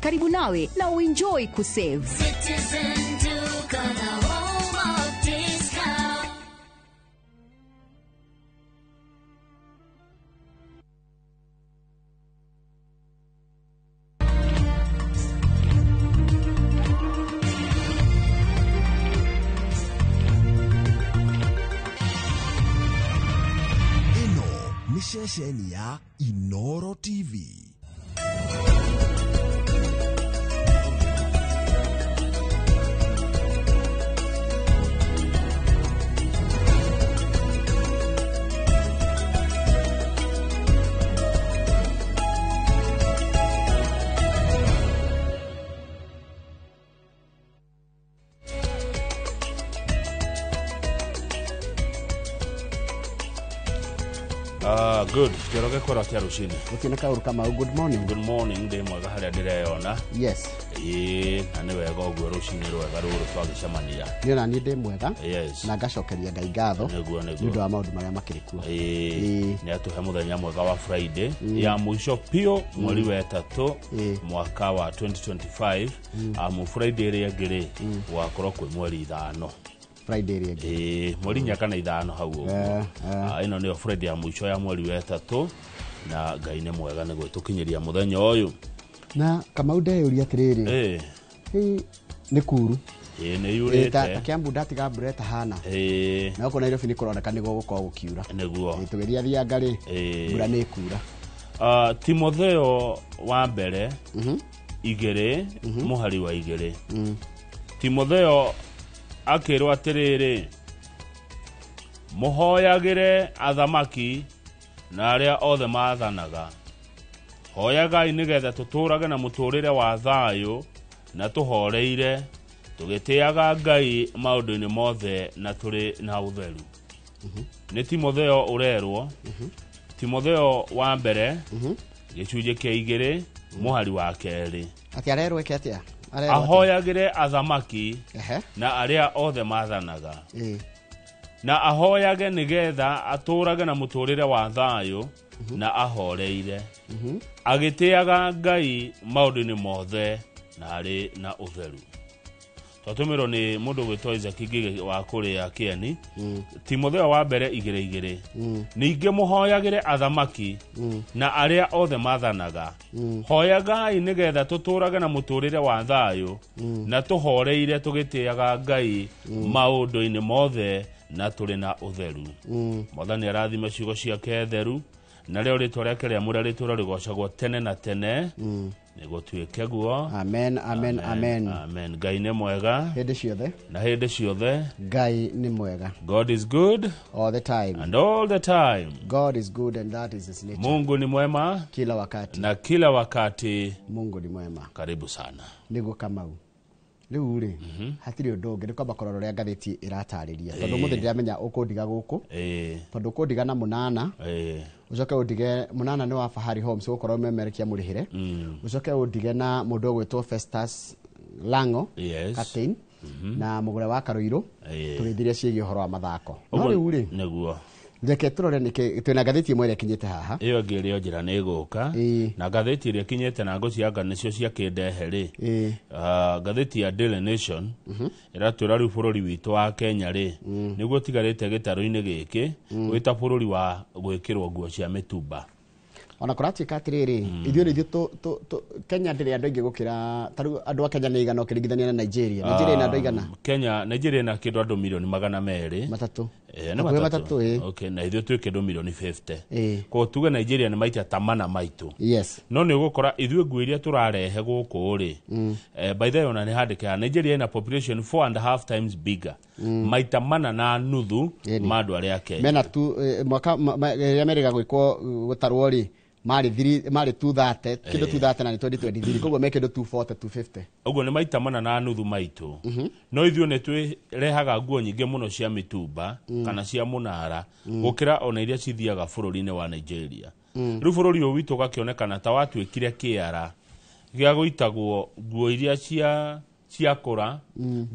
karibu nawe na uenjoy kusave. Citizen Duka, the home of discount. Ĩno nĩ ceceni ya Inoro TV. Ah, good. Njoroge kora cia rucini. Gũtirĩ na kaũru Kamau, good morning. Good morning, ndĩ mwega harĩa ndĩreyona. Yes. Ĩĩ, na nĩ wega ũguo rũcinĩ rwega rũrũ twagĩcemania. Niĩ ona niĩ ndĩ mwega. Yes. Na ngacokeria Ngai ngatho. Nĩguo, nĩguo. Nĩ ũndũ wa maũndũ marĩa makĩrĩ kuo. Ĩĩ, Ĩĩ. nĩ atũhe mũthenya mwega wa Friday ya mũico biũ mweri wa ĩtatũ Ĩĩ. mwaka wa 2025. Amu Friday ĩrĩa ĩngĩ rĩ gũgakorwo kwĩ mweri ithano. Friday ĩrĩa ĩngĩ. Ĩĩ, mweri inya kana ithano hau ũguo. Ah, ĩno nĩyo Friday ya mũico ya mweri wa ĩtatũ na Ngai nĩ mwega nĩ gwĩtũkinyĩria mũthenya ũyũ. Na Kamau ndeyũria atĩrĩrĩ. Ĩĩ. Ĩ, nĩ kuru. Ĩĩ, nĩ Ĩ, ta yurĩte. Kiambu ndatiga mbura ĩtahana. Ĩĩ, Na gũkũ Nairobi nĩ kũroneka nĩ gũgũkorwo gũkiura. nĩguo. Ĩ, tũgĩthiathianga rĩ, Ĩĩ. mbura nĩ ĩkura. Ah, Timotheo wa mbere igĩrĩ mũhari wa igĩrĩ. Timotheo akĩrwo atĩrĩrĩ, mũhoyagĩre athamaki na arĩa othe maathanaga, hoyagai nĩgetha tũtũũrage na mũtũũrĩre wa thayũ na tũhoreire, tũgĩtĩaga Ngai maũndũ-inĩ mothe na tũrĩ na ũtheru. Nĩ Timotheo ũrerwo. Timotheo wa mbere gĩcunjĩ kĩa igĩrĩ mũhari wa kerĩ. Atĩ arerwo ĩke atĩa? Arerwo atĩa? Ahoyagĩre athamaki Ehe. na arĩa othe maathanaga, Ĩ. na ahoyage nĩgetha atũũrage na mũtũũrĩre wa thayũ na ahoreire, agĩtĩaga Ngai maũndũ-inĩ mothe na arĩ na ũtheru. Twatũmĩrwo nĩ mũndũ gwĩtwo Isaac Ngigĩ wa kũrĩa Kĩeni. Timotheo wa mbere igĩrĩ igĩrĩ. Ningĩ mũhoyagĩre athamaki na arĩa othe maathanaga, hoyagai nĩgetha tũtũũrage na mũtũũrĩre wa thayũ na tũhoreire, tũgĩtĩaga Ngai maũndũ-inĩ mothe na tũrĩ na ũtheru. Mwathani arathime ciugo ciake theru, na rĩo rĩtwa rĩake rĩamũre rĩtũũre rĩgocagwo tene na tene. Nĩgũtuĩke guo. Amen, amen, amen. Amen. Ngai nĩ mwega Hĩndĩ ciothe. na hĩndĩ ciothe. Ngai nĩ mwega. God is good All the time. and all the time. God is good and that is his nature. Mungu ni mwema Kila wakati. na kila wakati. Mungu ni mwema. Karibu sana. Nĩguo Kamau. Rĩu rĩ, hatirĩ ũndũ ũngĩ, nĩ kwamba kũrora ũrĩa ngathĩti ĩratarĩria, tondũ ũmũthĩ ndiramenya ũkũndiga gũkũ, tondũ ũkũndiga na mũnana, ũcoke ũndige mũnana nĩ wa Fahari Homes gũkorwo memerekia mũrĩhĩre, ũcoke ũndige na mũndũ ũgwĩtwo Festus Lango, Yes. captain, na mũgũre wa Karũirũ, tũgĩthirie ciĩgiĩ ũhoro wa mathako. No Ũguo rĩu rĩ, nĩguo. reke tũrore nĩkĩ twĩna ngathĩti ĩmwe ĩrĩa ĩkinyĩte haha. Ĩyo ĩngĩ ĩrĩ o njĩra nĩ ĩgũka. Na ngathĩti ĩrĩa ĩkinyĩte na ngũcianga nĩcio ciakĩndehe rĩ, ah, ngathĩti ya Daily Nation ĩratwĩra rĩu bũrũri witũ wa Kenya rĩ, nĩguo ũtigarĩte gĩtarũ-inĩ gĩkĩ wĩta bũrũri wa gwĩkĩrwo nguo cia mĩtumba. Ona kũratuĩka atĩrĩrĩ, ithuĩ nĩ ithuĩ Kenya ndĩrĩ andũ aingĩ gũkĩra, ta rĩu andũ a Kenya nĩ igana ũkĩringithania na Nigeria. Nigeria ĩna andũ aigana? Kenya, Nigeria ĩna kĩndũ andũ milioni 200. Matatũ. Nĩ Hakuhĩ matatũ. matatũ, ĩ. Okay, na ithuĩ twĩ kĩndũ milioni 50. Ĩ. Koguo tuge Nigeria nĩ maita ta mana maitũ. Yes. No nĩ ũgũkora ithuĩ nguo iria tũrarehe gũkũ rĩ, by the way, ona nĩ handĩkaga Nigeria ĩna population 4.5 times bigger, maita mana na nuthu ma andũ arĩa a Kenya. Mena tu mwaka rĩrĩa merĩga gwĩkwo gũtarwo rĩ, marĩ marĩ 230 kĩndũ, 230 na nĩ 2023, koguo me kĩndũ 240, 250. Ũguo nĩ maita mana na nuthu maitũ. No ithuĩ nĩ twĩrehaga nguo nyingĩ mũno cia mĩtumba kana cia mũnara gũkĩra ona iria cithiaga bũrũri-inĩ wa Nigeria. Rĩu bũrũri ũyũ witũ ũgakĩonekana ta watuĩkire kĩara gĩa gũitagwo nguo iria cia Ciakũra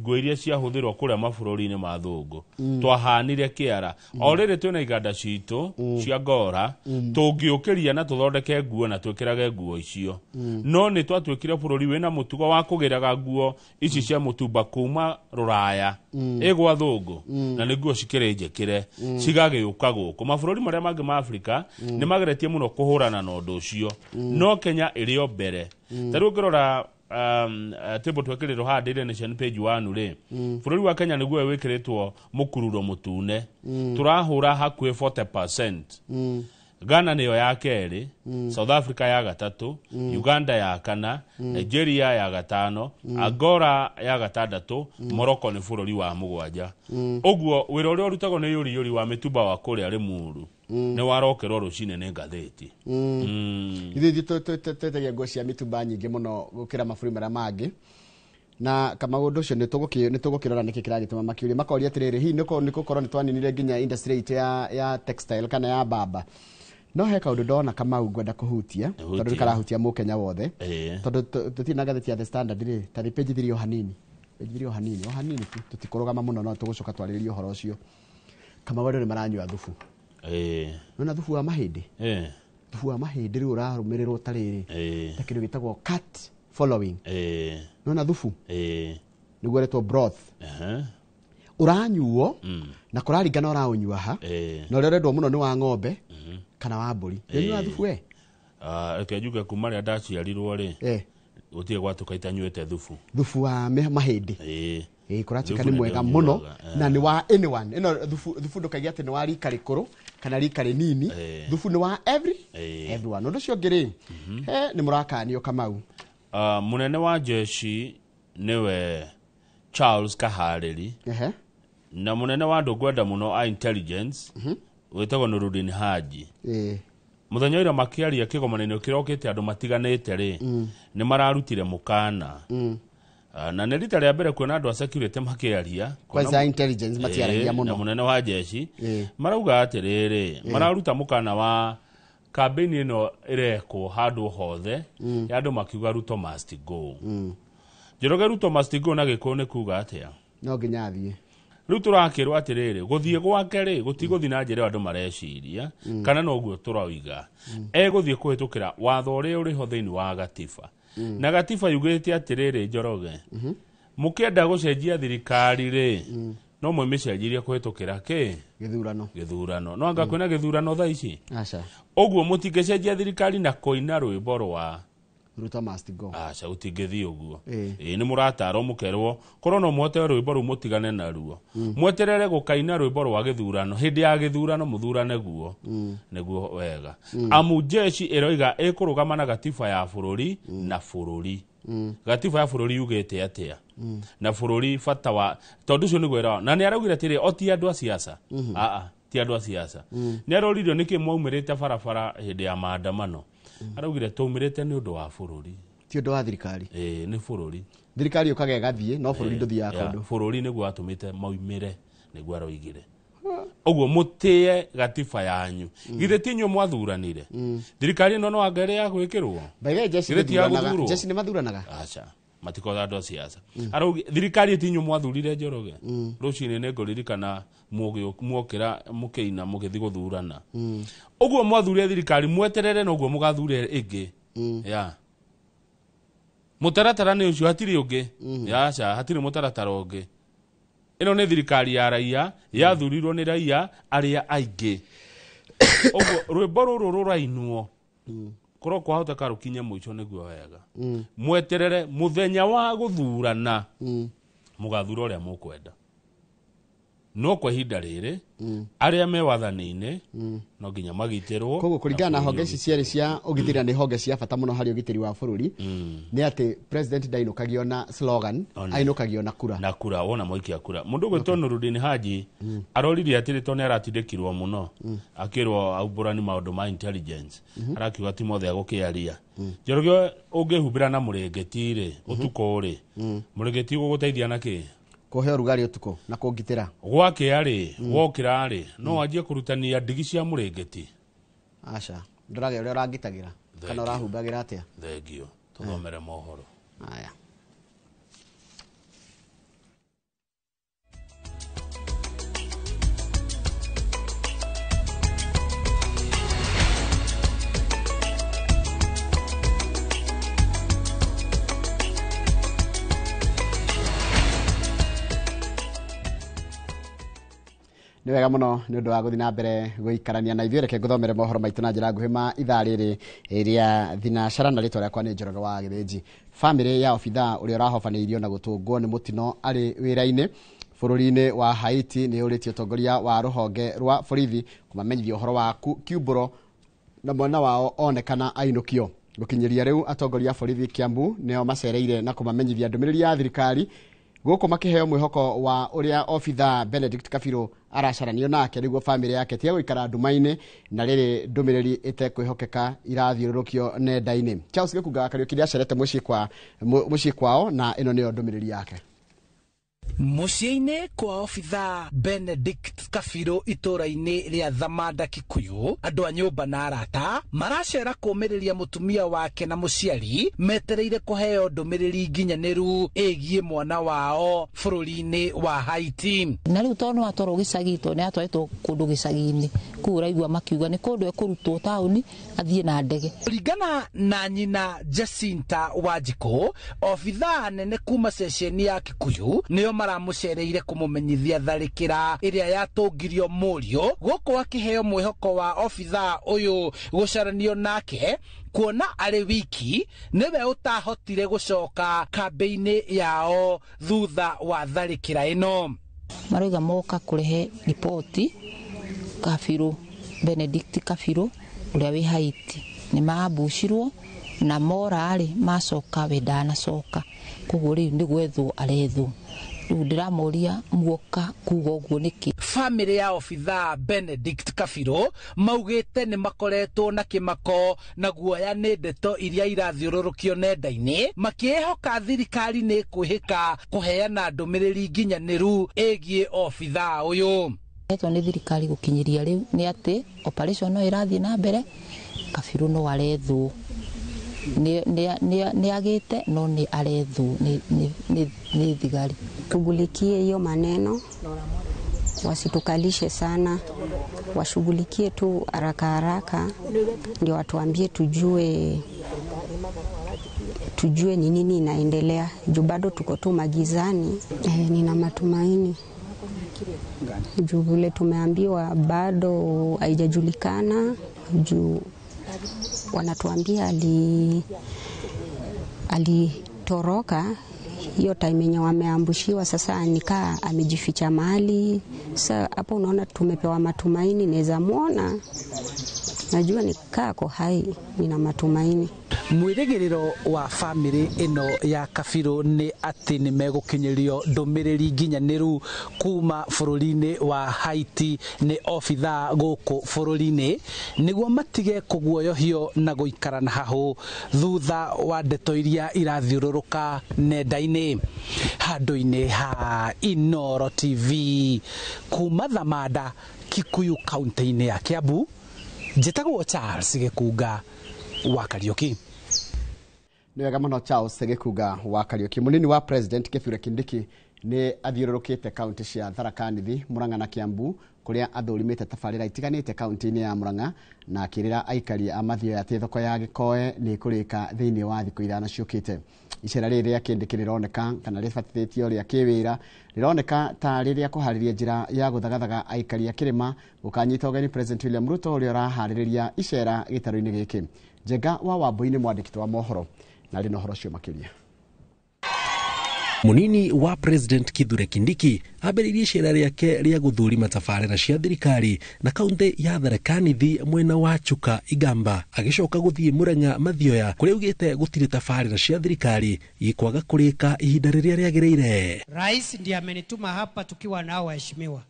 nguo iria ciahũthĩrwo kũrĩa mabũrũri-inĩ ma thũngũ twahanire kĩara. O rĩrĩ twĩna iganda citũ cia ngora, tũngĩũkĩria na tũthondeke nguo na twĩkĩrage nguo icio. No nĩ twatuĩkire bũrũri wĩna mũtugo wa kũgĩraga nguo ici cia mũtumba kuma rũraya ĩgwa thũngũ, na nĩ nguo cikĩrĩ njĩkĩre cigagĩũka gũkũ. Mabũrũri marĩa mangĩ ma Afrika nĩ mageretie mũno kũhũrana na ũndũ ũcio, no Kenya ĩrĩ o mbere. Ta rĩu ũngĩrora table twekĩrĩrwo haha Daily Nation page 1 rĩ, bũrũri wa Kenya nĩguo wĩkĩrĩtwo mũkururo mũtune, tũrahũra hakuhĩ 40%. Ghana nĩyo ya kerĩ, South Africa ya gatatũ, Uganda ya kana, Nigeria ya gatano, Angola ya gatandatũ, Morocco nĩ bũrũri wa mũgwanja. Ũguo wĩra ũrĩa ũrutagwo nĩ yũri yũri wa mĩtumba wa kũrĩa Limuru nĩ warokerwo rũcinĩ nĩ ngathĩti. Ithuĩ twetagia nguo cia mĩtumba nyingĩ mũno gũkĩra mabũrũri marĩa mangĩ. Na kama ũndũ ũcio nĩ tũgũkĩrora nĩkĩ kĩragĩtũma makĩũria makoria atĩrĩrĩ, hihi nĩ gũkorwo nĩ twaninire nginya industry itũ ya textile kana ya mbamba. No he kaũndũ ndona Kamau ngwenda kũhutia tondũ nĩ karahutia mũkenya wothe, tondũ tũtirĩ na ngathĩti ya The Standard rĩ, ta page 3 o hanini, page 3 o hanini, o hanini tu, tũtikũrũgama mũno, no tũgũcoka twarĩrĩrie ũhoro ũcio. Kamau andũ nĩ maranyua thubu. Nona thubu wa mahĩndĩ. Thubu wa mahĩndĩ rĩu ũrarũmĩrĩrwo ta rĩrĩ, ta kĩndũ gĩtagwo cat following. Nona thubu nĩguo ũretwo broth. Ũranyuo na kũraringana ũraũnyua ha, na ũrĩa ũrendwo mũno nĩ wa ng'ombe kana wa mbũri. Ũnyuaga thubu we? Reke njuge kuma rĩrĩa ndaciarirwo rĩ, gũtirĩ gwatuka itanyuĩte thubu. Thubu wa mahĩndĩ. Kũratuĩka nĩ mwega mũno na nĩ wa anyone. Ĩno thubu ndũkaiga atĩ nĩ wa rika rĩkũrũ kana rika rĩnini, thubu nĩ wa everyone. Ũndũ ũcio ũngĩ rĩ, nĩ mũrakanio Kamau. Mũnene wa jeshi nĩwe Charles Kaharĩri, na mũnene wa andũ ngwenda mũno a intelligence wĩtagwo Nurudin Haji. Mũthenya ũrĩa makĩaria kĩgomano-inĩ kĩrokĩte andũ matiganĩte rĩ, nĩ mararutire mũkana. Na nĩ rita rĩa mbere kuona andũ a security makĩaria kwanza intelligence matiaragia mũno, na mũnene wa jeshi marauga atĩrĩrĩ, mararuta mũkana wa kambĩini ĩno ĩrekwo handũ hothe ya andũ makiuga Ruto must go. Njoroge Ruto must go na Gĩkũyũ nĩ kuga atĩa? No nginya athiĩ. Rĩu tũrakĩrwo atĩrĩrĩ, gũthiĩ gwake rĩ gũtigũthiĩ na njĩra ĩyo andũ mareciria, kana noguo tũroiga. Egũthiĩ kũhĩtũkĩra watho ũrĩa ũrĩho thĩinĩ wa gatiba. Na gatiba yugĩte atĩrĩrĩ, Njoroge, mũkĩenda gũcenjia thirikari rĩ, no mwĩmĩcenjirie kũhĩtũkĩra kĩ? Gĩthurano. Gĩthurano. No anga kwĩna gĩthurano thaa ici? Aca. Ũguo mũtingĩcenjia thirikari na kũina rwĩmbo rwa Ruto must go. Aca, gũtingĩthiĩ ũguo. Nĩ mũratarwo mũkerwo korwo no mũhote rwĩmbo rũu mũtigane naruo, mweterere gũkaina rwĩmbo rwa gĩthurano hĩndĩ ya gĩthurano mũthurane guo nĩguo wega. Amu jeshi ĩroiga ĩkũrũgama na gatiba ya bũrũri na bũrũri. Gatiba ya bũrũri yugĩte atĩa? Na bũrũri bata wa tondũ ũcio nĩguo ĩrawa. Na nĩ araugire atĩrĩ, o ti andũ a siasa. Aa, ti andũ a siasa. Nĩ aroririo nĩkĩ mwaumĩrĩte barabara hĩndĩ ya maandamano. Araugire twaumĩrĩte nĩ ũndũ wa bũrũri, ti ũndũ wa thirikari. Nĩ bũrũri. Thirikari yũkaga ĩgathiĩ, no bũrũri ndũthiaga kũndũ. Bũrũri nĩguo watũmĩte maumĩre, nĩguo aroigire. Ũguo mũtĩe gatiba yanyu. Githĩ ti inyuĩ mwathuranire? Thirikari ĩno no anga ĩrĩ ya gwĩkĩrwo? By the way, jeshi Githĩ ti ya nĩmathuranaga. gũthurwo? Jeshi nĩmathuranaga? Aca, matikoga andũ a siasa. Araugi thirikari ti inyuĩ mwathurire Njoroge. Rũcinĩ nĩ ngũririkana muokĩra mũkĩina mũgĩthiĩ gũthurana. Ũguo mwathurire thirikari mweterere noguo mũgathure ĩngĩ. Ya. Mũtaratara nĩ ũcio, hatirĩ ũngĩ. Aca, hatirĩ mũtaratara ũngĩ. Ĩno nĩ thirikari ya raia, yathurirwo nĩ raia arĩa aingĩ. Ũguo rwĩmbo rũrũ rũrainwo korwo kwahoteka rũkinye mũico nĩguo wega. Mweterere mũthenya wa gũthurana, mũgathura ũrĩa mũkwenda. No kwa ihinda rĩrĩ, arĩa me wathani-inĩ no nginya magitĩrwo. Koguo kũringana na honge ici cierĩ cia ũgitĩri na nĩ honge cia bata mũno harĩ ũgitĩri wa bũrũri, nĩ atĩ president ndainũkagio na slogan, ainũkagio na kura. Na kura, wona mwaikia kura. Mũndũ ũgwĩtwo Nurudin Haji aroririe atĩrĩ tondũ nĩ aratindĩkirwo mũno, akĩrwo aumbũrani maũndũ ma intelligence, arakiuga ti mothe agũkĩaria. Njoroge ũngĩhumbĩra na mũrĩngĩti rĩ, ũtukũ rĩ, mũrĩngĩti ũgũgũteithia na kĩ? Kũhe ũrugarĩ ũtukũ na kũngitĩra. Gwakĩa rĩ, wokĩra rĩ, no wanjie kũrutania ndigi cia mũrĩngĩti. Aca, ndoraga ũrĩa ũrangitagĩra kana ũrahumbagĩra atĩa. Thengio, tũthomere mohoro. Aya. Nĩ wega mũno nĩ ũndũ wa gũthiĩ na mbere gũikarania na ithuĩ. Reke ngũthomere mohoro maitũ na njĩra nguhĩ ma ithaa rĩrĩ rĩa thinacara, na rĩtwa rĩakwa nĩ Njoroge wa Gĩthĩnji. Bamĩrĩ ya obithaa ũrĩa ũrahobanĩirio na gũtũngwo nĩ mũtino arĩ wĩra-inĩ bũrũri-inĩ wa Haiti nĩ ũrĩtie ũtongoria wa rũhonge rwa borithi kũmamenyithia ũhoro wa kiumbũro na mwana wao onekana ainũkio. Gũkinyĩria rĩu atongoria a borithi Kiambu nĩo macereire na kũmamenyithia ndũmĩrĩri ya thirikari gũkũ makĩheo mwĩhoko wa ũrĩa obithaa Benedict Kabiru aracaranio nake nĩguo bamĩrĩ yake tiga gũikara nduma-inĩ na rĩrĩ ndũmĩrĩri ĩtekwĩhokeka irathiũrũrũkio nenda-inĩ. Charles Gĩkunga wa Kariũki nĩacerete mũciĩ kwao na ĩno nĩyo ndũmĩrĩri yake. Mũciĩ-inĩ kwa obithaa Benedict Kabiru itũũra-inĩ rĩa Thamanda Kikuyu, andũ a nyũmba na arata maracera kũũmĩrĩria mũtumia wake na mũciari metereire kũheo ndũmĩrĩri nginyanĩru ĩgiĩ mwana wao bũrũri-inĩ wa Haiti. Na rĩu tondũ nĩwatwarwo gĩcagi, tondũ nĩatwarĩtwo kũndũ gĩcagi-inĩ kũu ũraigua makiuga nĩ kũndũ ekũrutwo taũni athiĩ na ndege. Kũringana na nyina Jacinta Wanjikũ, obithaa nene kuma ceceni ya Kikuyu nĩo maramucereire kumumenyithia tharĩkĩra ĩrĩa yatũngirio mũriũ gũkũ akĩheo mwĩhoko wa obithaa ũyũ gũcaranio nake kuona arĩ wiki nĩwe ũtahotire gũcoka kambĩ-inĩ yao thutha wa tharĩkĩra ĩno. Marauga moka kũrehe riboti Kabiru, Benedict Kabiru ũrĩa wĩ Haiti nĩ maambucirwo na mora-rĩ macoka we ndanacoka, koguo rĩu nĩ gwethwo arethwo. Rĩu ndĩramũria muoka kuga ũguo nĩkĩ? Bamĩrĩ ya obithaa Benedict Kabiru maugĩte nĩ makoretwo na kĩmako na guoya nĩ ndeto iria irathiũrũrũkio nenda-inĩ, makĩĩhoka thirikari nĩ ĩkwĩhĩka kũheana ndũmĩrĩri nginyanĩru ĩgiĩ obithaa ũyũ. Etwo nĩ thirikari gũkinyĩria rĩu nĩ atĩ operation no ĩrathiĩ na mbere, Kabiru no arethwo, nĩ agĩte no nĩ arethwo nĩ thigari. Tushughulikie hiyo maneno, wasitukalishe sana, washughulikie tu haraka haraka ndio watuambie tujue ni nini inaendelea, juu bado tuko tu magizani. Nina matumaini juu vile tumeambiwa bado haijajulikana, juu wanatuambia alitoroka hiyo time yenye wameambushiwa. Sasa nikaa amejificha mahali. Sasa hapo unaona tumepewa matumaini, naweza muona, najua nikaa ko hai, nina matumaini. Mwĩrĩgĩrĩro wa bamĩrĩ ĩno ya Kabiru nĩ atĩ nĩ megũkinyĩrio ndũmĩrĩri nginyanĩru kuma bũrũri-inĩ wa Haiti nĩ obithaa gũkũ bũrũri-inĩ nĩguo matige kũguoyohio na gũikara na hahũ thutha wa ndeto iria irathiũrũrũka nenda-inĩ. Handũ-inĩ ha Inooro TV kuma Thamanda Kikuyu kaunti-inĩ ya Kiambu, njĩtagwo Charles Gĩkunga wa Kariũki. Nĩ wega mũno Charles Gĩkunga wa Kariũki. Mũnini wa President Kithure Kindiki nĩ athiũrũrũkĩte kaunti cia Tharaka Nithi, Murang'a na Kiambu kũrĩa athũrimĩte tabarĩra itiganĩte kaunti-inĩ ya Murang'a na akĩrĩra aikari a Mathioya atĩ thoko ya Gĩkoe nĩ ĩkũrĩka thĩinĩ wa thikũ 5 ciũkĩte. Icera rĩrĩ rĩa Kindiki rĩroneka kana rĩbatithĩtio rĩa kĩwĩra rĩroneka ta rĩrĩa kũharĩria njĩra ya gũthagathaga aikari a kĩrĩma gũkanyita ũgeni President William Ruto ũrĩa ũraharĩrĩria icera gĩtarũ-inĩ gĩkĩ. Njenga wa Wambui nĩ mwandĩki wa mohoro na arĩ na ũhoro ũcio makĩria. Munini wa President Kithure Kindiki ambĩrĩirie icera rĩake rĩa gũthũrima tabarĩra cia thirikari na kaunti ya Tharaka Nithi mwena wa Chuka Igamba, agĩcoka gũthiĩ Murang'a Mathioya kũrĩa augĩte gũtirĩ tabarĩra cia thirikari ikwaga kũrĩka ihinda rĩrĩa rĩagĩrĩire. Rais ndiye amenituma hapa tukiwa nao waheshimiwa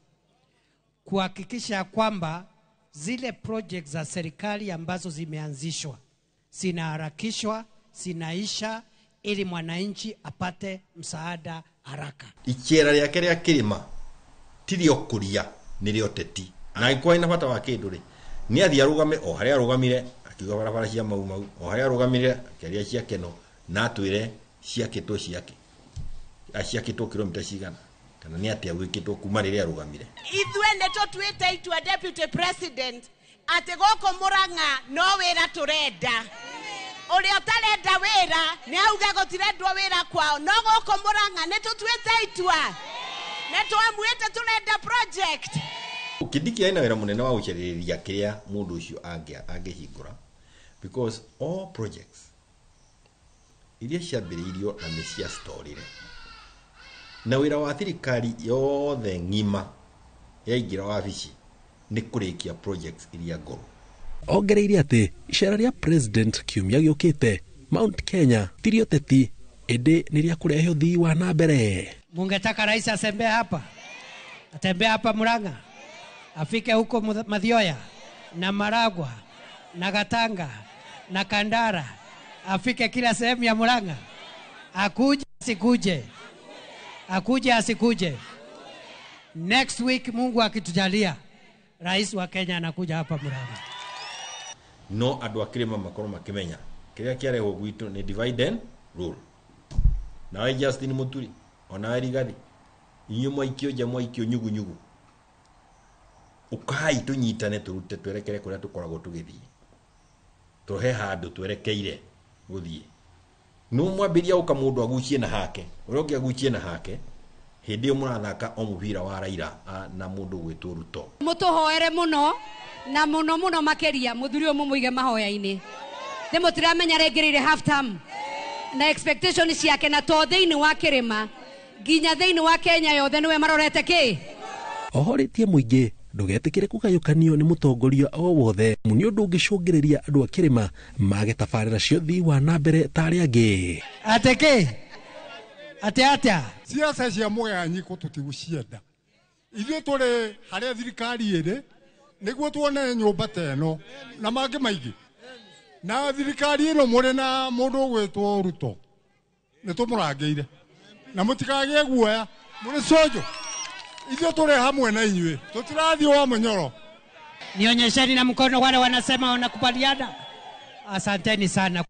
kuhakikisha kwamba zile project za serikali ambazo zimeanzishwa zinaharakishwa, zinaisha ili mwananchi apate msaada haraka. Icera rĩake rĩa kĩrĩma ti rĩa ũkũria, nĩ rĩa ũteti. Na angĩkorwo ena bata wa kĩndũ rĩ, nĩ athiĩ arũgame o harĩa arũgamire akiuga barabara cia Mau Mau, o harĩa arũgamire akĩaria cia Keno, na atwĩre ciakĩtwo ciake, ciakĩtwo kilomita cigana, kana nĩ atĩa gwĩkĩtwo kuma rĩrĩa arũgamire. Ithuĩ nĩ tũtuĩte itua Deputy President atĩ gũkũ Murang'a no wĩra tũrenda. Ũrĩa ũtarenda wĩra nĩ auge gũtirendwo wĩra kwao, no gũkũ Murang'a nĩ tũtuĩte itua, nĩ twamuĩte tũrenda project. Kindiki aina wĩra mũnene wa gũcarĩrĩria kĩrĩa mũndũ ũcio angĩhingũra, because all projects iria ciambĩrĩirio na nĩ ciastorire, na wĩra wa thirikari yothe ng'ima yaingĩra wabici nĩ kũrĩkia projects iria ngũrũ. Ongereire atĩ icera rĩa president kiumia gĩũkĩte Mount Kenya ti rĩa ũteti ĩndĩ nĩ rĩa kũrehe ũthii wa na mbere. Mungetaka rais asembee hapa, atembee hapa Murang'a, afike huko Mathioya na Maragwa na Gatanga na Kandara, afike kila sehemu ya Murang'a, akuje asikuje, akuje asikuje. Next week Mungu akitujalia, rais wa Kenya anakuja hapa Murang'a. No andũ a kĩrĩma makorwo makĩmenya kĩrĩa kĩarehwo gwitũ nĩ divide and rule. Nawe Justin Muturi, onawe Rigathi, inyuĩ mwaikio nja, mwaikio nyugunyugu, ũkai tũnyitane tũrute twerekere kũrĩa tũkoragwo tũgĩthiĩ, tũhe handũ twerekeire gũthiĩ. No mwambĩria ũka mũndũ agucie na hake, ũrĩa ũngĩ agucie na hake, hĩndĩ ĩyo mũrathaka o mũbira wa Raila na mũndũ ũgwĩtwo Ruto. Mũtũhoere mũno na mũno mũno makĩria mũthuri ũyũ mũmũige mahoya-inĩ. Nĩ mũtiramenya rĩngĩrĩire half term na expectation ciake, na to thĩinĩ wa kĩrĩma nginya thĩinĩ wa Kenya yothe nĩwe marorete kĩ. Ohorĩtie mũingĩ ndũgetĩkĩre kũgayũkanio nĩ mũtongoria o wothe, nĩ ũndũ ũngĩcũngĩrĩria andũ a kĩrĩma mage tabarĩra cia ũthii wa na mbere ta arĩa angĩ. Atĩ kĩ? Atĩ atĩa? Siasa cia mũgayanyiko tũtigũcienda. Ithuĩ tũrĩ harĩa thirikari ĩrĩ nĩguo tuone nyũmba ta ĩno na mangĩ maingĩ. Na thirikari ĩno mũrĩ na mũndũ ũgwĩtwo Ruto nĩ tũmũrangĩire, na mũtikagĩe guoya, mũrĩ cojo. Ithuĩ tũrĩ hamwe na inyuĩ, tũtirathiĩ wa mũnyoro. Nionyesheni na mkono wale wanasema wanakubaliana. Asanteni sana.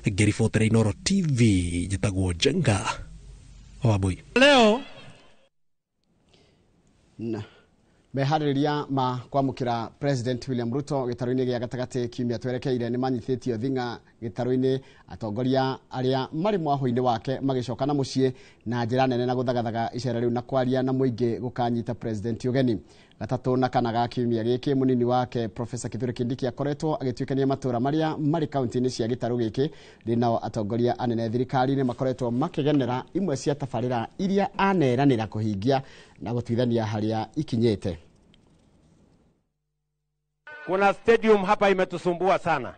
Ngĩribotera Inooro TV, njĩtagwo Njenga Wambui. Leo na meharĩrĩria ma kwamũkĩra President William Ruto gĩtarũ-inĩ gĩa gatagatĩ kiumia twerekeire nĩ manyitĩtio thing'a gĩtarũ-inĩ, atongoria arĩa marĩ mwahũ-inĩ wake magĩcoka na mũciĩ na njĩra nene na gũthagathaga icera rĩu na kwaria na mũingĩ gũkanyita President ũgeni. Gatatũ na kana ga kiumia gĩkĩ mũnini wake Professor Kithure Kindiki akoretwo agĩtuĩkania matũra marĩa marĩ kaunti-inĩ cia gĩtarũ gĩkĩ. Rĩ nao atongoria anene thirikari-inĩ makoretwo makĩgenera imwe cia tabarĩra iria aneranĩra kũhingia na gũtuithania harĩa ikinyĩte. Kuna stadium hapa imetusumbua sana.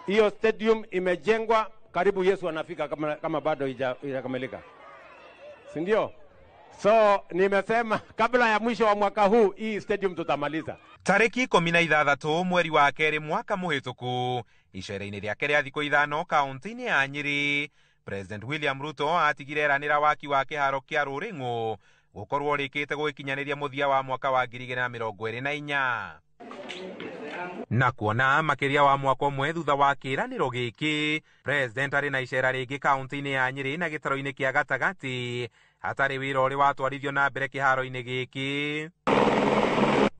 Hiyo stadium imejengwa karibu Yesu anafika kama bado haijakamilika. Si ndio? So nimesema kabla ya mwisho wa mwaka huu hii stadium tutamaliza. Tariki 16 mweri wa kerĩ mwaka mũhĩtũku, icera-inĩ rĩake rĩa thikũ 5 kaunti-inĩ ya Nyĩrĩ, President William Ruto atigire eranĩra waki wa kĩharo kĩa Rũrĩng'ũ gũkorwo rĩkĩte gũgĩkinyanĩria mũthia wa mwaka wa 2024. Na kuona makĩria wa mwaka ũmwe thutha wa kĩĩranĩro gĩkĩ, President arĩ na icera rĩngĩ kaunti-inĩ ya Nyĩrĩ na gĩtarũ-inĩ kĩa gatagatĩ hatarĩ wĩra ũrĩ watwarithio na mbere kĩharo-inĩ gĩkĩ.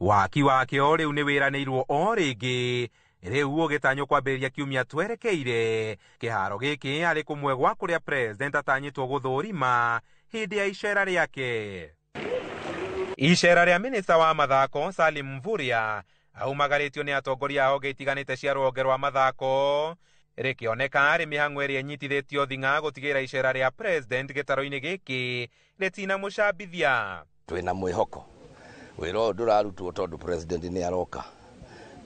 Waki wakĩo rĩu nĩ wĩranĩirwo o rĩngĩ, rĩu ũgĩtanywo kwambĩrĩria kiumia twerekeire. Kĩharo gĩkĩ arĩ kũmwe gwa kũrĩa President atanyĩtwo gũthũrima hĩndĩ ya icera rĩake. Icera rĩa minista wa mathako Salim Mvurya aumagarĩtio nĩ atongoria a honge itiganĩte cia rũhonge rwa mathako, rĩkĩoneka arĩ mĩhang'o ĩrĩa ĩnyitithĩtio thing'a gũtigĩrĩra icera rĩa President gĩtarũ-inĩ gĩkĩ rĩtinamũcambithia. Twĩna mwĩhoko wĩra ũyũ ndũrarutwo tondũ President nĩ aroka.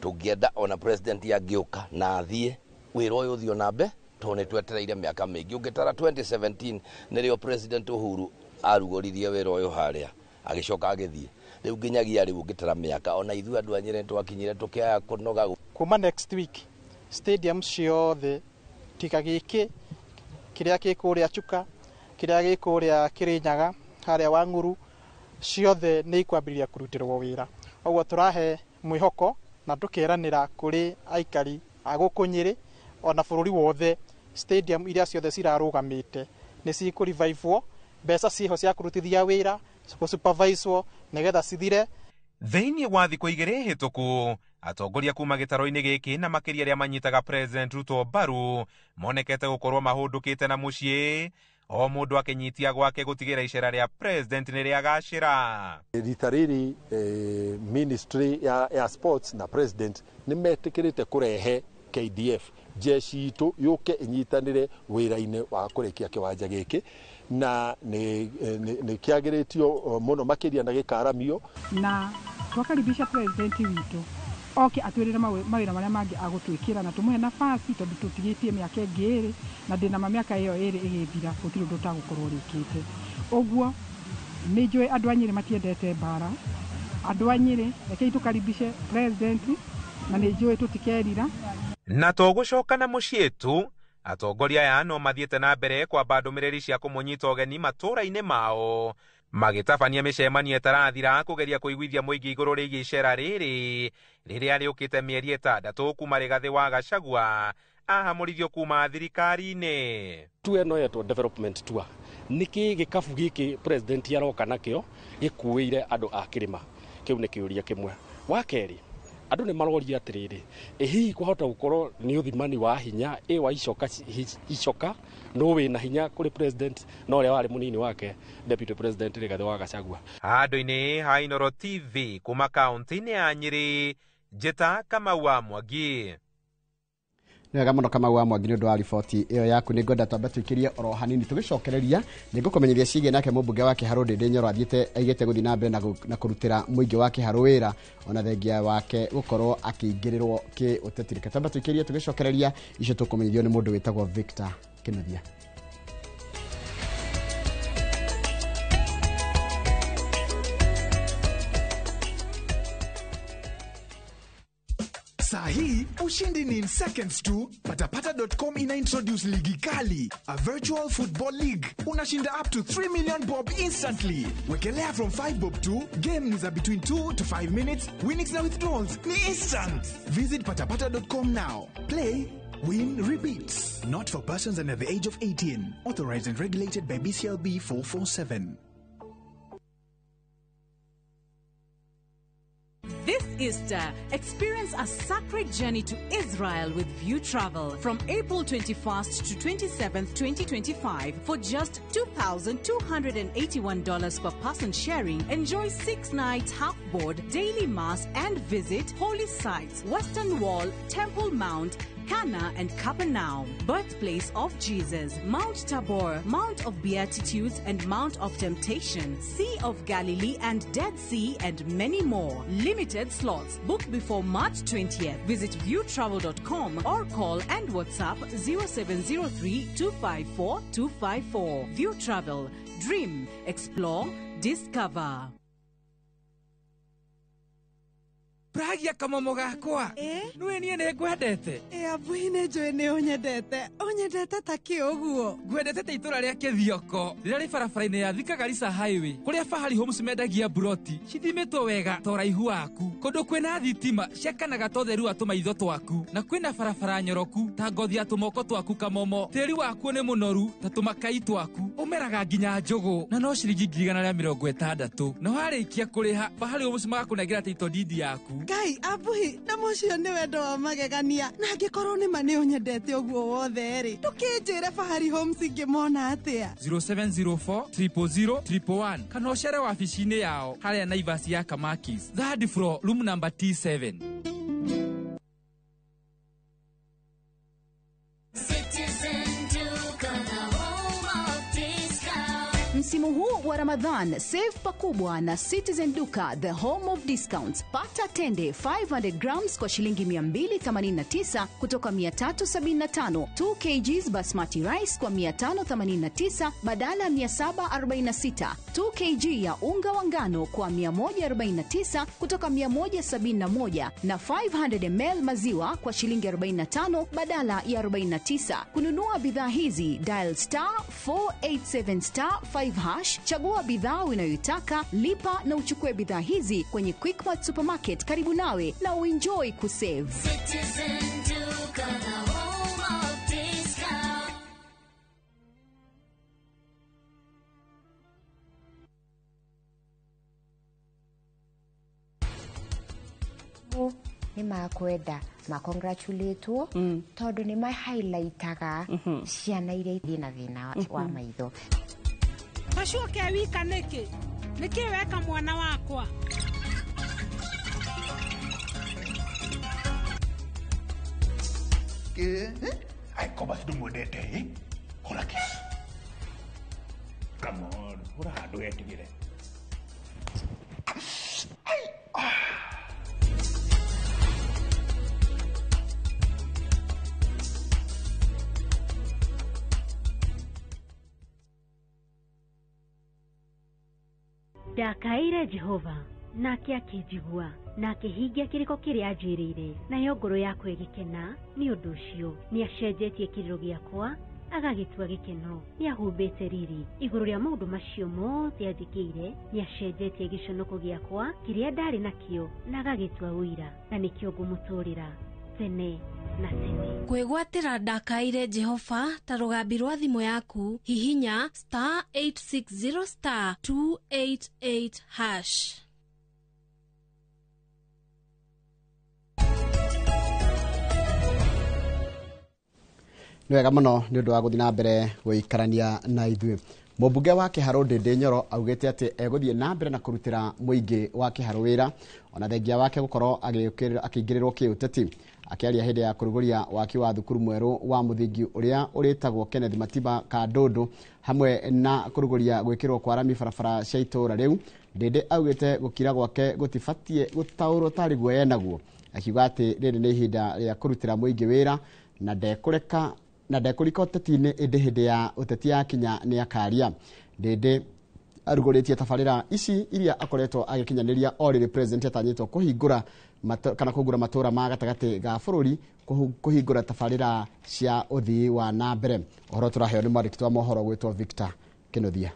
Tũngĩenda ona President angĩũka na athiĩ wĩra ũyũ ũthiĩ na mbere, tondũ nĩ twetereire mĩaka mĩingĩ. Ũngĩtara 2017 nĩrĩo President Uhuru arugũririe wĩra ũyũ harĩa, agĩcoka agĩthiĩ. Rĩu nginyagia rĩu ũngĩtara mĩaka ona ithuĩ andũ a Nyĩrĩ twakinyire tũkĩaya kũnoga. Kuma next week stadium ciothe tiga gĩkĩ kĩrĩa gĩ kũrĩa Chuka, kĩrĩa gĩ kũrĩa Kĩrĩnyaga, harĩa Wang'uru, ciothe nĩ ikwambĩrĩria kũrutĩrwo wĩra. Ũguo tũrahe mwĩhoko na tũkeranĩra kũrĩ aikari a gũkũ Nyĩrĩ ona bũrũri wothe, stadium iria ciothe cirarũgamĩte nĩ cikũrivivwo, mbeca ciho cia kũrutithia wĩra, gũsuperviswo nĩgetha cithire. Thĩinĩ wa thikũ 2 hĩtũku, atongoria kuma gĩtarũ-inĩ gĩkĩ na makĩria arĩa manyitaga President Ruto mbaru monekete gũkorwo mahũndũkĩte na mũciĩ, O mũndũ akĩnyitia gwake gũtigĩra icera rĩa president nĩ rĩagacĩra. Rita rĩrĩ ministry ya sports na president nĩ metĩkĩrĩte kũrehe KDF jeshi itũ yũke ĩnyitanĩre wĩra-inĩ wa kũrĩkia kĩwanja gĩkĩ na nĩ kĩagĩrĩtio mũno makĩria na gĩkaramio. Na twakaribisha president witũ oke atwĩrĩre mawĩra marĩa mangĩ agũtwĩkĩra na tũmũhe nafasi tondũ tũtigĩtie mĩaka ĩngĩ ĩrĩ na ndĩna ma mĩaka ĩyo ĩrĩ ĩgĩthira gũtirĩ ũndũ ũtagũkorwo ũrĩkĩte. Ũguo nĩ njũĩ andũ a Nyĩrĩ matiendete mbara, andũ a Nyĩrĩ rekei tũkaribishe president na nĩ njũĩ tũtikerira. Na to gũcoka na mũciĩ tu, atongoria aya no mathiĩte na mbere kwamba ndũmĩrĩri cia kũmũnyita ũgeni matũũra-inĩ mao magĩtabania mĩcemanio ĩtarathira kũgeria kũiguithia mũingĩ igũrũ rĩgiĩ icera rĩrĩ rĩrĩa rĩũkĩte mĩeri ĩtandatũ kuma Rigathĩ wa Gachagua ahamũrithio kuma thirikari-inĩ. Tour ĩno yetwo development tour nĩkĩ gĩkabu gĩkĩ president aroka nakĩo gĩkuĩire andũ a kĩrĩma kĩu nĩ kĩũria kĩmwe. Wa kerĩ, andũ nĩ maroria atĩrĩrĩ, ĩ hihi kwahota gũkorwo nĩ ũthimani wa hinya ĩ wa icoka icoka no wĩna hinya kũrĩ president na ũrĩa warĩ mũnini wake deputy president Rigathĩ wa Gachagua. Handũ-inĩ ha Inooro TV kuma kaunti-inĩ ya Nyĩrĩ, Njĩta Kamau wa Mwangi. Nĩ wega mũno Kamau wa Mwangi nĩ ũndũ wa riboti ĩyo yaku. Nĩ ngwenda twambe tũikĩrie oro hanini tũgĩcokereria nĩ ngũkũmenyithia ciĩgiĩ nake mũmbunge wa Kĩharũ Ndĩndĩ Nyoro athiĩte aigĩte gũthiĩ na mbere na kũrutĩra mũingĩ wa Kĩharũ wĩra ona thengia wake gũkorwo akĩingĩrĩrwo kĩũteti. Reke twambe tũikĩrie tũgĩcokereria icio tũkũmenyithio nĩ mũndũ wĩtagwo Victor Kĩnuthia. Saa hii ushindi ni in seconds tu. Patapata.com ina introduce ligi kali, a virtual football league. Unashinda up to 3 million bob instantly. Wekelea from 5 bob to game ni za between 2 to 5 minutes. Winnings na withdrawals ni instant. Visit patapata.com now. Play, win, repeat. Not for persons under the age of 18. Authorized and regulated by BCLB 447. This Easter, experience a sacred journey to Israel with View Travel from April 21st to 27th, 2025 for just $2,281 per person sharing. Enjoy 6 nights half board, daily mass and visit holy sites, Western Wall, Temple Mount, Cana and Capernaum, birthplace of Jesus, Mount Tabor, Mount of Beatitudes and Mount of Temptation, Sea of Galilee and Dead Sea and many more. Limited slots. Book before March 20th. Visit viewtravel.com or call and WhatsApp 0703 254 254. View Travel. Dream, explore, discover. Pragia kamomo gakwa nĩwe niĩ nĩ ngwendete. Abuhi nĩ njũĩ nĩ ũnyendete. Ũnyendete ta kĩ ũguo? Ngwendete ta itũra rĩa Kĩthioko rĩrĩa rĩ barabara-inĩ ya Thika Garissa Highway kũrĩa Fahari Homes mendagia buroti cithimĩtwo wega ta ũraihu waku, kũndũ kwĩna thitima ciakanaga ta ũtheru wa tũmaitho twaku, na kwĩna barabara nyoroku ta ngothi ya tũmoko twaku kamomo. Tĩri wakuo nĩ mũnoru ta tũmakai twaku, ũmeraga nginya njũgũ na no ciringi 160,000. Na warĩkia kũrĩha Fahari Homes magakũnengera title deed yaku. Ngai abuhi na mũcio nĩ wendo wa magegania, na angĩkorwo nĩ ma nĩ ũnyendete ũguo wothe rĩ, ndũkĩnjĩre Fahari Homes ingĩmona atĩa? 0704 000 111 kana ũcere wabici-inĩ yao harĩa Naivas ya Kamakis, third floor, room number T7. Msimu huu wa Ramadhan, save pakubwa na Citizen Duka, the home of discounts. Pata tende 500 grams kwa shilingi 289 kutoka 375, 2 kgs basmati rice kwa 589 badala 746, 2 kg ya unga wa ngano kwa 149 kutoka 171 na 500 ml maziwa kwa shilingi 45 badala ya 49. Kununua bidhaa hizi, dial star 487 star 5 hash, chagua bidhaa unayoitaka, lipa na uchukue bidhaa hizi kwenye Quickmart Supermarket karibu nawe na uenjoy kusave. Citizen Duka, the home of discount. Nĩ makwenda makongratulĩtwo tondũ nĩ ma-highlightaga ciana iria irĩ na thĩna wa maitho. Gacuke wika nĩkĩ? Nĩkĩ weka mwana wakwa? Ai, koba ndũmwendete ĩ? Hũra kiss. Come on, hũra handũ wetigĩre. Ndakaĩire Jehova nake akĩnjigua na akĩhingia kĩrĩko kĩrĩa anjĩrĩire, nayo ngoro yakwa ĩgĩkena nĩ ũndũ ũcio. Nĩacenjetie kĩrĩro gĩakwa agagĩtua gĩkeno, nĩahumbĩte riri igũrũ rĩa maũndũ macio mothe anjĩkĩire, nĩacenjetie gĩconoko gĩakwa kĩrĩa ndarĩ nakĩo na agagĩtua ũira, na nĩkĩo ngũmũtũũrĩra tene na tene. Kwĩgwatĩra ndakaire Jehova ta rũgambi rwa thimũ yaku, hihinya star 860 star 288 hash. Nĩ wega mũno nĩ ũndũ wa gũthiĩ na mbere gũikarania na ithuĩ. Mũmbunge wa Kĩharũ Ndĩndĩ Nyoro augĩte atĩ egũthiĩ na mbere na kũrutĩra mũingĩ wa Kĩharũ wĩra ona thengia wake gũkorwo akĩingĩrĩrwo kĩũteti. Akĩaria hĩndĩ ya kũrugũria waki wa thukuru mwerũ wa mũthingi ũrĩa ũrĩtagwo Kenneth Matiba Kandũndũ hamwe na kũrugũria gwĩkĩrwo kwa rami barabara cia itũũra rĩu, Ndĩndĩ augĩte gũkira gwake gũtibatiĩ gũtaũrwo tarĩ guoya naguo, akiuga atĩ rĩrĩ nĩ ihinda rĩa kũrutĩra mũingĩ wĩra na ndekũreka na ndekũrika ũteti-inĩ ĩndĩ hĩndĩ ya ũteti yakinya nĩ akaria. Ndĩndĩ arugũrĩtie tabarĩra ici iria akoretwo agĩkinyanĩria o rĩrĩ president atanyĩtwo kũhingũra kana kũhingũra matũũra ma gatagatĩ ga bũrũri kũhingũra tabarĩra cia ũthii wa na mbere. Ũhoro tũraheo nĩ mwandĩki wa mohoro gwĩtwo Victor Kĩnuthia.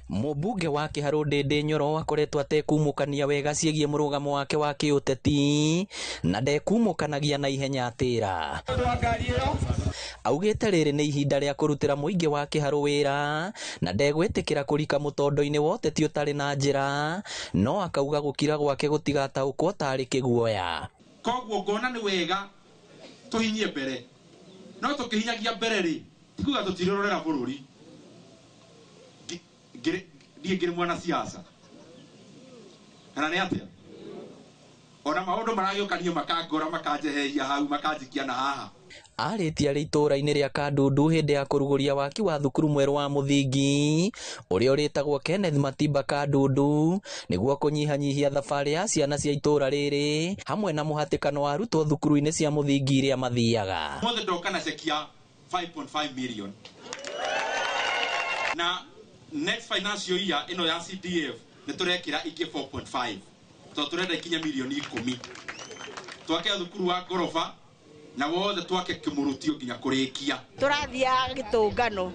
Mũmbunge wa Kĩharũ Ndĩndĩ Nyoro akoretwo atekumũkania wega ciĩgiĩ mũrũgamo wake wa kĩũteti na ndekumũkanagia na ihenya atĩra. Augĩte rĩrĩ nĩ ihinda rĩa kũrutĩra mũingĩ wa Kĩharũ wĩra na ndegwĩtĩkĩra kũrika mũtondo-inĩ wa ũteti ũtarĩ na njĩra, no akauga gũkira gwake gũtigataũkwo tarĩ kĩguoya. Koguo ngona nĩ wega tũhinyie mbere, no tũkĩhinyagia mbere rĩ ti kuga tũtirorera bũrũri. Ndiĩ ngĩrĩ mwana siasa kana nĩ atĩa? Ona maũndũ maragĩũka niĩ makangora makanjeheria hau makanjikia na haha. Arĩtie arĩ itũũra-inĩ rĩa Kandundu hĩndĩ ya kũrugũria waki wa thukuru mwerũ wa mũthingi ũrĩa ũrĩtagwo Kenneth Matiba Kandundu nĩguo kũnyihanyihia thabarĩ ya ciana cia itũũra rĩrĩ hamwe na mũhatĩkano wa arutwo thukuru-inĩ cia mũthingi iria mathiaga. Mothe ndoka na ceki ya 5.5 million na next financial year ĩno ya CDF nĩ tũrekĩra ingĩ 4.5 tondũ tũrenda ikinya milioni 10. Twake thukuru wa ngoroba na wothe twake kĩmũrutio nginya kũrĩkia. Tũrathiaga gĩtũngano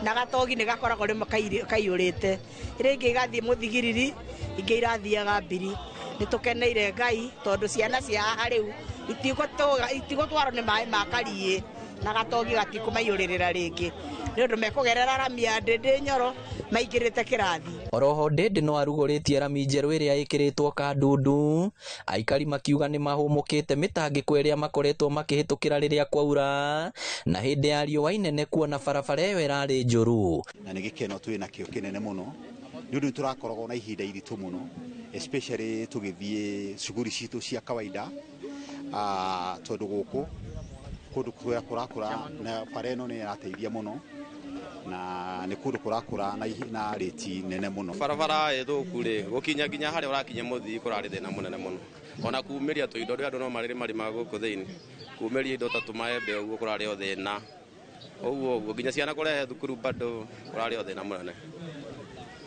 na gatogi nĩ gakoragwo rĩmwe kaiyũrĩte, rĩngĩ igathiĩ mũthigiriri, ingĩ irathiaga mbiri. Nĩ tũkeneire Ngai tondũ ciana cia haha rĩu itigũtwarwo nĩ maĩ ma kariĩ na gatogi gatikũmaiyũrĩrĩra rĩngĩ nĩ ũndũ mekũgerera rami ya Ndĩndĩ Nyoro maingĩrĩte kĩrathi. Oroho Ndĩndĩ no arugũrĩtie rami njerũ ĩrĩa ĩkĩrĩtwo Kandundu, aikari makiuga nĩ mahũmũkĩte mĩtangĩko ĩrĩa makoretwo makĩhĩtũkĩra rĩrĩa kwaura na hĩndĩ ya riũa inene kuona barabara ĩyo ĩrarĩ njũru. Na nĩ gĩkeno twĩ nakĩo kĩnene mũno nĩ ũndũ tũrakoragwo na ihinda iritũ mũno especially tũgĩthiĩ cuguri citũ cia kawaida tondũ gũkũ kũndũ kũrĩa kũrakũra na bara ĩno nĩ ĩrateithia mũno na nĩ kũndũ kũrakũra na rĩti nene mũno. Barabara ĩthũku rĩ gũkinya nginya harĩa ũrakinya mũthii kũrarĩ thĩna mũnene mũno, ona kumĩria tũindo rĩ andũ no marĩrĩ marĩmaga gũkũ thĩinĩ, kumĩria indo ta tũmaembe ũguo kũrarĩ o thĩna ũguo ũguo, nginya ciana kũrehe thukuru bado kũrarĩ o thĩna mũnene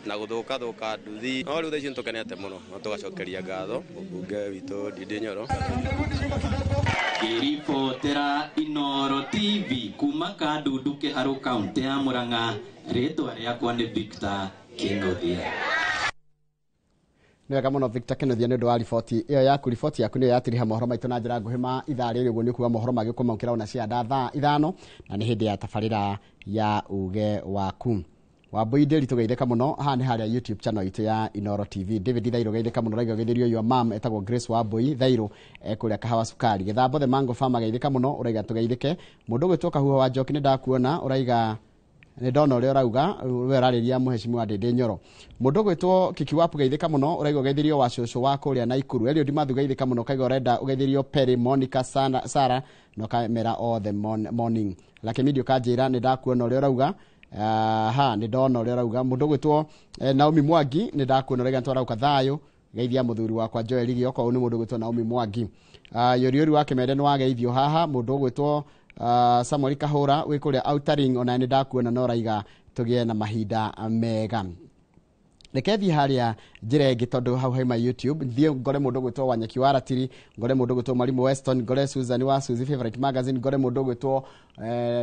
na gũthũka thũka nduthi. No rĩu thaa ici nĩtũkenete mũno na tũgacokeria ngatho mũmbunge witũ Ndĩndĩ Nyoro. Ngĩribotera Inooro TV kuma Kandundu Kĩharũ kaunti ya Murang'a, rĩtwa rĩakwa nĩ Victor Kĩnuthia. Nĩ wega mũno Victor Kĩnuthia nĩ ũndũ wa riboti ĩyo yaku. Riboti yaku nĩyo yatiriha mohoro maitũ na njĩra nguhĩ ma ithaa rĩrĩ, ũguo nĩ kuga mohoro magĩũka maũkĩra ona cia thaa 5 na nĩ hĩndĩ ya tabarĩra ya uge waku. Wambui Nderi tũgeithĩka mũno. Haha nĩ harĩa YouTube channel itũ ya Inoro TV. David Thairũ geithĩka mũno, raiga geithĩrio your mom etagwo Grace Wambui Thairũ ekũrĩa Kahawa Sukari. Gĩthambo the Mango Farmer geithĩka mũno, ũraiga tũgeithĩke. Mũndũ ũgwĩtwo Kahuho wa Njoki nĩ ndakuona, ũraiga nĩ ndona ũrĩa ũrauga we ũrarĩria mũhecimiwa Ndĩndĩ Nyoro. Mũndũ ũgwĩtwo Kikiwapu geithĩka mũno, ũraiga ũgeithĩrio wa cũcũ wa kũrĩa Naikuru. Eliud Mathu geithĩka mũno, kaiga ũrenda ũgeithĩrio Perry Monica Sara na ũkamera othe morning. Lucky Media ũkanjĩra nĩ ndakuona ũrĩa ũrauga. Ha nĩ ndona ũrĩa ũrauga. Mũndũ ũgwĩtwo Naomi Mwangi nĩ ndakuona, ũraiga nĩtwarauka thayũ, geithia mũthuri wakwa Joel Gĩoko. Ũyũ nĩ mũndũ ũgwĩtwo Naomi Mwangi. Yũriũri wa Kĩmende nĩ wageithio haha. Mũndũ ũgwĩtwo Samuel Kahũra wĩ kũrĩa Outer ona nĩ ndakuona na ũraiga tũgĩe na mahinda mega. Reke thiĩ harĩa njĩra ĩngĩ tondũ hau haima YouTube, thiĩ ngore mũndũ ũgwĩtwo Wanyeki wa Ratiri, ngore mũndũ ũgwĩtwo Mwalimu Weston, ngore Susan wa Suzy Favorite Magazine, ngore mũndũ ũgwĩtwo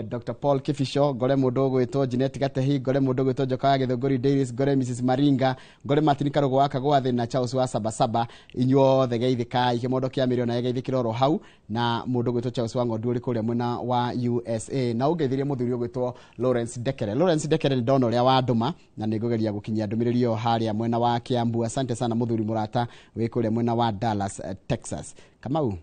Dr Paul Kibisho, ngore mũndũ ũgwĩtwo Jeanette Gatehi, ngore mũndũ ũgwĩtwo Njoka wa Gĩthũngũri Dairies, ngore Mrs Maringa, ngore Martin Karũgũ wa Kagwathĩ na Charles wa Sabasaba. Inyuothe geithĩkai. Kĩmondo kĩa mĩrĩo naye geithĩkĩra oro hau, na mũndũ ũgwĩtwo Charles wa Ng'ondu ũrĩ kũrĩa mwena wa USA. Na ũngeithirie mũthuri ũgwĩtwo Lawrence Dekere. Lawrence Dekere nĩ ndona ũrĩa wandũma na nĩ ngũgeria gũkinyia ndũmĩrĩri ĩyo harĩa mwena wa Kiambu. Asante sana mũthuri mũrata wĩ kũrĩa mwena wa Dallas, Texas. Kamau,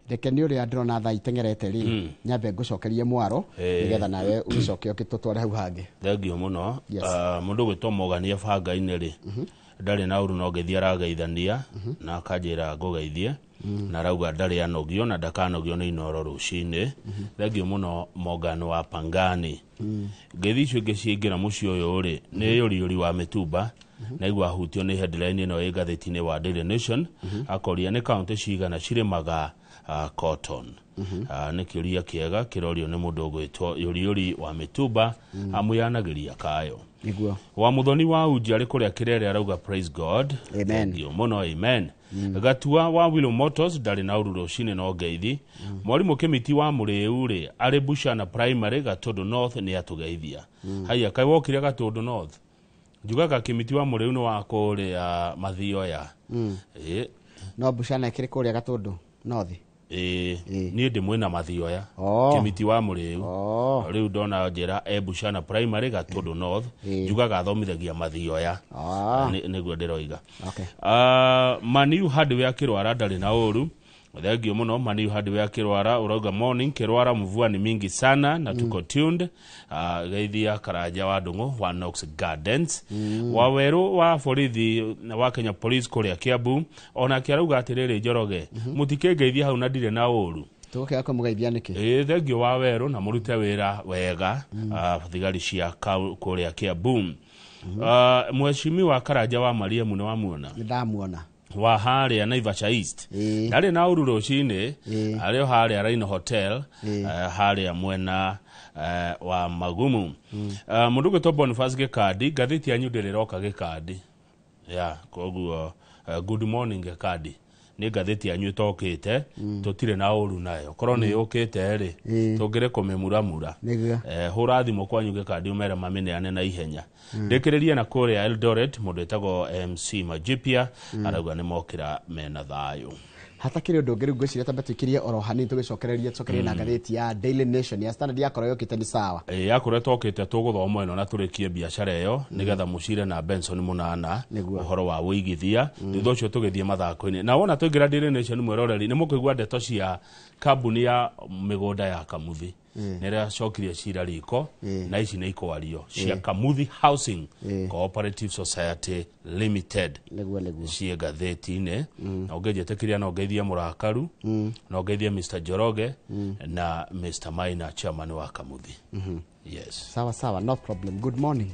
reke nĩ ũrĩa ndĩrona thaa iteng'erete rĩ, nyambe ngũcokerie mwaro nĩgetha nawe ũgĩcoke ũkĩtũtware hau hangĩ. Thengio mũno. Yes. Mũndũ ũgwĩtwo Mogania Banga-inĩ rĩ, ndarĩ na ũru no ngeithi arageithania na akanjĩra ngũgeithie, na arauga ndarĩ anogio na ndakanogio nĩ Inoro rũcinĩ. Thengio mũno Morgan wa Pangani. Ngeithi icio ingĩ ciaingĩra mũciĩ ũyũ rĩ, nĩ yũriyũri wa mĩtumba naigua ahutio nĩ headline ĩno ĩ ngathĩti-inĩ wa Daily Nation, akoria nĩ kaũntĩ cigana cirĩmaga cotton. Nĩ kĩũria kĩega kĩrorio nĩ mũndũ ũgwĩtwo yũriyũri wa mĩtumba, amũyanagĩria kayo. Nĩguo. Wa Muthoni wa Uji arĩ kũrĩa Kĩrere arauga praise God. Amen. Thank you mũno, amen. Gatua wa Willow Motors ndarĩ na ũru rũcinĩ no ngeithi. Mwarimũ Kĩmiti wa Mũrĩu rĩ, arĩ Bushana Primary Gatũndũ North nĩ atũgeithia. Haiya, kaĩ wokire Gatũndũ North? Njugaga Kĩmiti wa Mũrĩu nĩ wa kũrĩa Mathioya. Ĩ, No Bushana ĩkĩrĩ kũrĩa Gatũndũ North. Ĩ, niĩ ndĩ mwena Mathioya. Kĩmiti wa Mũrĩu. Rĩu ndona njĩra e Bushana Primary Gatũndũ North, njugaga athomithagia Mathioya. Nĩguo ndĩroiga. Okay. Maniu Hardware Kĩrwara ndarĩ na ũru. Thengio mũno Maniu Hardware Kĩrwara, ũrauga morning Kĩrwara, mvua ni mingi sana na tuko tuned. Geithia Karanja wa Ndũng'ũ wa Knox Gardens. Wawerũ wa borithi wa Kenya Police kũrĩa Kiambu onake arauga atĩrĩrĩ, Njoroge, mũtikĩngeithia hau na ndirĩ na ũru. Tũgũkĩaga kũmũgeithia nĩkĩ? Ĩ, thengio wa werũ na mũrute wĩra wega, thigari cia kũrĩa Kiambu. Mheshimiwa Karanja wa Mariamu nĩ wamuona? Nĩ ndamuona. Wa harĩa Naivasha East ndarĩ na ũru rũcinĩ, arĩ o harĩa Rhino Hotel, harĩa mwena wa Magumu. Mũndũ ũgwĩtwo Boniface Gĩkandi, ngathĩti yanyu ndĩrĩ ĩroka Gĩkandi ya koguo, good morning Gĩkandi, nĩ ngathĩti yanyu ĩtokĩte, tũtirĩ na ũru nayo, korwo nĩ yũkĩte rĩ, tũngĩrĩ kũmĩmuramura. Nĩguo. Hũra thimũ kwanyu Gĩkandi ũmere mamĩneane na ihenya. Ndĩkĩrĩrie na kũrĩa Eldoret, mũndũ wĩtagwo MC Majipia arauga nĩ mokĩra mena thayũ. Hatakĩrĩ ũndũ ũngĩ rĩu ngwĩciria tambe tũikĩrie oro hanini tũgĩcokererie tũcokererie na ngathĩti ya Daily Nation. Ya Standard yakorwo yũkĩte nĩ sawa. Ĩ, yakorwo ĩtokĩte tũgũthoma ĩno na tũrĩkie biacara ĩyo nĩgetha mũcire na Benson Mũnana ũhoro wa wũigithia, thutha ũcio tũgĩthiĩ mathako-inĩ. Na wona twaingĩra Daily Nation, mwĩroreri, nĩ mũkũigua ndeto cia kambuni ya mĩgũnda ya Kamuthi nĩ ĩracokirie cira riko, na ici nĩ ikwario cia Kamuthi Housing Cooperative Society Limited. Nĩguo, nĩguo. Ciĩ ngathĩti-inĩ, na ũngĩnjĩtĩkĩria no ngeithie Mũrakaru, no ngeithie Mr Njoroge na Mr Maina, chairman wa Kamuthi. Yes. Sawa sawa, no problem. Good morning.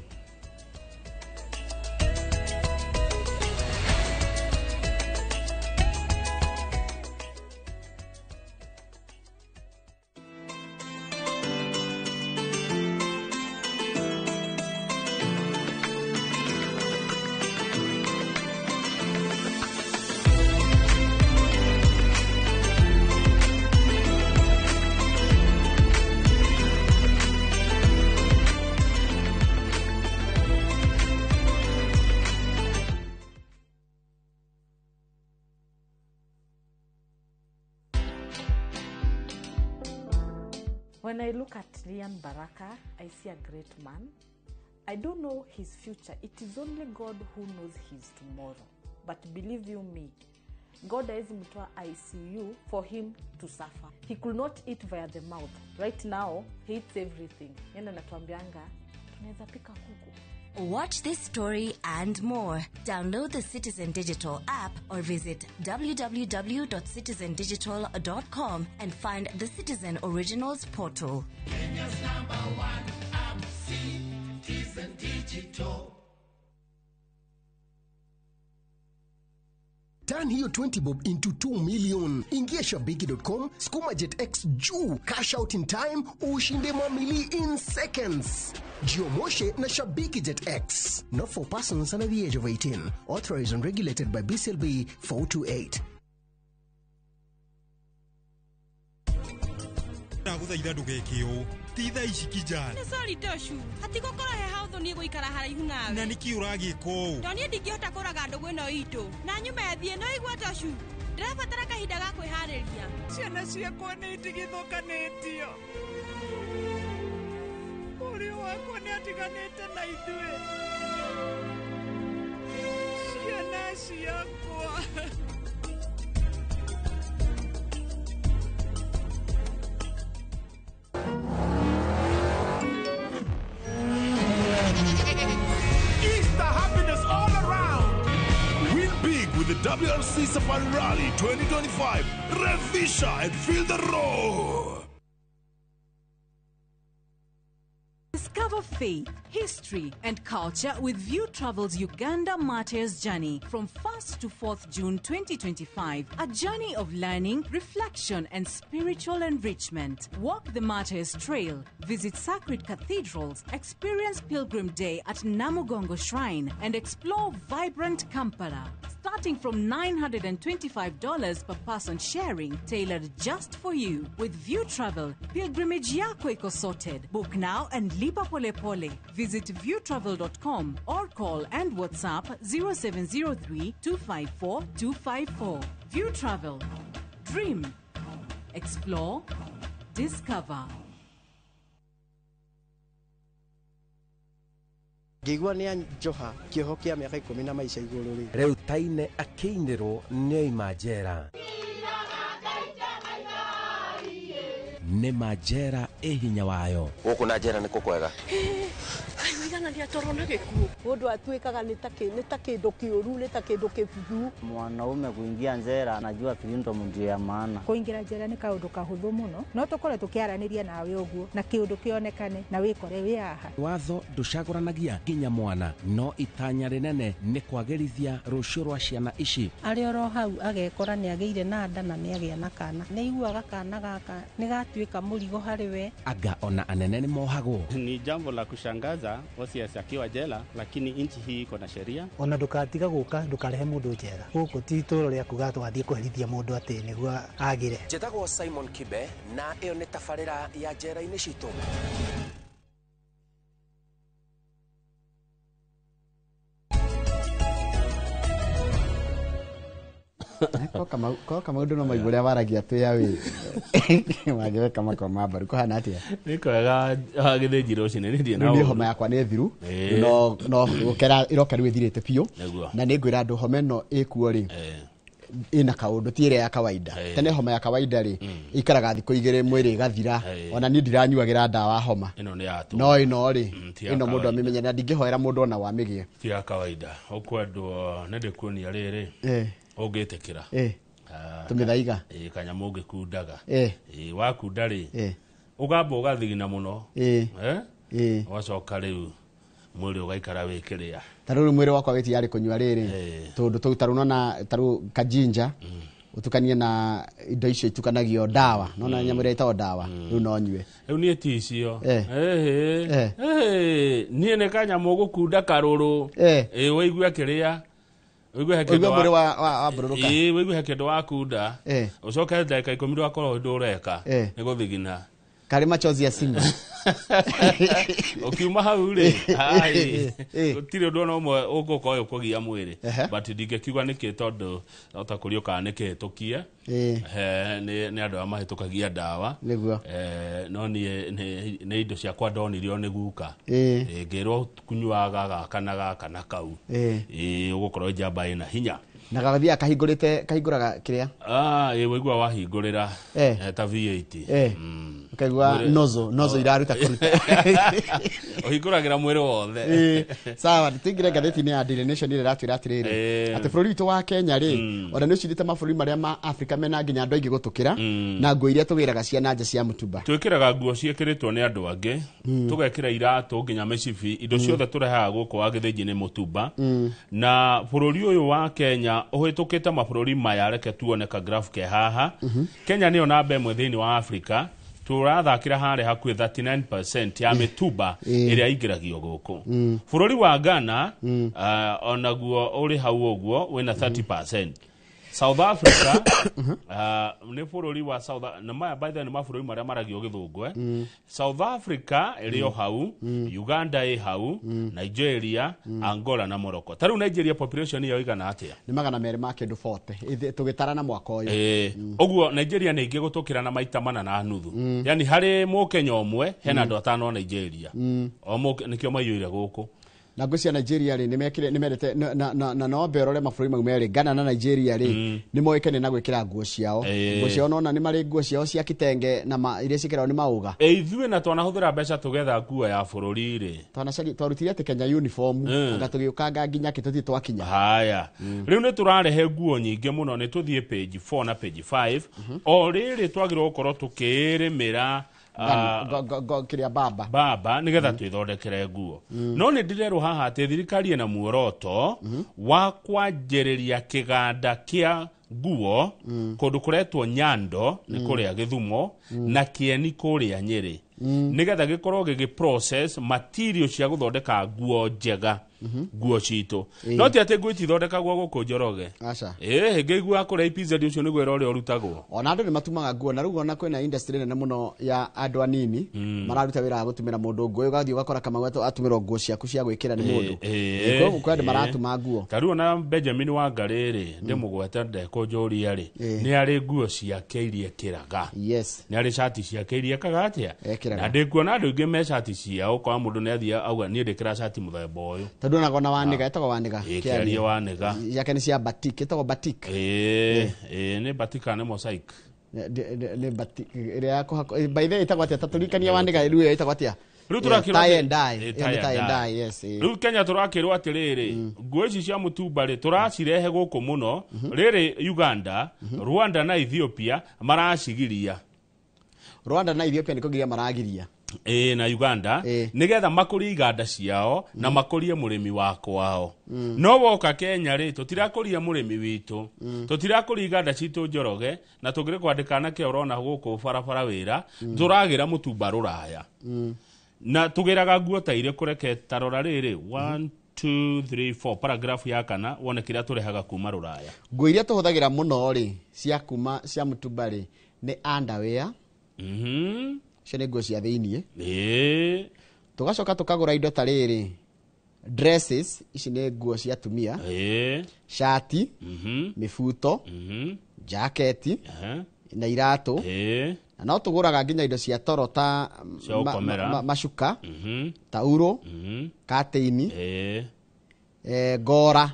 When I look at Lian Baraka, I see a great man. I don't know his future. It is only God who knows his tomorrow. But believe you me, God hawezi mtoa ICU for him to suffer. He could not eat via the mouth. Right now, he eats everything. Yeye anatuambianga tunaweza pika kuku. Watch this story and more. Download the Citizen Digital app or visit www.citizendigital.com and find the Citizen Originals portal. Kenya's number one app, Citizen Digital. Turn hiyo 20 bob into 2 million. Ingia shabiki.com, skuma jet x juu, cash out in time, ushinde mamili in seconds. Jiomoshe na Shabiki Jet X. Not for persons under the age of 18. Authorized and regulated by BCLB 428. Ndagũthaitha ndũgeke ũũ ti thaa ici kijana. Nĩ sorry Toshu, hatigũkorwo he haũthũ niĩ gũikara haraihu nawe. Na nĩkĩ ũragĩka ũũ? To niĩ ndingĩhota kũraga ndũgũ ĩno itũ na nyuma ĩthiĩ no igua Toshu, ndĩrabatara kahinda ga kwĩharĩria. Ciana ciakwa nĩ itigithũkanĩtio, mũriũ wakwa nĩ atiganĩte na ithuĩ, ciana ciakwa. Easter happiness all around. Win big with the WRC Safari Rally 2025. Revisha and feel the roar. Discover faith, history, and culture with View Travel's Uganda Martyrs Journey from 1st to 4th June 2025. A journey of learning, reflection, and spiritual enrichment. Walk the Martyrs Trail, visit sacred cathedrals, experience Pilgrim Day at Namugongo Shrine, and explore vibrant Kampala. Starting from $925 per person sharing, tailored just for you. With View Travel, pilgrimage yako iko sorted. Book now and lipa pole pole. Visit viewtravel.com or call and WhatsApp 0703 254 254. View Travel. Dream. Explore. Discover. Ngĩigua nĩ anjoha kĩoho kĩa mĩaka 10 na maica igũrũ rĩ. Rĩu Taine akĩinĩrwo nĩ oima njera. Nĩ ma njera ĩ hinya wayo. Gũkũ na njera nĩ kũ kwega. Kaiguigana nĩ atorwo na gĩkuũ. Mũndũ atuĩkaga nĩ ta kĩndũ kĩũru, nĩ ta kĩndũ kĩbuthu. Mwanaume kuingia njera anajua freedom ndio ya maana. Kũingĩra njera nĩ kaũndũ kahũthũ mũno, no tũkorwo tũkĩaranĩria nawe ũguo na kĩũndũ kĩonekane na wĩkore wĩ haha. Watho ndũcagũranagia nginya mwana, no itanya rĩnene nĩ kwagĩrithia rũciũ rwa ciana ici. Arĩ oro hau agekora nĩ agĩire na nda na nĩ agĩa na kana. Nĩ aiguaga kana gaka nĩ gatuĩka mũrigo harĩ we. Anga ona anene nĩ mohagwo. Ni jambo la kushangaza Osias akiwa jela, lakini nchi hii iko na sheria. Ona ndukatiga guka ndukarehe mundu njera guku ti itũũra rĩa kuga twathiĩ kũherithia mũndũ atĩ nĩguo agĩre. Njĩtagwo Simon Kibe na ĩyo nĩ tabarĩra ya njera-inĩ citũ. Ko Kamau no maigua ũrĩa waragia twĩ awĩ mangĩweka makwa ma mbaru kũhana atĩa? Nĩ kwega gĩthĩnji rũcinĩ nĩ ndirĩ na Rĩu niĩ ũru. homa yakwa nĩ thiru no no gũkera iroka rĩu ĩthirĩte biũ. Nĩguo. Na nĩ ngwĩra andũ homa ĩno ĩkuo rĩ ĩna kaũndũ ti ĩrĩa ya kawaida. Tene homa ya kawaida rĩ ikaraga thikũ 2 mwĩrĩ ĩgathira. Ona niĩ ndiranyuagĩra ndawa homa. Ĩno nĩ ya tũ. No ĩno rĩ ti ya ĩno mũndũ kawaida. amĩmenye na ndingĩhoera mũndũ ona wamĩgĩe. Ti ya kawaida. Ũkwendwo nĩ ndĩkuonia rĩrĩ ũngĩtĩkĩra. Tũmĩthaiga. Kanyamũ ũngĩkundaga. Wakunda rĩ ũgamba ũgathigina mũno. Ũgacoka rĩu mwĩrĩ ũgaikara wĩkĩrĩa. Ta rĩu mwĩrĩ wakwa wĩ tiyarĩ kũnyua rĩrĩ tũndũ tũu ta rĩu nona ta rĩu kajinja ũtukanie na indo icio itukanagio ndawa nona nyamũ ĩrĩa ĩtagwo ndawa rĩu no nyue. Rĩu niĩ ti icio. Niĩ nĩ kanyamũ ũgũkunda karũrũ. Wĩigue kĩrĩa ũigue he kĩndũ Ũigue mwĩrĩ wambũrũrũka. Ũigue he kĩndũ wakunda ũcoke ndagĩka 10 ndũgakorwo ũndũ ũreka nĩ gũthigina. Karĩ machozi ya Simba. Ũkiuma hau rĩ, ai, gũtirĩ ũndũ ona ũmwe ũgũka ũyũ kũgia mwĩrĩ. But ndingĩkiuga nĩkĩ, tondũ ota kũrio kana nĩkĩhĩtũkie. Nĩ andũ arĩa mahĩtũkagia ndawa. No niĩ nĩ indo ciakwa ndonirio nĩ guka. Ngĩrwo kunyuaga gaka na gaka na kau. Ũgũkorwo njamba ĩna hinya. Na gagathiaga kahingũrĩte, kahingũraga kĩrĩa? Ah, ĩ waigua wahingũrĩra ta V8. Ũkaigua nozo iraruta kũruta. Ũhingũragĩra mwĩrĩ wothe. Sawa, tũingĩre ngathĩti-inĩ ya Daily Nation ĩrĩa ĩratwĩra atĩrĩrĩ, atĩ bũrũri witũ wa Kenya rĩ, ona nĩ ũcindĩte mabũrũri marĩa ma Afrika mena nginya andũ aingĩ gũtũkĩra na nguo iria tũgĩraga cia na nja cia mũtumba. Twĩkĩraga nguo ciĩkĩrĩtwo nĩ andũ angĩ, tũgekĩra iratũ nginya mĩcibi, indo ciothe tũrehaga gũkũ wa gĩthĩnji nĩ mũtumba. Na bũrũri ũyũ wa Kenya ũhĩtũkĩte mabũrũri maya. Reke tuone ka graph ke haha. Kenya nĩyo namba ĩmwe thĩinĩ wa Afrika, tũrathakĩra harĩa hakuhĩ 39% ya mĩtumba ĩrĩa ingĩragio gũkũ. Bũrũri wa Ghana onaguo ũrĩ hau ũguo, wĩna 30%. South Africa nĩ bũrũri wa South, na maya by the way nĩ mabũrũri marĩa maragio gĩthũngũ, eh. South Africa ĩrĩ o hau, Uganda ĩ hau, Nigeria, Angola na Morocco. Ta rĩu Nigeria population yao igana atĩa? Nĩ 200 ma kĩndũ 40 tũgĩtara na mwaka ũyũ. Ũguo Nigeria nĩ ingĩ gũtũkĩra na maita 4.5. Yani harĩ mũkenya ũmwe hena andũ atano a Nigeria. O nĩkĩo maiyũire gũkũ. Na ngwĩciria Nigeria rĩ, nĩ mendete na no ambe ũrore mabũrũri mau merĩ, Ghana na Nigeria rĩ, nĩ moĩkaine na gwĩkĩra nguo ciao. Nguo ciao nona nĩ marĩ nguo ciao cia kitenge na iria ciĩkĩragwo nĩ maũga. Ithuĩ na twanahũthĩra mbeca tũgetha nguo ya bũrũri rĩ. Twanacari twarutire atĩ Kenya uniform, anga tũgĩũkanga nginya kĩ tũthiĩ twakinya. Haya, rĩu nĩ tũrarehe nguo nyingĩ mũno. Nĩ tũthiĩ page 4 na page 5. O rĩrĩ twagĩrĩirwo gũkorwo tũkĩrĩmĩra kĩrĩa baba. Baba, nĩgetha twĩthondekere nguo. No nĩ ndĩrerwo haha atĩ thirikari ĩna muoroto wa kwanjĩrĩria kĩganda kĩa nguo kũndũ kũretwo Nyando, nĩ kũrĩa Gĩthumo, na Kĩeni kũrĩa Nyĩrĩ, nĩgetha gĩkorwo gĩgĩ process material cia gũthondeka nguo njega, nguo citũ. No ti atĩ nguo itithondekagwo gũkũ, Njoroge. Aca. Ĩ ngĩigua kũrĩa EPZ ũcio nĩguo wĩra ũrĩa ũrutagwo. Ona andũ nĩ matumaga nguo, na rĩu ona kwĩna industry nene mũno ya andũ anini mararuta wĩra wa gũtumĩra mũndũ nguo. Ũgathiĩ ũgakora Kamau atumĩrwo nguo ciaku cia gwĩkĩra nĩ mũndũ. Kwĩ andũ maratuma nguo. Ta rĩu ona Benjamin Wangarĩ rĩ, ndĩmũgwete ndekũnjũria rĩ, nĩ arĩ nguo ciake iria ekĩraga. Nĩ arĩ cati ciake iria ekaga atĩa? Ekĩraga. Na ndĩkuona andũ aingĩ me cati ciao, kwa mũndũ nĩ athiĩ auga niĩ ndĩkĩra cati mũthemba ũyũ. Tondũ onaga ona Wanĩga, ĩtagwo Wanĩga. Kĩarie Wanĩga. Yake nĩ cia batik, ĩtagwo batik. Ĩ nĩ batika, nĩ mosaic. Nĩ batik ĩrĩa ya kũhakwo. By the way, ĩtagwo atĩa? Tatũrikania Wanĩga rĩu ĩyo ĩtagwo atĩa? Rĩu tũrakĩrwo Tie and dye. Ĩ, Ĩyo nĩ tie tie and and dye. dye, yes. Rĩu Kenya tũrakĩrwo atĩrĩrĩ, nguo ici cia mũtumba rĩ, tũracirehe gũkũ mũno. Rĩrĩ Uganda, Rwanda na Ethiopia maracigiria. Rwanda na Ethiopia nĩ kũgiria maragiria. Ĩ, na Uganda, nĩgetha makũrie iganda ciao na makũrie mũrĩmi wa kwao. No woka Kenya rĩ, tũtirakũria mũrĩmi witũ, tũtirakũria iganda citũ, Njoroge, na tũngĩrĩ kwandĩka anake ũrona gũkũ barabara wĩra, tũragĩra mũtumba rũraya na tũgĩraga nguo ta irĩkũ? Reke tarora rĩrĩ, 1 2 3 4, paragraph ya kana, wone kĩrĩa tũrehaga kuma rũraya. Nguo iria tũhũthagĩra mũno rĩ, cia kuma cia mũtumba rĩ, nĩ underwear. Icio nĩ nguo cia thĩiniĩ. Tũgacoka tũkagũra indo ta rĩrĩ, dresses, ici nĩ nguo cia atumia, cati, mĩbuto, jaketi na iratũ. Na no tũgũraga nginya indo cia toro ta Cia gũkomera. macuka, tauro, katĩini, ngora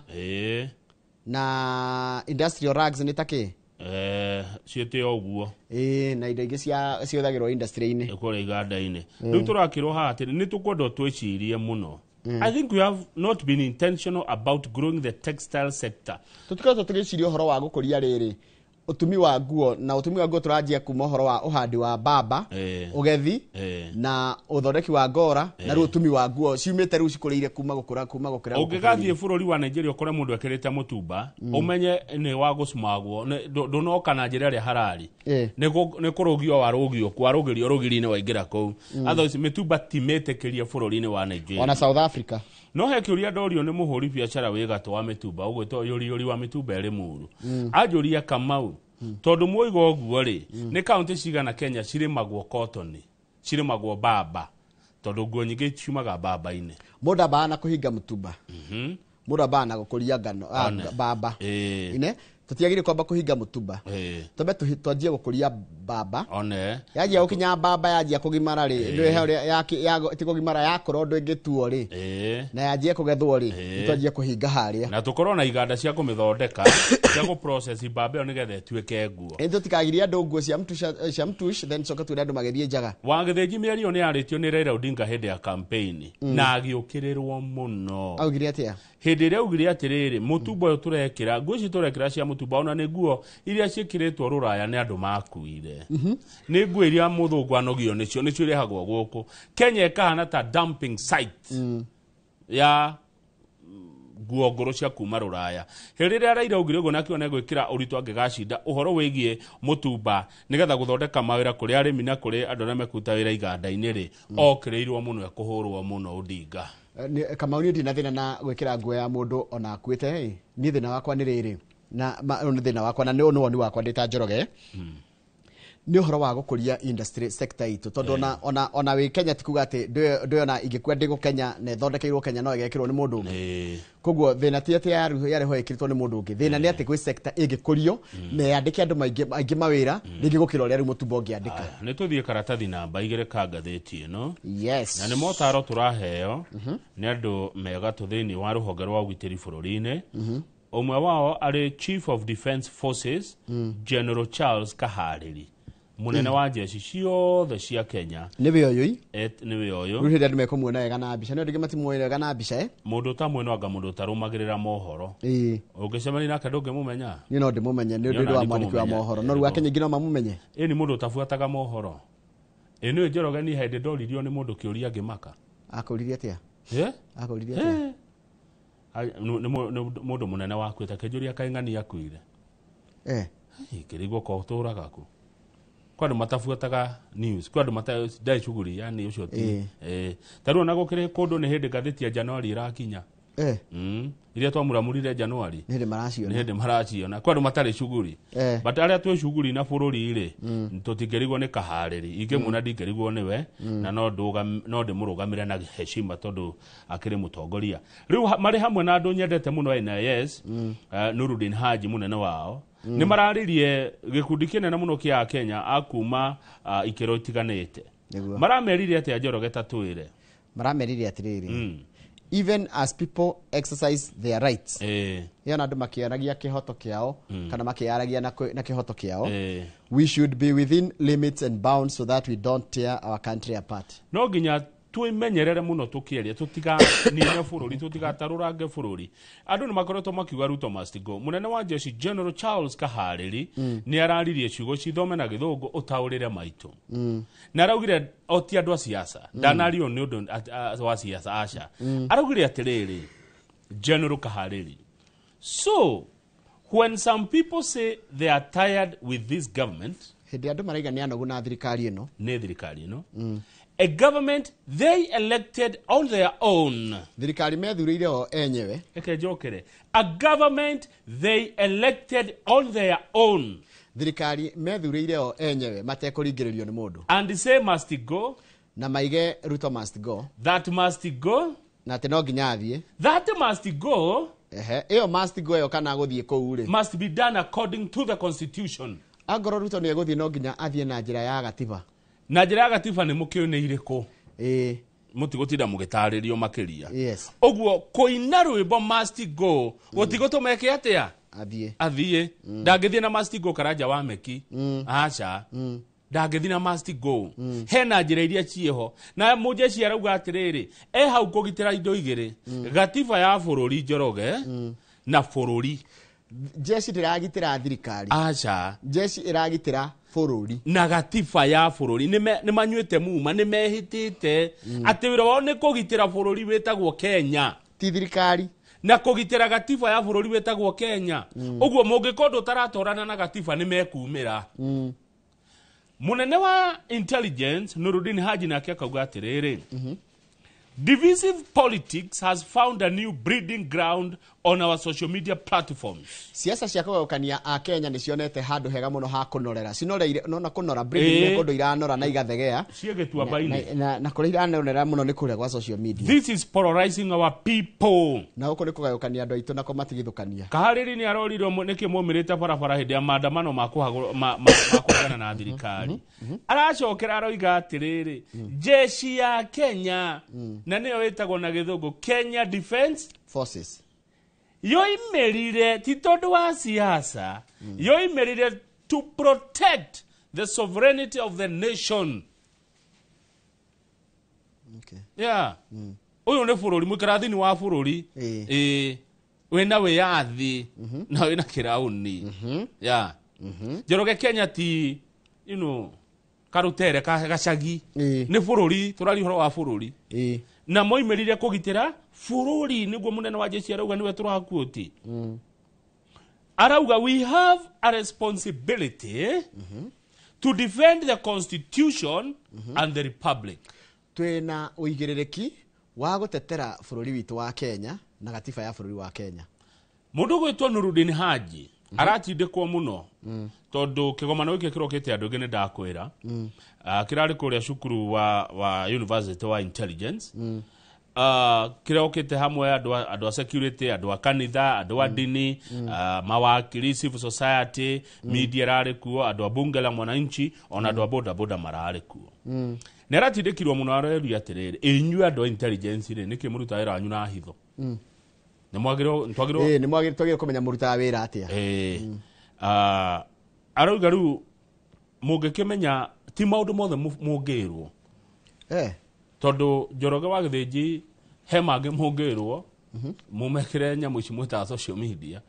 na industrial rugs nĩ ta kĩ? Ciĩte o ũguo. Ĩĩ, na indo ingĩ cia cihũthagĩrwo industry-inĩ. Kũrĩa iganda-inĩ. Rĩu tũrakĩrwo haha atĩrĩ, nĩ tũkwenda twĩcirie mũno. I think we have not been intentional about growing the textile sector. Tũtikoretwo tũgĩciria ũhoro wa gũkũria rĩrĩ ũtumi wa nguo, na ũtumi wa nguo tũranjia kuma ũhoro wa ũhandi wa mbamba, ũgethi na ũthondeki wa ngora, na rĩu ũtumi wa nguo ciumĩte rĩu cikũrĩire kuma gũkũra kuma gũkũra gũkũ Ũngĩgathiĩ bũrũri-inĩ. Bũrũri wa Nigeria ũkore mũndũ ekĩrĩte mũtumba, ũmenye nĩ wa gũcumagwo, ndũnoka na njĩra ĩrĩa harari. Nĩ kũrũgio warũgio, kwarũgĩrio rũgiri-inĩ waingĩra kũu. Otherwise mĩtumba ti mĩtĩkĩrie bũrũri-inĩ wa Nigeria. Ona South Africa. No he kĩũria ndorio nĩ mũhũri biacara wĩ gatũ wa mĩtumba ũgwĩtwo Yũriyũri wa mĩtumba ĩrĩ Muru. Anjũria, Kamau, tondũ mwoiga ũguo rĩ, nĩ kaũntĩ cigana Kenya cirĩmagwo cotton? Cirĩmagwo mbamba tondũ nguo nyingĩ ciumaga mbamba-inĩ. Mũndũ ambaga na kũhinga mũtumba, mũndũ ambaga na gũkũria ngano, One. mbamba. Ine tũtiagĩrĩire kwamba kũhinga mũtumba, twambe twanjie gũkũria mbamba. One. Yanjia gũkinya mbamba, yanjia kũgimara rĩ, ndũhe ũrĩa ti kũgimara, yakũra ũndũ ĩngĩtuo rĩ, na yanjie kũgethwo rĩ, nĩtwanjie kũhinga harĩa. Na tũkorwo na iganda cia kũmĩthondeka, cia gũprocess mbamba ĩyo nĩgetha ĩtuĩke nguo. Ĩ tũtikagirie andũ nguo cia mtush, cia mtush, then coke twĩre andũ magĩthiĩ njaga. Wagĩthĩnji mĩario nĩ yarĩtio nĩ Raila Odinga hĩndĩ ya campaign na agĩũkĩrĩrwo mũno. Augire atĩa? Hĩndĩ ĩrĩa augire atĩrĩrĩ, mũtumba ũyũ tũrekĩra, nguo ici tũrekĩra cia mũtumba, ona nĩ nguo iria ciĩkĩrĩtwo rũraya nĩ andũ makuire, nĩ nguo iria mũthũngũ anogio nĩcio, nĩcio irehagwo gũkũ Kenya ĩkahana ta dumping site ya nguo ngũrũ cia kuma rũraya. Hĩndĩ ĩrĩa Raila augire ũguo na akiona gwĩkĩra ũritũ angĩgacinda ũhoro wĩgiĩ mũtumba nĩgetha gũthondeka mawĩra kũrĩ arĩmi na kũrĩ andũ arĩa mekũruta wĩra iganda-inĩ rĩ, okĩrĩirwo mũno, ekũhũrwo mũno Odinga. Kamau, niĩ ndina thĩna na gwĩkĩra nguo ya mũndũ ona akuĩte ĩ. Niĩ thĩna wakwa nĩ rĩrĩ, na ũyũ nĩ thĩna wakwa na nĩ woni wakwa ndĩ ta Njoroge, nĩ ũhoro wa gũkũria industry sector itũ, tondũ ona wĩ Kenya ti kuga atĩ ndũyona ingĩkua ndĩ Kenya na ĩthondekeirwo Kenya no ĩgekĩrwo nĩ mũndũ ũngĩ. Koguo thĩna ti atĩ yarĩho ĩkĩrĩtwo nĩ mũndũ ũngĩ, thĩna nĩ atĩ gwĩ sector ĩngĩkũrio na yandĩke andũ maingĩ aingĩ mawĩra rĩngĩ gũkĩra ũrĩa rĩu mũtumba ũngĩandĩka. Nĩ tũthiĩ karatathi namba 2 ka ngathĩti ĩno. Yes. Na nĩ motaro tũraheo nĩ andũ megatũ thĩinĩ wa rũhonge rwa ũgitĩri bũrũri-inĩ. Ũmwe wao arĩ Chief of Defence Forces, General Charles Kaharĩri, mũnene wa jeshi ciothe cia Kenya. Nĩwe ũyũ? Nĩwe ũyũ. Rĩu hĩndĩ andũ mekũmuona wega na mbica, nĩ andũ aingĩ matimuoĩ wega na mbica, eh? Mũndũ ũtamwe no anga mũndũ ũtarũmagĩrĩra mohoro. Ũngĩcemania nake ndũngĩmũmenya. Niĩ no ndĩmũmenye nĩ Niĩ ũndũ ona wa niĩ mwandĩki wa ngũmũmenya. mohoro, no rĩu Akenya aingĩ no mamũmenye. Ĩ nĩ mũndũ ũtabuataga mohoro. Ĩ nĩwe Njoroge, niĩ hĩndĩ ndoririo nĩ mũndũ kĩũria ngĩmaka. Akũririe atĩa? Eh? Akũririe atĩa? Eh. Nĩ mũndũ mũnene wakuĩte akĩnjũria kaĩ ng'ani akuire. Ngĩrigwo ko ũtũraga kũ. Kwa andũ matabuataga news, kwa andũ ndarĩ shughuli, yani ũcio ti. Ta rĩu ona gũkĩrĩ kũndũ nĩ hĩndĩ ngathĩti ya Januari ĩrakinya. Iria twamuramurire Januari. Nĩ hĩndĩ maraciona. Nĩ hĩndĩ maraciona. Kwa andũ matarĩ shughuli. But arĩa twĩ shughuli na bũrũri rĩ, tũtingĩrigwo nĩ Kaharĩri. Ingĩmuona ndingĩrigwo nĩwe, na no ndĩmũrũgamĩre na heshima tondũ akĩrĩ mũtongoria. Rĩu marĩ hamwe na andũ nyendete mũno NIS, Nurudin Haji mũnene wao. Nĩ mararirie gĩkundi kĩnene mũno kĩa Kenya a kuma ikĩro itiganĩte. Maramerire atĩa Njoroge ta twĩre? Maramerire atĩrĩrĩ, even as people exercise their rights, ĩyo na andũ makĩaragia kĩhoto kĩao, kana makĩaragia na kĩhoto kĩao, we should be within limits and bounds so that we don't tear our country apart. No nginya twĩmenyerere mũno tũkĩaria, tũtiganine bũrũri, tũtigatarũrange bũrũri. Andũ nĩ makoretwo makiuga Ruto must go. Mũnene wa jeshi General Charles Kaharĩri nĩ araririe ciugo cithome na gĩthũngũ ũtaũrĩre maitũ. Na araugire o ti andũ a siasa, ndanario nĩ ũndũ wa siasa, aca. Araugire atĩrĩrĩ, General Kaharĩri, so when some people say they are tired with this government, hĩndĩ andũ maraiga nĩ anogu na thirikari ĩno, nĩ thirikari ĩno, a government they elected on their own, thirikari methurĩire o enyewe, reke njokere, a government they elected on their own, thirikari methurĩire o enyewe matekũringĩrĩrio nĩ mũndũ, and say must go, na maige Ruto must go, that must go, na atĩ no nginya athiĩ, that must go, ehe, ĩyo must go ĩyo kana gũthiĩ kũu rĩ, must be done according to the constitution. Angorwo Ruto nĩ egũthiĩ no nginya athiĩ na njĩra ya gatiba. Na njĩra ya gatiba nĩ mũkĩũĩ nĩ irĩkũ? Mũtigũtinda mũgĩtarĩrio makĩria. Yes. Ũguo kũina rwĩmbo must go gũtigũtũma eke atĩa? Athiĩ. Athiĩ. Ndangĩthiĩ na must go Karanja wa Meki. Aca. Ndangĩthiĩ na must go. Hena njĩra iria ciĩho. Na mũjeshi arauga atĩrĩrĩ, e hau kũgitĩra indo igĩrĩ. Gatiba ya bũrũri Njoroge na bũrũri. Jeshi ndĩragitĩra thirikari. Aca. Jeshi ĩragitĩra bũrũri. Na gatiba ya bũrũri. Nĩ manyuĩte muma, nĩ mehĩtĩte atĩ wĩra wao nĩ kũgitĩra bũrũri wĩtagwo Kenya. Ti thirikari. Na kũgitĩra gatiba ya bũrũri wĩtagwo Kenya. Ũguo mũngĩkorwo ndũtaratorana na gatiba nĩ mekumĩra. Mũnene wa intelligence Nurudin Haji nake akauga atĩrĩrĩ, divisive politics has found a new breeding ground On our social media platforms. Siasa cia kũgayũkania a Kenya nĩ cionete handũ hega mũno ha kũnorera, cinoreire nona kũnora breed nĩ kũndũ iranora na igathegea ciĩ gĩtuamba-inĩ. Na kũrĩa iranorera mũno nĩ kũrĩa gwa social media. This is polarizing our people. Na gũkũ nĩ kũgayũkania andũ aitũ na kũmatigithũkania. Kaharĩri nĩ arorirwo nĩkĩ maumĩrĩte barabara hĩndĩ ya maandamano ma kũhagũrwo- ma kũregana na thirikari. Aracokera aroiga atĩrĩrĩ, jeshi ya Kenya, na nĩyo ĩtagwo na gĩthũngũ Kenya Defence Forces, yoimĩrire ti tondũ wa siasa, yoimĩrire to protect the sovereignty of the nation. Yeah, ũyũ nĩ bũrũri mũikara wa bũrũri, ĩĩ, wĩna wĩyathi na wĩna kĩraũni. Yeah, Njoroge, Kenya ti karutere ka gacagi, nĩ bũrũri tũraria ũhoro wa bũrũri, na moimĩrire kũgitĩra bũrũri. Nĩguo mũnene wa jeshi arauga, nĩwe tũrakuoti, arauga we have a responsibility to defend the constitution and the republic. Twĩna ũigĩrĩrĩki wa gũtetera bũrũri witũ wa Kenya na gatiba ya bũrũri wa Kenya. Mũndũ gwĩtwo Nurudin Haji aratindĩkwo mũno tondũ kĩgomano gĩkĩ kĩrokĩte andũ aingĩ, nĩ ndakwĩra. Kĩrarĩ kũrĩa cukuru wa University wa Intelligence. Kĩrokĩte hamwe andũ a security, andũ a kanitha, andũ a dini, mawakiri, civil society, media ĩrarĩ kuo, andũ a bunge la mwananchi, ona andũ a boda boda mararĩ kuo. Nĩ aratindĩkirwo mũno, areria atĩrĩrĩ, inyuĩ andũ a intelligence rĩ, nĩkĩ mũrutaga wĩra wanyu na hitho? Nĩ mwagĩrĩirwo twagĩrĩirwo Nĩ mwagĩrĩirwo, twagĩrĩirwo kũmenya mũrutaga wĩra atĩa. Arauga rĩu mũngĩkĩmenya ti maũndũ mothe mũngĩrwo, tondũ Njoroge wa Gĩthĩnji he mangĩ mũngĩrwo mumekĩre nyamũ ici mwĩtaga social media,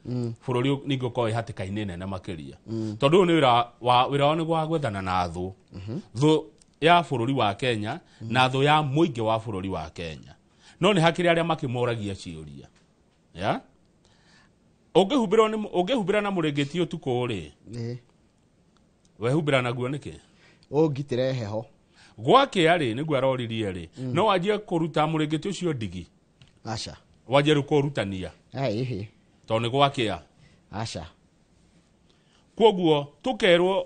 bũrũri ningĩ ũkorwo wĩ hatĩka-inĩ nene makĩria, tondũ ũyũ nĩ wĩra wao nĩ wa gwethana na thũ, thũ ya bũrũri wa Kenya na thũ ya mũingĩ wa bũrũri wa Kenya. No nĩ hakĩrĩ arĩa makĩmoragia ciũria ya ũngĩhumbĩrwo ũngĩhumbĩra na mũrĩngĩti ũtukũ rĩ, wehumbĩra naguo nĩkĩ? Ũngitĩre heho. Gwakĩa rĩ, nĩguo aroririe rĩ, no wanjie kũruta mũrĩngĩti ũcio ndigi? Aca. Wanjie rĩu kũrutania? Ĩhĩ. Tondũ nĩ gwakĩa. Aca. Koguo tũkerwo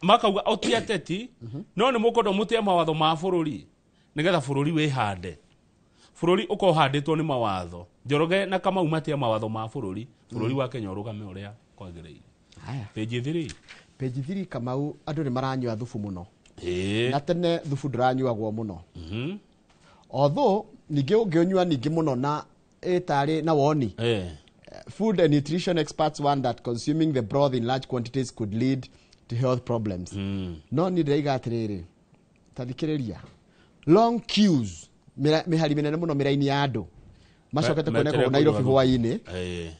makauga o ti ateti, no nĩ mũkwenda mũtĩe mawatho ma bũrũri nĩgetha bũrũri wĩhande, bũrũri ũkorwo ũhandĩtwo nĩ mawatho. Njoroge na Kamau matĩe mawatho ma bũrũri, bũrũri wa Kenya ũrũgame ũrĩa kwagĩrĩire. Haya. Page 3. Page 3, Kamau, andũ nĩ maranyua thubu mũno. Na tene thubu ndũranyuagwo mũno. Although ningĩ ũngĩũnyua ningĩ mũno na ĩtarĩ na woni. Food and nutrition experts warn that consuming the broth in large quantities could lead to health problems. No niĩ ndĩraiga atĩrĩrĩ, ta thikĩrĩria, long queues, mĩhari mĩnene mũno, mĩraini ya andũ macokete kuoneka metere kũu Nairobi kũnyua hwaĩ-inĩ.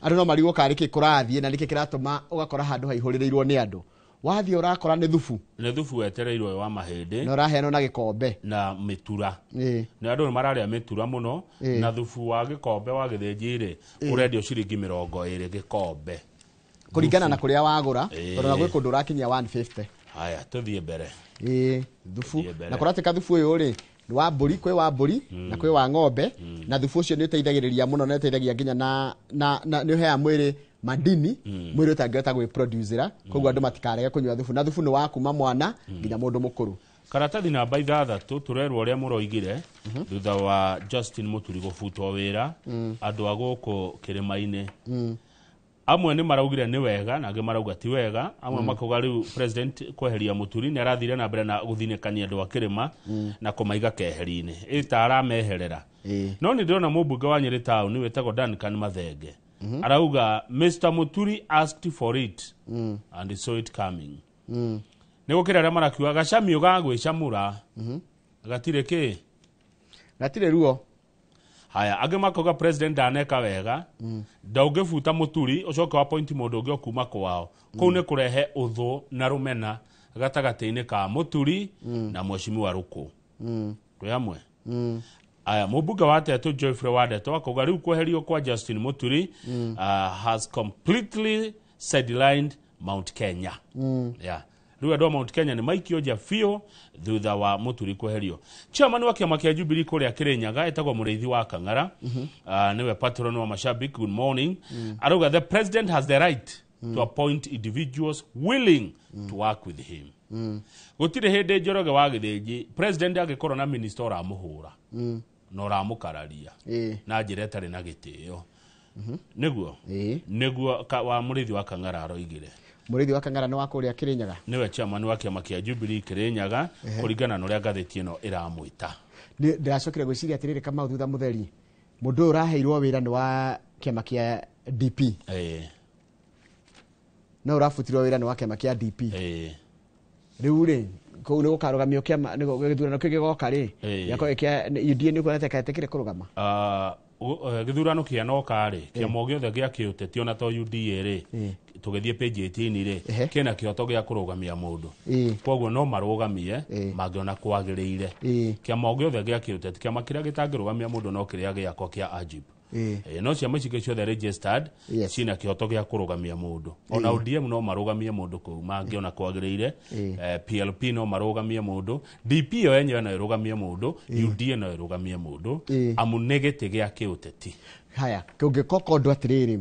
Andũ no marigwo karĩ kĩ kũrathiĩ na nĩkĩ kĩratũma ũgakora handũ haihũrĩrĩirwo nĩ andũ. Wathiĩ ũrakora nĩ thubu. Nĩ thubu wetereirwo wa mahĩndĩ. Na ũraheanwo na gĩkombe. Na mĩtura. Na andũ nĩ mararĩa mĩtura mũno. Na thubu wa gĩkombe wa Gĩthĩnji rĩ, ũrendio ciringi 20 gĩkombe. Kũringana na kũrĩa wagũra, tondũ na gwĩ kũndũ ũrakinyia 150. Haya, tũthiĩ mbere. Thubu. Tũthiĩ mbere. Na kũratuĩka thubu ũyũ rĩ, nĩ wa mbũri, kwĩ wa mbũri na kwĩ wa ng'ombe, na thubu ũcio nĩ ũteithagĩrĩria mũno, nĩ ũteithagia nginya na nĩ ũheaga mwĩrĩ madini mwĩrĩ ũtangĩhota gwĩproducera. Koguo andũ matikarege kũnyua thubu, na thubu nĩ wa kuma mwana nginya mũndũ mũkũrũ. Karatathi namba 6, tũrerwo ũrĩa mũroigire thutha wa Justin Muturi gũbutwo wĩra. Andũ a gũkũ kĩrĩma-inĩ amwe nĩ maraugire nĩ wega na angĩ marauga ti wega. Amwe makauga rĩu president kweheria Muturi nĩ arathire na mbere na gũthinĩkania andũ a kĩrĩma na kũmaiga keheri-inĩ, ĩta arameherera. No nĩ ndĩrona mũmbunge wa Nyĩrĩ town wĩtagwo Duncan Mathenge arauga Mr Muturi asked for it and he saw it coming. Nĩ gũkĩra arĩa marakiuga gacamiũ ga gwĩcamũra gatirĩ kĩ. Gatirĩ ruo. Haya, angĩ makauga president ndaneka wega, ndaũngĩbuta Mũturi ũcoke wa point mũndũ ũngĩ o kuma kwao kũu, nĩ kũrehe ũthũ na rũmena gatagatĩ-inĩ ka Mũturi na mheshimiwa Rũkũ. Twĩ hamwe. Aya, mũmbunge wa Tetu Geoffrey Wandeto akauga rĩu kweherio kwa Justin Muturi has completely sidelined Mount Kenya. Yeah. Rĩu andũ a Mount Kenya nĩ maikio nja biũ thutha wa Mũturi kweherio. Chairman wa kĩama kĩa Jubilee kũrĩa Kĩrĩnyaga etagwo Mũrĩithi wa Kang'ara, nĩwe patron wa mashabiki, good morning, arauga the president has the right to appoint individuals willing to work with him. Gũtirĩ hĩndĩ Njoroge wa Gĩthĩnji president angĩkorwo na minister ũramũhũra na ũramũkararia na njĩra ĩtarĩ na gĩtĩo. Nĩguo nĩguo wa Mũrĩithi wa Kang'ara aroigire. Mũrĩithi wa Kang'ara nĩ wa kũrĩa Kĩrĩnyaga. Nĩwe chairman wa kĩama kĩa Jubilee Kĩrĩnyaga, kũringana na ũrĩa ngathĩti ĩno ĩramwĩta. Ndĩracokire gwĩciria atĩrĩrĩ, Kamau, thutha mũtheri mũndũ ũyũ ũraheirwo wĩra nĩ wa kĩama kĩa DP, no ũrabutirwo wĩra nĩ wa kĩama kĩa DP. Rĩu rĩ, kũu nĩ gũkarũgamio kĩama gĩthurano kĩu gĩgoka rĩ, gĩakorwo kĩa UDA nĩ kuona ta etĩkĩre kũrũgama. Gĩthurano kĩanoka rĩ, kĩama o gĩothe gĩa kĩũteti ona to UDA rĩ, tũgĩthiĩ page 18 rĩ, kĩna kĩhoto gĩa kũrũgamia mũndũ. Koguo no marũgamie mangĩona kwagĩrĩire. Kĩama o gĩothe gĩa kĩũteti, kĩama kĩrĩa gĩtangĩrũgamia mũndũ no kĩrĩa gĩakwa kĩa Ajib. No ciama ici ingĩ ciothe registered ciĩna kĩhoto gĩa kũrũgamia mũndũ. Ona ODM no marũgamie mũndũ kũu mangĩona kwagĩrĩire. PLP no marũgamie mũndũ, DP yo yenyewe no ĩrũgamie mũndũ, UDA no ĩrũgamie mũndũ, amu nĩ gĩtĩ gĩa kĩũteti. Haya, kũngĩkoka ũndũ atĩrĩrĩ,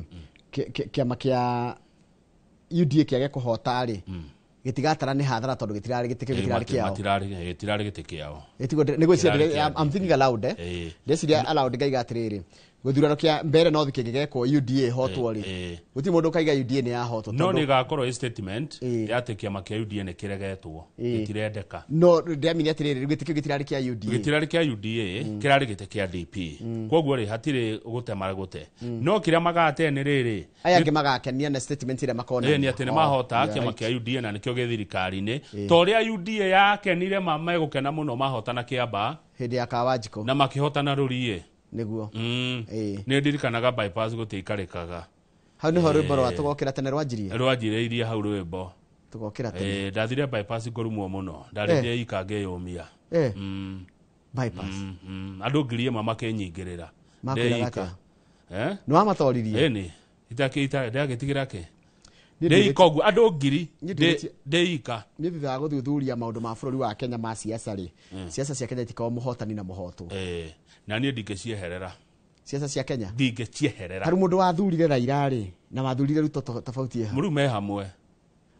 kĩama kĩa UDA kĩage kũhota rĩ, gĩtigatara nĩ hathara tondũ gĩtirarĩ gĩtĩ kĩu gĩtirarĩ kĩao. Gĩtirarĩ gĩtĩ kĩao. Ĩtiguo nĩgwĩciria. Gĩtirarĩ kĩao. I'm thinking aloud, eh. Ndeciria aloud ngaiga atĩrĩrĩ, gĩthurano kĩa mbere no kĩngĩgekwo UDA hotwo rĩ, gũtirĩ mũndũ ũkaiga UDA nĩ yahotwo. No nĩ ĩgakorwo ĩ statement ya atĩ kĩama kĩa UDA nĩ kĩregetwo, gĩtirendeka. No ndĩramini atĩrĩrĩ, rĩu gĩtĩ kĩu gĩtirarĩ kĩa UDA. Gĩtirarĩ kĩa UDA, kĩrarĩ gĩtĩ kĩa DP. Koguo rĩ, hatirĩ gũtema gũte, no kĩrĩa magate nĩ rĩrĩ, aya angĩ magakenia na statement ĩrĩa makona nĩ atĩ nĩ mahota kĩama kĩa UDA na nĩkĩo gĩ thirikari-inĩ, ta ũrĩa UDA yakenire ma megũkena mũno mahotana Kĩambaa hĩndĩ ya Kawanjikũ na makĩhotana Rũriĩ. Nĩguo. Nĩ ndirikanaga bypass gũtiikarĩkaga. Hau nĩho rwĩmbo rwa tũgokĩra tene rwanjirie. Rwanjirĩirie hau rwĩmbo tũgokĩra tene. Ndathire bypass ngũrumwo mũno, ndarĩire ika ngĩyũmia. Bypass. Andũ 1000 makĩnyingĩrĩra. Makwĩraga Ndeika. atĩa? Eh? Nĩ wamatoririe? Ĩni ndagĩtigĩra kĩ Niĩ ndĩika ũguo andũ ngiri Niĩ ndĩrĩtie- ndĩika. Niĩ thutha wa gũthuthuria maũndũ ma bũrũri wa Kenya ma siasa rĩ, siasa cia Kenya itikoragwo mũhotani na mũhotwo. Na niĩ ndingĩcieherera. Siasa cia Kenya ndingĩcieherera. Harĩ mũndũ wathurire Raila rĩ na wathurire Ruto, tofauti ĩha? Mũrĩu me hamwe.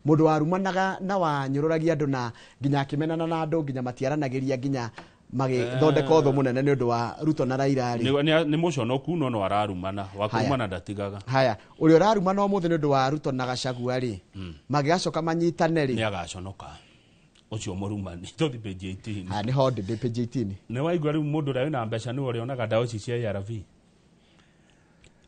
Mũndũ warumanaga na wanyũrũragia andũ na nginya akĩmenana na andũ nginya matiaranagĩria nginya magĩthondeka ũthũ mũnene nĩ ũndũ wa Ruto na Raila rĩ. Nĩ mũconoku no no ararumana wa kũrumana ndatigaga. Haya, ũrĩa ũrarumana ũmũthĩ nĩ ũndũ wa Ruto na Gachagua rĩ, mangĩgacoka manyitane rĩ? Nĩ agaconoka ũcio mũrumani. Tũthi page 18. Haya, nĩho ndĩ page 18. Nĩ waigua rĩu mũndũ ũrĩa wĩna mbeca nĩwe ũrĩonaga ndawa ici cia ARV.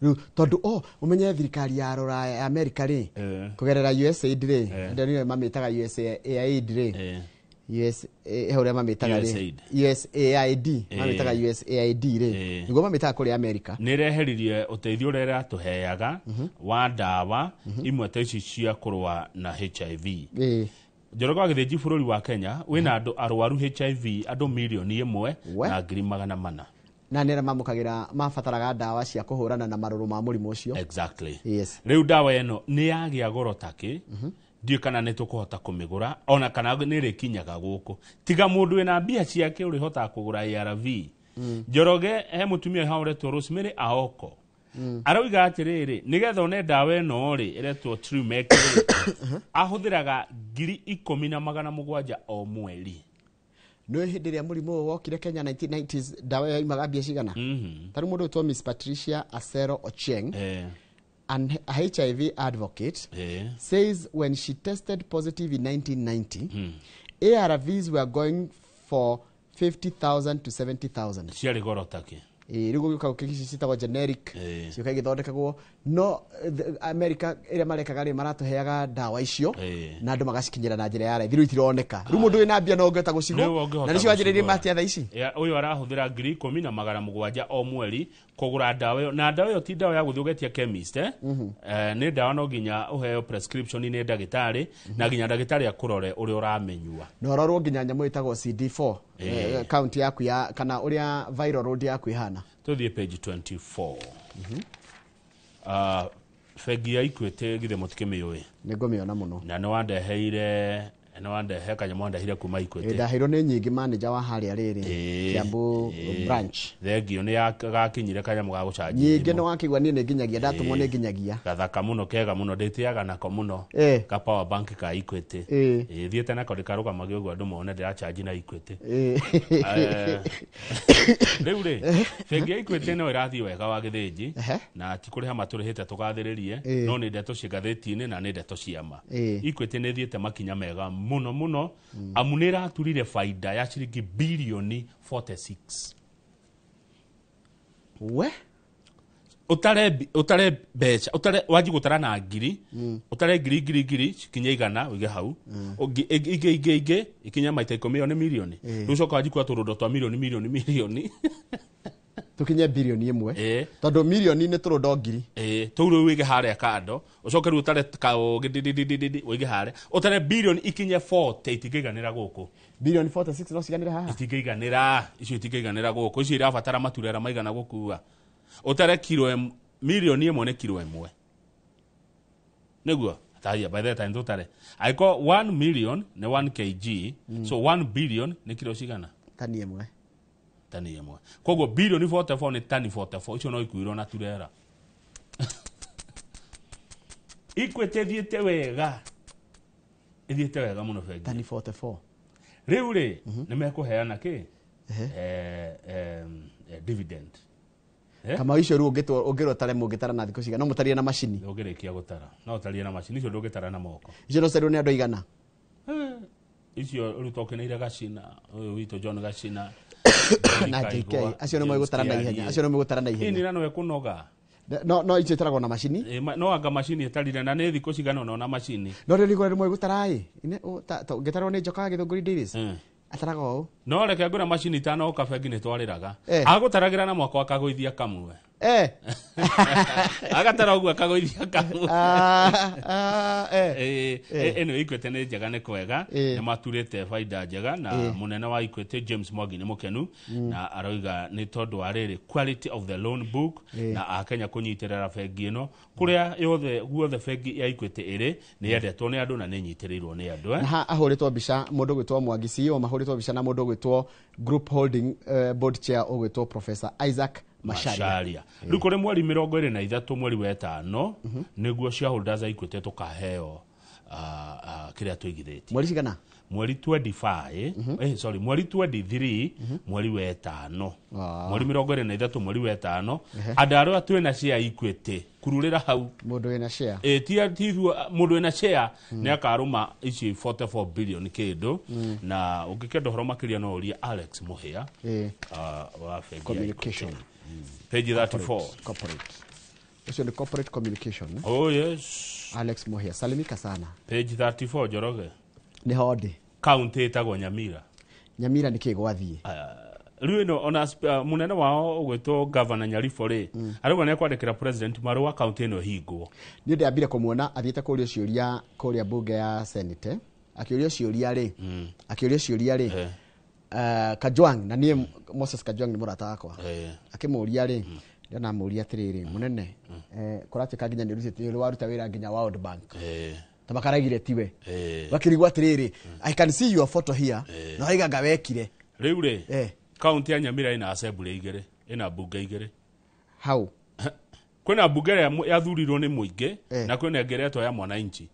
Rĩu tondũ o ũmenye thirikari ya rũraya ya Amerika rĩ, kũgerera USAID rĩ, andũ nĩyo mamĩtaga USAID rĩ, US he ũrĩa mamĩtaga rĩ, USAID. USAID, mamĩtaga USAID rĩ, nĩguo mamĩtaga kũrĩa Amerika. Nĩ ĩreheririe ũteithio ũrĩa ĩratũheaga wa ndawa imwe ta ici cia kũrũa na HIV. Njoroge wa Gĩthĩnji, bũrũri wa Kenya wĩna andũ arwaru HIV andũ 1,400,000. We. Na nĩ arĩa mamũkagĩra mabataraga ndawa cia kũhũrana na marũrũ ma mũrimũ ũcio. Exactly. Yes. Rĩu ndawa ĩno nĩ yagĩa goro takĩ, ndiũĩ kana nĩ tũkũhota kũmĩgũra ona kana nĩ ĩrĩkinyaga gũkũ, tiga mũndũ wĩna mbia ciake ũrĩhotaga kũgũra ARV. Njoroge, he mũtumia haha ũretwo Rosemary Aoko, arauga atĩrĩrĩ, nĩgetha one ndawa ĩno rĩ, ĩretwo Triumeq rĩ, ahũthĩraga 17,700 o mweri. Nĩ hĩndĩ ĩrĩa mũrimũ ũyũ wokire Kenya 1990s, ndawa ĩyo yaumaga mbia cigana? Ta rĩu mũndũ ũtwo Miss Patricia Acero Ochieng, an a HIV advocate, says when she tested positive in 1990, ARVs were going for 50,000 to 70,000. Ciarĩ goro takĩ. Ĩĩ, rĩu gũgĩũka gũkĩ citagwo generic, ciũka igĩthondekagwo no America ĩrĩa marekaga rĩ, maratũheaga ndawa icio na andũ magacikinyĩra na njĩra ya raithi. Rĩu itironeka, rĩu mũndũ wĩna mbia no ũngĩhota Nĩwe gũcigũra ũngĩhota na nĩcio wanjĩrĩirie gũcigũra. matia thaa ici. Ya, ũyũ arahũthĩra 17,700 o mweri kũgũra ndawa ĩyo, na ndawa ĩyo ti ndawa ya gũthiĩ ũgetia chemist, eh? Nĩ ndawa no nginya ũheo prescription nĩ ndagĩtarĩ, na nginya ndagĩtarĩ akũrore ũrĩa ũramĩnyua. Na ũrorwo nginya nyamũ ĩtagwo CD4 count yaku ya kana ũrĩa viral load yaku ĩhana. Tũthiĩ page 24. Bengi ya Equity githĩ mũtikĩmĩũĩ? Nĩ ngũmĩona mũno. Na nĩ wandeheire Nĩ wandehe kanyamũ wandehire kuma Equity. Ndaheirwo nĩ nyingĩ manager wa harĩa rĩrĩ Kiambu branch. Thengio nĩ gakinyire kanyamũ ga gũcanji. Nyingĩ nĩ wakĩigua niĩ nĩ nginyagia ndatũmwo nĩ nginyagia. Gathaka mũno, kega mũno, ndĩtĩaga nako mũno. Ka power bank ka Equity. Thiĩte nako ndĩkarũgamagia ũguo andũ mone ndĩrachanji na Equity. Rĩu rĩ, bengi ya Equity no ĩrathiĩ wega wa Gĩthĩnji na ti kũrĩha matũrĩhĩte tũgathĩrĩrie, no nĩ ndeto cia ngathĩti-inĩ na nĩ ndeto cia ma. Equity nĩ ĩthiĩte makinya mega mũno mũno, amu nĩ ĩraturire baida ya ciringi bilioni 46. We Ũtare mbeca, ũtare wanji gũtara na ngiri, ũtare ngiri ngiri ngiri cikinye 100 ũige hau, ingĩ ingĩ ingĩ ikinye maita 10 ĩyo nĩ mirioni. Rĩu ũcoka wanji kuoya tũrũndo twa mirioni mirioni mirioni tukinye bilioni 1, tondũ mirioni nĩ tũrũndo ngiri. Tũu rĩu ũige harĩa kando, ũcoke rĩu ũtare kaũgĩ ndindindindindi ũige harĩa, ũtare bilioni ikinye 40 itingĩiganĩra gũkũ. Bilioni 46 no ciganĩre haha? Itingĩiganĩra, icio itingĩiganĩra gũkũ, icio irabatara maturera maigana gũkua. Ũtare kiro milioni 1 nĩ kiro 1. Nĩguo? Taya, by the time tũtare. Angĩkorwo 1 million nĩ 1 kg, so 1 billion nĩ kiro cigana? Tani 1. Tani 1. Koguo bilioni 44 nĩ tani 44, icio no ikuirwo na turera. Equity ĩthiĩte wega. Ĩthiĩte wega mũno bengi. Tani 44. Rĩu rĩ, nĩ mekũheana kĩ? Dividend. Kama icio rĩu ũngĩrwo tare mũngĩtara na thikũ cigana, no mũtarie na macini. Ũngĩrĩkia gũtara. No ũtarie na macini, icio ndũngĩtara na moko. Icio no citarwo nĩ andũ aigana? Icio rĩu tũkeneire Gacina, ũyũ witũ John Gacina. Na JK, acio nĩ megũtara na ihenya, acio nĩ megũtara na ihenya. Ĩni na no ĩkũnoga. No icio itaragwo na macini? No anga macini ĩtarire na nĩ thikũ cigana ũna na macini. No rĩu nĩ megũtara ĩ? Ũngĩtarwo nĩ Njoka Gĩthũngũri Davis? Ataraga ũũ. No reke ngwĩra macini itanoka bengi nĩ twarĩraga. Agũtaragĩra na mwako akagũithia kamwe. Agatara ũguo akagũithia kamwe. Ĩno Equity nĩ njega, nĩ kwega, nĩ maturĩte baida njega na mũnene wa Equity James Mwangi nĩ mũkenu na aroiga nĩ tondũ wa rĩrĩ quality of the loan book na akenya kũnyitĩrĩra bengi ĩno kũrĩa yothe guothe bengi ya Equity ĩrĩ nĩ yendetwo nĩ andũ na nĩ ĩnyitĩrĩirwo nĩ andũ. Na ahũrĩtwo mbica mũndũ ũgwĩtwo Mwangi CEO, mahũrĩtwo mbica na mũndũ ũgwĩtwo Group Holding Board Chair ũgwĩtwo Professor Isaac Macharia. Rĩu kũrĩ mweri 23 mweri wa 5 nĩguo shareholders a Equity tũkaheo kĩrĩa tũigithĩtie. Mweri cigana? Mweri 25, sorry, mweri 23 mweri wa 5. Mweri 23 mweri wa 5 andũ arĩa twĩna share Equity kururĩra hau. Mũndũ wĩna share. Ti mũndũ wĩna share nĩ akarũma ici 44 billion kĩndũ, na ũngĩkenda ũhoro makĩria no ũrie Alex Muhia wa bengi ya Communication. Page 34. Corporate. Ũcio nĩ corporate communication. Oh yes. Alex Muhia, salimika sana. Page 34 Njoroge. Nĩ ho ndĩ. County ĩtagwo Nyamira. Nyamira nĩ kĩ gwathiĩ? Rĩu ĩno ona mũnene wao ũgwĩtwo Governor Nyarifo rĩ, arauga nĩ ekwandĩkĩra president marũa county ĩno ĩhingwo. Niĩ ndĩambire kũmuona athiĩte kũũrio ciũria kũrĩa bunge ya Senate, akĩũrio ciũria rĩ, akĩũrio ciũria rĩ, Kajwang, na niĩ Moses Kajwang nĩ mũrata wakwa. Akĩmũũria rĩ, ndĩrona amũũria atĩrĩrĩ, mũnene, kũratuĩka nginya nĩ ũrutĩte nĩ waruta wĩra nginya World Bank. Ta makaragire tiwe. Wakĩrigwo atĩrĩrĩ, I can see your photo here, na waiga anga wekire. Rĩu rĩ, kaunti ya Nyamira ĩna assembly igĩrĩ, ĩna bunge igĩrĩ. Hau. Kwĩna bunge ĩrĩa yathurirwo nĩ mũingĩ, na kwĩna ĩngĩ ĩretwo ya mwananchi,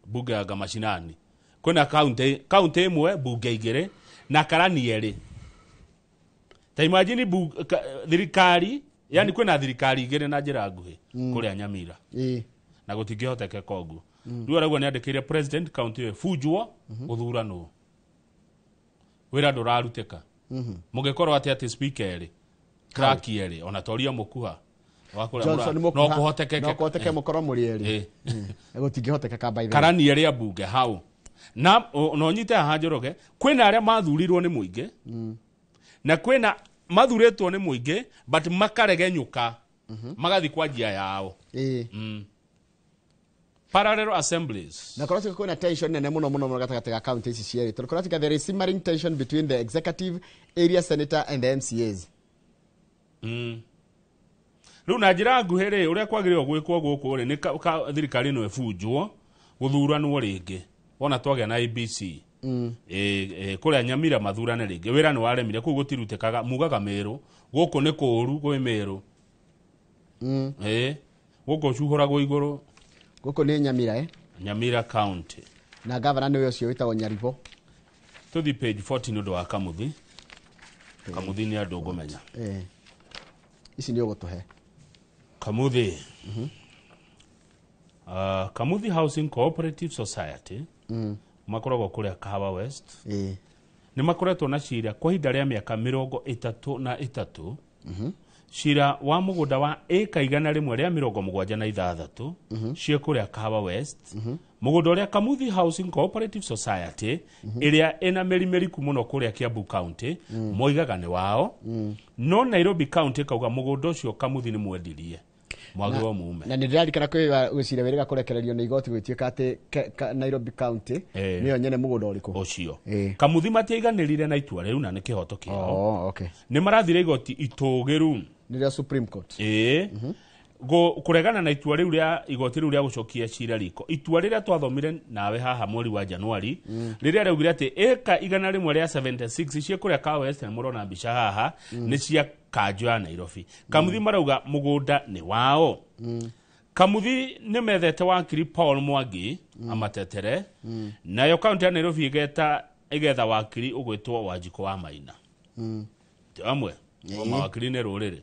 bunge ya Gamashinani. Kwĩna kaunti ĩmwe bunge igĩrĩ na karani erĩ. Ta imagine thirikari, yani kwĩna thirikari igĩrĩ na njĩra nguhĩ kũrĩa Nyamira. Na gũtingĩhotekeka ũguo. Rĩu arauga nĩ andĩkĩire president kaunti ĩyo ĩbunjwo gũthuranwo. Wĩra ndũrarutĩka. Mũngĩkorwo atĩ speaker erĩ, clerk erĩ, ona toria Mũkuha wa kũrĩa no kũhotekeke. No kũhoteke mũkorwo mũrĩ erĩ. Gũtingĩhotekeka by the way. Karani erĩ a bunge hau. Na no nyite haha Njoroge, kwĩna arĩa mathurirwo nĩ mũingĩ, na kwĩna mathurĩtwo nĩ mũingĩ but makaregenyũka, magathiĩ kwa njia yao. Parallel assemblies. Na kũratuĩka kwĩna tension nene mũno mũno mũno gatagatĩ ga county ici cierĩ. Tondũ kũratuĩka there is simmering tension between the executive, area senator and the MCAs. Rĩu na njĩra nguhĩ rĩ, ũrĩa kwagĩrĩirwo gwĩkwo gũkũ rĩ, nĩ thirikari ĩno ĩbunjwo, gũthuranwo rĩngĩ. Wona twagĩa na ABC. Kũrĩa Nyamira mathurane rĩngĩ wĩra nĩ waremire kũu gũtirutĩkaga mugaga Mĩrũ gũkũ nĩ kũũru kwĩ Mĩrũ. Gũkũ cuhũragwo igũrũ. Gũkũ nĩ Nyamira. Nyamira County. Na gavana nĩwe ũcio wĩtagwo Nyaribo. Tũthi page 14 nĩ ũndũ wa Kamuthi. Kamuthi nĩ andũ ngũmenya. Ici nĩ ũgũtũhe. Kamuthi. Kamuthi Housing Cooperative Society makoragwo kũrĩa Kahawa West. Nĩ makoretwo na cira kwa ihinda rĩa mĩaka 33. Cira wa mũgũnda wa ĩka 176 ciĩ kũrĩa Kahawa West. Mũgũnda ũrĩa Kamuthi Housing Cooperative Society ĩrĩa ĩna mĩri mĩriku mũno kũrĩa Kiambu County moigaga nĩ wao. No Nairobi County kauga mũgũnda ũcio Kamuthi nĩ mwendirie mwagĩrĩirwo mume. Na nĩ ndĩrarikana kwĩ gwĩciria wĩrĩga kũrekererio nĩ igoti gwĩtuĩka atĩ Nairobi County nĩyo nyene mũgũnda ũrĩkũ ũcio. Kamuthi matiaiganĩrire na itua rĩu na nĩ kĩhoto kĩao. Nĩ marathire igoti itũgĩru nĩrĩo Supreme Court. Kũregana na itua rĩu rĩa igoti rĩu rĩa gũcokia cira riko. Itua rĩrĩa twathomire nawe haha mweri wa Januari rĩrĩa rĩaugire atĩ ĩka 176 ciĩ kũrĩa Kahawa West na mũrona mbica haha nĩ cia kanjũ ya Nairobi. Kamuthi marauga mũgũnda nĩ wao. Kamuthi nĩ methete wakiri Paul Mwangi amatetere. Nayo kaunti ya Nairobi ĩgetha wakiri ũgwĩtwo Wanjikũ wa Maina. Amwe mawakiri nĩ rũrĩrĩ.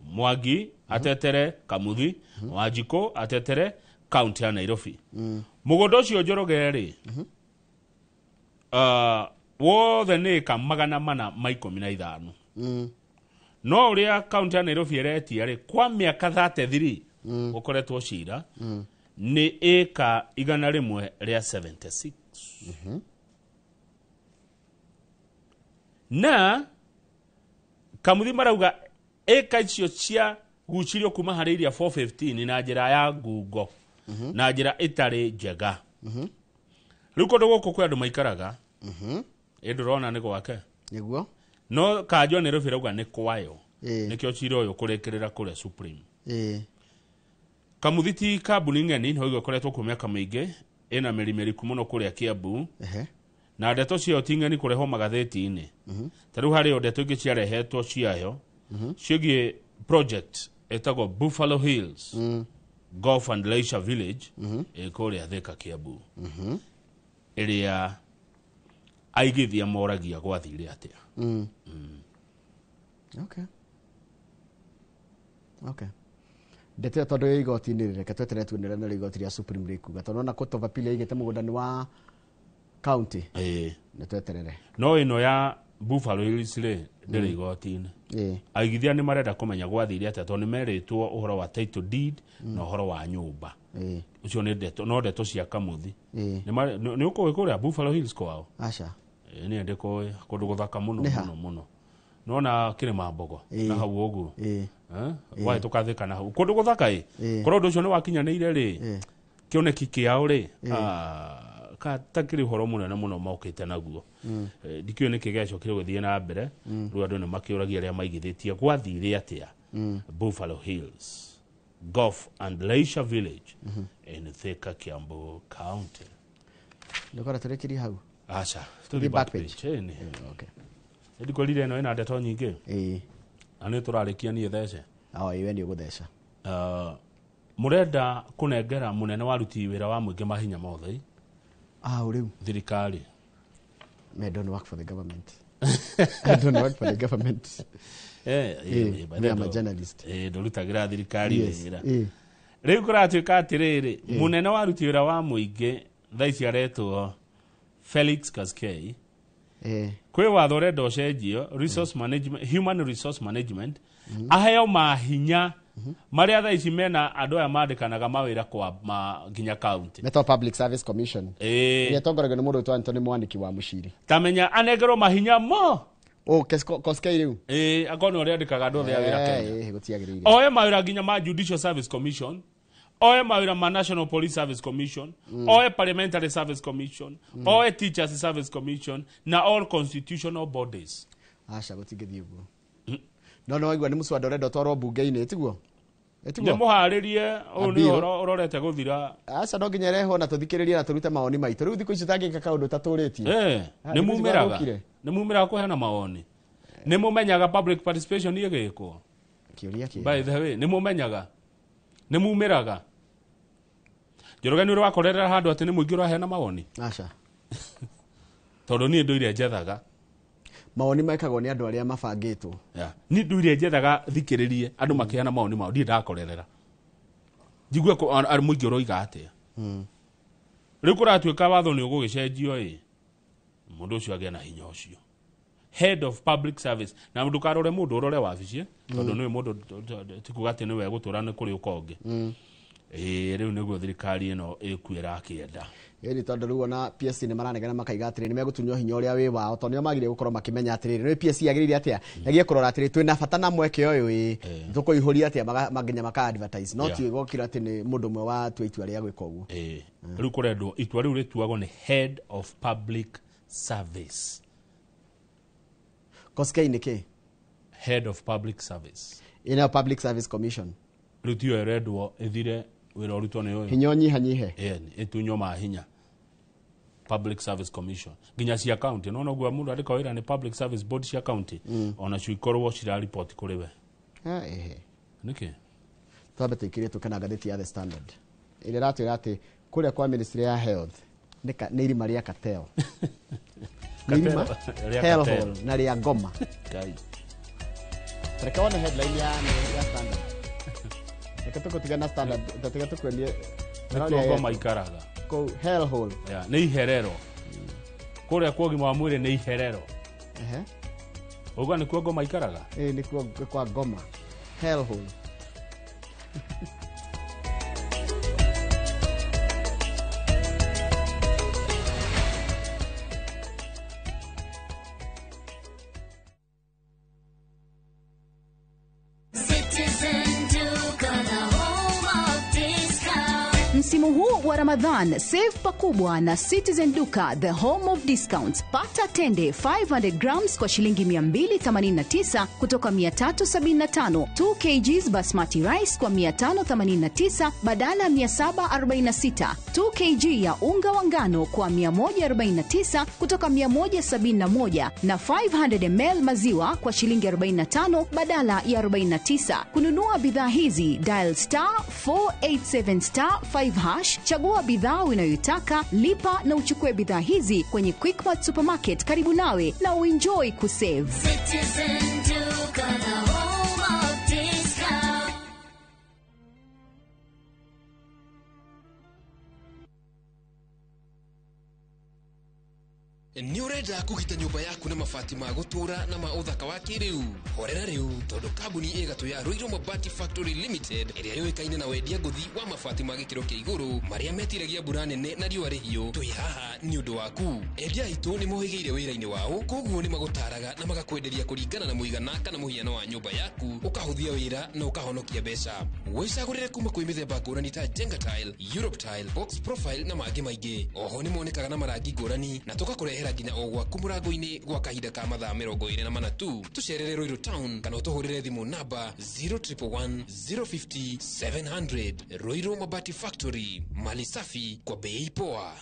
Mwangi atetere Kamuthi, Wanjikũ atetere kaunti ya Nairobi. Mũgũnda ũcio Njoroge rĩ wothe nĩ ĩka 415. No ũrĩa kaunti ya Nairobi ĩretia rĩ kwa mĩaka 33 gũkoretwo cira nĩ ĩka 176. Na Kamuthi marauga ĩka icio cia gucirio kuma harĩ iria 415 na njĩra ya ngungo na njĩra ĩtarĩ njega. Rĩu kũndũ gũkũ kwĩ andũ maikaraga. Ĩ ndũrona nĩ gwake nĩguo. No kanjũ ya Nairobi ĩrauga nĩ kwayo. Nĩkĩo cira ũyũ kũrĩkĩrĩra kũrĩa Supreme. Kamuthi ti kambuni ng'eni no ĩkoretwo kuo mĩaka mĩingĩ ĩna mĩri mĩriku mũno kũrĩa Kiambu. Na ndeto ciayo ti ng'eni kũrehwo magathĩti-inĩ. Ta rĩu harĩ o ndeto ingĩ ciarehetwo ciayo ciĩgiĩ project ĩtagwo Buffalo Hills Golf and Leisure Village ĩ kũrĩa Thika Kiambu. Ĩrĩa aigithia moragia gwathire atĩa. Okay. Ndeto tondũ ĩ igoti-inĩ reke tweterere tuone ũrĩa igoti rĩa Supreme rĩkuga tondũ ona Court of Appeal yaigĩte mũgũnda nĩ wa county. Nĩ tweterere. No ĩno ya Buffalo Hills rĩ ndĩrĩ igoti-inĩ. Aigithia nĩ marenda kũmenya gwathire atĩa tondũ nĩ merĩtwo ũhoro wa title deed na ũhoro wa nyũmba. Ũcio nĩ ndeto no ndeto cia Kamuthi. Nĩ ũkũĩ kũrĩa Buffalo Hills kwao? Aca. Nĩ ndĩkũĩ kũndũ gũthaka mũno mũno mũno. Nona Kĩrĩma Mbogo na hau ũguo. Wahĩtũka Thika na hau kũndũ gũthaka ĩ. Korwo ũndũ ũcio nĩ wakinyanĩire rĩ kĩoneki kĩao rĩ takĩrĩ ũhoro mũnene mũno mokĩte naguo. Ndikĩũĩ nĩkĩ gĩacokire gũthiĩ na mbere. Rĩu andũ nĩ makĩũragia arĩa maigithĩtie gwathire atĩa Buffalo Hills Golf and Leisure Village in Thika Kiambu County. Ndũkora tũrĩkĩrie hau. Aca, tũthiĩ back page. Okay. Ndikwĩrire ĩno ĩna ndeto nyingĩ. Na nĩ tũrarĩkia niĩ thece. Iwe nĩ ũgũtheca. Mũrenda kũnengera mũnene wa aruti wĩra wa mũingĩ mahinya mothe. Rĩu. Thirikari. I don't work for the government. I don't work for the government. I'm a journalist. Ndũrutagĩra thirikari wĩra. Rĩu kũratuĩka atĩrĩrĩ, mũnene wa aruti wĩra wa mũingĩ thaa ici aretwo Felix Koskei. Kwĩ watho ũrenda ũcenjio resource management, human resource management aheo mahinya marĩa thaa ici mena andũ aya mandĩkanaga mawĩra kwa nginya county. Metwo Public Service Commission. Ĩrĩa ĩtongoragio nĩ mũndũ wĩtwo Anthony Mwaniki wa Mũciri. Tamenya anengerwo mahinya mo. Koskei rĩu. Akorwo nĩ ũrĩa andĩkaga andũ othe a wĩra Kenya. Gũtiagĩrĩire. Oe mawĩra nginya ma Judicial Service Commission. Oe mawĩra ma National Police Service Commission, oe Parliamentary Service Commission, oe Teachers Service Commission na all constitutional bodies. Aca gũtingĩthiĩ ũguo. No no waigua nĩ mũswada ũrenda ũtwarwo bunge-inĩ tiguo? Nĩ mũharĩrie ũyũ nĩ ũhoro ũrorete gũthira. Aca no nginya ĩrehwo na tũthikĩrĩrie na tũrute mawoni maitũ. Rĩu thikũ ici ũtangĩka kaũndũ ũtatũrĩtie. Nĩ mumĩraga. Nĩ mumĩraga kũheana mawoni. Nĩ mũmenyaga public participation ĩgĩkwo. Kĩũria kĩega. By the way, nĩ mũmenyaga. Nĩ mumĩraga. Njoroge nĩ ũrĩ wakorerera handũ atĩ nĩ mũingĩ ũraheana mawoni? Aca. Tondũ niĩ ndũire njethaga. Mawoni mekagwo nĩ andũ arĩa mabangĩtwo. Niĩ ndũire njethaga thikĩrĩrie andũ makĩheana mawoni mao, ndirĩ ndakorerera. Njigue mũingĩ ũroiga atĩa. Rĩu kũratuĩka watho nĩ ũgũgĩcenjio ĩ, mũndũ ũcio agĩe na hinya ũcio. Head of public service. Na ndũkarore mũndũ ũrore wabici, tondũ nĩwe mũndũ ti kuga atĩ nĩwe egũtũra nĩ kũrĩ ũka ũngĩ. Ĩĩ rĩu nĩguo thirikari ĩno ĩkuĩra akĩenda. Ĩni tondũ rĩu ona PSC nĩ maranegena makaiga atĩrĩ nĩ megũtunywo hinya ũrĩa wĩ wao tondũ nĩo magĩrĩire gũkorwo makĩmenya atĩrĩrĩ nĩ PSC yagĩrĩire atĩa yagĩrĩire kũrora atĩrĩ twĩna bata na mweke ũyũ ĩ tũkũihũria atĩa nginya maka advertise no ti gũkira atĩ nĩ mũndũ ũmwe watua itua rĩa gwĩka ũguo. Rĩu kũrendwo itua rĩu rĩtuagwo nĩ head of public service. Koskei nĩ kĩ? Head of public service. Ĩno Public Service Commission. Rĩu tiyo ĩrendwo ĩthire wĩra ũrutwo nĩ ũyũ. Hinya ũnyihanyihe. Ĩtunywo mahinya. Public Service Commission. Nginya cia county. No noguo mũndũ andĩka wĩra nĩ Public Service Board cia county. Onacio ikorwo ciraripoti kũrĩ we. Nĩkĩ? Twambe tũikĩrie tũke na ngathĩti ya The Standard. Ĩrĩa ĩratwĩra atĩ kũrĩa kwa Ministry ya Health nĩ irima rĩa Kateo. Nĩ irima Hellhole na rĩa Ngoma. Reke wone headline ya Standard. Reke tũkũtiga na Standard, tatiga tũkwenrie. Nĩkuo Ngoma ikaraga. Kũu Hellhole. Nĩ iherero. Kũrĩa kwa ũgima wa mwĩrĩ nĩ iherero. Ũguo nĩkuo Ngoma ikaraga? Ĩĩ nĩkuo kwa Ngoma. Hellhole. Msimu huu wa Ramadhan, save pakubwa na Citizen Duka, the home of discounts. Pata tende 500 grams kwa shilingi 289 kutoka 375, 2 kgs basmati rice kwa 589 badala 746, 2 kg ya unga wa ngano kwa 149 kutoka 171 na 500 ml maziwa kwa shilingi 45 badala ya 49. Kununua bidhaa hizi, dial star 487 star 5 hash, chagua bidhaa unayoitaka, lipa na uchukue bidhaa hizi kwenye Quickmart Supermarket karibu nawe na uenjoy kusave. Citizen Duka, the home of discount. Nĩ ũrenda kũgita nyũmba yaku na mabati ma gũtũũra na ma ũthaka wa kĩrĩu? Horera rĩu tondũ kambuni ĩgatũ ya Ruiru Mabati Factory Limited ĩrĩa yũĩkaine na wendia ngũthi wa mabati ma gĩkĩro kĩa igũrũ marĩa metiragia mbura nene na riũa rĩhiũ, twĩ haha nĩ ũndũ waku. Endia aitũ nĩ mohĩgĩire wĩra-inĩ wao, koguo nĩ magũtaraga na magakwenderia kũringana na mũigana kana mũhiano wa nyũmba yaku, ũkahũthia wĩra na ũkahonokia mbeca. Wĩcagũrĩre kuma kwĩ mĩthemba ngũrani ta Jenga Tile, Europe Tile, Box Profile na mangĩ maingĩ. Oho nĩ monekaga na marangi ngũrani na tũgakũrehera nginya o gwaku mũrango-inĩ gwa kahinda ka mathaa 24 tu. Tũcerere Ruiru Town kana ũtũhũrĩre thimũ namba 0111 050 700. Ruiru Mabati Factory, mali safi kwa bei poa.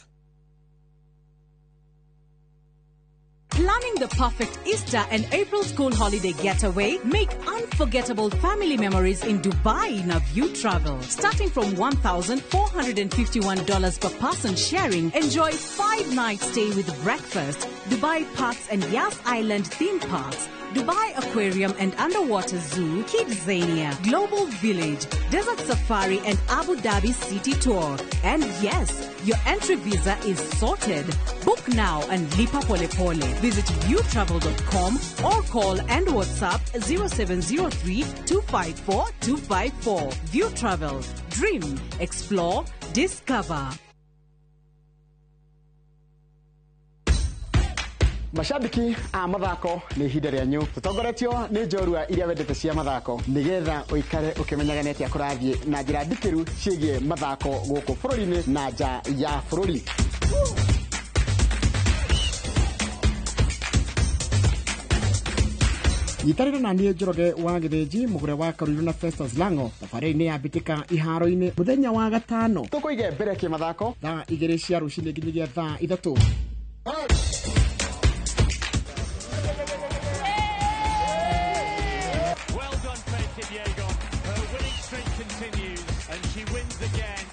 Planning the perfect Easter and April school holiday getaway? Make unforgettable family memories in Dubai in a View Travel. Starting from $1,451 per person sharing, enjoy 5-night stay with breakfast, Dubai Parks and Yas Island theme parks, Dubai Aquarium and Underwater Zoo, Kidzania, Global Village, Desert Safari and Abu Dhabi City Tour. And yes, your entry visa is sorted. Book now and lipa pole pole. Visit viewtravel.com or call and WhatsApp 0703 254 254. View Travel. Dream, explore, discover. Mashabiki a mathako nĩ ihinda rĩanyu tũtongoretio nĩ njorua iria wendete cia mathako nĩgetha ũikare ũkĩmenyaga nĩ atĩa kũrathiĩ na njĩra ndikĩru ciĩgiĩ mathako gũkũ bũrũri-inĩ na nja ya bũrũri. Nyitanĩra na niĩ Njoroge wa Gĩthĩnji, mũgũre wa Karuiru na Festus Lango thabarĩ-inĩ ya mbĩtĩka iharo-inĩ mũthenya wa gatano. Tũkũige mbere kĩmathako thaa 2 cia rũcinĩ nginyagia thaa 3.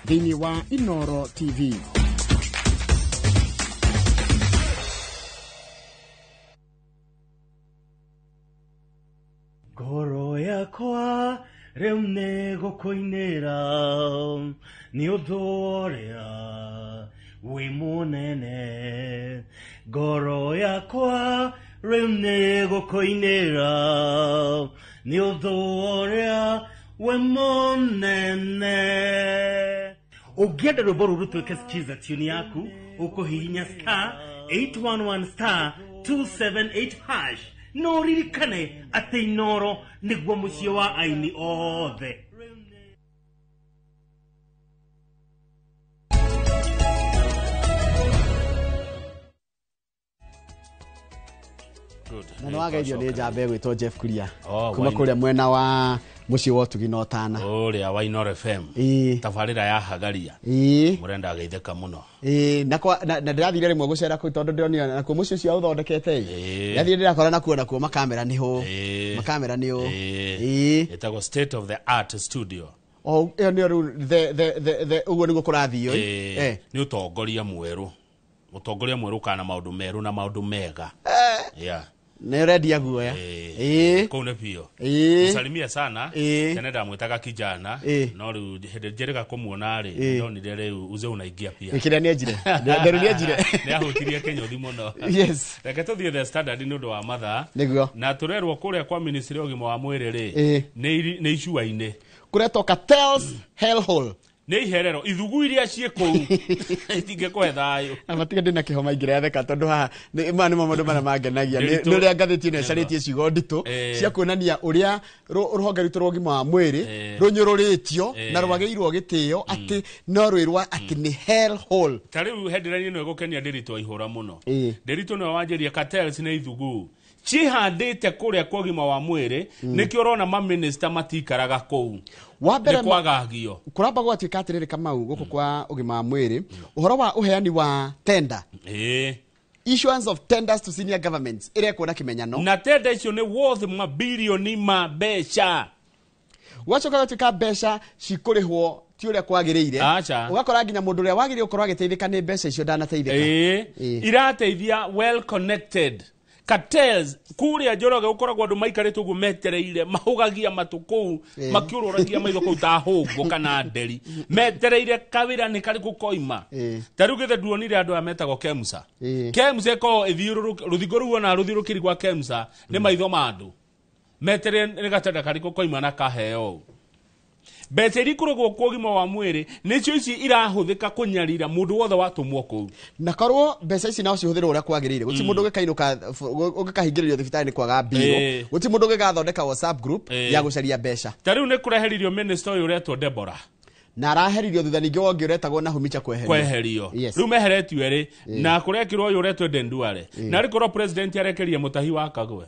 Thĩinĩ wa Inoro TV. Ngoro yakwa rĩu nĩ gũkũinĩra nĩ ũndũ ũrĩa wĩ mũnene. Ngoro yakwa rĩu nĩ gũkũinĩra nĩ ũndũ ũrĩa wĩ mũnene. Ũngĩenda rwĩmbo rũrũ rũtuĩke skiza tune yaku, ũkũhihinya star 811 star 278 hash. No ririkane atĩ Inoro nĩguo mũciĩ wa aini othe. Na nĩ wageithio nĩ njamba ĩgwĩtwo Jeff Kuria Oh, kuma kũrĩa mwena wa mũciĩ wa ũtugi na ũtana. Ũrĩa wa Inoro FM. Tabarĩra ya Hagaria. Mũrenda ageithĩka mũno. Ĩĩ, na kwa na ndĩrathire rĩmwe gũcera kũu tondũ ndĩronire nakuo mũciĩ ũcio aũthondekete ĩ. Ndĩrathire ndĩrakora nakuo nakuo makamera nĩ hũ. Makamera nĩ ũ. Ĩtagwo state of the art studio. O ĩyo nĩyo rĩu the the the the ũguo nĩguo kũrathiĩ ĩ. Nĩ ũtongoria mwerũ. Ũtongoria mwerũ kana maũndũ merũ na maũndũ mega. Yeah. Nĩ ũrendia guoya. Kũu nĩ biũ. Mũsalimia sana. Tene ndamwĩtaga kijana. No rĩu hĩndĩ njĩrĩga kũmuona rĩ, ndonire rĩu uzee unaingia pia. Kĩrĩa nĩenjire. Nderu nĩenjire. Nĩ ahutirie kĩnyũthi mũno. Yes. Reke tũthiĩ The Standard nĩ ũndũ wa mathaa. Nĩguo. Na tũrerwo kũrĩa kwa ministry ya ũgima wa mwĩrĩ rĩ, nĩ icua-inĩ. Kũretwo Cartels Hellhole. Nĩ iherero ithugu iria ciĩ kũu itingĩkũhe thayũ. Na matiga ndĩna kĩhoma ingĩratheka tondũ haha maya nĩmo maũndũ marĩa mangenagia. Nĩ ũrĩa ngathĩti ĩno ĩcarĩtie ciugo nditũ cia kuonania ũrĩa rũhonge rwitũ rwa ũgima wa mwĩrĩ rũnyũrũrĩtio na rwagĩrĩirwo gĩtĩo atĩ no rwĩrwo atĩ nĩ hell hole. Ta rĩu headline ĩno ĩgũkenia Ndĩritũ aihũra mũno. Ndĩritũ nĩwe wanjĩria cartels nĩ ithugu cihandĩte kũrĩa kwa ũgima wa mwĩrĩ, nĩkĩo ũrona maminista matikaraga kũu. Wa mbere nĩ kwagagio. Kũramba gwatuĩka atĩrĩrĩ Kamau gũkũ kwa ũgima wa mwĩrĩ ũhoro wa ũheani wa tender. Issuance of tenders to senior governments ĩrekwo na kĩmenyano. Na tenda icio nĩ worth mabilioni ma mbeca. Gwacoka gwatuĩka mbeca cikũrĩhwo ti ũrĩa kwagĩrĩire. Ũgakora nginya mũndũ ũrĩa wagĩrĩire gũkorwo agĩteithĩka nĩ mbeca icio ndanateithĩka. Irateithia well connected cartels kũrĩa Njoroge gũkoragwo andũ maikarĩte ũguo metereire mahũgagia matũ kũu makĩũrũragia maitho kũu ta hũngũ kana nderi metereire kawĩra nĩ karĩkũ koima. Ta rĩu gĩthe nduonire andũ aya metagwo Kemsa. Kemsa ĩkoragwo ĩthiũrũrũkĩirio rũthingo rũu ona rũthiũrũrũkĩirio gwa Kemsa nĩ maitho ma andũ metereire nĩ gatenda karĩkũ koima na kaheo ũũ. Mbeca iria ikoragwo kwa ũgima wa mwĩrĩ nĩcio ici irahũthĩka kũnyarira mũndũ wothe watũmwo kũu. Na korwo mbeca ici no cihũthĩrwo ũrĩa kwagĩrĩire, gũtirĩ mũndũ ũngĩkainũka ũngĩkahingĩrĩrio thibitarĩ nĩ kwaga mbirũ, gũtirĩ mũndũ ũngĩgathondeka WhatsApp group ya gũcaria mbeca. Ta rĩu nĩ kũreheririo minister ũyũ ũretwo Deborah. Na araheririo thutha ningĩ wongĩ ũretagwo Nahumicha kweherio. Kweherio. Rĩu meheretio erĩ na kũrekĩrwo ũyũ ũretwo Eden Duale. Na arĩ korwo president arekerie Mũtahi wa Kagwe.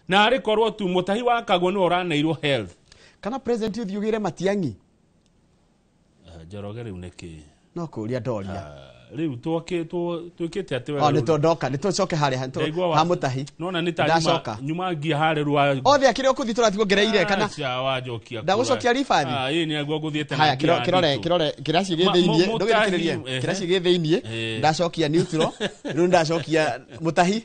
Na arĩ korwo tu Mũtahi wa Kagwe nĩwe ũraneirwo health. Kana president ũthiĩ ũgĩre Matiang'i? Njoroge rĩu nĩkĩ? No kũria ndoria. Rĩu twĩkĩte atĩ O nĩ tondoka, nĩ tũcoke harĩa ha Mũtahi. Nona nĩ ta nyuma ngia harĩa rwa othe akĩrĩ ũkũthiĩ tũrathiĩ kuongereire kana aca wanjokia ndagũcokia ribathi. Ĩĩ nĩ aguo ngũthiĩte na ngia. Kĩrore kĩrore kĩraci gĩ thĩiniĩ, ndũgĩthikĩrĩrie. Kĩraci gĩ thĩiniĩ, ndacokia neutral, rĩu ndacokia Mũtahi.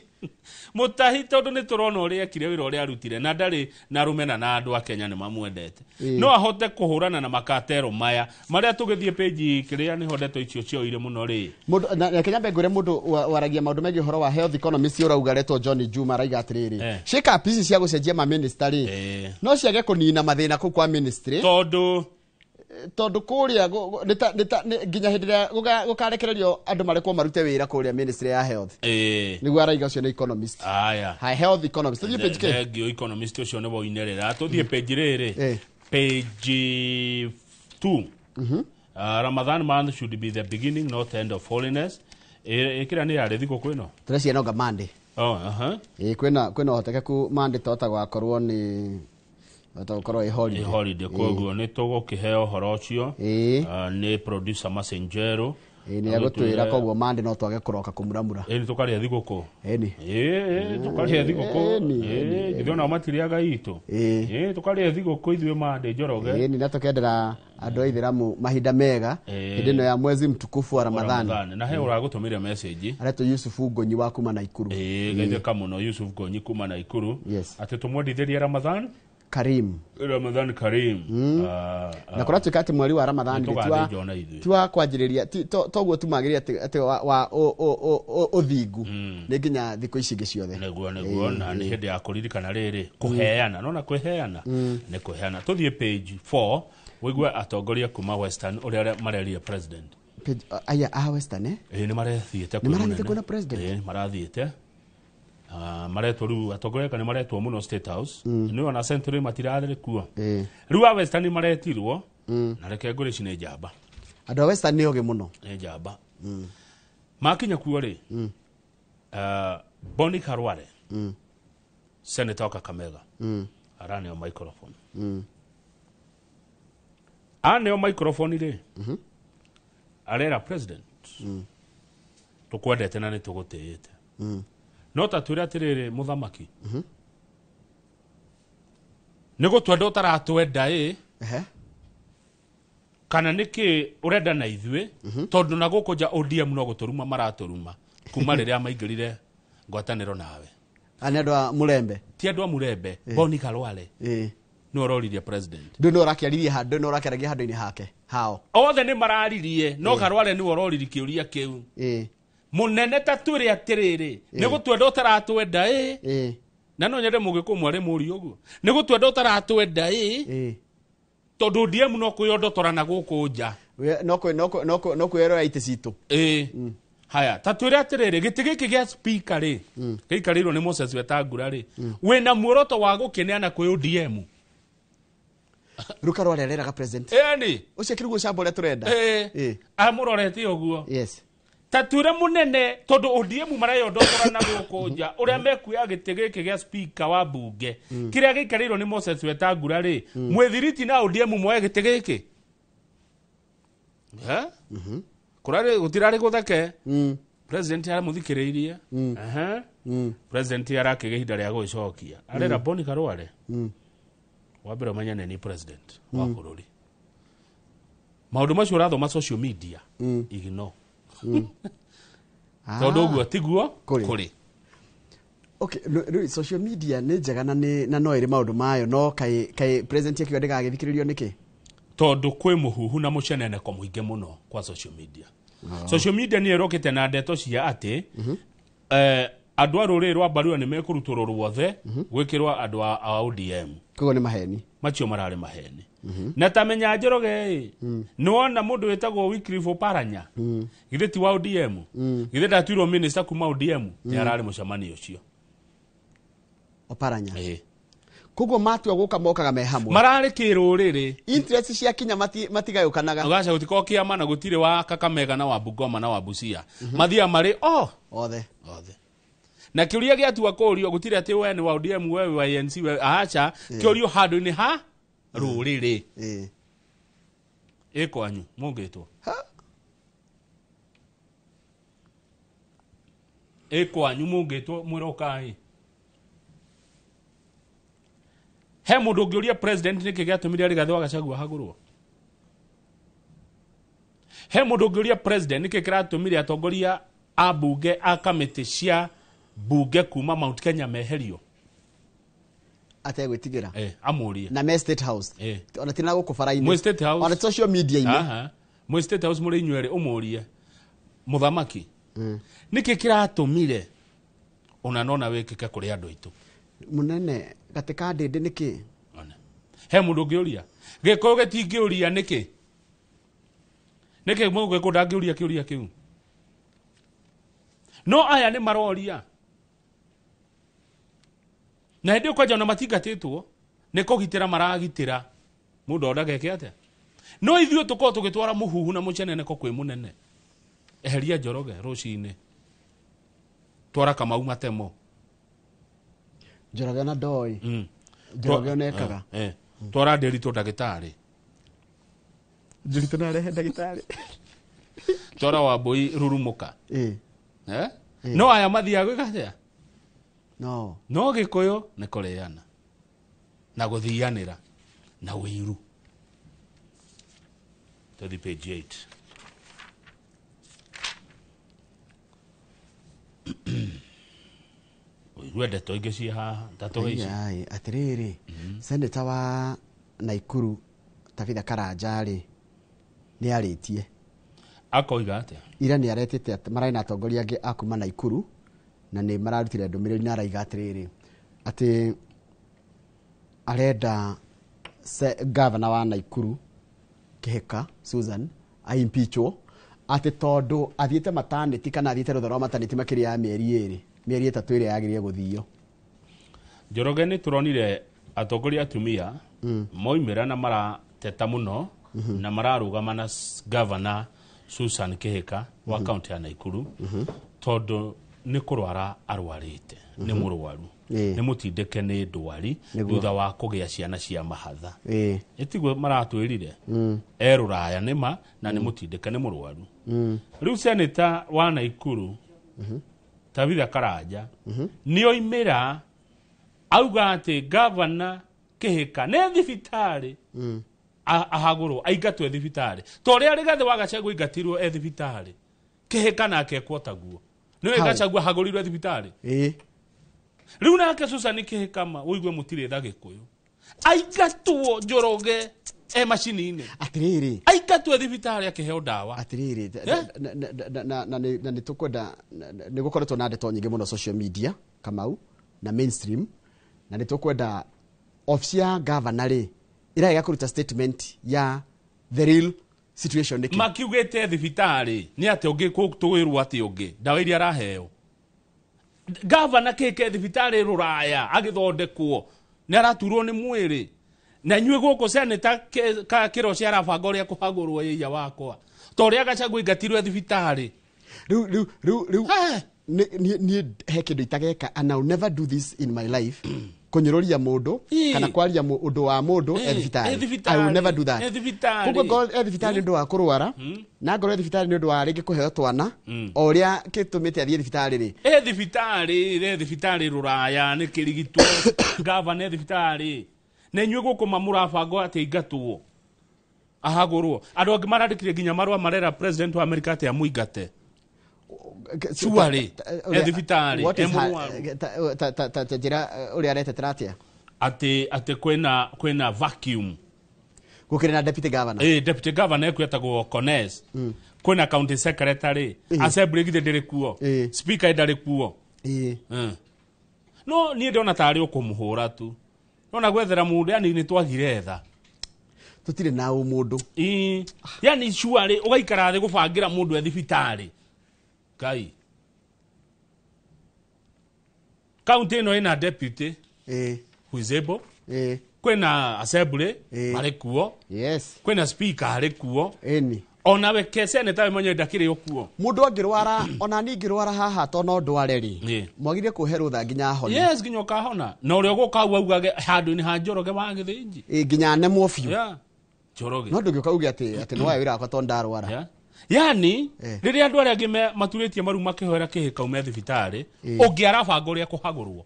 Mũtahi tondũ nĩ tũrona ũrĩa ekire wĩra ũrĩa arutire na ndarĩ na rũmena na andũ a Kenya nĩ mamwendete. No ahote kũhũrana na makatero maya marĩa tũgĩthiĩ page kĩrĩa nĩho ndeto icio cioire mũno rĩ. Mũndũ na reke nyambe ngwĩre mũndũ waragia maũndũ megiĩ ũhoro wa health economist ũrauga retwo John Juma araiga atĩrĩrĩ, shake up ici cia gũcenjia ma minister rĩ no ciage kũnina mathĩna kũu kwa ministry tondũ kũrĩa nginya hĩndĩ ĩrĩa gũkarekererio andũ marekwo marute wĩra kũrĩa ministry ya health. Nĩguo araiga ũcio nĩ economist. Aya. Hai health economist. Tũthiĩ page kĩ? Thank economist ũcio nĩ woinerera. Tũthiĩ page rĩrĩ. Page 2. Ramadan month should be the beginning not end of holiness. Ĩkĩra nĩ yarĩ thigũkũ ĩno? Tũreciria no Monday. Oh, aha. Ĩĩ, kwĩna ũhotekeku Monday tota gwakorwo nĩ tota gũkorwo ĩ holiday. Ĩ holiday, koguo nĩ tũgũkĩheo ũhoro ũcio. Ah, nĩ producer Masenjero. Ĩĩ, nĩ egũtwĩra, koguo Monday no twage kũroka kũmuramura. Ĩ, nĩ tũkarĩa thigũkũ. Ĩni. Ĩ, tũkarĩa thigũkũ. Ĩni, Ĩ, githĩ onao matirĩaga itũ. Ĩ, tũkarĩa thigũkũ ithuĩ Monday, Njoroge. Ĩni, na tũkendera andũ a ithĩramu mahinda mega Ĩĩ. hĩndĩ ĩno ya mwezi mtukufu wa Ramadhani. Ramadhani. Na he ũragũtũmĩre message. Aretwo Yusufu Ngonyi wa kuma Naikuru. Ĩ, geithĩka mũno Yusuf Gonyi kuma Naikuru. Yes. Atĩ tũmwendithĩrie Ramadhan. Karim. Ramadhan Karim. Ah, ah. Na kũratuĩka atĩ mweri wa Ramadhani Nĩ rĩ, ti wa- tũgathĩnja ona ithuĩ. ti wa kwanjĩrĩria toguo tumagĩrĩria atĩ wa ũthingu nĩ nginya thikũ ici ingĩ ciothe. Nĩguo na nĩ hĩndĩ ya kũririkana rĩrĩ kũheana, nona kwĩheana nĩ kũheana. Tũthiĩ page 4 wĩigue atongoria kuma Western ũrĩa marerire president. Aya a Western, eh? Ĩ, nĩ marethiĩte Nĩ kwĩ marathiĩte mũnene. kuona president? Ĩ, marathiĩte. Ah, maretwo rĩu atongoria kana maretwo mũno State House. Nĩ ona Century matirarĩ kuo. Rĩu a Western maretirwo na reke ngũrĩ ici nĩ njamba. Andũ a Western nĩ ogĩ mũno. Nĩ njamba. Makinya kuo rĩ, ah, Boni Khalwale, senator wa Kakamega, araneo microphone. Aneo microphone rĩ, arera president, tũkwendete na nĩ tũgũtĩĩte, no ta twĩre atĩrĩrĩ, mũthamaki, nĩ gũtwenda ũtaratwenda ĩ, kana nĩ kĩ ũrenda na ithuĩ, tondũ na gũkũ nja ODM no gũtũruma maratũruma kuma rĩrĩa maingĩrire ngwatanĩro nawe. A, nĩ andũ a Mũrembe. Ti andũ a Mũrembe. Boni Khalwale nĩ ororirie president. Ndũ nĩ ũrakĩaririe handũ, nĩ ũrakĩaragia handũ-inĩ hake hao. Othe nĩ mararirie, no Khalwale nĩ ororirie kĩũria kĩu. Mũnene, ta twĩre atĩrĩrĩ, nĩ gũtwenda ũtaratwenda ĩ, na no nyende mũgĩkũ mwarĩ mũri ũguo, nĩ gũtwenda ũtaratwenda ĩ, tondũ ODM no kwĩyondotora na gũkũ nja. No kwĩrora itĩ citũ. Ĩ, haya, ta twĩre atĩrĩrĩ, gĩtĩ gĩkĩ gĩa speaker rĩ, gĩikarĩirwo nĩ Moses Wetangula rĩ, wĩna muoroto wa gũkĩneana kwĩ ODM? Rĩu Khalwale areraga president. Ĩni. Ũcio kĩriguo camba ũrĩa tũrenda. Ĩ, amũrorete ũguo. Yes. Ta twĩre mũnene, tondũ ODM mareyondotora na gũkũ nja ũrĩa mekuoya gĩtĩ gĩkĩ gĩa speaker wa mbunge kĩrĩa gĩikarĩirwo nĩ Moses Wetangula rĩ, mwĩthiriti na ODM moe gĩtĩ gĩkĩ. Eh? Kũrarĩ gũtirarĩ gũtheke. President aramũthikĩrĩirie. Aha. President arakĩgĩa ihinda rĩa gũgĩcokia, arera Boni Khalwale, wa mbere ũmenye nĩ president wa bũrũri, maũndũ macio ũrathoma social media ignore, tondũ ũguo tiguo Kũrĩ. Kũrĩ. Okay, rĩu social media nĩ njega na nĩ na no ĩrĩ maũndũ mayo, no kaĩ president akiuga ndĩgagĩthikĩrĩrio nĩkĩ? Tondũ kwĩ mũhuhu na mũceneneko mũingĩ mũno kwa social media. Social media nĩ ĩrokĩte na ndeto cia atĩ andũ a rũrĩrĩ rwa Mbaruya nĩ mekũrutũrwo ruothe gwĩkĩrwo andũ a ODM. Koguo nĩ maheni. Macio mararĩ maheni. Na ta menya Njoroge ĩ, nĩ wona mũndũ wĩtagwo Wycliffe Oparanya, githĩ ti wa ODM? Githĩ ndatuirwo minister kuma ODM? Nĩ ararĩ mũcemanio ũcio. Oparanya. Ĩ. Koguo matua gũka mokaga me hamwe. Mararĩ kĩrũrĩrĩ. Interest cia kinya matigayũkanaga. Gaca gũtikorwo kĩama na gũtirĩ wa Kakamega na wa Bungoma na wa Busia, mathiaga marĩ o othe. Othe. Na kĩũria gĩatua kũũrio gũtirĩ atĩ we nĩ wa ODM, we wa ANC, we aca, kĩũrio handũ-inĩ ha rũrĩrĩ. Ĩ kwanyu mũngĩtwo, ĩ kwanyu mũngĩtwo mwĩrokai, he mũndũ ũngĩũria president nĩkĩ gĩatũmire Rigathĩ wa Gachagua hagũrwo? He mũndũ ũngĩũria president nĩkĩ kĩratũmire atongoria a bunge a kamĩtĩ cia bunge kuma Mount Kenya meherio? Ategwĩtigĩra. Amũrie. Na me State House. Ona tina gũkũ bara-inĩ. Mwĩ State House. Ona social media-inĩ. Aha. Mwĩ State House mũrĩ inyuerĩ, ũmũrie mũthamaki nĩkĩ kĩratũmire ona nona wĩkĩke kũrĩ andũ aitũ. Mũnene gatĩ ka ndĩndĩ nĩkĩ? He mũndũ ũngĩũria? Gĩkũyũ gĩtingĩũria nĩkĩ? Nĩkĩ mũgĩkũyũ ndangĩũria kĩũria kĩu? No aya nĩ maroria, na hĩndĩ ĩyo kwanja ona matingatĩtwo nĩ kũgitĩra maragitĩra mũndũ o ndageke atĩa. No ithuĩ tũkorwo tũgĩtwara mũhuhu na mũceneneko kwĩ mũnene. Eheria Njoroge rũcinĩ, twara Kamau matemo. Njoroge ona ndoĩ. Njoroge ona ekaga. Twara Ndiritu ndagĩtarĩ. Ndiritu no arehe ndagĩtarĩ. Twara Wambui rurumuka. No aya mathiaga gwĩka atĩa? No. No Gĩkũyũ nĩ kũrĩana na gũthianĩra na ũiru. Tũthiĩ page 8. Ũigue ndeto ingĩ ciĩ haha ta tũici. Ai, atĩrĩrĩ, Senator wa Naikuru Tabitha Karanja rĩ nĩ arĩtie. Akoiga atĩa? Ira nĩ aretĩte mararĩ na atongoria angĩ a kuma Naikuru na nĩ mararutire ndũmĩrĩri na araiga atĩrĩrĩ atĩ arenda gavana wa Naikuru Kihika Susan aimpeachwo atĩ tondũ athiĩte maternity kana athiĩte rũtha rwa maternity makĩria ya mĩeri 2 mĩeri 3 ĩrĩa yagĩrĩire gũthio. Njoroge nĩ tũronire atongoria atumia moimĩra na marateta mũno na mararũgama na gavana Susan Kihika wa kaunti ya Naikuru tondũ nĩ kũrwara arwarĩte, nĩ mũrwaru, nĩ mũtindĩke nĩ ndwari thutha wa kũgĩa ciana cia mahatha. Ĩtiguo maratwĩrire e rũraya nĩma na nĩ mũtindĩke nĩ mũrwaru. Rĩu seneta wa Naikuru Tabitha Karanja nĩ oimĩra auga atĩ gavana Kihika nĩ thibitarĩ ahagũrwo aingatwo thibitarĩ ta ũrĩa Rigathĩ wa Gachagua aingatirwo e thibitarĩ, Kihika nake ekwo taguo. Nĩwe Gachagua ahagũrirwo thibitarĩ. Rĩu nake Susan Kihika ma ũigue mũtirĩ tha Gĩkũyũ aingatwo Njoroge e macini-inĩ. Atĩrĩrĩ, aingatwo thibitarĩ akĩheo ndawa. Atĩrĩrĩ, na nĩ tũkwenda nĩ gũkoretwo na ndeto nyingĩ mũno social media Kamau na mainstream, na nĩ tũkwenda office ya governor rĩ ĩrarega kũruta statement ya the real situation nĩkĩ. Makiugĩte thibitarĩ nĩ atĩ ũngĩ tũwĩrwo atĩ ũngĩ ndawa iria araheo. Gavana Kihika thibitarĩ rũraya agĩthondekwo nĩ araturwo nĩ mwĩrĩ na inyuĩ gũkũ seneta Kĩroci arabanga ũrĩa kũhagũrwo ĩia wakwa ta ũrĩa Gachagua aingatirwo thibitarĩ. Rĩu niĩ he kĩndũ itageka and I'll never do this in my life, kũnyũrũria mũndũ kana kwaria ũndũ wa mũndũ e thibitarĩ. I will never do that. Koguo ngorwo e thibitarĩ nĩ ũndũ wa kũrwara na ngorwo e thibitarĩ nĩ ũndũ wa rĩngĩ kũheo twana o ũrĩa kĩtũmĩte athiĩ thibitarĩ rĩ. E thibitarĩ, e thibitarĩ rũraya nĩ kĩrigitwo gavana e thibitarĩ na inyuĩ gũkũ mamũrabanga atĩ aingatwo ahagũrwo. Andũ angĩ marandĩkire nginya marũa marera president wa America atĩ amũingate. Cuarĩ e thibitarĩ e mũrwaru. Ta njĩra ũrĩa aretetera atĩa? Atĩ kwĩna vacuum. Gũkĩrĩ na deputy governor. Deputy governor ekwĩtagwo Kones. Kwĩna county secretary, assembly githĩ ndĩrĩ kuo, speaker ndarĩ kuo. No niĩ ndona tarĩ ũkũmũhũra tu. Nona gwethera mũndũ, yani nĩ twagire tha. Tũtirĩ na ũmũndũ. Yani cuarĩ ũgaikara thĩ gũbangĩra mũndũ e thibitarĩ. Ngai. Kaunti ĩno ĩna deputy who is able. Kwĩna assembly marĩ kuo. Kwĩna speaker arĩ kuo. Ona we ke senator we mwenyewe ndakĩrĩ o kuo. Mũndũ angĩrwara ona niĩ ingĩrwara haha to no ndware rĩ, mwagire kũhe rũtha nginya ahone. Yes, nginya ũkahona. Na ũrĩa ũgũka hau augage handũ-inĩ ha Njoroge wa Gĩthĩnji. Nginya anemwo biũ. Njoroge. No ndũngĩũka uge atĩ nĩ waya wĩra wakwa to ndarwara. Yani rĩrĩa andũ arĩa angĩ maturĩtie maru makĩhoera Kihika ume thibitarĩ, ũngĩ arabanga ũrĩa kũhagũrwo.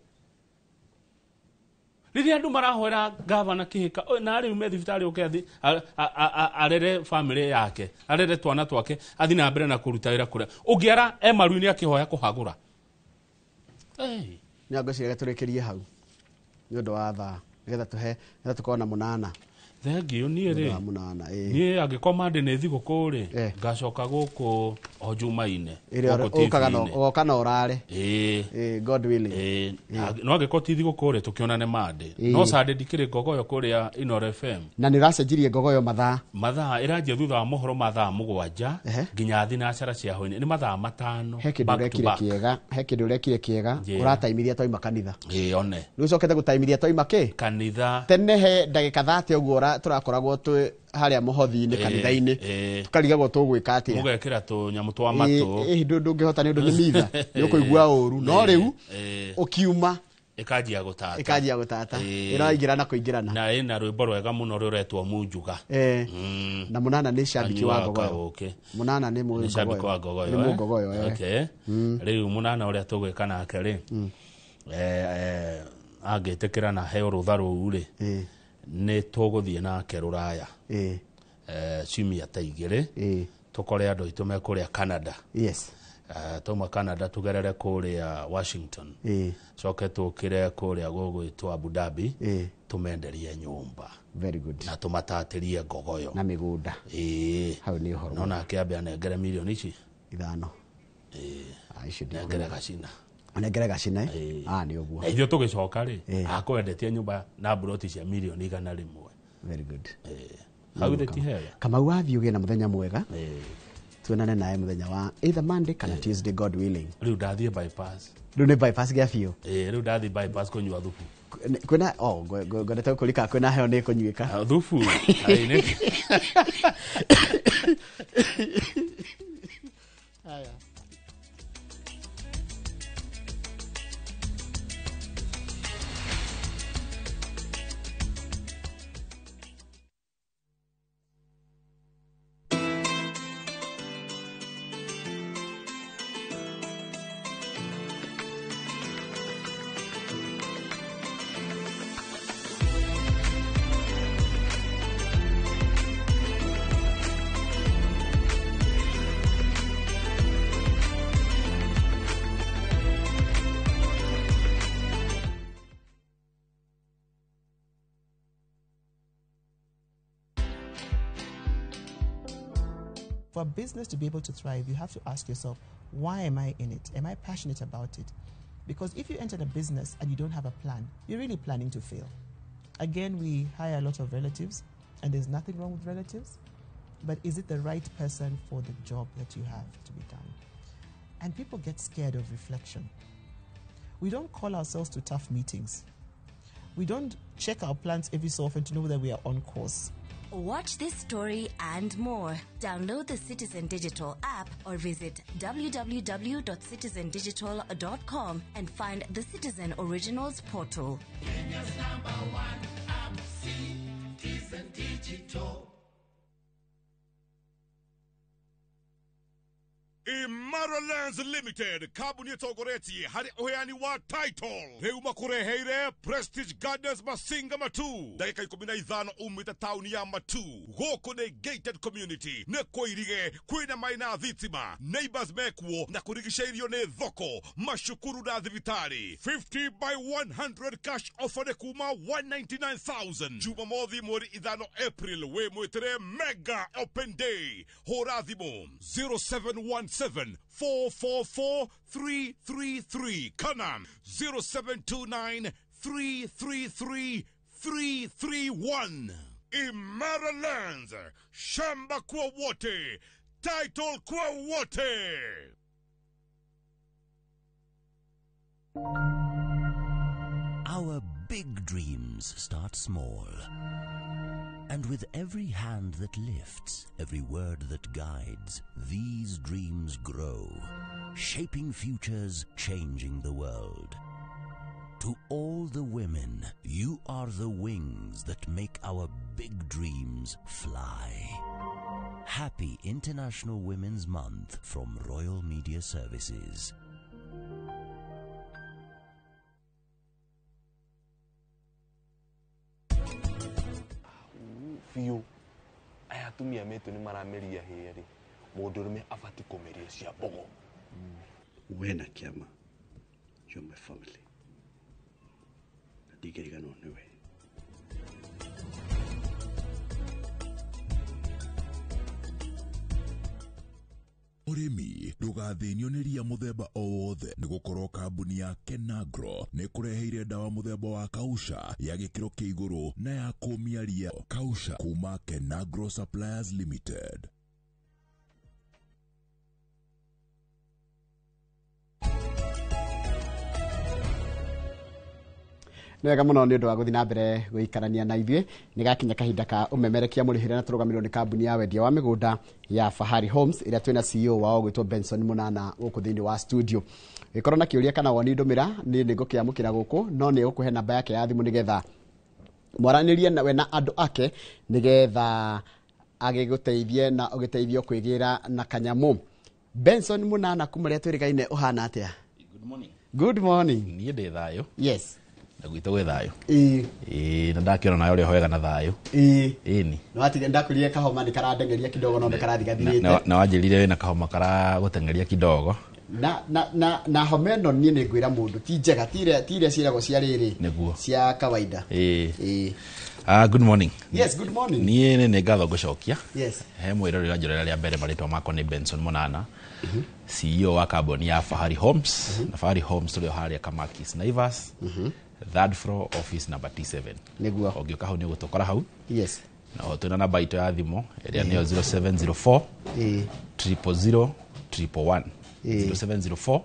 Rĩrĩa andũ marahoera gavana Kihika na arĩ ume thibitarĩ ũke athi arere family yake, arere twana twake, athi na mbere na kũruta wĩra kũrĩa. Ũngĩ ara e maru-inĩ akĩhoya kũhagũra. Nĩ ngwĩciria tũrĩkĩrie hau nĩ ũndũ wa thaa nĩgetha tũhe nĩgetha tũkorwo na mũnana. Thengiũ niĩ rĩ, niĩ angĩkorwo Monday nĩ thigũkũ rĩ, ngacoka gũkũ o Jumaine. Ũgoka na ũrare. God willing. No angĩkorwo ti thigũkũ rĩ, tũkĩonane Monday. No Sunday ndikĩrĩ Ngogoyo kũrĩa Inooro FM. Na nĩ ũracenjirie Ngogoyo mathaa. Mathaa ĩranjia thutha wa mohoro mathaa 7 nginya thinacara cia hwaĩ-inĩ. Nĩ mathaa 5. He kĩndũ ũrekire kĩega, he kĩndũ ũrekire kĩega, ũrataimithia twaima kanitha. One. Rĩu ũcokete gũtaimithia twaima kĩ? Kanitha. Tene he ndagĩka 30 ũguo tũrakoragwo twĩ harĩa mũhothi-inĩ kanitha-inĩ, tũkarigagwo tũgwĩka atĩa. Mũgekĩra tũnyamũ twa matũ. Ndũngĩhota nĩ ũndũ nĩ mitha, nĩ ũkũigua ũru. No rĩu ũkiuma Ĩkanjia gũtata. Ĩkanjia gũtata. Ĩĩ. Ĩraingĩrana kũingĩrana. Na ĩna rwĩmbo rwega mũno rũretwo Munjuga. Na Mũnana nĩ shabiki wa Anyuaga Ngogoyo. kaũkĩ. Mũnana nĩ Nĩ shabiki wa Ngogoyo. Nĩ Mũngogoyo, eh. Okay. Rĩu Mũnana ũrĩa tũgwĩka nake rĩ, angĩtĩkĩra na heo rũtha rũu rĩ, nĩ tũgũthiĩ nake rũraya ciumia ta 2, tũkore andũ aitũ me kũrĩa Canada. Yes. Twauma Canada tũgerere kũrĩa Washington, coke tũkĩre kũrĩa gũgwĩtwo Abu Dhabi, tũmenderie nyũmba. Very good. Na tũmatatĩrie Ngogoyo na mĩgũnda. Ĩĩ. Hau nĩ ũhoro. No nake ambe anengere milioni ici 5. Ĩĩ. Nengere gacina. Anengere gacina. Ah, nĩ ũguo. Na ithuĩ tũgĩcoka rĩ, akwendetie nyũmba na mburoti cia milioni 100. Very good. Hau thĩ ti hega. Kamau wathiĩ ũgĩe na mũthenya mwega. Tuonane naye mũthenya wa either Monday kana Tuesday, God willing. Rĩu ndathiĩ bypass. Rĩu nĩ bypass gĩa biũ. Ĩĩ, rĩu ndathiĩ bypass kũnyua thubu. Kwĩna oh ngwendete gũkũrika kwĩna heo nĩ kũnyuĩka. Thubu. Haya. For a business to be able to thrive, you have to ask yourself, why am I in it? Am I passionate about it? Because if you enter a business and you don't have a plan, you're really planning to fail. Again, we hire a lot of relatives, and there's nothing wrong with relatives, but is it the right person for the job that you have to be done? And people get scared of reflection. We don't call ourselves to tough meetings. We don't check our plans every so often to know whether we are on course. Watch this story and more. Download the Citizen Digital app or visit www.citizendigital.com and find the Citizen Originals portal. Kenya's #1 app, Citizen Digital. Imara Lands Limited, kambuni ĩtongoretie harĩ ũheani wa title, rĩu makũreheire Prestige Gardens Masinga Matu, ndagĩka 15 umĩte taũni ya Matu. Gũkũ nĩ gated community, nĩ kũirige, kwĩna maĩ na thitima, neighbors mekuo na kũrigicĩirio nĩ thoko, macukuru na thibitarĩ. 50 by 100 cash offer nĩ kuma 199,000. Jumamothi mweri 5 April wĩ mwĩtĩre mega open day. Hũra thimũ 0717 444 333 kana 0729 333 331. Imara Lands, shamba kwa wote, title kwa wote. Our big dreams start small. And with every hand that lifts, every word that guides, these dreams grow, shaping futures, changing the world. To all the women, you are the wings that make our big dreams fly. Happy International Women's Month from Royal Media Services. Biũ aya atumia metũ nĩ marameria hĩa rĩ, mũndũrũme abatiĩ kũmeria cia mbogo. We na kĩama, you're my family, na ndingĩriganĩrwo nĩwe. Ũrĩmi ndũgathĩnio nĩ ria mũthemba o wothe nĩ gũkorwo kambuni ya Kenagro nĩ kũreheire ndawa mũthemba wa kausha ya gĩkĩro kĩa igũrũ na ya kũmia ria. Kausha kuma Kenagro Suppliers Limited. Nĩ wega mũno nĩ ũndũ wa gũthiĩ na mbere gũikarania na ithuĩ. Nĩ gakinya kahinda ka ũmemerekia mũrĩhĩre na tũrũgamĩrĩrwo nĩ kambuni ya wendia wa mĩgũnda ya Fahari Homes ĩrĩa twĩna CEO wao gwĩtwo Benson Munana gũkũ thĩinĩ wa studio. Gĩkorwo na kĩũria kana woni ndũmĩra niĩ nĩ ngũkĩamũkĩra gũkũ, no nĩ egũkũhe namba yake ya thimũ nĩgetha mwaranĩrie we na andũ ake nĩgetha agĩgũteithie na ũgĩteithio kwĩgĩra na kanyamũ. Benson Munana, kuma rĩrĩa twĩrĩgaine ũhana atĩa? Good morning. Good morning. Niĩ ndĩ thayũ. Yes. Na gwitũ gwĩ thayũ. Ĩĩ. Ĩĩ, na ndakĩona nawe ũrĩa wega na thayũ. Ĩĩ. Ĩni. Nĩ watige ndakwĩrire kahoma nĩ karandengeria kidogo no nĩ karathiĩ gathirĩte. Na wanjĩrire wĩna kahoma karagũteng'eria kidogo. Na homa ĩno niĩ nĩ ngwĩra mũndũ ti njega, ti iria ciĩragwo cia rĩrĩ. Nĩguo. Cia kawaida. Ĩĩ. Ah, good morning. Yes, good morning. Niĩ nĩ ngatho ngũcokia. Yes. He mwĩroreri wa njorera rĩa mbere, marĩtwa makwa nĩ Benson Munana. CEO wa kambuni ya Fahari Homes. Na Fahari Homes tũrĩ o harĩa Kamakis Naivas. Third floor, office number T7. Nĩguo. Ũngĩũka hau nĩ ũgũtũkora hau. Yes. Na oho twĩna namba itũ ya thimũ ĩrĩa nĩyo 0704 000 111. 0704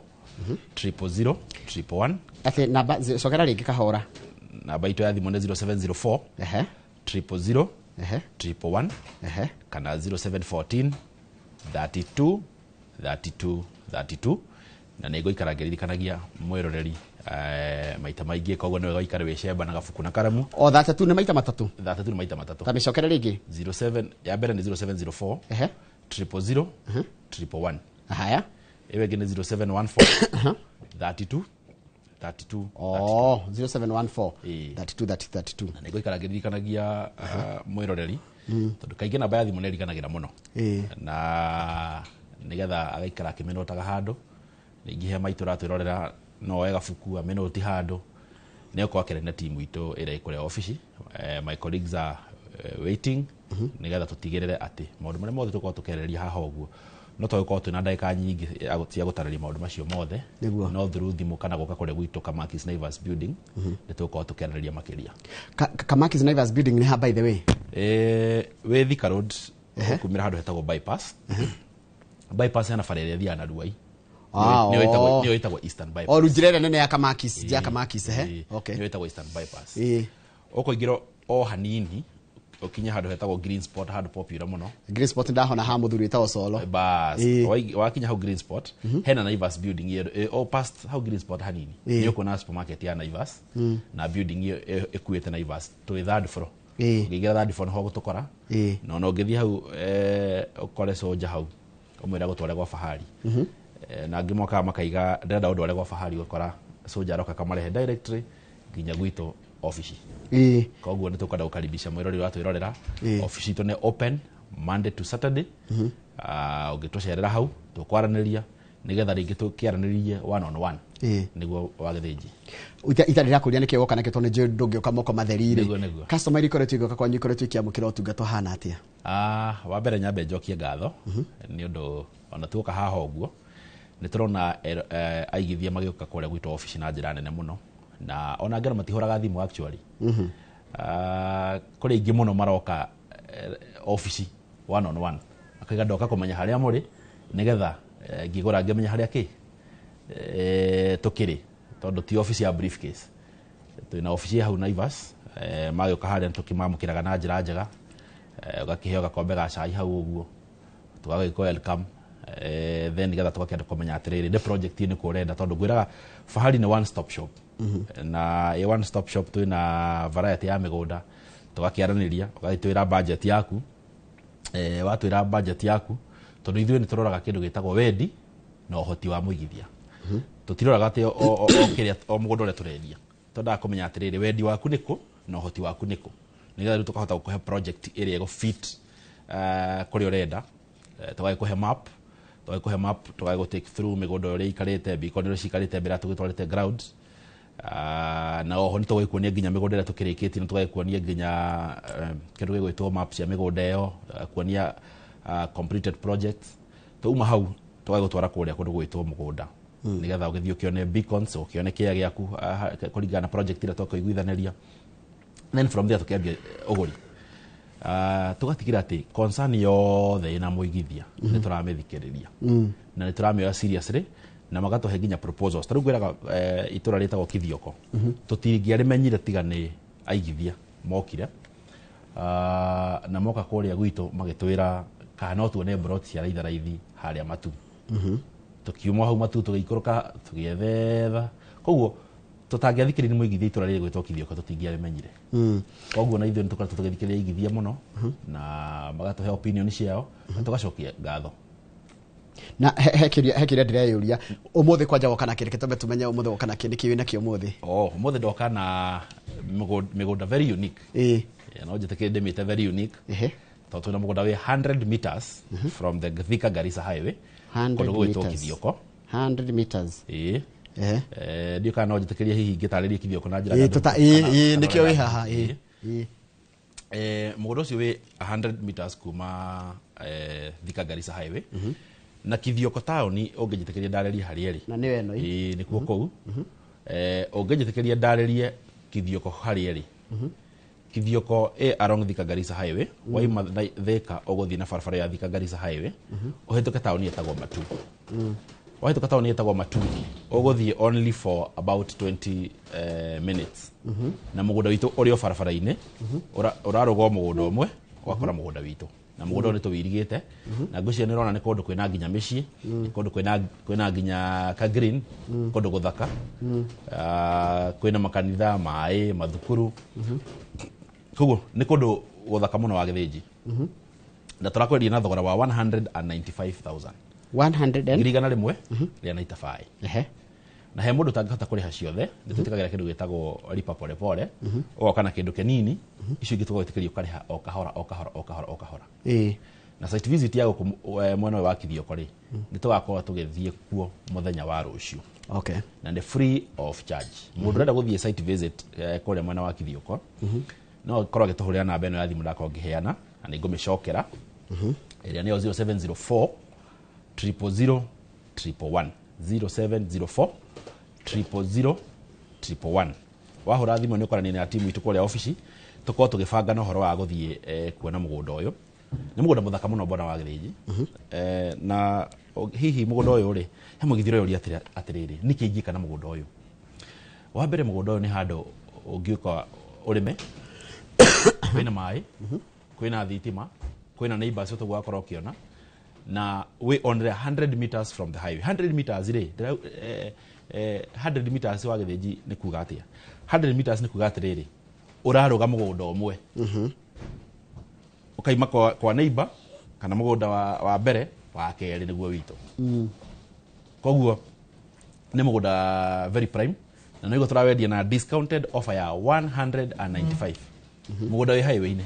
000 111. Atĩ namba cokera rĩngĩ kahora. Namba itũ ya thimũ nĩ 0704 000 111 kana 0714 32 32 32. Na nĩ ngũikara ngĩririkanagia mwĩroreri maita maingĩ, koguo nĩ wega ũikare wĩcemba na gabuku na karamu. O 32 nĩ maita matatũ. 32 nĩ maita matatũ. Ta mĩcokere rĩngĩ. 07 ya mbere nĩ 0704 000 111. Haya. Ĩyo ĩngĩ nĩ 0714 32 32. Oh, 0714 32 32 32. Na nĩ ngũikara ngĩririkanagia mwĩroreri tondũ kaingĩ namba ya thimũ nĩ ĩriganagĩra mũno. Na nĩgetha agaikara akĩmĩnotaga handũ, rĩngĩ he maitũ ũratwĩrorera no oe gabuku amĩnoti handũ, nĩ okorwo akĩrĩ na timu itũ ĩrĩa ĩkũrĩa obici. My colleagues are waiting nĩgetha tũtigĩrĩre atĩ maũndũ marĩa mothe tũkorwo tũkĩarĩrĩria haha ũguo, no tũgĩkorwo twĩna ndagĩka nyingĩ cia gũtarĩria maũndũ macio mothe. Nĩguo. No through thimũ kana gũka kũrĩa gwitũ Kamakis Naivas building nĩ tũgũkorwo tũkĩarĩrĩria makĩria. Kamakis Naivas building nĩ ha, by the way? Wĩ Thika Road, kumĩra handũ hetagwo bypass. Bypass hena bara ĩrĩa ĩthiaga na Ruai. Nĩyo ĩtagwo Eastern Bypass. O njĩra ĩrĩa nene ya Kamakis, ya Kamakis, ehe. Okay. Nĩyo ĩtagwo Eastern Bypass. Ũkũingĩra o hanini ũkinye handũ hetagwo Green Spot, handũ popular mũno. Green Spot ndahona ha mũthuri wĩtagwo Solo. Bas, wakinya hau Green Spot, hena Naivas building ĩyo, o past hau Green Spot hanini. Nĩ ũkuona supermarket ya Naivas na building ĩyo ĩkuĩte Naivas. Twĩ third floor. Ũngĩingĩra third floor nĩho gũtũkora. Na ona ũngĩthiĩ hau ũkore soja hau ũmwĩre gũtware gwa Fahari. Na angĩ mokaga makaiga ndĩrenda ũndware gwa Fahari, ũgakora soja aroka kamarehe directly nginya gwitũ obici. Koguo nĩ tũkwenda gũkaribisha mwĩrori ũratwĩrorera. Obici itũ nĩ open Monday to Saturday. Ũngĩtũcerera hau tũkwaranĩria nĩgetha rĩngĩ tũkĩaranĩrie one on one. Nĩguo wagĩthĩnji. Itarĩ ndĩrakũria nĩkĩo woka nakĩo tondũ nĩnjũĩ ndũngĩũka moko matheri rĩ. Nĩguo. Customer iria ikoretwo igĩũka kwanyu ikoretwo ikĩamũkĩra ũtungata ũhana atĩa? Wa mbere nyambe njokie ngatho nĩ ũndũ ona tuoka haha ũguo nĩ tũrona aigithia magĩũka kũrĩa gwitũ obici na njĩra nene mũno, na ona angĩ matihũraga thimũ actually. Kũrĩ aingĩ mũno maroka obici one on one, akaiga ndoka kũmenya harĩa mũrĩ nĩgetha ngĩgũra ngĩmenya harĩa kĩ tũkĩrĩ, tondũ ti obici ya briefcase. Twĩna obici hau Naivas, magĩũka harĩa nĩtũkĩmamũkĩraga na njĩra njega, ũgakĩheo gakombe ga cai hau ũguo, tũgagĩkwo welcome. Then nĩgetha tũgakĩenda kũmenya atĩrĩrĩ nĩ project nĩ kũ ũrenda, tondũ ngwĩraga Fahari nĩ one stop shop. Na ĩ one stop shop twĩna variety ya mĩgũnda, tũgakĩaranĩria, ũgagĩtwĩra budget yaku, watwĩra budget yaku, tondũ ithuĩ nĩ tũroraga kĩndũ gĩtagwo wendi na ũhoti wa mũigithia. Tũtiroraga atĩ o kĩrĩa o mũgũnda ũrĩa tũrendia, twendaga kũmenya atĩrĩrĩ wendi waku nĩkũ na ũhoti waku nĩkũ, nĩgetha rĩu tũkahota gũkũhe project ĩrĩa ĩgũ fit kũrĩa ũrenda. Tũgagĩkũhe map, tũgagĩgũ take through mĩgũnda ũrĩa ĩikarĩte, beacon ũrĩa ciikarĩte mbere ya tũgĩtwarĩte ground. Na oho nĩ tũgũgĩkuonia nginya mĩgũnda ĩrĩa tũkĩrĩkĩtie, nĩ tũgagĩkuonia nginya kĩndũ gĩgwĩtwo map cia mĩgũnda ĩyo, kuonia completed projects. Twauma hau tũgagĩgũtwara kũrĩa kũndũ gwĩtwo mũgũnda nĩgetha ũgĩthiĩ ũkĩone beacons, ũkĩone kĩea gĩaku kũringana na project ĩrĩa twakũiguithanĩria. Then from there tũkĩambia ũgũri. Tũgatigĩrĩra atĩ concern yothe ĩna mũigithia nĩ tũramĩthikĩrĩria na nĩ tũramĩoya seriously, Na magatũhe nginya proposals. Ta rĩu ngwĩraga itũra rĩtagwo Kithioko, tũtingĩarĩmenyire tiga nĩ aigithia mokire. Na moka kũrĩa gwitũ magĩtwĩra kana no tuone broti cia raitharaithi harĩa Matu. Tũkiuma hau Matu tũgĩikũrũka tũgĩethetha, koguo tũtangĩathikĩrĩria nĩ mũigithia itũra rĩrĩ gwĩtwo Kithioko tũtingĩarĩmenyire. Koguo na ithuĩ nĩ tũkoretwo tũgĩthikĩrĩria aigithia mũno na magatũhe opinion ciao na tũgacokia ngatho. Na he kĩũria ndĩreyũria ũmũthĩ, kwanja woka na kĩ? Reke twambe tũmenye ũmũthĩ woka na kĩ, nĩkĩ wĩnakĩo ũmũthĩ? Oh, ũmũthĩ ndoka na mĩgũnda very unique. No njĩtĩkĩre ndĩmĩte very unique tondũ twĩna mũgũnda wĩ 100 meters from the Thika Garissa highway, 100 kũndũ gũgwĩtwo meters. Kithioko. 100 meters. Ĩĩ. Ndiũ kana no njĩtĩkĩrie hihi ngĩtarĩrie Kithioko na njĩra Ĩĩ, ya ĩĩ, kana nĩkĩo wĩ ũrĩa- haha, ĩĩ. Ĩĩ. Mũgũnda ũcio wĩ 100 meters kuma Thika Garissa highway na Kithioko taũni, ũngĩnjĩtĩkĩria ndarĩrie harĩa ĩrĩ. Na nĩyo ĩno ĩ? Ĩĩ, nĩkuo kũu. Ũngĩnjĩtĩkĩria ndarĩrie Kithioko harĩa ĩrĩ. Kithioko ĩ along Thika Garissa highway. Waima Thika ũgũthiĩ na barabara ya Thika Garissa highway, ũhĩtũke taũni ĩtagwo Matu. Wahĩtũka taũni ĩtagwo Matu, ũgũthiĩ only for about 20 minutes na mũgũnda witũ ũrĩ o barabara-inĩ. Ũrarũga o mũgũnda ũmwe ũgakora mũgũnda witũ, na mũgũnda ũyũ nĩ tũwĩirigĩte na ngwĩciria nĩ ũrona nĩ kũndũ kwĩna nginya mĩciĩ, nĩ kũndũ kwĩna nginya ka green, kũndũ gũthaka. Kwĩna makanitha, maĩ, mathukuru, koguo nĩ kũndũ gũthaka mũno wa Gĩthĩnji, na tũrakwendia na thogora wa 195,000. 100 and 195,000. Na he mũndũ ũtangĩhota kũrĩha ciothe, nĩ twĩtĩkagĩra kĩndũ gĩtagwo lipa pole pole. Ũgoka na kĩndũ kĩnini, icio ingĩ tũgagwĩtĩkĩria ũkarĩha o kahora o kahora o kahora o kahora. Na site visit ya gũkũ mwena ũyũ wa Kithioko rĩ, nĩ tũgakorwo tũgĩthiĩ kuo mũthenya wa rũciũ. Na nĩ free of charge. Mũndũ ũrenda gũthiĩ site visit kũrĩa mwena wa Kithioko no akorwo agĩtũhũrĩra namba ĩno ya thimũ ndakorwo ngĩheana, na nĩ ngũmĩcokera, ĩrĩa nĩyo 0704 000 111, 0704 000 111. Wahũra thimũ nĩ ũkwaranĩria na timu itũ kũrĩa obici, tũkorwo tũgĩbanga na ũhoro wa gũthiĩ kuona mũgũnda ũyũ. Nĩ mũgũnda mũthaka mũno, bwana wa Gĩthĩnji. Na hihi mũgũnda ũyũ rĩ, he mũgithiro ũria atĩrĩrĩ, nĩkĩ ingĩka na mũgũnda ũyũ? Wa mbere, mũgũnda ũyũ nĩ handũ ũngĩũka ũrĩme, kwĩna maĩ, kwĩna thitima, kwĩna neighbors, ũguo wakorwo ũkĩona, na wĩ on the 100 meters from the highway. 100 meters rĩ, 100 meters wa Gĩthĩnji nĩ kuga atĩa? 100 meters nĩ kuga atĩrĩrĩ, ũrarũga mũgũnda ũmwe ũkaima kwa neighbor kana mũgũnda wa mbere, wa kerĩ nĩguo witũ. Koguo nĩ mũgũnda very prime, na nĩguo tũrawendia na discounted offer ya 195, mũgũnda wĩ highway-inĩ.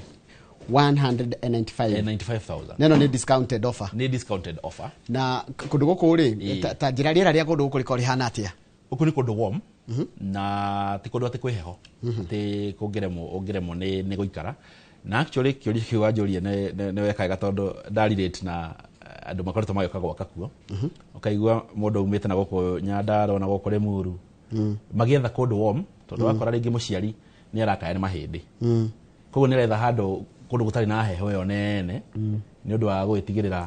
195. 95,000. Neno nĩ discounted offer. Nĩ discounted offer. Na kũndũ gũkũ rĩ, ta njĩra rĩera rĩa kũndũ gũkũ rĩkorwo rĩhana atĩa? Gũkũ nĩ kũndũ warm na ti kũndũ atĩ kwĩ heho atĩ kũngĩremwo ũngĩremwo nĩ gũikara. Na actually kĩũria kĩu wanjũria nĩ wekaga tondũ ndarelate na andũ makoretwo magĩũka gwaka kuo, ũkaigua mũndũ aumĩte na gũkũ Nyandarua na gũkũ Limuru magĩetha kũndũ warm, tondũ wakora rĩngĩ mũciari nĩ arakaya nĩ mahĩndĩ, koguo nĩ aretha handũ kũndũ gũtarĩ na heho ĩyo nene nĩ ũndũ wa gwĩtigĩrĩra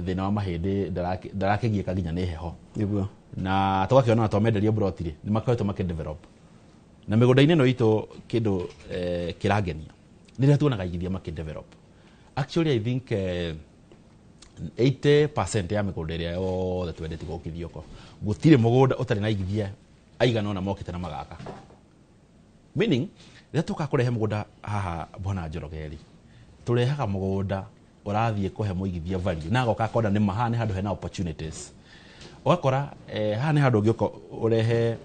thĩna wa mahĩndĩ ndarakĩgiĩka nginya nĩ heho. Na tũgakĩona na twamenderio broti rĩ, nĩ makoretwo makĩdevelop na mĩgũnda-inĩ ĩno itũ. Kĩndũ kĩrangenia nĩ rĩrĩa tuonaga igithia makĩdevelop. Actually, I think 80% ya mĩgũnda ĩrĩa yothe twendetie gũkũ Kithioko, gũtirĩ mũgũnda ũtarĩ na igithia aigana ũna mokĩte na magaka, meaning rĩrĩa tũka kũrehe mũgũnda haha, bwana Njoroge rĩ, tũrehaga mũgũnda ũrathiĩ kũhe mũigithia value na agoka akona nĩ ma haha nĩ handũ hena opportunities. Ũgakora haha nĩ handũ ũngĩũka ũrehe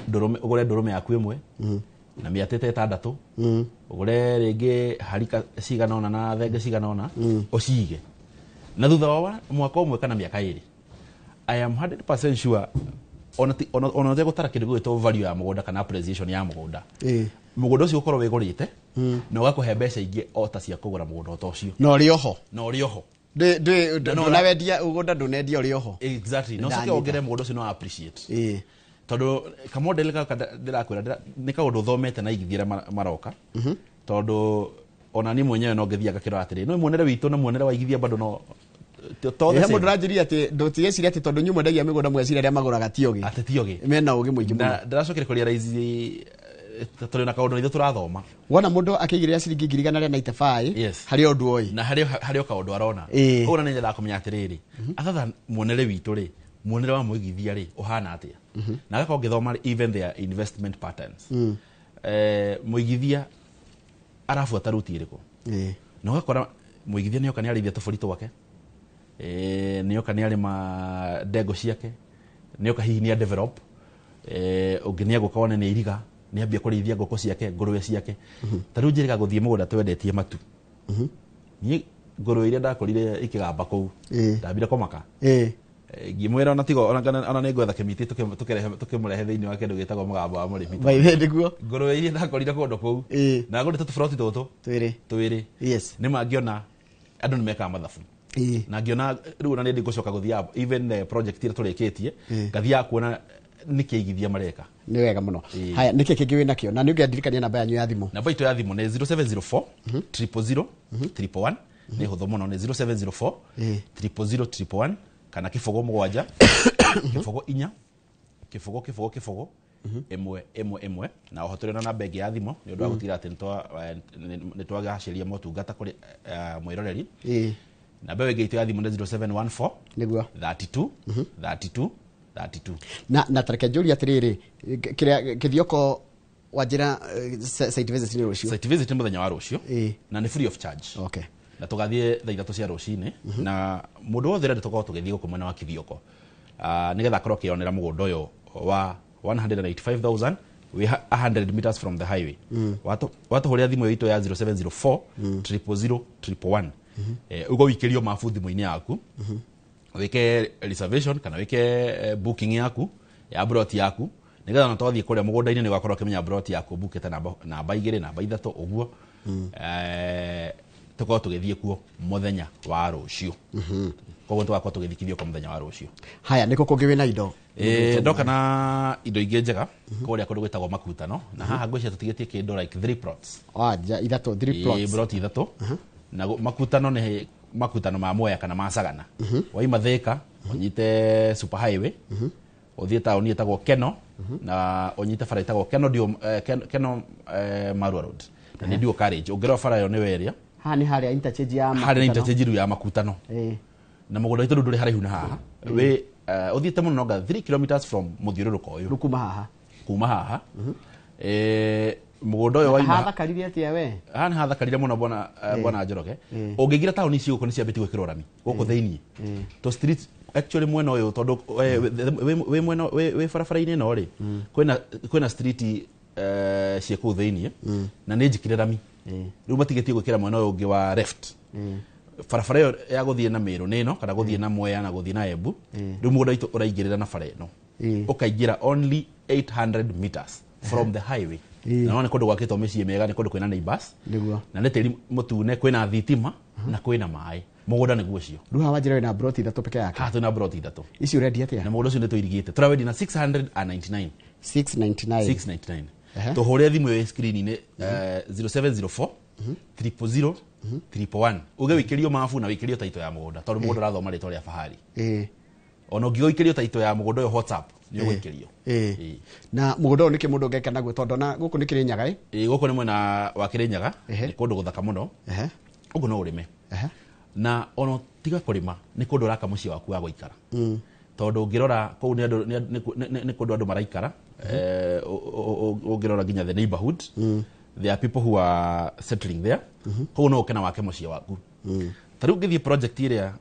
ndũrũme, ũgũre ndũrũme yaku ĩmwe na mĩatĩte 6, ũgũre rĩngĩ harika cigana ũna na thenge cigana ũna, ũcige, na thutha wa mwaka ũmwe kana mĩaka 2, I am 100% sure ona ũtegũtara kĩndũ gĩgwĩtwo value ya mũgũnda kana appreciation ya mũgũnda, mũgũnda ũcio ũkorwo wĩgũrĩte na ũgakũhe mbeca ingĩ o ta cia kũgũra mũgũnda ta ũcio. Na ũrĩ oho. Na ũrĩ oho. Ndũnawendia mũgũnda, ndũnendia, ũrĩ oho. Exactly, na ũcoke Ndanyita. wongerere mũgũnda ũcio no appreciate, tondũ kamodel gaka ndĩrakwĩra nĩ kaũndũ thomete na igithia arĩa maroka, tondũ ona niĩ mwenyewe no ngĩthiaga ngakĩrora atĩrĩ, no muonere witũ na muonere wa igithia bado no To the He same. mũndũ ũranjĩria atĩ ndũtigeciria atĩ tondũ nyumba mwendagia mĩgũnda mweciria arĩa magũraga ti ogĩ. Atĩ ti ogĩ. Mena ũgĩ mũingĩ mũno. Na ndĩracokire kũrealize tũrĩ na kaũndũ na ithuĩ tũrathoma. Wona mũndũ akĩigĩrĩra ciringi 195,000 Yes. harĩ ũndũ oĩ. Na harĩ o kaũndũ arona. Ĩĩ. Koguo na nĩ nyendaga kũmenya atĩrĩrĩ, other than muonere witũ rĩ, muonere wa mũigithia rĩ ũhana atĩa? Na agakorwo ngĩthoma rĩ, even their investment patterns. Mũigithia arabuata ruti ĩrĩkũ? Na ũgakora mũigithia nĩoka nĩ arĩithia tũbũri twake, nĩoka nĩ arĩma ndengũ ciake, nĩoka hihi nĩ develop, ũngĩ nĩ egũka wone nĩ iriga, nĩ ambia kũrĩithia ngũkũ ciake, ngũrwe ciake. Ta rĩu njĩrĩga gũthiĩ mũgũnda twendetie matu. Niĩ ngũrwe iria ndakorire ikĩgamba kũu, ndambire kũmaka. Ngĩmwĩra ona tigo ona kana ona nĩ ngwetha kĩmiti tũkĩmũrehe thĩinĩ wa kĩndũ gĩtagwo mũgambo wa mũrĩmi. By the way, nĩguo. Ngũrwe iria ndakorire kũndũ kũu na ngũrĩte tũburoti tũtũ twĩrĩ twĩrĩ. Yes. Nĩ mangĩona andũ nĩ mekaga mathabu. Na ngĩona rĩu ona nĩ ngũcoka gũthiaga even the project ĩrĩa tũrĩkĩtie, ngathiaga kuona nĩkĩ aigithia mareka. Nĩ wega mũno. Haya, nĩkĩ kĩngĩ wĩ nakĩo? Na nĩ ũngĩandirikania namba yanyu ya thimũ. Namba itũ ya thimũ nĩ 0704 000 111. Nĩ hũthũ mũno, nĩ 0704 000 111 kana 0 7 0 4 0 0 0 1 1 1. Na oho tũrĩ na namba ĩngĩ ya thimũ nĩ ũndũ wa gũtigĩrĩra atĩ nĩ twagacĩria motungata kũrĩ mwĩroreri. Namba ĩyo ĩngĩ itũ ya thimũ nĩ 0714 nĩguo 32 32 32. Na tareke njũrie atĩrĩrĩ, kĩrĩa Kĩthioko wanjĩra, site visit nĩ rũciũ? Site visit nĩ mũthenya wa rũciũ na nĩ free of charge. Okay. Na tũgathiĩ thaa 3 cia rũcinĩ, na mũndũ wothe ũrenda tũkorwo tũgĩthiĩ gũkũ mwena wa Kithioko, nĩgetha akorwo akĩonera mũgũnda ũyũ wa 185,000 wĩ 100 meters from the highway. Watũhũrĩra thimũ ĩyo itũ ya 0704 000 111, ũguo wĩikĩrio mabu thimũ-inĩ yaku, wĩke reservation kana wĩke booking yaku ya broti yaku, nĩgetha ona twathiĩ kũrĩa mũgũnda-inĩ nĩ ũgakorwo ũkĩmenya broti yaku bukĩte namba 2, namba 3 ũguo. Tũkorwo tũgĩthiĩ kuo mũthenya wa rũciũ. Koguo tũgakorwo tũgĩthiĩ Kithioko mũthenya wa rũciũ. Haya, nĩkũ kũngĩ wĩna indo? Ndoka na indo ingĩ njega kũrĩa kũndũ gwĩtagwo Makutano, na haha ngwĩciria tũtigĩtie kĩndũ like 3 plots. Ja, ithatũ, 3 plots. Broti ithatũ. Na Makutano nĩ Makutano ma Mwea kana ma Sagana. Waima Thika, ũnyite super highway, ũthiĩ taũni ĩtagwo Keno, na ũnyite bara ĩtagwo Keno Dio, Keno Marua Road. Na nĩ dual carriage. Ũngĩrora bara ĩyo nĩwe ĩrĩa. Haha nĩ harĩa interchange ya Harĩa nĩ Makutano. interchange rĩu ya Makutano. Na mũgũnda witũ rĩu ndũrĩ haraihu na haha. Wĩ ũthiĩte mũno nonga 3 kilometers from mũthiũrũrũko ũyũ. Rĩu kuma haha. Kuma haha. Mũgũnda ũyũ waima Hathakarire atĩa we? Haha nĩ hathakarire mũno bwana, bwana Njoroge. Ũngĩingĩra taũni ici gũkũ nĩ ciambĩtie gwĩkĩrwo rami gũkũ thĩinĩ. To street actually mwena ũyũ tondũ wĩ mwena wĩ barabara-inĩ ĩno rĩ, kwĩna street ciĩ kũu thĩinĩ na nĩ njĩkĩre rami. Rĩu matigĩtie gwĩkĩra mwena ũyũ ũngĩ wa left. Barabara ĩyo ya gũthiĩ na Meru nĩ ĩno kana gũthiĩ na Mwea na gũthiĩ na Embu. Rĩu mũgũnda witũ ũraingĩrĩra na bara ĩno. Ũkaingĩra only 800 meters from the highway. Na no nĩ kũndũ gwakĩtwo mĩciĩ mĩega, nĩ kũndũ kwĩna neighbors. Nĩguo. Na nĩ tĩri mũtune, kwĩna thitima na kwĩna maĩ. Mũgũnda nĩguo ũcio. Rĩu haha wanjĩra wĩna broti ithatũ peke yake. Haha twĩna broti ithatũ. Ici ũrendia atĩa? Na mũgũnda ũcio nĩ tũirigĩte. Tũrawendia na 699. 699. 699. Tũhũre thimũ ĩyo screen-inĩ, 0704 000 111. Uge wĩikĩrio mabu na wĩikĩrio taito ya mũgũnda tondũ mũgũnda ũrathoma rĩtwa rĩa fahari. Ona ũngĩgũikĩrio taito ya mũgũnda ũyũ WhatsApp nĩ ũgũikĩrio. Na mũgũnda ũyũ nĩkĩ mũndũ ũngĩka naguo tondũ ona gũkũ nĩ Kĩrĩnyaga ĩ? Gũkũ nĩ mwena wa Kĩrĩnyaga, nĩ kũndũ gũthaka mũno. Ũguo no ũrĩme. Na ona tiga kũrĩma nĩ kũndũ ũraka mũciĩ waku wa gũikara. Tondũ ũngĩrora kũu nĩ andũ, nĩ kũndũ andũ maraikara. Ũngĩrora nginya the neighborhood, there are people who are settling there. Koguo no ũke na wake mũciĩ waku. Ta rĩu ngĩthiĩ project ĩrĩa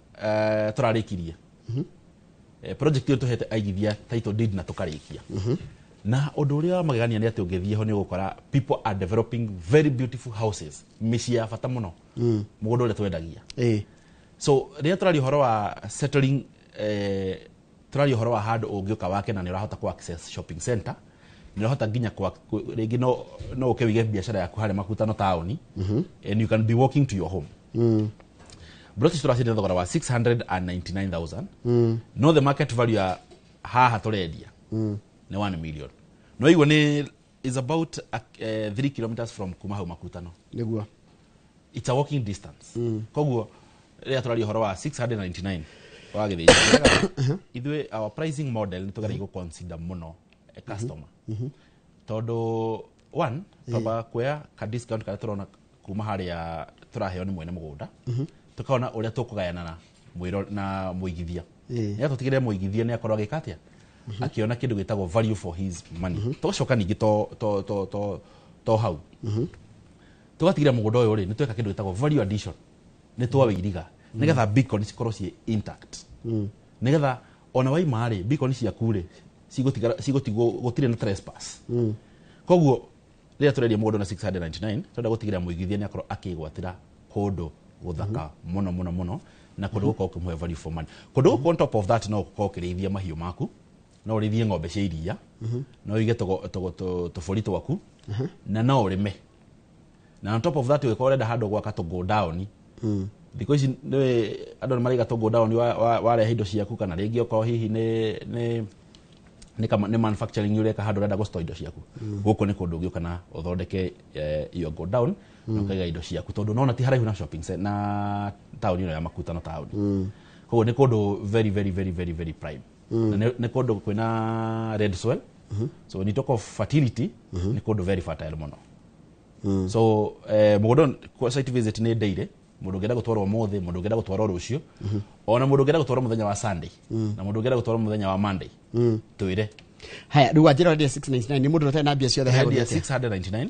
tũrarĩkirie. Project ĩyo tũhete aigithia title deed na tũkarĩkia. Na ũndũ ũrĩa wa magegania nĩ atĩ ũngĩthiĩ ho nĩ ũgũkora people are developing very beautiful houses, mĩciĩ ya bata mũno, mũgũnda ũrĩa twendagia. So rĩrĩa tũraria ũhoro wa settling, tũraria ũhoro wa handũ ũngĩũka wake na nĩ ũrahota ku access shopping center, nĩ ũrahota nginya rĩngĩ no ũke wĩige biacara yaku harĩa Makutano taũni, and you can be walking to your home. Broti tũraciendia thogora wa 699,000. No the market value ya haha tũrendia nĩ 1 million. No igua nĩ is about 3 kilometers from kuma hau Makutano. Nĩguo. It's a walking distance. Koguo Rĩrĩa tũraria ũhoro wa 699 wa Gĩthĩnji, ithuĩ our pricing model nĩ tũgeragia gũ consider mũno a customer, tondũ one, twambaga kuoya ka discount karĩa tũrona kuma harĩa tũraheo nĩ mwene mũgũnda, tũkona ũrĩa tũkũgayana na mwĩro na mũigithia, nĩgetha tũtigĩrĩre mũigithia nĩ akorwo agĩka atĩa, akĩona kĩndũ gĩtagwo value for his money. Tũgacoka ningĩ to hau, tũgatigĩrĩra mũgũnda ũyũ rĩ, nĩ tweka kĩndũ gĩtagwo value addition, nĩ twawĩiriga nĩgetha beacon cikorwo ciĩ intact, nĩgetha ona waima rĩ, beacon ciaku rĩ, cigũtigara cigũtigwo gũtirĩ na trespass. Koguo rĩrĩa tũrendia mũgũnda na 699, tũrenda gũtigĩrĩra mũigithia nĩ akorwo akĩgwatĩra kũndũ gũthaka mũno mũno mũno, na kũndũ gũkorwo ũkĩmũhe value for money. Kũndũ gũkũ, on top of that, no ũkorwo ũkĩrĩithia mahiũ maku, no ũrĩithie ng'ombe cia iria, no ũige tũbũri twaku, na no ũrĩme. Na on top of that, ũgĩkorwo ũrenda handũ gwaka tũ down, thikũ ici nĩ andũ nĩ maraiga tũ godown, warehe indo ciaku, kana rĩngĩ okorwo hihi nĩ manufacturing ũreka handũ ũrenda gũstore indo ciaku, gũkũ nĩ kũndũ ũngĩũka na ũthondeke your godown na ũkaiga indo ciaku, tondũ nona ti haraihu na shopping center na taũni ĩno ya Makutano taũni. Koguo nĩ kũndũ very very very very very prime, na nĩ kũndũ kwĩna red soil. So when you talk of fertility, nĩ kũndũ very fertile mũno. So mũgũnda kwa site visit nĩ daily. Mũndũ ũngĩenda gũtwarwo ũmũthĩ, mũndũ ũngĩenda gũtwarwo rũciũ, ona mũndũ ũngĩenda gũtwarwo mũthenya wa Sunday, na mũndũ ũngĩenda gũtwarwo mũthenya wa Monday, twĩre. Haya, rĩu wanjĩra ũrendia 699, nĩ mũndũ ũtarĩ na mbia ciothe? Rendia hegũthiĩ atĩa? 699,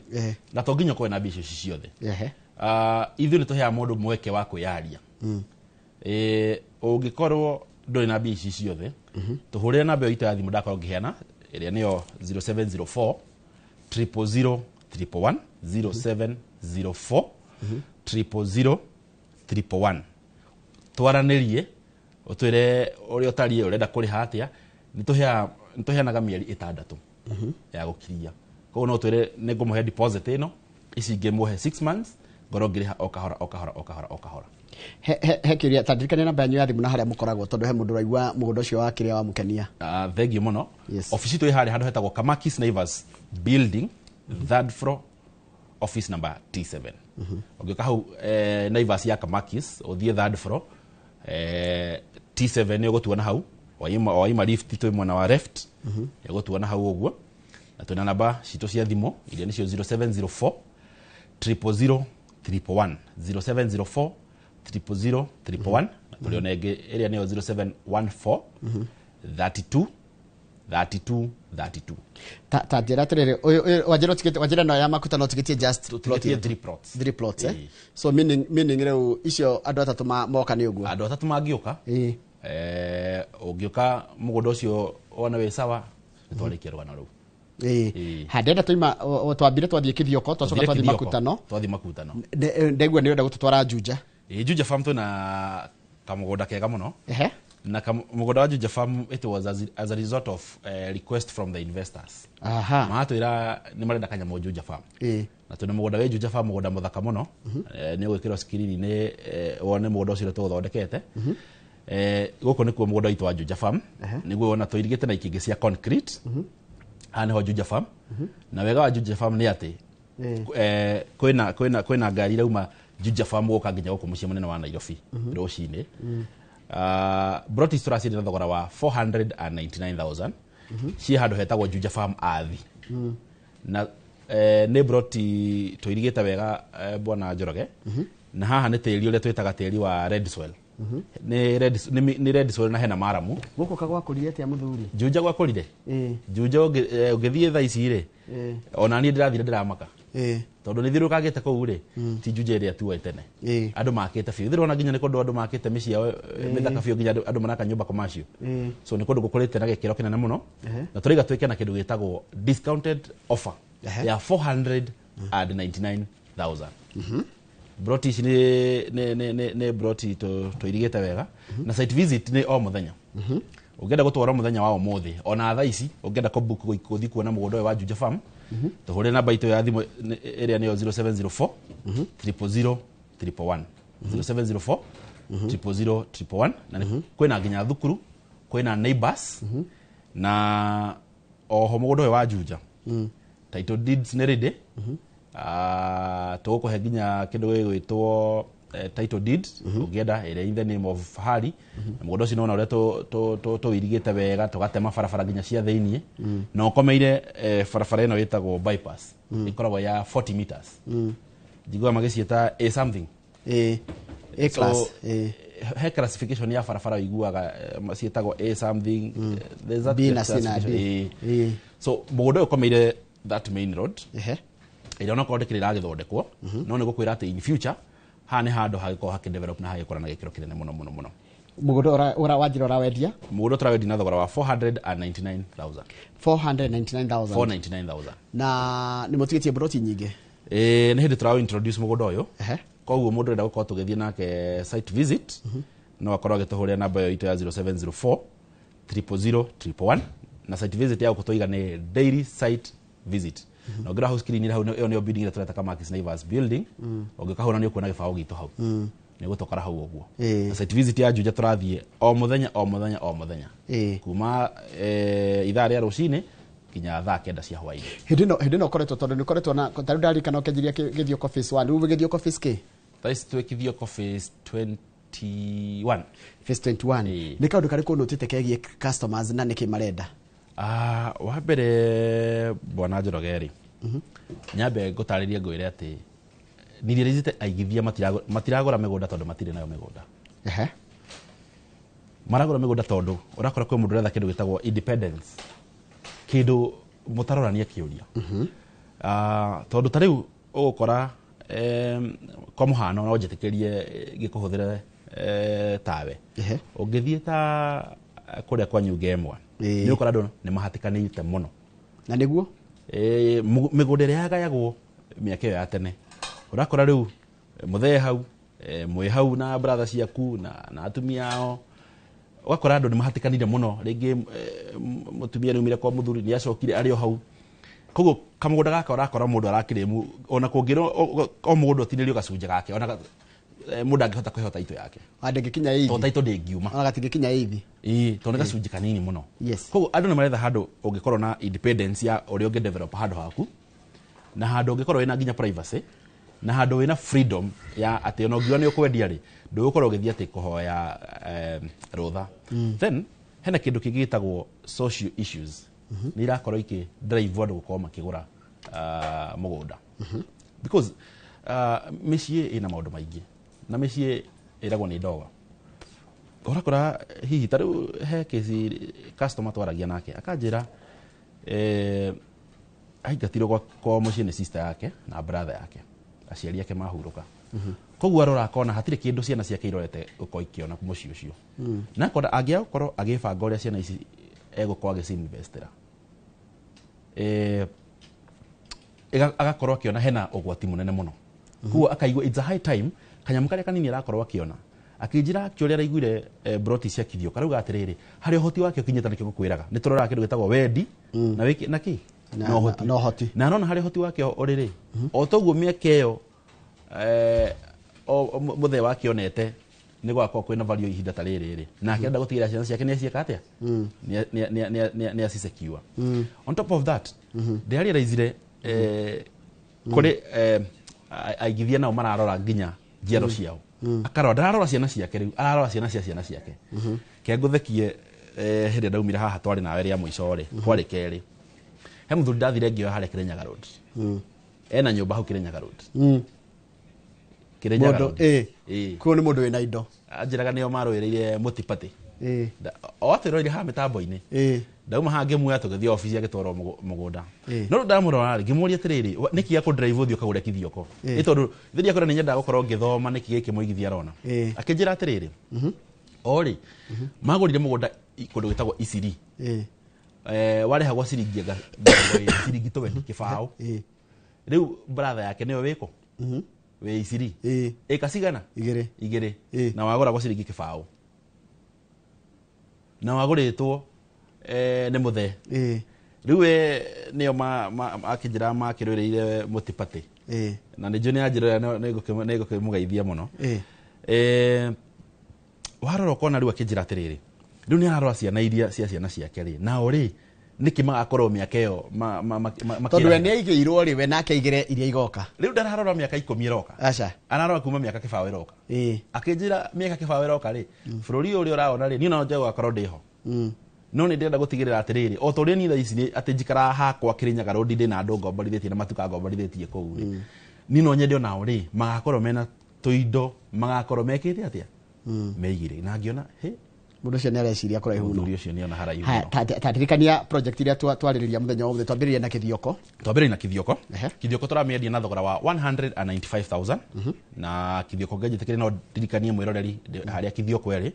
na to nginya ũkorwo na mbia icio ciothe. Ithuĩ nĩ tũheaga mũndũ mweke wa kwĩyaria. Ũngĩkorwo ndũrĩ na mbia ici ciothe, tũhũrĩre namba ĩyo itũ ya thimũ ndakorwo ngĩheana, ĩrĩa nĩyo 0704 000 111, 0704 000 111. Twaranĩrie, ũtwĩre ũrĩa ũtariĩ, ũrenda kũrĩha atĩa. Nĩ tũheanaga mĩeri 6 ya gũkiria. Koguo no twĩre nĩ ngũmũhe deposit ĩno, ici ingĩ mũhe 6 months, ngorwo ngĩrĩha o kahora o kahora o kahora o kahora. He kĩũria, ta ndirikania namba yanyu ya thimũ na harĩa mũkoragwo, tondũ he mũndũ ũraigua mũgũnda ũcio wa kĩrĩa wamũkenia. Thengiũ mũno. Ofici itũ ĩ harĩa handũ hetagwo Kamakis Naivas building, third floor, office number T7. Ũngĩũka hau Naivas ya Kamakis, ũthiĩ third floor, T7, nĩ ũgũtuona hau. Waima lift, twĩ mwena wa left, nĩ ũgũtuona hau ũguo. Na twĩna namba citũ cia thimũ iria nĩcio 0704 000 111, 0704 000 111, na tũrĩ ona ĩngĩ ĩrĩa nĩyo 0714 32 32 32. Ta njĩra atĩrĩrĩ, ũyũ wanjĩra ũtigĩte, wanjĩra ĩno ya Makutano ũtigĩtie just plot Tũtigĩtie ithatũ. Three plots. Three plots, eh? So meaning rĩu icio andũ atatũ moka nĩ ũguo? Andũ atatũ mangĩũka, ũngĩũka mũgũnda ũcio wone wĩ sawa, nĩ twarĩkia rũgano rũu. Ha, ndenda tũima twambire twathiĩ Kithioko, twacoka Tũthire twathiĩ Kithioko, Makutano. Twathiĩ Makutano. Ndaigua nĩ ũrenda gũtũtwara Juja. Ĩ, Juja Farm twĩna kamũgũnda kega mũno. Na mũgũnda wa Juja Farm, it was as a result of request from the investors. Maratwĩra nĩ marenda kanyamũ Juja Farm, na twĩna mũgũnda wĩ Juja Farm, mũgũnda mũthaka mũno. Nĩ ũgwĩkĩrwo screen-inĩ wone mũgũnda ũcio ũrĩa tũgũthondekete. Gũkũ nĩkuo mũgũnda witũ wa Juja Farm. Nĩguo wona tũirigĩte na ikĩngĩ cia concrete. Haha nĩho Juja Farm. Na wega wa Juja Farm nĩ atĩ kwĩna ngari irauma Juja Farm gũka nginya gũkũ mũciĩ mũnene wa Nairobi rũcinĩ. Broti tũraciendia na thogora wa 499,000, ciĩ handũ hetagwo Juja Farm Athi. Na nĩ broti tũirigĩte wega, bwana Njoroge. Na haha nĩ tĩri ũrĩa twĩtaga tĩri wa red soil. Nĩ red soil na hena maramu. Gũkũ kagwakũrire atĩa, mũthuri? Juja gwakũrire, Juja ũngĩthiĩ thaa ici rĩ, ona niĩ ndĩrathire ndĩramaka, tondũ nĩ thiũrũkangĩte kũu rĩ, ti Juja ĩrĩa tuoĩ tene. Andũ makĩte biũ thĩrona, nginya nĩ kũndũ andũ makĩte mĩciĩ yao mĩthaka biũ, nginya andũ maraka nyũmba commercial. So nĩ kũndũ gũkũrĩte na gĩkĩro kĩnene mũno, na tũraiga twĩke na kĩndũ gĩtagwo discounted offer ya 499,000. Broti ici nĩ broti tũirigĩte wega, na site visit nĩ o mũthenya. Ũngĩenda gũtwarwo mũthenya wa ũmũthĩ, ona thaa ici ũngĩenda kũbook gũthiĩ kuona mũgũnda ũyũ wa Juja Farm, tũhũrĩre namba itũ ya thimũ ĩrĩa nĩyo 0704 000 111, 0704 000 111. Na kwĩna nginya thukuru, kwĩna neighbors, na oho mũgũnda ũyũ wa Juja title deeds nĩ ready. Tũgũkũhe nginya kĩndũ gĩgwĩtwo title deed ũngĩenda ĩrĩa in the name of Fahari. Na mũgũnda ũcio nĩwona ũrĩa tũwĩirigĩte wega, tũgatema barabara nginya cia thĩiniĩ, na ũkomeire barabara ĩno ĩtagwo bypass, ĩkoragwo ya 40 meters. Njiguaga magĩciĩta a something. A class. So, he classification ya barabara ũiguaga ciĩtagwo a something, there's that B na C na D. classification. So mũgũnda ũyũ ũkomeire that main road ĩrĩa onakorwo ndĩkĩrĩ ĩragĩthondekwo, no nĩ gũkwĩra atĩ in future haha nĩ handũ hagĩkorwo hakĩdevelop na hagĩkũra na gĩkĩro kĩnene mũno mũno mũno. Mũgũnda wanjĩra ũrawendia? Mũgũnda tũrawendia na thogora wa 499,000. 499,000. 499,000. Na nĩ mũtigĩtie mburoti nyingĩ? Ĩĩ, nĩ hĩndĩ tũraũ introduce mũgũnda ũyũ, koguo mũndũ ũrenda gũkorwo tũgĩthiĩ nake site visit no akorwo agĩtũhũrĩra namba ĩyo itũ ya 0704 000 111. Na site visit ya gũkũ twaiga nĩ daily site visit, na ũngĩrora hau screen hau, ĩyo nĩyo building ĩrĩa tũreta Kamakis Naivas building. Ũngĩkahũra nĩ ũkuona gĩbaũ gitũ hau, nĩ gũtũkora hau ũguo. Na site visit ya Juja tũrathiĩ o mũthenya o mũthenya o mũthenya, kuma ithaa rĩa rũcinĩ nginya thaa 9 cia hwaĩ-inĩ. Hĩndĩ ĩno ũkoretwo, tondũ nĩ ũkoretwo na tarĩu ndarikana ũkĩanjĩria Gĩthioko phase 1, rĩu wĩ Gĩthioko phase K? Thaa ici twĩ Gĩthioko phase 21. Phase 21. Nĩ kaũndũ karĩkũ ũnũtĩte kegiĩ customers na nĩkĩ marenda? Ah, wa mbere, bwana Njoroge rĩ, nyambe ngũtarĩrie ngwĩre atĩ nĩrealizĩte aigithia matiragũra mĩgũnda tondũ matirĩ nayo mĩgũnda. Maragũra mĩgũnda tondũ ũrakora kwĩ mũndũ ũretha kĩndũ gĩtagwo independence, kĩndũ mũtarorania kĩũria. Ah, tondũ ta rĩu ũgũkora, kwa mũhano, no njĩtĩkĩrie ngĩkũhũthĩre tawe ũngĩthiĩ ta kũrĩa kwa Nyunga ĩmwe, nĩ ũkora andũ nĩ mahatĩkanĩte mũno. Na nĩguo Mĩgũnda ĩrĩa yagayagwo mĩaka ĩyo ya tene, ũrakora rĩu mũthee hau, mwĩ hau na brother ciaku na atumia ao, ũgakora andũ nĩ mahatĩkanire mũno. Rĩngĩ mũtumia nĩ umire kwa mũthuri, nĩ acokire arĩ o hau, koguo kamũgũnda gaka ũrakora mũndũ arakĩrĩmu, ona kũngĩrwo o mũgũnda ũtinĩrio gacunjĩ gake, ona mũndũ angĩhota kũheo taito yake. Ndĩngĩkinya eithi. Tondũ taito ndĩngiuma. Ona gatingĩkinya eithi. Ĩĩ, tondũ nĩ gacunjĩ kanini mũno. Koguo andũ nĩ maretha handũ ũngĩkorwo na independence ya ũrĩa ũngĩ develop handũ haku, na handũ ũngĩkorwo wĩna nginya privacy, na handũ wĩna freedom ya atĩ ona ũngiuga nĩ ũkwendia rĩ, ndũgũkorwo ũgĩthiĩ atĩ kũhoya rũtha. Then hena kĩndũ kĩngĩ gĩtagwo social issues, nĩ irakorwo ikĩ drive andũ gũkorwo makĩgũra mũgũnda, because mĩciĩ ĩna maũndũ maingĩ, na mĩciĩ ĩragwo nĩ ndogo. Ũrakora hihi ta rĩu he kesi customer twaragia nake akanjĩra aingatirwo kwa mũciĩ nĩ sister yake na brother yake, aciari ake mahurũka. Koguo arora akona hatirĩ kĩndũ ciana ciake irorete gũkorwo ikĩona mũciĩ ũcio, na akona angĩaga gũkorwo agĩbanga ũrĩa ciana ici egũkorwo agĩcinvestĩra, agakorwo akĩona hena ũgwati mũnene mũno. Koguo akaigua it's a high time kanyamũ karĩa kanini arakorwo akĩona. Akĩnjĩra akĩũrĩa araiguire broti cia Kithioko, karauga atĩrĩrĩ, harĩa ũhoti wake ũkinyĩte, nĩkĩo ngũkwĩraga nĩ tũroraga kĩndũ gĩtagwo wendi na wĩki na kĩ na ũhoti. Na ũhoti. Na arona harĩa ũhoti wake ũrĩ rĩ, o toguo mĩaka ĩyo mũthee wake onete nĩ gwakorwo kwĩna value ihinda ta rĩrĩ rĩ, nake arenda gũtigĩrĩra ciana ciake nĩ aciĩka atĩa, nĩ acisecure. On top of that, ndĩrarealizire kũrĩ aigithia nao mararora nginya njiaro ciao. Akarora, ndararora ciana ciake rĩu, ararora ciana cia ciana ciake. Ke ngũthekie, hĩndĩ ĩrĩa ndaumire haha twarĩ nawe rĩa mũico rĩ, kwarĩ kerĩ, he mũthuri ndathire ngĩoya harĩa Kirinyaga Road. Ena nyũmba hau Kirinyaga Road. Kirinyaga Mũndũ, Road. Kuo nĩ mũndũ wĩna indo. Anjĩraga nĩo marũĩrĩire mũtipatĩ. O atwĩroire haha mĩtambo-inĩ. Ndauma haha ngĩmuoya tũgĩthiĩ obici agĩtwarwo mũgũnda. No rĩu ndamũrora rĩ, ngĩmũria atĩrĩrĩ, nĩkĩ gĩa drive ũthiĩ ũkagũre Kithioko? Nĩ tondũ ithe ndiakwĩra nĩ nyendaga gũkorwo ngĩthoma nĩkĩ gĩkĩ mũigithia arona. Akĩnjĩra atĩrĩrĩ, o rĩ magũrire mũgũnda kũndũ gwĩtagwo Isiri. Warĩhagwo ciringi anga 20, ciringi 20 kĩbaũ. Rĩu brother yake nĩwe wĩkũ? Wĩ Isiri. Ĩka cigana? Igĩrĩ. Igĩrĩ. Na wagũragwo ciringi kĩbaũ. Na wagũrĩtwo nĩ mũthee. Rĩu we nĩo akĩnjĩra makĩrũĩrĩire mũtipatĩ. Na nĩ njũĩ nĩ anjĩra nĩ ngũkĩmũgeithia mũno. Warora ũkona rĩu akĩnjĩra atĩrĩrĩ, rĩu nĩ ararora ciana iria cia ciana ciake rĩ, nao rĩ Nĩkĩ magakorwo mĩaka ĩyo tondũ we nĩaigĩirwo rĩ, we nake aigĩre iria igoka. Rĩu ndararora mĩaka 10 ĩroka. Aca. Ararora kuma mĩaka 20 ĩroka. Akĩnjĩra mĩaka 20 ĩroka rĩ, bũrũri ũyũ ũrĩa ũraona rĩ, niĩ no njoe gũgakorwo ndĩho. No nĩ ndĩrenda gũtigĩrĩra atĩrĩrĩ, o ta ũrĩa niĩ thaa ici atĩ njikaraga hakwa Kĩrĩnyaga Road ndĩ na andũ ngomborithĩtie na matuka ngomborithĩtie kũu rĩ, niĩ no nyende onao rĩ magakorwo mena tũindo, magakorwo mekĩte atĩa, meigĩrĩire. Na ngĩona he mũndũ ũcio nĩ areciria kũraihu mũno. Mũthuri ũcio nĩ ona haraihu Haya, mũno. ta ririkania project iria twarĩrĩria mũthenya wa ũmũthĩ. Twambĩrĩria na Kĩthioko. Twambĩrĩria na Kĩthioko. Kĩthioko tũramĩendia na thogora wa 195,000. Na Kĩthioko ngĩnjĩtĩkĩrie no ndirikanie mwĩroreri harĩa Kĩthioko ĩrĩ.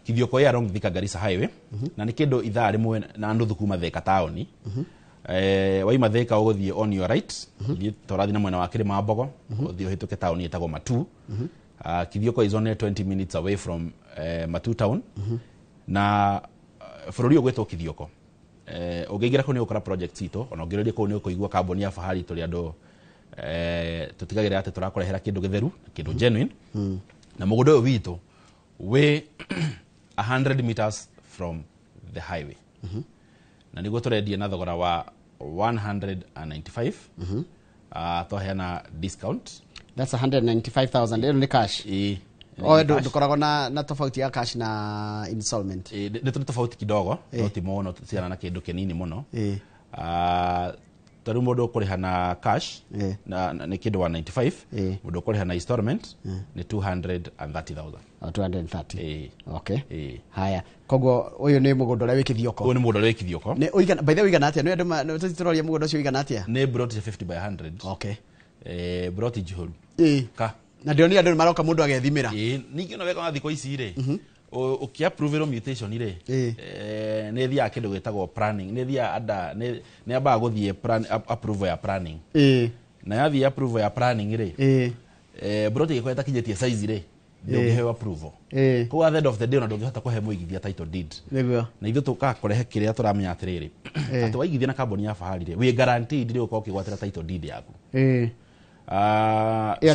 Kĩthioko ĩ along Thika Garissa Highway, na nĩ kĩndũ ithaa rĩmwe na nuthu kuma Thika taũni. Waima Thika ũgũthiĩ on your right, ũthiĩ tũrathiĩ na mwena wa Kĩrĩma Mbogo, ũthiĩ ũhĩtũke taũni ĩtagwo Matu. Kithioko is only 20 minutes away from Matu town. Na bũrũri ũyũ gwĩtwo Kithioko, ũngĩingĩra kũu nĩ ũgũkora project citũ. Ona ũngĩrĩria kũu nĩ ũkũigua kambuni ya Fahari. Tũrĩ andũ tũtigagĩrĩra atĩ tũrakũrehera kĩndũ gĩtheru, kĩndũ genuine. Na mũgũnda ũyũ witũ wĩ 100 meters from the highway, na nĩguo tũrendia na thogora wa 195. Twaheana discount. That's 195,000. Ĩno nĩ cash? Ĩĩ. O Nĩ cash. ndũkoragwo na tofauti ya cash na installment? Nĩ tũrĩ tofauti kidogo, no ti mũno, ciana na kĩndũ kĩnini mũno. Ta rĩu mũndũ ũkũrĩha na cash na nĩ kĩndũ 195, mũndũ ũkũrĩha na installment nĩ 230,000. O 230. Ĩĩ. Okay. Ĩĩ. Haya, koguo ũyũ nĩ mũgũnda ũrĩa wĩ Kĩthioko. Ũyũ nĩ mũgũnda ũrĩa wĩ Kĩthioko. Nĩ ũigana, by the way, ũigana atĩa? Nĩ andũ tũroria mũgũnda ũcio ũigana atĩa? Nĩ broti cia 50 by 100. Okay. Broti njihũru. Ka Na ndĩronire andũ nĩ maroka mũndũ agethimĩra. Ĩĩ, ningĩ ona wega wa thikũ ici rĩ, ũkĩ-approve-ĩrwo mutation rĩ, nĩ ĩthiaga kĩndũ gĩtagwo planning, nĩ ĩthiaga anda nĩ yambaga gũthiĩ approval ya planning. Na yathiĩ approval ya planning rĩ, broti ĩgĩkorwo ĩtakinyĩtie size rĩ, ndũngĩheo approval. Koguo at the end of the day ona ndũngĩhota kũhe mũigithia title deed. Na ithuĩ tũkaga kũrehe kĩrĩa tũramenya atĩrĩrĩ, atĩ waigithia na kambuni ya Fahari rĩ, wĩ guaranteed rĩ ũkorwo ũkĩgwatĩra title deed yaku. Ĩyo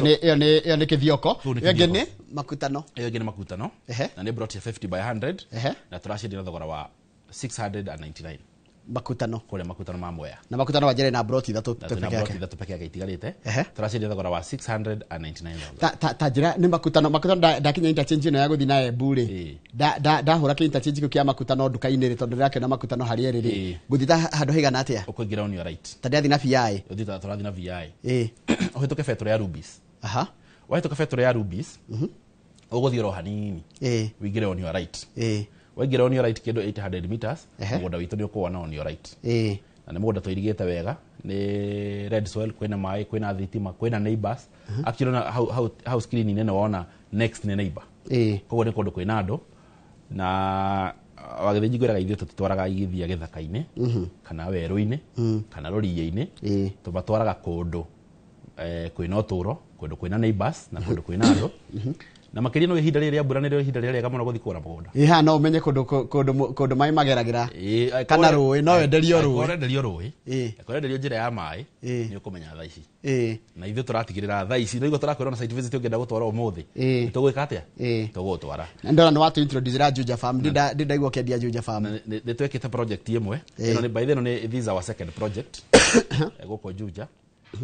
nĩ Kĩthioko. Kũu nĩ Ĩyo ĩngĩ Kĩthioko. nĩ Makutano. Ĩyo ĩngĩ nĩ Makutano, na nĩ broti ya 50 by 100, na tũraciendia na thogora wa 699. Makutano. Kũrĩa Makutano ma Mwea. Na Makutano wanjere na broti ithatũ Na peke twĩna yake. broti ithatũ peke yake itigarĩte. Tũraciendia thogora wa 699,000. Ta njĩra nĩ Makutano. Makutano ndakinya interchange ĩno ya gũthiĩ na Embu rĩ, ndahũra kĩ interchange kĩu kĩa Makutano nduka-inĩ rĩ, tondũ ndĩrakĩona Makutano harĩa ĩrĩ rĩ, ngũthiĩ ta handũ haigana atĩa? Ũkũingĩra on your right. Ta ndĩrathiĩ na BI. Ũthiĩ ta tũrathiĩ na VI. Ũhĩtũke betũrũ ya Rubis. Wahĩtũka betũrũ ya Rubis, ũgũthiĩ oro hanini, ũingĩre on your right. Waingĩra on your right kĩndũ 800 meters, mũgũnda witũ nĩ ũkũwona on your right. Na nĩ mũgũnda tũirigĩte wega, nĩ red soil, kwĩna maĩ, kwĩna thitima, kwĩna neighbors. Actually ona hau screen-inĩ nĩ wona next nĩ neighbor. Koguo nĩ kũndũ kwĩna andũ. Na wagĩthĩnji ngwĩraga ithuĩ tũtitwaraga igithia gĩthaka-inĩ, kana werũ-inĩ, kana rũriĩ-inĩ. Tũmatwaraga kũndũ kwĩna ũtũro, kũndũ kwĩna neighbors na kũndũ kwĩna andũ. Na makĩria no ihinda rĩrĩ rĩa mbura nĩrĩo ihinda rĩrĩa rĩega mũno gũthiĩ kũgũra mũgũnda. Ĩ haha no ũmenye kũndũ maĩ mageragĩra kana rũĩ, no wenderio rũĩ. Ũrenderio rũĩ, ũrenderio njĩra ya maĩ, nĩ ũkũmenya thaa ici. Na ithuĩ tũratigĩrĩra thaa ici nĩguo tũrakwĩra na site visit ũngĩenda gũtwara ũmũthĩ, tũgwĩka atĩa, tũgũgũtwara. Na ndona nĩ watũ introduce ra Juja Farm. Ndindaigua ũkĩendia Juja Farm. Nĩ twekĩte project ĩmwe. Ĩno nĩ, by the way, ĩno nĩ, this is our second project gũkũ Juja,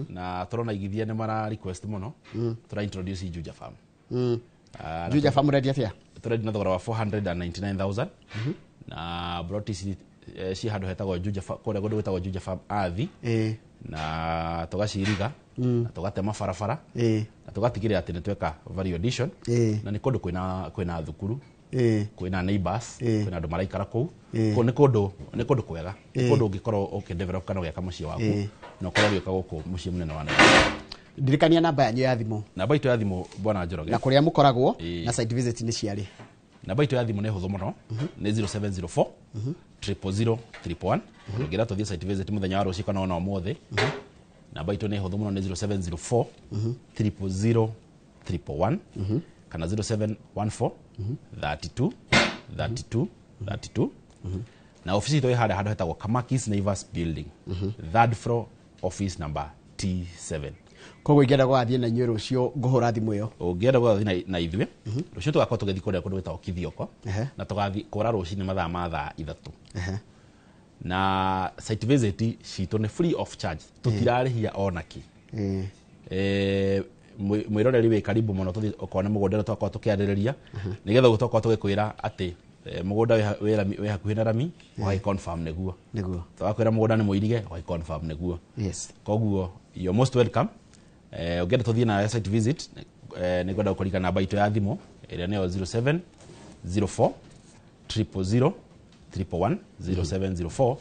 na tũrona igithia nĩ mara request mũno. Tũra introduce Juja Farm. Na Juja Farm ũrendia atĩa? Tũrendia na thogora wa 499,000, na broti ici ci handũ hetagwo Juja kũrĩa kũndũ gwĩtagwo Juja Farm Athi, na tũgaciriga, na tũgatema barabara, na tũgatigĩrĩra atĩ nĩ tweka value addition. Na nĩ kũndũ kwĩna thukuru, kwĩna neighbors, kwĩna andũ maraikara kũu. Kũu nĩ kũndũ kwega, nĩ kũndũ ũngĩkorwo ũkĩdevelop kana ũgĩaka mũciĩ waku, na ũkorwo ũgĩũka gũkũ mũciĩ mũnene wa Nairobi. Ndirikania namba yanyu ya thimũ. Namba itũ ya thimũ, bwana Njoroge, na kũrĩa mũkoragwo, na site visit nĩ ciarĩ? Namba itũ ya thimũ nĩ hũthũ mũno, nĩ 0704 000 111. Ũngĩra tũthiĩ site visit mũthenya wa rũciũ kana ona ũmũthĩ, namba itũ nĩ hũthũ mũno, nĩ 0704 000 111 kana 0714 32 32 32. Na ofici itũ ĩ harĩa handũ hetagwo Kamakis Naivas Building, third floor, office number T7. Koguo ingĩenda gũgathiĩ na inyuĩ rũciũ, ngũhũra thimũ ĩyo? Ũngĩenda gũgathiĩ na ithuĩ rũciũ, tũgakorwo tũgĩthiĩ kũrĩa kũndũ gwĩtagwo Kithioko, na tũgathiĩ kũra rũcinĩ mathaa ma thaa 3. Na site visit citũ nĩ free of charge, tũtirarĩhia ona kĩ. Mwĩroreri wĩ karibu mũno tũthiĩ okorwo nĩ mũgũnda ũrĩa twakorwo tũkĩarĩrĩria, nĩgetha ũguo twakorwo tũgĩkwĩra atĩ mũgũnda wĩ hakuhĩ na rami, ũgagĩ confirm nĩguo. Twakwĩra mũgũnda nĩ mũirige, ũgagĩ confirm nĩguo. Koguo you're most welcome. Ũngĩenda tũthiĩ nawe site visit, nĩngwenda gũkũririkana namba itũ ya thimũ ĩrĩa nĩyo 0704 000 111, 0704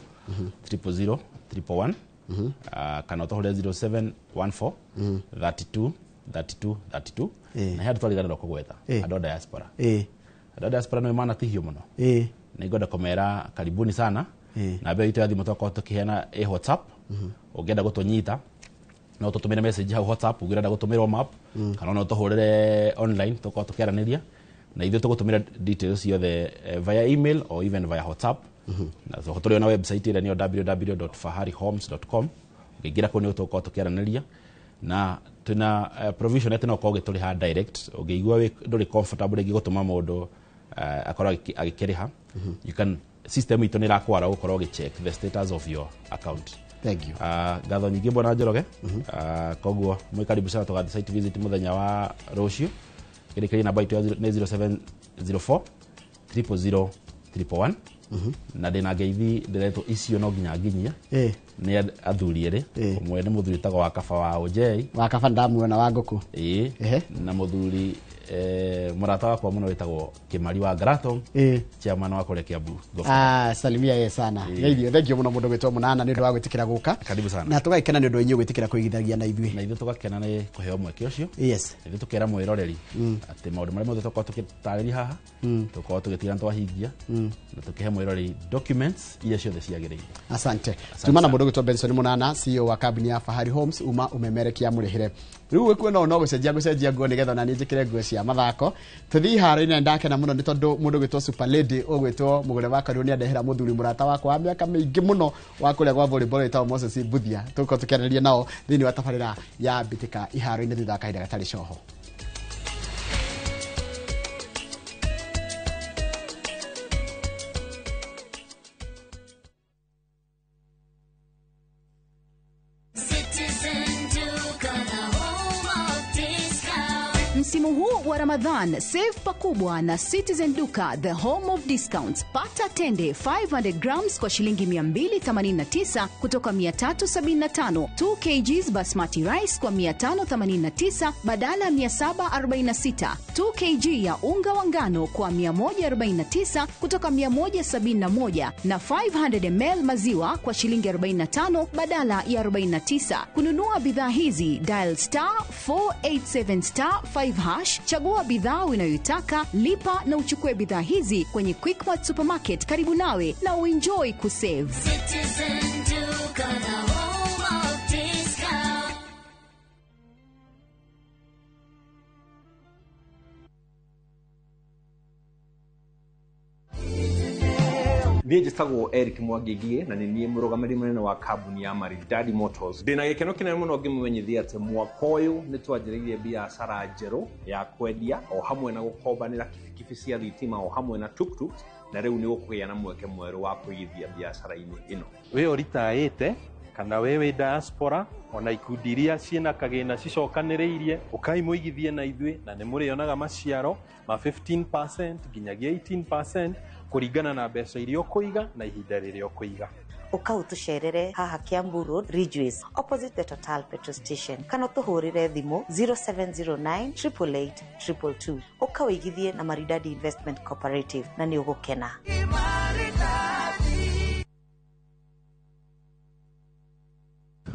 000 111, kana ũtũhũrĩre 0714 32 32 32. Na he andũ twariganĩrwo kũgweta, andũ a diaspora. Andũ a diaspora nĩ manatihio mũno. Nĩngwenda kũmera karibuni sana. Namba itũ ya thimũ twakorwo tũkĩheana ĩ WhatsApp. Ũngĩenda gũtũnyita no tũtũmĩre message hau WhatsApp ũngĩrenda gũtũmĩrwo map, kana no tũhũrĩre online tũkorwo tũkĩaranĩria na ithuĩ, tũgũtũmĩra details ciothe via email or even via WhatsApp. Na tũrĩ na website ĩrĩa nĩyo www.faharihomes.com. Ũngĩingĩra kũu nĩ tũgũkorwo tũkĩaranĩria, na twĩna provision atĩ no ũkorwo ũgĩtũrĩha direct. Ũngĩigua ndũrĩ comfortable rĩngĩ gũtũma mũndũ akorwo agĩkĩrĩha, you can, system itũ nĩ ĩrakwara gũkorwo ũgĩcheck the status of your account. Thank you. Ngatho nyingĩ bwana Njoroge. Koguo mwĩ karibu sana, tũgathiĩ site visit mũthenya wa rũciũ. Kĩrĩkĩria namba itũ nĩ 0704 000 111. Na ndĩna ngeithi ndĩretwo icio no nginya nginyie nĩ athuri erĩ. Ũmwe nĩ mũthuri wĩtagwo wa Kaba wa Ũnjei. Wa Kaba ndamuona wa ngũkũ. Ĩĩ. Na mũthuri mũrata wakwa mũno wĩtagwo Kĩmari wa Graton, chairman wa kũrĩa Kiambu. Salimia ye sana. Geithio, thank you mũno mũndũ gwĩtwo Mũnana nĩ ũndũ wa gwĩtĩkĩra gũka. Karibu sana. Na tũgagĩkena nĩ ũndũ wa inyuĩ gwĩtĩkĩra kũigithagia na ithuĩ. Na ithuĩ tũgakena nĩ kũheo mweke ũcio. Ithuĩ tũkera mwĩroreri atĩ maũndũ marĩa mothe tũkorwo tũgĩtarĩria haha, tũkorwo tũgĩtigĩra nĩtwahingia, na tũkĩhe mwĩroreri documents iria ciothe ciagĩrĩire. Asante. Tuma na mũndũ gwĩtwo Benson Mũnana, CEO wa kambuni ya Fahari Homes, uma ũmemerekia mũrĩhĩre. Rĩu gwĩkuona no gũcenjia nguo nĩgetha ona niĩ njĩkĩre nguo cia mathako. Tũthiĩ iharo-inĩ na ndakena mũno nĩ tondũ mũndũ gwĩtwo Super Lady ũgwĩtwo mũgũre wa Karũ nĩ andehera mũthuri mũrata wakwa wa mĩaka mĩingĩ mũno wa kũrĩa gwa volleyball wĩtagwo Moses Mbuthia. Tũgũkorwo tũkĩaranĩria nao thĩinĩ wa tabarĩra ya Mbĩtĩka iharo-inĩ thutha wa kahinda gatarĩ coho. Msimu huu wa Ramadhan, save pakubwa na Citizen Duka, the home of discounts. Pata tende 500 grams kwa shilingi 289 kutoka 375, 2 kgs basmati rice kwa 589 badala 746, 2 kg ya unga wa ngano kwa 149 kutoka 171, na 500 ml maziwa kwa shilingi 45 badala ya 49. Kununua bidhaa hizi, dial star 487 star 5 hash, chagua bidhaa unayoitaka, lipa na uchukue bidhaa hizi kwenye Quickmart Supermarket karibu nawe na uenjoy kusave. Citizen Duka, the home of discount. Niĩ njĩtagwo Eric Mwangi na nĩ niĩ mũrũgamĩrĩri mũnene wa kambuni ya Maridadi Motors. Ndĩna gĩkeno kĩnene mũno ngĩmũmenyithia atĩ mwaka ũyũ nĩ twanjĩrĩirie biacara njerũ ya kwendia o hamwe na gũkombanĩra kibikibi cia thitima o hamwe na tuktuk, na rĩu nĩ ũkũgĩa na mweke mwerũ wa kũigithia biacara-inĩ ĩno. Wĩ ũritaĩte kana we wĩ diaspora, ona ikundi iria ciĩna kagĩna cicokanĩrĩirie, ũkai mũigithie na ithuĩ na nĩ mũrĩonaga maciaro ma 15% nginyagia 18% kũringana na mbeca iria ũkũiga na ihinda rĩrĩa ũkũiga. Ũka ũtũcerere haha Kiambu Road, Ridgeways, opposite the Total petrol station, kana ũtũhũrĩre thimũ 0709 888 222. Ũka ũigithie na Maridadi Investment Cooperative na nĩ ũgũkena.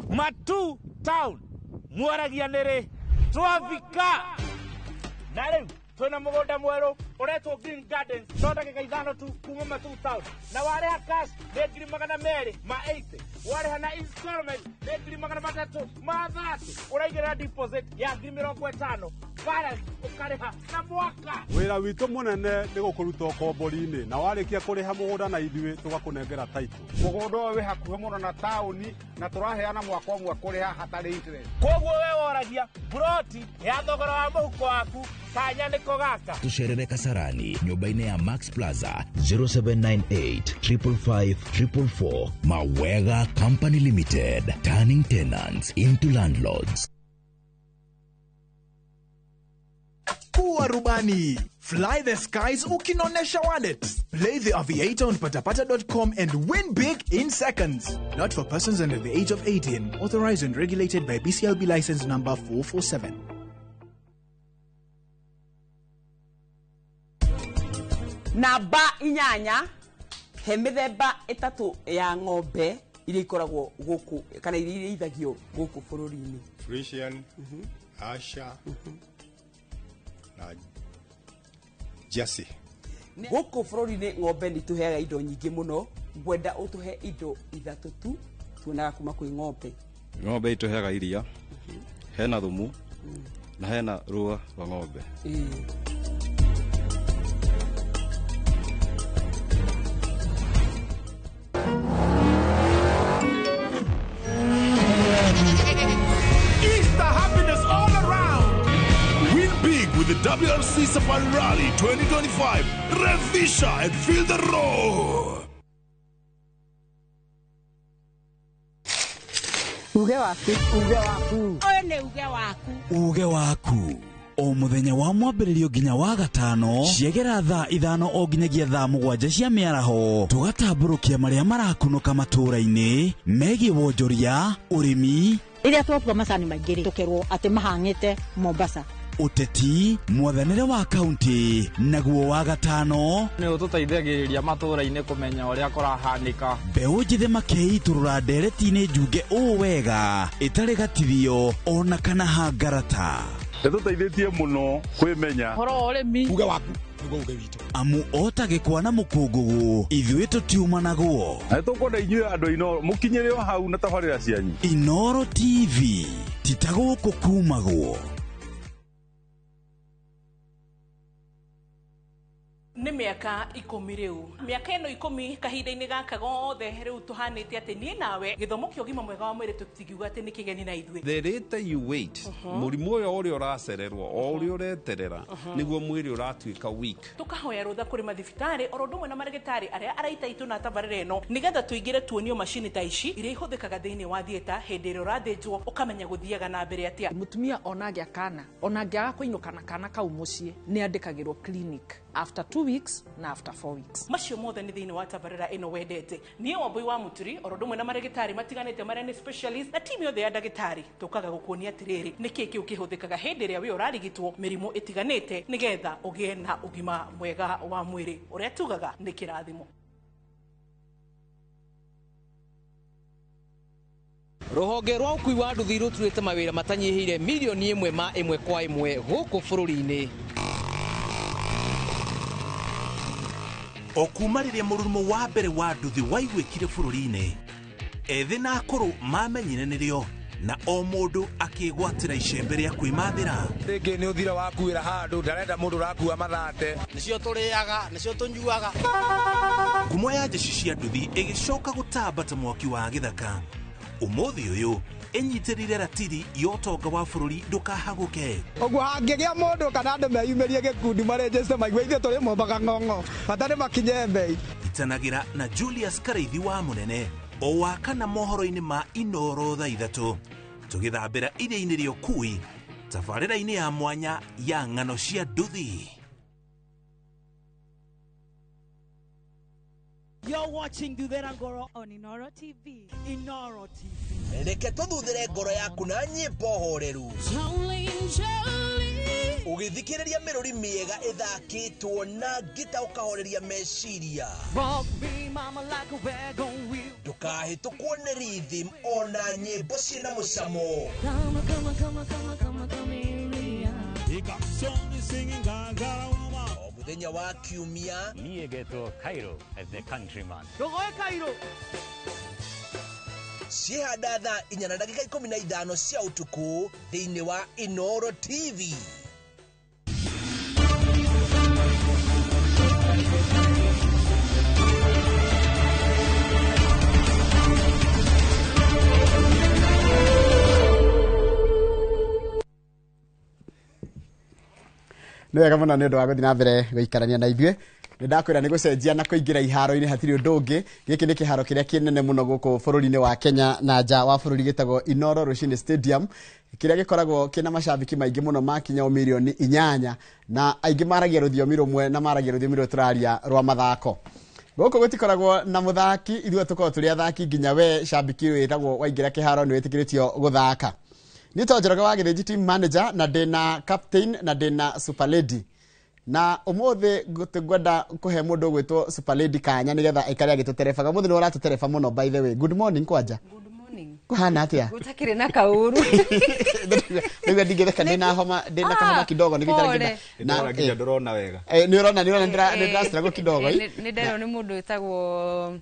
Matu town mwaragia nĩrĩ twafika na rĩu twĩna mũgũnda mwerũ ũretwo Green Gardens, no ndagĩka 5 tu kuma Matu town, na warĩha cash nĩ 280,000, warĩha na installment nĩ 330,000, ũraigĩrĩra deposit ya 50,000. Balance ũkarĩha na mwaka. Wĩra witũ mũnene nĩ gũkũruta ũkombori-inĩ na warĩkia kũrĩha mũgũnda na ithuĩ tũgakũnengera title. Mũgũnda ũyũ wĩ hakuhĩ mũno na taũni na tũraheana mwaka ũmwe kũrĩha hatarĩ interest. Koguo we woragia buroti ya thogora wa mũhuko waku kanya nĩko gaka. Tucerere Kasarani nyũmba-inĩ ya Max Plaza 0798 555 444. Mawega Company Limited, turning tenants into landlords. Kuwa rubani. Fly the skies ukinonesha wallet. Play the Aviator on patapata.com and win big in seconds. Not for persons under the age of 18. Authorized and regulated by BCLB license number 447. Namba 8 he mĩthemba 3 ya ng'ombe iria ikoragwo gũkũ kana iria irĩithagio gũkũ bũrũri-inĩ. Frisian, Asha na Jersey. Gũkũ bũrũri-inĩ ng'ombe nĩ itũheaga indo nyingĩ mũno, ngwenda ũtũhe indo 3 tu tuonaga kuma kwĩ ng'ombe. Ng'ombe itũheaga iria, hena thumu na hena rũa rwa ng'ombe. Easter happiness all around. Win big with the WRC Safari Rally 2025. Revisha and feel the roar. Uge waku, uge waku. Ũyũ nĩ uge waku. Uge waku. O muthenya wa mwambĩrĩrio nginya wa gatano ciegera thaa 5 o nginyagia thaa 7 cia mĩaraho tũgatambũrũkia marĩa marakunũka matũũra-inĩ megiĩ wonjoria, ũrĩmi, rĩrĩa twatua macani maingĩ rĩ tũkerwo atĩ mahang'ĩte Mombasa, ũteti, mwathanĩre wa kaunti, naguo wa gatano nĩ ũtũteithagĩrĩria matũũra-inĩ kũmenya ũrĩa kũrahanĩka. Mbeũ njĩthĩ makĩitũrũra ndereti-inĩ njunge ũũ wega ĩtarĩ gatithio ona kana hangarata. Nĩtũteithĩtie mũno kwĩmenya ũhoro wa ũrĩmi. Uge waku nĩguo uge witũ. Amu ota gĩkwa na mũkũngũgũ ithuĩ tũtiumanagwo. Na nĩtũkwenda inyuĩ andũ a Inooro mũkinyĩre o hau na tabarĩra cianyu. Inooro TV ti ta gũkũ kumagwo. Nĩ mĩaka 10 rĩu. Mĩaka ĩno 10 kahinda-inĩ gaka gothe rĩu tũhanĩte atĩ niĩ nawe gĩthomo kĩa ũgima mwega wa mwĩrĩ tũtingiuga atĩ nĩ kĩgeni na ithuĩ. The later you wait, mũrimũ ũyũ ũrĩa ũracererwo o ũrĩa ũreterera nĩguo mwĩrĩ ũratuĩka weak. Tũkahoya rũtha kũrĩ mathibitarĩ oro ũndũ ũmwe na marĩgĩtarĩ arĩa araita itũ na tabarĩra ĩno nĩgetha tũingĩre tuonio macini ta ici iria ihũthĩkaga thĩinĩ wa theatre hĩndĩ ĩrĩa ũrathĩnjwo ũkamenya gũthiaga na mbere atĩa. Mũtumia ona angĩa kana ona angĩaga kũinũka na kana kau mũciĩ nĩ andĩkagĩrwo clinic after 2 weeks na after 4 weeks. Macio mothe nĩ thĩinĩ wa tabarĩra ĩno wendete. Niĩ Wambui wa Mũturi oro ũndũ ũmwe na marĩgĩtarĩ matiganĩte marĩa nĩ specialist na timu yothe ya ndagĩtarĩ tũkaga gũkuonia atĩrĩrĩ nĩkĩĩ kĩu kĩhũthĩkaga hĩndĩ ĩrĩa wĩ ũrarigitwo mĩrimũ ĩtiganĩte nĩgetha ũgĩe na ũgima mwega wa mwĩrĩ ũrĩa tugaga nĩ kĩrathimo. Rũhonge rwa ũkui wa nduthi rũturĩte mawĩra matanyihĩire milioni 1 ma 1 kwa 1 gũkũ bũrũri-inĩ. O kuma rĩrĩa mũrurumo wa mbere wa nduthi waiguĩkire bũrũri-inĩ, ethĩ na akũrũ mamenyire nĩrĩo na o mũndũ akĩgwatĩra icembe rĩa kwĩmathĩra. Rĩngĩ nĩ ũthira wakuĩra handũ ndarenda mũndũ ũrakua mathate. Nĩcio tũrĩaga, nĩcio tũnyuaga. Ngumo ya njeci cia nduthi ĩgĩcoka gũtamba ta mwaki wa gĩthaka. Ũmũthĩ ũyũ ĩnyitĩrĩire ratiri ya ũtonga wa bũrũri ndũkahagũke. Ũguo hangĩgĩa mũndũ kana andũ meyumĩrie gĩkundi marenjeste maigue ithuĩ tũrĩ mombaga ng'ong'o bata nĩ makinye mbei. Itanagĩra na Julius Karaithi wa Mũnene o wa kana mohoro-inĩ ma Inooro thaa 3 tũgĩthambĩra iria-inĩ rĩa ũkui tabarĩra-inĩ ya mwanya ya ng'ano cia nduthi. You're watching Thuthera Ngoro on Inooro TV. Inooro TV. Reke tũthuthĩre ngoro yaku na nyĩmbo horeru. Ũgĩthikĩrĩria mĩrũri mĩega ĩthakĩtwo na ngita ũkahoreria meciria. Rock me mama like a wagon wheel. Ndũkahĩtũkwo nĩ rhythm ona nyĩmbo ciĩna mũcamo. Come, come, come, come, come, come here. O mũthenya wa kiumia Niĩ ngetwo Cairo the countryman. Ndũgoe Cairo. Ciĩhanda thaa 4:15 cia ũtukũ thĩinĩ wa Inooro TV. Nĩ wega mũno nĩ ũndũ wa gũthiĩ na mbere gũikarania na ithuĩ. Nĩ ndakwĩra nĩ gũcenjia na kũingĩra iharo-inĩ, hatirĩ ũndũ ũngĩ. Gĩkĩ nĩ kĩharo kĩrĩa kĩnene mũno gũkũ bũrũri-inĩ wa Kenya na nja wa bũrũri, gĩtagwo Inoro Rũcinĩ Stadium, kĩrĩa gĩkoragwo kĩna macambĩki maingĩ mũno makinya o mirioni 8, na aingĩ maragia rũthiomi rũmwe na maragia rũthiomi rũrũ tũraria rwa mathako. Gũkũ gũtikoragwo na mũthaki, ithuĩ tũkoragwo tũrĩ athaki, nginya we cambĩki wĩtagwo waingĩra kĩharo nĩ wĩtĩkĩrĩtio gũthaka. Niĩ to Njoroge wa Gĩthĩnji, team manager, na ndĩna captain na ndĩna super lady, na ũmũthĩ ngwenda kũhe mũndũ ũgwĩtwo super lady kanya nĩgetha aikare agĩtũterebaga. Ũmũthĩ nĩ ũratũtereba mũno. By the way, good morning. Kwanja kũhana atĩa? Gutakĩrĩ na kaũru. Nĩguo ndingĩtheka, ndĩna homa, ndĩna kahoma kidogo nĩ Pole. Na nginya ndũrona wega. Nĩ ũrona, nĩ ũrona nĩ ndĩra kidogo. Nĩ nderwo nĩ mũndũ wĩtagwo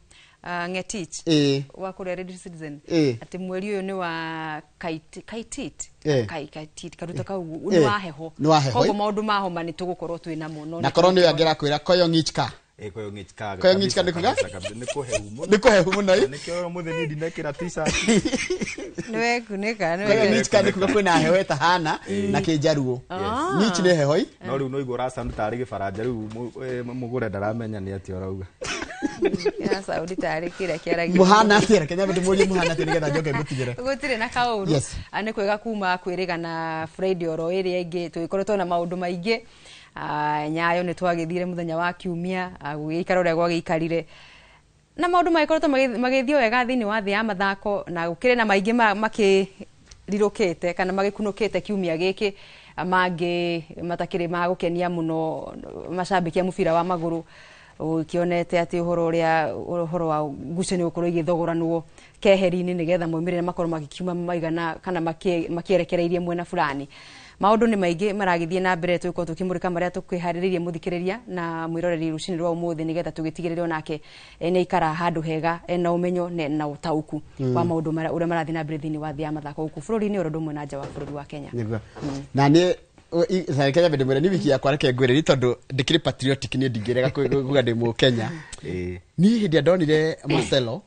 Ngetich wa kũrĩa Radio Citizen atĩ mweri ũyũ nĩ wa kaitit. Kaitit karuta kau nĩ wa heho. Nĩ wa heho. Koguo maũndũ ma homa nĩ tũgũkorwo twĩ namo no na korwo nĩ angĩ arakwĩra koyo ng'ich ka. Koyo ng'ich ka. Koyo ng'ich ka nĩ kuga? Kabisa, nĩ kũhehu mũno. Nĩ kũhehu mũno, ĩ? Nĩkĩo ũmũthĩ niĩ ndinekĩra t-shirt. Nĩ wekunĩka nĩ Koyo ng'ich ka nĩ kuga kwĩna heho ĩtahana na kĩnjaruo. Ng'ich nĩ heho, ĩ? No rĩu no igua ũrasound tarĩ gĩbaranja rĩu mũgũre ndaramenya nĩ atĩa ũrauga. Ya saudi tarĩ kĩrĩa kĩaragio. Mũhana atĩa? Reke nyambe ndĩmũrie mũhana atĩa nĩgetha njoke ngũtigĩre. Gũtirĩ na kaũru. Nĩ kwega kuma kwĩrĩgana Friday oro ĩrĩa ĩngĩ tũgĩkoretwo na maũndũ maingĩ. Nyayo nĩ twagĩthire mũthenya wa kiumia, gũgĩikara ũrĩa gwagĩikarire na maũndũ magĩkoretwo magĩthiĩ wega thĩinĩ wa thĩ ya mathako, na gũkĩrĩ na maingĩ makĩrirũkĩte kana magĩkunũkĩte kiumia gĩkĩ, mangĩ matakĩrĩ ma gũkenia mũno macambĩki a mũbira wa magũrũ, ũkĩonete atĩ ũhoro ũrĩa ũhoro wa ngucanio gũkorwo igĩthogoranwo keheri-inĩ nĩgetha maumĩrĩra makorwo magĩkiuma maigana kana makĩerekereirie mwena fulani. Maũndũ nĩ maingĩ maragĩthiĩ na mbere, tũgĩkorwo tũkĩmũrĩka marĩa tũkwĩharĩrĩirie mũthikĩrĩria na mwĩroreri rũcinĩ rwa ũmũthĩ, nĩgetha tũgĩtigĩrĩre onake nĩ aikara handũ hega ena ũmenyo na ũtaũku wa maũndũ marĩa ũrĩa marathiĩ na mbere thĩinĩ wa thĩ ya mathako gũkũ bũrũri-inĩ oro ũndũ ũmwe na nja wa bũrũri wa Kenya. Nĩguo. Na niĩ reke nyambe ndĩmwĩre ni wiki yakwa, reke ngwĩre ni tondũ ndĩkĩrĩ patriotic, niĩ ndingĩrega kuga ndĩ mũkenya. Niĩ hĩndĩ ĩrĩa ndonire Marcelo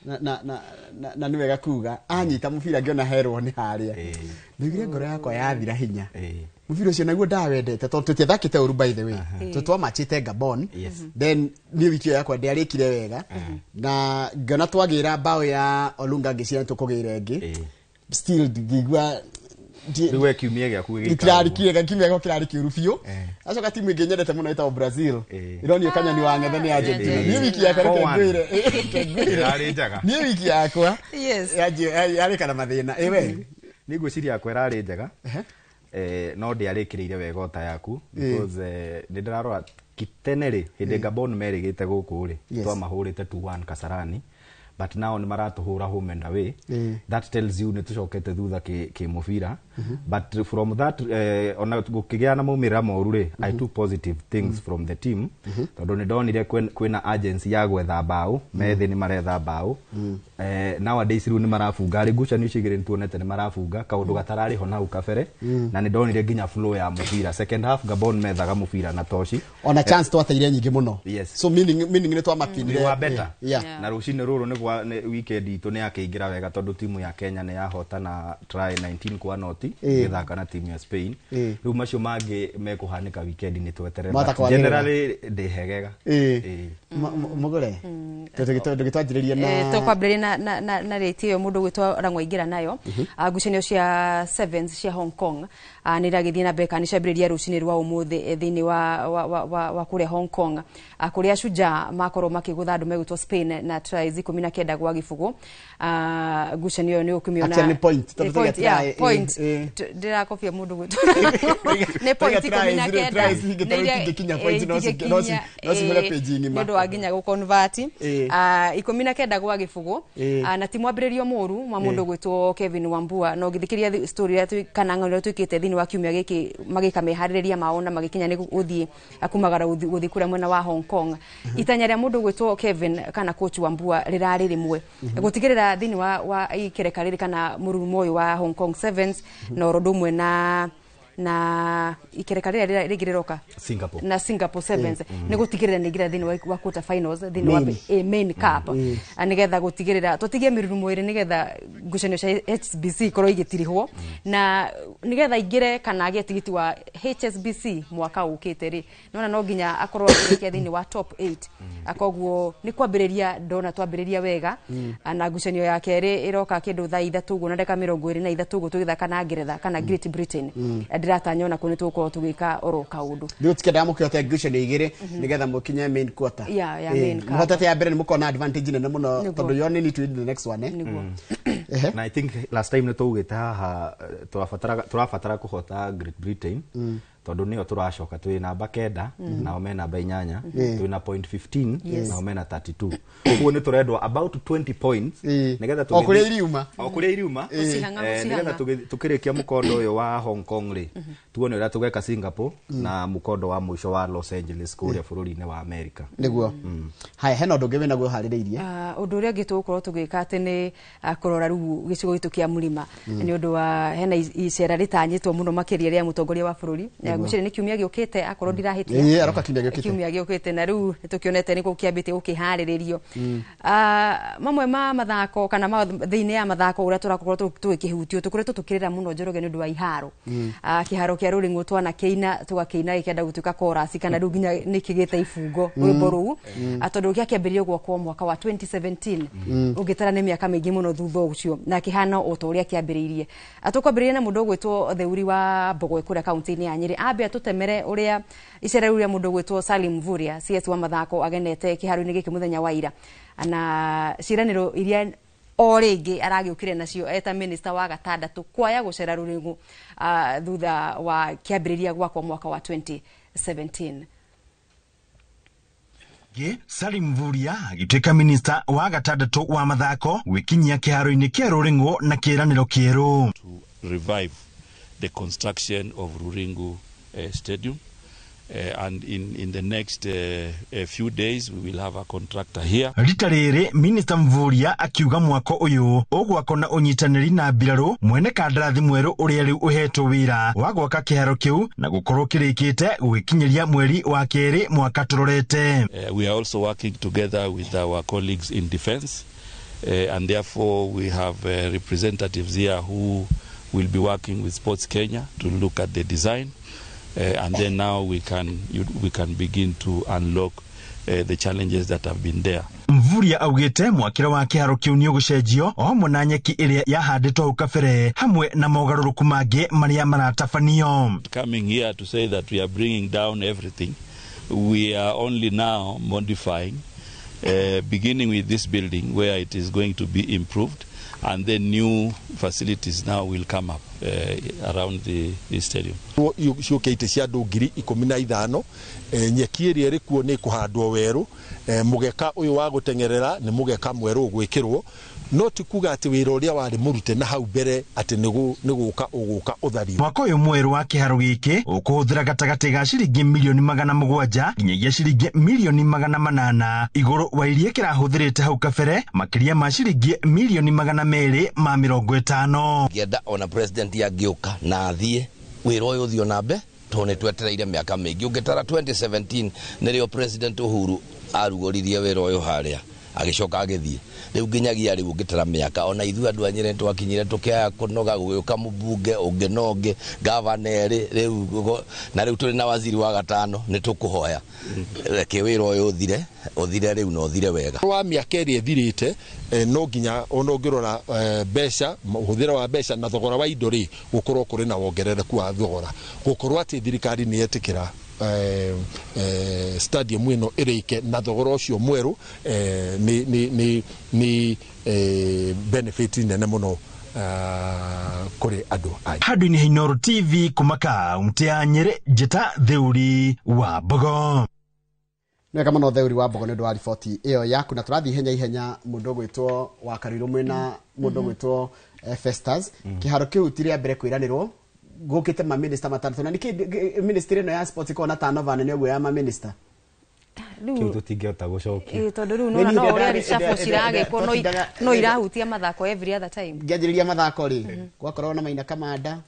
na nĩ wega kuga anyita mũbira ngĩona herwo nĩ harĩa, ndaiguire ngoro yakwa yathira hinya. Mũbira ũcio naguo ndawendete tondũ tũtiathakĩte ũru, by the way, tondũ twamachĩte Gabon. Then niĩ wiki ĩyo yakwa ndĩarĩkire wega na ngĩona twagĩra bao ya Olunga, ngĩciria nĩ tũkũgĩra ĩngĩ, still ngĩigua Rĩu we kiumia gĩaku gĩgĩikara gĩtirarĩ kĩega, kiumia gĩakwa kĩrarĩ kĩũru biũ. Acoka timu ĩngĩ nyendete mũno ĩtagwo Brazil ĩronio kanyoni wa ng'ethe nĩ Argentina. Niĩ wiki yakwa, reke 4-1. ngwĩre, reke ngwĩre. Ĩrarĩ njega. Niĩ wiki yakwa yarĩka na mathĩna ĩwe. Nĩ ngwĩciria yakwa ĩrarĩ njega, no ndĩarĩkĩrĩire wega ota yaku because nĩ ndĩrarora kitene rĩ, hĩndĩ Gabon merĩgĩte gũkũ rĩ, twamahũrĩte 2-1 Kasarani, but now nĩ maratũhũra home and away. That tells you nĩ tũcokete thutha kĩ mũbira. But from that, ona gũkĩgĩa na maumĩrĩra moru rĩ, I took positive things from the team, tondũ nĩ ndonire kwĩna agency ya gwetha mbaũ, methĩ nĩ maretha mbaũ. Nowadays rĩu nĩ marabunga rĩ ngucanio icio igĩrĩ, nĩ tuonete nĩ marabunga kaũndũ gatararĩ ho nahau kabere. Na nĩ ndonire nginya flow ya mũbira second half, Gabon methaga mũbira na toci. Ona chance twateire nyingĩ mũno. So meaning nĩ twamapinire. We were better. Na rũcinĩ rũrũ nĩ gwa nĩ weekend itũ nĩ yakĩingĩra wega, tondũ timu ya Kenya nĩ yahotana try 19 kwa noti ĩgĩthaka na timu ya Spain. Rĩu macio mangĩ mekũhanĩka weekend nĩ tweterere. Mwata But kwagĩrĩra. generally ndĩ hegega. Mũgũre tũgĩtwanjĩrĩria na Tũkwambĩrĩria na rĩti ĩyo mũndũ gwĩtwo Rang'wa aingĩra nayo. Ngucanio cia sevens cia Hong Kong nĩ iragĩthiĩ na mbere kana nĩ ciambĩrĩria rũcinĩ rwa ũmũthĩ, thĩinĩ wa kũrĩa Hong Kong, kũrĩa Shujaa makorwo makĩgũtha andũ megwĩtwo Spain na tries 19-0. Ngucanio ĩyo nĩ ũkũmĩona. Actually nĩ point, tondũ Nĩ point, tũiga yeah, try, point. Ndĩrakobia mũndũ gwĩtwo nĩ point Tũiga 19. tries ingĩ tondũ Nĩ iria- itingĩkinya point, no cihũre page ng'ima. Nĩ ũndũ wa nginya gũconvert 19-0. Na ti mwambĩrĩrio mũru wa mũndũ gwĩtwo Kevin Wambua, na ũngĩthikĩrĩria story ĩrĩa kana ng'ano ĩrĩa twĩkĩte thĩinĩ wa kiumia gĩkĩ, magĩka meharĩrĩria mao na magĩkinya nĩ gũthiĩ kumagara gũthiĩ kũrĩa mwena wa Hong Kong, itanya rĩa mũndũ gwĩtwo Kevin kana coach Wambua rĩrarĩ rĩmwe, gũtigĩrĩra thĩinĩ wa ikereka rĩrĩ kana mũrurumo ũyũ wa Hong Kong Sevens na oro ũndũ ũmwe na Na ikereka rĩrĩa rĩngĩ rĩroka Singapore. Na Singapore Sevens nĩ gũtigĩrĩra nĩ ingĩra thĩinĩ wa quarter finals thĩinĩ wa main cup, nĩgetha gũtigĩrĩra tũtigie mĩrurumo ĩrĩ, nĩgetha ngucanio cia HSBC ikorwo igĩtirihwo, na nĩgetha ingĩre kana agĩe tigiti wa HSBC mwaka ũkĩte rĩ, nona no nginya akorwo akĩrĩkia thĩinĩ wa top 8. Koguo nĩ kwambĩrĩria ndona twambĩrĩria wega. Na ngucanio ya kerĩ ĩroka kĩndũ thaa 3 ũguo na ndagĩka 23 ũguo, tũgĩthaka na Ngeretha kana Great Britain. Ndĩratanya ona kũu nĩ tũgũkorwo tũgĩka oro kaũndũ. Rĩu tikĩendaga mũkĩhote ngucanio igĩrĩ nĩgetha mũkinye main quarter. Yeah, main cup. Mũhotete ya mbere nĩ mũkona advantage nene mũno, tondũ you only need to win the next one. Na I think last time nĩ twaugĩte haha tũrabatara kũhota Great Britain, tondũ nĩyo tũracoka twĩ namba 9, nao me namba 8, twĩ na point 15, nao mena 32. Koguo nĩ tũrendwo about 20 points nĩgetha O kũrĩa iriuma. O kũrĩa iriuma. Gũcihang'a, Nĩgetha tũkĩrĩkia mũkondo ũyũ wa Hong Kong rĩ, tuone ũrĩa tũgeka Singapore na mũkondo wa mũico wa Los Angeles kũrĩa bũrũri-inĩ wa America. Nĩguo. Haya, hena ũndũ ũngĩ wĩnaguo ũharĩrĩirie? Ũndũ ũrĩa ũngĩ tũgũkorwo tũgĩka atĩ nĩ kũrora rĩu gĩcigo gitũ kĩa mũrĩma, nĩ ũndũ wa hena icera rĩtanyĩtwo mũno makĩria rĩa mũtongoria wa bũrũri. Ngwĩciria nĩ kiumia gĩũkĩte, akorwo ndirahĩtia. Ĩĩ, aroka kiumia gĩũkĩte. Kiumia gĩũkĩte, na rĩu nĩtũkĩonete nĩkũ kĩambĩtie gũkĩharĩrĩrio. Mamwe ma mathako kana thĩinĩ ya mathako ũrĩa tũrakorwo tũgĩkĩhutio, tũkoretwo tũkĩrĩra mũno, Njoroge, nĩ ũndũ wa iharo. Kĩharo kĩa Rũring'o twanakĩina tũgakĩina gĩkĩenda gũtuĩka chorus, kana rĩu nginya nĩ kĩgĩte ibungo rwĩmbo rũu. Tondũ gĩakĩambĩrĩirio gwakwo mwaka wa 2017, ũngĩtara nĩ mĩaka mĩingĩ mũno thutha ũcio, na kĩhana o ta ũrĩa kĩambĩrĩirie. Tũkwambĩrĩria na mũndũ ũgwĩtwo Theuri wa Mbogwe kũrĩa kaunti-inĩ ya Nyĩrĩ, ambe atũtemere ũrĩa icera rĩu rĩa mũndũ ũgwĩtwo Salim Mvurya, CS wa mathako, agenete kĩharo-inĩ gĩkĩ mũthenya wa ira, na ciĩranĩro iria o rĩngĩ aragĩũkire nacio eta minister wa gatandatũ kwaya gũcera Rũrĩng'ũ thutha wa kĩambĩrĩria gwakwo mwaka wa 2017. Salim Mvurya agĩtuĩka minista wa gatandatũ wa mathako gwĩkinyia kĩharo-inĩ kĩa Rũrĩng'ũ na kĩĩranĩro kĩerũ. Revive the construction of Ruringu Stadium. And in the next few days, we will have a contractor here. Rita rĩrĩ minista Mvurya akiuga mwako ũyũ ũgwakwo na ũnyitanĩri na mbirarũ mwene kandarathi mwerũ ũrĩa rĩu ũhetwo wĩra wa gwaka kĩharo kĩu na gũkorwo kĩrĩkĩte gũgĩkinyĩria mweri wa kerĩ mwaka tũrorete. We are also working together with our colleagues in defense, and therefore we have representatives here who will be working with Sports Kenya to look at the design, and then now we can begin to unlock the challenges that have been there. Mvurya augĩte mwakĩre wa kĩharo kĩu nĩ ũgũcenjio o hamwe na nyeki ĩrĩa yahandĩtwo hau kabere hamwe na mogarũrũku mangĩ marĩa maratabanio. Coming here to say that we are bringing down everything, we are only now modifying, beginning with this building where it is going to be improved, and then new facilities now will come up around the stadium. Ciũkĩte cia andũ 15,000. Nyeki ĩrĩa ĩrĩ kuo nĩ ĩkũhandwo werũ. Mũgeka ũyũ wa gũteng'erera nĩ mũgeka mwerũ ũgwĩkĩrwo, no ti kuga atĩ wĩra ũrĩa warĩ mũrute na hau mbere atĩ nĩ gũka ũgũka ũthario. Mwaka ũyũ mwerũ wa kĩharo gĩkĩ ũkũhũthĩra gatagatĩ ga ciringi milioni 700 nginyagia ciringi milioni 800 igũrũ wa iria kĩrahũthĩrĩte hau kabere, makĩria ma ciringi milioni 250. Ngĩenda ona president angĩũka na athiĩ, wĩra ũyũ ũthiĩ ona mbe, tondũ nĩ twetereire mĩaka mĩingĩ. Ũngĩtara 2017 nĩrĩo President Uhuru arugũririe wĩra ũyũ harĩa, agĩcoka agĩthiĩ. Rĩu nginyagia rĩu ũngĩtara mĩaka, ona ithuĩ andũ a Nyĩrĩ twakinyire tũkĩaya kũnoga, gũgĩũka mũmbunge ũngĩ na ũngĩ, gavana erĩ rĩu, na rĩu tũrĩ na waziri wa gatano. Nĩ tũkũhoya reke wĩra ũyũ ũthire, ũthire rĩu na ũthire wega. Wa mĩaka ĩrĩa ĩthirĩte, no nginya ona ũngĩrora mbeca, ũhũthĩra wa mbeca na thogora wa indo rĩ, gũkorwo kũrĩ na wongerereku wa thogora, gũkorwo atĩ thirikari nĩ yetĩkĩra stadium ĩno ĩrĩke na thogora ũcio mwerũ, nĩ benefit nene mũno kũrĩ andũ a Handũ-inĩ ha Inooro TV kuma kaunti ya Nyĩrĩ, njĩta Theuri wa Mbogo. Nĩwega mũno, Theuri wa Mbogo, nĩ ũndũ wa riboti ĩyo yaku. Na tũrathiĩ ihenya ihenya, mũndũ ũgwĩtwo wa Karuirũ mwĩna mũndũ ũgwĩtwo Festus. Kĩharo kĩu ti rĩa mbere kwĩranĩrwo, gũkĩte maminista matandatũ, na nĩkĩ ministry ĩno ya sports ĩkoragwo na turnover nene ũguo ya maminista? Kĩu tũtingĩhota gũcokia. Ĩĩ, tondũ rĩu nona no ũrĩa reshuffle ciragĩkwo no irahutia mathako every other time. Ngĩanjĩrĩria mathako rĩ, gwakoragwo na Maina Kamanda,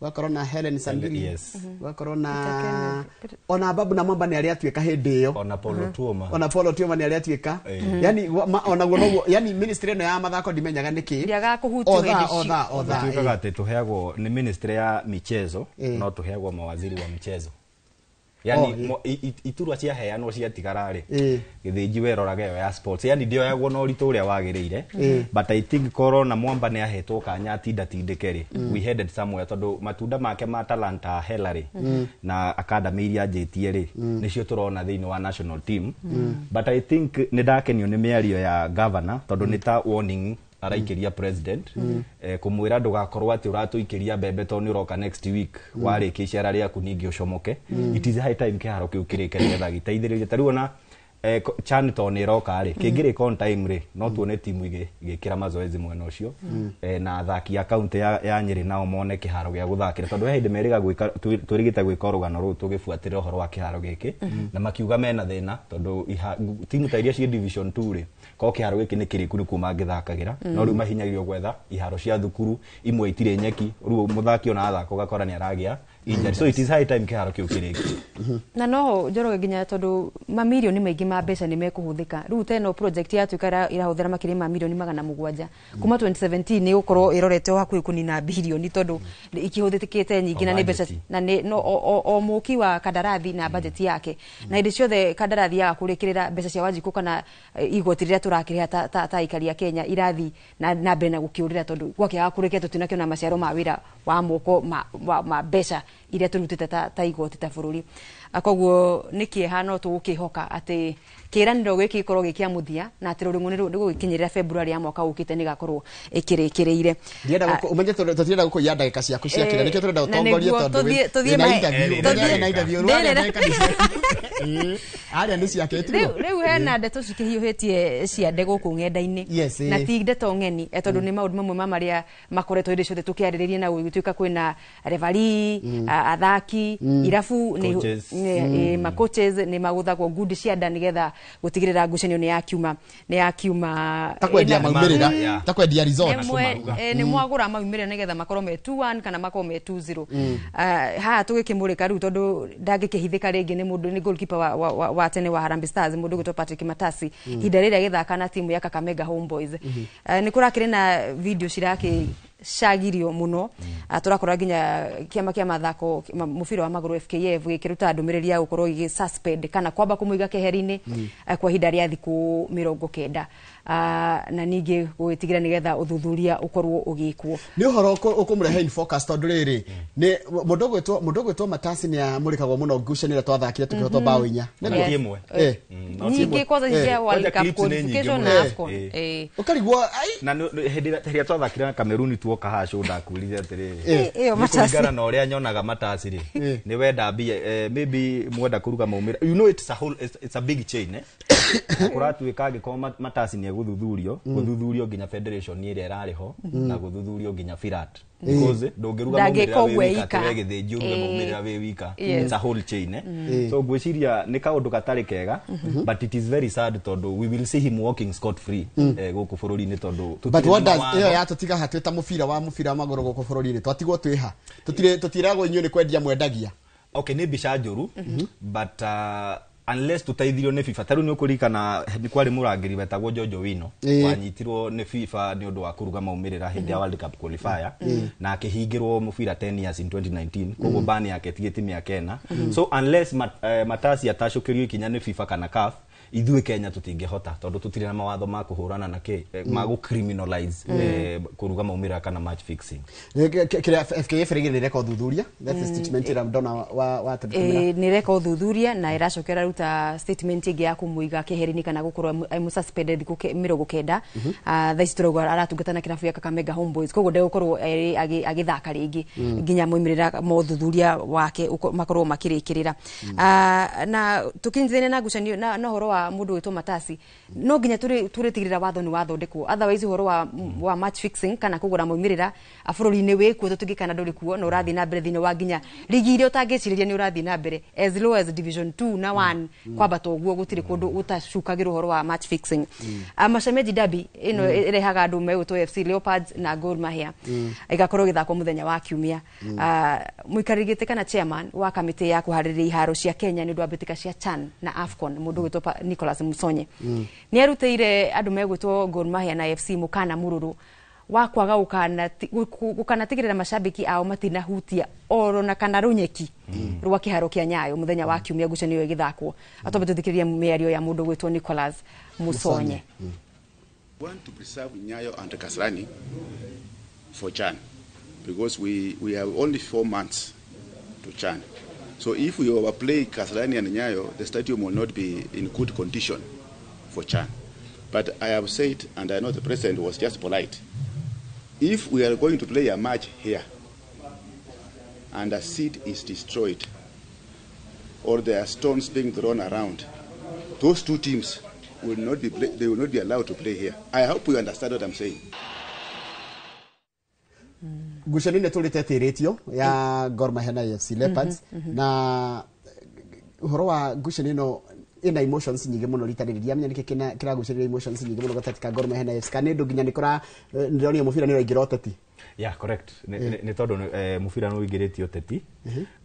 Gwakorwo na Helen Sandili. Yes. Gwakorwo na ona Babu na Mwamba nĩ arĩa atuĩka hĩndĩ ĩyo. Ona Paulo Tuoma. Ona Paulo Tuoma nĩ arĩa atuĩka. Yani ona guo noguo, yani ministry ĩno ya mathako ndimenyaga nĩkĩ. Ndĩagaga kũhutio hĩndĩ Otha otha otha. Tuĩkaga atĩ tũheagwo nĩ ministry ya michezo, no tũheagwo mawaziri wa michezo. Yani iturwa ciaheanwo ciatigara rĩ, gĩthĩnji weroraga ĩyo ya sports, yani ndĩoyagwo na ũritũ ũrĩa wagĩrĩire. But I think korwo na Mwamba nĩ ahetwo kanya atindatindĩke rĩ, we headed somewhere, tondũ matunda make ma talanta hela rĩ, na academy iria anjĩtie rĩ, nĩcio tũrona thĩinĩ wa national team. But I think nĩ ndakenio nĩ mĩario ya governor, tondũ nĩ ta warning araikĩria president, kũmwĩra ndũgakorwo atĩ ũratũikĩria mbembe tondũ nĩ ũroka next week, warĩkia icera rĩaku ningĩ ũcomoke. It is high time kĩharo kĩu kĩrĩke nĩgetha gĩteithĩrĩrie. Ta rĩu ona CHAN tondũ nĩ ĩroka rĩ, kĩngĩrĩka on time rĩ, no tuone timu igĩkĩra mazoezi mwena ũcio, na athaki a kaunti ya Nyĩrĩ nao mone kĩharo gĩa gũthakĩra, tondũ he hĩndĩ merĩga gwĩka twĩrĩgĩte gwĩka rũgano rũu tũgĩbuatĩrĩra ũhoro wa kĩharo gĩkĩ, na makiuga mena thĩna tondũ timu ta iria ciĩ division 2 rĩ, korwo kĩharo gĩkĩ nĩ kĩrĩku nĩkuo mangĩthakagĩra, no rĩu mahinyagĩrĩrio gwetha iharo cia thukuru imwe itirĩ nyeki, rĩu mũthaki ona athaka ũgakora nĩ aragĩa injury. So it is high time kĩharo kĩu kĩrĩke. Na no Njoroge, nginya tondũ mamirioni maingĩ ma mbeca nĩ mekũhũthĩka rĩu ta ĩno project yatuĩka ĩrahũthĩra makĩria ma mirioni 700 kuma 2017, nĩ gũkorwo ĩrorete o hakuhĩ kũnina birioni, tondũ ikĩhũthĩkĩte nyingĩ na nĩ mbeca budget. Na nĩ no o mũki wa kandarathi na budget yake, na hĩndĩ ciothe kandarathi yaga kũrĩkĩrĩra, mbeca cia Wanjikũ kana igoti rĩrĩa tũrakĩrĩha ta aikari a Kenya irathi na mbere na gũkĩũrĩra, tondũ gwakĩaga kũrĩkia tũtinakĩona maciaro ma wĩra wa moko ma mbeca iria tũrutĩte ta igoti ta bũrũri. Koguo nĩ kĩeha, no tũgũkĩhoka atĩ kĩĩranĩro gĩkĩ gĩkorwo gĩ kĩa mũthia na atĩ rũrĩng'ũ nĩ rũgũgĩkinyĩrĩra February ya mwaka ũkĩte nĩ gakorwo ĩkĩrĩkĩrĩire. Ndienda ũmenye tũtirenda gũkũiya ndagĩka ciaku cia kĩrĩa, nĩkĩo tũrenda Na ũtongorie, nĩguo tondũ tũthiĩ wĩna interview, ũmenye wĩna interview, rĩu arĩa ndagĩka nĩ ciake. Arĩa nĩ ciake, tiguo? Rĩu hena ndeto cikĩhiũhĩtie ciande gũkũ ng'enda-inĩ, na ti ndeto ng'eni, tondũ nĩ maũndũ mamwe ma marĩa makoretwo hĩndĩ ciothe tũkĩarĩrĩria, na gũgĩtuĩka kwĩna referee, athaki, irabu nĩ Coaches. Ma coaches nĩ magũthagwo ngundi cia nda nĩgetha gũtigĩrĩra ngucanio nĩ yakiuma. Ta kwendia maumĩrĩra, ta kwendia resort. Nĩ mwagũra maumĩrĩra nĩgetha makorwo me 2-1 kana makorwo me 2-0. Haha tũgĩkĩmũrĩka rĩu, tondũ ndangĩkĩhithĩka rĩngĩ, nĩ mũndũ nĩ goalkeeper wa tene wa Harambee Stars, mũndũ ũgwĩtwo Patrick Matasi, ihinda rĩrĩa agĩthaka na timu ya Kakamega Homeboys. Nĩ kũrakĩrĩ na video cirakĩcagirio mũno. Tũrakora nginya kĩama kĩa mathako mũbira wa magũrũ FKF gĩkĩruta ndũmĩrĩri ya gũkorwo gĩgĩ suspend kana kwamba kũmũiga keheri-inĩ kwa ihinda rĩa thikũ 90, na ningĩ gũgĩtigĩra nĩgetha ũthuthuria ũkorwo ũgĩkwo. Nĩ ũhoro ũkũmũrehe in focus, tondũ rĩrĩ nĩ mũndũ ũgwĩtwo Matasi nĩ amũrĩkagwo mũno ngucanio ĩrĩa twathakire tũkĩhotwo bao 4. Nĩguo? Ti ĩmwe. No ti Nyingĩ ĩmwe. kwanza cia World Kwanza Cup clips nĩ nyingĩ qualification mũno. na AFCON. Ũkarigwo ai. Na hĩndĩ ĩrĩa twathakire na Cameroon tuoka haha show, ndakwĩrire atĩrĩrĩ, Ĩyo nĩ Matasi. kũringana na ũrĩa nyonaga Matasi rĩ, nĩ wenda mbia, maybe mwenda kũruga maumĩrĩra, you know it's a whole it's a big chain, eh. Kũratuĩka angĩkorwo Matasi nĩ egũthuthurio, gũthuthurio nginya federation ĩrĩa ĩrarĩ ho, na gũthuthurio nginya Firat, because ndũngĩruga Ndangĩka maumĩrĩra wĩ ũguo wika ika. atĩ we gĩthĩnji ũruge maumĩrĩra wĩ wika. It's a whole chain, eh. So ngwĩciria nĩ kaũndũ gatarĩ kega, but it is very sad tondũ we will see him walking scot free gũkũ bũrũri-inĩ, tondũ But tũtirĩ what na does mawatho. ĩyo yatũtiga ha twĩ ta mũbira wa magũrũ gũkũ bũrũri-inĩ? Twatigwo twĩha, tũtirĩ tũtiragwo inyuĩ nĩ kwendia mwendagia. Okay, nĩ mbica njũru, but unless tũteithirio nĩ FIFA, tarĩu nĩ ũkũririkana nĩ kwarĩ mũrangĩri wetagwo Jojo Wino, wanyitirwo nĩ FIFA nĩ ũndũ wa kũruga maumĩrĩra hĩndĩ ya World Cup qualifier, na akĩhingĩrwo mũbira 10 years in 2019, koguo ban yake tigĩti mĩaka 4. So unless Matasi atacũkĩrio ikinya nĩ FIFA kana CAF, ithuĩ Kenya tũtingĩhota, tondũ tũtirĩ na mawatho ma kũhũrana na kĩ ma gũ criminalize kũruga maumĩrĩra kana match fixing. Kĩrĩa FKF rĩgĩ nĩ reka ũthuthuria, that's the statement ĩrĩa ndona wa tũtũmĩra. Nĩ reka ũthuthuria na ĩracoka ĩraruta statement ĩngĩ ya kũmũiga keheri-inĩ kana gũkorwo amũ-suspended thikũ 90. Thaa ici tũrauga aratungata na kĩrabu gĩa Kakamega Homeboys, koguo ndegũkorwo agĩthaka rĩngĩ nginya moimĩrĩra ma ũthuthuria wake makorwo makĩrĩkĩrĩra. Na tũkinyithania na ngucanio na ũhoro wa mũndũ wĩtwo Matasi, no nginya tũrĩtigĩrĩra watho nĩ wathondekwo, otherwise ũhoro wa match fixing kana kũgũra maumĩrĩra bũrũri-inĩ wĩkuo tũtingĩkana ndũrĩ kuo, na ũrathiĩ na mbere thĩinĩ wa nginya rigi iria ũtangĩcirĩria nĩ ũrathiĩ na mbere as low as division 2 na 1. Kwambata ũguo gũtirĩ kũndũ gũtacukagĩrwo ũhoro wa match fixing. Mashemeji Derby ĩno ĩrehaga andũ megũtwo FC Leopards na Gor Mahia, ĩgakorwo ĩgĩthakwo mũthenya wa kiumia. Mũikarĩri gĩtĩ kana chairman wa kamĩtĩ ya kũharĩrĩria iharo cia Kenya nĩ ũndũ wa mbĩtĩka cia CHAN na AFCON, mũndũ ũgwĩtwo Nicholas Musonye, nĩ arutĩire andũ megwĩtwo Gor Mahia na FC mũkana mũrũrũ wa kwaga gũkanatigĩrĩra macambĩki ao matinahutia oro na kana rũnyeki rwa kĩharo kĩa Nyayo mũthenya wa kiumia ngucanio ĩyo ĩgĩthakwo. Atwambe tũthikĩrĩrie mĩario ya mũndũ ũgwĩtwo Nicholas Musonye. Want to preserve Nyayo and Kasarani for CHAN because we have only 4 months to CHAN. So if we overplay Kasarani and Nyayo, the stadium will not be in good condition for CHAN. But I have said, and I know the president was just polite, if we are going to play a match here and a seat is destroyed or there are stones being thrown around, those two teams will not be play, they will not be allowed to play here. I hope you understand what I'm saying. Ngucanio nä tå rä te tä ya Gor Mahia na AFC Leopards, na ũhoro wa ngucanio ĩno ĩna emotions nyingĩ mũno rita rĩrĩ. Ndiamenya nĩkĩ kĩragucĩrĩria emotions nyingĩ mũno gatagatĩ ka Gor Mahia na AFC, kana nĩ ũndũ nginya nĩ kũra ndĩronire mũbira nĩ ũraingĩra ũteti. Yeah, correct. Nĩ tondũ mũbira nĩ ũingĩrĩtie ũteti,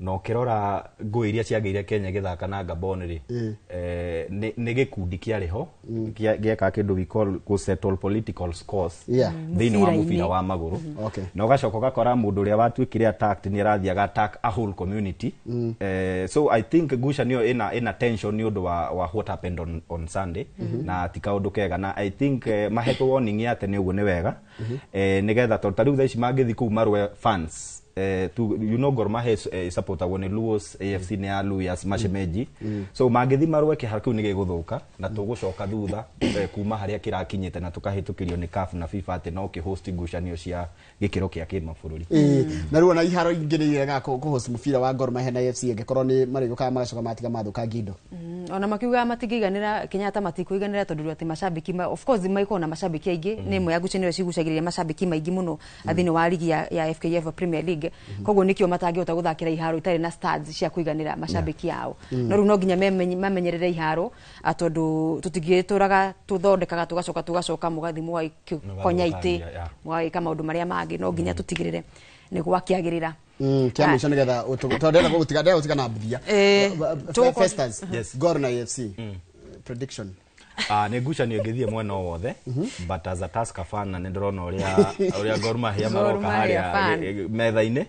na ũkĩrora ngũĩ iria ciagĩire Kenya ĩgĩthaka na Gabon rĩ, nĩ gĩkundi kĩarĩ ho gĩekaga kĩndũ we call gũ settle political scores thĩinĩ wa Mũbira-inĩ. Mũbira wa magũrũ, na ũgacoka ũgakora mũndũ ũrĩa watuĩkire attacked nĩ arathiaga attack a whole community. So I think ngucanio ĩna tension nĩ ũndũ wa what happened on Sunday, na ti kaũndũ kega, na I think mahetwo warning ya tene ũguo nĩ wega, nĩgetha tondũ ta rĩu thaa ici mangĩthiĩ kũu marũe fans, Gor Mahia supportagwo nĩ Luos, AFC nĩ ya Luyas Mashemeji, so mangĩthiĩ marũe kĩharo kĩu nĩ gĩgũthũka na tũgũcoka thutha kuma harĩa kĩrakinyĩte na tũkahĩtũkĩrio nĩ CAF na FIFA atĩ no kĩhost ngucanio cia gĩkĩro kĩa kĩmabũrũri. Ĩĩ, na rĩu ona iharo ingĩ nĩ iregaga kũhost mũbira wa Gor Mahia na AFC angĩkorwo nĩ marĩgũkaga magacoka matiga mathũkangia indo. Ona makiuga matingĩiganĩra Kenyatta, matikũiganĩra tondũ atĩ macambĩki of course maikorwo na macambĩki aingĩ, nĩ ĩmwe ya ngucanio iria cigucagĩrĩria macambĩki maingĩ mũno thĩinĩ wa ligi ya FKF Premier League. Koguo nĩkĩo matangĩhota gũthakĩra iharo itarĩ na stars cia kũiganĩra macambĩki ao. No rĩu no nginya mamenyerere iharo, tondũ tũtingĩtũraga tũthondekaga tũgacoka tũgacoka mũgathi mũgagĩkonya itĩ, mũgagĩka maũndũ marĩa mangĩ. No nginya tũtigĩrĩre nĩ gwakĩagĩrĩra. Kĩa mũico nĩgetha tondũ ndĩrenda gũgũtiga, ndĩrenda gũtiga na mbithia. Festus. Yes. Gor na AFC prediction. Ah, nĩ ngucanio ĩngĩthiĩ mwena o wothe, but as a Tusker fan, na nĩ ndĩrona ũrĩa Gor Mahia Gor maroka Mahia harĩa fan. Metha-inĩ,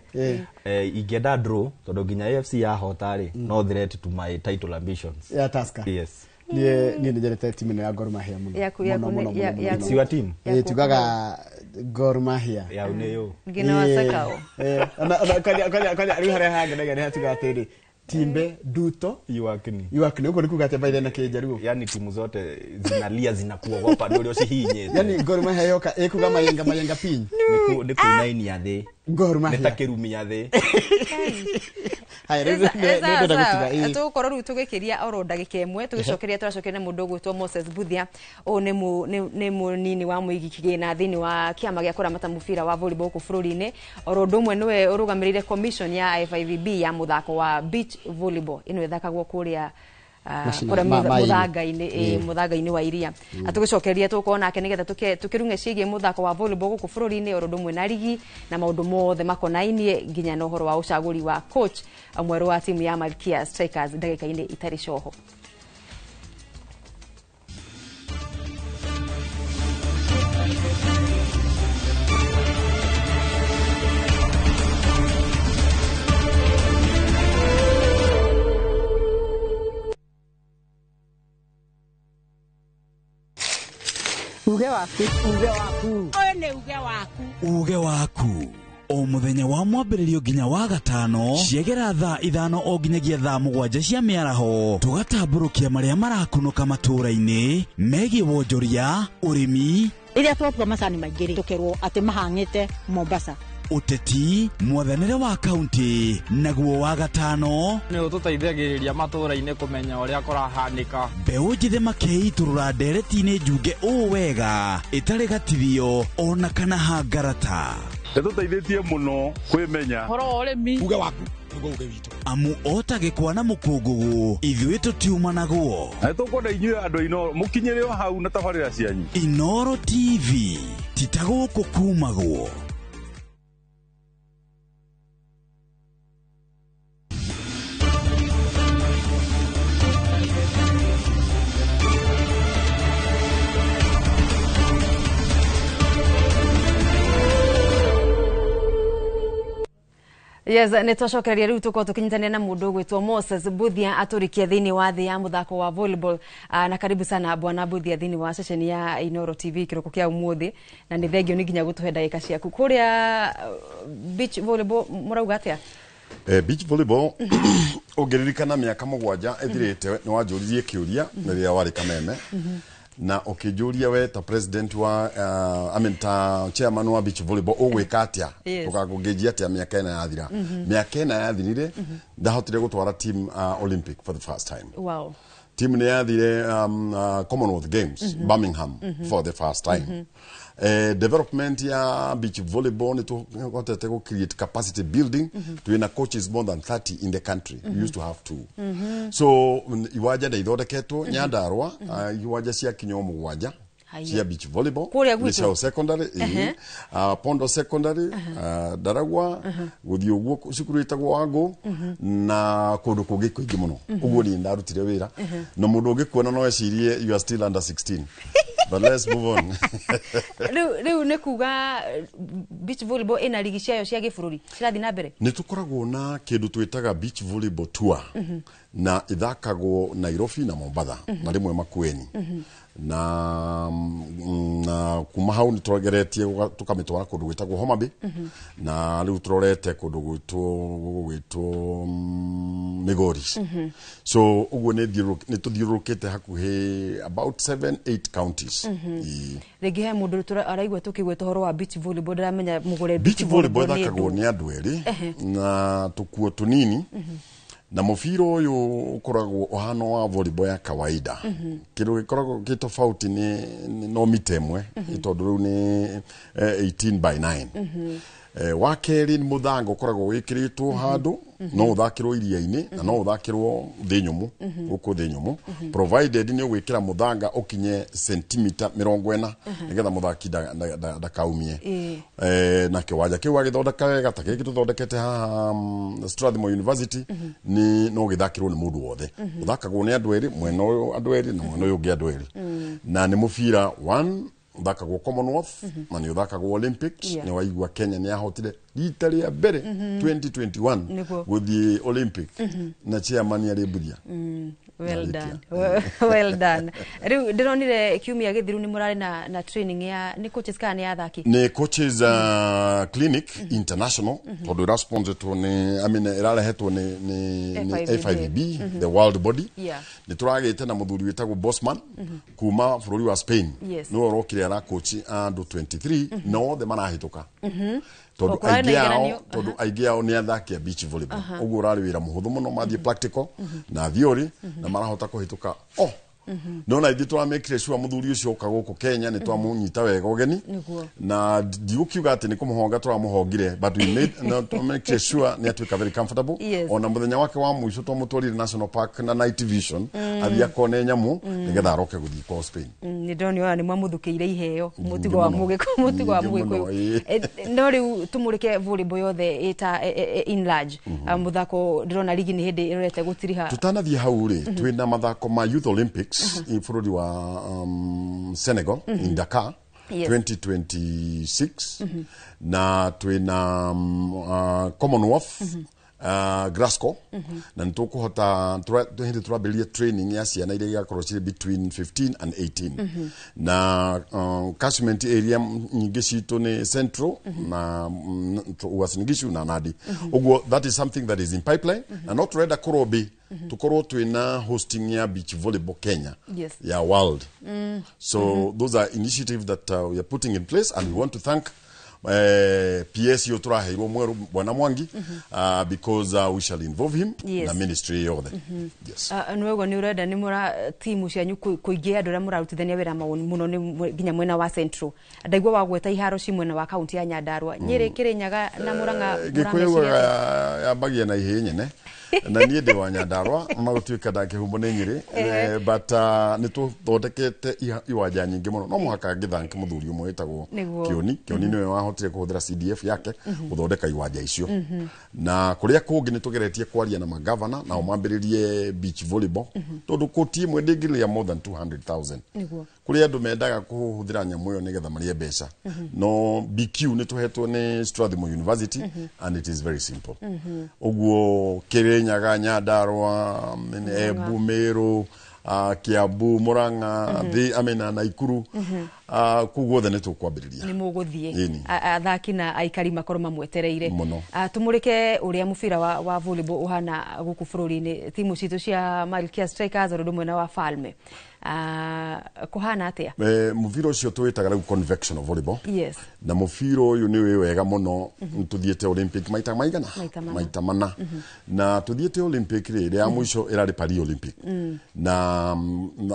ingĩenda draw tondũ nginya AFC yahota rĩ, no threat to my title ambitions. Ya Tusker? Yes. Niĩ nĩ nyendete timu ĩno ya Gor Mahia mũno. Yaku Mũno, mũno, mũno, mũno. It's your team. Tugaga Gor Mahia. Yau nĩ yo. Nginya Wasekao. Kwanja rĩu harĩa hangenagia nĩ hatuga atĩrĩ, timbe duto Ywakni. Ywakni, ũguo nĩ kuga atĩ baithe na kĩnjaruo. Yani timu zote zinalia, zinakuogopa nĩ ũrĩa ũcihinyĩte. Yani Gor Mahia yoka ĩkuga mayenga mayenga piny. Nĩ kũinainia thĩ. Gor Nĩ Mahia. ta kĩrumia thĩ. Haya, rĩu nĩ ndĩrenda gũtiga, ĩĩ. Tũgũkorwo rĩu tũgĩkĩria oro ndagĩka ĩmwe tũgĩcokeria, tũracokeria na mũndũ ũgwĩtwo Moses Buthia. Ũyũ nĩ mũnini wa mũigi kĩgĩna thĩinĩ wa kĩama gĩa kũramata mũbira wa volleyball gũkũ bũrũri-inĩ. Oro ũndũ ũmwe nĩwe ũrũgamĩrĩire commission ya FIVB ya mũthako wa beach volleyball ĩno ĩthakagwo kũrĩa Macina- kũrĩa ma-inĩ. mũthanga-inĩ, mũthanga-inĩ wa iria. Tũgĩcokeria tũgũkorwo nake nĩgetha tũkĩrung'e ciĩgiĩ mũthako wa volleyball gũkũ bũrũri-inĩ, oro ũndũ ũmwe na rigi na maũndũ mothe makonainie, nginya na ũhoro wa ũcagũri wa coach mwerũ wa timu ya Malkia Strikers ndagĩka-inĩ itarĩ coho. Uge waku, uge waku. Ũyũ nĩ uge waku. Uge waku o mũthenya wa mwambĩrĩrio nginya wa gatano ciegera thaa 5 o nginyagia thaa 7 cia mĩaraho, tũgatambũrũkia marĩa marakunũka matũũra-inĩ megiĩ wonjoria, ũrĩmi, Rĩrĩa twatua macani maingĩ rĩ, tũkerwo atĩ mahang'ĩte Mombasa. Ũteti, mwathanĩre wa kaunti, naguo wa gatano nĩ ũtũteithagĩrĩria matũũra-inĩ kũmenya ũrĩa kũrahanĩka. Mbeũ njĩthĩ makeitũrũra ndereti-inĩ njunge ũũ wega ĩtarĩ gatithio ona kana hangarata. Ĩtũteithĩtie mũno kwĩmenya. Ũhoro wa ũrĩmi. Uge waku. Nĩguo uge witũ. Amu ota gĩkwa na mũkũngũgũ ithuĩ tũtiumanagwo. Na nĩtũkwenda inyuĩ andũ a Inooro mũkinyĩre o hau na tabarĩra cianyu. Inooro TV ti ta gũkũ kumagwo. Yes, nä twacokereria rä u tå korwo tå kä nyitanä na må ndå gwä Moses Mbuthia atå thä inä wa thä ya må wa volleyball. Na karibu sana bwana Mbuthia thä inä wa ceceni ya Inooro TV kä roko kä a umuthi, na nä thengio nä nginya gå tå he ndagä ka ciaku kå rä a beach volleyball må rauga atä a? Beach volleyball ũngĩririkana mĩaka 7 ĩthirĩte nĩ wanjũririe kĩũria rĩrĩa warĩ Kameme, na ũkĩnjũria we ta president wa I mean ta chairman wa beach volleyball ũgwĩka atĩa, ũkagũngĩnjia atĩa mĩaka 4 yathira. Mĩaka 4 yathirire ndahotire gũtwara team Olympic for the first time. Wow. Team nĩ yathire Commonwealth Games, Birmingham, for the first time. Development ya beach volleyball nĩ tũhotete gũ create capacity building. Twĩna coaches more than 30 in the country. We used to have 2. So iwanja nĩ ithondeketwo Nyandarua, iwanja cia kinya 7 cia beach volleyball, Gĩcao secondary, Pondo secondary, Daragwa, gũthiĩ ũguo cukuru ĩtagwo Wangũ, na kũndũ kũngĩ kũingĩ mũno. Ũguo niĩ ndarutire wĩra na mũndũ ũngĩkuona no ecirie you are still under 16. But let's move on. Rĩu nĩ kuga beach volleyball ĩna rigi ciayo cia gĩbũrũri cirathiĩ na mbere? Nĩ tũkoragwo na kĩndũ twĩtaga beach volleyball tour, na ithakagwo Nairobi na Mombatha, na rĩmwe Makueni. Na kuma hau nĩ tũregeretie tũkamĩtwara kũndũ gwĩtagwo Homa Bay, na rĩu tũrorete kũndũ gwĩtwo Migori. So ũguo nĩ tũthiũrũrũkĩte hakuhĩ about 7-8 counties. Rĩngĩ he mũndũ araigua tũkĩgweta ũhoro wa beach volleyball ndaramenya mũgũre. Beach volleyball ĩthakagwo nĩ andũ erĩ na tũkuo tũnini, na mũbira ũyũ ũkoragwo ũhana wa volleyball ya kawaida. Kĩndũ gĩkoragwo gĩ tofauti nĩ no mita ĩmwe, tondũ rĩu nĩ 18 by 9. Wa kerĩ nĩ mũthanga ũkoragwo wĩkĩrĩtwo handũ, no ũthakĩrwo iria-inĩ na no ũthakĩrwo thĩ nyũmũ, gũkũ thĩ nyũmũ, provided nĩ ũgwĩkĩra mũthanga ũkinye sentimita 40 nĩgetha mũthaki ndakaumie. Na kĩwanja kĩu wagĩthondeka wega ta gĩkĩ tũthondekete haha Strathmore University, nĩ no gĩthakĩrwo nĩ mũndũ wothe. Ũthakagwo nĩ andũ erĩ, mwena ũyũ andũ erĩ na mwena ũyũ ũngĩ andũ erĩ, na nĩ mũbira 1 ũthakagwo Commonwealth, na nĩ ũthakagwo Olympics. Nĩ waigua Kenya nĩ yahotire rita rĩa mbere 2021 gũthiĩ Olympic, na chairman arĩ Mbuthia. Well done. Well done. Rĩu ndĩronire kiumia gĩthiru nĩ mũrarĩ na training ya nĩ coaches kana nĩ athaki? Nĩ coaches clinic international, tondũ ĩrasponsoretwo nĩ, I mean ĩrarehetwo nĩ FIVB, the world body. Nĩ tũragĩte na mũthuri wĩtagwo Bosman kuma bũrũri wa Spain. Nĩwe ũrokire ara coach andũ 23 na othe marahĩtũka, tondũ aingĩ ao nĩ athaki a beach volleyball. Ũguo ũrarĩ wĩra mũhũthũ mũno, mathiĩ practical na theory na marahota kũhĩtũka. No na ithuĩ tũramekire sure mũthuri ũcio ũka gũkũ Kenya nĩ twamũnyita wega ũgeni, na ndigũkiuga atĩ nĩ kũmũhonga tũramũhongire, but we made no twamekire sure nĩ atuĩka very comfortable. Ona mũthenya wake wa mũico twamũtwarire National Park na night vision, athiĩ akone nyamũ nĩgetha aroke gũthiĩ kwao Spain. Nĩ ndĩronio ona nĩ mwamũthukĩire iheo mũtigo wa Mũgĩkũyũ. No rĩu tũmũrĩke volleyball yothe ĩta in large mũthako, ndĩrona rigi nĩ hĩndĩ ĩrorete gũtiriha. Tũtanathiĩ hau rĩ, twĩna mathako ma Youth Olympics in bũrũri wa Senegal, in Dakar, 2026, na twĩna Commonwealth, Glasgow, na nĩtũkũhota hĩndĩ tũrambĩrĩria training ya ciana iria igakorwo cirĩ between 15 and 18, na catchment area nyingĩ citũ nĩ Central na Uasin Gishu na Nandi. Ũguo that is something that is in pipeline, na no tũrenda kũrobĩ tukorwo twina hosting ya beach volleyball Kenya, ya world. So those are initiatives that we are putting in place, and we want to thank PS yo tũraheirwo mwerũ Bwana Mwangi, because we shall involve him na ministry yothe. Yes. Nĩ ũguo nĩ ũrenda nĩ mũra timu cianyu kũingĩ andũ arĩa mũrarutithania wĩra mũno nĩ nginya mwena wa Central. Ndaigua wagweta iharo ci mwena wa kaunti ya Nyandarua, Nyĩrĩ, Kĩrĩnyaga na Mũrang'a. Gĩkũyũ Mũrameciria ugaga yambagia na ihĩ nyene, na niĩ ndĩ wa Nyandarua ona gũtuĩka ndakĩhumbwo nĩ Nyĩrĩ. But nĩ tũthondekete iwanja nyingĩ mũno. No mũhaka ngĩthank mũthuri ũmwe wĩtagwo Kĩoni. Kĩoni nĩwe wahotire kũhũthĩra CDF yake gũthondeka iwanja icio. Na kũrĩa kũngĩ nĩ tũgeretie kwaria na magavana nao mambĩrĩrie beach volleyball, tondũ kũti ĩmwe ndĩngĩrĩa more than 200,000. Kũrĩ andũ mendaga kũhũthĩra nyamũ ĩyo nĩgetha marĩe mbeca. No BQ nĩ tũhetwo nĩ Strathmore University and it is very simple. Ũguo Kĩrĩnyaga, Nyandarua, Embu, Meru, Kiambu, Murang'a, thĩ, I mean, na Naikuru, kũu guothe nĩ tũkwambĩrĩria. Nĩ mũgũthiĩ. Ĩni. Athaki na aikari makorwo mamwetereire. Mũno. Tũmũrĩke ũrĩa mũbira wa volleyball ũhana gũkũ bũrũri-inĩ. Timu citũ cia Malkia Strikers o ũndũ ũmwe na wa Falme. Kũhana atĩa? Mũbira ũcio tũwĩtaga rĩu convectional volleyball. Na mũbira ũyũ nĩ wĩ wega mũno. Tũthiĩte Olympic maita maigana? Maita mana. Maita mana. Na tũthiĩte Olympic rĩ, rĩa mũico ĩrarĩ Paris Olympic. Na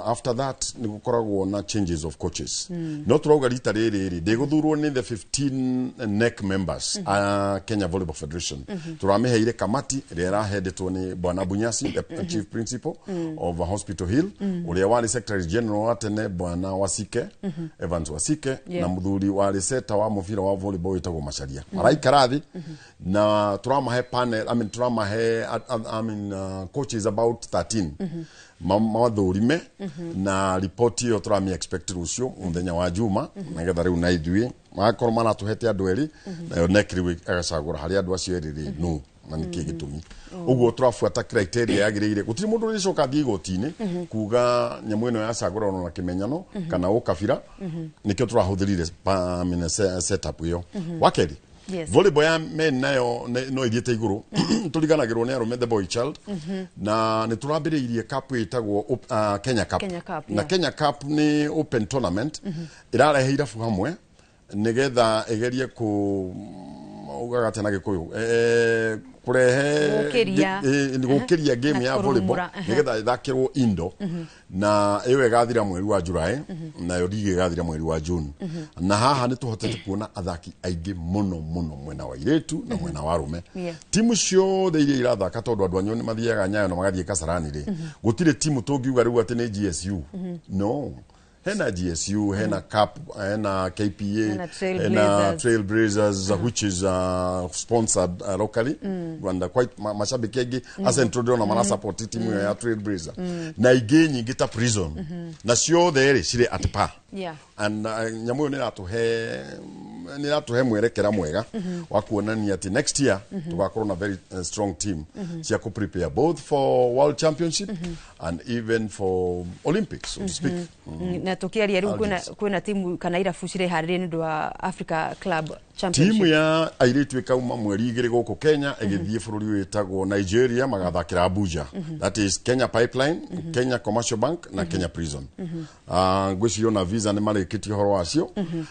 after that nĩ gũkoragwo na changes of coaches. No tũrauga rita rĩrĩ rĩ ndĩgũthurwo nĩ the 15 NEC members a Kenya Volleyball Federation. Tũramĩheire kamati ĩrĩa ĩrahendetwo nĩ Bwana Bunyasi, the chief principal of Hospital Hill, ũrĩa warĩ secretary general wa tene Bwana Wasike, Evans Wasike, na mũthuri warĩ seta wa mũbira wa volleyball wĩtagwo Macharia. Maraikara thĩ na tũramahe panel, I mean, tũramahe, I mean, coaches about 13 mathũrime na report ĩyo tũrami expect rũciũ mũthenya wa Juma, nĩgetha rĩu na ithuĩ magakorwo maratũhete andũ erĩ, nayo NEC rĩu ĩgacagũra harĩ andũ acio erĩ rĩ no na nĩkĩ gĩtũmi. Ũguo tũrabuata criteria yagĩrĩire. Gũtirĩ mũndũ ũrĩcoka athiĩ igoti-inĩ kuga nyamũ ĩno yacagũranwo na kĩmenyano kana ũkabira. Nĩkĩo tũrahũthĩrire I mean, setup ĩyo. Wa kerĩ, volleyball ya men nayo no ithiĩte igũrũ. Tũriganagĩrwo nĩ arũme, the boy child. Na nĩ tũrambĩrĩirie cup ĩtagwo Kenya Cup. Kenya Cup, Na Kenya Cup nĩ open tournament ĩrarehe irabu hamwe nĩgetha ĩgerie kũ ugaga atĩa na Gĩkũyũ, kũrehe Gũkĩria. Gũkĩria game Na ya volleyball kũrurumũra, nĩgetha ĩthakĩrwo indo. Na ĩyo ĩgathira mweri wa July, nayo ligi ĩgathira mweri wa June. Na haha nĩ tũhotete kuona athaki aingĩ mũno mũno mwena wa irĩtu na mwena wa arũme. Timu ciothe iria irathaka, tondũ andũ anyu nĩ mathiaga Nyayo na magathiĩ Kasarani rĩ, gũtirĩ timu tũngiuga rĩu atĩ nĩ GSU. No hena GSU, hena CAP, hena KPA, Hena hena Trailblazers. Trailblazers, which is sponsored locally and quite mashabiki aingĩ a Central ndĩrona marasupport timu ĩyo ya Trailblazer na ingĩ nyingĩ ta Prison, na ciothe rĩ cirĩ at par. And nyamũ ĩyo nĩ ĩratũhe mwerekera mwega wa kuonania atĩ next year tũgakorwo na very strong team cia kũ prepare both for World Championship and even for Olympics, so to speak. Na tukiaria rĩu kwĩna Algiers. Kwĩna timu kana irabu cireharĩrĩria nĩ ũndũ wa Africa Club Championship. Timu ya airĩtu ĩkauma mweri 2 gũkũ Kenya ĩgĩthiĩ bũrũri wĩtagwo Nigeria, magathakĩra Abuja. That is Kenya Pipeline, Kenya Commercial Bank na Kenya Prison. Ngwĩciria ona visa nĩ marĩkĩtie ũhoro wacio.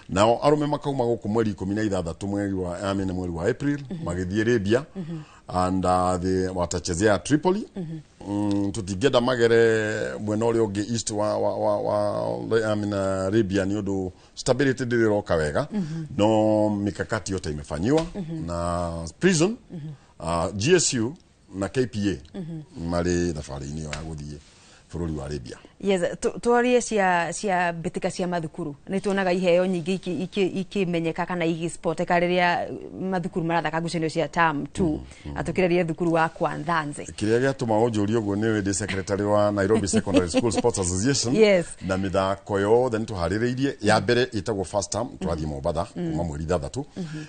Nao arũme makauma gũkũ mweri 16, mweri wa, I mean, mweri wa April, magĩthiĩ Libya and the watachezea Tripoli. Tũtingĩenda magere mwena ũrĩa ũngĩ east wa I mean, Libya nĩ ũndũ stability ndĩrĩ ĩroka wega. No mikakati yote imefanyiwa na Prison, GSU na KPA marĩ thabarĩ-inĩ ĩyo ya gũthiĩ bũrũri wa Libya. Yes, twarie cia mbĩtĩka cia mathukuru. Nĩ tuonaga iheo nyingĩ ikimenyeka kana igispoteka rĩrĩa mathukuru marathaka ngucanio cia term 2. Atũkĩrĩrie thukuru wa Kwanthanze. Kĩrĩa gĩatũma ũnjũrie ũguo nĩ ndĩ secretary wa Nairobi Secondary School Sports Association. Na mĩthako yothe nĩ tũharĩrĩirie. Ya mbere ĩtagwo first term, tũrathiĩ Mombatha kuma mweri 6.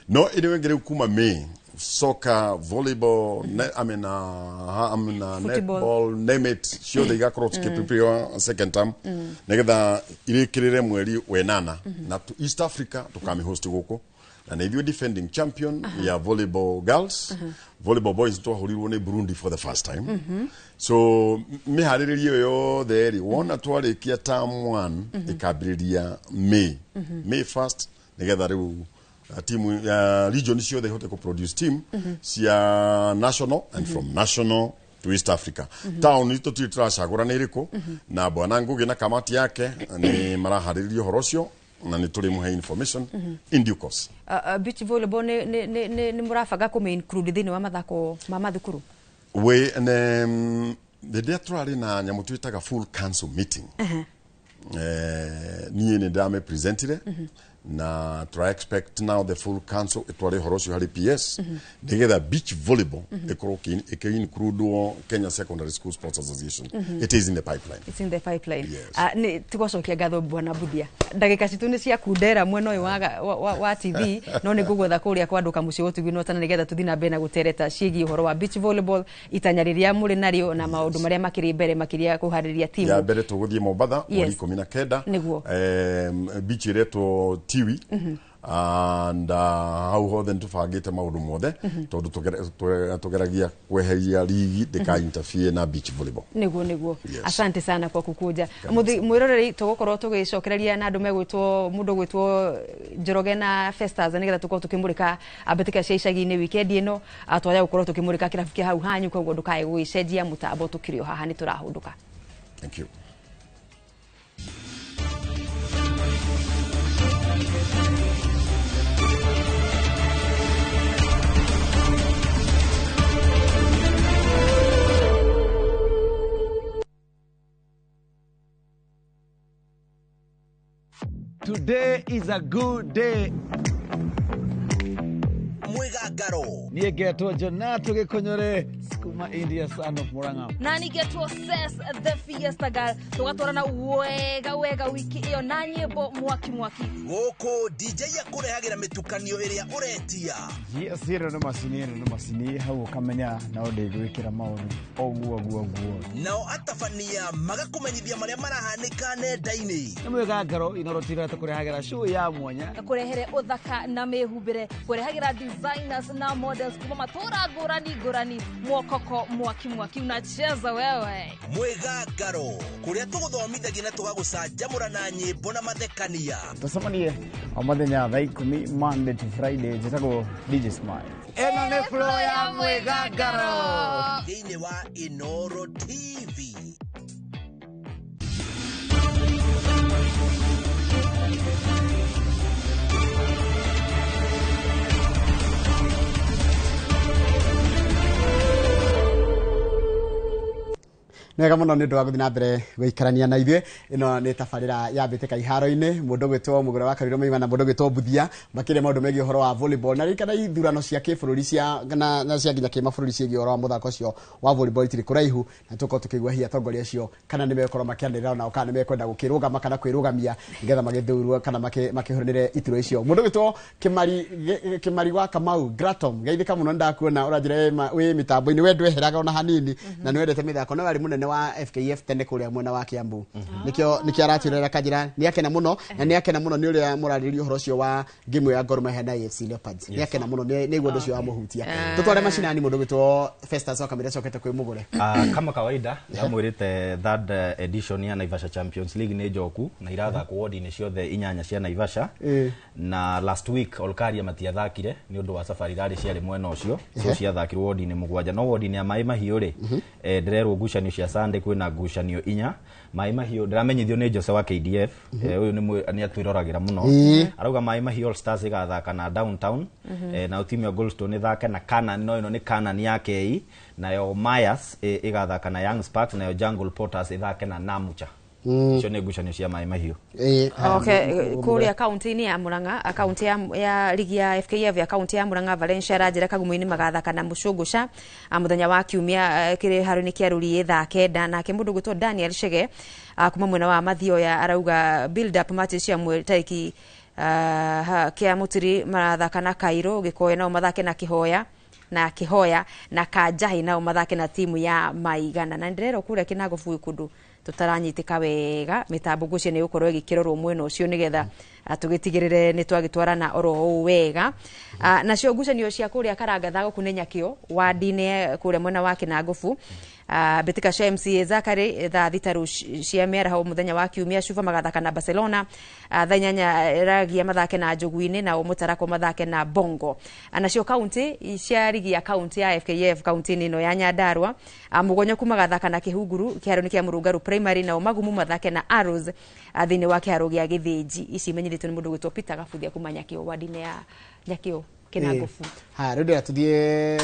No ĩrĩa ĩngĩ rĩu kuma May, soccer, volleyball, I mean, I mean, Football. netball, name it, ciothe igakorwo cikĩprepare second term nĩgetha irĩkĩrĩre mweri wa 8. Na East Africa tũkamĩhost gũkũ na nĩ ithuĩ defending champion ya volleyball girls. Volleyball boys twahũrirwo nĩ Burundi for the first time. So mĩharĩrĩrio yothe rĩ, wona twarĩkia term 1 ĩkambĩrĩria May 1st, nĩgetha rĩu Timu ya region ciothe ihote ku produce team cia national and from national to East Africa. Town itũ tiri tũracagũra nĩ ĩrĩkũ, na bwana Ngugi na kamati yake nĩ maraharĩrĩria ũhoro ũcio na nĩ tũrĩmũhe information in due course. Beach volleyball nĩ mũrabanga kũmĩ include thĩinĩ wa mathako ma mathukuru? We ne hĩndĩ ĩrĩa tũrarĩ na nyamũ twĩtaga full council meeting, niĩ nĩ ndame presentire na tũra expect now the full council ĩtware ũhoro ũcio harĩ PS nĩgetha beach volleyball ĩkorwo ĩkĩ-includewo Kenya Secondary School Sports Association. It is in the pipeline. It's in the pipeline. Yes. Nĩ tũgũcokia ngatho bwana Budia. Ndagĩka citũ nĩ cia kundera mwena ũyũ wa TV, no nĩ ngũgwetha kũrĩa kwa andũ kamũciĩ gũtugwi no tana nĩgetha tũthiĩ na mbere na gũtereta ciĩgiĩ ũhoro wa beach volleyball, itanya rĩrĩa mũrĩ narĩo na maũndũ marĩa makĩrĩ mbere makĩria kũharĩrĩria Ya timu. mbere tũgũthiĩ Mombatha mweri 19. Beach ĩretwo Tiwi and hau hothe nĩtũbangĩte maũndũ mothe tondũ tũgeragia kweheria ligi ndĩka interfere na beach volleyball. Niguo. Yes. Asante sana kwa kukuja. Muthi mwiroreri, tugukorwo tugicokereria na andu megwitwo mundu gwitwo Njoroge na Festus nigetha tukorwo tukimurika mbitika cia icagi-inĩ weekend ĩno. Twaya gukorwo tukimurika kirabu kia hau hanyu, koguo ndukae gwicenjia mutambo, tukiri o haha ni turahunduka. Thank you. Today is a good day. Mwigangaro. Niĩ ngetwo Jonato Gĩkũnyũrĩ kuma India, son of Murang'a. Na nigetwo Ses the Fiesta Girl, tugatwarana wega wega wiki ĩyo na nyĩmbo mwaki mwaki. Gũkũ DJ akũrehagĩra mĩtukanio ĩrĩa ũretia. Yes, ĩno nĩ macini, ĩno nĩ macini hau ũkamenya no ndĩgwĩkĩra maũndũ ũguo ũguo ũguo. Nao atabania magakũmenyithia marĩa marahanĩka nenda-inĩ. Nĩ mwĩgangaro Inoro TV tũkũrehagĩra show ya mwanya. Kũrehere ũthaka na mĩhumbĩre, kũrehagĩra designers na models kuma matũra ngũrani ngũrani, mwokoko mwaki mwaki unacheza wewe. Mwĩgangaro kũrĩa tũgũthomithagia na tũgagũcanjamũra na nyĩmbo na mathekania. Tũcemanie o mũthenya thaa 10 Monday to Friday. Njĩtagwo DJ Smile. Ĩno nĩ flow ya mwĩgangaro. Thĩinĩ wa Inoro TV. Nĩ wega mũno nĩ ũndũ wa gũthiĩ na mbere gũikarania na ithuĩ. Ĩno nĩ tabarĩra ya mbĩtĩka iharo-inĩ. Mũndũ gwĩtwo Mũgũre wa Kariro Maigana, mũndũ gwĩtwo Buthia, makĩria maũndũ megiĩ ũhoro wa volleyball na ririkana ithurano cia kĩbũrũri cia na cia nginya kĩmabũrũri ciĩgiĩ ũhoro wa mũthako ũcio wa volleyball itirĩ kũraihu, na tũkorwo tũkĩigua hihi atongoria acio kana nĩ megũkorwo makĩanĩrĩra onao kana nĩ mekwenda gũkĩrũgama kana kwĩrũgamia nĩgetha magĩthurwo kana makĩhũranĩre iturwa icio. Mũndũ gwĩtwo Kĩmari wa Kamau Gratom, geithĩka mũno, nĩndakuona ũranjĩra wĩ mĩtambo-inĩ, we ndweheraga ona hanini na nĩwendete mĩthako, no warĩ mũnene wa FKF tene kũrĩa mwena wa Kiambu, nĩkĩo aratwĩrera kanjĩra nĩakena mũno, na nĩakena mũno nĩ ũrĩa mũrarĩrĩria ũhoro ũcio wa game ya Gor Mahia na AFC Leopards. Nĩakena mũno nĩ ũndũ ũcio wamũhutia. Tũtware macinani mũndũ gwĩtwo Festus Wakamira acokete kwĩ Mũgũre. Kama kawaida ndamwĩrĩte third edition ya Naivasha Champions League nĩ njoku na irathakwo ward-inĩ ciothe inyanya cia Naivasha. Na last week Olkaria matiathakire nĩ ũndũ wa safari rally ciarĩ mwena ũcio, so ciathakirwo ward-inĩ 7. No ward-inĩ ya Maĩ Mahiũ rĩ, ndĩrerwo ngucanio cia Sunday kwĩna ngucanio 4. Maĩ Mahiũ ndĩramenyithio nĩ Jose wa KDF, ũyũ nĩ atwĩroragĩra mũno. Arauga Maĩ Mahiũ All Stars ĩgathaka na Downtown, nayo timu ya Goldstone ĩthake na Canaan, no ĩno nĩ Canaan ya KI, nayo Myers ĩgathaka na Young Sparks, nayo Jungle Porters ĩthake na Namucha. Icio nĩ ngucanio cia Maĩ Mahiũ. Okay, kũrĩa kaunti-inĩ ya Murang'a, kaunti ya ligi ya FKF ya kaunti ya Murang'a, Valencia ranjĩra Kagumo-inĩ magathaka na Mũcũngũca mũthenya wa kiumia kĩharo-inĩ kĩa Rũriĩ thaa 9. Nake mũndũ gwĩtwo Daniel Chege kuma mwena wa Mathioya arauga build up match cia mweri tarĩki kĩa Mũtiri marathaka na Cairo, Gĩkoe nao mathake na Kĩhoya na Kĩhoya na Kanjahi nao mathake na timu ya Maigana. Na ndĩrerwo kũrĩa Kĩnagobu gwĩ kũndũ tũtaranyitĩka wega, mĩtambo ngũcio nĩ gũkorwo ĩgĩkĩrorwo mwena ũcio nĩgetha Tũgĩtigĩrĩre nĩ twagĩtwarana oro ũũ wega. Nacio ngucanio cia kũrĩa Karangatha gũkũ nĩ Nyakĩo wadi-inĩ kũrĩa mwena wa Kĩnangũbu. Mbĩtĩka cia MCA Zakari thaa 6 cia mĩaraho mũthenya wa kiumia, Cuba magathaka na Barcelona. Thaa 8 Ragia mathake na Njogu-inĩ, nao Mũtarakwa mathake na Bongo. Nacio kaunti cia rigi ya kaunti ya FKF kaunti-inĩ ĩno ya Nyandarua, Mũgonyoku magathaka na Kĩhunguru kĩharo-inĩ kĩa Mũrũngarũ Primary, nao Magumu mathake na Arrows thĩinĩ wa kĩharo gĩa Gĩthĩnji. Ici imenyithĩtio nĩ mũndũ ũgwĩtwo Peter Gabuthia kuma Nyakĩo wadi-inĩ ya Nyakĩo Kĩnangũbu. Haya, rĩu ndĩra tuthiĩ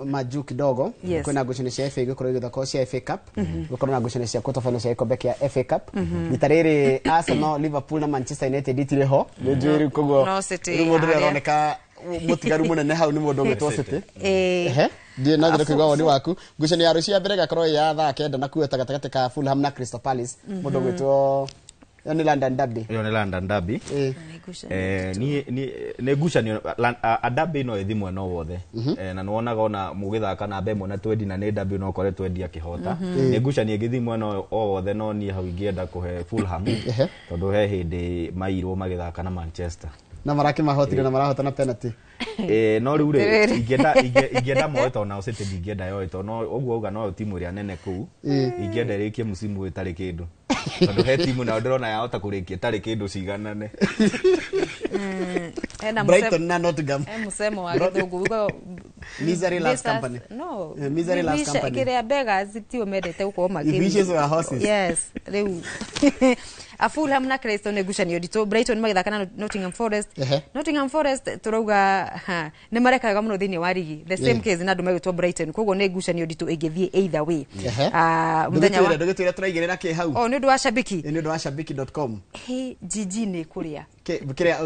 majuu kidogo. Yes. Kwĩna ngucanio cia FA igũkorwo igĩthakwo cia FA Cup. Gũkorwo na ngucanio cia quarter final cia gĩkombe kĩa FA Cup. Rita rĩrĩ Arsenal, Liverpool na Manchester United itirĩ ho. Nĩ njũĩ rĩu koguo No City rĩu mũndũ ũrĩa harĩa. aroneka mũtigaru mũnene hau nĩ mũndũ ũgwĩtwo City. Ĩĩ. Ehe. Ndiĩ na njĩra kũigua woni waku. Ngucanio ya rũciũ ya mbere ĩgakorwo ĩ ya thaa 9 na kuota gatagatĩ ka Fulham na Crystal Palace. Mũndũ ũgwĩtwo ĩyo nĩ London Derby. Ĩyo nĩ London Derby. Ĩĩ. Niĩ nĩ ngucanio a derby no ĩthi mwena o wothe. Na nĩwonaga ona mũgĩthaka namba 1 na twendi na nĩ derby no ũkore twendi akĩhota. Nĩ ngucanio ĩngĩthi mwena o wothe, no niĩ hau ingĩenda kũhe Fulham tondũ he hĩndĩ mairwo magĩthaka na Manchester. Na marakĩmahotire na marahota na penalty. No rĩu rĩ, Rĩrĩ. ingĩenda moe tondũ nao City ndingĩenda yoe tondũ no ũguo auga no timu ĩrĩa nene kũu. Ingĩenda ĩrĩkie mũsimu ũyũ ĩtarĩ kĩndũ tondũ he timu nayo ndĩrona yahota kũrĩkia ĩtarĩ kĩndũ ciganane. Hena Brighton na Nottingham. He mũcemo wa gĩthũngũ ugaga Misery loves Beggars- company. No. Misery loves company. Kĩrĩa beggars tio mendete gũkorwo makĩ. If wishes were horses. Yes, rĩu. A Fulham na Crystal nĩ ngucanio nditũ. Brighton magĩthaka na Nottingham Forest. Nottingham Forest tũrauga ha, nĩ mareka wega mũno thĩinĩ wa rigi. The same case na andũ megwĩtwo Brighton. Koguo nĩ ngucanio nditũ ĩngĩthiĩ either way. Mũthenya wa Ndũgĩtwĩre tũraigĩrĩra kĩ hau. Oh, nĩ ũndũ wa shabiki. Nĩ ũndũ wa shabiki.com. Hey, GG nĩ kũrĩa. Kĩrĩa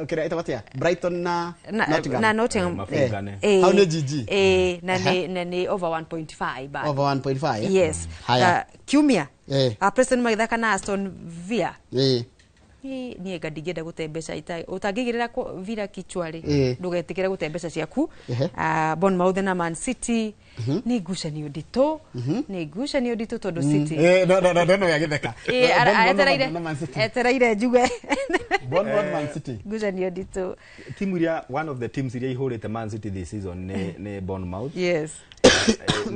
kĩrĩa ĩtagwo atĩa? Brighton na Nottingham. Na Nottingham. Mabungane. Hau nĩ GG. Na nĩ over 1.5 bado. Over 1.5. Yes. Haya. Kiumia. Preston magĩthaka na Aston Villa. Niĩ nga ndingĩenda gũte mbeca ũtangĩigĩrĩra Villa kichwa rĩ, ndũgetĩkĩre gũte mbeca ciaku. Bournemouth na Man City nĩ ngucanio nditũ, nĩ ngucanio nditũ tondũ City No no no no agĩtheka. Etereire Na Man City. etereire njuge. Bournemouth, Man City. Ngucanio nditũ. Timu iria, one of the teams iria ihũrĩte Man City this season nĩ Bournemouth. Nĩ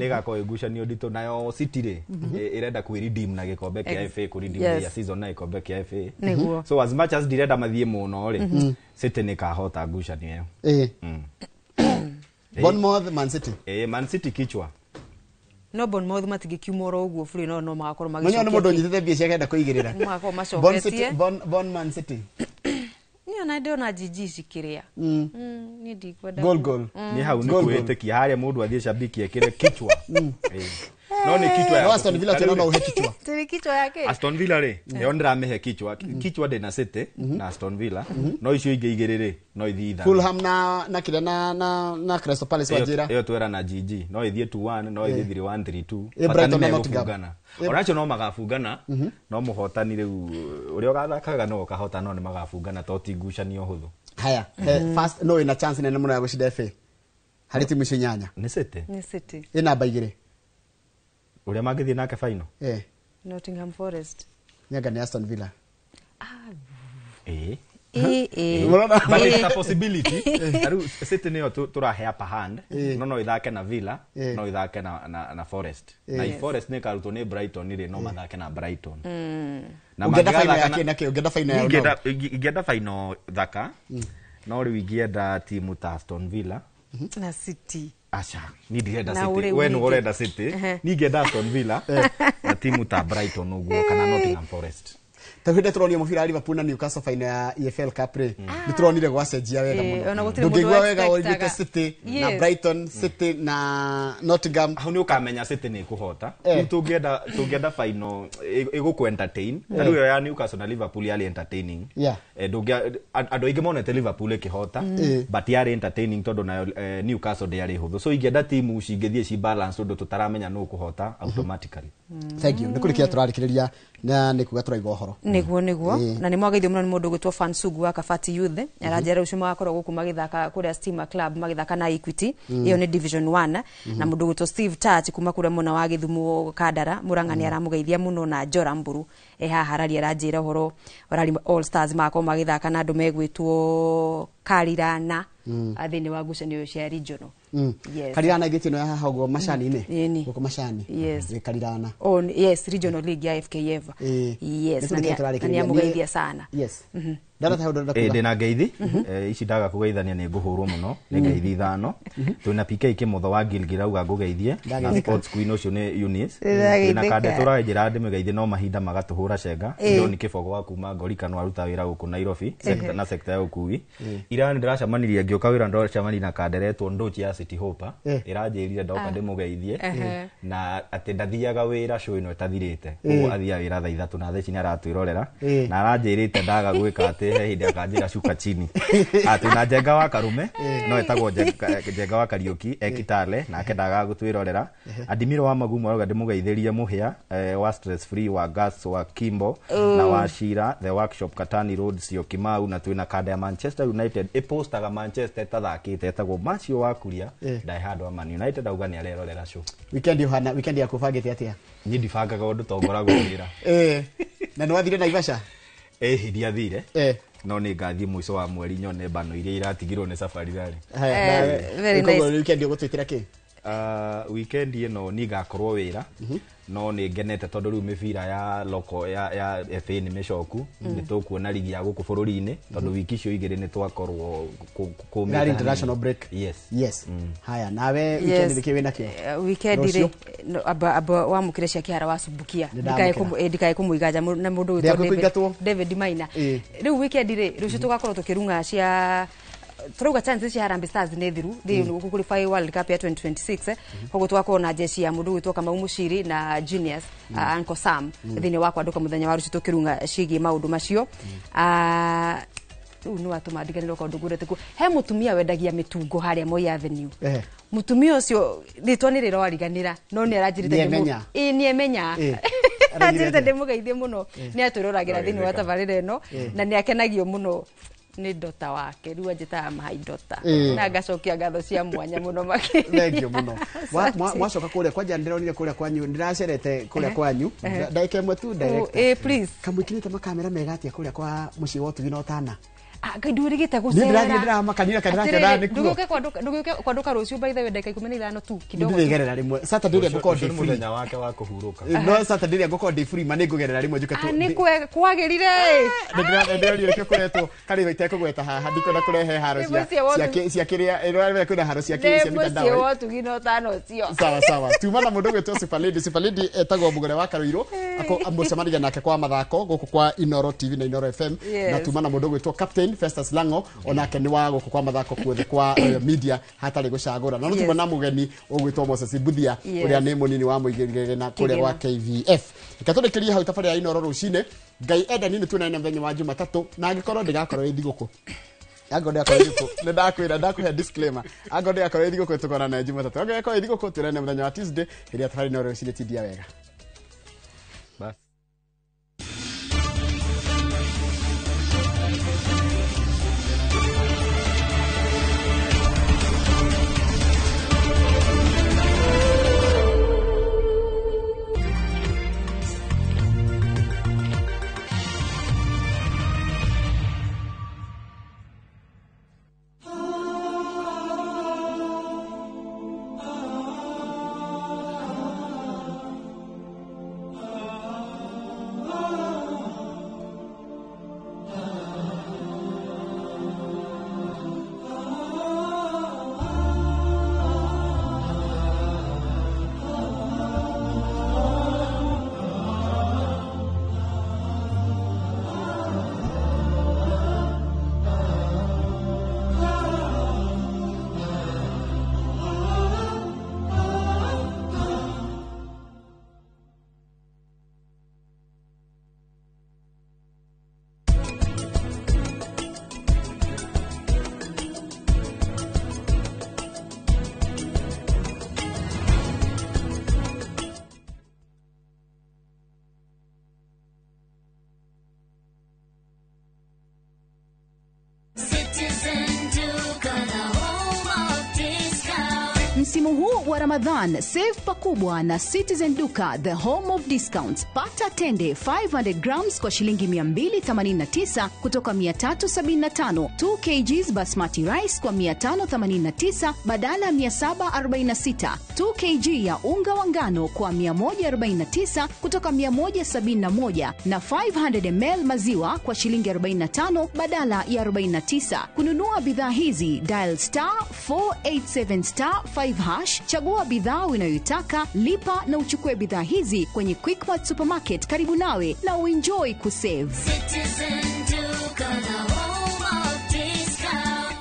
ĩgakorwo ĩ ngucanio nditũ. Nayo City rĩ, ĩrenda kwĩ-redeem na gĩkombe kĩa FA, kũ-redeem their season na gĩkombe kĩa FA. So as much as ndirenda mathiĩ mũno rĩ, City nĩ ĩkahota ngucanio ĩyo. Bournemouth, Man City. Man City kichwa. No Bournemouth matingĩkiuma oro ũguo bũrũri no magakorwo Mwenyewe nĩ mũndũ ũnyitĩte mbia ciake enda kũigĩrĩra. Magakorwo Bon City, macoketie. Bon Man City. Niĩ ona ndĩrona GG cikĩrĩa. Niĩ ndikwenda. Goal goal. Nĩ hau nĩ Goal, goal. kwĩĩtĩkia harĩa mũndũ athiĩ shabiki ekĩre kichwa. No nĩ kichwa ya No Aston Villa tena no uhe kichwa. Tũrĩ kichwa yake. Aston Villa rĩ, ĩyo ndĩramĩhe kichwa. Kichwa ndĩ na City na Aston Villa, no icio ingĩ igĩrĩ rĩ, no ithiĩ ithano. Fulham na kĩrĩa na Crystal Palace wanjĩra. Ĩyo twera na GG no ĩthiĩ 2-1, no ĩthiĩ 3-1, 3-2. Ĩ Bata Brighton nĩ na Nottingham. megũbungana. Onacio no magabungana, no mũhotani rĩu ũrĩa ũgathakaga no ũkahota, no nĩ magabungana to ti ngucanio hũthũ. Haya, first no ina chance nene mũno ya gũcinda FA. Harĩ timu icio inyanya. Nĩ City. Nĩ City. Ĩ namba 2. Ũrĩa mangĩthiĩ nake final. Nottingham Forest. Nyenga nĩ Aston Villa. Ĩĩ. Ĩ. But it's a possibility. Ta rĩu City nĩyo tũrahe upper hand, no ĩthake na Villa, no ĩthake na Forest. Na if Forest nĩ ĩkarutwo nĩ Brighton rĩ, no mathake na Brighton. Na Ũngĩenda final mangĩgathaka ya kĩ na kĩ? Ũngĩenda final ya Ingĩenda ingĩenda final thaka, no rĩu ingĩenda timu ta Aston Villa. Na City. Aca, niĩ ndirenda Na City. ũrĩu We nĩwe ningĩ. ũrenda City. Niĩ ingĩenda Aston Villa na timu ta Brighton ũguo kana Nottingham Forest. Ta hĩndĩ tũronio mũbira wa Liverpool na Newcastle final ya EFL Cup rĩ, nĩ tũronire gwacenjia wega mũno. Ona gũtirĩ mũndũ Ndũngĩigua wega expectaga. ũiguĩte City na Yes. Brighton, City na Nottingham. Hau nĩ ũkamenya City nĩ ĩkũhota. Rĩu tũngĩenda final ĩgũkũ entertain. Ta rĩu ĩyo ya Newcastle na Liverpool yarĩ entertaining. Andũ aingĩ monete Liverpool ĩkĩhota, but yarĩ entertaining tondũ nayo Newcastle ndĩarĩ hũthũ. So ingĩenda timu cingĩthiĩ ci balance ũndũ tũtaramenya nũ ũkũhota automatically. Thank you. Nĩ kũrĩkia tũrarĩkĩrĩria Na nĩ kuga tũraiga ũhoro. Niguo niguo. Na nĩ mwageithio mũno nĩ mũndũ ũgwĩtwo Fansugu wa Kabati Youth. Aranjĩra rũciũ magakorwo gũkũ magĩthaka kũrĩa Stima Club magĩthaka na Equity. Ĩyo nĩ Division 1. Na mũndũ ũgwĩtwo Steve Touch kuma kũrĩa mwena wa Gĩthumo Kandara Mũrang'a nĩ aramũgeithia mũno na Njora Mburu e haha Harari aranjĩra ũhoro Harari All Stars magakorwo magĩthaka na andũ megwĩtwo Karirana thĩinĩ wa ngucanio cia regional. Yes. Karirana igĩtĩ ĩno ya haha ũguo macani-inĩ. Ĩni. Gũkũ macani. Yes. Ĩ, Karirana. Oh, yes, regional league ya FKF. Yes, Nĩ na tũrĩkĩtie tũrarĩkĩrĩria. nĩ amũgeithia sana. Yes. Ndara ta ũndũ Ĩ, ndĩna ngeithi. Ici ndaga kũgeithania nĩ ngũhũrwo mũno nĩ ngeithi ithano. Twĩna PK Kĩmotho wa Gilgil auga ngũgeithie na Ndageithĩka. Sports Queen ũcio nĩ Eunice. Ndageithĩka. Twĩna Kande tũranjĩra ndĩmũgeithie no mahinda magatũhũra cenga. Ĩ. John Kĩbogo wa kuma Ngorika no aruta wĩra gũkũ Nairobi sector na sector ya ũkui. Ira nĩ ndĩracemanirie ngĩũka wĩra ndĩracemanirie na Kanderetwo Ndochi ya City Hopper ĩranjĩrire ndoka ndĩmũgeithie na atĩ ndathiaga wĩra show ĩno ĩtathirĩte koguo athiaga wĩra thaa 3 na thaa ici nĩ aratwĩrorera na aranjĩrĩte ndaga gwĩka atĩ he hĩndĩ akanjĩra cuka chini atĩ na Njenga wa Karume no ĩtagwo Njenga wa Kariũki e Kitale nake ndagaga gũtwĩrorera. Adimiro wa Magumu arauga ndĩmũgeithĩrie Mũhĩa wa stress free wa gas wa Kimbo na wa Shira the workshop Katani Road Syokimau na twĩna kanda ya Manchester United ĩpostaga Manchester ĩtathakĩte ĩtagwo Macio wa Kuria ndaĩ handũ wa Man United auga nĩ arerorera show. Weekend ũhana weekend yaku ũbangĩte atĩa? Niĩ ndibangaga ũndũ tongoragwo wĩra. Na nĩ wathire Naivasha? Ĩ ndiathire no nĩ ngathiĩ mũico wa mweri nyone mbano iria iratigirwo nĩ safari rally. Haya, nawe, Very koguo nice. weekend ũgũtwĩtĩra kĩ? Weekend ĩno niĩ ngakorwo wĩra no nĩ ngenete tondũ rĩu mĩbira ya loko ya FA nĩ mĩcoku nĩ tũkuona ligi ya gũkũ bũrũri-inĩ tondũ wiki icio igĩrĩ nĩ twakorwo kũmĩte Ĩrarĩ hanini. international break. Yes. Yes. Haya, nawe weekend Yes. nĩkĩ wĩnakĩo? Weekend Rũciũ? rĩ no, amba wamũkĩre cia kĩhara wacumbukia Nĩ ndamũkĩra. ndikae kũmũigaja na mũndũ ũgwĩtwo Ndĩakwĩ kũingatwo? David Maina. Ĩ. Rĩu weekend rĩ rũciũ tũgakorwo tũkĩrung'a cia turauga chances cia Harambee Stars nĩ thiru thĩinĩ gũkũ qualify World Cup ya 2026 koguo tũgakorwo na jeshi ya mũndũ ũgwĩtwo Kamau Mũciri na Genius Uncle Sam thĩinĩ wa kwandũka mũthenya wa rũciũ tũkĩrung'a ciĩgiĩ maũndũ macio. Rĩu nĩ watũma ndiganĩrwo kaũndũ ngũrĩte kuo. He mũtumia wendagia mĩtungo harĩa Moi Avenue. Mũtumia ũcio rĩtwa nĩ rĩrariganĩra no nĩ aranjĩrĩte Nĩemenya. Ĩ nĩemenya. Ĩ. Aranjĩrĩte ndĩmũgeithie mũno nĩ atwĩroragĩra thĩinĩ wa tabarĩra ĩno na nĩ akenagio mũno nĩ ndota wake rĩu anjĩtaga mahai ndota na ngacokia ngatho cia mwanya mũno makĩria. Thank you mũno. Mwacoka kũrĩa kwanja ndĩronire kũrĩa kwanyu ndĩracerete kũrĩa kwanyu ndagĩka ĩmwe tu director. Ĩ, please. Kamwĩkĩrĩte makamera mega atĩa kũrĩa kwa mũciĩ wa ũtugi na ũtana? Ah, Ngai ndwĩrĩgĩte Niĩ gũcera. ndĩrathiĩ ndĩramakanire kana ndĩrakena Atĩrĩrĩ, nĩkuo. ndũgĩũke kwandũka rũciũ by the way ndagĩka 15 tu kidogo tu. Ndĩrĩgerera rĩmwe Saturday ĩrĩa ngũkorwo Ũcio ndĩ nĩ free. mũthenya wake wa kũhurũka. No Saturday ĩrĩa ngũkorwo ndĩ free ma nĩ ngũgerera rĩmwe njuke Ah, nĩ kwagĩrire. Ndĩronire kĩo kũretwo karĩ itekũgweta haha ndikwenda kũrehe haro Nĩ cia mũciĩ wa cia kĩrĩa ĩrĩa kwĩna haro cia Nĩ cia mũciĩ mitandao. wa ũtugi na ũtana ũcio. Sawa sawa tuma na mũndũ ũgwĩtwo Super Lady. Super Lady etagwo Mũgũre wa Karuirũ mũcemanagia nake kwa mathako gũkũ kwa Inoro TV na Inoro FM. Yes. Na tuma na mũndũ ũgwĩtwo Captain Festus Lango onake nĩ wa gũkũ kwa mathako kuothe kwa Royal Media hatarĩ gũcagũra na no tuma Yes. na mũgeni ũgwĩtwo Moses Mbuthia Yes. ũrĩa nĩ mũnini wa mũigĩrĩre na kũrĩa gwa KVF. Reke tũrĩkĩrie hau tabarĩra ya Inoro rũcinĩ. Ngai enda nini tuonane mũthenya wa Jumatatũ na angĩkorwo ndĩgakorwo ĩ thigũkũ angorwo ndĩgakorwo ĩ thigũkũ nĩ ndakwĩra ndakũhe disclaimer angorwo ndĩgakorwo ĩ thigũkũ tũkonana Jumatatũ angorwo ĩgakorwo ĩ thigũkũ tuonane mũthenya wa Tuesday hĩndĩ ya tabarĩra Inoro rũcinĩ tindia wega. Bas. Msimu huu wa Ramadhan, save pakubwa na Citizen Duka, the home of discounts. Pata tende 500 grams kwa shilingi 289 kutoka 375, 2 kgs basmati rice kwa 589 badala ya 746, 2 kg ya unga wa ngano kwa 149 kutoka 171 na 500 ml maziwa kwa shilingi 45 badala ya 49. Kununua bidhaa hizi dial star 487 star 5 hash, chagua bidhaa unayoitaka, lipa na uchukue bidhaa hizi kwenye Quickmart supermarket karibu nawe na uenjoy kusave. Citizen Duka, the home of discount.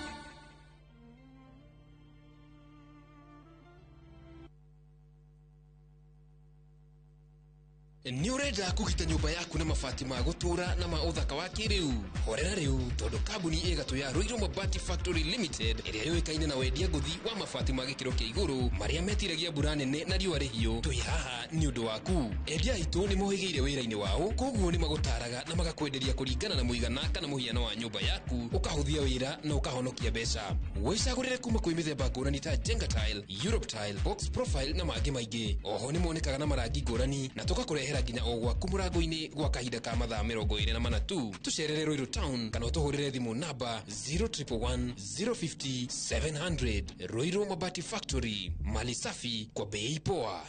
Nĩ ũrenda kũgita nyũmba yaku na mabati ma gũtũũra na ma ũthaka wa kĩrĩu? Horera rĩu, tondũ kambuni ĩgatũ ya Ruiru Mabati Factory Limited, ĩrĩa yũĩkaine na wendia ngũthi wa mabati ma gĩkĩro kĩa igũrũ marĩa metiragia mbura nene na riũa rĩhiũ, twĩ haha nĩ ũndũ waku. Endia aitũ nĩ mohĩgĩire wĩra-inĩ wao, koguo nĩ magũtaraga na magakwenderia kũringana na mũigana kana mũhiano wa nyũmba yaku, ũkahũthia wĩra na ũkahonokia mbeca. Wĩcagũrĩre kuma kwĩ mĩthemba ngũrani ta Jenga Tile, Europe Tile, Box Profile na mangĩ maingĩ. Oho nĩ monekaga na marangi ngũrani na tũgakũrehera nginya o gwaku mũrango-inĩ gwa kahinda ka mathaa 24 tu. Tũcerere Ruiru Town kana ũtũhũrĩre thimũ namba 0111 050 700. Ruiru Mabati Factory, mali safi kwa bei poa.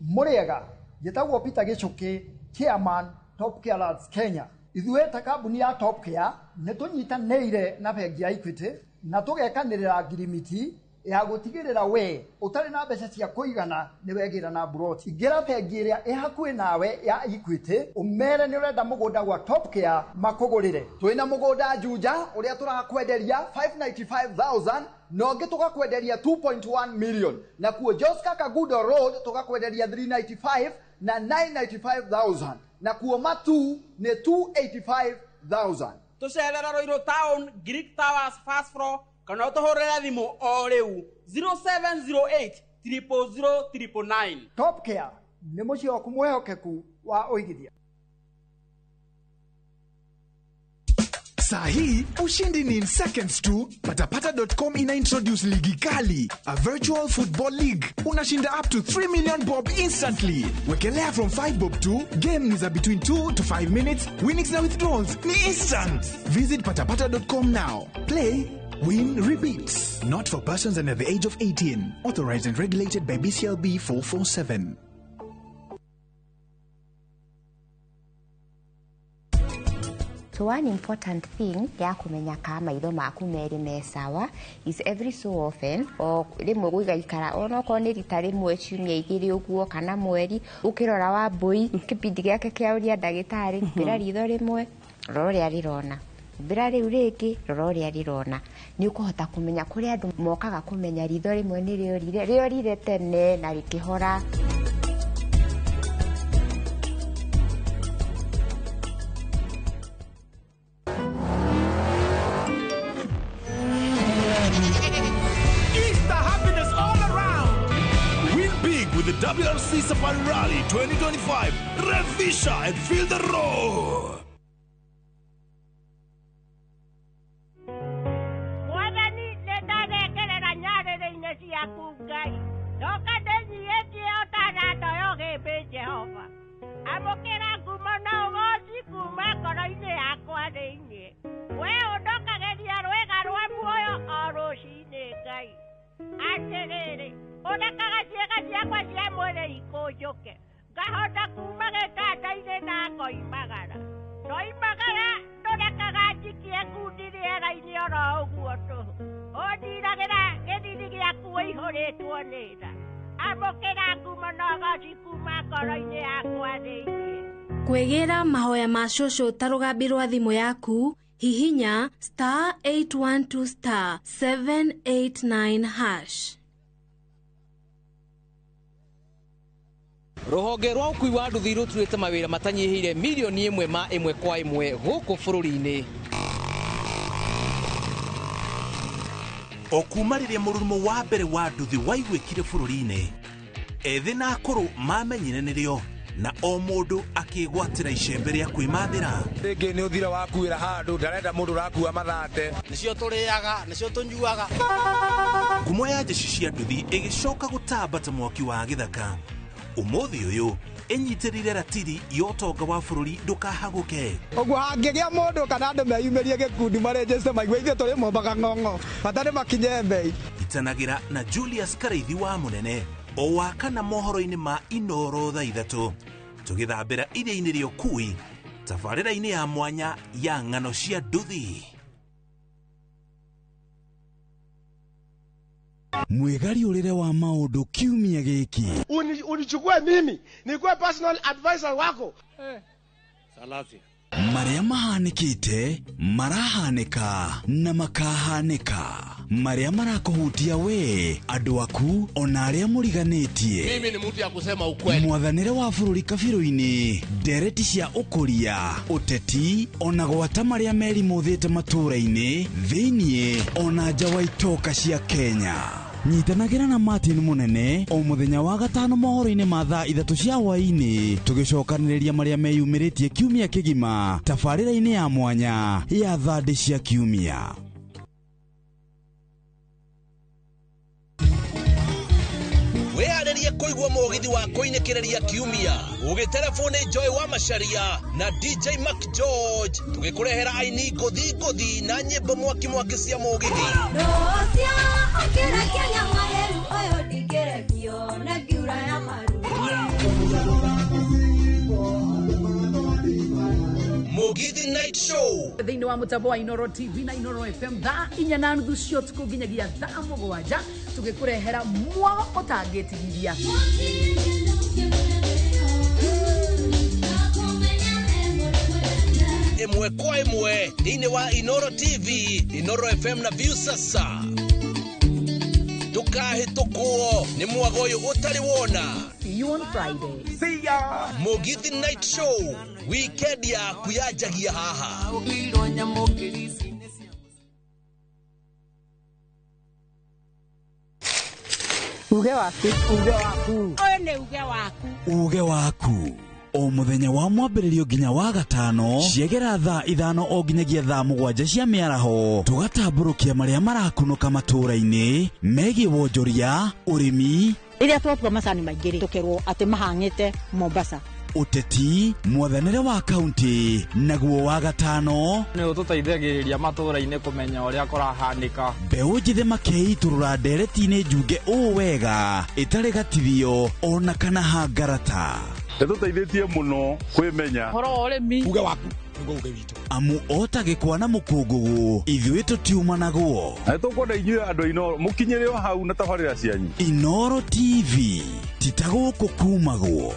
Mũrĩega, njĩtagwo Peter Gĩchũkĩ, chairman Top Care Lads Kenya. Ithuĩ ta kambuni ya Top Care nĩ tũnyitanĩire na bengi ya Equity na tũgekanĩrĩra ngirimiti ya gũtigĩrĩra we ũtarĩ na mbeca cia kũigana nĩ wegĩra na mburoti. Ingĩra bengi ĩrĩa ĩ hakuhĩ nawe ya Equity ũmere nĩ ũrenda mũgũnda gwa Top Care makũgũrĩre. Twĩna mũgũnda Juja ũrĩa tũrakwenderia 595,000 na ũngĩ tũgakwenderia 2.1 million, na kuo Joska Kagudo Road tũgakwenderia 395 na 995,000, na kuo Matu nĩ 285,000. Tũcerere Ruiru Town, Greek Towers first floor, kana ũtũhũrĩre thimũ o rĩu 0708 000 999. Top Care nĩ mũciĩ waku mwĩhokeku wa ũigithia. Saa hii ushindi ni in seconds tu. Patapata.com ina introduce ligi kali, a virtual football league. Unashinda up to 3 million bob instantly. Wekelea from 5 bob tu. Game ni za between 2 to 5 minutes. Winnings na withdrawals ni instant. Visit patapata.com now. Play, win, repeat. Not for persons under the age of 18. Authorized and regulated by BCLB 447. So one important thing ya kumenya ka maitho maku merĩ me sawa is every so often, o rĩmwe gũigaikara onokorwo nĩ rita rĩmwe ciumia igĩrĩ ũguo kana mweri, ũkĩrora wa mbũi kĩbindi gĩake kĩa ũria ndagĩtarĩ, mbĩra ritho rĩmwe rora ũrĩa rĩrona, mbĩra rĩu rĩngĩ rora ũrĩa rĩrona, nĩ ũkũhota kũmenya kũrĩa andũ mokaga kũmenya ritho rĩmwe nĩ rĩorire, rĩorire tene na rĩkĩhora. WRC Safari Rally 2025. Revisha and feel the roar. Mwathani nĩ ndarekerera nyarĩrĩ-inĩ ciaku Ngai, ndoka ndĩnyiĩtie o ta nando ya ũgĩmbĩ Jehova. Amũkĩra ngumo na ũgooci kuma ngoro-inĩ yakwa thĩinĩ. Wee ũndokagĩria rwĩga rwa muoyo o rũcinĩ Ngai. Atĩrĩrĩ, ũrekaga ciĩga ciakwa cia mwĩrĩ ikũnjũke, ngahota kuma gĩtanda-inĩ na ngoimagara. Ndoimagara ndũrekaga njikie ngundi rĩera-inĩ oro ũguo tũhũ. Ũndiragĩra gĩthithi gĩaku ũihũrĩtwo nĩ tha. Amũkĩra ngumo na ũgooci kuma ngoro-inĩ yakwa thĩinĩ. Kwĩgĩra mahoya ma cũcũ ta rũgambi rwa thimũ yaku, hihinya star 812 star 789 hash. Rũhonge rwa ũkui wa nduthi rũturĩte mawĩra matanyihĩire milioni ĩmwe ma ĩmwe kwa ĩmwe gũkũ bũrũri-inĩ. O kuma rĩrĩa mũrurumo wa mbere wa nduthi waiguĩkire bũrũri-inĩ, ethĩ na akũrũ mamenyire nĩrĩo. Na o mũndũ akĩgwatĩra icembe rĩa kwĩmathĩra. Rĩngĩ nĩ ũthira wakuĩra handũ ndarenda mũndũ ũrakua mathate. Nĩcio tũrĩaga, nĩcio tũnyuaga. Ngumo ya jeshi cia nduthi ĩgĩcoka gũtamba ta mwaki wa gĩthaka. Ũmũthĩ ũyũ ĩnyitĩrĩire ratiri ya ũtonga wa bũrũri ndũkahagũke. Ũguo hangĩgĩa mũndũ kana andũ meyumĩrie gĩkundi marĩnjĩte maigue ithuĩ tũrĩ mombaga ng'ong'o bata nĩ makinye mbei. Itanagĩra na Julius Karaithi wa Mũnene o wa kana mohoro-inĩ ma Inoro thaa 3 tũgĩthambĩra iria-inĩ rĩa ũkui tabarĩra-inĩ ya mwanya ya ng'ano cia nduthi. Mwĩgariũrĩre wa maũndũ kiumia gĩkĩ. Unichukue mimi nikuwe personal advisor wako. Salasia. Marĩa mahanĩkĩte, marahanĩka na makahanĩka. Marĩa marakũhutia we, andũ aku, ona arĩa mũriganĩtie. Mimi ni mtu ya kusema ukweli. Mwathanĩre wa bũrũri kabirũ-inĩ, ndereti cia ũkũria, ũteti, ona gwata marĩa merimũthĩte matũũra-inĩ, thĩiniĩ, ona nja wa itoka cia Kenya. Nyitanagĩra na Martin Mũnene o mũthenya wa gatano mohoro-inĩ ma thaa 3 cia hwaĩ-inĩ, tũgĩcokanĩrĩria marĩa meyumĩrĩtie kiumia kĩgima tabarĩra-inĩ ya mwanya ya thandĩ cia kiumia. Wĩharĩrie kũigua mũgithi wa kũinĩkĩrĩria kiumia ũgĩterebwo nĩ Joy wa Macharia na DJ Mac George tũgĩkũrehera aini ngũthi ngũthi na nyĩmbo mwaki mwaki cia mũgithi. Mugithi Night Show thĩinĩ wa mũtambo wa Inoro TV na Inoro FM thaa 4:30 cia ũtukũ nginyagia thaa 7 tũgĩkũrehera mwago ũtangĩtigithia. Ĩmwe kwa ĩmwe thĩinĩ wa Inoro TV, Inoro FM na Viusasa. Ndũkahĩtũkwo nĩ mwago ũyũ ũtarĩ wona. See you on Friday. See ya. Mugithi Night Show weekend yaku yanjagia haha. Uge waku. Uge waku. Ũyũ nĩ uge waku. Uge waku. O mũthenya wa mwambĩrĩrio nginya wa gatano ciegera thaa 5 o nginyagia thaa 7 cia mĩaraho tũgatambũrũkia marĩa marakunũka matũũra-inĩ megiĩ wonjoria, ũrĩmi. Rĩrĩa twatua macani maingĩ rĩ, tũkerwo atĩ mahang'ĩte Mombasa. Ũteti, mwathanĩre wa kaunti, naguo wa gatano nĩ ũtũteithagĩrĩria matũũra-inĩ kũmenya ũrĩa kũrahanĩka. Mbeũ njĩthĩ makeitũrũra ndereti-inĩ njunge ũũ wega ĩtarĩ gatithio ona kana hangarata. Nĩtũteithĩtie mũno kwĩmenya ũhoro wa ũrĩmi. Uge waku nĩguo uge witũ. Amu ota gĩkwa na mũkũngũgũ ithuĩ tũtiumanagwo. Na nĩtũkwenda inyuĩ andũ a Inoro mũkinyĩre o hau na tabarĩra cianyu. Inoro TV ti ta gũkũ kumagwo.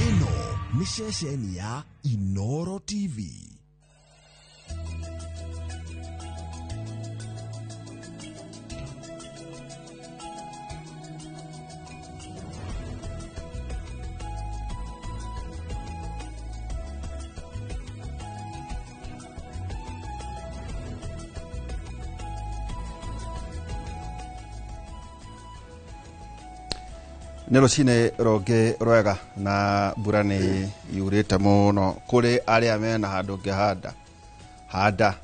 Ĩno nĩ ceceni ya Inoro TV. Nĩ rũcinĩ rũngĩ rwega na mbura nĩ yurĩte mũno kũrĩ arĩa mena handũ ũngĩhanda handa.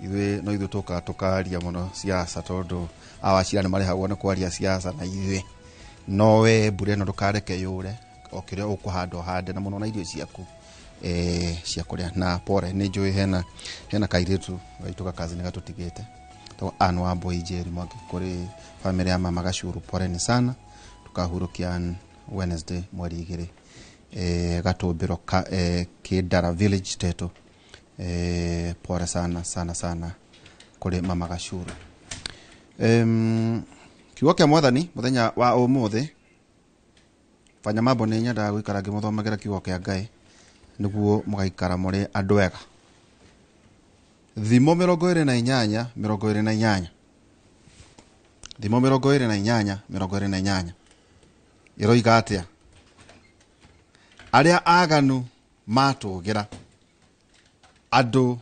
Ithuĩ no ithuĩ tũkaga tũkaria mũno siasa tondũ awacira nĩ marĩhagwo nĩ kwaria siasa na ithuĩ no we mbura ĩno ndũkareke yũre o kĩrĩa ũkũhanda ũhande na mũno na irio ciaku cia kũrĩa. Na pore nĩ njũĩ hena kairĩtu gaitũ gakazi nĩ gatũtigĩte to Ann wa Mbui Njeri Mwangi kũrĩ family ya mama Gacuru, poreni sana. Tukahurukia Wednesday mweri 2 gatũmbĩro Kĩndara village teto. Pore sana sana sana kũrĩ mama Gacuru. Kiugo kĩa mwathani mũthenya wa ũmũthĩ fanya mambo nĩ nyendaga gũikara ngĩmũthomagĩra kiugo kĩa Ngai nĩguo mũgaikara mũrĩ andũ ega. Thimo 28 28 Thimo 28 28 iroiga atĩa? Arĩa aganu matũgĩra Andũ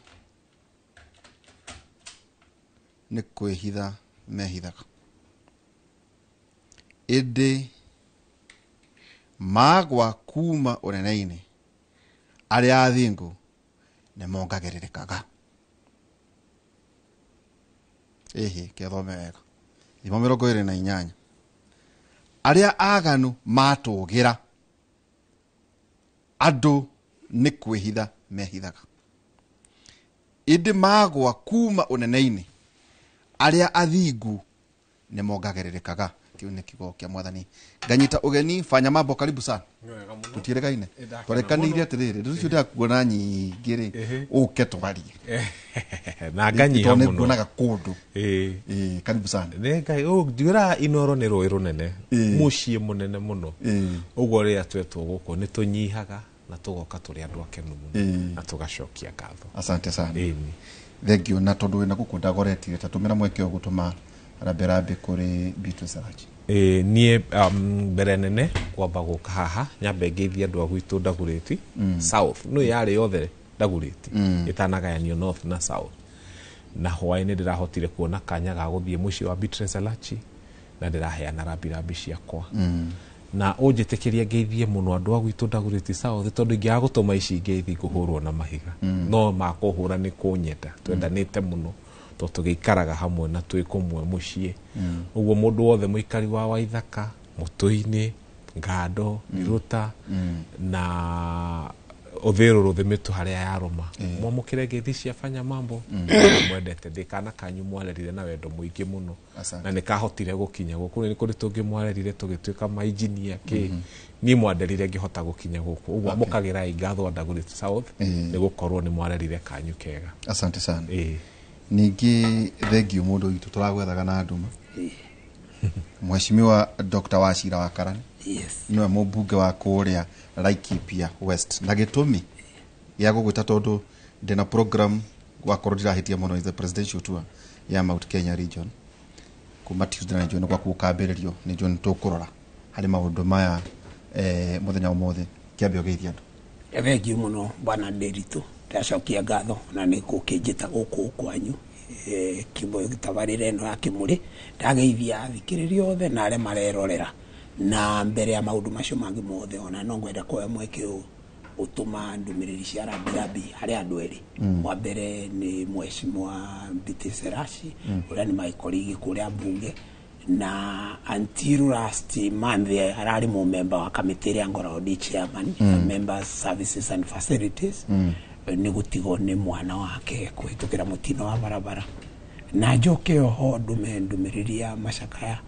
nĩ kwĩhitha mehithaga, ĩndĩ magwa kuma ũnene-inĩ arĩa athingu nĩ mongagĩrĩrĩkaga. Ĩhĩ, kethome wega. Thimo 28. Arĩa aganu matũgĩra, andũ nĩ kwĩhitha mehithaga, ĩndĩ magwa kuma ũnene-inĩ arĩa athingu nĩ mongagĩrĩrĩkaga. Kĩu nĩ kiugo kĩa Mwathani. Nganyita ũgeni Fanya Mambo, karibu sana. Tũtiĩrĩgaine, twarekanĩire atĩrĩrĩ, rũciũ ndĩrakuona nyingĩ rĩ, ũke twarie na nganyiha tondũ mũno. Nĩnguonaga kũndũ. Karibu sana. Nĩ Ngai njuĩra Inoro nĩ rũĩ rũnene, mũciĩ mũnene mũno. Ũguo rĩrĩa twetwo gũkũ nĩ tũnyihaga na tũgoka tũrĩ andũ akenu mũno na tũgacokia ngatho. Asante sana. Thank you. Na tondũ wĩna gũkũ ndagoretire, ta tũmĩra mweke ũyũ gũtũma rambe kũrĩ Beatrice Arachi. Niĩ mbere nene kwamba gũka haha nyambe ngeithie andũ a gwitũ Ndagũrĩti South, no yarĩ yothe Ndagũrĩti ĩtanagayanio North na South. Na hwaĩ-inĩ ndĩrahotire kuona kanya ga gũthiĩ mũciĩ wa Beatrice Elachi na ndĩraheana rambirambi ciakwa. Na ũnjĩtĩkĩrie ngeithie mũno andũ a gwitũ Ndagũrĩti South, tondũ ingĩaga gũtũma ici ngeithi ngũhũrwo na mahiga. No makũhũra nĩ kũnyenda, twendanĩte mũno tondũ tũgĩikaraga hamwe na twĩ kũmwe mũciĩ. Ũguo mũndũ wothe mũikari wa Waithaka, Mũtũinĩ, Ngando, Riruta na ũthĩrũrũ thĩmĩtũ harĩa yarũma, mwamũkĩre ngeithi cia Fanya Mambo. Mwendete ndĩ kana kanyu mwarerire na wendo mũingĩ mũno. Asante. Na nĩ kahotire gũkinya gũkũ. Nĩ kũrĩ tũngĩ mwarerire tũgĩtuĩka mainjinia kĩ, niĩ mwanderire ngĩhota gũkinya gũkũ. Ũguo amũkagĩrai ngatho Ndagũrĩti South nĩ gũkorwo nĩ mwarerire kanyu kega. Asante sana. Ningĩ thengiũ mũndũ witũ tũragwethaga na nduma, Mheshimiwa Dr. Wachira wa Karani. Nĩwe mũmbunge wa kũrĩa Laikipia West, na gĩtũmi gĩa gũgwĩta tondũ ndĩna program wakorwo ndirahĩtia mũno is the presidential tour ya Mount Kenya region kuma Tuesday, na nĩnjũĩ nĩ gwaku gũkambĩrĩrio, nĩnjũĩ nĩ tũkũrora harĩ maũndũ maya mũthenya ũmũthĩ. Kĩambe ũgeithie andũ. Thengiũ mũno bwana Nderitu, ndacokia ngatho na nĩ gũkĩnjĩta gũkũ kwanyu tabarĩra ĩno ya Kĩmũrĩ. Ndageithia athikĩrĩria othe na arĩa marerorera, na mbere ya maũndũ macio mangĩ mothe ona no ngwenda kuoya mweke ũyũ gũtũma ndũmĩrĩri cia rambirambi harĩ andũ erĩ. Wa mbere nĩ Mheshimiwa Beatrice Elachi, ũrĩa nĩ magĩkorigi kũrĩa mbunge, na until last month ararĩ mũmemba wa kamĩtĩ ĩrĩa ngoragwo ndĩ chairman, Members Services and Facilities. Nĩ gũtigwo nĩ mwana wake kũhĩtũkĩra mũtino wa barabara. Na njoke oho ndume ndũmĩrĩri ya macakaya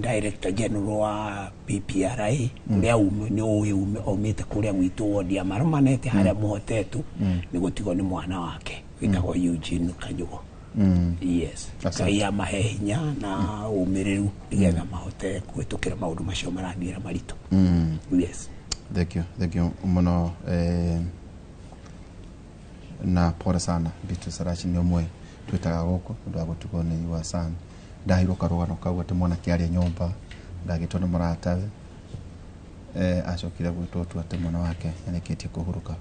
Director General wa PPRA, ũrĩa nĩ ũĩ aumĩte kũrĩa gwitũ wodi ya Marumanete harĩa Mũhotetu, nĩ gũtigwo nĩ mwana wake wĩtagwo Eugene Kanyugo. Yes. Asante. Ngai amahe hinya na ũmĩrĩru nĩgetha mahote kũhĩtũkĩra maũndũ macio marathiĩra maritũ. Yes. Thank you, thank you mũno na pole sana. Beatrice Elachi nĩ ũmwe twĩtaga gũkũ ũndũ wa gũtigwo nĩ your son. Ndaheirwo karũgano kau atĩ mwanake arĩ nyũmba ndagĩtwo nĩ mũratawe, acokire gwĩtwo tu atĩ mwana wake nĩarĩkĩtie kũhurũka.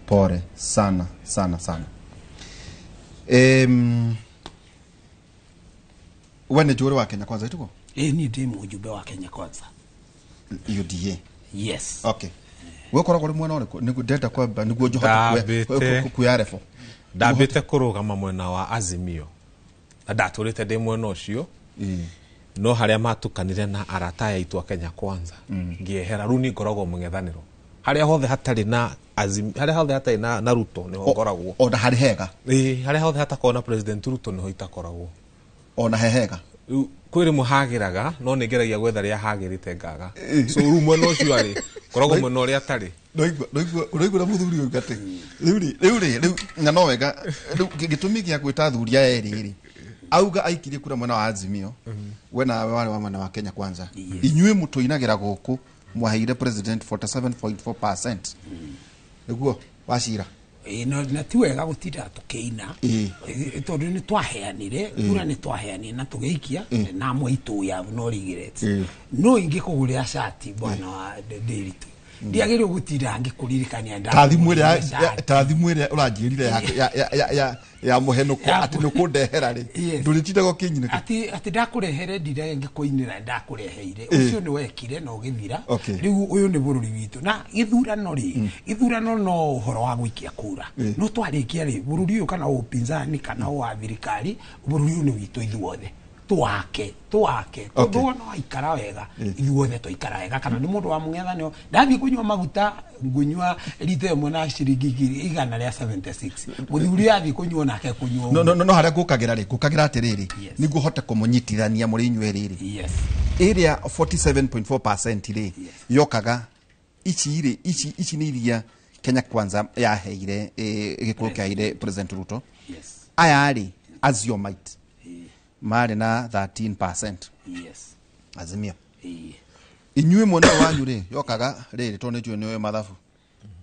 Pole sana sana sana. We nĩ njũrĩ wa Kenya Kwanza itugo? Niĩ ndĩ mũjumbe wa Kenya Kwanza. UDA. Yes. Okay. We ũkoragwo ũrĩ mwena ũrĩkũ? Nĩguo ndĩrenda kwamba nĩguo njohote kuoya refo. Ndambĩte kũrũgama mwena wa Azimio na ndatũrĩte ndĩ mwena ũcio, no harĩa matukanire na arata aya aitũ a Kenya Kwanza ngĩehera. Rĩu niĩ ngoragwo mũng'ethanĩro harĩa hothe hatarĩ na Azimio, harĩa hothe hatarĩ na Ruto nĩho ngoragwo. Ona harĩ hega. Harĩa hothe hatakoragwo na President Ruto nĩho itakoragwo. Ona he hega. Rĩu kwĩ rĩmwe hagĩraga, no nĩ ngeragia gwetha rĩrĩa hagĩrĩte ngaga. So rĩu mwena ũcio arĩ ngoragwo mwena ũrĩa atarĩ. Ũraigua na mũthuri ũyũ atĩ rĩu rĩ, rĩu rĩ, rĩu na no wega rĩu gĩtũmi gĩa gwĩta athuri aya erĩ rĩ, auga aikirie kura mwena wa Azimio, we nawe warĩ wa mwena wa Kenya Kwanza. Inyuĩ mũtũinagĩra gũkũ mwaheire president 47.4%. Nĩguo Wachira. Na ti wega gũtinda tũkĩina, tondũ nĩ twaheanire kura, nĩ twaheanire na tũgĩikia na amwe aitũ ya no regrets. No ingĩkũgũrĩra cati bwana wa Nderitu, Ndiagĩrĩirwo gũtinda ngĩkũririkania Ta thimũ ĩrĩa, ta thimũ ĩrĩa ũranjĩrire ya mũhenũko atĩ nĩ ũkũndehera rĩ, ndũrĩtindaga ũkĩnyinĩka. Atĩ ndakũrehere ndindaga ngĩkũinĩra ndakũreheire. Ũcio nĩ wekire na ũgĩthira. Rĩu ũyũ nĩ bũrũri witũ na gĩthurano rĩ, gĩthurano no ũhoro wa gũikia kura. No twarĩkia rĩ, bũrũri ũyũ kana wa upinzani kana wa thirikari, bũrũri ũyũ nĩ witũ ithuothe. Twake tondũ wona waikara wega ithuothe twaikara wega, kana nĩ mũndũ wa mũng'ethanĩro ndathiĩ kũnyua maguta ngũnyua rita ĩmwe na ciringi 176, mũthuri athiĩ kũnyua nake kũnyua. No harĩa ngũkagĩra rĩ, ngũkagĩra atĩrĩrĩ, nĩguo hote kũmũnyitithania mũrĩ inyuĩ rĩrĩ. Ĩrĩa 47.4% rĩ yokaga ici rĩ, ici nĩ iria Kenya Kwanza yaheire gĩkũyũ kĩaheire President Ruto. Aya rĩ Aziomite marĩ na 13%. Azimio. Inyuĩ mwena wanyu rĩ yokaga rĩrĩ, tondũ nĩnjũĩ nĩũĩ mathabu.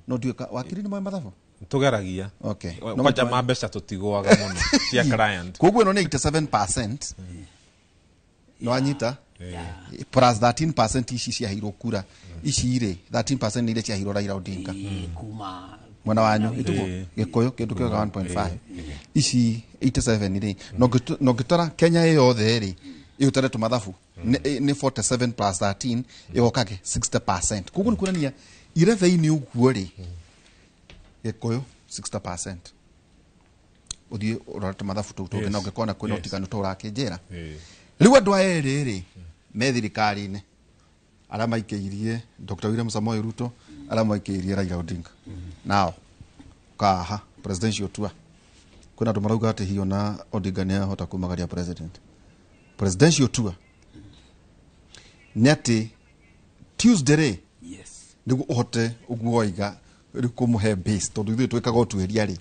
No nduĩka wakiri nĩ moĩ mathabu? Tũgeragia. Okay. Kwanja ma mbeca tũtigũaga mũno cia client. Koguo ĩno nĩ 87%. Nĩwanyita? Plus 13% ici ciaheirwo kura. Ici rĩ 13% nĩ iria ciaheirwo Raila Odinga. Kuma mwena wanyu itugo Gĩkũyũ kĩndũ kĩoga 1.5. Ici 87 rĩ, no ngĩtara Kenya yothe rĩ, ĩũtare tũmathabu nĩ 47 plus 13 ĩgokage 60%. Koguo nĩ kuonania irebe-inĩ ũguo rĩ, Gĩkũyũ 60%. Ũthiĩ ũrore tũmathabu tũu tũngĩ na ũngĩkona kwĩna ũtiganu ta ũrakĩnjĩra. Rĩu andũ aya erĩ rĩ me thirikari-inĩ, arĩa maikĩirie Dr. William Samoei Ruto, arĩa maikĩirie Raila Odinga. Nao kaha presidential tour, kwĩna andũ marauga atĩ hiyo na Odinga nĩ ahota kumagaria president. Presidential tour nĩ atĩ Tuesday rĩ, nĩguo ũhote ũguo waiga rĩu kũmũhe base, tondũ ithuĩ twĩkaga ũtuĩria rĩ,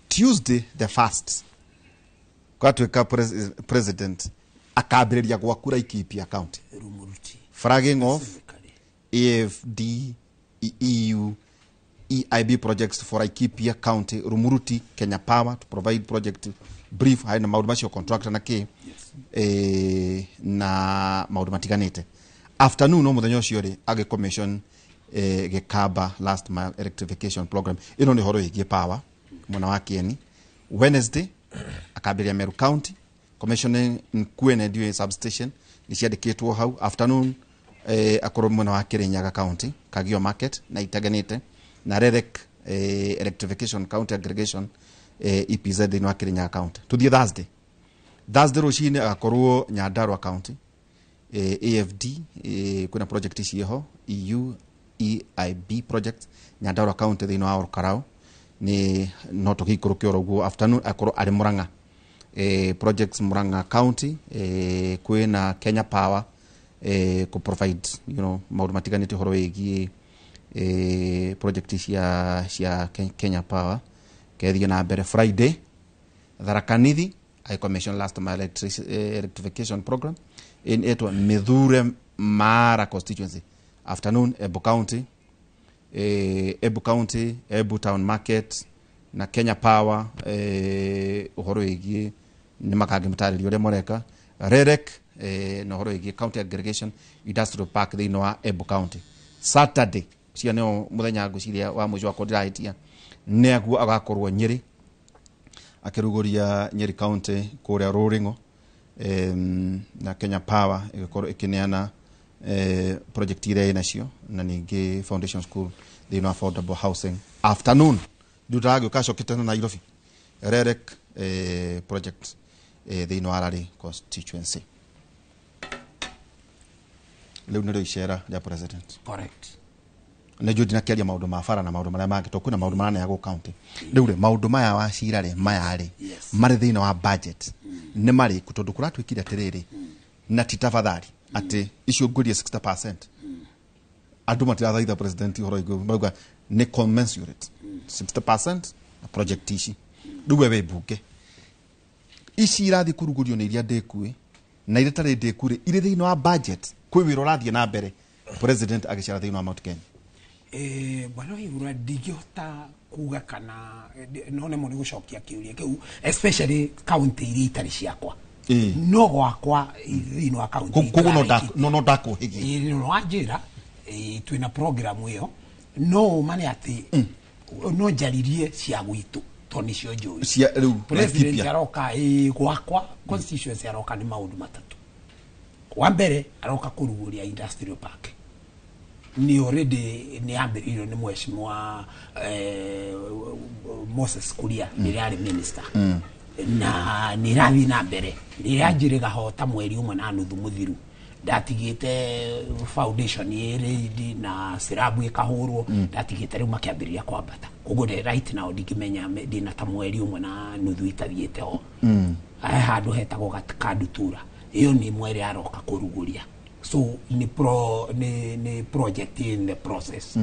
Tuesday the first gwatuĩka president akambĩrĩria gwaku Laikipia County, flagging off AFD EU EIB projects for Laikipia County, Rumuruti, Kenya Power to provide project brief harĩ na maũndũ macio contractor na kĩ, na maũndũ matiganĩte. Afternoon o mũthenya ũcio rĩ, agĩ commission Gĩkamba last mile electrification program. Ĩno nĩ ũhoro wĩgiĩ power mwena wa Kieni. Wednesday akambĩrĩria Meru County commissioning Nkuene Ndiũĩ substation, nĩ ciandĩkĩtwo hau. Afternoon akorwo mwena wa Kirinyaga County, Kagio Market na itaganĩte na Rerek electrification county aggregation EPZ thĩinĩ wa Kirinyaga County. Tuthiĩ Thursday. Thursday rũcinĩ agakorwo Nyandarua County, AFD kwĩna project ciĩho EU EIB project Nyandarua County thĩinĩ wa Olkarau, nĩ no tũgĩikũrũke oro ũguo. Afternoon akorwo arĩ Murang'a, projects Murang'a County, kwĩna Kenya Power ku provide maũndũ matiganĩte ũhoro wĩgiĩ project cia Kenya Power kethiĩ na mbere. Friday Tharaka Nithi I commission last mile electrification program in etwa Mithure Mara constituency. Afternoon Embu County, Embu County, Embu Town Market na Kenya Power ũhoro wĩgiĩ nĩ makangĩmũtarĩria ũrĩa mareka. Rerek na ũhoro wĩgiĩ County Aggregation Industrial Park thĩinĩ wa Embu County. Saturday cia nĩo mũthenya ngwĩciria wa mũico wakwa ndĩrahĩtia, nĩaguo agakorwo Nyĩrĩ akĩrugũria Nyeri County kũrĩa Rũrĩng'o, na Kenya Power ĩgĩkorwo ĩkĩneana project iria ĩnacio na ningĩ Foundation School thĩinĩ wa affordable housing. Afternoon ndũragĩũka acokete na Nairobi Rerek project thĩinĩ wa Rari constituency. Rĩu nĩrĩo icera rĩa president. Correct. Nĩ njũĩ ndinakĩaria maũndũ ma bara na maũndũ marĩa mangĩ, tondũ kwĩna maũndũ maraneagwo county. Rĩu rĩ, maũndũ maya wa cira rĩ, maya rĩ marĩ thĩinĩ wa budget nĩ marĩkũ? Tondũ kũratuĩkire atĩrĩrĩ, na ti tafadhali atĩ icio ngũrie 60% andũ matirathaitha president ũhoro igũrũ, marauga nĩ commensurate 60% na project ici. Rĩu we wĩ mbunge, ici irathiĩ kũrugũrio nĩ iria ndĩku na iria itarĩ ndĩku rĩ, irĩ thĩinĩ wa budget, kwĩ wĩra ũrathiĩ na mbere president agĩcera thĩinĩ wa Mount Kenya. Bwana Waiguru, ndingĩhota kuga kana no nĩmo nĩ gũcokia kĩũria kĩu, especially county iria itarĩ ciakwa. No gwakwa thĩinĩ wa county Koguo no ndakũhĩgia. No wanjĩra Twina program ĩyo no ma nĩ atĩ no njaririe cia gwitũ tondũ nĩcio njũĩ. Cia rĩu President Laikipia. aroka gwakwa constituency aroka nĩ maũndũ matatũ. Wa mbere aroka kũrugũria industrial park, nĩ already nĩ yambĩrĩirio nĩ mheshimiwa Moses Kuria rĩrĩa arĩ minister, na nĩ ĩrathiĩ na mbere. Rĩrĩa njĩrĩga hota 1.5 mũthiru ndatigĩte foundation ĩrĩ na sirabu ĩkahũrwo, ndatigĩte rĩu makĩambĩrĩria kwambata. Koguo right now ndingĩmenya ndĩna ta 1.5 itathiĩte ho. He handũ hetagwo Kandutura, ĩyo nĩ ĩmwe ĩrĩa aroka kũrugũria, so nĩ project in the process.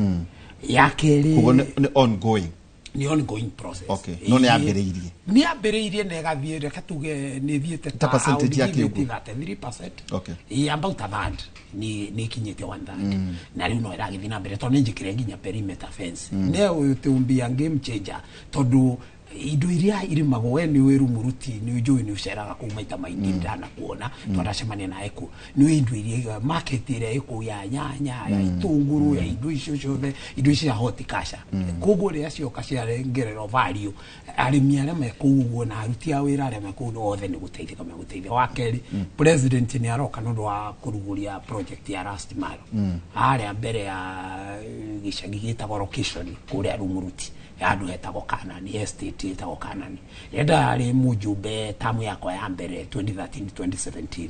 Ya kerĩ, Koguo nĩ ongoing? Nĩ ongoing process. Okay, no nĩ yambĩrĩirie? Nĩ yambĩrĩirie na ĩgathiĩ, reke tuge nĩ ĩthiĩte Ta percentage ya I would give it kĩũguo? 33%. Okay. Ĩ, about a third nĩ ikinyĩte one third, na rĩu no ĩragĩthiĩ na mbere tondũ nĩ njĩkĩre nginya perimeter fence. Ne ũyũ tũmbia game changer tondũ indo iria irimagwo, we nĩ wĩ Rumuruti, nĩ njũĩ nĩ ũceraga kũu maita maingĩ, ndanakuona tondũ ndacemania nawe kũu. Nĩ indo iria market ĩrĩa ĩ kũu ya nyanya, ya itũngũrũ, ya indo icio ciothe, indo icio cia horticulture. Koguo rĩrĩa cioka ciarengererwo value, arĩmi arĩa me kũu ũguo na aruti a wĩra arĩa me kũu othe nĩ gũteithĩka megũteithĩka. Wa kerĩ, president nĩ aroka nĩ ũndũ wa kũrugũria project ya last mile harĩa mbere ya gĩcagi gĩtagwo location kũrĩa Rumuruti, handũ hetagwo Kanani estate, ĩtagwo Kanani. Rĩrĩa ndarĩ mũjumbe tamu yakwa ya mbere 2013 2017,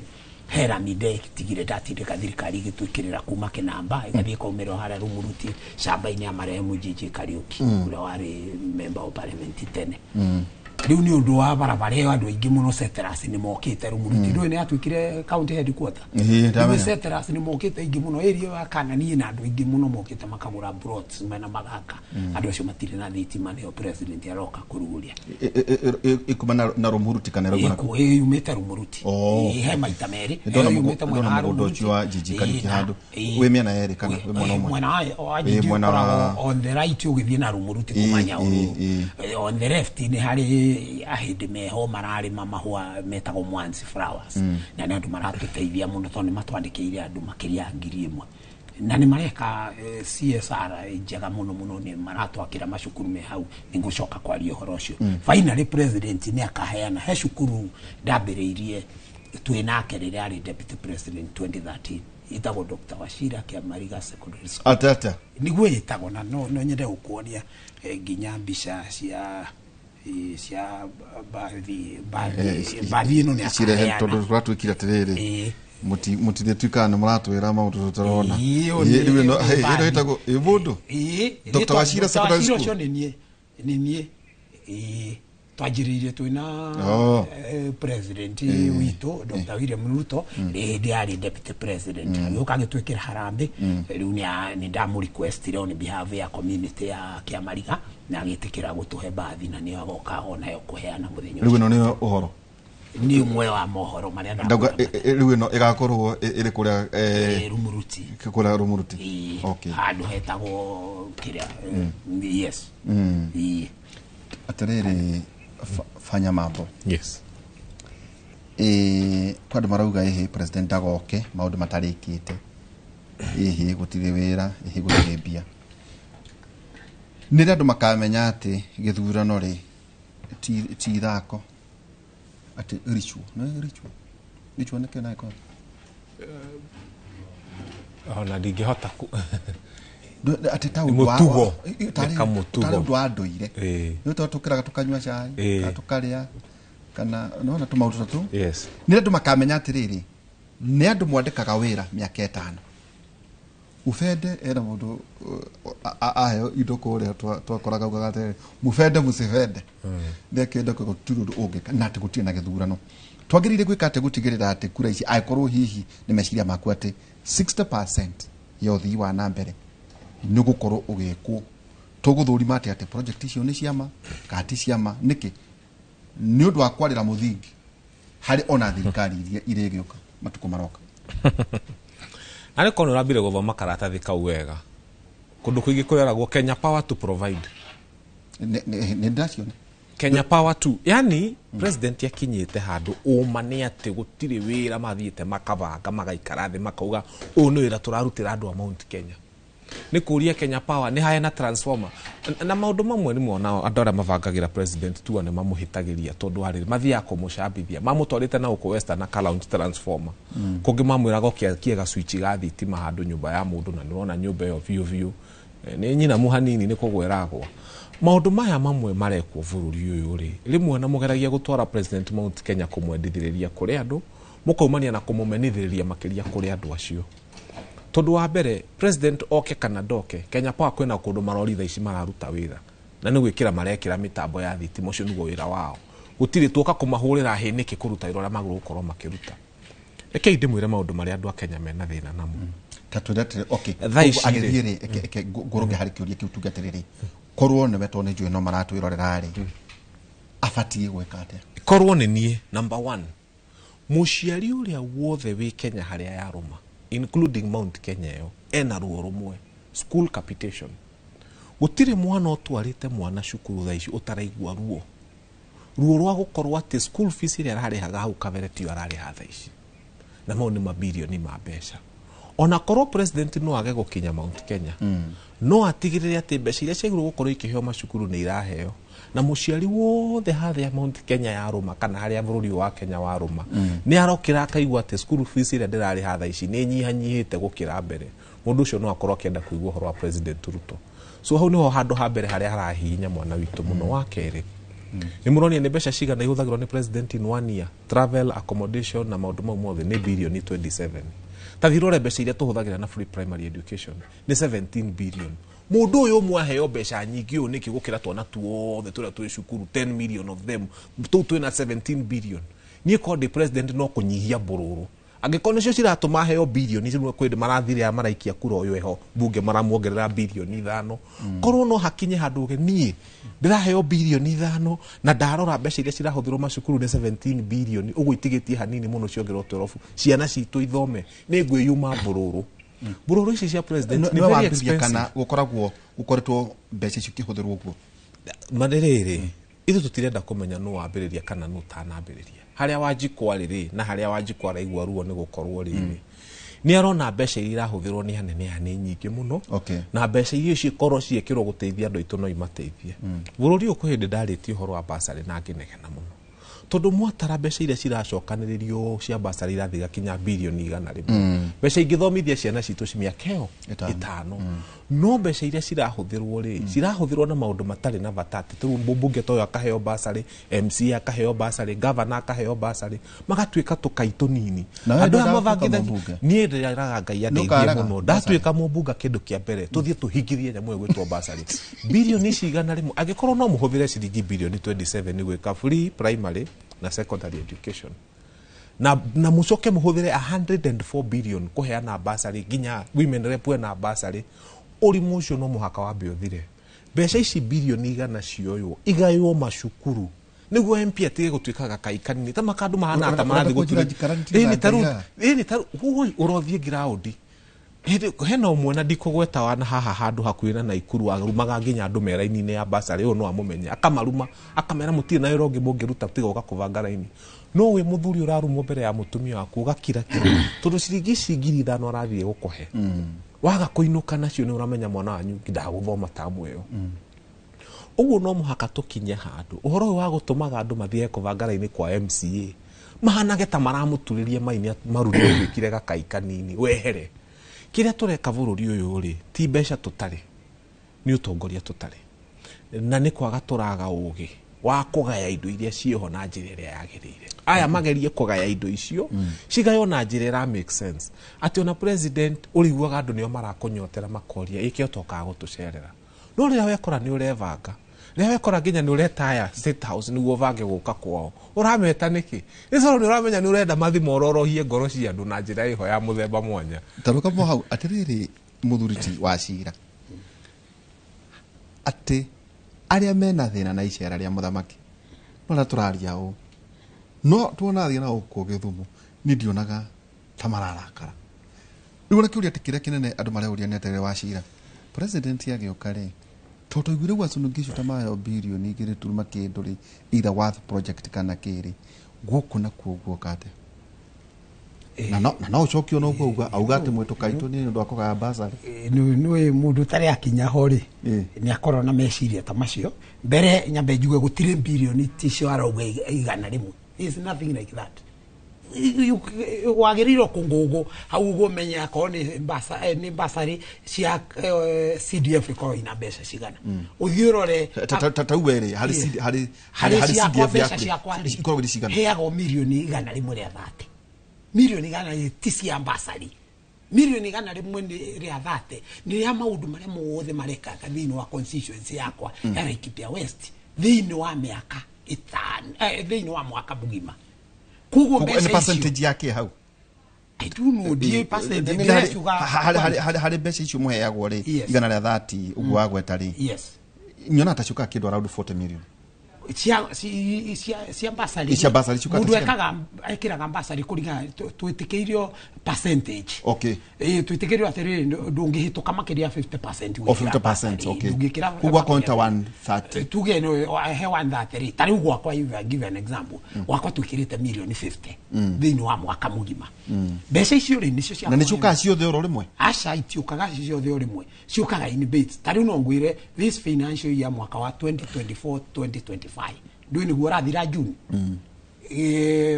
he rami ndetigire ndatindĩka thirikari ĩgĩtwĩkĩrĩra kuma Kĩnamba ĩgathiĩ ĩkaumĩra harĩa Rumuruti camba-inĩ ya marehemu JJ Kariuki, ũrĩa warĩ member of parliament tene. Rĩu nĩ ũndũ wa barabara ĩyo, andũ aingĩ mũno settlers nĩ mokĩte Rumuruti. Ndũĩ nĩ yatuĩkire county headquarter? Ĩĩ, ndamenya. Rĩu settlers nĩ mokĩte aingĩ mũno area ĩyo ya Kanani, na andũ aingĩ mũno mokĩte makagũra plots mena magaka. Andũ acio matirĩ na thitima, nĩyo president aroka kũrugũria. Ikuma na Rumuruti kana ĩrauma na Ĩkũ- ĩyumĩte Rumuruti. Oh. Ĩ, he maita merĩ. Ndona Ĩyo yumĩte mwena ndona wa mũgũnda Rumuruti. ũcio wa Jiji Kariuki Ĩ, handũ ĩ. wĩ mĩena yerĩ kana wĩ mwena ũmwe? Mwena wa Ĩ, Jiji mwena wa ũkoragwo on the right ũgĩthiĩ na Rumuruti kuma Nyaũrũrũ. On the left nĩ harĩ ahĩndĩ meho mararĩma mahũa metagwo Mwanzi flowers, na nĩ andũ maratũteithia mũno tondũ nĩ matwandĩkĩire andũ makĩria ya 1,000 na nĩ mareka CSR njega mũno mũno, nĩ maratwakĩra macukuru me hau, nĩ ngũcoka kwaria ũhoro ũcio. Finally, president nĩ akaheana he cukuru ndambĩrĩirie twĩ nake rĩrĩa arĩ deputy president 2013, ĩtagwo Dr. Wachira Kĩamariga Secondary School. Atata. Niguo ĩtagwo, na no nyende gũkuonia nginya mbica cia bathi bathi ĩno nĩ Cirehe akaheana. tondũ tũratuĩkire atĩrĩrĩ, mũtithĩtuĩkaga nĩ mũratwĩra maũndũ tũtarona. Ĩĩ, Ĩ, rĩu ĩno nĩ ĩno bathi. ĩtagwo ĩ mũndũ Dr. Wachira Dr. Secondary Wachira School. ũcio nĩ niĩ. Ĩĩ, twanjĩrĩirie twĩna Oh. president Ĩĩ. witũ Dr. William Ruto hĩndĩ yarĩ deputy president, agĩũka agĩtwĩkĩra harambĩ. Rĩu nĩ ndamũ-requestire on behalf ya community ya Kĩamariga na agĩtĩkĩra gũtũhe bathi, na nĩyo agoka onayo kũheana mũthenya Rĩu ũcio. ĩno nĩyo ũhoro? Nĩ ũmwe wa mohoro marĩa Ndauga rĩu ĩno ĩgakorwo ĩrĩ kũrĩa Rumuruti. Kũrĩa Rumuruti. Ĩĩ, Okay. handũ hetagwo kĩrĩa, yes. Ĩĩ. Atĩrĩrĩ, fanya mambo. Yes. Ĩ, kwa andũ marauga ĩhĩ president ndagoke maũndũ matarĩkĩte, ĩhĩ gũtirĩ wĩra, ĩhĩ gũtirĩ mbia. Nĩ rĩ andũ makamenya atĩ gĩthurano rĩ ti ithako, atĩ ritual nĩ ritual? Ritual nĩ kĩ na gĩkũyũ? Ona ndingĩhota Atĩ ta ũndũ wa- Mũtugo. Tarĩ Nĩ kamũtugo. tarĩ ũndũ wa ndũire. Nĩ tondũ tũkĩraga tũkanyua cai kana tũkarĩa kana nona tũmaũndũ ta tũu. Yes. Nĩ andũ makamenya atĩrĩrĩ, nĩ andũ mwandĩkaga wĩra mĩaka 5 ubende ena mũndũ aheo indo kũrĩa twakoraga augaga atĩrĩrĩ, mũbende mũcibende nĩ akĩenda gũtirĩ ũndũ ũngĩka na atĩ gũtirĩ na gĩthurano. Twagĩrĩire gwĩka atĩ gũtigĩrĩra atĩ kura ici, angĩkorwo hihi nĩ meciria maku atĩ 60% ya ũthii wa na mbere nĩ gũkorwo ũgĩkwo, tũgũthũrima atĩ atĩ project icio nĩ ciama kana ti ciama? Nĩkĩ nĩ ũndũ wa kwarĩra mũthingi harĩ ona thirikari iria irĩgĩũka matukũ maroka? Na nĩ korwo nĩ ũrambire gũthoma karatathi kau wega, kũndũ kũingĩ kũreragwo Kenya Power to provide. Nĩ ndĩraciona. Kenya Power to, yani president akinyĩte handũ ũma nĩ atĩ gũtirĩ wĩra, mathiĩte makabanga magaikara thĩ makauga ũyũ nĩ wĩra tũrarutĩra andũ a Mount Kenya. Nĩ kũria Kenya Power nĩ haya na transformer na maũndũ mamwe nĩ mona andũ arĩa mabangagĩra president tu nĩ mamũhĩtagĩria tondũ wa rĩrĩ mathiaga kũmũcambithia mamũtwarĩte na gũkũ Western na launch transformer. Kũngĩ mamwĩraga ũkĩakie ga switch ga thitima handũ nyũmba ya mũndũ na nĩwona nyũmba ĩyo biũ biũ. Nĩ nyinamu hanini nĩ kũgwĩragwo. Maũndũ maya mamwe marekwo bũrũri ũyũ rĩ, rĩmwe na mũgeragia gũtwara president Mount Kenya kũmwendithĩrĩria kũrĩ andũ, mũkaumania na kũmũmenithĩrĩria makĩria kũrĩ andũ acio. Tondũ wa mbere, president oke kana ndoke, Kenya Power kwĩna kũndũ marori thaa ici mararuta wĩra na nĩ gwĩkĩra marekĩra mĩtambo ya thitima, ũcio nĩguo wĩra wao. Gũtirĩ tuoka kũmahũrĩra hĩ nĩkĩ kũruta wĩra ũrĩa magĩrĩirwo gũkorwo makĩruta. Rekei ndĩmwĩre maũndũ marĩa andũ a Kenya mena thĩna namo. Ta twĩre atĩrĩ, okay, Thaa ici koguo rĩ. agĩthiĩ rĩ, eke ngũrũke harĩ kĩũria kĩu tuge atĩrĩrĩ, korwo nĩwe tondũ nĩ njũĩ no maratwĩrorera rĩ, abatiĩ gwĩka atĩa? Korwo nĩ niĩ, number one, mũciari ũrĩa wothe wĩ Kenya harĩa yarũma, including Mount Kenya ĩyo, ena ruo rũmwe, school capitation. Gũtirĩ mwana ũtwarĩte mwana cukuru thaa ici ũtaraigua ruo ruo rwa gũkorwo atĩ school fees ĩrĩa ararĩhaga hau kabere tiyo ararĩha thaa ici, na mau nĩ mabirioni ma mbeca. Ona korwo president no age gũkinya Mount Kenya, no atigĩrĩre atĩ mbeca iria ciagĩrĩirwo gũkorwo ikĩheo macukuru nĩ iraheo, na mũciari wothe harĩa Mount Kenya yarũma kana harĩa bũrũri ũyũ wa Kenya warũma nĩ arokĩra akaigua atĩ school fees ĩrĩa ndĩrarĩha thaa ici nĩ nyihanyihĩte gũkĩra mbere. Mũndũ ũcio no akorwo akĩenda kũigua ũhoro wa President Ruto. So hau nĩho handũ ha mbere harĩa harahihinya mwana witũ mũno. Wa kerĩ, nĩ mũronia nĩ mbeca cigana ihũthagĩrwo nĩ president in one year, travel, accommodation na maũndũ mau mothe, nĩ birioni 27. Ta thiĩ ũrore mbeca iria tũhũthagĩra na free primary education nĩ 17 billion. Mũndũ ũyũ ũmwe aheo mbeca nyingĩ ũũ nĩkĩ gũkĩra twana tuothe tũrĩa twĩ cukuru, 10 million of them, tũu twĩna 17 billion? Niĩ korwo ndĩ president, no kũnyihia mbũrũrũ. Angĩkorwo nĩcio ciratũma heo birioni rĩmwe, kwĩ marathire maraikia kura ũyũ eho bunge maramuongerera birioni 5. Korwo no hakinye handũ uge niĩ ndĩraheo birioni 5 na ndarora mbeca iria cirahũthĩrwo macukuru nĩ 17 birioni, ũguo itigĩtie hanini mũno ciongererwo 12 ciana citũ ithome, nĩ ngwĩyuma mbũrũrũ. Mbũrũrũ ici cia president nĩ nĩwe very wambĩrĩria expensive. Kana gũkoragwo gũkoretwo mbeca icio ikĩhũthĩrwo ũguo? Marĩrĩrĩ, ithuĩ tũtirenda kũmenya nũ wambĩrĩria kana nũ ũtanambĩrĩria. Harĩa Wanjikũ arĩ rĩ, na harĩa Wanjikũ araigua ruo nĩ gũkorwo rĩrĩ nĩ arona mbeca iria irahũthĩrwo nĩ anene aya nĩ nyingĩ mũno, na mbeca iria cikorwo ciĩkĩrwo gũteithia andũ aitũ no imateithie. Bũrũri ũyũ kwĩ hĩndĩ ndarĩtie ũhoro wa basarĩ na ngĩnegena mũno, tondũ mwatara mbeca iria ciracokanĩrĩrio cia basarĩ irathiĩ gakinya birioni 100. Mbeca ingĩthomithia ciana citũ ci mĩaka ĩyo 5, no mbeca iria cirahũthĩrwo rĩ, cirahũthĩrwo na maũndũ matarĩ na bata, atĩ rĩu mũmbunge ta ũyũ akaheo basarĩ, MCA akaheo basarĩ, gavana akaheo basarĩ, magatuĩka tũkai tũnini. Na we Andũ aya ndwendaga gũtuĩka mabangithagia mũmbunge? Niĩ ndĩraga Ngai andeithie Nĩũkaraga mũno basarĩ? Ndatuĩka mũmbunge, kĩndũ kĩa mbere tũthiĩ tũhingithie nyamũ ĩyo gwĩtwo basarĩ, birioni ici 100. Angĩkorwo no mũhũthĩre ciringi birioni 27 gwĩka free primary na secondary education, na mũcoke mũhũthĩre 104 billion kũheana basarĩ, nginya women rep ena basarĩ, ũrimũ ũcio no mũhaka wambe ũthire. Mbeca ici 100 birioni cioywo igaywo macukuru nĩguo MP atige gũtuĩka gakai kanini ta makandũ mahana ta Ũrenda marathiĩ kũnjĩra gũturi. njikaranie Ĩni na ta rĩu Ngai haha? Ĩni ta rĩu ũrothiĩ ground hĩndĩ hena ũmwe na ndikũgweta wana haha handũ hakuhĩ na Naikuru arumaga nginya andũ me raini-inĩ ya basarĩ. Ũyũ no amũmenye, akamaruma akamera mũtirĩ na wĩra ũngĩ mũngĩruta tiga ũka kũbanga raini. No wĩ mũthuri ũrarumwo mbere ya mũtumia waku ũgakira kiri, tondũ ciringi ici 5,000 arathiĩ gũkũhe, waga kũinũka nacio nĩ ũramenya mwana wanyu ndagũthoma tamu ĩyo. Ũguo no mũhaka tũkinye handũ ũhoro ũyũ wa gũtũmaga andũ mathiage kũbanga raini kwa MCA mahanage ta maramũturĩria maini maru nĩ ũtuĩkire gakai kanini wehere. Kĩrĩa tũreka bũrũri ũyũ rĩ, ti mbeca tũtarĩ, nĩ ũtongoria tũtarĩ, na nĩ kwaga tũraga ũgĩ wa kũgaya indo iria ciĩho na njĩra ĩrĩa yagĩrĩire. Aya magerie kũgaya indo icio, cigaywo na njĩra ĩra make sense, atĩ ona president ũrĩiguaga andũ nĩo marakũnyotera makoria ĩkĩ ũtokaga gũtũcerera. No rĩrĩa wekora nĩ ũrebanga, rĩrĩa wekora nginya nĩ ũreta aya State House nĩguo ũbange gũka kwao, ũrameta nĩkĩ? Nĩ tondũ nĩ ũramenya nĩ ũrenda mathi mororohie ngoro cia andũ na njĩra ĩho ya mũthemba mwanya. Taruka mo hau atiriri, muthuri ti wa cira atĩ arĩa mena thĩna na icera rĩa mũthamaki no rĩrĩa tũraria ũũ no tuona thiĩ na gũkũ Gĩthumo, niĩ ndionaga ta mararakara. Rĩu ona kĩũria atĩ kĩrĩa kĩnene andũ mareuria nĩ atĩrĩrĩ, wa cira, president agĩũka rĩ, tondũ twaiguire Uasin Gishu ta maheo 2.2 birioni turuma kĩndũ rĩ, either worth project kana kĩrĩ gũkũ nakuo guoka atĩa? Na no ucokio no uguo auga ati mwituka itu ni undu wa kugaya basari. Nĩ mũndũ ũtarĩ akinya ho rĩ, nĩ akorwo na meciria ta macio. Mbere nyambe njuge gũtirĩ bilioni ticio arauga 100. Is nothing like that. Wagĩrĩirwo kũngũngũ hau ũguo ũmenye akorwo nĩ basarĩ cia CDF ikorwo ina mbeca cigana. Ũthiĩ ũrore ta uwe rĩ, harĩ harĩ ciakwa CDF mbeca yaku ciakwa rĩ, ikoragwo irĩ cigana? Heagwo mirioni 130. Mirioni 100 ti cia basarĩ. Mirioni 130 nĩ rĩa maũndũ marĩa mothe marekaga thĩinĩ wa constituency yakwa ya Laikipia West thĩinĩ wa mĩaka 5, thĩinĩ wa mwaka mũgima. Koguo Koguo mbeca nĩ icio percentage yake hau? I don't know, ndiĩ percentage, ndĩraciuga Harĩ mbeca icio mũheagwo rĩ, Yes. 130 ũguo wagweta rĩ, Yes. nyona ta ciũkaga kĩndũ around 40 million. Cia basarĩ. Cia basarĩ ciũkaga Mũndũ ta cigana? ekĩraga basarĩ kũringana twĩtĩkĩirio percentage. Twĩtĩkĩirio atĩrĩrĩ, ndũngĩhĩtũka makĩria ya 50% O gwĩkĩra 50%, basarĩ. okay. Ndũngĩkĩra Koguo akorwo nĩ ta makĩria. 130. Tuge no he 130 ta rĩu gwakwa, if I give an example, gwakwa twĩkĩrĩte mirioni 50 thĩinĩ wa mwaka mũgima. Mbeca icio rĩ, nĩcio cia Na nĩ ciũkaga ciothe oro rĩmwe? Aca, itiũkaga ciothe o rĩmwe, ciũkaga in bits. Ta rĩu no ngwĩre this financial year, mwaka wa 2024 2025, ndũĩ nĩguo ũrathira June,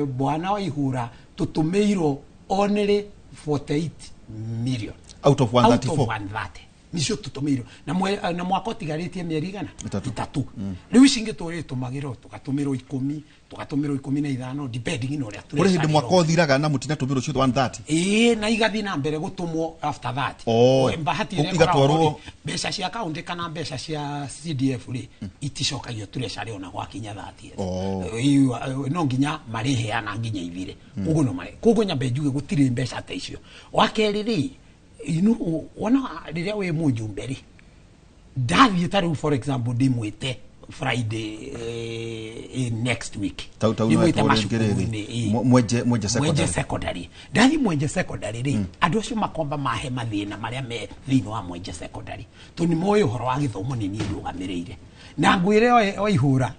bwana wa ihũra, tũtũmĩirwo only 48 million. Out of Out 134. of 130 nicio tũtũmĩirwo na mwaka ũtigarĩtie mĩeri igana 3. 3. Rĩu ici ingĩ tũrĩtũmagĩrwo, tũgatũmĩrwo 10, tũgatũmĩrwo 15, depending na ũrĩa Kũrĩ hĩndĩ mwaka tũrecarĩrwo. ũthiraga na mũtinatũmĩrwo ciothe 130? Ĩĩ, na igathiĩ na mbere gũtũmwo after that. Oh. Bahati ĩrĩa Igatwarwo- ĩkoragwo rĩ, mbeca cia kaunti kana mbeca cia CDF rĩ, iticokagio treasury ona gwakinya 30. Oh. No nginya marĩheana nginya ithire. Koguo no marĩ, koguo nyambe njuge gũtirĩ mbeca ta icio. Wa kerĩ rĩ, wona rĩrĩa wĩ mũjumbe rĩ, ndathiĩ ta rĩu for example ndĩmwĩte Friday, next week, Tau ndĩmwĩte no macukuru-inĩ, ĩ. Mwenje Mwenje Secondary. Secondary. Ndathi Mwenje Secondary rĩ, andũ acio makomba mahe mathĩna marĩa me thĩinĩ wa Mwenje Secondary, tondũ nĩ moĩ ũhoro wa gĩthomo nĩ niĩ ndũgamĩrĩire. Na ngwĩre wa ihũra,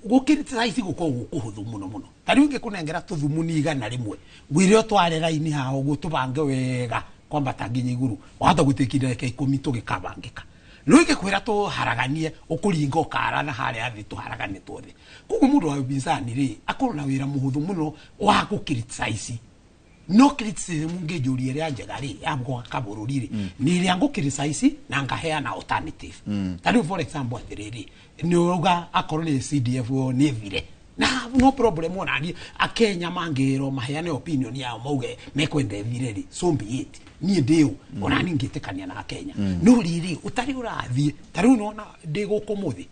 gũkĩrĩtaici gũkoragwo kũhũthũ mũno mũno. Ta rĩu ingĩkũnengera tũthumuni 100, ngwĩre ũtware raini haha ũguo tũbange wega kwambata nginya igũrũ, wahota gũtĩki ndagĩka 10 tũgĩkabangĩka. No ingĩkwĩra tũharaganie, ũkũringa ũkara na harĩa thĩ tũharagane tuothe. Koguo mũndũ wa upinzani rĩ, akorwo na wĩra mũhũthũ mũno wa gũkriticize. No criticism ngĩnjũria ĩrĩa njega rĩ ya gwaka bũrũri rĩ, nĩ ĩrĩa ngũkriticize na ngaheana alternative. Ta rĩu for example atĩrĩrĩ, nĩ ũrauga akorwo nĩ CDF nĩ thire, na no problem, ona niĩ akenya mangĩrwo maheane opinion yao mauge mekwenda ĩthire rĩ, so be it. Niĩ ndĩũ ona niĩ ngĩtĩkania na akenya. No rĩrĩ ũtarĩ ũrathiĩ, ta rĩu nona ndĩ gũkũ mũthĩ,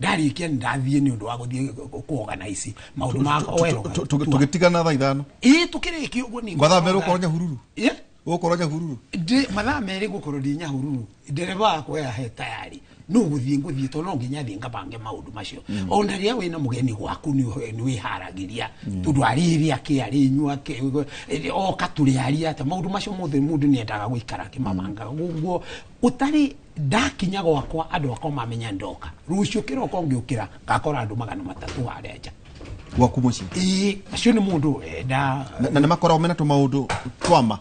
ndarĩkia nĩ ndathiĩ nĩ ũndũ wa gũthiĩ kũorganize maũndũ ma wero. Tũgĩtigana thaa 5. Ĩĩ, tũkĩrĩkia ũguo nĩ Mathaa 2 ũkorwo Nyahururu. Ĩ? Ũgũkorwo Nyahururu. Ndĩ mathaa 2 ngũkorwo ndĩ Nyahururu, ndereba wakwa yahe tayari, no gũthiĩ ngũthiĩ, tondũ no nginya thiĩ ngabange maũndũ macio. Ona rĩrĩa wĩna mũgeni gwaku nĩ wĩharagĩria, tondũ arĩrĩa kĩ arĩnyua kĩ oka tũrĩaria atĩa, maũndũ macio mothe mũndũ nĩendaga gũikara akĩmabangaga. Koguo ũtarĩ ndakinya gwakwa, andũ akwa mamenya ndoka rũciũ kĩroko, ngĩũkĩra ngakora andũ 300 harĩa nja. Gwaku mũciĩ? Ĩĩ, acio nĩ mũndũ enda. Na nĩ makoragwo mena tũmaũndũ twama?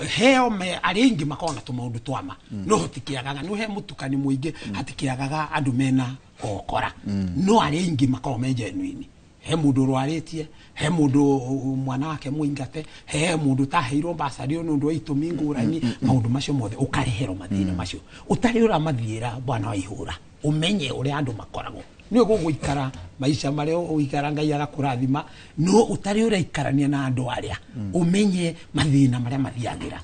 Heo me arĩa aingĩ makoragwo na tũmaũndũ twama, no hatikĩagaga nĩ he mũtukani mũingĩ, hatikĩagaga andũ mena okora, no arĩa aingĩ makoragwo me genuine. He mũndũ ũrwarĩtie, he mũndũ mwana wake mũingate, he mũndũ ũtaheirwo basarĩ nĩ ũndũ wa itũmi ngũrani. Maũndũ macio mothe ũkareherwo mathĩna macio ũtarĩ ũramathiĩra, bwana wa ihũra, ũmenye ũrĩa andũ makoragwo nĩ ũgũgũikara maica marĩa ũikara, Ngai agakũrathima, no ũtarĩ ũraikarania na andũ arĩa ũmenye mathĩna marĩa mathiagĩra,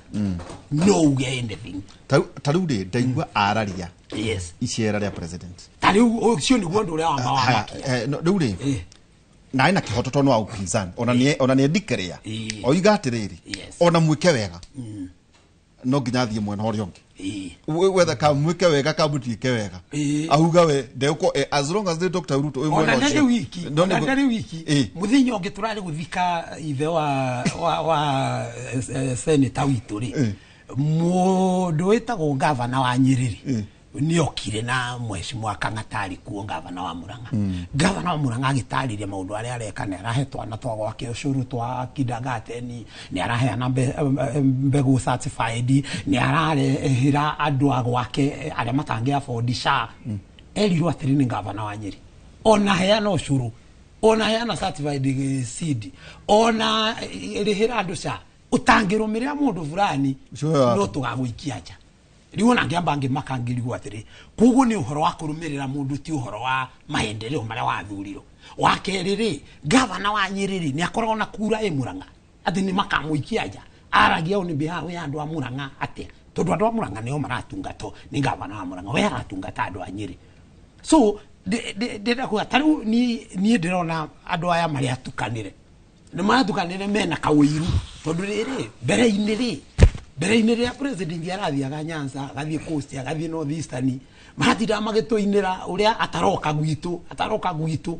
no uge anything. Ta rĩu rĩ, ndaigua araria Yes. icera rĩa president. Ta rĩu ũcio nĩguo ũndũ ũrĩa wamba wa Haya, makia. no, rĩu rĩ, na ena kĩhoto tondũ wa upinzani ona nĩ endikeria oiga atĩrĩrĩ, ona mwĩke wega no nginya athiĩ mwena ũrĩa ũngĩ. Wetha ka mwĩke wega ka mũtiĩke wega, auga we ndegũkorwo as long as nĩ Dr. Ruto wĩ Ona mwena ndarĩ ũcio. wiki, No, ona ndarĩ wiki, mũthenya ũngĩ tũrarĩ gũthika ithe wa senator witũ rĩ, mũndũ wĩtagwo gavana wa Nyĩrĩ rĩ, Nĩokire na mheshimiwa Kang'ata kuo, gavana wa Murang'a. Gavana wa Murang'a agĩtarĩria maũndũ arĩa areka. Nĩ arahe twana twa gwake ũcũrũ twa kindergarten, nĩ araheana mbegũ certified, nĩ ararehera andũ a gwake arĩa matangĩ afford SHA. Erirwo atĩrĩ nĩ gavana wa Nyĩrĩ, ona heana ũcũrũ, ona heana certified seed, ona rĩhĩra andũ SHA, ũtangĩrũmĩrĩra mũndũ fulani Ũcio no tũgagũikia nja. Rĩu ona ngĩamba ngĩmaka ngĩrigwo atĩrĩ, koguo nĩ ũhoro wa kũrũmĩrĩra mũndũ, ti ũhoro wa maendeleo marĩa wathurirwo. Wa kerĩ rĩ, gavana wa Nyĩrĩ rĩ, nĩ akoragwo na kura ĩ Murang'a atĩ nĩ makamũikia nja. Aragia on behalf ya andũ a Murang'a atĩa? Tondũ andũ a Murang'a nĩo maratungatwo nĩ gavana wa Murang'a, we aratungata andũ a Nyĩrĩ. So ndĩrenda kuga ta rĩu niĩ ndĩrona andũ aya marĩa atukanĩre, nĩ maratukanĩre mena kawĩiru, tondũ rĩrĩ mbere-inĩ rĩrĩa president arathiaga Nyanza, agathiĩ Coast, agathiĩ North Eastern, maratindaga magĩtũinĩra ũrĩa ataroka gwitũ, ataroka gwitũ.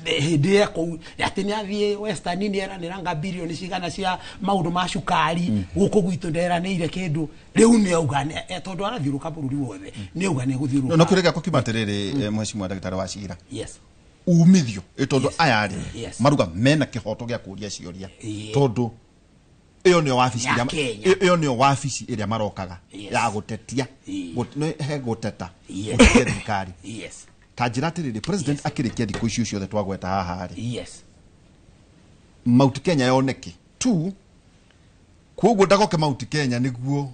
Hĩndĩ ĩyo kũu atĩ nĩ athiĩ Western, nĩ eranĩra nga bilioni cigana cia maũndũ ma cukari, gũkũ gwitũ nderanĩire kĩndũ. Rĩu nĩ auga tondũ arathiũrũka bũrũri wothe, nĩ auga nĩ egũthiũrũrũka. No kĩrĩa gĩakwa kiuma atĩrĩrĩ, mheshimiwa ndagĩtarĩ wa cira, Yes. umithio ĩ tondũ aya rĩ maruga mena kĩhoto gĩa kũria ciũria, tondũ ĩyo nĩyo wabici Ya ĩrĩa Kenya. ĩyo nĩyo wabici ĩrĩa marokaga ya gũtetia. He gũteta, gũtetia thirikari. Ta njĩra atĩrĩrĩ, president akĩrĩkia thikũ icio ciothe twagweta haha rĩ, Mount Kenya yoneke tu, koguo ndagoke Mount Kenya nĩguo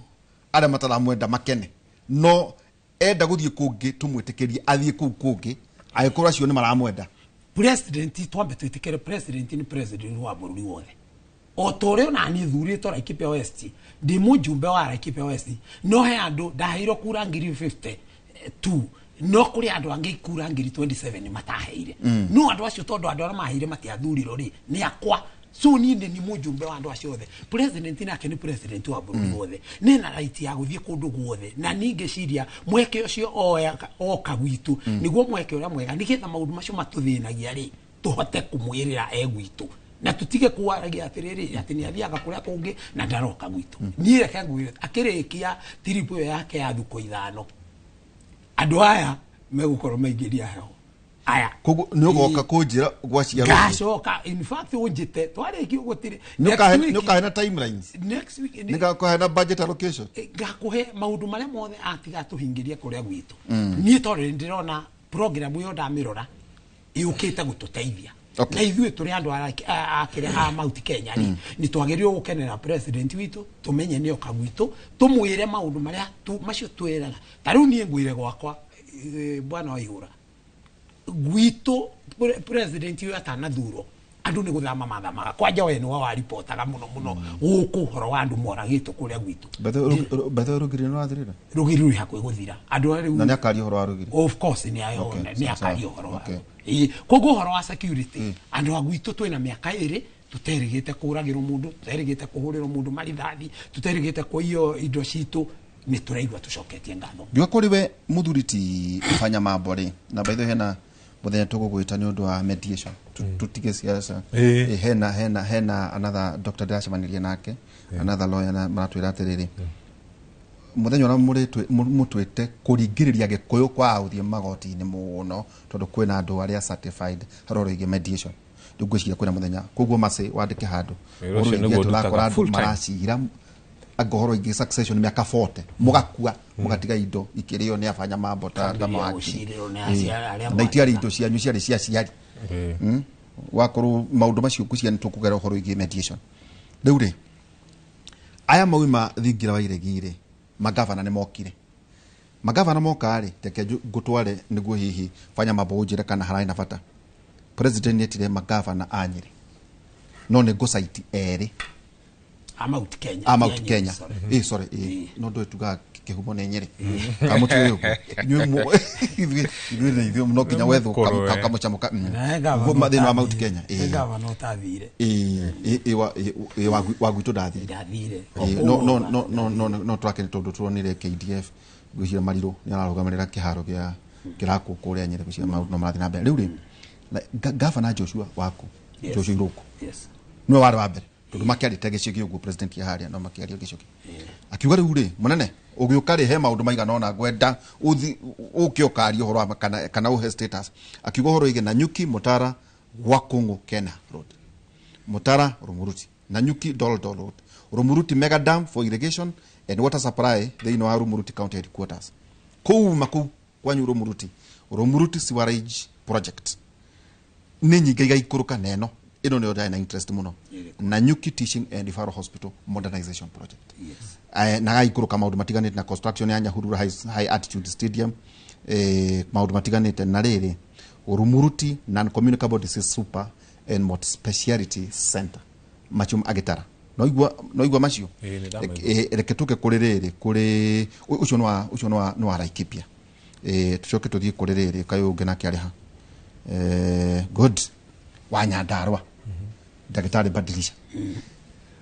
arĩa mataramwenda makene, no enda gũthiĩ kũngĩ tũmwĩtĩkĩrie athiĩ kũu kũngĩ angĩkorwo acio nĩ maramwenda. President, twambe twĩtĩkĩre president nĩ president wa bũrũri wothe, o ta ũrĩa ona niĩ thurĩtwo Laikipia West, ndĩ mũjumbe wa Laikipia West, no he andũ ndaheirwo kura 52,000, no kũrĩ andũ angĩ kura 27,000 mataheire. No andũ acio, tondũ andũ arĩa maheire matiathurirwo rĩ, nĩ akwa. So niĩ nĩ ni mũjumbe wa andũ acio othe. President nake nĩ president wa bũrũri wothe, nĩ na right ya gũthiĩ kũndũ guothe, na niĩ ngĩciria mweke ũcio oya oka gwitũ nĩguo mweke ũrĩa mwega, nĩgetha maũndũ macio matũthĩnagia rĩ, tũhote kũmwĩrĩra e gwitũ, na tũtige kwaragia atĩrĩrĩ atĩ nĩ athiaga kũrĩa kũngĩ na ndaroka gwitũ. Niĩ reke ngwĩre, akĩrĩkia tiribu ĩyo yake ya thukũ 5, andũ aya megũkorwo maingĩria heho aya. Koguo nĩ ũgoka kũnjĩra gwaciarwo? Ngacoka. In fact, ũnjĩte twarĩkia ũguo tirĩ Nĩ next week. ũkahe na timelines? Next week. Nĩ ngakũhe na budget allocation? Ngakũhe maũndũ marĩa mothe atiga tũhingĩrie kũrĩa gwitũ. Niĩ tondũ nĩ ndĩrona program ĩyo ndamĩrora yũkĩte gũtũteithia, na ithuĩ tũrĩ andũ a kĩrĩa a Mount Kenya rĩ, nĩ twagĩrĩirwo gũkenera president witũ, tũmenye nĩ oka gwitũ, tũmwĩre maũndũ marĩa macio twĩraga. Ta rĩu niĩ ngwĩre gwakwa, bwana Waihũra, gwitũ president ũyũ atanathurwo, andũ nĩ gũthama mathamaga. Kwanja we nĩwe waripotaga mũno mũno gũkũ ũhoro wa andũ moragĩtwo kũrĩa gwitũ. Bethe rũgiri nĩ rwathirire? Rũgiri rwĩ hakuhĩ gũthira. Andũ arĩa rĩu Na nĩ akaria ũhoro wa rũgiri? Of course nĩ ayo. Okay, Nĩ sawa, akaria sawa. ũhoro wa Ĩĩ, koguo ũhoro wa security, andũ a gwitũ twĩna mĩaka 2 tũterĩgĩte kũragĩrwo mũndũ, tũterĩgĩte kũhũrĩrwo mũndũ marithathi, tũterĩgĩte kũiywo indo citũ. Nĩ tũraigua tũcoketie ngatho. Ngiuga kũrĩ we mũthuri ti Fanya Mambo rĩ, na by the way hena mũthenya tũgũgwĩta nĩ ũndũ wa mediation. Tũtige siasa. Hena another doctor ndĩracemanirie nake, another lawyer, na maratwĩra atĩrĩrĩ, mũthenya ũrĩa mũtwĩte kũringĩrĩria gĩkũyũ kwaga gũthiĩ magoti-inĩ mũno, tondũ kwĩna andũ arĩa certified harĩ ũhoro wĩgiĩ mediation. Rĩu ngwĩciria kwĩna mũthenya, koguo macĩ wandĩke handũ. Wĩra Ũhoro ũcio wĩgiĩ nĩguo atĩ ũrakora ndutaga andũ full time. maracira anga ũhoro wĩgiĩ succession mĩaka 40, mũgakua mũgatiga indo ikĩrĩo nĩ abanya mambo ta Kambĩrĩria mawakiri. gũcirĩrwo nĩ aciari arĩa Na itiarĩ indo cianyu, ciarĩ cia aciari. Wakorwo maũndũ macio ngwĩciria nĩ tũkũgera ũhoro wĩgiĩ mediation. Rĩu rĩ, aya mauma thingira wa iregi rĩ, magavana nĩ mokire. Magavana moka rĩ, reke ngũtware nĩguo hihi Fanya Mambo ũnjĩre kana hararĩ na bata. President nĩetire magavana a Nyĩrĩ, no nĩ ngũcaiti erĩ A Mount Kenya. A Mount Ti a Nyĩrĩ, Kenya. sorry. Sorry, no ndũĩ tugaga kĩhumo nĩ Nyĩrĩ kana mũtiũĩ ũguo. Inyuĩ ithuĩ na ithuĩ no nginya wethwo Mũkũrwe. kamũcamo ka Na gavana Guo thĩinĩ wa Mount ũtathire. Kenya. Nĩ gavana ũtathire. Ĩ, wa gwitũ ndathire. Ndathire. Ĩ, no no no no no no tũrakene tondũ turonire KDF, ngwĩciria Marirũ nĩ ararũgamĩrĩra kĩharo gĩa kĩrakwo kũrĩa Nyĩrĩ, ngwĩciria maũndũ no marathiĩ na mbere. Rĩu rĩ, gavana Joshua waku, Joshua Irũngũ, nĩwe warĩ wa mbere, tondũ makĩarĩte gĩcũgĩ ũguo president ya harĩa, no makĩaria gĩcũgĩ, akiuga rĩu rĩ, mũnene Ũgĩũka rĩ, he maũndũ maigana ũna ngwenda ũthi ũke ũkarie ũhoro wa kana ũhe status. Akiuga ũhoro wĩgiĩ Nanyuki Mutara Gwakungu Kena Road, Mutara Rumuruti, Nanyuki Doldol Road, Rumuruti Mega Dam for irrigation and water supply thĩinĩ wa Rumuruti County Headquarters, kũu makũu kwanyu Rumuruti, Rumuruti Sewerage Project nĩ nyingĩ igaikũrũka, na ĩno ĩno nĩyo ndarĩ na interest mũno, Nanyuki Teaching and Referral Hospital Modernization Project. Na gaikũrũka maũndũ matiganĩte na construction ya Nyahururu High Altitude Stadium, maũndũ matiganĩte na rĩrĩ Rumuruti Non-Communicable Disease Super and Multi-Speciality Center, macio agĩtara noigua noigua macio. Ĩĩ, nĩ ndamaigua. Reke tũke kũrĩ rĩrĩ, kũrĩ ũcio nĩ wa ũcio nĩ wa Laikipia. Tũcoke tũthiĩ kũrĩ rĩrĩ kayũ ũngĩ nake arĩ ha, good wa Nyandarua, ndagĩtarĩ Badilisha.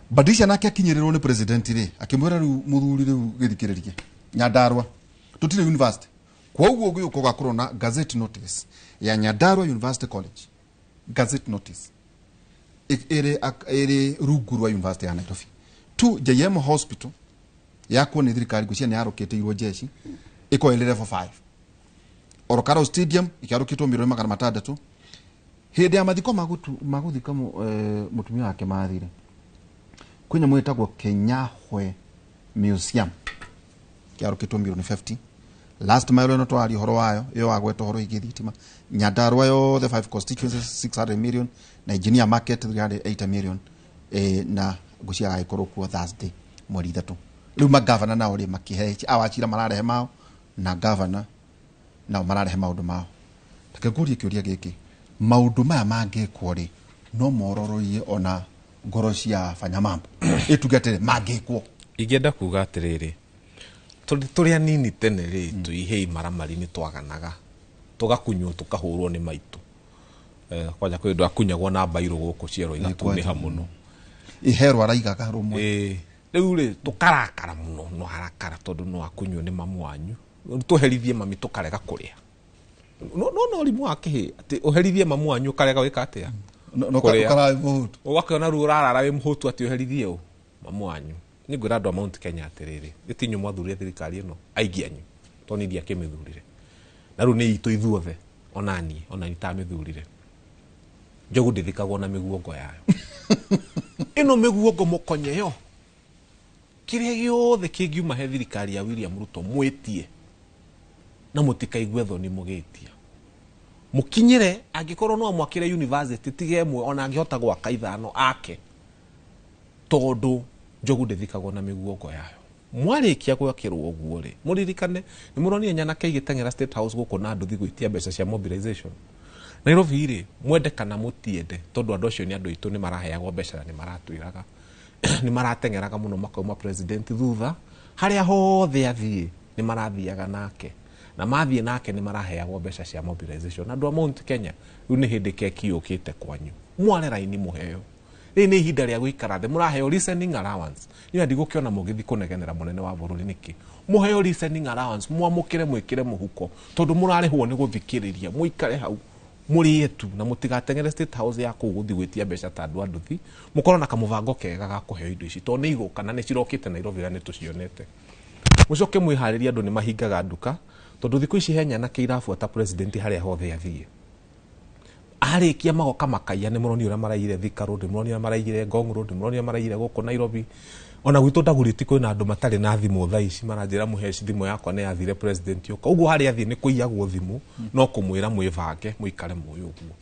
Badilisha nake akinyĩrĩrwo nĩ president rĩ, akĩmwĩra rĩu mũthuri, rĩu gĩthikĩrĩrie, Nyandarua tũtirĩ university, kwoguo ũgĩũka ũgakorwo na gazette notice ya Nyandarua University College, gazette notice ĩrĩ rungu rwa University ya Nairobi tu. JM Hospital yakwo nĩ thirikari, ngwĩciria nĩ yarũkĩtĩirwo jeshi, ĩkorwo ĩrĩ level 5. Orokaro Stadium ĩkĩarũkĩtwo mirioni 600. Hĩndĩ ya mathiko magũthika mũtumia wake mathire, kwĩ nyamũ ĩtagwo Kenyahwe Museum kĩarũkĩtwo mirioni 50. Last mile ĩno twaria ũhoro wayo, ĩyo wagweta ũhoro ĩgiĩ thitima, Nyandarua yothe 5 constituencies 600 million, na Engineer Market 380 million. Na ngwĩciria agagĩkorwo kuo Thursday mweri 3. Rĩu magavana nao rĩ, makĩhe awachira mararehe mao, na gavana nao mararehe maũndũ mao. Reke ngũrie kĩũria gĩkĩ, maũndũ maya mangĩkwo rĩ, no mororoie ona ngoro cia fanya mambo ĩtuge atĩrĩ mangĩkwo? Ingĩenda kuga atĩrĩrĩ, tũrĩ anini tene rĩ, tũihĩi maramari nĩ twaganaga tũgakunywo tũkahũrwo nĩ maitũ. Kwanja kwĩ andũ akunyagwo na mbairũ gũkũ ciero igatunĩha mũno. Iherwo araigaga rũmwe. Ĩĩ, rĩu rĩ tũkarakara mũno, no arakara tondũ no akunywo nĩ mamu wanyu. Tũherithie mami tũkarega kũrĩa, no no ũrimũ wa kĩhĩ atĩ ũherithie mamu wanyu ũkarega gwĩka atĩa? No. Kũrĩa. Ũkarara wĩ mũhũtu. Ũgakĩona rĩu ũrarara wĩ mũhũtu atĩ ũherithie ũ mamu wanyu. Nĩ ngwĩra andũ a Mount Kenya atĩrĩrĩ, gĩtinyu mwathurire thirikari ĩno aingĩ anyu, tondũ niĩ ndiakĩmĩthurire, na rĩu nĩ itũ ithuothe, onaniĩ onani tamĩthurire. Njogu ndĩthikagwo na mĩguongo yayo ĩno, mĩguongo mũkonyeyo. Kĩrĩa gĩothe kĩngiuma he thirikari ya William Ruto mwĩtie, na mũtikaigue thoni mũgĩtia, mũkinyĩre. Angĩkorwo no amwakĩre university tiga ĩmwe, ona angĩhota gwaka ithano ake, tondũ njogu ndĩthikagwo na mĩguongo yayo. Mwarĩkia gwakĩrwo ũguo rĩ, mũririkane nĩ mũronire nyanake igĩteng'era State House gũkũ na nduthi gwĩtia mbeca cia mobilization Nairobi rĩ, mwende kana mũtiende, tondũ andũ acio nĩ andũ aitũ, nĩ maraheagwo mbeca na nĩ maratwĩraga nĩ marateng'eraga mũno makauma president thutha harĩa hothe athiĩ, nĩ marathiaga nake, na mathiĩ nake nĩ maraheagwo mbeca cia mobilization. Andũ a Mount Kenya, rĩu nĩ hĩndĩ keki yũkĩte kwanyu, mware raini mũheo. Rĩrĩ nĩ ihinda rĩa gũikara thĩ, mũraheo listening allowance. Niĩ ndigũkĩona mũgĩthiĩ kũnegenera mũnene wa bũrũri nĩkĩ. Mũheo listening allowance, mwamũkĩre, mwĩkĩre mũhuko, tondũ mũrarĩhwo nĩ gũthikĩrĩria. Mũikare hau mũrĩe tu, na mũtigateng'ere State House ya kũu gũthiĩ gwĩtia mbeca ta andũ a nduthi. Mũkorwo na kamũbango kega ga kũheo indo ici, tondũ nĩ igũka na nĩ cirokĩte Nairobi na nĩ tũcionete. Mũcoke mwĩharĩrie, andũ nĩ mahingaga nduka, tondũ thikũ ici he nyanake irabuata president harĩa hothe athiĩ. Arĩkia magoka makaiya. Nĩ mũronire ũrĩa maraiyire Thika Road, nĩ mũronire ũrĩa maraiyire Ngong Road, nĩ mũronire ũrĩa maraiyire gũkũ Nairobi, ona gwitũ Ndagurĩti kwĩna andũ matarĩ na thimũ thaa ici, maranjĩra mũheci thimũ yakwa nĩ yathire president ũka ũguo. Harĩa athiĩ nĩ kũiyagwo thimũ. No kũmwĩra mwĩbange, mũikare mũĩ ũguo,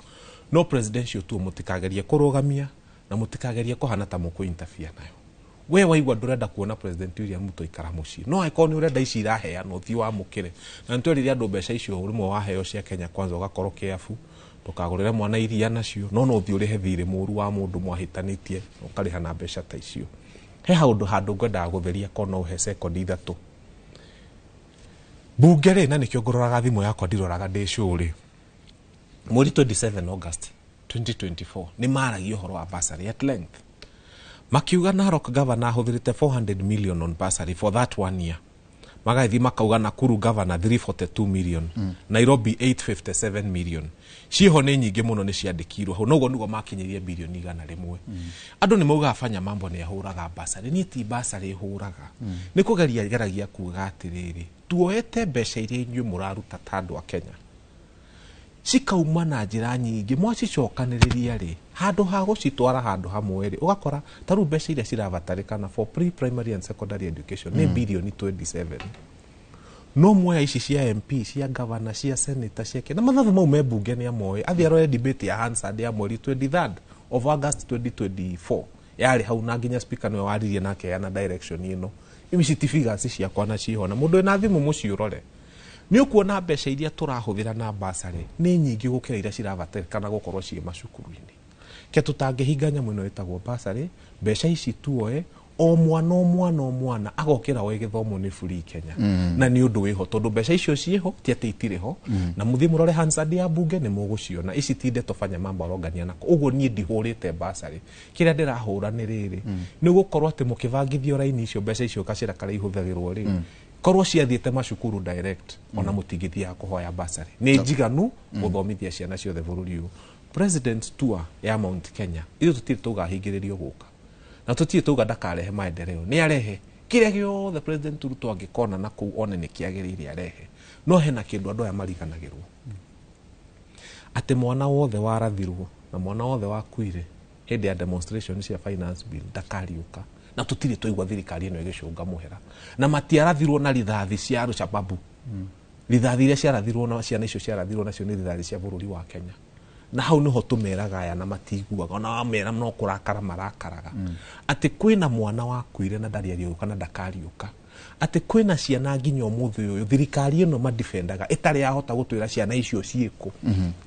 no presidential tu mũtikagerie kũrũgamia na mũtikagerie kũhana ta mũkũ interfere nayo. We waigua ndũrenda kuona President William Ruto, ikara mũciĩ. No angĩkorwo nĩ ũrenda ici iraheanwo, thiĩ wamũkĩre. Na nĩtwerire andũ mbeca icio rĩmwe waheo cia Kenya Kwanza, ũgakorwo kĩabu ndũkagũrĩre mwana iria nacio, no ũthiĩ ũrĩhe thirĩ mũru wa mũndũ mwahĩtanĩtie, ũkarĩha na mbeca ta icio. He handũ handũ ngwendaga gũtheria, ko no ũhe sekondi 3. Mbunge rĩ, na nĩkĩo ngũroraga thimũ yakwa, ndiroraga ndĩ cũrĩ. Mweri 27 August 2024 nĩ maragia ũhoro wa bursary at length, makiuga Narok governor ahũthĩrĩte 400 million on bursary for that one year. Magathi makauga Nakuru governor 342 million, Nairobi 857 million. Ciho nĩ nyingĩ mũno nĩ ciandĩkirwo hau, noguo nĩguo makinyirie bilioni 100. Andũ nĩ maugaga Fanya Mambo nĩ ahũraga basarĩ. Niĩ ti basarĩ hũraga, nĩ kũgeria ngeragia kuga atĩrĩrĩ, tuoete mbeca iria inyuĩ mũraruta ta andũ a Kenya, cikauma na njĩra nyingĩ, mwacicokanĩrĩria rĩ, handũ ha gũcitwara handũ hamwe rĩ, ũgakora ta rĩu mbeca iria cirabatarĩkana for pre primary and secondary education nĩ bilioni 27, no muoya ici cia MP, cia governor, cia senator, cia na mathabu mau me mbunge nĩ amoĩ, athiĩ arore debate ya Hansard ya mweri 23rd of August 2024 yarĩ hau, na nginya speaker nĩwe waririe na akeana direction ĩno. Ici ti figures ciakwa na ciho, na mũndũ wĩna thimũ mũciĩ ũrore nĩ ũkuona mbeca iria tũrahũthĩra na basarĩ nĩ nyingĩ gũkĩra iria cirabatarĩkana gũkorwo ciĩ macukuru-inĩ. Ke tũtangĩhinga nyamũ ĩno ĩtagwo basarĩ, mbeca ici tuoe, o mwana o mwana o mwana agokĩra oe gĩthomo nĩ free Kenya. Na nĩ ũndũ wĩho tondũ mbeca icio ciĩho, ti atĩ itirĩ ho. Na mũthiĩ mũrore Hansard ya bunge nĩ mũgũciona. Ici ti ndeto Fanya Mambo arongania nako. Ũguo niĩ ndihũrĩte basarĩ, kĩrĩa ndĩrahũra nĩ rĩrĩ, nĩ gũkorwo atĩ mũkĩbangithio raini icio, mbeca icio gacĩra karĩa ihũthagĩrwo rĩ, korwo ciathiĩte macukuru direct, ona mũtingĩthiaga kũhoya basarĩ, nĩ njiganu gũthomithia ciana ciothe bũrũri ũyũ. President tour ya Mount Kenya, ithuĩ tũtirĩ tauga ahingĩrĩrio gũka, na tũtirĩ tauga ndakarehe maendeleo, nĩ arehe kĩrĩa gĩothe President Ruto angĩkona na kũu one nĩ kĩagĩrĩire arehe. No hena kĩndũ andũ aya mariganagĩrwo, atĩ mwana wothe warathirwo na mwana wothe wakuire hĩndĩ ya demonstration cia finance bill ndakariũka, na tũtirĩ twaigua thirikari ĩno ĩgĩcũnga mũhera, na matiarathirwo na rithathi cia Al-Shababu. Rithathi iria ciarathirwo na ciana icio ciarathirwo nacio nĩ rithathi cia bũrũri wa Kenya, na hau niho tũmeraga aya na matiguaga, ona wamera no kũrakara marakaraga, atĩ kwĩna mwana wakuire na ndarĩ ariũka na ndakariũka, atĩ kwĩna ciana nginya ũmũthĩ ũyũ thirikari ĩno madefendaga ĩtarĩ yahota gũtwĩra ciana icio ciĩkũ.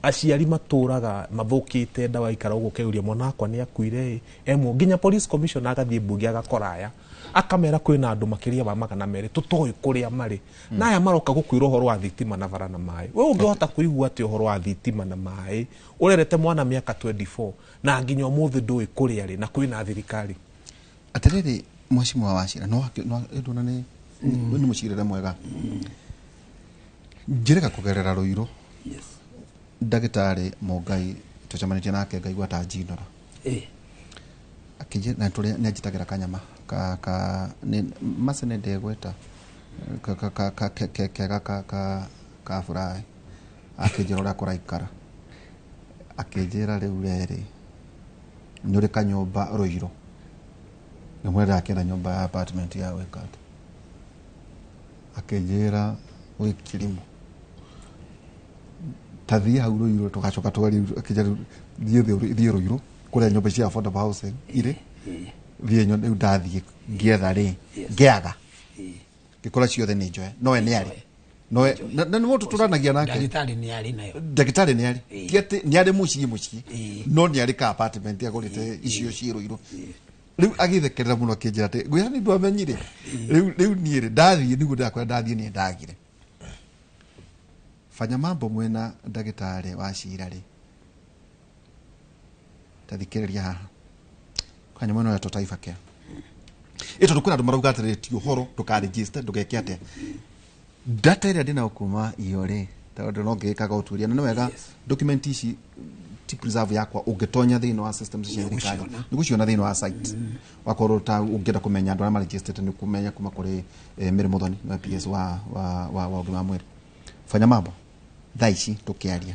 Aciari matũraga mathũkĩte ndawa, ikara ũguo ũkeyũria mwana wakwa nĩ akuire ĩ emwo, nginya police commissioner agathiĩ mbunge agakora aya akamera kwĩna andũ makĩria ma 200 tũtoĩ kũrĩa marĩ, na aya maroka gũkwĩra ũhoro wa thitima na bara na maĩ. We ũngĩhota kũigua atĩ ũhoro wa thitima na maĩ ũrerete mwana mĩaka 24 na nginya ũmũthĩ ndũĩ kũrĩa rĩ, na kwĩna thirikari. Atĩrĩrĩ, mheshimiwa Wachira, no ndona nĩ nĩ mũcirĩre mwega njĩrĩga kũgerera Rũirũ. Ndagĩtarĩ Mũngai tũcemanĩtie nake ngaigua ta njinora akĩnjĩra na tũrĩa nĩ anjĩtagĩra kanyama ka ka nĩ macene ndegweta ka ka ka ka kega ka ka ka furahi, akĩnjĩra ũrĩa kũraikara, akĩnjĩra rĩu rĩrĩ nĩ ũrĩ kanyũmba Rũirũ, ngamwĩra ndakĩenda nyũmba ya apartment ya gwĩka atĩa, akĩnjĩra wĩ kĩrimũ ta thiĩ hau Rũirũ tũgacoka tũgarie, akĩnjĩra thiĩ Rũirũ kũrĩa nyũmba cia affordable housing irĩ, thiĩ nyone. Rĩu ndathiĩ ngĩetha rĩ, ngĩaga, ngĩkora ciothe nĩ njoe, nowe nĩ arĩ nowe na nĩ mũndũ tũranagia nake. Ndagĩtarĩ nĩ arĩ nayo. Ndagĩtarĩ nĩ arĩ, ti atĩ nĩ arĩ mũciĩ mũciĩ, no nĩ arĩ ka apartment agũrĩte icio ciĩ Rũirũ. Rĩu agĩthekerera mũno akĩnjĩra atĩ ngwĩra nĩ ndwamenyire rĩu rĩu niĩ rĩ ndathiĩ nĩguo ndakora ndathiĩ niĩ ndagire. Fanya Mambo mwena ndagĩtarĩ wa Cira rĩ, tathikĩrĩria haha kanya mwena ũyũ Taifa Care ĩ, tondũ kwĩna andũ marauga atĩrĩrĩ, ti ũhoro ndũkaregister ndũgeke atĩa, data ĩrĩa ndĩnayo kuma iyo rĩ, tondũ no ngĩkaga ũtuĩria na nĩ wega document ici ti preserve yakwa, ũngĩtonya thĩinĩ wa systems cia thirikari nĩ gũciona thĩinĩ wa site, wakorwo ta ũngĩenda kũmenya andũ arĩa maregistered nĩ kũmenya kuma kũrĩ Mary Muthoni wa PS wa wa wa wa ũgima wa mwĩrĩ. Fanya Mambo, thaa ici tũkĩaria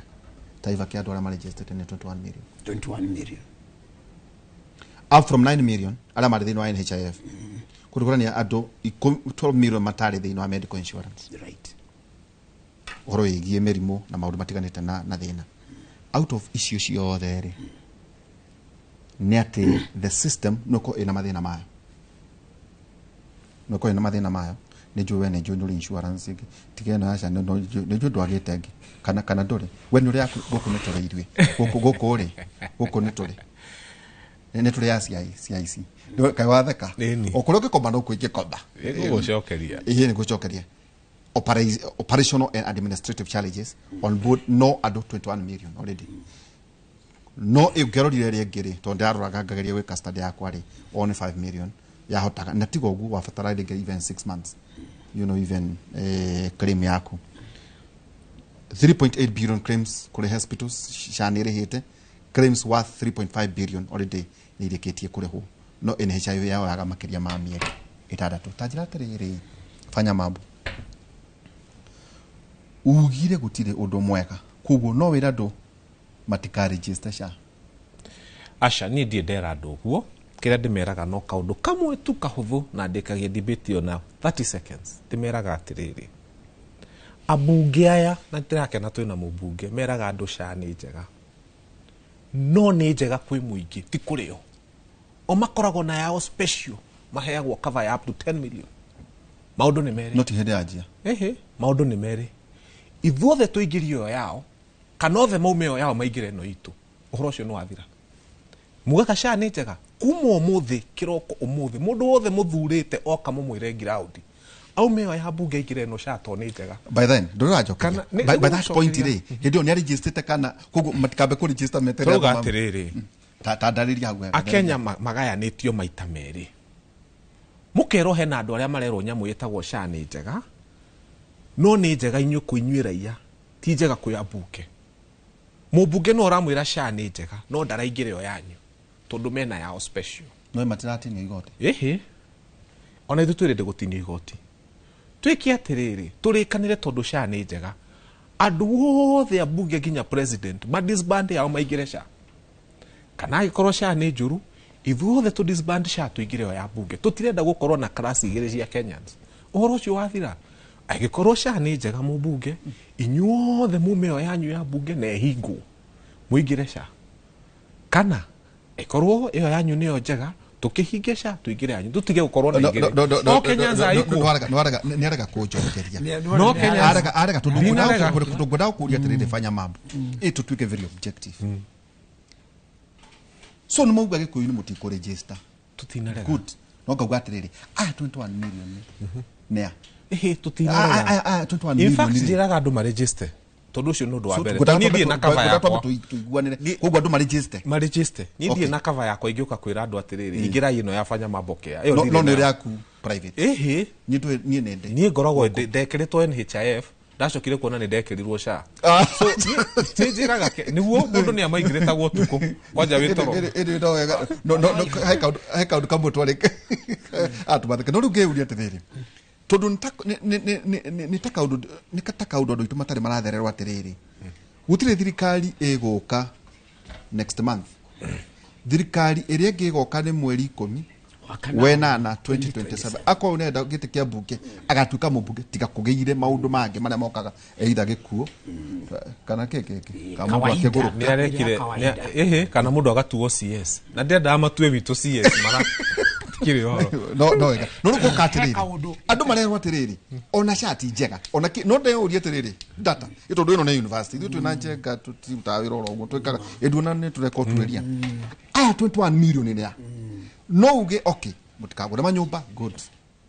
Taifa Care andũ arĩa maregistered nĩ 21 million. 21 million. Up from 9 million arĩa marĩ thĩinĩ wa NHIF, kũndũ kũrania andũ 12 million matarĩ thĩinĩ wa medical insurance, ũhoro wĩgiĩ mĩrimũ na maũndũ matiganĩte na thĩna out of icio ciothe rĩ, nĩ atĩ the system no ĩkorwo ĩna mathĩna mayo, no ĩkorwo ĩna mathĩna mayo. Nĩ njũĩ we, nĩ njũĩ nĩ ũrĩ insurance ĩngĩ tiga ĩno ya ciana, no nĩ njũĩ ndwagĩte ĩngĩ kana ndũrĩ, we nĩ ũrĩ yaku. Gũkũ nĩ tũrĩ ithuĩ, gũkũ rĩ, gũkũ nĩ tũrĩ nĩ tũrĩ ya CIC. Kaĩ watheka? O kũrĩa ũngĩkomba no kuo ingĩkomba. Nĩngũgũcokeria. Ĩĩ, nĩngũcokeria. Operational and administrative challenges on board no andũ 21 million already, no ũngĩrorire ĩrĩa ĩngĩ rĩ, tondũ ndĩraroraga ngageria gwĩka study yakwa rĩ, one 5 million yahotaga, na tiga ũguo wabatara rĩngĩ even 6 months. you know, even claim yaku. 3.8 billion claims kuri hospitals SHA nĩ ĩrĩhĩte claims worth 3.5 billion already nĩ irĩkĩtie kũrĩhwo, no NHIF yoyaga makĩria ma mĩeri 6. Ta njĩra atĩrĩrĩ, fanya mambo ugire gũtirĩ ũndũ mwega, koguo no wĩra andũ matikaregister SHA. Aca, niĩ ndirĩ ndera andũ ũguo. Kĩrĩa ndĩmeraga no kaũndũ kamwe tu kahũthũ, na ndĩkagia debate ĩyo na 30 seconds. Ndĩmeraga atĩrĩrĩ, ambunge aya, na ndĩrakena twĩna mũmbunge, meraga andũ SHA nĩ njega, no nĩ njega kwĩ mũingĩ, ti kũrĩ o. O makoragwo na yao special, maheagwo cover ya up to 10 million. Maũndũ nĩ merĩ. No ti hĩndĩ yanjia. Ehe, maũndũ nĩ merĩ. Ithuothe tũingĩrie ĩyo yao, kana othe maume ĩyo yao maingĩre ĩno itũ, ũhoro ũcio nĩ wathira. Mugaga SHA nĩ njega kuma ũmũthĩ, kĩroko ũmũthĩ, mũndũ wothe mũthurĩte oka mũmwĩre ground aume ĩyo ya mbunge aingĩre ĩno SHA to nĩ njega. By then ndũrajokeria. By that point nĩgũcokeria. rĩ, hĩndĩ ĩyo nĩ aregistrĩte kana koguo matikambe kũregister meterere Tũrauga andũ atĩrĩrĩ, ta ndarĩria hau wega. Akenya magayanĩtio maita merĩ. Mũkerwo hena andũ arĩa marerwo nyamũ ĩtagwo SHA nĩ njega, no nĩ njega inyuĩ kwĩ inyuĩ raia, ti njega kwĩ ambunge. Mũmbunge no ũramwĩra SHA nĩ njega, no ndaraingĩra ĩyo yanyu tondũ mena yao special. No matiratinio igoti. Ĩhĩ, ona ithuĩ twĩrĩ gũtinio igoti. Twĩke atĩrĩrĩ, tũrĩkanĩre tondũ SHA nĩ njega, andũ othe ambunge nginya president madisband yao maingĩre SHA. Kana angĩkorwo SHA nĩ njũru, ithuothe tũ disband SHA tũingĩre ĩyo ya mbunge. Tũtirenda gũkorwo na class igĩrĩ cia Kenyans. Ũhoro ũcio wathira. Angĩkorwo SHA nĩ njega mũmbunge, inyuothe mume ĩyo yanyu ya mbunge na ĩhingwo mũingĩre SHA. Kana ĩkorwo ĩyo yanyu nĩyo njega, tũkĩhinge SHA tũingĩre yanyu, tũtige gũkorwo na igĩrĩ. No Kenyans are equal. Nĩarega kũnjokeria. No Kenyans arega tondũ Ndinarega. ngwendaga kũũria atĩrĩrĩ, fanya mambo ĩ tũtuĩke very objective. So nĩ mauga Gĩkũyũ-inĩ mũtikũregister. Tũtinarega. Good. No ngauga atĩrĩrĩ, aya 21 million nĩa? Ĩhĩ, tũtinarega. Aya 21 In fact, million rĩ. njĩraga andũ maregister tondũ ũcio nĩ ũndũ wa So, mbere. ngwendaga Niĩ ndirĩ na cover ngwendaga yakwa. twambe tũiguanĩre koguo andũ maregister. Maregister. Niĩ Okay. ndirĩ na cover yakwa ingĩũka kwĩra andũ atĩrĩrĩ, ingĩrai ĩno ya fanya mambo kea. Ĩyo No ndirĩ no nĩ nayo. ũrĩ yaku private. Ĩhĩ. Niĩ nende. Niĩ ngoragwo ndekĩrĩtwo NHIF, ndacokire kuona nĩ ndekĩrirwo SHA. So nĩ njĩraga nĩguo mũndũ nĩ amaingĩrĩtagwo ũtukũ kwanja wĩ toro. Ĩndĩ no wega, no he kaũndũ kamwe twarĩ atũmatheke, no rĩu ngĩũria atĩrĩrĩ, tondũ nĩ ta kaũndũ nĩ ta kaũndũ andũ aitũ matarĩ marathererwo atĩrĩrĩ, gũtirĩ thirikari ĩgũka next month, thirikari ĩrĩa ĩngĩ ĩgoka nĩ mweri 10 wenana 2027. Akorwo nĩarenda gĩtĩ kĩa mbunge agatuĩka mũmbunge, tiga kũgĩire maũndũ mangĩ marĩa mokaga, either gĩkuũ kana kĩ kĩ kana mũndũ akĩgũrũka. Nĩarekire ĩhĩ, kana mũndũ agatuo CS, na ndĩrendaga matue witũ CS mara tikĩrĩ ũhoro. No wega, no rĩu gũka atĩrĩrĩ, andũ marerwo atĩrĩrĩ, ona SHA ti njega, ona no ndeyũria atĩrĩrĩ, data ĩ tondũ ĩno nĩ university, ithuĩ twĩna njenga tũtirutaga wĩra oro ũguo twĩkaga ĩnduona nĩ tũreka ũtuĩria. Aya 21 million nĩ a no uge okay, mũtikagũre manyũmba, good,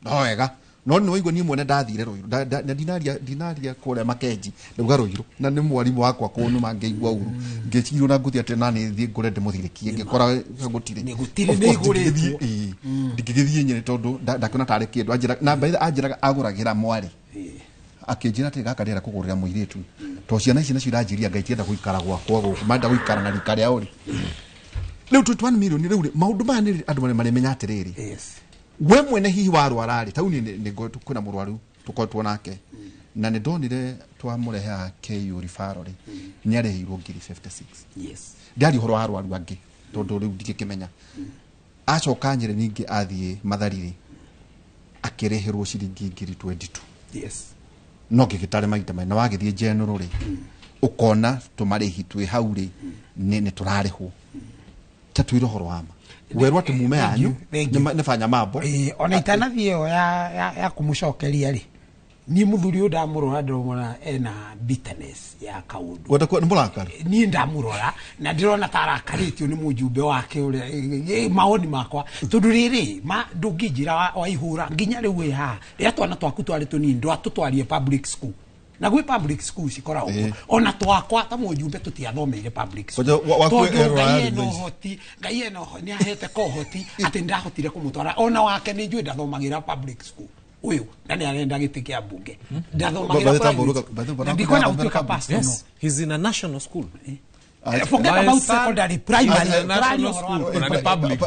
no wega, no nĩ waigua niĩ mwene ndathire Rũirũ, na ndinaria kũrĩa Makenji, ndauga Rũirũ, na nĩ mwarimũ wakwa kũnuma ngĩigua ũru, ngĩcirwo na ngũthiĩ atĩ na nĩ thiĩ ngũre ndĩmũthirĩkie, ngĩkora gũtirĩ. Gũtirĩ, Of nĩ course, igũrĩtwo. ndingĩgĩthiĩ nyene tondũ ndakĩona tarĩ kĩndũ anjĩra, na by the way, anjĩraga agũragĩra mwarĩ, akĩnjĩra atĩ gaka ndĩrenda kũgũrĩra mũirĩtu, to ciana ici nacio iranjĩria Ngai tienda gũikara gwakwa gũkũ, marenda gũikara na rika rĩao rĩ. Rĩu 21 million rĩu rĩ, maũndũ maya nĩ andũ marĩmenya atĩrĩrĩ, we mwene hihi warwara rĩ, tauni nĩ kwĩna mũrwaru tũkoretwo nake, na nĩ ndonire twamũrehaga KU referral rĩ, nĩ arĩhĩirwo ngiri 56. Ndiaria ũhoro wa arwaru angĩ tondũ rĩu ndingĩkĩmenya. Acoka Nyĩrĩ ningĩ athiĩ Mathari rĩ, akĩrĩhĩrwo ciringi ngiri 22. No ngĩgĩtare maita merĩ, na wagĩthiĩ general rĩ, ũkona tũmarĩhi twĩ hau rĩ, nĩ tũrarĩhwo. Ta twĩre ũhoro wa ma, werwo atĩ mume yanyu nĩ fanya mambo. Ona itanathiĩ ĩyo ya kũmũcokeria rĩ, niĩ mũthuri ũyũ ndamũrora ndĩrona ena bitterness ya kaũndũ. Wenda nĩ mũrakara? Niĩ ndamũrora na ndĩrona ta arakarĩtio nĩ mũjumbe wake ũrĩa, mawoni makwa, tondũ rĩrĩ ma ndũngĩnjĩra waihũra nginya rĩu wĩ haha, rĩrĩa twana twaku twarĩ tũnini ndwatũtwarie public school, na gwĩ public school cikoragwo kuo, ona twakwa ta mũjumbe tũtiathomeire public school. Tondũ Ngai ena ũhoti, Ngai ena ũhoti, nĩ ahete ka ũhoti atĩ ndahotire kũmũtwara, ona wake nĩ njũĩ ndathomagĩra public school. Ũyũ na nĩ arenda gĩtĩ kĩa mbunge, ndathomagĩra private. Na ndikwenda gũtuĩka pastor, no. Yes, he's in a national school. Forget My about son secondary, primary. is in a national Tũraria school. ũhoro wa Ona nĩ public.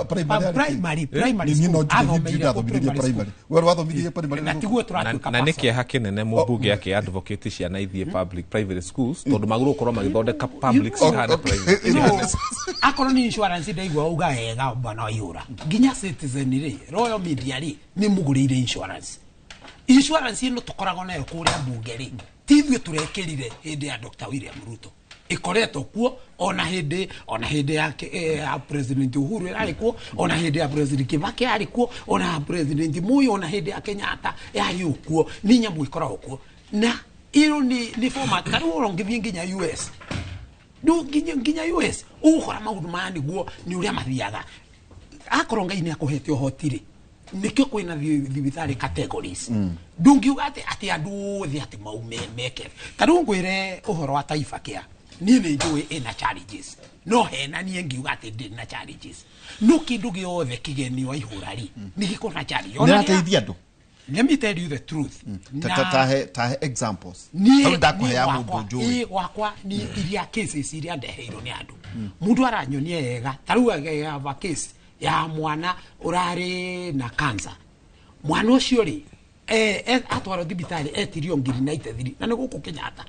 Primary Niĩ no school. njuge Athomeire kũ ndathomithirie primary school. primary. We wathomithirie primary Na tiguo tũratuĩka Na nä pastor. kä eha kä nene må mbunge akä advocate ciana ithiä public private schools, tondå magä gũkorwo magĩthondeka public cihane private. No, akorwo nĩ insurance, ndaigua uga wega bwana Waihũra, nginya Citizen rĩ, Royal Media rĩ, nĩ mũgũrĩire insurance. Insurance ĩno tũkoragwo nayo kũrĩa mbunge rĩ, ti ithuĩ tũrekĩrire hĩndĩ ya Dr. William Ruto, ĩkoretwo kuo ona hĩndĩ ya President Uhuru ĩrarĩ kuo, ona hĩndĩ ya President Kibaki yarĩ kuo, ona ya President Moi, ona hĩndĩ ya Kenyatta yarĩ o kuo. Nĩ nyamũ ĩkoragwo kuo na ĩyo nĩ format. Ta rĩu ũrona ũngĩthiĩ nginya US, no nginya US ũgũkora maũndũ maya nĩguo nĩ ũrĩa mathiaga. Akorwo Ngai nĩ akũhete ũhoti rĩ, nĩkĩo kwĩna thibitarĩ categories. Ndũngiuga atĩ andũ othe atĩ maume meke. Ta rĩu ngwĩre ũhoro wa Taifa Care, niĩ nĩ njũĩ ĩna challenges, no hena niĩ ngiuga atĩ ndĩ na challenges, no kĩndũ gĩothe kĩgeni wa ihũra rĩ, nĩ gĩkorwo na challenge. Nĩ Ona rateithia andũ. Let me tell you the truth. Tahe examples. Niĩ Hau ndakũhea niĩ mũndũ gwakwa, njũĩ. Ĩ, gwakwa ni iria cases iria ndeheirwo nĩ andũ, mũndũ aranyonia wega. Ta rĩu agava case ya mwana ũrarĩ na cancer. Mwana ũcio rĩ, atwarwo thibitarĩ etirio ngiri 93, na nĩ gũkũ Kenyatta.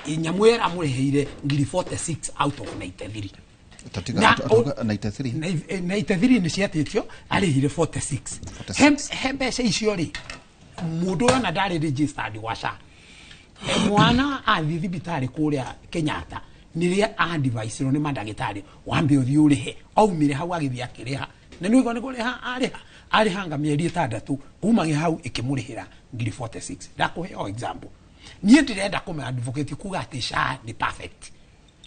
Nyamũ ĩyo ĩramũrĩhĩire ngiri 46 out of 93. Tatiga 93. 93 nĩ ciatĩtio, arĩhire 46. He mbeca icio rĩ, mũndũ ũyũ ona ndarĩ registered gwa SHA. Mwana athiĩ thibitarĩ kũrĩa Kenyatta, nĩrĩa advice-irwo nĩ mandagĩtarĩ, wambe ũthiĩ ũrĩhe. Aumire hau agĩthiĩ akĩrĩha, na nĩ nĩ kũrĩha arĩha, arĩhanga mĩeri 6 kuma hau ĩkĩmũrĩhĩra ngiri 46. Ndakũhe o example. Niĩ ndĩrenda kũme advocate kuga atĩ SHA nĩ perfect,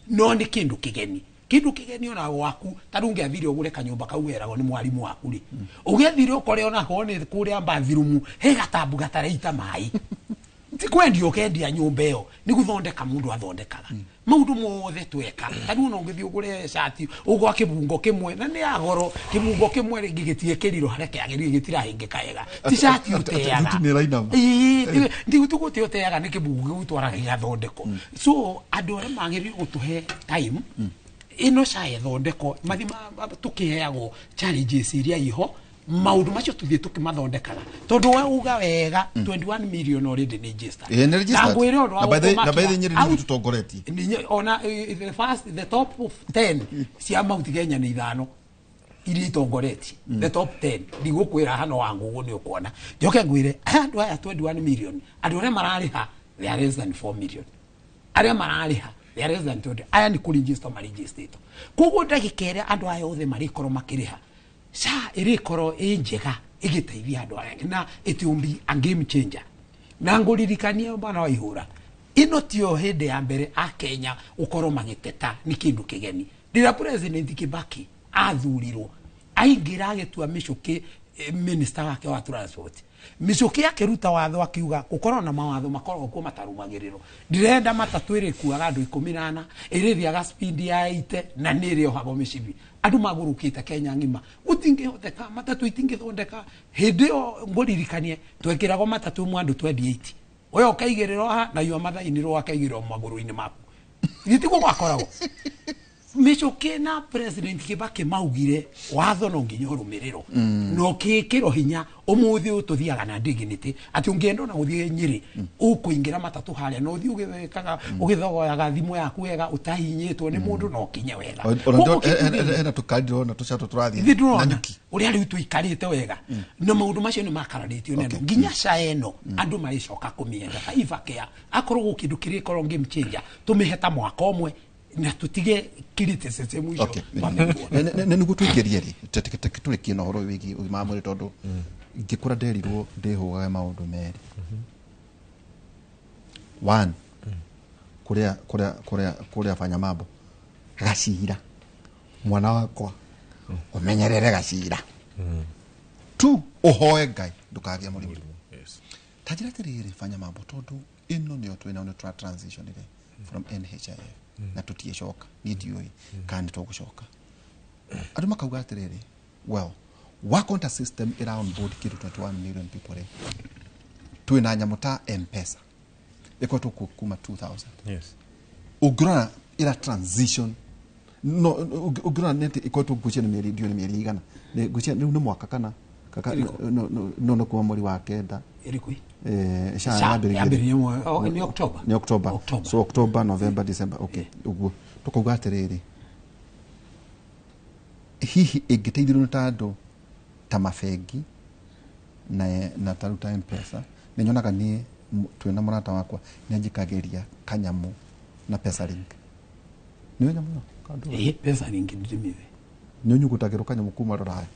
no nĩ kĩndũ kĩgeni, kĩndũ kĩgeni. Ona gwaku ta rĩu ũngĩathire ũgũre kanyũmba kau weragwo nĩ mwarimũ waku rĩ, ũgĩathire ũkore onako nĩ kũrĩa bathroom he gatambu gataraita maĩ, ti kwendia ũkendia nyũmba ĩyo, nĩ gũthondeka mũndũ athondekaga maũndũ mothe tweka. Ta rĩu ona ũngĩthiĩ ũgũre cati ũgwa kĩbungo kĩmwe na nĩ ya goro, kĩbungo kĩmwe rĩngĩ gĩtiĩkĩrirwo harĩa kĩagĩrĩire, gĩtirahĩngĩka wega, ti cati ũteaga. Thuti nĩ ĩrainama. Ĩĩ, ndigũtũgũte ũteaga nĩ kĩbungo gĩgũtwaraga gĩgathondekwo. So andũ arĩa magĩrĩirwo gũtũhe time ĩno SHA ĩthondekwo, mathi tũkĩheagwo challenges iria iho, maũndũ macio tũthiĩ tũkĩmathondekaga, tondũ we uga wega, 21 million already nĩ registered. Ĩ, nĩ registered. Na ngwĩre ũndũ wa Na by the- na by the gũkũmakia, Nyĩrĩ nĩ tũtongoretie. Ona the top of 10 cia Mount Kenya nĩ ithano iria itongoretie, the top 10. Ndigũkwĩra hano wa ngũgũ nĩ ũkuona. Njoke ngwĩre aya andũ aya 21 million, andũ arĩa mararĩha, they are less than 4 million. Arĩa mararĩha, they are less than 20. Aya nĩ kũregister maregistĩtwo. Koguo ndagĩka ĩrĩa andũ aya othe marĩkorwo makĩrĩha, SHA ĩrĩkorwo ĩ njega ĩgĩteithia andũ aya angĩ, na it will be a game changer. Na ngũririkanie bwana Waihũra, ĩno tiyo hĩndĩ ya mbere a Kenya gũkorwo magĩteta nĩ kĩndũ kĩgeni. Rĩrĩa President Kibaki athurirwo, aingĩra agĩtua Mĩcũkĩ minister wake wa transport. Mĩcũkĩ akĩruta watho akiuga gũkorwo na mawatho makoragwo kuo matarũmagĩrĩrwo. Ndĩrenda matatũ ĩrĩkuaga andũ 14, ĩrĩthiaga speed ya 80, na nĩ ĩrĩohagwo mĩcibi. Andũ magũrũkĩte Kenya ng'ima, gũtingĩhoteka, matatũ itingĩthondeka. Hĩndĩ ĩyo ngũririkanie twekĩragwo matatũ mwe andũ 28, ũyũ ũkaigĩrĩrwo haha na yua mathainĩrwo akaigĩrĩrwo magũrũ-inĩ maku. Gĩtiguo gwakoragwo. Mĩcũkĩ na President Kibaki maugire watho no nginya ũrũmĩrĩrwo na ũkĩkĩrwo hinya. Ũmũthĩ ũyũ tũthiaga na dignity, atĩ ũngĩenda ona gũthiĩ Nyĩrĩ, ũkũingĩra matatũ harĩa na ũthiĩ ũgĩkaga ũgĩthogoyaga thimũ yaku wega, ũtahinyĩtwo nĩ mũndũ, na ũkinye wega. Ona Koguo kĩndũ gĩkĩ- hena tũkari ndĩrona tũcatũ tũrathiĩ ithuĩ ndũrona na nyuki. Ũrĩa rĩu tũikarĩte wega na maũndũ macio nĩ makararĩtio neno nginya SHA ĩno andũ marĩcoka kũmĩenda. Taifa Care akorwo gwĩ kĩndũ kĩrĩkorwo game changer, tũmĩhe ta mwaka ũmwe na tũtige criticism icio. Okay. Nĩ nĩguo tũingĩrie rĩ, tũrĩkie na ũhoro wĩgiĩ ũgima wa mwĩrĩ, tondũ ngĩkũra nderirwo ndĩhũgage maũndũ merĩ. One, kũrĩa fanya mambo gacira, mwana wakwa, ũmenyerere gacira. Two, ũhoe Ngai ndũkagĩe mũrimũ. Ta njĩra atĩrĩrĩ, fanya mambo, tondũ ĩno nĩyo twĩnayo, nĩ tũra transition rĩ from NHIF na tũtiĩcoka, niĩ ndiũĩ kana nĩ tũgũcoka. Andũ makauga atĩrĩrĩ, well, wakonta system ĩra on board kĩndũ 21 million people rĩ. Twĩna nyamũ ta M-Pesa ĩkoretwo kuo kuma 2000. Yes. Ũngĩrora ĩra transition no ũngĩrora nĩ atĩ ĩkoretwo, ngwĩciria nĩ mĩeri, ndiũĩ nĩ mĩeri igana. Ngwĩciria rĩu nĩ mwaka kana Ĩrĩkũ? no kuma mweri wa kenda. Ĩrĩkũ? SHA SHA, yambĩrĩirie. Yambĩrĩirie oh, nĩ October. Nĩ October. So October, November, December, okay, ũguo tũkauga atĩrĩrĩ, hihi ĩngĩteithĩrĩrio nĩ ta andũ ta mabengi na ta rĩu ta M-Pesa. Nĩ nyonaga niĩ twĩna mũrata wakwa nĩ anjikagĩria kanyamũ na pesa link. Nĩwe nyamũ ĩyo? Kandũ? Ĩĩ, pesa link ndĩmĩũĩ. Nĩ ũnyugutagĩrwo kanyamũ kuma rũraya.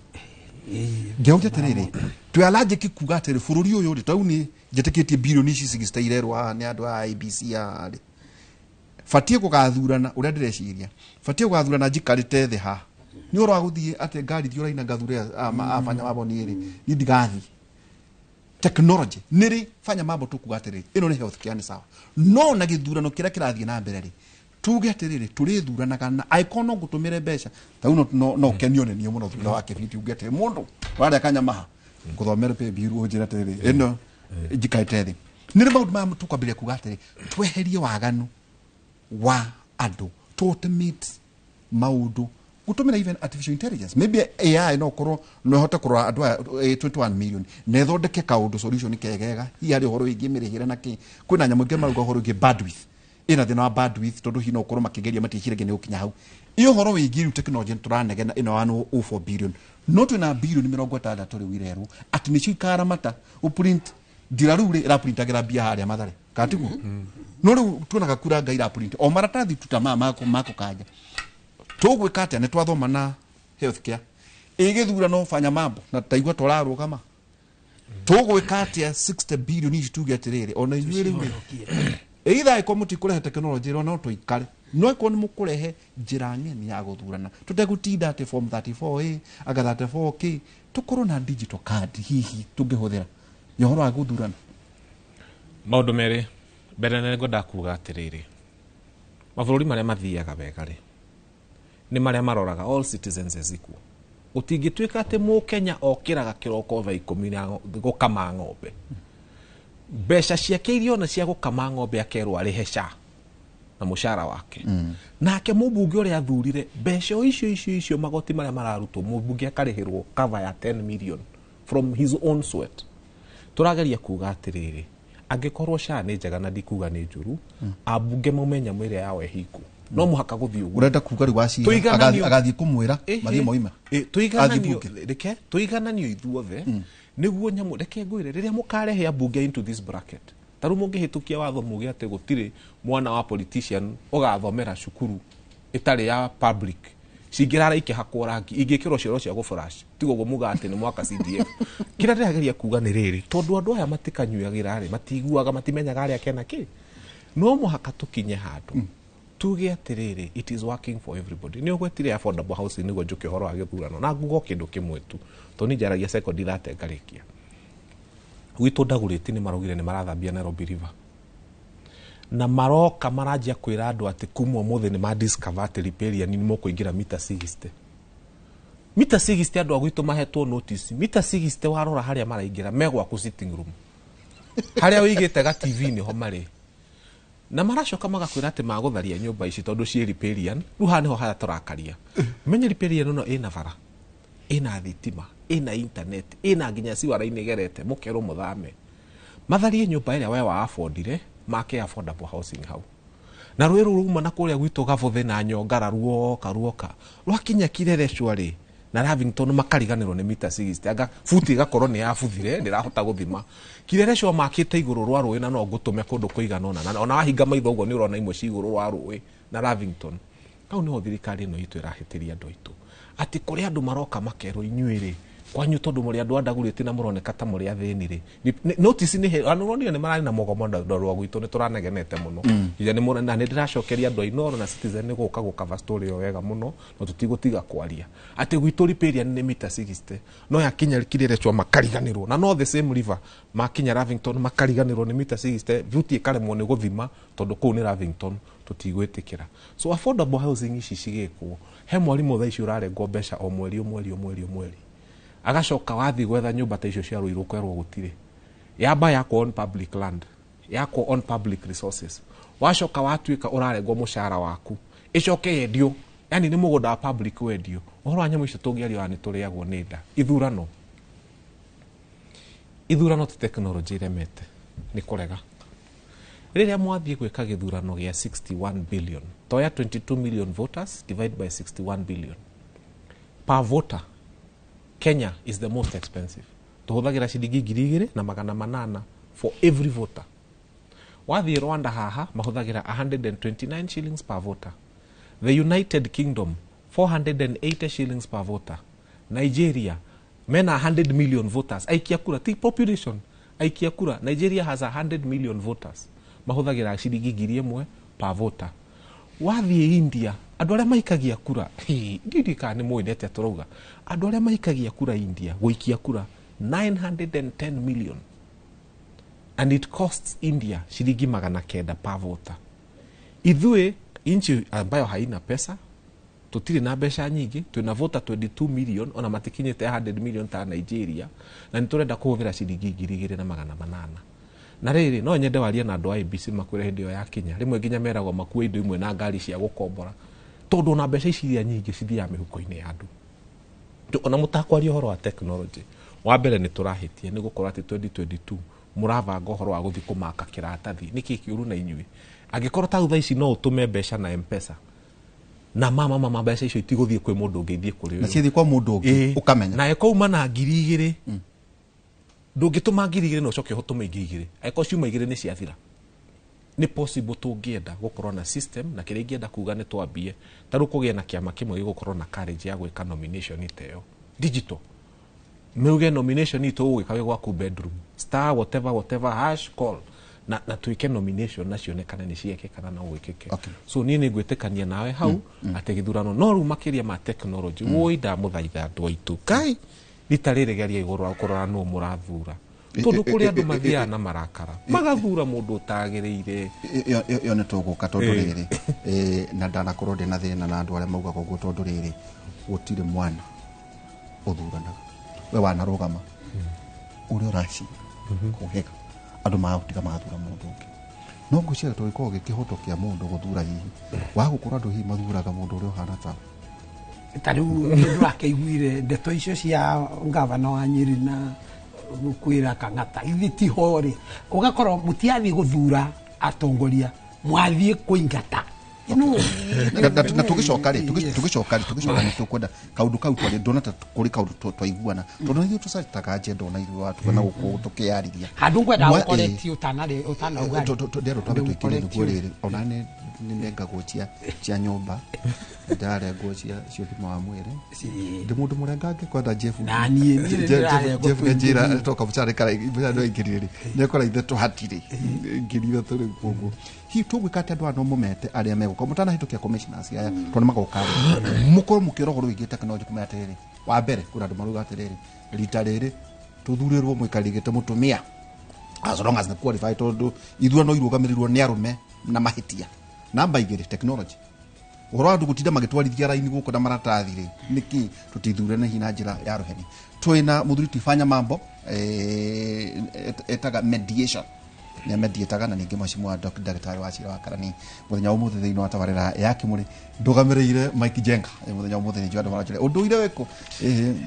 Ngĩauria atĩrĩrĩ, twĩ allergic kuga atĩrĩ bũrũri ũyũ rĩ, tau nĩ njĩtĩkĩtie birioni ici 60 irerwo haha nĩ andũ a IBC haha rĩ, batiĩ gũgathurana ũrĩa ndĩreciria, batiĩ gũgathurana njikarĩte thĩ haha. Nĩ ũhoro wa gũthiĩ atĩ ngari thiĩ ũraina ngathure abanya wabo niĩ rĩ, niĩ ndigathiĩ. Technology nĩ rĩ fanya mambo tũkuga atĩrĩrĩ, ĩno nĩ health care, nĩ sawa, no na gĩthurano kĩrĩa kĩrathiĩ na mbere rĩ, tuge atĩrĩrĩ, tũrĩthuranaga na angĩkorwo no ngũtũmĩre mbeca tau no ũkenio nĩ niĩ mũno thutha wa kĩbindi uge atĩ mũndũ warĩa kanyamaha ngũthomere pay bill ũnjĩre atĩrĩrĩ, ĩno njikarĩte thĩ. Nĩ rĩ maũndũ maya tũkwambĩrĩria kuga atĩrĩ tweherie waganu wa andũ, to automate maũndũ gũtũmĩra even artificial intelligence, maybe AI, no korwo no ĩhote kũrora andũ aya 21 million na ĩthondeke kaũndũ solution kegega, hihi harĩ ũhoro wĩgiĩ mĩrĩhĩre na kĩ. Kwĩna nyamũ ingĩ marauga ũhoro wĩgiĩ bandwidth, ĩna thĩna wa bandwidth, tondũ hihi no ũkorwo makĩgeria matiĩciragia nĩ gũkinya hau. Ĩ ũhoro wĩgiĩ rĩu technology nĩ tũranegena ĩno ya 1.04 billion, no twĩna birioni 60 rĩu irerwo atĩ nĩcio ikaramata ũprint ndira. Rĩu rĩ ĩraprintagĩra mbia harĩa Mathare katiguo, no rĩu tuonaga kura ngai iraprint o maratathi tu ta maya makũkanja. Tũgwĩka atĩa? Nĩ twathoma na healthcare ĩgĩthurano fanya mambo na taigua tũrarũgama. Tũgwĩka atĩa 60 billion ici? Tuge atĩrĩrĩ, ona inyuĩ rĩu rĩ, either angĩkorwo mũtikũrehe technology ĩro no tũikare, no angĩkorwo nĩ mũkũrehe njĩra ng'eni ya gũthurana tũtegũtinda atĩ form 34A anga 34K, tũkorwo na digital card hihi tũngĩhũthĩra ya ũhoro wa gũthurana. Maũndũ merĩ. Mbere nĩ ngwenda kuga atĩrĩrĩ, mabũrũri marĩa mathiaga wega rĩ, nĩ marĩa maroraga all citizens as equal. Gũtingĩtuĩka atĩ Mũkenya okĩraga kĩroko thaa 10 na gũkama ng'ombe, mbeca ciake iria ona cia gũkama ng'ombe akerwo arĩhe SHA na mũcara wake, nake mũmbunge ũrĩa athurire mbeca o icio icio icio, magoti marĩa mararutwo, mũmbunge akarĩhĩrwo cover ya 10 million from his own sweat. Tũrageria kuga atĩrĩrĩ, angĩkorwo SHA nĩ njega, na ndikuga nĩ njũru, ambunge maume nyamũ ĩrĩa yao ĩhingu, no mũhaka gũthiĩ ũguo. Ũrenda kuga rĩu wacira Tũigananio. agathiĩ kũmwĩra mathiĩ moima Ĩ, tũigananio. Athiĩ bunge. Reke tũigananio ithuothe nĩguo nyamũ. Reke ngwĩre, rĩrĩa mũkarehe ambunge into this bracket, ta rĩu mũngĩhĩtũkia watho muge atĩ gũtirĩ mwana wa politician ũgathomera cukuru ĩtarĩ ya public, cingĩrara ikĩhakwo rangi, ingĩkĩrwo cioro cia gũflash, tiga ũguo muga atĩ nĩ mwaka CDF. Kĩrĩa ndĩrageria kuga nĩ rĩrĩ, tondũ andũ aya matikanyuagĩra rĩ, matiguaga, matimenyaga arĩa kena kĩ, no mũhaka tũkinye handũ tuge atĩrĩrĩ, it is working for everybody. Nĩ ũgwetire affordable housing nĩguo njũke ũhoro wa gĩthurano na nguga o kĩndũ kĩmwe tu, tondũ niĩ njaragia sekondi 30 ngarĩkia. Gwitũ Ndagũrĩti nĩ maraugire nĩ marathambia Nairobi River, na maroka maranjia kwĩra andũ atĩ kuma ũmũthĩ nĩ ma discover atĩ riparian nĩ mũkũingĩra mita 60, mita 60. Andũ a gwitũ mahetwo notice mita 60. Warora harĩa maraingĩra me gwaku sitting room, harĩa ũigĩte ga TV nĩho marĩ, na maracoka magakwĩra atĩ magũtharia nyũmba ici tondũ ciĩ riparian. Rĩu haha nĩho harĩa tũrakaria. Menye riparian ĩno ĩna bara, ĩna thitima, ĩna internet, ĩna nginya ciwara-inĩ ĩgerete, mũkerwo mũthame, matharie nyũmba ĩrĩa we wa affordire, make affordable housing hau. Na rũĩ rũu ruma na kũrĩa gwitũ Gabũthĩ na Nyongara ruoka ruoka rwakinya Kileleshwa rĩ na Lavington, makariganĩrwo nĩ mita 60, anga buti ĩgakorwo nĩ yabuthire, ndĩrahota gũthima. Kileleshwa makĩte igũrũ rwa rũĩ, na no ngũtũme kũndũ kũigana ũna, na ona wahinga maitho ũguo nĩ ũrona imwe ci igũrũ rwa rũĩ na Lavington. Hau nĩho thirikari ĩno itũ ĩrahĩtĩria andũ aitũ, atĩ kũrĩ andũ maroka makerwo inyuĩ rĩ, kwanyu tondũ mũrĩ andũ a Ndagũrĩti na mũroneka ta mũrĩ athĩni rĩ, notice nĩ ũronire nĩ mararĩ na mũgomo. Andũ a gwitũ nĩ tũranegenete mũno nginya nĩ na nĩ ndĩracokeria andũ a Inooro na Citizen nĩ gũka gũcover story ĩyo wega mũno, no tũtigũtiga kwaria atĩ gwitũ riparian nĩ mita 60, no yakinya Kileleshwa makariganĩrwo, na no the same river, makinya Lavington makariganĩrwo nĩ mita 60, buti ĩkaremwo nĩ gũthima tondũ kũu nĩ Lavington. Tũtigwĩtĩkĩra. So affordable housing ici cigĩkwo, he mwarimũ thaa ici ũrarengwo mbeca o mweri o mweri o mweri o mweri, agacoka wathiĩ gwetha nyũmba ta icio cia Rũirũ ũkerwo gũtirĩ. Yamba yakwo on public land, yakwo on public resources, wacoka watuĩka ũrarengwo mũcara waku, ĩcoke yendio, yani nĩ mũgũnda wa public wendio. Ũhoro wa nyamũ icio tũngĩaria wa nĩ tũrĩagwo nĩ nda. Ithurano ti tekinoronjĩ iremete, nĩ kũrega. Rĩrĩa mwathiĩ gwĩka gĩthurano gĩa 61 billion, toya 22 million voters divide by 61 billion per voter, Kenya is the most expensive. Tũhũthagĩra ciringi 2,800 for every voter. Wathiĩ Rwanda haha mahũthagĩra 129 shillings per voter. The United Kingdom 480 shillings per voter. Nigeria mena 100 million voters, aikia kura ti population, aikia kura. Nigeria has 100 million voters, mahũthagĩra ciringi 1,000 per voter. Wathiĩ India, andũ arĩa maikagia kura, ndiũĩ kana nĩ mũĩ nĩ atĩa tũrauga, andũ arĩa maikagia kura India, gũikia kura 910 million, and it costs India shilingi 900 per voter. Ithuĩ nchi ambayo haina pesa, tutire na mbeca nyingĩ, twĩna voter 22 million, ona matikinyĩte 100 million ta Nigeria, na nĩ tũrenda kũhũthĩra ciringi 2,800. Na rĩrĩ no nyende warie na andũ a IEBC makwĩre hĩndĩ ĩyo yakinya, rĩmwe nginya meragwo makue indo imwe na ngari cia gũkombora, tondũ ona mbeca ici iria nyingĩ cithiaga mĩhuko-inĩ ya andũ. Ona mũtakwaria ũhoro wa technology, wa mbere nĩ tũrahĩtia nĩ gũkorwo atĩ 2022 mũrabanga ũhoro wa gũthiĩ kũmaka kĩratathi. Nĩkĩ kĩũru na inyuĩ? Angĩkorwo ta thaa ici no ũtũme mbeca na M-Pesa, na mama mbeca icio itigũthiĩ kwĩ mũndũ ũngĩ, ithiĩ kũrĩ ũyũ. Na ciathiĩ kwa mũndũ ũngĩ ũkamenya. Na ĩkauma na 2,000, ndũngĩtũma 2,000 na ũcoke ũtũme 2,000, angĩkorwo ciuma 2 nĩ ciathira. Nĩ possible tũngĩenda gũkorwo na system, na kĩrĩa ingĩenda kuga nĩ twambie ta rĩu kũgĩe na kĩama kĩmwe gĩgũkorwo na courage ya gwĩka nomination ta ĩyo digital. Meuge nomination itũ ũgwĩka wĩ gwaku bedroom, star whatever whatever hash call, na twĩke nomination na cionekane nĩ cieke kana no gwĩkĩke. Okay. So niĩ nĩ ngwĩtĩkania nawe hau atĩ gĩthurano no rĩu makĩria ma technology, woi ndamũthaitha andũ aitũ kai rita rĩrĩ geria igũrũ kũrora nũ mũrathura, tondũ kũrĩ andũ mathiaga na marakara magathura mũndũ ũtagĩrĩire. Ĩyo nĩ tũgũka tondũ rĩrĩ na ndanakorwo ndĩ na thĩna na andũ arĩa maugaga ũguo, tondũ rĩrĩ gũtirĩ mwana ũthuranaga, we wanarũgama ũrĩa ũracinda kũhĩga andũ magũtiga magathura mũndũ ũngĩ. No ngwĩciria tũgĩkorwo gĩkĩhoto kĩa mũndũ gũthura hihi wa gũkorwo andũ hihi mathuraga mũndũ ũrĩa ũhana tawe. Ta rĩu nĩndĩrakĩiguire ndeto icio cia ngavana wa Nyĩrĩ na kwĩra Kang'ata, ithuĩ tiho rĩ, ũgakorwo mũtiathiĩ gũthura atongoria, mwathiĩ kũingata. Na tũgĩcoka rĩ, tũgĩcoka nĩ tũkwenda kaũndũ kau twarĩ, ndona ta kũrĩ kaũndũ twaiguana, tondũ ithuĩ tũcetaga agenda ona ithuĩ watuga na gũkũ tũkĩyarĩria handũ ngwenda gũkoretie ũtanauga ndĩrwo twambe twĩkĩre nĩguo rĩrĩ, ona nĩ nengagwo cia nyũmba, ndarengwo cia ũgima wa mwĩrĩ, ndĩ mũndũ mũrengange kwenda Jeff na niĩ Jeff njĩra toka mũcara mũcara aingĩrire rĩ, nĩakora ithatũ hatirĩ 3,000 rĩu koguo hihi tũgwĩka atĩa andũ aya no mũmete arĩa megũka mũtanahĩtũkia commissioners aya, tondũ magoka rĩ, mũkorwo mũkĩora ũhoro wĩgiĩ tekinoronjĩ kũmenya atĩrĩrĩ, wa mbere kwĩna andũ marauga atĩrĩrĩ, rita rĩrĩ tũthurĩrwo mũikarĩri gĩtĩ mũtumia as long as nĩ qualified, tondũ ithurano irũgamĩrĩrwo nĩ arũme na mahĩtia. Namba 2 technology, ũhoro wa andũ gũtinda magĩtwarithia raini gũkũ na maratathi rĩ, nĩkĩ tũtithurane hihi na njĩra ya rũheni. Twĩna mũthuri ti Fanya Mambo, etaga mediation, nĩ mediataga na ningĩ mheshimiwa ndagĩtarĩ wa Cira wa Karani mũthenya wa ũmũthĩ thĩinĩ wa tabarĩra ya Kĩmũrĩ ndũgamĩrĩire Mike Jenga mũthenya wa ũmũthĩ nĩ njũĩ andũ maranjũria ũndũire wĩkũ.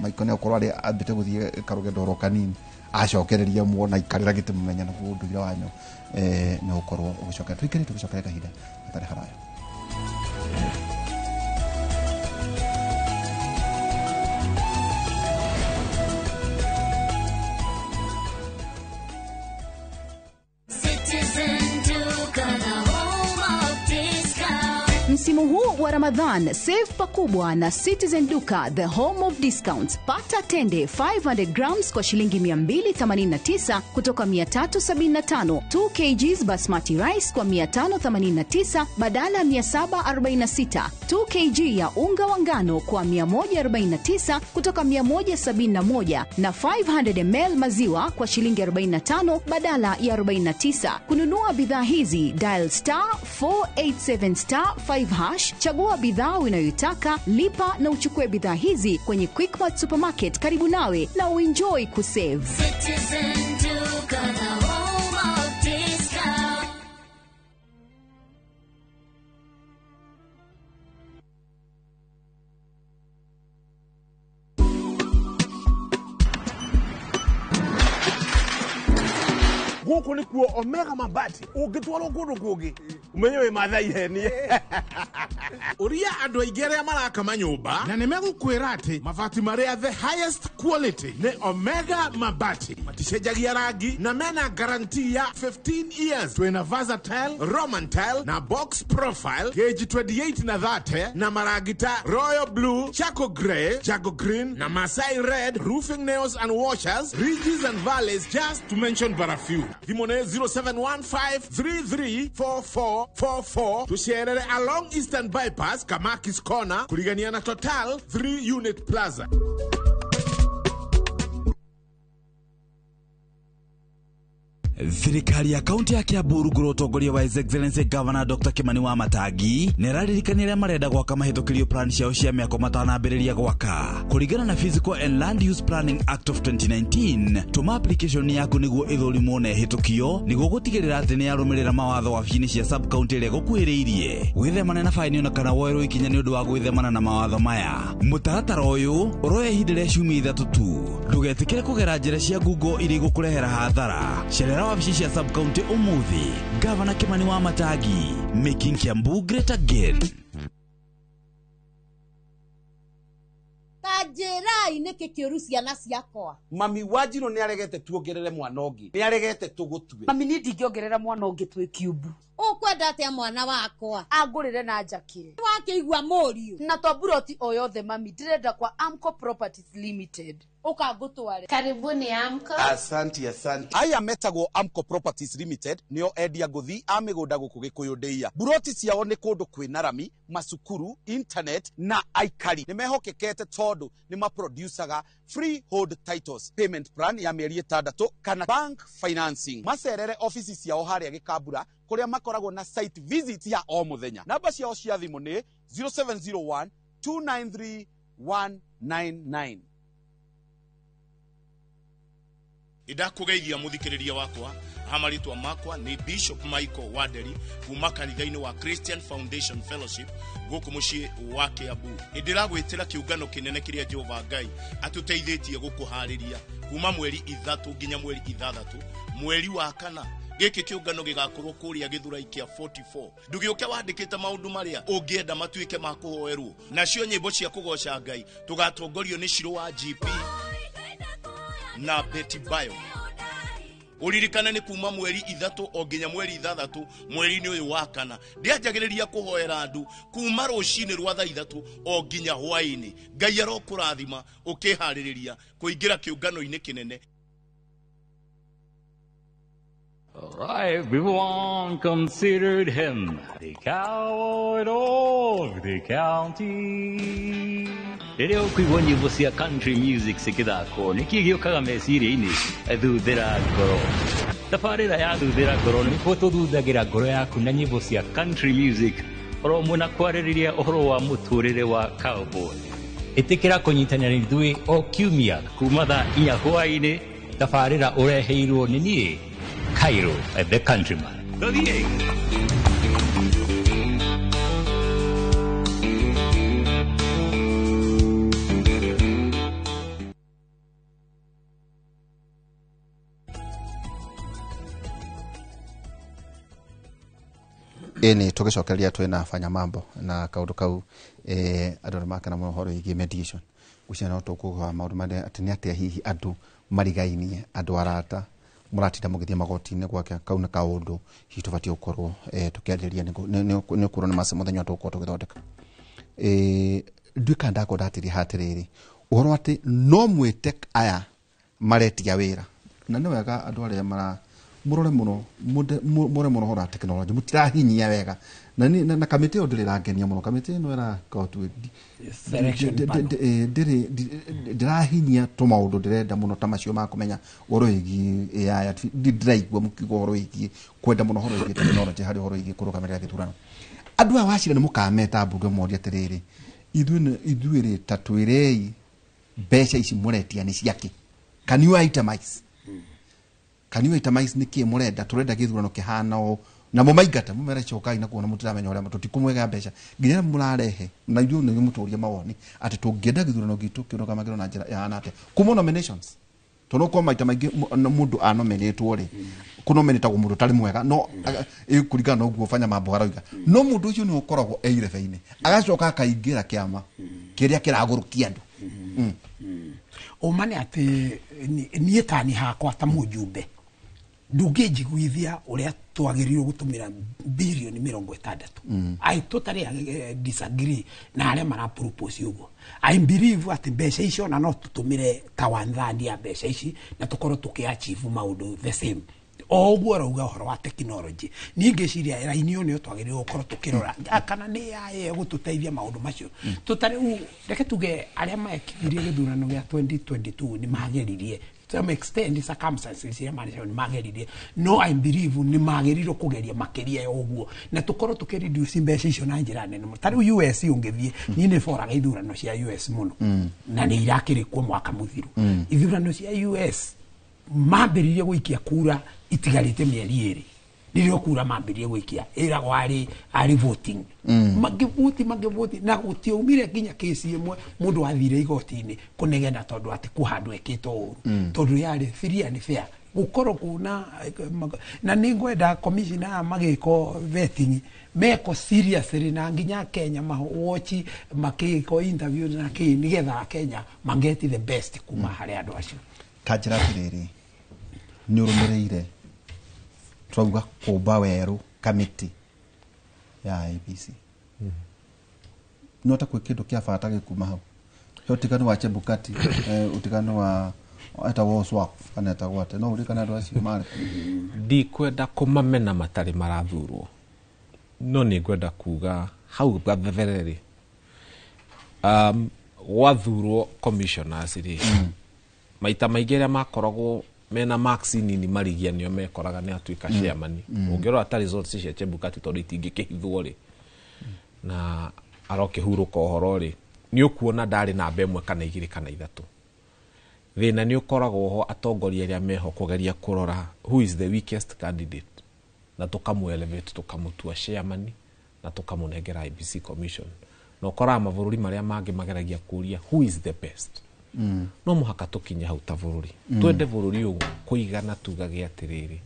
Mike nĩ akorwo arĩ ambĩte gũthiĩ karũgendo oro kanini acokereria muona ikarĩra gĩtĩ mũmenya naguo ũndũire wanyu nĩ ũkorwo ũgĩcokera. Tũikare tũgĩcokere kahinda gatarĩ haraya. Msimu huu wa Ramadhan, save pakubwa na Citizen Duka, the home of discounts. Pata tende 500 grams kwa shilingi 289 kutoka 375, 2 kgs basmati rice kwa 589 badala 746, 2 kg ya unga wa ngano kwa 149 kutoka 171 na 500 ml maziwa kwa shilingi 45 badala ya 49. Kununua bidhaa hizi, dial star 487 star 5 hash, chagua Chagua bidhaa unayoitaka, lipa na uchukue bidhaa hizi kwenye Quickmart Supermarket karibu nawe na uenjoy kusave. Citizen Duka, the home of discount. Guku ni kuo Omega Mabati ungitwarwo kundu kungi umenye wi Mathai henie. Uria andu aingi aria maraka manyumba na nimegukwira ati mabati maria the highest quality ni Omega Mabati, maticenjagia rangi na mena guarantee ya 15 years. Twina versatile, Roman tile na box profile gauge 28 na 30 na marangi ta royal blue, charcoal grey, jago green na Masai red, roofing nails and washers, ridges and valleys, just to mention but a few. Thimũ nĩ 0715334444. Tucerere along Eastern Bypass, Kamakis Corner, kurigania na Total 3 Unit Plaza. Thirikari ya kaunti ya Kiambu rungu rwa ũtongoria wa His Excellency Governor Dr. Kimani wa Matangi nĩ ĩraririkania arĩa marenda gwaka mahĩtũkĩrio plan ciao cia mĩako matanambĩrĩria gwaka. Kũringana na Physical and Land Use Planning Act of 2019, tũma application yaku nĩguo ĩthũrimwo na ĩhĩtũkio nĩguo gũtigĩrĩra atĩ nĩ yarũmĩrĩra mawatho wabici-inĩ cia sub county ĩrĩa ĩgũkuhĩrĩirie. Wĩthemane na baini ona kana woerwo ikinya nĩ ũndũ wa gwĩthemana na mawatho maya. Mũtaratara ũyũ ũroya ihinda rĩa ciumia 3 tu. Ndũgetĩkĩre kũgera njĩra cia Google iria igũkũrehera hathara. Cerera wabici cia sub county umuthi. Governor Kimani wa Matangi, making Kiambu great again. Ta njĩrai nĩkĩ kĩũru ciana ciakwa. Mami Wanjirũ nĩ aregete tuongerere mwana ũngĩ, nĩ aregete tũgũtue. Mami niĩ ndingĩongerera mwana ũngĩ twĩ kiumbu. Ũkwenda atĩa mwana wakwa? Angũrĩre na njakĩre. Wakĩigua mũriũ. Na to buroti o yothe mami, ndĩrenda kwa Amco Properties Limited. Ũka ngũtware. Karibuni Amco. Asante, asante. Aya metagwo Amco Properties Limited nĩo endia ngũthi a mĩgũnda gũkũ Gĩkũyũ ndĩia. Buroti ciao nĩ kũndũ kwĩna rami, macukuru, internet na aikari. Nĩ mehokekete tondũ nĩ maproducaga freehold titles, payment plan ya mĩeri 6 kana bank financing. Macerere ofici ciao harĩa Gĩkambura kũrĩa makoragwo na site visit ya o mũthenya. Namba ciao cia thimũ nĩ 0701 293 199. Ndakũgeithia mũthikĩrĩria wakwa hamarĩtwa makwa nĩ Bishop Michael Wanderi kuma kanitha-inĩ wa Christian Foundation Fellowship gũkũ mũciĩ wa Kiambu. Nĩndĩragwĩtĩra kĩũngano kĩnene kĩrĩa Jehova Ngai atũteithĩtie gũkũharĩria kuma mweri 3 nginya mweri 6 mweri wa 4. Gĩkĩ kĩũngano gĩgakorwo kũrĩa Gĩthurai kĩa 44. Ndũgĩũke wandĩkĩte maũndũ marĩa ũngĩenda matuĩke ma kũhoerwo. Nacio nyĩmbo cia kũgoca Ngai tũgatongorio nĩ Shiro wa GP na Betty Bayo. Uririkane nĩ kuma mweri 3 o nginya mweri 6 mweri-inĩ ũyũ wa 4. Ndĩanjagĩrĩria kũhoera andũ kuma rũcinĩ rwa thaa 3 o nginya hwaĩ-inĩ. Ngai arokũrathima ũkĩharĩrĩria kũingĩra kĩũngano-inĩ kĩnene. Everyone considered him the coward of the county. Rĩrĩa ũkũigua nyĩmbo cia country music cikĩthakwo nĩkĩ gĩũkaga meciria-inĩ? Thuthĩra ngoro. Tabarĩra ya Thuthĩra ngoro nĩkuo tũthuthagĩra ngoro yaku na nyĩmbo cia country music oro ũmwe na kwarĩrĩria ũhoro wa mũtũrĩre wa cowboy. Ĩtĩkĩra kũnyitanĩra na ithuĩ o kiumia kuma thaa 4 hwaĩ-inĩ. Tabarĩra ũreheirwo nĩ niĩ Cairo, the countryman. Tũthiĩ. Ĩni tũgĩcokereria twĩna Fanya Mambo na kaũndũ kau andũ nĩmakena mũno ũhoro wĩgiĩ mediation. Ngwĩciria no tũkũgwa maũndũ marĩa atĩ nĩ atĩa hihi andũ marigainie, andũ arata mũratinda mũgĩthiĩ magoti-inĩ gwake. Kau nĩ kaũndũ hihi tũbatiĩ gũkorwo tũkĩarĩrĩria nĩ ũkorwo nĩ maca mũthenya tũgũkorwo tũgĩthondeka. Nduĩka ndakorwo ndatĩria hatĩrĩrĩ ũhoro atĩ no mwĩte aya maretia wĩra, na nĩ wega andũ arĩa mara mũrore mũno mũrore mũno ũhoro wa tekinoronjĩ mũtirahinyia wega na na kamĩtĩ ĩyo ndĩrĩ ĩrangenia mũno. Kamĩtĩ ĩno ĩrakorwo ndĩrahinyia tũmaũndũ ndĩrenda mũno ta macio ma kũmenya ũhoro wĩgiĩ AI. Ndĩraigua mũkiuga ũhoro wĩgiĩ kwenda mũno ũhoro wĩgiĩ tekinoronjĩ harĩ ũhoro wĩgiĩ kũrũgamĩrĩra gĩthurano. Andũ aya wacira nĩ mũkameta mbunge morie atĩrĩrĩ, ithuĩ rĩ ta twĩrei mbeca ici mũretia nĩ ciake. Can you itemize? Can you itemize nĩ kĩĩ mũrenda? Tũrenda gĩthurano kĩhana ũũ. Na mũmaingate mũmere cokai na kuona mũtiramenya ũrĩa tũtikũmwega mbeca nginya mũrarehe na ithuĩ nĩ mũtũrie mawoni atĩ tũngĩenda gĩthurano gitũ kĩrũgamagĩrwo na njĩra ĩhana atĩa kuma nominations tondũ kwa maita maingĩ mũndũ anominĩtwo rĩ kũnominĩtagwo mũndũ ũtarĩ mwega no kũringana na ũguo Fanya Mambo aroiga no mũndũ ũcio nĩ ũkoragwo e irebe-inĩ agacoka akaingĩra kĩama kĩrĩa kĩragũrũkia andũ. Ũma nĩ atĩ niĩ tani hakwa ta mũjumbe ndũngĩnjiguithia ũrĩa twagĩrĩirwo gũtũmĩra birioni 60. I totally disagree na arĩa mara propose ũguo. I believe atĩ mbeca icio na no tũtũmĩre ta 1/3 ya mbeca ici na tũkorwo tũkĩ achieve maũndũ the same. O ũguo arauga ũhoro wa technology niĩ ngĩciria raini ĩyo nĩyo twagĩrĩirwo gũkorwo tũkĩrora kana nĩ ya gũtũteithia maũndũ macio. Tũtarĩu reke tuge arĩa maekithirie gĩthurano gĩa 2022 nĩ mageririe to some extent circumstances iria marĩ nĩ mageririe no I believe nĩ magĩrĩirwo kũgeria makĩria ya ũguo na tũkorwo tũkĩ reduce mbeca icio na njĩra nene mũno. Ta rĩu US ũngĩthiĩ niĩ nĩ boraga ithurano cia US mũno na nĩ irakĩrĩ kuo mwaka mũthiru. Ithurano cia US mambĩrĩrie gũikia kura itigarĩte mĩeri 2 nĩrĩo kura mambĩrĩrie gũikia ĩragwo arĩ voting magĩvoti na gũtiaumire nginya kesi ĩmwe mũndũ athire igoti-inĩ kũnegena tondũ atĩ kũhandũ ekĩtwo ũru tondũ yarĩ free and fair gũkorwo kuna na nĩ ngwenda commissioner magĩko vetting meko seriously na nginya Kenya watch makĩko interview na kĩ nĩgetha Kenya mangeti the best kuma harĩ andũ acio. Ta njĩra atĩrĩrĩ, nĩ ũrũmĩrĩire twauga kũmba werũ kamĩtĩ ya IEBC no ta kwĩ kĩndũ kĩa bata gĩkuma hau he ũtiganu wa Chebukati, ũtiganu wa etagwo Swap kana etagwo atĩa, no ũririkane andũ acio marĩ ndikwenda kũmamena matarĩ marathurwo no nĩ ngwenda kuga hau gathere rĩ gwathurwo commissioners rĩ maita maingĩ arĩa makoragwo mena marks nini marigia nĩo mekoraga nĩ atuĩka chairman. Ũngĩrora ta results cia Chebukati tondũ itingĩkĩhithwo rĩ na arokĩhurũka ũhoro rĩ nĩ ũkuona ndarĩ namba 1 kana 2 kana 3. Thĩna nĩ ũkoragwo ho atongoria arĩa meho kũgeria kũrora who is the weakest candidate na tũkamũ elevate tũkamũtua chairman na tũkamũnengera IEBC commission na ũkoraga mabũrũri marĩa mangĩ mageragia kũria who is the best. No mũhaka tũkinye hau ta bũrũri twende bũrũri ũyũ kũigana tugage atĩrĩrĩ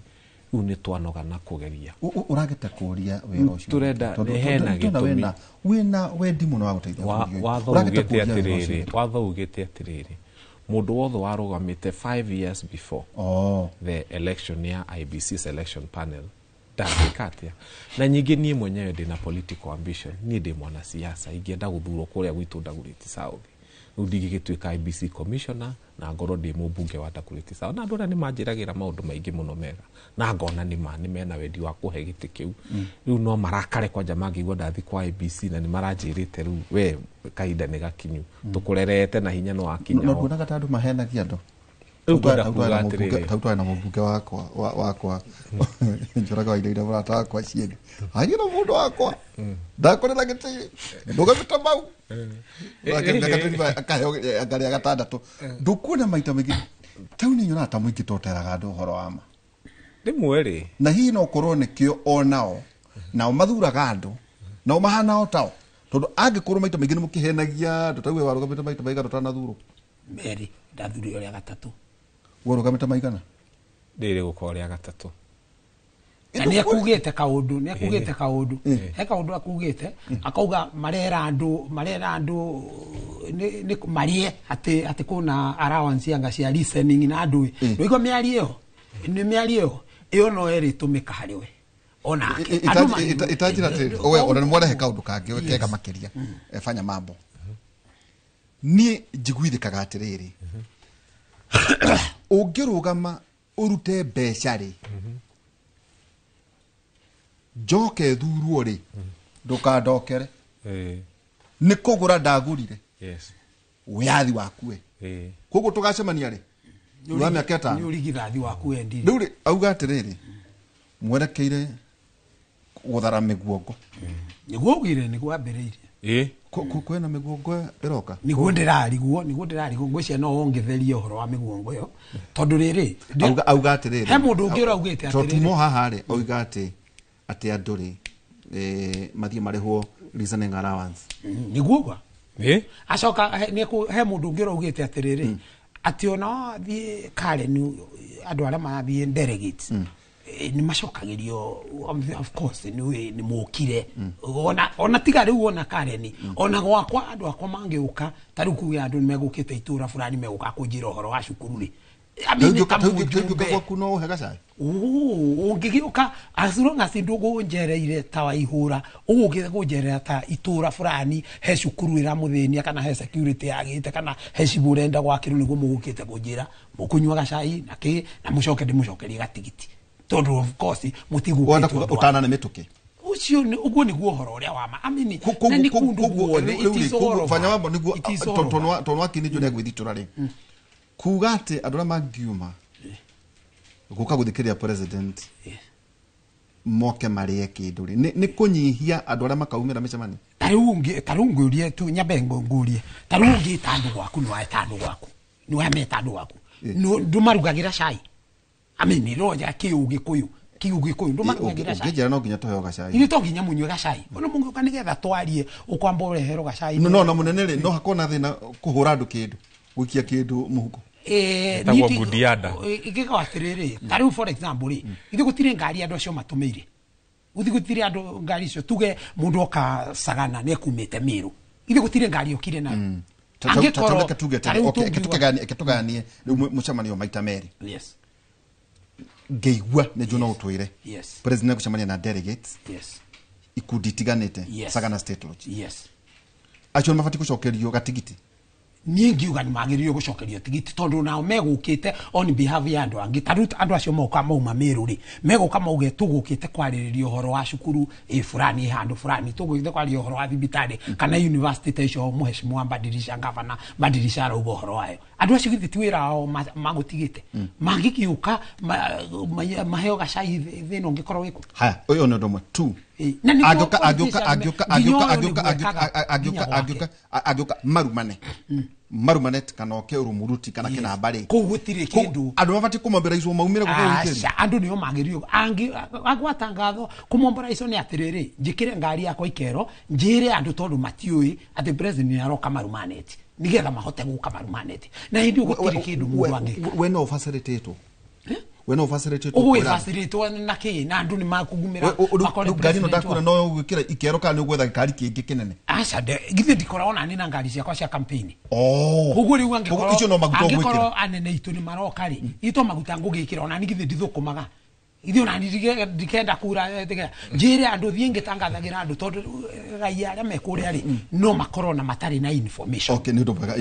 rĩu nĩ twanoga na kũgeria. Ũragĩte kũria wĩra ũcio tũrenda hena gĩtũmi wĩna wendi mũno wa gũteithia bũrũri. Watho ugĩte atĩrĩrĩ mũndũ wothe warũgamĩte 5 years before the election ya IEBC selection panel ndangĩka atĩa. Na nyingĩ niĩ mwenyewe ndĩna political ambition, niĩ ndĩ mwanasiasa ingĩenda gũthurwo kũrĩa gwitũ Dagoretti South rĩu ndingĩgĩtuĩka IEBC commissioner na ngorwo ndĩ mũmbunge wa Dagoretti South na andũ arĩa nĩ manjĩragĩra maũndũ maingĩ mũno mega na ngona nĩ ma nĩ mena wendi wa kũhe gĩtĩ kĩu rĩu no marakare kwanja mangĩigua ndathi kwa IEBC na nĩ maranjĩrĩte rĩu we kahinda nĩ gakinyu tũkũrerete na hinya no wakinya no nduonaga ta andũ mahenagia andũ. Tau twarĩ na mũmbunge wakwa Njoroge wa Iria mũrata wakwa Cienge hanyira mũndũ wakwa ndakorera gĩtĩ ndũgamĩte mau akarĩa gatandatũ ndũkuona maita maingĩ tau nĩ nyonaga ta mũingĩ toteraga andũ ũhoro wa ma rĩmwe rĩ na hihi no ũkorwo nĩkĩo onao nao mathuraga andũ nao mahana o tao tondũ angĩkorwo maita maingĩ nĩ mũkĩhenagia andũ tau we warũgamĩte maita maigana ũtanathurwo merĩ ndathurirwo rĩa gatatũ warũgamĩte maigana rĩrĩ gũkorwo rĩa gatatũ na nĩ akugĩte kaũndũ nĩ akugĩte kaũndũ he kaũndũ akugĩte akauga marera andũ nĩ marie atĩ atĩ kuna allowance anga cia listening na andũ ndũigua mĩario ĩyo nĩ mĩario ĩyo no ĩrĩtũmĩka harĩ we ona itanjĩra atĩrĩrĩ we ona nĩ mwarehe kaũndũ kangĩ we kega makĩria Fanya Mambo niĩ njiguithĩkaga atĩrĩrĩ ũngĩrũgama ũrute mbeca rĩ njoke thurwo rĩ ndũkandokere nĩ kũgũra ndagũrire wĩyathi waku we koguo tũgacemania rĩ thutha wa mĩaka 5 nĩ ũrigithathi waku wendire rĩu rĩ auga atĩrĩrĩ mwerekeire Gũthara mĩguongo. Nĩguo ugire nĩguo ambĩrĩirie. Kwĩna mĩguongo ĩroka. Nĩguo ndĩrarigwo ngwĩciria no wongererie ũhoro wa mĩguongo ĩyo tondũ rĩrĩ auga atĩrĩrĩ he mũndũ ũngĩ ũraugĩte atĩrĩrĩ tumo haha rĩ auga atĩ andũ rĩ mathiĩ marĩhwo reasoning allowance. Nĩguo ũguo. Acoka he mũndũ ũngĩ ũraugĩte atĩrĩrĩ atĩ ona wathiĩ Karen andũ arĩa marathiĩ delegates nĩ macokagĩrio of course nĩ mũkire ona tiga rĩu ona Karen ona gwakwa andũ akwa mangĩũka ta rĩu kuge andũ nĩmegũkĩte itũra fulani megũka kũnjĩra ũhoro wa cukuru rĩ Tũngĩũka gwaku no ũhe gacai ũngĩgĩũka as long as ndũgũnjereire ta waihũra ũgũkĩte kũnjerera ta itũra fulani he cukuru ĩramũthĩnia kana he security yagĩte kana he cibũ ũrenda gwakĩrwo nĩguo mũgũkĩte kũnjĩra mũkũnyua gacai na kĩ na mũcoke ndĩmũcokerie gatigiti tondũ of course mũtigũkĩte ũtana nĩ mĩtũkĩ ucio uguo niguo ũhoro ũrĩa wa ma amini na nĩ kũndũ guothe it is all over. Fanya wambo niguo tondũ wakini nĩ gwĩthitũra rĩ kuga atĩ andũ arĩa mangiuma gũka gũthikĩrĩria president moke marĩe kĩndũ rĩ nĩ kũnyihia andũ arĩa makaumĩra mĩcemanio. Ta rĩu ngũrie tu nyambe ngũrie ta rĩu ũngĩta andũ gwaku nĩ waeta andũ gwaku nĩ wameta andũ gwaku ndũmarugagĩra cai amini roja kĩũgĩkũyũ ndũmarugagĩra cai ũngĩnjĩra no nginya tũheo gacai ithuĩ to nginya mũnyue gacai ona mũngĩũka nĩgetha twarie ũkwamba ũreherwo gacai no na mũnene rĩ no hakorwo na thĩna kũhũra andũ kĩndũ gũikia kĩndũ mũhuko ĩtagwo ngudiada ĩgĩkaga atĩrĩrĩ ta rĩu for example rĩ ithuĩ gũtirĩ ngari andũ acio matũmĩire gũthiĩ gũtirĩ andũ ngari icio tuge mũndũ oka Sagana nĩ ekumĩte Mĩrũ ithuĩ gũtirĩ ngari okire nayo angĩkorwo tuge tũgayanie rĩu mũcemanio maita merĩ yes ngĩigua nĩ njũ no ũtwĩre yes president gũcemania na delegates yes ikundi itiganĩte Sagana State Lodge yes acio nĩ mabatiĩ gũcokerio gatigiti niĩ ngiuga nĩ magĩrĩirwo gũcokerio tigiti tondũ nao megũkĩte on behalf ya andũ angĩ ta rĩu andũ acio moka mauma Mĩrũ rĩ megũka mauge tũgũkĩte kwarĩrĩria ũhoro wa cukuru ĩ fulani handũ fulani tũgũkĩte kwarĩrĩria ũhoro wa thibitarĩ kana university ta icio mũheshimiwa Badilisha gavana Badilisha arauga ũhoro wayo andũ acio githĩ ti wĩra wao magũtigĩte mangĩgĩũka maheo gacai thĩna ũngĩkorwo wĩkũ haya ũyũ nĩ ũndũ ũmwe tu angĩũka marumane marumane kana oke ũrũmuruti kana kĩnamba rĩ kũu gũtirĩ kĩndũ andũ mabatiĩ kũmombera maumĩre gũkũ andũ nĩo magĩrĩirwo agwatangathwo kũmombora icio nĩ atĩrĩrĩ njĩkĩre ngari yakwa ikero njĩre andũ tondũ matiũĩ atĩ president nĩ aroka marumaneti nĩgetha mahote gũka marumaneti na hĩndĩ ĩyo gũtirĩ kĩndũ mũndũ angĩka we no ũbacĩrĩtĩtwo we no facilitate ugu facilitate na ki na andu ni makugumira makore ngari no ndakura no gwikira ikero kana ni gwetha ngari kingi kinene aca githe ndikora ona ni na ngari ciakwa cia campaign oh koguo riu angikorwo icio no maguta gwikira angikorwo anene itu ni maroka ri ito maguta ngugikira ona ni githe ndithukumaga ithuĩ ona ndikenda kura njĩre andũ thiĩ ngĩtangathagira andũ tondũ raia arĩa me kũrĩa rĩ no makorwo na matarĩ na information. Okay, nĩ ũndũ mwega.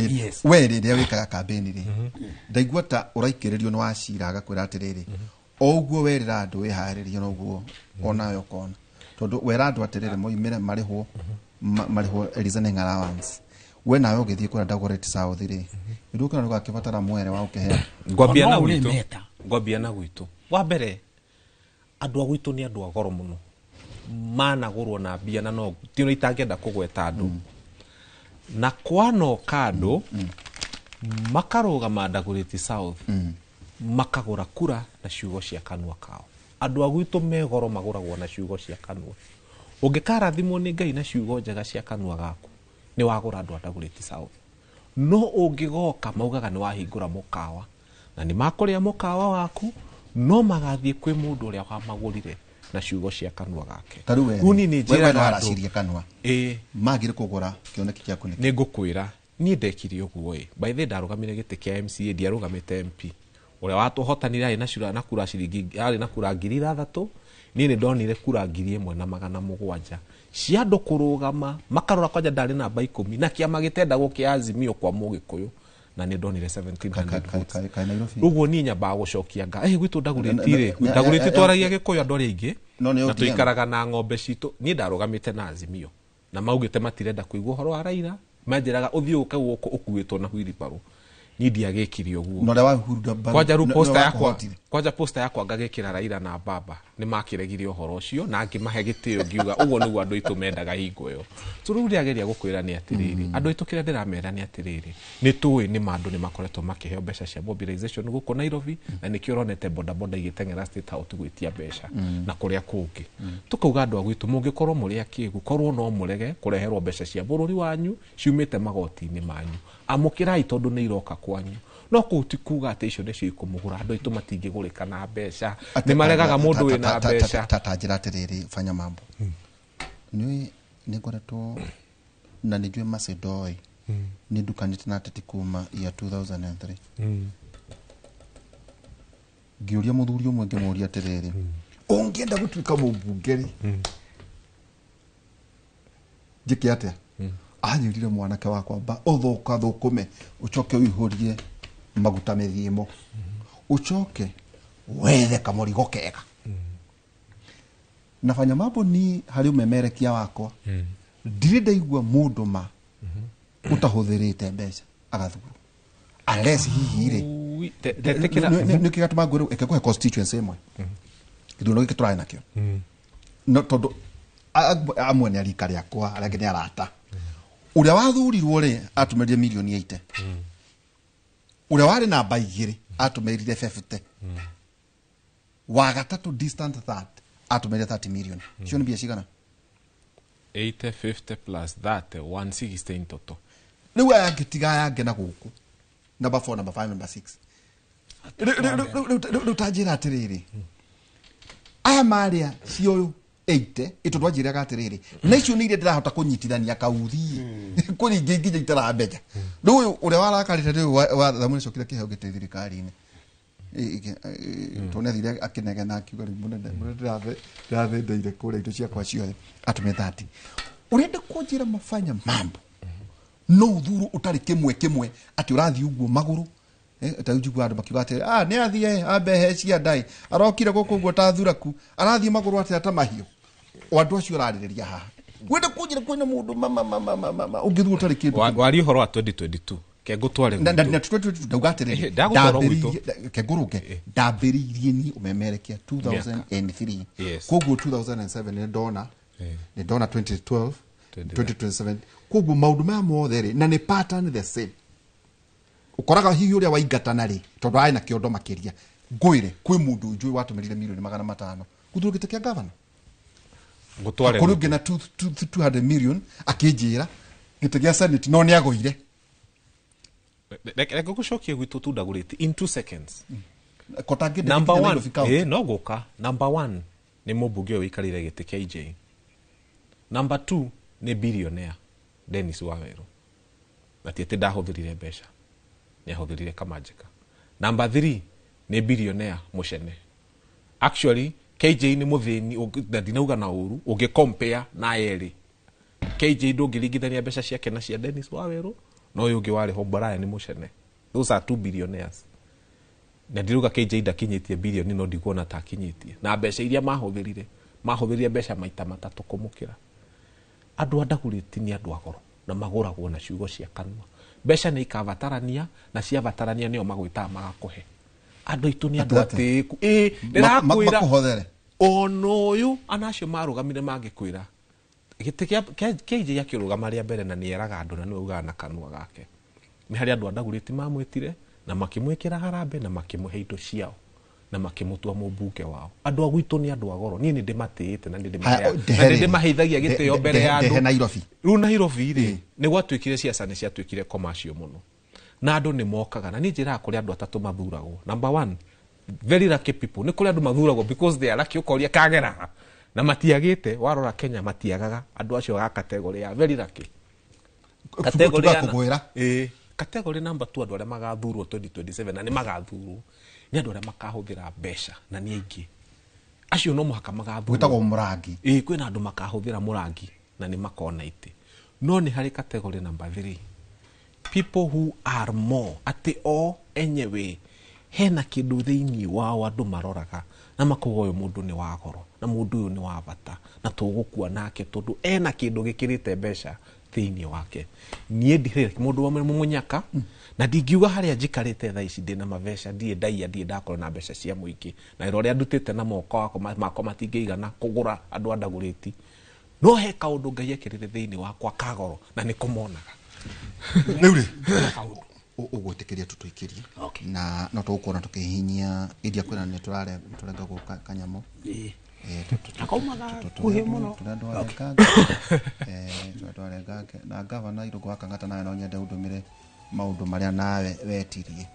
We rĩrĩa wĩkaga campaign rĩ ndaigua ta ũraikĩrĩrio nĩ Wachira agakwĩra atĩrĩrĩ o ũguo werĩra andũ wĩharĩrie noguo onawe ũkona tondũ wera andũ atĩrĩrĩ moimĩre marĩhwo marĩhwo reasoning allowance we nawe ũgĩthiĩ kũrĩa Dagoretti South rĩ ndũkĩona ndũgakĩbatara mwere wa ũkĩheo. Ngwambia na gwitũ wa mbere andũ a gwitũ nĩ andũ a goro mũno managũrwo na mbia na no ti itangĩenda kũgweta andũ na kwanoka andũ makarũgama Dagoretti South makagũra kura na ciugo cia kanua kao. Andũ a gwitũ me goro magũragwo na ciugo cia kanua. Ũngĩkarathimwo nĩ Ngai na ciugo njega cia kanua gaku nĩ wagũra andũ a Dagoretti South. No ũngĩgoka maugaga nĩ wahingũra mũkawa na nĩ makũrĩa mũkawa waku no magathiĩ kwĩ mũndũ ũrĩa wamagũrire na ciugo cia kanua gake. Rĩu niĩ nĩ njĩraga andũ kanua magire kũgũra kĩoneki gĩaku nĩkĩ? Nĩ ngũkwĩra niĩ ndekire ũguo ĩ by the way ndarũgamire gĩtĩ kĩa MCA ndiarũgamĩte MP ũrĩa watũhotanire arĩ na kura ciringi arĩ na kura 6,000 niĩ nĩ ndonire kura 1,700 cia andũ kũrũgama makarora kwanja ndarĩ namba 10 na kĩama gĩtendagwo kĩa Azimio kwa Mũgĩkũyũ na nĩ ndonire 1700 votes. Ũguo niĩ nyambaga gũcokia nga gwitũ Dagoretti rĩ Dagoretti twaragia Gĩkũyũ andũ arĩa aingĩ na tũikaraga na ng'ombe citũ. Niĩ ndarũgamĩte na Azimio na maugĩte matirenda kũigua ũhoro wa Raila manjĩraga ũthiĩ ũke gũkũ ũkuĩtwo na wheelbarrow. Niĩ ndiagĩkire ũguo. Na ũrĩa wahurura mbaru, Kwanja rĩu nĩ- poster nĩwe yakwa, wakũhotire. kwanja poster yakwa ngagĩkĩra Raila na Baba, nĩ makĩregire ũhoro ũcio na ngĩmahe gĩtĩo, ngiuga ũguo nĩguo andũ aitũ mendaga hingo ĩyo. So rĩu ndĩrageria gũkwĩra nĩ atĩrĩrĩ, andũ aitũ kĩrĩa ndĩramera nĩ atĩrĩrĩ, nĩ tũĩ nĩ ma andũ nĩ makoretwo makĩheo mbeca cia mobilization gũkũ Nairobi, na nĩkĩo ũronete bodaboda igĩteng'era State House gwĩtia mbeca na kũrĩa kũngĩ. Tũkauga andũ a gwitũ, mũngĩkorwo mũrĩ akĩgu, korwo no mũrege kũreherwo mbeca cia bũrũri wanyu ciumĩte magoti-inĩ manyu, amũkĩrai tondũ nĩ iroka kwanyu. No kũu ti kuga atĩ icio nĩcio ikũmũgũra. Andũ aitũ matingĩgũrĩka na mbeca, nĩ maregaga mũndũ wĩna mbeca. Ta njĩra atĩrĩrĩ, fanya mambo, nĩ ngoretwo na nĩ njũĩ Macedoi, nĩ ndukanĩte na ateti kuma year 2003. Ngĩũria mũthuri ũmwe, ngĩmũria atĩrĩrĩ, ũngĩenda gũtuĩka mũmbunge rĩ, njĩke atĩa? Anjĩrire, mwanake wakwa, mba ũthũka thũkũme, ũcoke ũihũrie maguta mĩthiĩmo, ũcoke wethe kamũrigo kega. Na fanya mambo, ni harĩ ũmemerekia wakwa, ndirĩ ndaigua mũndũ ma ũtahũthĩrĩte mbeca agathurwo, unless hihi rĩ nĩ kĩgatũma ngwĩre ĩke kũhe constituency ĩmwe gĩthurano gĩkĩ tũrarĩ nakĩo. No tondũ amwe nĩ arika rĩakwa, arĩa angĩ nĩ arata. Ũrĩa wathurirwo rĩ, atũmĩrire mirioni 80. Ũrĩa warĩ namba 2 atũmĩrire 50. Wa gatatũ, distant third, atũmĩrire 30 million. Icio nĩ mbia cigana? 80, 50 plus 30, 160 in total. Rĩu aya angĩ, tiga aya angĩ na gũkũ, number 4, number 5, number 6. Rĩu ta njĩra atĩrĩrĩ, aya marĩa cio 80 ĩ, tondũ anjĩraga atĩrĩrĩ, na icio nĩ iria ndĩrahota kũnyitithania kauthi kũrĩ ingĩ nginya itaramenya. Rĩu ũyũ ũrĩa warakarĩte rĩu wa thamuni cokire kĩheo gĩtĩ thirikari-inĩ, tondũ nĩathire akĩnegena akiuga, rĩu mũnene mũnene, ndĩrathĩndeire kũrĩa indo ciakwa ciothe, atũme 30. Ũrenda kũnjĩra mabanya mambo no ũthurwo ũtarĩ kĩmwe kĩmwe, atĩ ũrathiĩ ũguo magũrũ? Ta rĩu njiguaga andũ makiuga atĩrĩ, ah, nĩ athiĩ ambe he cia ndaĩ, arokire gũkũ ũguo ta thuraku, arathiĩ magũrũ atĩa ta mahiũ. O andũ acio ũrarĩrĩria haha, wenda kũnjĩra kwĩna mũndũ ma ũngĩthurwo ũtarĩ kĩndũ? Waria ũhoro wa 2022, ke ngũtware Na- na- gwitũ. Na ndauga atĩrĩrĩ, Eh, ndagũtwara gwitũ. Kengũrũke, ndambĩrĩirie niĩ ũmemerekia 2003. Yes. Koguo 2007 nĩ ndona, nĩ ndona 2012, 2027. Koguo maũndũ maya mothe rĩ, na nĩ pattern the same. Ũkoraga hihi ũrĩa waingatana rĩ, tondũ arĩ na kĩondo makĩria. Ngwĩre kwĩ mũndũ njũĩ watũmĩrire mirioni 500 gũthurwo gĩtĩ kĩa gavana. Ngũtware Kũrĩ gwitũ. ũngĩ na 200 million akĩnjĩra gĩtĩ gĩa senate, no nĩ agũire. Reke ngũcokie gwitũ tu ndagũrĩte in 2 seconds. Kotangĩenda Number gĩkinya one, Nairobi County. No gũka. Number one nĩ mũmbunge ũyũ ũikarĩire gĩtĩ kĩa IJ. Number two nĩ billionaire Dennis Wawerũ, na ti atĩ ndahũthĩrire mbeca, nĩ ahũthĩrire kamanjĩka. Number three nĩ billionaire Mũcene. Actually KJ nĩ mũthĩni, na ndinauga na ũru, ũngĩ compare na erĩ, KJ ndũngĩringithania mbeca ciake na cia Dennis Wawerũ na ũyũ ũngĩ warĩ ho, Brian Mũcene. Those are two billionaires, na ndirauga KJ ndakinyĩtie bilioni, no ndikuona ta akinyĩtie na mbeca iria mahũthĩrire mbeca maita matatũ kũmũkĩra. Andũ a Ndagũrĩti nĩ andũ a goro na magũragwo na ciugo cia kanua. Mbeca nĩ ikabatarania, na ciabatarania nĩo magwĩtaga magakũhe. Andũ aitũ nĩ andũ Atĩ atĩa? atĩĩku. Ĩ, ndĩrakwĩra. Makũhothere. Ona ũyũ ana acio marũgamire mangĩkwĩra gĩtĩ kĩa KJ akĩrũgama rĩa mbere, na nĩ eraga andũ na nĩwe ugaga na kanua gake, nĩ harĩ andũ a Ndagũrĩti mamwĩtire na makĩmwĩkĩra harambee na makĩmũhe indo ciao na makĩmũtua mũmbunge wao. Andũ a gwitũ nĩ andũ a goro. Niĩ nĩ ndĩmatĩĩte na nĩ Haya, ndĩmaheaga- na nĩ ndĩmaheithagia gĩtĩo mbere ya ndehe andũ. Nairobi. Rĩu Nairobi rĩ, nĩ gwatuĩkire ciaca nĩ ciatuĩkire commercial mũno na andũ nĩ mokaga. Na niĩ njĩraga kũrĩ andũ atatũ mathuragwo. Number one, very lucky people. Nĩ kũrĩ andũ mathuragwo because they are lucky. Ũkoria kageraga na matiagĩte. Warora Kenya matiagaga andũ acio a category ya very lucky. Category ya Kũgwĩra. Ĩĩ, category number 2, andũ arĩa magathurwo 2027, na nĩ magathurwo, nĩ andũ arĩa makahũthĩra mbeca, na nĩ aingĩ acio, no mũhaka magathurwo. Gwĩtagwo mũrangi. Ĩĩ, kwĩna andũ makahũthĩra mũrangi na nĩ makona itĩ. No nĩ harĩ category number 3, people who are more, atĩ o enyewe hena kĩndũ thĩinĩ wao andũ maroraga na makauga, ũyũ mũndũ nĩ wa goro na mũndũ ũyũ nĩ wa bata na tũgũkua nake tondũ ena kĩndũ gĩkĩrĩte mbeca. Thĩinĩ wake niĩ ndirĩ mũndũ wa mũnyaka na ndingiuga harĩa njikarĩte thaa ici ndĩna mabeca, ndirĩ ndaiya, ndirĩ ndakorwo na mbeca cia mũingĩ, na wĩra ũrĩa ndutĩte na moko makwa matingĩigana kũgũra andũ a ndagũrĩti, no he kaũndũ Ngai ekĩrĩte thĩinĩ wakwa ka goro na nĩko monaga. Rĩu rĩ ũgwĩtĩkĩria tũtũikĩrie na no tũgũkorwo tũkĩhihinyia iria kwĩna nĩ tũrengagwo kanyamũ. Akaumaga kuhĩ mũno. Tũrengange na gavana Irũngũ wa Kang'ata, nawe no nyende ũndũmĩre maũndũ marĩa nawe wetirie,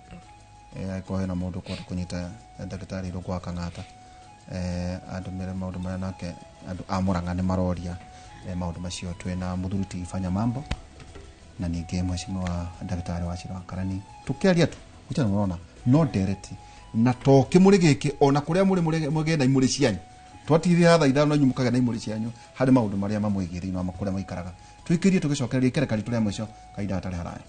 angĩkorwo hena mũndũ ũkwenda kũnyita ndagĩtarĩ Irũngũ wa Kang'ata, andũmĩre maũndũ marĩa nake andũ a Mũrang'a nĩ maroria maũndũ macio. Twĩna mũthuri ti Fanya Mambo na ningĩ mheshimiwa ndagĩtarĩ wa Wachira wa Karani, tũkĩaria tu gũtirĩ mũrona no ndereti na to kĩmũrĩ gĩkĩ ona kũrĩa mũrĩ mũgĩe na imũrĩ cianyu, twatigithia thaa 5 na inyuĩ mũkagĩa na imũrĩ cianyu harĩ maũndũ marĩa mamwĩgiĩ thĩinĩ wa kũrĩa maikaraga. Tũikĩrie tũgĩcokereria ikereka ritũ rĩa mũico kahinda gatarĩ haraya.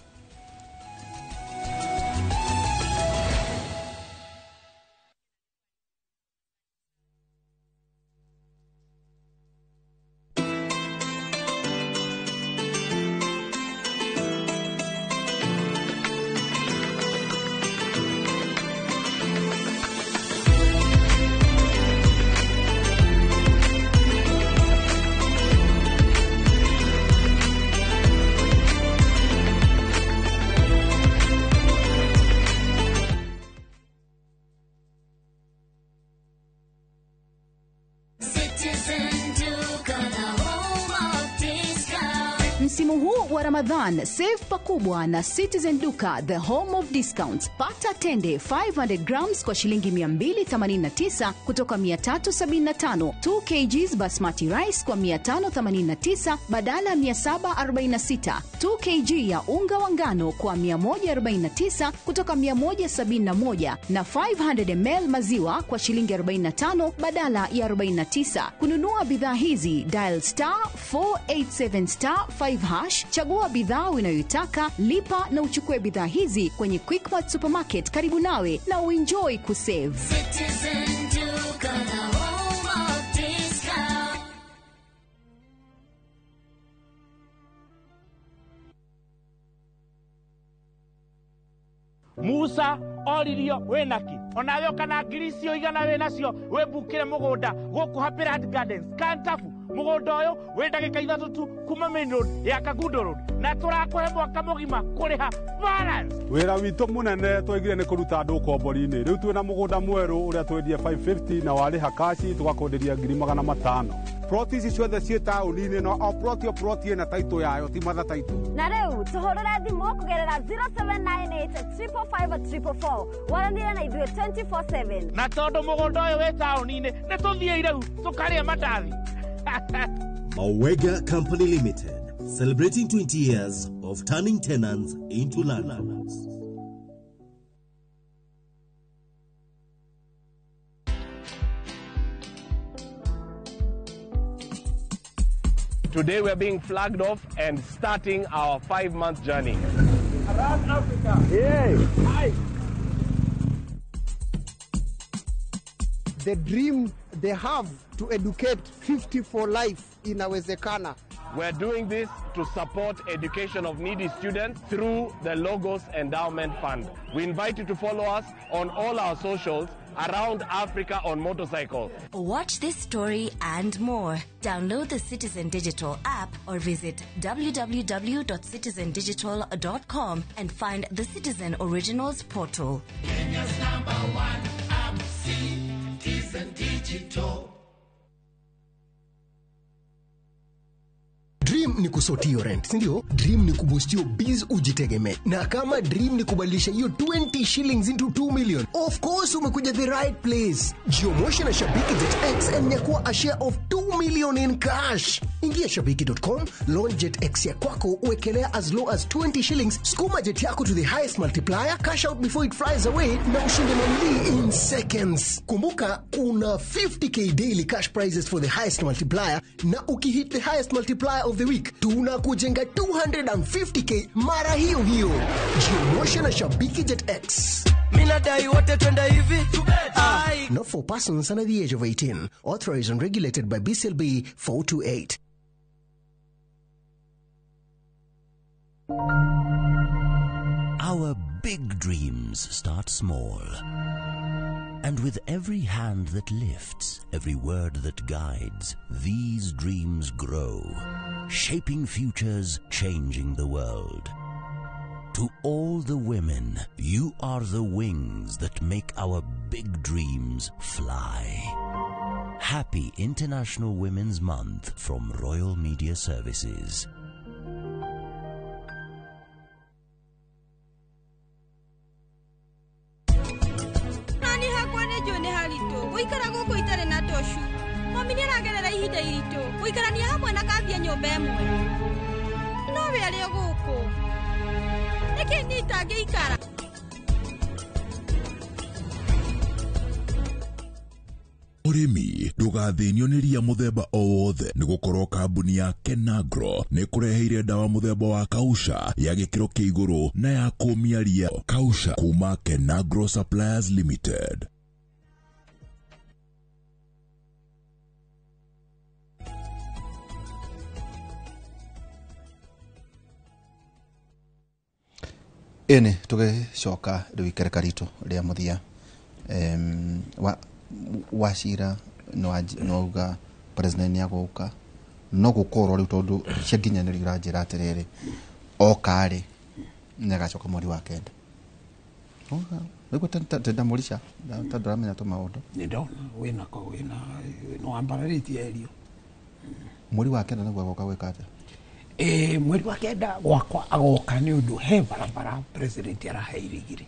Msimu huu wa Ramadhan, save pakubwa na Citizen Duka, the home of discounts. Pata tende 500 grams kwa shilingi 289 kutoka 375, 2 kgs basmati rice kwa 589 badala 746, 2 kg ya unga wa ngano kwa 149 kutoka 171 na 500 ml maziwa kwa shilingi 45 badala ya 49. Kununua bidhaa hizi, dial star 487 star 5 hash, chagua bidhaa unayoitaka, lipa na uchukue bidhaa hizi kwenye Quickmart Supermarket karibu nawe na uenjoy kusave. Citizen Duka, the home of discount. Musa oririo wĩnaki onawe ũkana ngiri icio igana wĩnacio wĩmbukĩre mũgũnda gũkũ Happy Land Gardens Kantafu. Mũgũnda ũyũ wĩ ndagĩka 3 tu kuma main road ya Kangundo Road na tũrakũhe mwaka mũgima kũrĩha balance. Wĩra witũ mũnene twaigire nĩ kũruta andũ ũkombori-inĩ. Rĩu twĩna mũgũnda mwerũ ũrĩa twendie 550 na warĩha kaci tũgakwenderia 500,000. Ploti ici ciothe ciĩ taũni-inĩ no o ploti o ploti ĩna taitũ yayo ti matha taitũ. Na rĩu tũhũrĩre thimũ kũgerera 0798 555 444 waranĩre na ithuĩ 24/7. Na tondũ mũgũnda ũyũ wĩ taũni-inĩ nĩ tũthiĩ rĩu tũkarĩe mandathi. Mawega Company Limited, celebrating 20 years of turning tenants into landlords. Today we are being flagged off and starting our 5-month journey. Around Africa. Yeah. Hi. The dream they have to educate 50 for life inawezekana. We're doing this to support education of needy students through the Logos Endowment Fund. We invite you to follow us on all our socials around Africa on motorcycle. Watch this story and more. Download the Citizen Digital app or visit www.citizendigital.com and find the Citizen Originals portal. Kenya's number one app, Citizen Digital. Dream ni kusort rent, sindio? Dream ni kuboostio biz ujitegemee. Na kama dream ni kubadilisha hiyo 20 shillings into 2 million, of course umekuja the right place. Jiomoshe na Shabiki Jet X and nyakua a share of 2 million in cash. Ingia shabiki.com, launch Jet X ya kwako, uwekelea as low as 20 shillings, skuma jet yako to the highest multiplier, cash out before it flies away na ushinde mamili in seconds. Kumbuka kuna 50k daily cash prizes for the highest multiplier, na ukihit the highest multiplier of the week tunakujenga 250k mara hiyo hiyo. Jiomoshe na Shabiki Jet X. Mina dai wote twende hivi. Not for persons under the age of 18. Authorized and regulated by BCLB 428. Our big dreams start small. And with every hand that lifts, every word that guides, these dreams grow, shaping futures, changing the world. To all the women, you are the wings that make our big dreams fly. Happy International Women's Month from Royal Media Services. Nani hakwa nĩ njũĩ nĩ haritũ gũikara gũkũ itarĩ na tocu. Mami nĩ aragerera ihinda iritũ gũikarania hamwe na kambia nyũmba ĩmwe. No we arĩ o gũkũ. Nĩkĩ niĩ itangĩikara? Ũrĩmi ndũgathĩnio nĩ ria mũthemba o wothe nĩ gũkorwo kambuni ya Kenagro nĩ kũreheire ndawa mũthemba wa kausha ya gĩkĩro kĩa igũrũ na ya kũmia ria. Kausha kuma Kenagro Suppliers Limited. Ĩni tũgĩcoka rĩu ikereka ritũ rĩa mũthia, wacira nĩwauga president nĩagũka no gũkorwo rĩu tondũ cianginyanĩrio iranjĩra atĩrĩrĩ oka rĩ nĩagacoka mweri wa kenda. Nĩguo ndamũrica ta ndũramenya tũmaũndũ. Nĩndona wĩnako wĩna nĩwambararĩtie erio. Mweri wa kenda nĩguo agoka gwĩka atĩa? Mweri wa kenda gwakwa agoka nĩ ũndũ he barabara president araheire igĩrĩ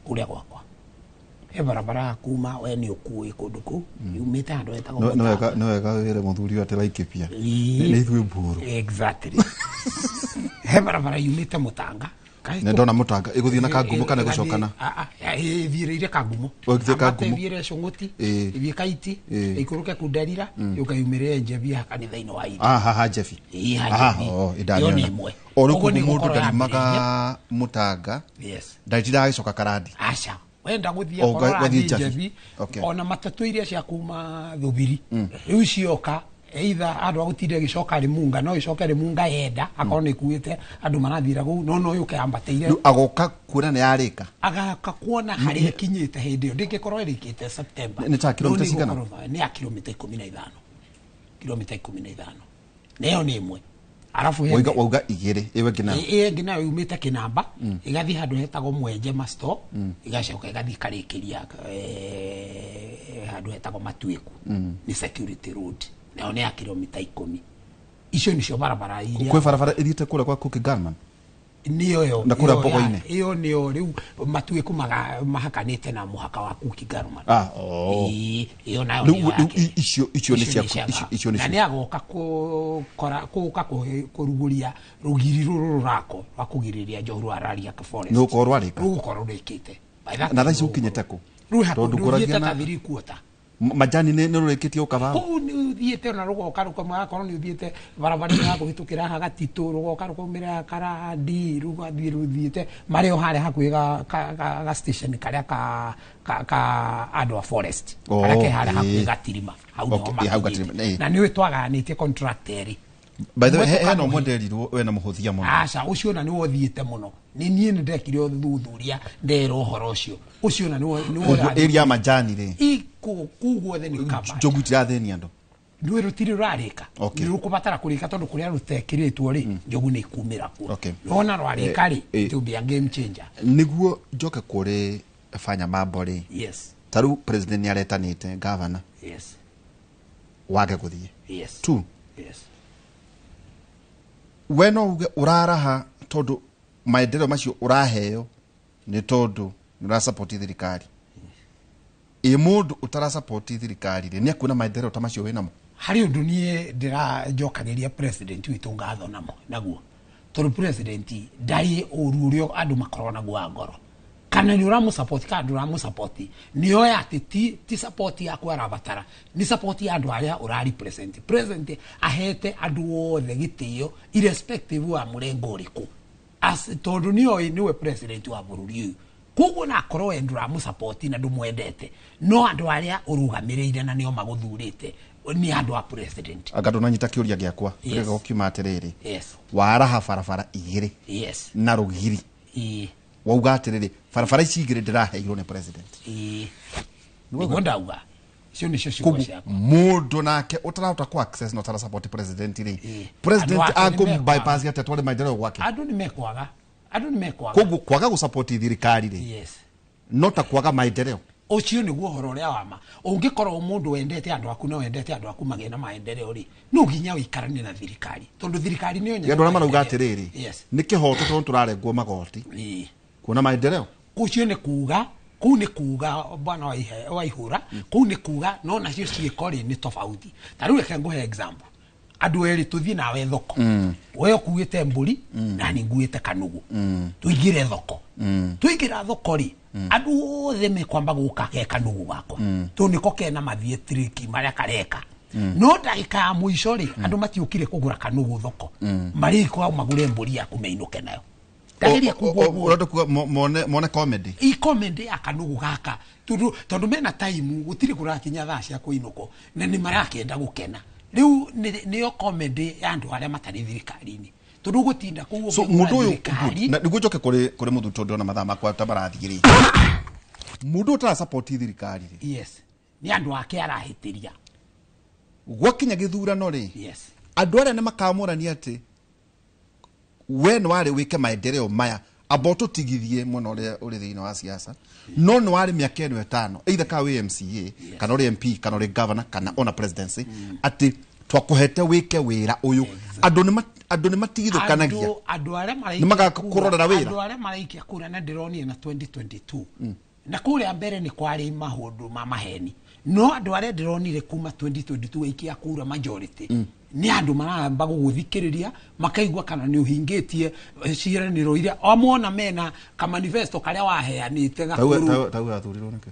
kũrĩa gwakwa. He barabara kuma we nĩ ũkuĩ kũndũ kũu yumĩte handũ hetagwo Mũtanga. No wega wĩre mũthuri ũyũ atĩ Laikipia nĩ ithuĩ mbũrũ. Exactly. He barabara yumĩte Mũtanga. Nĩ ndona Mũtanga ĩgũthiĩ na Kangumo kana ĩgũcokana? Ĩthiĩrĩire Kangumo. Ĩgũthiĩ Kangumo. Ĩthiĩre Cũng'ũti, ĩthiĩ Kaiti, ĩikũrũke Kunderira, yũke yumĩrĩre Njebia kanitha-inĩ wa Iri. Haha Njebi. Ĩĩ, haha Njebi. Ĩyo nĩ ĩmwe. O rĩu Ũguo nĩ mũndũ gũkorwo ndarimaga yambĩrĩirie. Mũtanga. Yes. Ndatindaga agĩcoka Karandi. Aca. Wenda gũthiĩ akorwo ũgathiĩ ũrathiĩ Njebi. Njebi, Okay. ona matatũ iria cia kuma Thubiri rĩu cioka either andũ agũtinda ĩgĩcoka Rĩmunga no ĩcoke Rĩmunga yenda akorwo nĩ ĩkuĩte andũ marathira kũu no yũke yambatĩire. Rĩu agoka kuona nĩ yarĩka. Agaka kuona harĩa ĩkinyĩte hĩndĩ ĩyo ndĩngĩkorwo ĩrĩkĩte September. Nĩ ta kilomita No nĩ cigana? ĩgũkorwo nĩ ya kilomita 15. Kilomita 15. Na ĩyo nĩ ĩmwe. Arabu he Wauga igĩrĩ ĩyo ĩngĩ nayo. Ĩyo ĩngĩ nayo yumĩte Kĩnamba ĩgathiĩ handũ hetagwo Mwenje Masto ĩgacoka ĩgathiĩ ĩkarĩkĩria handũ hetagwo Matuĩku nĩ Security Road nayo nĩ ya kilomita 10. Icio nĩcio barabara iria Kwĩ barabara ĩthiĩte kũrĩa kwa Cookie Gunman? Nĩyo ĩyo. Na kũrĩa Mbogo-inĩ? Ĩyo nĩyo rĩu Matuĩku mahakanĩte na mũhaka wa Cookie Gunman. Ĩyo nayo nĩyo yake. Icio nĩ cia icio nĩ Na nĩ agoka kũka kũrugũria rũgiri rũrũ rũrako rwa kũgirĩrĩria njohu rwa Rariak Forest. Nĩ gũkorwo rwarĩka? Rũgũkorwo rũrĩkĩte. By that Na thaa time ici ũkinyĩte kũ? Rwĩ hakuhĩ, Tondũ rũthiĩte ngũragia ta na 3/4. Majani nĩ rũrĩkĩtie gũkaba? Kũu nĩ ũthiĩte ona rũgoka rũkoima akorwo nĩ ũthiĩte barabara-inĩ ya kũhĩtũkĩra haha Gatitũ rũgoka rũkaumĩra Karandi rũgathiĩ rũthiĩte marĩ o harĩa hakuhĩ ga station karĩa ka andũ a forest karĩa ke harĩa hakuhĩ Gatirima hau nĩho makinyĩte. Na nĩũĩ twagayanĩtie contract erĩ. By the way, Ũmwe hena tũkamũhe. ũmwe nderirwo wena mũhũthia mũno. Aca ũcio ona nĩwe ũthiĩte mũno. Nĩ niĩ nĩ ndekire ũthuthuria nderwo ũhoro ũcio. Ũcio ona nĩwe Ũguo area ya Majani rĩ. Iko kũu guothe nĩ covered. Njogu itirathĩnia andũ. Nĩũĩ rũtirĩ rũrarĩka. Okay. Nĩ rũkũbatara kũrĩka tondũ kũrĩa rũtekĩrĩtwo rĩ njogu nĩ ikumĩra kuo. Okay. Wona rwarĩka rĩ it will be a game changer. Nĩguo njoke kũrĩ Fanya Mambo rĩ. Yes. Ta rĩu president nĩ aretanĩte governor. Yes. Wage gũthiĩ. Yes. Two. Yes. We no uge ũraraha tondũ maendeleo macio ũraheo nĩ tondũ nĩ ũrasupport thirikari. Ĩ mũndũ ũtarasupport thirikari rĩ nĩ akuona maendeleo ta macio wĩnamo? Harĩ ũndũ niĩ ndĩranjokagĩria president witũ ngatho namo naguo tondũ president ndarĩ ũru ũrĩa andũ makoragwo naguo wa ngoro kana nĩ ũramũsupport kana ndũramũsupport nĩ oya atĩ ti support yaku arabatara nĩ support ya andũ arĩa ũrarepresent. President ahete andũ othe gĩtĩo irrespective wa mũrengo ũrĩkũ tondũ nĩoĩ nĩwe president wa bũrũri ũyũ koguo na akorwo we ndũramũsupport na ndũmwendete no andũ arĩa ũrũgamĩrĩire na nĩo magũthurĩte Nĩ andũ a president. Anga ndũnanyita kĩũria gĩakwa. Yes. Kĩrĩa gũkiuma atĩrĩrĩ, Yes. waraha barabara igĩrĩ Yes. na rũgiri. Ĩĩ. Wauga atĩrĩrĩ, barabara ici igĩrĩ ndĩraheirwo nĩ president. Ĩĩ, nĩguo ndauga, icio nĩcio ciugo Koguo ciakwa. mũndũ nake ũtarahota ku access na ũtara support president rĩ, Ĩĩ. president Andũ ake nĩ akũ bypass atĩa atware maendeleo gwake? Andũ nĩ mekwaga, andũ nĩ mekwaga. Koguo kwaga gũ support thirikari rĩ, Yes. no ta kwaga maendeleo. Ũcio nĩguo ũhoro ũrĩa wama. Ũngĩkorwo mũndũ wendete andũ aku na wendete andũ aku magĩe na maendeleo rĩ, no nginya ũikaranie na thirikari, tondũ thirikari nĩyo Andũ arĩa marauga atĩrĩrĩ, Yes. nĩ kĩhoto tondũ tũrarengwo magoti Ĩĩ. kuona maendeleo. Ũcio nĩ kuga, kũu nĩ kuga bwana Waihũra, kũu nĩ kuga, no nacio ciĩko rĩ nĩ tofauti. Ta rĩu reke ngũhe example, andũ erĩ tũthiĩ nawe thoko, we ũkuĩte mbũri na niĩ nguĩte kanugu, tũingĩre thoko. Tũingĩra thoko rĩ, andũ othe mekwamba gũka ke kanugu gakwa, tondũ nĩko kena mathiĩ triki marĩa kareka. No ndagĩka ya mũico rĩ, andũ matiũkire kũgũra kanugu thoko, marĩkwa magũre mbũri yaku mainũke nayo. Ndageria kuga ũguo. Ũrenda kuga mone comedy. I comedy ya kanugu gaka, tondu mena time, gutiri kurakinya thaa cia kuinũkwo na nĩ marakĩenda gũkena. Rĩu nĩyo comedy ya andũ arĩa matarĩ thirikari-inĩ, tondu ũgũtinda kũu So ũkĩgũra mũndũ ũyũ thirikari. Na nĩguo njoke kũrĩ mũthuri tondũ ndĩrona mathaa makwa ta marathiĩ rĩ, mũndũ ũtara support thirikari rĩ, Yes, nĩ andũ ake arahĩtĩria. Gwakinya gĩthurano rĩ, Yes. andũ arĩa nĩ makamũrania atĩ we nĩ warĩ wĩke maendeleo maya, amba ũtũtigithie mwena ũrĩa ũrĩ thĩinĩ wa siasa, no nĩ warĩ mĩaka ĩno 5, either ka wĩ MCA kana ũrĩ MP kana ũrĩ governor kana ona presidency, atĩ twakũhete wĩke wĩra ũyũ, andũ nĩ matigithũkanagia. Andũ arĩa Nĩ magakũrorera wĩra. Andũ arĩa maraikia kura, na ndĩronire na 2022 na kũrĩa mbere nĩ kwarĩ maũndũ ma maheni, no andũ arĩa ndĩronire kuma 2022 aikia kura majority nĩ andũ maramba gũgũthikĩrĩria, makaigua kana nĩ ũhingĩtie ciĩranĩro iria amona mena kamanifesto karĩa waheanĩte gakũrũ. Tau athurirwo nĩkĩ?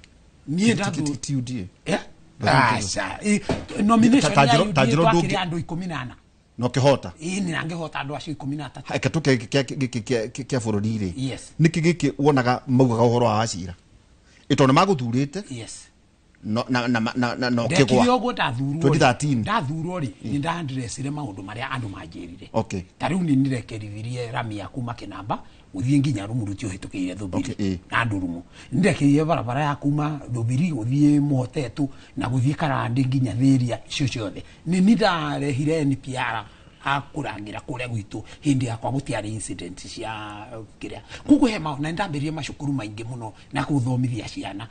Niĩ Ti UDA. Eh? Ndathurĩtwo. Aca, nomination Ta ya njĩra- ta UDA njĩra twakĩrĩ ndũngĩ- andũ 14. Na ũkĩhota. Ĩĩ, nĩ nangĩhota andũ acio 13. Reke tũke kĩa bũrũri rĩ, Yes. nĩkĩ gĩkĩ wonaga maugaga ũhoro wa Wachira ĩ tondũ nĩ magũthurĩte? Yes. Na Ndekire ũkĩgwa. ũguo ndathurwo rĩ. 2013. Ndathurwo rĩ, nĩ ndandresire maũndũ marĩa andũ manjĩrire. Okay. Ta rĩu nĩ nĩrekerithirie rami ya kuma Kĩnamba gũthiĩ nginya Rumuruti ũhĩtũkĩire Thũmbiri Okay, ĩ. na Ndurumu. Nĩndekĩrire barabara ya kuma Thũmbiri gũthiĩ Mũhotetũ na gũthiĩ Karandĩ nginya Thĩria, icio ciothe nĩ ni ndarehire NPR akũrangĩra kũrĩa gwitũ. Hĩndĩ yakwa gũtiarĩ incident cia kĩrĩa koguo he maũndũ, na nĩndambĩrĩrie macukuru maingĩ mũno na gũthomithia ciana.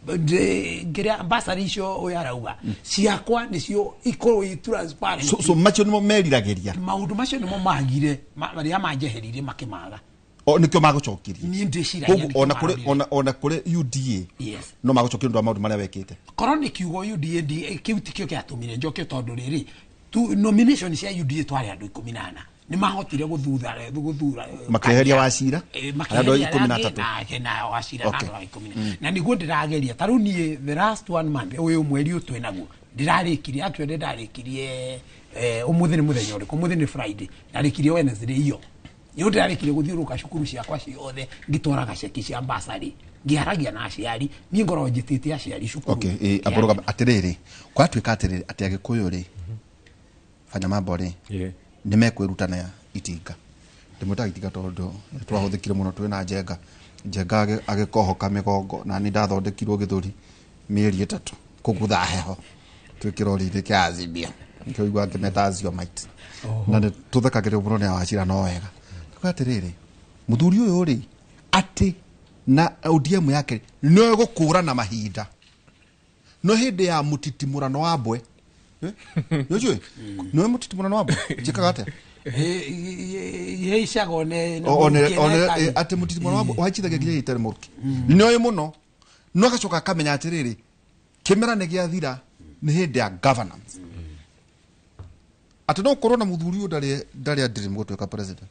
Kĩrĩa basarĩ icio ũyũ arauga ciakwa nĩcio ikorwo i transparent. So macio nĩmo meriragĩria. Maũndũ macio nĩmo magire marĩa manjeheririe makĩmaga. O nĩkĩo magũcokirie. Niĩ ndĩciragia Koguo nĩkĩo ona kũrĩ marorire. ona kũrĩ UDA, Yes. no magũcokirie nĩ ũndũ wa maũndũ marĩa wekĩte. Korwo nĩ kiugo UDA kĩu tikĩo kĩatũmire njokio, tondũ rĩrĩ tu nomination cia UDA twarĩ andũ 14, nĩ mahotire gũthura Makĩeheria Wachira, makĩeheria andũ ikũmi na arĩa atatũ. angĩ, na Wachira na Okay. andũ a 10. Na nĩguo ndĩrageria, ta rĩu niĩ the last one month, ũyũ mweri ũyũ twĩ naguo, ndĩrarĩkirie, actually ndarĩkirie, ũmũthĩ nĩ mũthenya ũrĩkũ? Ũmũthĩ nĩ Friday. Ndarĩkirie Wednesday iyo. Nĩguo ndĩrarĩkirie gũthiũrũrũka cukuru ciakwa ciothe ngĩtwaraga ceki cia basarĩ, ngĩaragia na aciari, niĩ ngoragwo njĩtĩte aciari cukuru. Okay, ĩ ambũrũga atĩrĩrĩ, kwatuĩka atĩrĩrĩ atĩ Agĩkũyũ rĩ, fanya mambo rĩ, nĩ mekwĩruta na itinga. Ndĩmwĩtaga itinga tondũ nĩ twahũthĩkire mũno twĩ na Njenga. Njenga agĩkohoka mĩgongo na nĩ ndathondekirwo gĩthũri mĩeri 3 kũgutha heho twĩ kĩrori-inĩ kĩa Azimio, nĩkĩo ũiguaga ngĩmeta Aziomite. Na nĩ tũthekagĩrĩrwo mũno nĩ Wachira, no wega. Tuga atĩrĩrĩ, mũthuri ũyũ rĩ, atĩ na ODM yake nĩ ĩgũkũrana mahinda, no hĩndĩ ya mũtitimũrano wa mbwe. Nĩũnjũĩ nĩwe mũtitimũrano wa mbwe njĩkaga atĩa? Ihĩicagwo nĩ One mũrukĩ na ĩkari. atĩ mũtitimũrano wa mbwe ũhaicithagia nginya itarĩ mũrukĩ, nĩoĩ mũno, no agacoka akamenya atĩrĩrĩ, kĩmera nĩ gĩathira, nĩ hĩndĩ ya governance, atĩ no ũkorwo na mũthuri ũyũ ndarĩ a dream gũtuĩka president,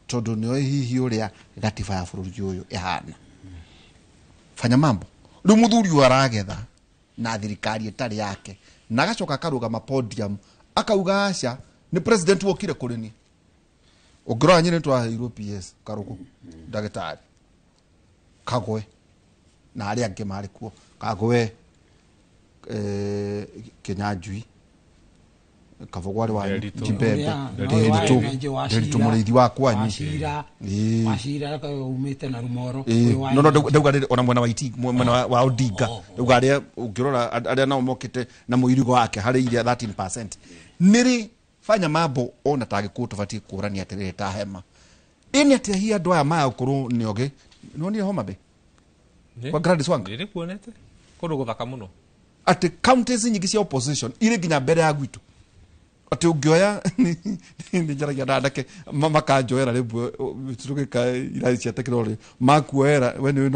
tondũ nĩoĩ hihi ũrĩa gatiba ya bũrũri ũyũ ĩhana. Fanya mambo, rĩu mũthuri ũyũ aragetha na thirikari ĩtarĩ yake, na agacoka akarũgama podium akauga aca, nĩ president wokire kũrĩ niĩ. Ũngĩrora nyine twaheirwo PS Karũgũ ndagĩtarĩ Kagwe na arĩa angĩ marĩ kuo, Kagwe, Kinyanjui. Kabogo arĩ wanyu, Nderitu. Njibembe, Nderitu. Nderitu mũrĩithi wa kwanyu. Wacira. Ĩĩ. Wacira umĩte na Rumoro. Ĩĩ. Ũyũ wa No ndauga rĩrĩ ona mwena wa iti mwena wa Odinga, ndauga arĩa ũngĩrora arĩa nao mokĩte na mũirigo wake harĩ iria 13% nĩrĩ fanya mambo ona ta Gĩkũyũ tũbatiĩ kũrania atĩrĩrĩ ta hema ĩnĩ atĩa hihi andũ aya maya gũkorwo nĩ ogĩ nĩwonire Homa Bay kwa Gladys Wanga? Nĩ kuonete kũndũ gũthaka mũno. Atĩ counties nyingĩ cia opposition irĩ nginya mbere ya gwitũ, atĩ ũngĩoya nĩ njaragia na anake makanjoera rĩmwe tũgĩka irathi cia tekinoronjĩ makuoera we nĩ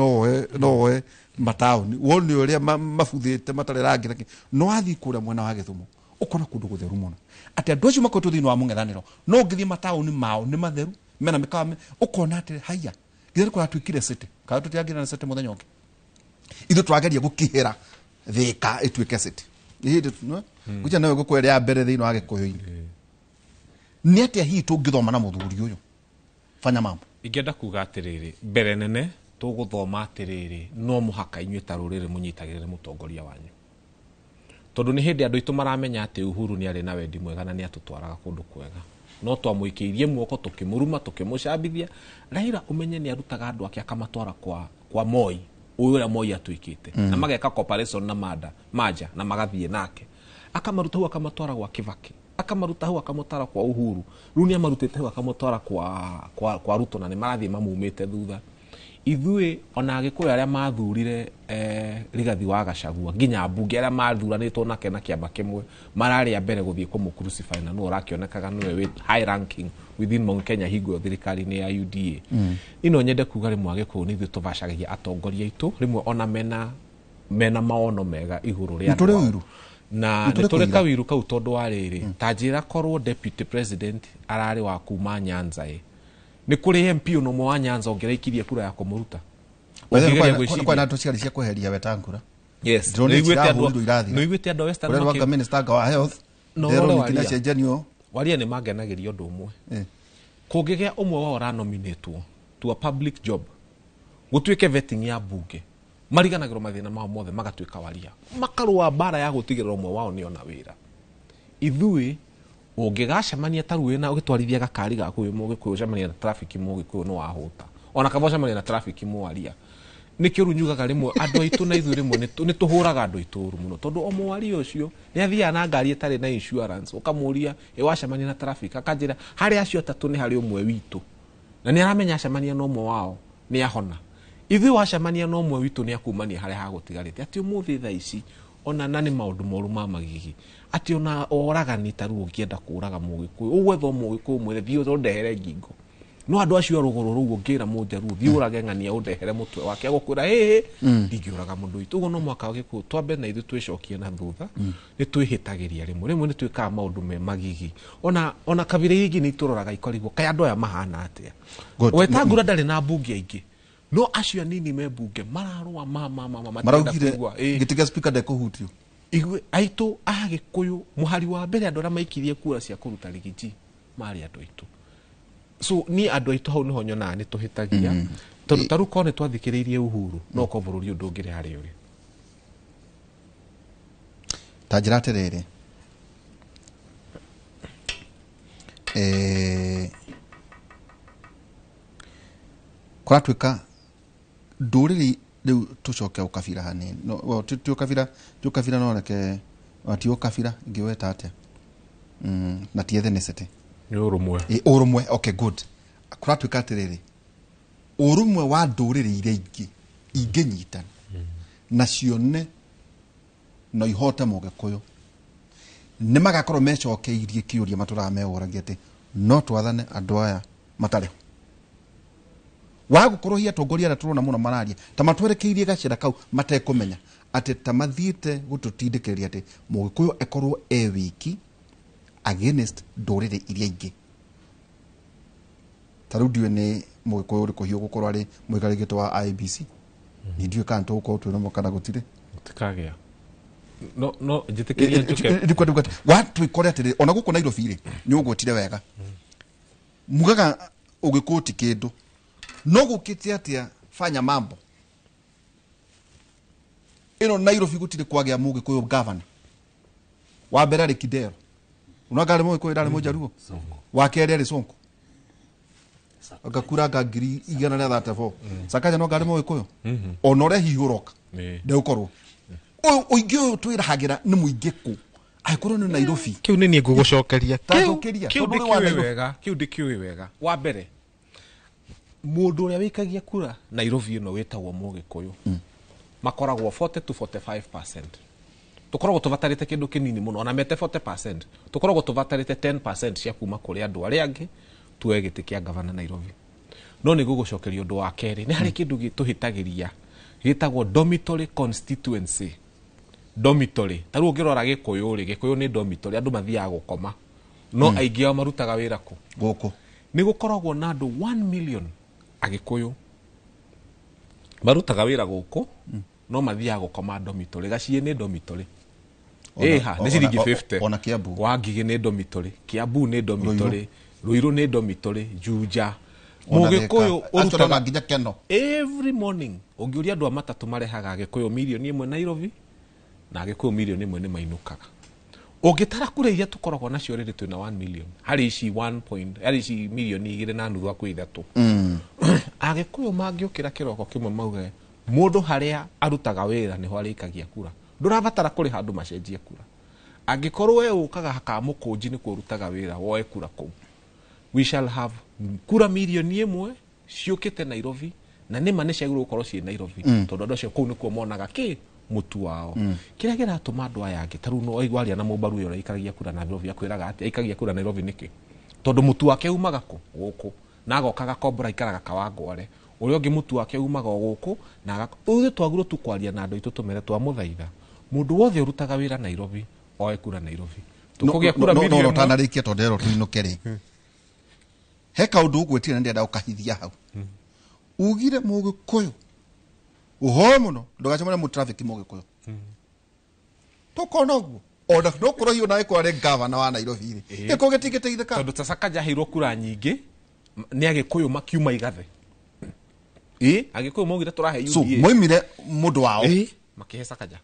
no woe mataũni wone ũrĩa mabuthĩte matarĩ rangi na kĩ. No wathiĩ kũrĩa mwena wa Gĩthumo ũkona kũndũ gũtheru mũno, atĩ andũ acio makoretwo thĩinĩ wa mũng'ethanĩro no ũngĩthiĩ mataũni mao nĩ matheru mena mĩkawa ũkona atĩ haiya githĩ nĩ kũratuĩkire city kana tũtiagĩra na city mũthenya ũngĩ ithuĩ tũrageria gũkihĩra Thĩka ĩtuĩke city nĩ hĩndĩ gucha nawe gũkũ ya mbere thĩinĩ wa Gĩkũyũ-inĩ. Nĩ atĩa hihi tũngĩthoma na mũthuri ũyũ fanya mambo? Ingĩenda kuga atĩrĩrĩ, mbere nene tũgũthoma atĩrĩrĩ, no mũhaka inyuĩ ta rũrĩrĩ mũnyitagĩrĩre mũtongoria wanyu, tondũ nĩ hĩndĩ andũ aitũ maramenya atĩ Uhuru nĩ arĩ na wendi mwega na nĩ atũtwaraga kũndũ kwega, no twamũikĩirie muoko tũkĩmũruma tũkĩmũcambithia. Raila ũmenye nĩ arutaga andũ ake akamatwara kwa Moi, ũyũ ũrĩa Moi atuĩkĩte, na mageka cooperation na Manja na magathiĩ nake, akamaruta hau akamatwara gwa Kibaki, akamaruta hau akamũtwara kwa Uhuru, rĩu nĩ amarutĩte hau akamũtwara kwa Ruto, na nĩ marathiĩ mamumĩte thutha. Ithuĩ ona Agĩkũyũ arĩa mathurire Rigathi wa Gachagua nginya mbunge arĩa mathuranĩtwo nake na kĩama kĩmwe mararĩ a mbere gũthiĩ kũmũ-crucify, na nĩwe ũrakĩonekaga nĩwe wĩ high ranking within Mount Kenya hingo ĩyo thirikari-inĩ ya UDA. Ino nyende kuga rĩmwe Agĩkũyũ nĩ ithuĩ tũbacagia atongoria aitũ rĩmwe ona mena maono mega igũrũ rĩa Nĩ tũrĩ andũ ao. ũiru. Na Nĩ tũrĩ nĩ tũrĩ kũira. kawiru kau tondũ wa rĩrĩ ta njĩra korwo deputy president ararĩ wa kuma Nyanza ĩ nĩ kũrĩ MP ona ũmwe wa Nyanza ũngĩraikirie kura ya kũmũruta. Ũngĩgeria gwĩciria. Kwena andũ ciarĩ cia kweheria Wetangula. Yes. Ndĩronire Nĩiguĩte andũ- cirahũrirwo irathira. nĩiguĩte andũ a Western Kũrĩa Rwanga minister anga wa health No, Ndĩrona ũrore ningĩ waria. nĩacenjanio. Waria nĩ mangenagĩria ũndũ ũmwe. Kũngĩgĩa ũmwe wao ũranominĩtwo to a public job gũtuĩke vetting ya mbunge mariganagĩrwo mathĩna mao mothe magatuĩka waria makarũa mbara ya gũtigĩrĩra ũmwe wao nĩona wĩra. Ithuĩ ũngĩgacemania ta rĩu wĩna ũgĩtwarithia gakari gaku wĩ mũgĩkũyũ ũcemanie na traffic mũgĩkũyũ nĩ wahũta ona kaba ũcemanie na traffic mwaria. Nĩkĩo rĩu nyugaga rĩmwe andũ aitũ na ithuĩ rĩmwe nĩ tũhũraga andũ aitũ ũru mũno tondũ o mwaria ũcio nĩ athiaga na ngari ĩtarĩ na insurance ũkamũria ĩ wacemania na traffic akanjĩra harĩ acio atatũ nĩ harĩ ũmwe witũ na nĩ aramenya acemania na ũmwe wao nĩ ahona. Ithuĩ wacemania na ũmwe witũ nĩ akumania harĩa hagũtigarĩte atĩ ũmũthĩ thaa ici ona na nĩ maũndũ moru ma magigi atĩ ona oragani ta rĩu ũngĩenda kũraga mũgĩkũyũ ũgwetha mũgĩkũyũ mwĩre thiĩ ũndehere ngingo no andũ acio a rũgũrũ rũu ũngĩra mũnjaruo thiĩ ũrage ng'ania ũndehere mũtwe wake agũkwĩra hĩhĩ ndingĩũraga mũndũ witũ. Ũguo no mwaka wa Gĩkũyũ twambe na ithuĩ twĩcokie na thutha nĩ twĩhĩtagĩria rĩmwe rĩmwe nĩ twĩkaga maũndũ me magigi ona kabira iria ingĩ nĩ itũroraga ikarigwo kaĩ andũ aya mahana atĩa. Wetangula ndarĩ na mbunge aingĩ no acio anini me mbunge mararũa ma Maraugire gĩtĩ gĩa speaker ndekũhutio. Igwe aitũ a Gĩkũyũ mũhari wa mbere andũ arĩa maikirie kura cia kũruta rigiji marĩ andũ aitũ. So niĩ andũ aitũ hau nĩho nyonaga nĩ tũhĩtagia tondũ ta rĩu korwo nĩ twathikĩrĩirie Uhuru no korwo bũrũri ũyũ ndũngĩrĩ harĩa ũrĩ. Ta njĩra atĩrĩrĩ, kũratuĩka ndũrĩrĩ rĩu tũcoke ũkabira hanini. No, well, ti ũkabira no reke ti ũkabira ingĩweta atĩa na ti ethnicity nĩ ũrũmwe. Ũrũmwe, okay, good. Kũratuĩka atĩrĩrĩ, ũrũmwe wa ndũrĩrĩ iria ingĩ ingĩnyitana na cione no ihote mũgĩkũyũ nĩ magakorwo mecokeirie kĩũria matũraga meũragia atĩ no twathane andũ aya matarĩ ho. Wa gũkorwo hihi atongoria arĩa tũrona mũno mararia ta matwerekeirie gacĩra kau matekũmenya atĩ ta mathiĩte gũtũtindĩkĩrĩria atĩ mũgĩkũyũ ekorwo e wiki against ndũrĩrĩ iria ingĩ. Ta rĩu ndiũĩ nĩ mũgĩkũyũ ũrĩkũ hihi ũgũkorwo arĩ mũikarĩri gĩtĩ wa IEBC. Ni ndiũĩ kana tũgũkorwo twĩ namo kana gũtirĩ. Gũtikagĩa. No njĩtĩkĩrie njuke. Ndikwenda kuga atĩ watwĩkore atĩrĩrĩ ona gũkũ Nairobi rĩ nĩ ũgwetire wega mugaga ũgĩkũyũ ti kĩndũ no gũkĩte atĩa fanya mambo ĩno Nairobi gũtirĩ kwagĩa mũgĩkũyũ governor wa mbere arĩ Kidero Unaka arĩ Mũgĩkũyũ ndarĩ Mũjaruo. Wa kerĩ arĩ Sonko. Agakura nga 134. Sakaja no ngarĩ Mũgĩkũyũ. Ona ũrĩa hihi ũroka. Ndegũkorwo. Ũyũ ũingĩ ũyũ twĩrahagĩra nĩ mũingĩ kũ? Angĩkorwo nĩ Nairobi. Kĩu nĩ niĩ ngũgũcokeria. Tanjũkĩria. Kĩu Tondũ ũrĩ wa ndĩkĩũĩ Nairobi. wega, kĩu ndĩkĩũĩ wega. Wa mbere, mũndũ ũrĩa wĩikagia kura Nairobi ĩno wĩtagwo Mũgĩkũyũ makoragwo 40 to 45%. Tũkoragwo tũbatarĩte kĩndũ kĩnini mũno, ona mete 40%, tũkoragwo tũbatarĩte 10% cia kuma kũrĩ andũ arĩa angĩ tuoe gĩtĩ kĩa gavana Nairobi. No nĩ ngũgũcokeria ũndũ wa kerĩ, nĩ harĩ kĩndũ tũhĩtagĩria gĩtagwo dormitory constituency. Dormitory ta rĩu ũngĩrora Gĩkũyũ rĩ, Gĩkũyũ nĩ dormitory, andũ mathiaga gũkoma no aingĩ ao marutaga wĩra kũ? Gũkũ. Nĩ gũkoragwo na andũ 1 million Agĩkũyũ marutaga wĩra gũkũ no mathiaga gũkoma dormitory. Gaciĩ nĩ dormitory. Ĩha nĩ ciringi 50. Ona Kiambu. Wangigĩ nĩ dormitory, Kiambu nĩ dormitory, Ruiru nĩ dormitory, Juja. Ona Mũgĩkũyũ Thika. Actually, ona ũrutaga nginya Keno. Every morning ũngĩũria andũ a matatũ marehaga Agĩkũyũ 1 million Nairobi na Agĩkũyũ 1 million nĩ mainũkaga. Ũngĩtara kura iria tũkoragwo nacio rĩrĩ twĩna 1 million harĩ ici 1 point harĩ ici 2.5 million hakuhĩ 3. Agĩkũyũ mangĩũkĩra kĩroko kĩmwe mauge mũndũ harĩa arutaga wĩra nĩho arĩikagia kura, ndũrabatara kũrĩha andũ macenjie kura. Angĩkorwo we ũkaga Kamũkũnji nĩkuo ũrutaga wĩra, woe kura kũu. We shall have kura 1 million ciũkĩte Nairobi, na nĩma nĩ ciagĩrĩirwo gũkorwo ciĩ Nairobi, tondũ andũ acio kũu nĩkuo monaga kĩ mũtu wao. Kĩrĩa kĩratũma andũ aya angĩ ta rĩu no waria na mũmbaru ũyũ ũrĩa aikaragia kura Nairobi, akwĩraga atĩ aikagia kura Nairobi nĩkĩ? Tondũ mũtu wake umaga kũ? Gũkũ. Na agoka agakombora aikaraga Kawangware. Ũrĩa ũngĩ mũtu wake umaga o gũkũ na ithuĩ twagĩrĩirwo tu kwaria na andũ aitũ tũmere twamũthaitha mũndũ wothe ũrutaga wĩra Nairobi oe kura Nairobi. Tũkũgĩa kura No 1 million. ũtanarĩkia tondũ nderwo tũinũke rĩ, he kaũndũ ũgwĩtire na ndĩrenda ũkahithia hau. Ugire Mũgĩkũyũ ũhoe mũno ndũgacemanie na mũtraffic Mũgĩkũyũ. Tũkona ũguo ona ndũkũrwo hihi ona ĩkorwo arĩ gavana wa Nairobi rĩ, gĩkũ gĩtingĩteithĩka. Tondũ ta Sakaja aheirwo kura nyingĩ nĩ Agĩkũyũ makiuma igathe. Ĩ Agĩkũyũ maugire tũrahe So UDA. moimire mũndũ wao. Makĩhe Sakaja.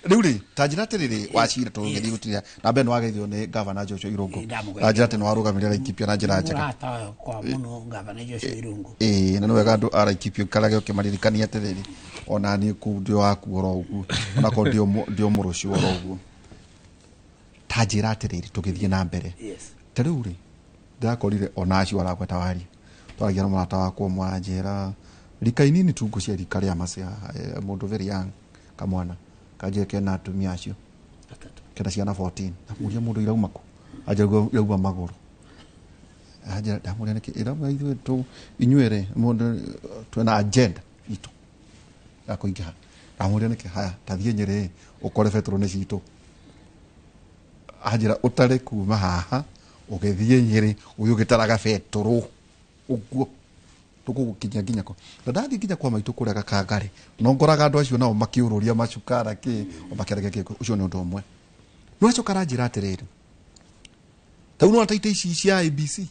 Rĩu rĩ, ta njĩra atĩrĩrĩ, wacira tũgĩthiĩ gũtiria na mbere nĩ wageithio nĩ gavana Joshua Irũngũ, na njĩra atĩ nĩ warũgamĩrĩra Laikipia na njĩra njega. Mũrata wakwa mũno gavana Joshua Irũngũ. Ĩĩ, na nĩ wega andũ a Laikipia ikarage ũkĩmaririkania atĩrĩrĩ, ona niĩ kũu ndĩ waku oro ũguo, onakorwo ndĩ o mũrũci oro ũguo. Ta njĩra atĩrĩrĩ, tũgĩthiĩ na mbere, ta rĩu rĩ, ndĩrakorire ona acio aragweta waria twaragia na mũrata wakwa ũmwe, anjĩra rika inini tu ngũcia rika rĩa macia, mũndũ very young, kamwana kanjĩra kena atumia acio kena ciana 14. Ndamũria mũndũ irauma kũ, anjĩra irauma magũrũ. Anjĩra, ndamũria nĩkĩ irauma, ithuĩ tu inyuĩ rĩ mũndũ twĩna agenda itũ ya kũingĩha. Ndamũria nĩkĩ, haya tathiĩ Nyĩrĩ ũkore betũrũ nĩ citũ. Anjĩra ũtare kuma haha ũgĩthiĩ Nyĩrĩ ũyũ ũgĩtaraga betũrũ ũguo tũgũgũkinyia nginya kũ. Na ndathiĩ nginya kwa maitũ kũrĩa Gakangari no ngoraga andũ acio nao makĩũrũria macukara kĩ o makĩaragia kĩ. Ũcio nĩ ũndũ ũmwe. No acoka aranjĩra atĩrĩrĩ, ta rĩu nĩwona ta itĩ ici cia ABC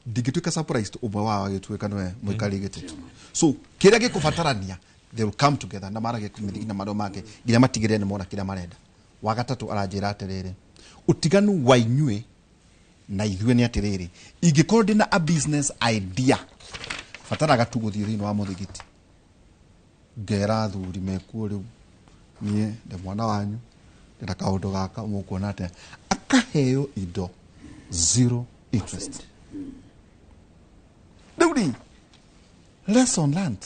ndingĩtuĩka surprised ũmwe wao agĩtuĩka nĩwe mũikarĩri gĩtĩ. So kĩrĩa gĩkũbatarania, they will come together na maragie mĩthigi na marĩa mangĩ nginya matigĩrĩre nĩ mona kĩrĩa marenda. Wa gatatũ aranjĩra atĩrĩrĩ, ũtiganu wa inyuĩ na ithuĩ nĩ atĩrĩrĩ, ingĩkorwo ndĩna a business idea, bataraga tu gũthiĩ thĩinĩ wa mũthigiti ngera athuri mekuo, rĩu niĩ ndĩ mwana wanyu, ndĩna kaũndũ gaka, mũkuona atĩa? Akaheo indo zero interest. Rĩu rĩ, lesson learned,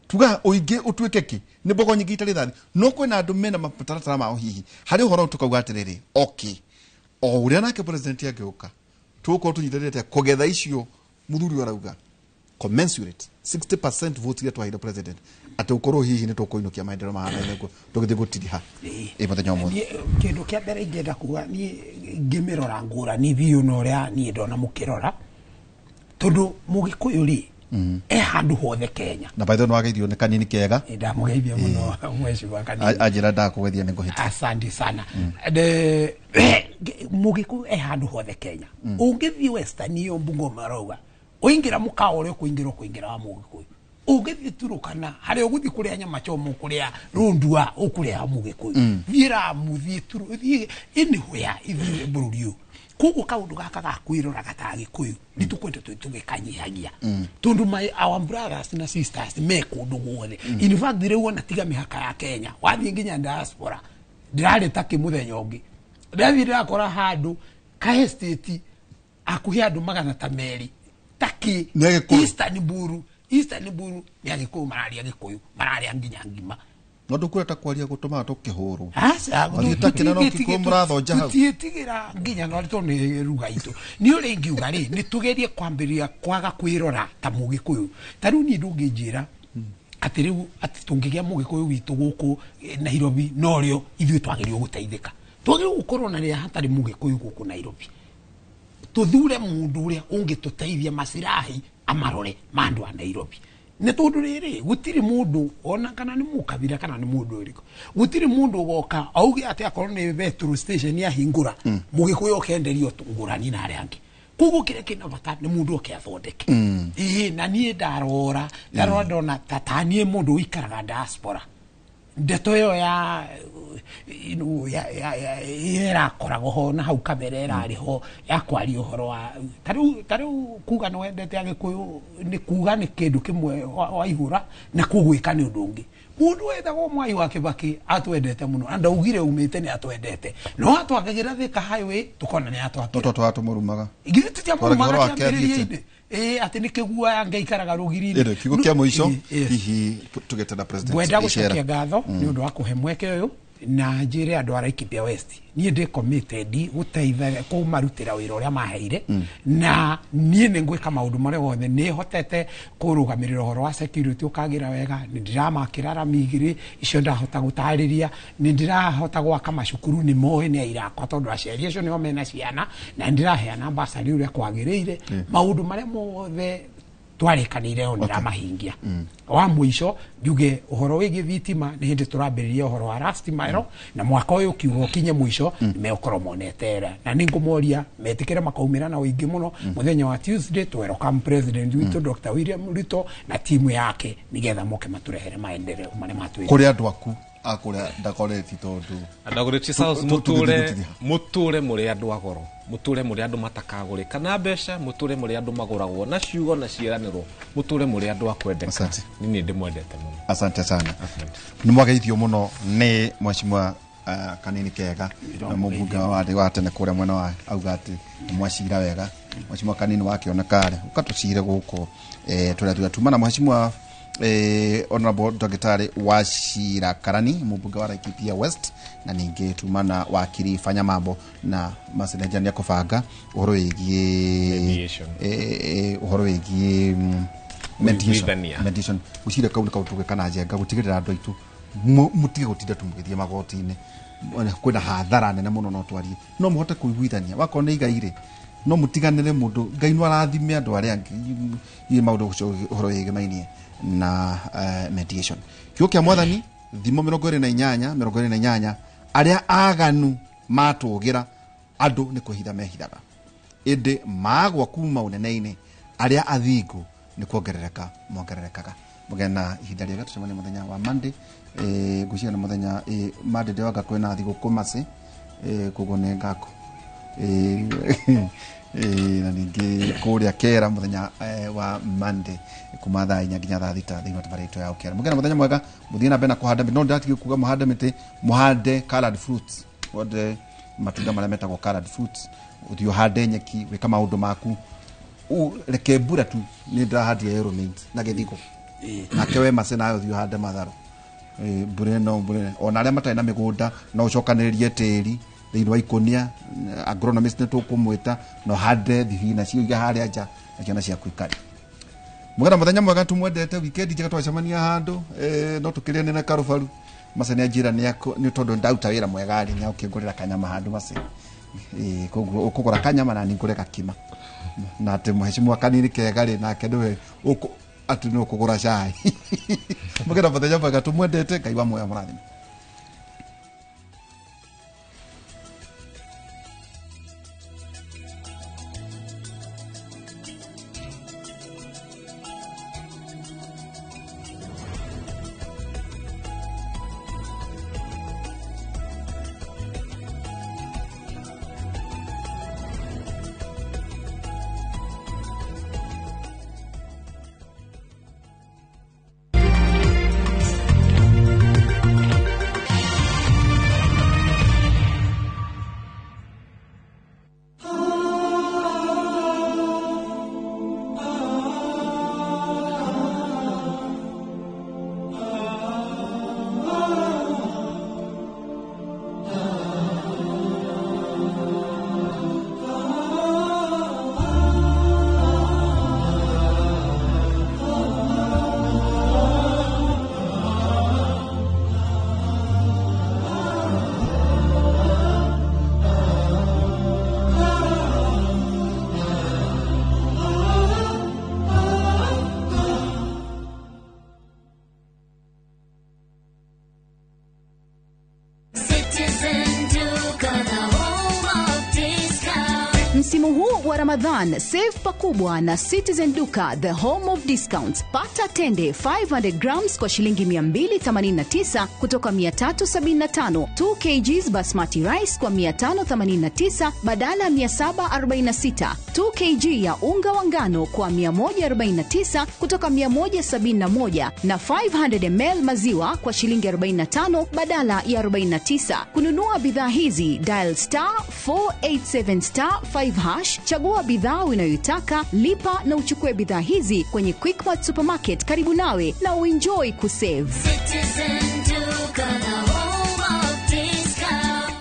tuga ũingĩ ũtuĩke kĩ nĩ mbogo nyingĩ itarĩ thathi, no kwĩna andũ mena mataratara mao. Hihi harĩ ũhoro tũkauga atĩrĩrĩ, okay, o ũrĩa nake president angĩũka tũgũkorwo tũnyitanĩte kũgetha icio mũthuri ũyũ arauga commensurate 60% votes iria twaheire president, atĩ ũkorwo hihi nĩ tũkũinũkia maendeleo mahanaine ũguo tũgĩthiĩ gũtiriha ĩ mũthenya ũmwe. Niĩ, kĩndũ kĩa mbere ingĩenda kuga, niĩ ngĩmĩrora ngũrani biũ na ũrĩa niĩ ndona mũkĩrora, tondũ Mũgĩkũyũ rĩ e handũ hothe Kenya. Na by the way nĩwageithio nĩ kanini kega. Ndamũgeithia mũno mheshimiwa Kanini. Anjĩra ndakũgeithia nĩ ngũhĩtia. Asante sana. Mũgĩkũyũ e handũ hothe Kenya. Ũngĩthiĩ Western iyo Bungoma marauga ũingĩra mũkawa ũrĩa ũkũingĩra wa Mũgĩkũyũ. Ũngĩthiĩ Turukana harĩa ũgũthiĩ kũrĩa nyama choma kũrĩa rũndua ũkũrĩa mũgĩkũyũ. Thiĩ Ramu, thiĩ Turu, thiĩ anywhere ithuĩ bũrũri ũyũ. Koguo kaũndũ gaka ga kwĩroraga ta Agĩkũyũ nĩ tũkwenda tũgĩkanyihagia tondũ our brothers na sisters me kũndũ guothe. In fact rĩu ona tiga mĩhaka ya Kenya, wathiĩ nginya diaspora. Ndĩrarĩ takĩ mũthenya ũngĩ, ndathiĩ ndĩrakora handũ ka estate hakuhĩ andũ 200 takĩ Nĩ Agĩkũyũ. Eastern Buru nĩ Agĩkũyũ, mararia Gĩkũyũ, mararia nginya ngima. No ndũkwenda kwaria gũtũmaga tũkĩhũrwo. Aca, Wathiĩ takĩ na no Kikuyu mũrathonja hau. Tũtiĩtigĩra nginya no tondũ nĩ ruga itũ. Nĩ ũrĩa ingiuga rĩ, nĩ tũgerie kwambĩrĩria kwaga kwĩrora ta mũgĩkũyũ. Ta rĩu niĩ ndũngĩnjĩra atĩ rĩu atĩ tũngĩgĩa mũgĩkũyũ witũ gũkũ Nairobi norĩo ithuĩ twagĩrĩirwo gũteithĩka. Twagĩrĩirwo gũkorwo na rĩrĩa hatarĩ mũgĩkũyũ gũkũ Nairobi, tũthure mũndũ ũrĩa ũngĩtũteithia macirahi amarore ma andũ a Nairobi. Nĩ tondũ rĩrĩ gũtirĩ mũndũ ona kana nĩ mũkabira kana nĩ mũndũ ũrĩkũ, gũtirĩ mũndũ ũgoka auge atĩ akorwo nĩ petrol station yahingũra mũgĩkũyũ okenderio ngũrani na arĩa angĩ. Koguo kĩrĩa kĩna bata nĩ mũndũ oke athondeke. Ĩĩ, na niĩ ndarora ndona ta niĩ mũndũ ũikaraga diaspora, ndeto ĩyo ya ya ĩrakoragwo ho na hau kabere ĩrarĩ ho ya kwaria ũhoro wa ta rĩu kuga nĩ wendete Agĩkũyũ nĩ kuga nĩ kĩndũ kĩmwe waihũra na kũgwĩka nĩ ũndũ ũngĩ. Mũndũ wetagwo Mwai wa Kĩbakĩ atwendete mũno na ndaugire umĩte nĩ atwendete, no atwakagĩra Thika Highway tũkona nĩ atwakĩra. No twatũmũrumaga. Githĩ tũtiamũrumaga kĩambĩrĩria-inĩ? Ĩĩ, atĩ nĩ kĩguoya ngaikaraga rũgiri-inĩ. Ĩrĩ kiugo kĩa mũico hihi tũgete na president. Ngwenda gũcokia ngatho nĩ ũndũ wa kũhe mweke ũyũ na njĩre andũ a Laikipia West niĩ ndĩ committed gũteitha kũmarutĩra wĩra ũrĩa maheire, na niĩ nĩ ngwĩka maũndũ marĩa wothe nĩ hotete kũrũgamĩrĩra ũhoro wa security ũkagĩra wega. Nĩ ndĩramakĩra rami igĩrĩ icio ndahota gũtarĩria, nĩ ndĩrahota gwaka macukuru nĩ moĩ nĩ aira akwa tondũ aciari acio nĩo mena ciana, na nĩ ndĩraheana basarĩ ũrĩa kwagĩrĩire. Maũndũ marĩa mothe twarĩkanĩire o ndĩramahingia. Wa mũico njuge ũhoro wĩgiĩ thitima nĩ hĩndĩ tũrambĩrĩria ũhoro wa last mile, na mwaka ũyũ kiugo kinye mũico nĩmegũkorwo monete era, na nĩ ngũmoria metĩkĩre makaumĩra na ũingĩ mũno mũthenya wa Tuesday to welcome president witũ Dr. William Ruto na timu yake nĩgetha moke matũrehere maendeleo marĩa matwĩrĩire. Kũrĩ andũ aku a kũrĩa Dagoretti tondũ Dagoretti South mũtũre mũrĩ andũ a goro, mũtũre mũrĩ andũ matakagũrĩka na mbeca, mũtũre mũrĩ andũ magũragwo na ciugo na ciĩranĩro, mũtũre mũrĩ andũ a kwendeka. Niĩ ndĩmwendete mũno. Asante sana. Nĩ mwageithio mũno nĩ mheshimiwa Kanini Kega na mũmbunge wa tene kũrĩa mwena wa auga atĩ nĩ mwacira wega. Mheshimiwa Kanini wakĩoneka rĩ ũkatũcire gũkũ tũrĩa tuma na mheshimiwa Honorable Dr. Wachira Karani mũmbunge wa Laikipia West, na ningĩ tuma na wakiri Fanya Mambo na macenenja nĩ akũbanga ũhoro wĩgiĩ ũhoro wĩgiĩ mediation gũcira kau nĩ kaũndũ tũgĩka njenga gũtigĩrĩra andũ aitũ mũtige gũtinda tũmũgĩthiĩ magoti-inĩ kwĩna hathara nene mũno no twarie no mũhote kũiguithania wakorwo nĩ igai rĩ no mũtiganĩre mũndũ Ngai no arathime andũ arĩa angĩ ĩ maũndũ ũhoro wĩgĩmainie na mediation. Kiugo kĩa Mwathani thimo 28 28 arĩa aganu matũgĩra andũ nĩ kwĩhitha mehithaga, ĩndĩ magwa kuma ũnene-inĩ arĩa athingu nĩ kuongerereka mongererekaga. Mũgĩe na ihinda rĩega, tũcemanie mũthenya wa Monday. Ngwĩciria nĩ mũthenya Monday ndĩwanga kwĩna thigũkũ Mercy, koguo nĩ ngako na ningĩ kũrĩa Kera mũthenya wa Monday kuma thaa 4 nginya thaa 6 thĩinĩ wa tabarĩra itũ ya Ũkera. Mũgĩe na mũthenya mwega, mũthiĩ na mbere na kũhanda mĩtĩ. No ndĩratigie kuga mũhande mĩtĩ, mũhande colored fruits, mũhande matunda marĩa metagwo colored fruits, ũthiĩ ũhande nyeki, wĩka maũndũ maku. Reke mbura tu nĩ ndĩrahandire yellow maize na gĩthiko nake we Mercy nawe ũthiĩ ũhande matharũ. Mbura ĩno mbura ona arĩa matarĩ na mĩgũnda no ũcokanĩrĩrie tĩri thĩinĩ wa ikũnia, agronomist nĩ tũkũmwĩta no hande thibinaci ũige harĩa nja na ciana ciaku ikare. Mũgĩe na mũthenya mwega, tũmwendete. Weekend njega, twacemania handũ no tũkĩrĩane na karubaru. Mercy nĩ anjĩra nĩ tondũ ndaruta wĩra mwega rĩ nĩ agũkĩngũrĩra kanyama handũ Mercy. Koguo ũkũgũra kanyama na niĩ ngũre gakima, na atĩ mheshimiwa Kanini Kega rĩ nake nĩwe atĩ nĩ ũkũgũra cai. Mũgĩe na mũthenya mwega, tũmwendete. Ngai wa muoyo amũrathime. Msimu huu wa Ramadhan, save pakubwa na Citizen Duka, the home of discounts. Pata tende 500 grams kwa shilingi 289 kutoka 375, 2 kgs basmati rice kwa 589 badala ya 746, 2 kg ya unga wa ngano kwa 149 kutoka 171 na 500 ml maziwa kwa shilingi 45 badala ya 49. Kununua bidhaa hizi, dial star 487 star 5 hash, chagua bidhaa unayoitaka, lipa na uchukue bidhaa hizi kwenye Quickmart Supermarket karibu nawe na uenjoy kusave. Citizen Duka, the home of discount.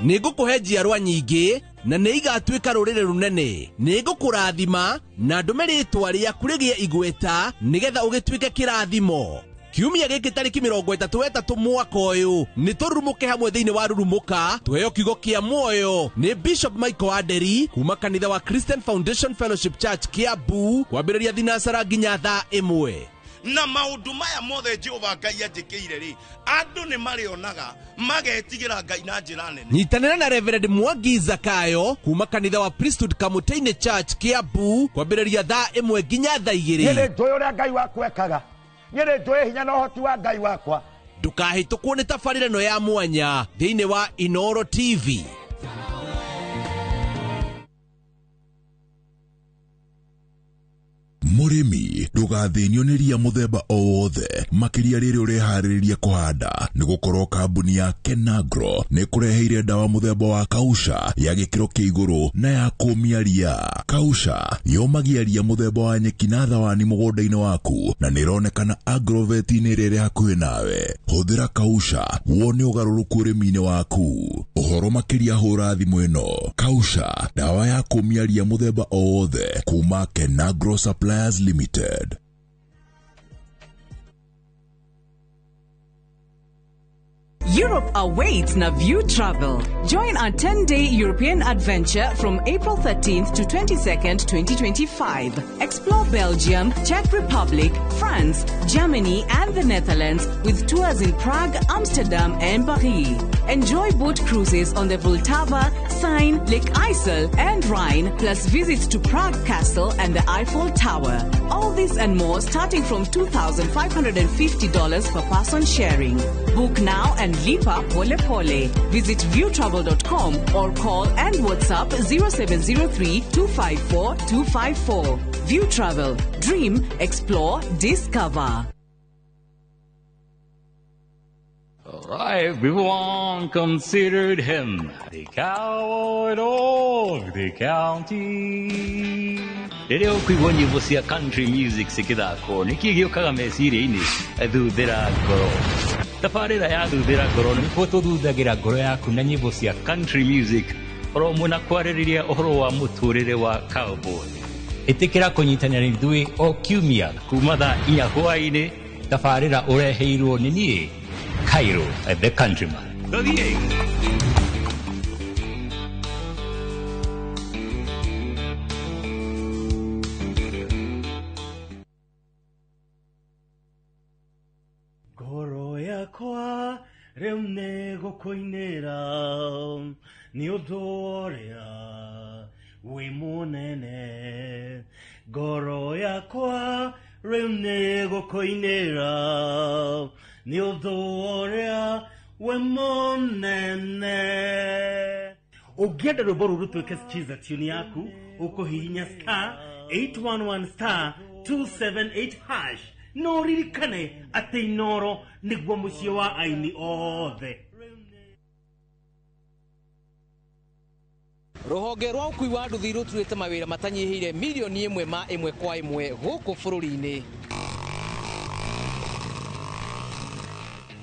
Nĩ ngũkũhe njiarwa nyingĩ na nĩ igatuĩka rũrĩrĩ rũnene. Nĩ ngũkũrathima na ndũme rĩtwa rĩaku rĩgĩe igweta nĩgetha ũgĩtuĩke kĩrathimo. Kiumia gĩkĩ tarĩki 33 mwaka ũyũ nĩ tũrurumũke hamwe thĩinĩ wa Rurumũka tuheo kiugo kĩa muoyo nĩ Bishop Michael Aderi kuma kanitha wa Christian Foundation Fellowship Church Kiambu, kwambĩrĩria thinacara nginya thaa 1. Na maundu maya mothe Jehova Ngai anjĩkĩire rĩ, andũ nĩ marĩonaga magetigĩra Ngai na njĩra nene. Nyitanĩra na Reverend Mwangi Zakayo kuma kanitha wa Priesthood Kamũtĩ-inĩ Church Kiambu, kwambĩrĩria thaa 1 nginya thaa 2. Niĩ nĩ njũĩ ũrĩa Ngai waku ekaga, niĩ nĩ njũĩ hinya na ũhoti wa Ngai wakwa. Ndũkahĩtũkwo nĩ tabarĩra ĩno ya mwanya thĩinĩ wa Inooro TV. Mũrĩmi, ndũgathĩnio nĩ ria mũthemba o wothe, makĩria rĩrĩa ũreharĩrĩria kũhanda, nĩ gũkorwo kambuni ya Kenagro nĩ ĩkũreheire ndawa mũthemba wa Kausha ya gĩkĩro kĩa igũrũ na ya kũmia ria. Kausha yomagia ria mũthemba wa nyeki na thawani mũgũnda-inĩ waku na nĩ ĩronekana agrovet-inĩ ĩrĩa ĩrĩ hakuhĩ nawe. Hũthĩra Kausha wone ũgarũrũku ũrĩmi-inĩ waku. Ũhoro makĩria hũra thimũ ĩno. Kausha, ndawa ya kũmia ria mũthemba o wothe kuma Kenagro Suppliers Limited. Europe awaits na View Travel. Join our 10-day European adventure from April 13th to 22nd, 2025. Explore Belgium, Czech Republic, France, Germany, and the Netherlands with tours in Prague, Amsterdam, and Paris. Enjoy boat cruises on the Vltava, Seine, Lake Isel, and Rhine, plus visits to Prague Castle and the Eiffel Tower. All this and more starting from $2,550 per person sharing. Book now and lipa pole pole. Visit viewtravel.com or call and WhatsApp 0703 254 254. View Travel. Dream, explore, discover. Everyone considered him the coward of the county. Rĩrĩa ũkũigua nyĩmbo cia country music cikĩthakwo nĩkĩ gĩũkaga meciria-inĩ? Thuthĩra ngoro. Tabarĩra ya Thuthĩra ngoro nĩkuo tũthuthagĩra ngoro yaku na nyĩmbo cia country music oro ũmwe na kwarĩrĩria ũhoro wa mũtũrĩre wa cowboy. Ĩtĩkĩra kũnyitanĩra na ithuĩ o kiumia kuma thaa 4 hwaĩ-inĩ. Tabarĩra ũreheirwo nĩ niĩ Cairo, the countryman. Tũthiĩ. Ngoro yakwa rĩu nĩ gũkũinĩra nĩ ũndũ ũrĩa wĩ mũnene. Ngoro yakwa rĩu nĩ gũkũinĩra nĩ ũndũ ũrĩa wĩ mũnene. Ũngĩenda rwĩmbo rũrũ rũtuĩke skiza tune yaku, ũkũhihinya star 811 star 278 hash. No ririkane atĩ Inooro nĩguo mũciĩ wa aini othe. Rũhonge rwa ũkui wa nduthi rũturĩte mawĩra matanyihĩire milioni 1 ma 1 kwa 1 gũkũ bũrũri-inĩ.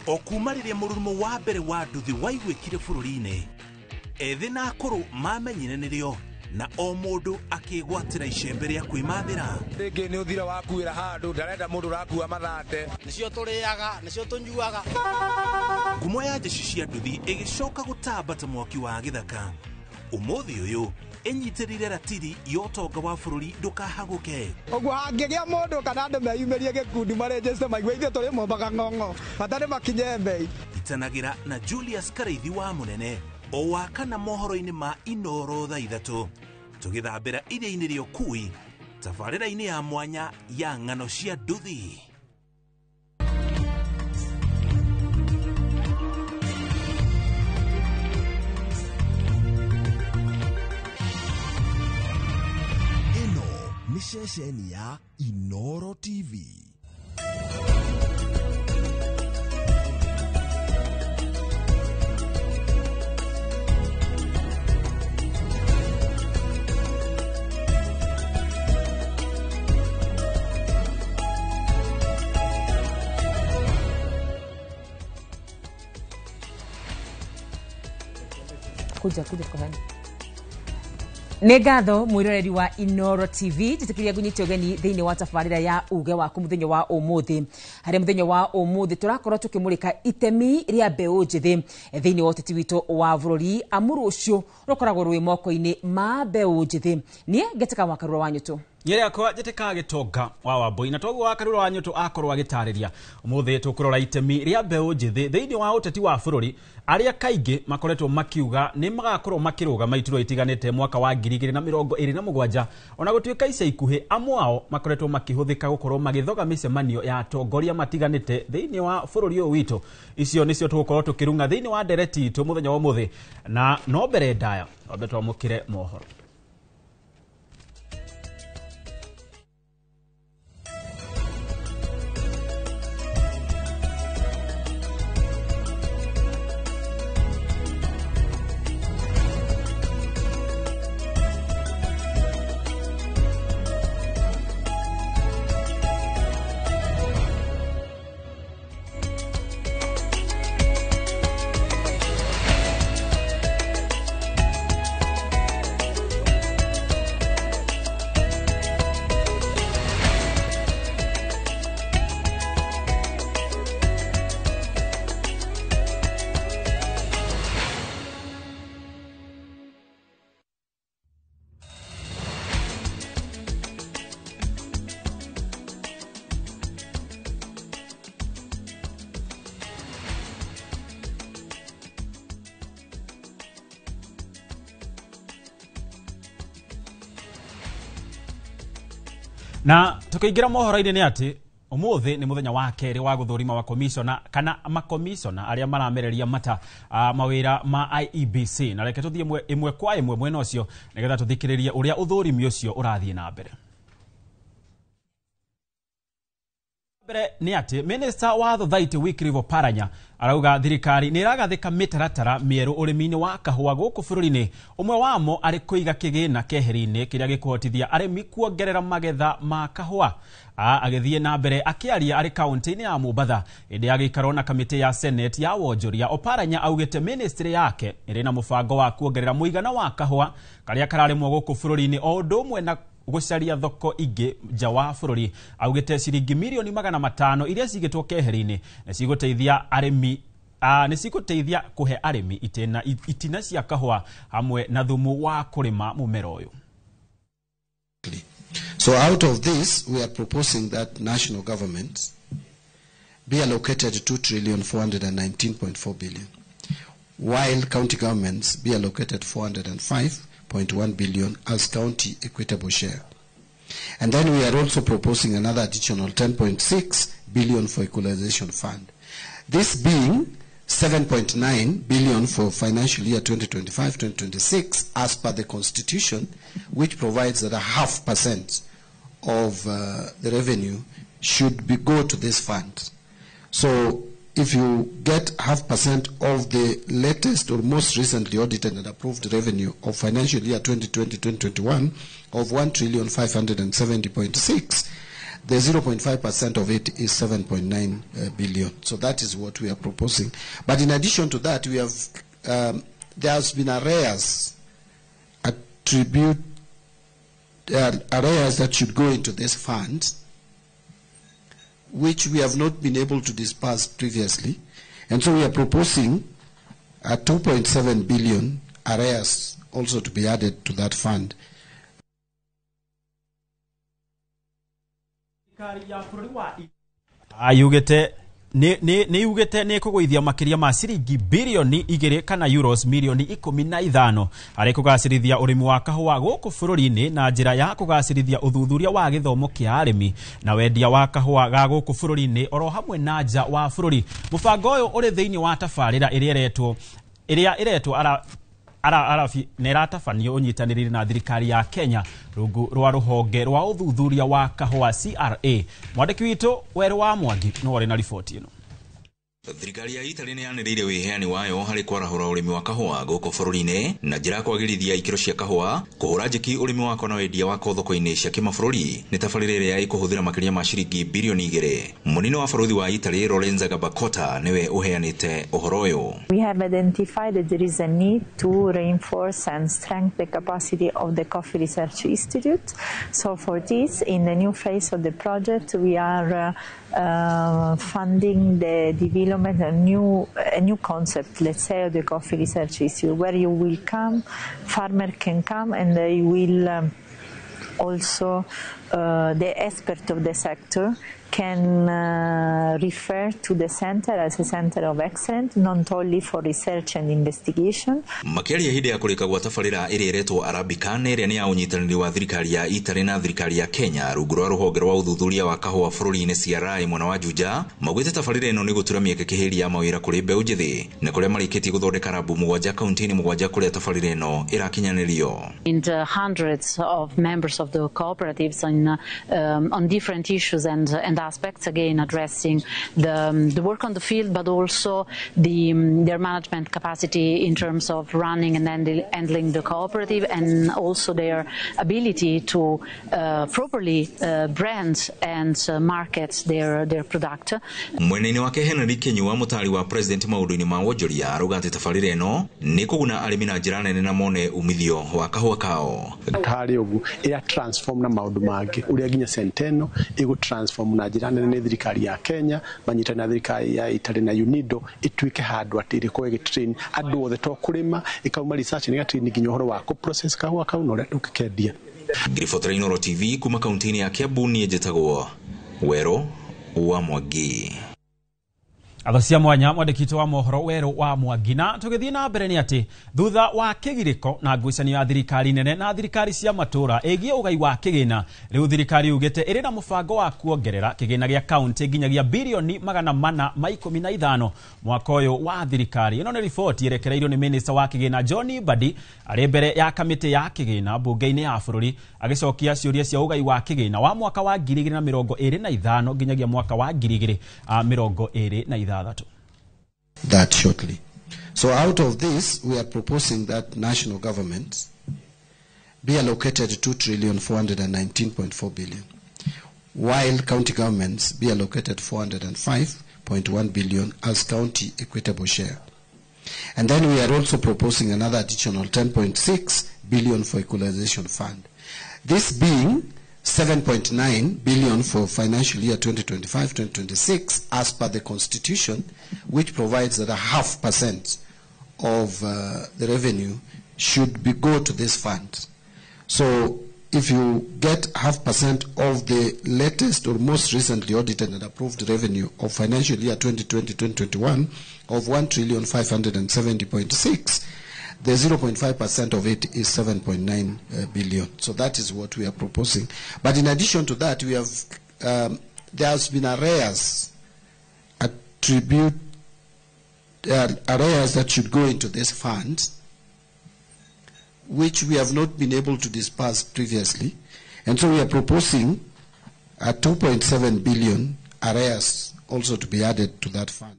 O kuma rĩrĩa mũrurumo wa mbere wa nduthi waiguĩkire bũrũri-inĩ, ethĩ na akũrũ mamenyire nĩrĩo na o mũndũ akĩgwatĩra icembe rĩa kwĩmathĩra. Rĩngĩ nĩ ũthira wakuĩra handũ, ndarenda mũndũ ũrakua mathate. Nĩcio tũrĩaga, nĩcio tũnyuaga. Ngumo ya njeci cia nduthi ĩgĩcoka gũtamba ta mwaki wa gĩthaka. Ũmũthĩ ũyũ ĩnyitĩrĩire ratiri ya ũtonga wa bũrũri ndũkahagũke. Ũguo hangĩgĩa mũndũ kana andũ meyumĩrie gĩkundi marĩnjĩte maigue ithuĩ tũrĩ mombaga ng'ong'o bata nĩ makinye mbei. Itanagĩra na Julius Karaithi wa Mũnene o wa kana mohoro-inĩ ma Inoro thaa 3 tũgĩthambĩra iria-inĩ rĩa ũkui tabarĩra-inĩ ya mwanya ya ng'ano cia nduthi. Ĩno nĩ ceceni ya Inoro TV. Kuja kuja kuhani. Nĩ ngatho mwĩroreri wa Inoro TV njĩtĩkĩria ngũnyite ũgeni thĩinĩ wa tabarĩra ya uge waku mũthenya wa ũmũthĩ. Harĩa mũthenya wa ũmũthĩ tũrakorwo tũkĩmũrĩka itemi rĩa mbeũ njĩthĩ thĩinĩ wa ũteti witũ wa bũrũri, amu rũciũ rũkoragwo rwĩ moko-inĩ ma mbeũ njĩthĩ. Niĩ ngetĩka wa Karura wa Nyũtũ. Nyere akwa njĩtĩkaga gĩtonga wa Wambui, na toguo wa Karura wa Nyũtũ akorwo agĩtarĩria. Ũmũthĩ tũkũrora itemi rĩa mbeũ njĩthĩ thĩinĩ wa ũteti wa bũrũri, arĩa kaingĩ makoretwo makiuga nĩ magakorwo makĩrũgama iturwa itiganĩte mwaka wa 2027, ona gũtuĩka ica ikuhĩ amwe ao makoretwo makĩhũthĩka gũkorwo magĩthoga mĩcemanio ya atongoria matiganĩte thĩinĩ wa bũrũri ũyũ witũ. Icio nĩcio tũgũkorwo tũkĩrung'a thĩinĩ wa ndereti itũ mũthenya wa ũmũthĩ, na no mbere ndaya twambe twamũkĩre mohoro. Na tukiingira mohoro-inĩ nĩ atĩ ũmũthĩ nĩ mũthenya wa kerĩ wa gũthũrima wa commissioner kana makomishona arĩa maramereria mata mawĩra ma IEBC, na reke tũthiĩ ĩmwe kwa ĩmwe mwena ũcio nĩgetha tũthikĩrĩrie ũrĩa ũthũrimi ũcio ũrathiĩ na mbere. Mbere nĩ atĩ Minister wa Thothaitĩ Wycliffe Oparanya arauga thirikari nĩ ĩragathĩka mĩtaratara mĩerũ ũrĩmi-inĩ wa kahũa gũkũ bũrũri-inĩ, ũmwe wamo arĩ kũiga kĩgĩna keheri-inĩ kĩrĩa gĩkũhotithia arĩmi kuongerera magetha ma kahũa. Agĩthiĩ na mbere akĩaria arĩ kaunti-inĩ ya Mombatha hĩndĩ ya gĩikaro na kamĩtĩ ya Senate ya wonjoria, Oparanya augĩte ministry yake ĩrĩ na mũbango wa kuongerera mũigana wa kahũa karĩa kararĩmwo gũkũ bũrũri-inĩ o ũndũ ũmwe na gũcaria thoko ingĩ nja wa bũrũri. Augĩte ciringi mirioni 500 iria cigĩtwo keheri-inĩ nĩ cigũteithia arĩmi nĩ cigũteithia kũhe arĩmi itina cia kahũa hamwe na thumu wa kũrĩma mũmera ũyũ. So out of this, we are proposing that national government be allocated 2,419.4 billion, while county governments be allocated 405.1 billion as county equitable share. And then we are also proposing another additional 10.6 billion for equalization fund. This being 7.9 billion for financial year 2025-2026 as per the constitution, which provides that 0.5% of the revenue should be go to this fund. So if you get 0.5% of the latest or most recently audited and approved revenue of financial year 2020-2021 of 1,570.6, the 0.5% of it is 7.9 billion. So that is what we are proposing. But in addition to that, we have there has been arrears arrears that should go into this fund, which we have not been able to disperse previously. And so we are proposing a 2.7 billion arrears also to be added to that fund. Ayugite nĩ yugĩte nĩ ĩkũgũithia makĩria ma ciringi birioni 2 kana euros mirioni 15 harĩ kũgacĩrithia ũrĩmi wa kahũa gũkũ bũrũri-inĩ na njĩra ya kũgacĩrithia ũthuthuria wa gĩthomo kĩa arĩmi na wendia wa kahũa ga gũkũ bũrũri-inĩ oro hamwe na nja wa bũrũri. Mũbango ũyũ ũrĩ thĩinĩ wa tabarĩra ĩrĩa ĩretwo arabi nĩ ĩratabanio ũnyitanĩrĩire na thirikari ya Kenya rungu rwa rũhonge rwa ũthuthuria wa kahũa CRA. Mwandĩki witũ Werũ wa Mwangi no arĩ na riboti ĩno. Thirikari ya Italy nĩ yanĩrĩire wĩheani wayo harĩ kwarahũra ũrĩmi wa kahũa gũkũ bũrũri-inĩ na njĩra ya kwagĩrithia ikĩro cia kahũa, kũhũra njeki ũrĩmi wako na wendia wako thoko-inĩ cia kĩmabũrũri nĩ tabarĩra ĩrĩa ĩkũhũthĩra makĩria ma ciringi birioni 2. Mũnini wa barũthi wa Italy Lorenza Gabakota nĩwe ũheanĩte ũhoro ũyũ. We have identified that there is a need to reinforce and strengthen the capacity of the Coffee Research Institute. So for this, in the new phase of the project, we are funding the development a new concept, let's say, of the Coffee Research Institute, where you will come, farmer can come, and they will also, the expert of the sector can refer to the center as a center of excellence, not only for research and investigation. Makĩaria hĩndĩ ya kũrĩka gwa tabarĩra ĩrĩa ĩretwo Arabica na ĩrĩa nĩ ya ũnyitanĩri wa thirikari ya Italy na thirikari ya Kenya rungu rwa rũhonge rwa ũthuthuria wa kahũa bũrũri-inĩ CRI mwena wa Juja, maugĩte tabarĩra ĩno nĩ gũtura mĩeke kĩhĩri ya mawĩra kũrĩ mbeũ njĩthĩ na kũrĩa marĩkĩtie gũthondeka rabu 7 kaunti-inĩ 7 kũrĩa tabarĩra ĩno ĩrakinyanĩrio. And hundreds of members of the cooperatives on different issues and aspects, again addressing the work on the field, but also their management capacity in terms of running and handling the cooperative, and also their ability to properly brand and market their product. Mwena-inĩ wake Henry Kinyua, mũtari wa president maũndũ-inĩ ma wonjoria, arauga atĩ tabarĩra ĩno nĩ kũguna arĩmi na njĩra nene na mone umithio wa kahũa kao. Tarĩ ũguo ĩra transform na maũndũ mangĩ ũrĩa nginya Centeno ĩgũ transform na njĩra nene nĩ thirikari ya Kenya manyitana na thirikari ya Italy na UNIDO ĩtuĩke handũ atĩ ĩrĩkorwo ĩgĩtrain andũ othe to kũrĩma, ĩkauma research nĩ ĩgatrain nginya ũhoro wa kũ process kahũa kau na ũrĩa tũngĩkendia. Ngiribotera Inooro TV kuma kaunti-inĩ ya Kiambu, niĩ njĩtagwo Werũ wa Mwangi. Atho cia mwanya mwandĩki wa mohoro Werũ wa Mwangi. Na tũgĩthiĩ na mbere nĩ atĩ thutha wa kĩgirĩko na ngucanio ya thirikari nene na thirikari cia matũra ĩgiĩ ũgai wa kĩgĩna, rĩu thirikari yugĩte ĩrĩ na mũbango wa kuongerera kĩgĩna gĩa kaunti nginyagia birioni 415 mwaka ũyũ wa thirikari. Ĩno nĩ riboti ĩrekereirio nĩ minista wa kĩgĩna John Mbadi arĩ mbere ya kamĩtĩ ya kĩgĩna mbunge-inĩ ya bũrũri agĩcokia ciũria cia ũgai wa kĩgĩna wa mwaka wa 2025 nginyagia mwaka wa 2026. That shortly. So out of this, we are proposing that national government be allocated 2,419.4 billion, while county governments be allocated 405.1 billion as county equitable share. And then we are also proposing another additional 10.6 billion for equalization fund. This being 7.9 billion for financial year 2025-2026 as per the constitution, which provides that 0.5% of the revenue should be go to this fund. So if you get 0.5% of the latest or most recently audited and approved revenue of financial year 2020-2021 of 1,570.6, the 0.5% of it is 7.9 billion. So that is what we are proposing. But in addition to that, we have there has been arrears arrears that should go into this fund, which we have not been able to disperse previously. And so we are proposing a 2.7 billion arrears also to be added to that fund.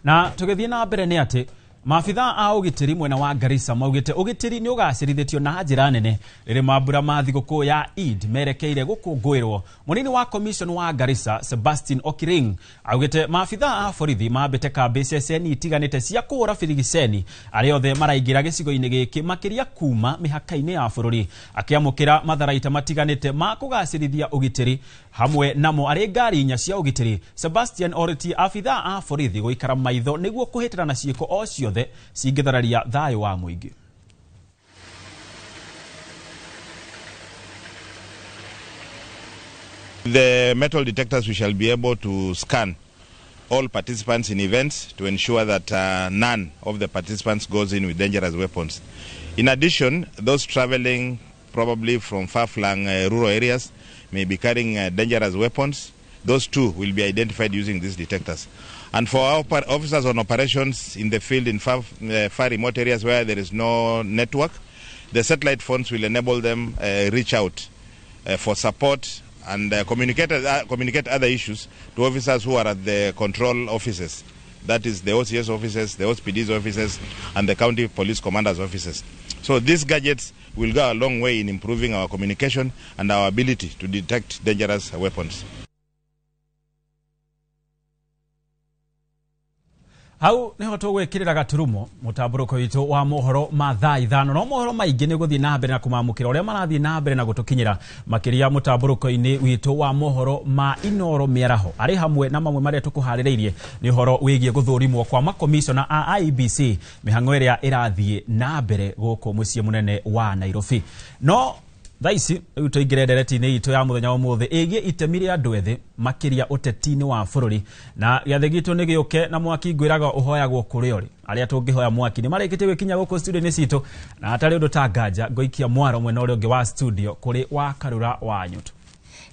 Na tũgĩthiĩ na mbere nĩ atĩ maabitha a ũgitĩri mwena wa Garissa maugĩte ũgitĩri nĩ ũgacĩrithĩtio na njĩra nene rĩrĩ mambura ma thigũkũ ya Eid merekeire gũkũngũĩrwo. Mũnini wa commission wa Garissa Sebastian Okiring augĩte maabitha a borithi mambĩte kambĩ ceceni itiganĩte cia kũhũra birigiceni arĩa othe maraingĩra gĩcigo-inĩ gĩkĩ makĩria kuma mĩhaka-inĩ ya bũrũri, akĩamũkĩra matharaita matiganĩte ma kũgacĩrithia ũgitĩri hamwe namo arĩ ngari inya cia ũgitĩri. Sebastian orĩtie abitha a borithi gũikara maitho nĩguo kũhĩtĩra na ciĩko o ciothe cingĩthararia thayũ wa mũingĩ. The metal detectors, we shall be able to scan all participants in events to ensure that none of the participants goes in with dangerous weapons. In addition, those traveling probably from far-flung rural areas may be carrying dangerous weapons. Those too will be identified using these detectors. And for our officers on operations in the field in far remote areas where there is no network, the satellite phones will enable them reach out for support and communicate other issues to officers who are at the control offices. That is the OCS offices, the OSPD's offices, and the county police commanders' offices. So these gadgets will go a long way in improving our communication and our ability to detect dangerous weapons. Hau niho tũgwĩkĩrĩra gaturumo mũtambũrũko witũ wa mohoro ma thaa 5 no mohoro maingĩ nĩ gũthiĩ na mbere na kũmamũkĩra ũrĩa marathiĩ na mbere na gũtũkinyĩra makĩria mũtambũrũko-inĩ witũ wa mohoro ma Inoro mĩaraho arĩ hamwe na mamwe marĩa tũkũharĩrĩirie nĩ ũhoro wĩgiĩ gũthũrimwo kwa makomishona a IEBC mĩhang'o ĩrĩa ĩrathiĩ na mbere gũkũ mũciĩ mũnene wa Nairobi. No thaa ici rĩu tũingĩre ndereti-inĩ itũ ya mũthenya wa ũmũthĩ ĩgiĩ itemi rĩa andũ ethĩ makĩria ũteti-inĩ wa bũrũri na gĩathĩ gitũ nĩ gĩũke na mwaki ngwĩraga ũhoyagwo kũrĩa ũrĩ arĩa tũngĩhoya mwaki nĩ marĩkĩtie gwĩkinya gũkũ studio-inĩ citũ na hatarĩ ũndũ ta nganja ngũikia mwaro mwena ũrĩa ũngĩ wa studio kũrĩ wa Karura wa Nyutu.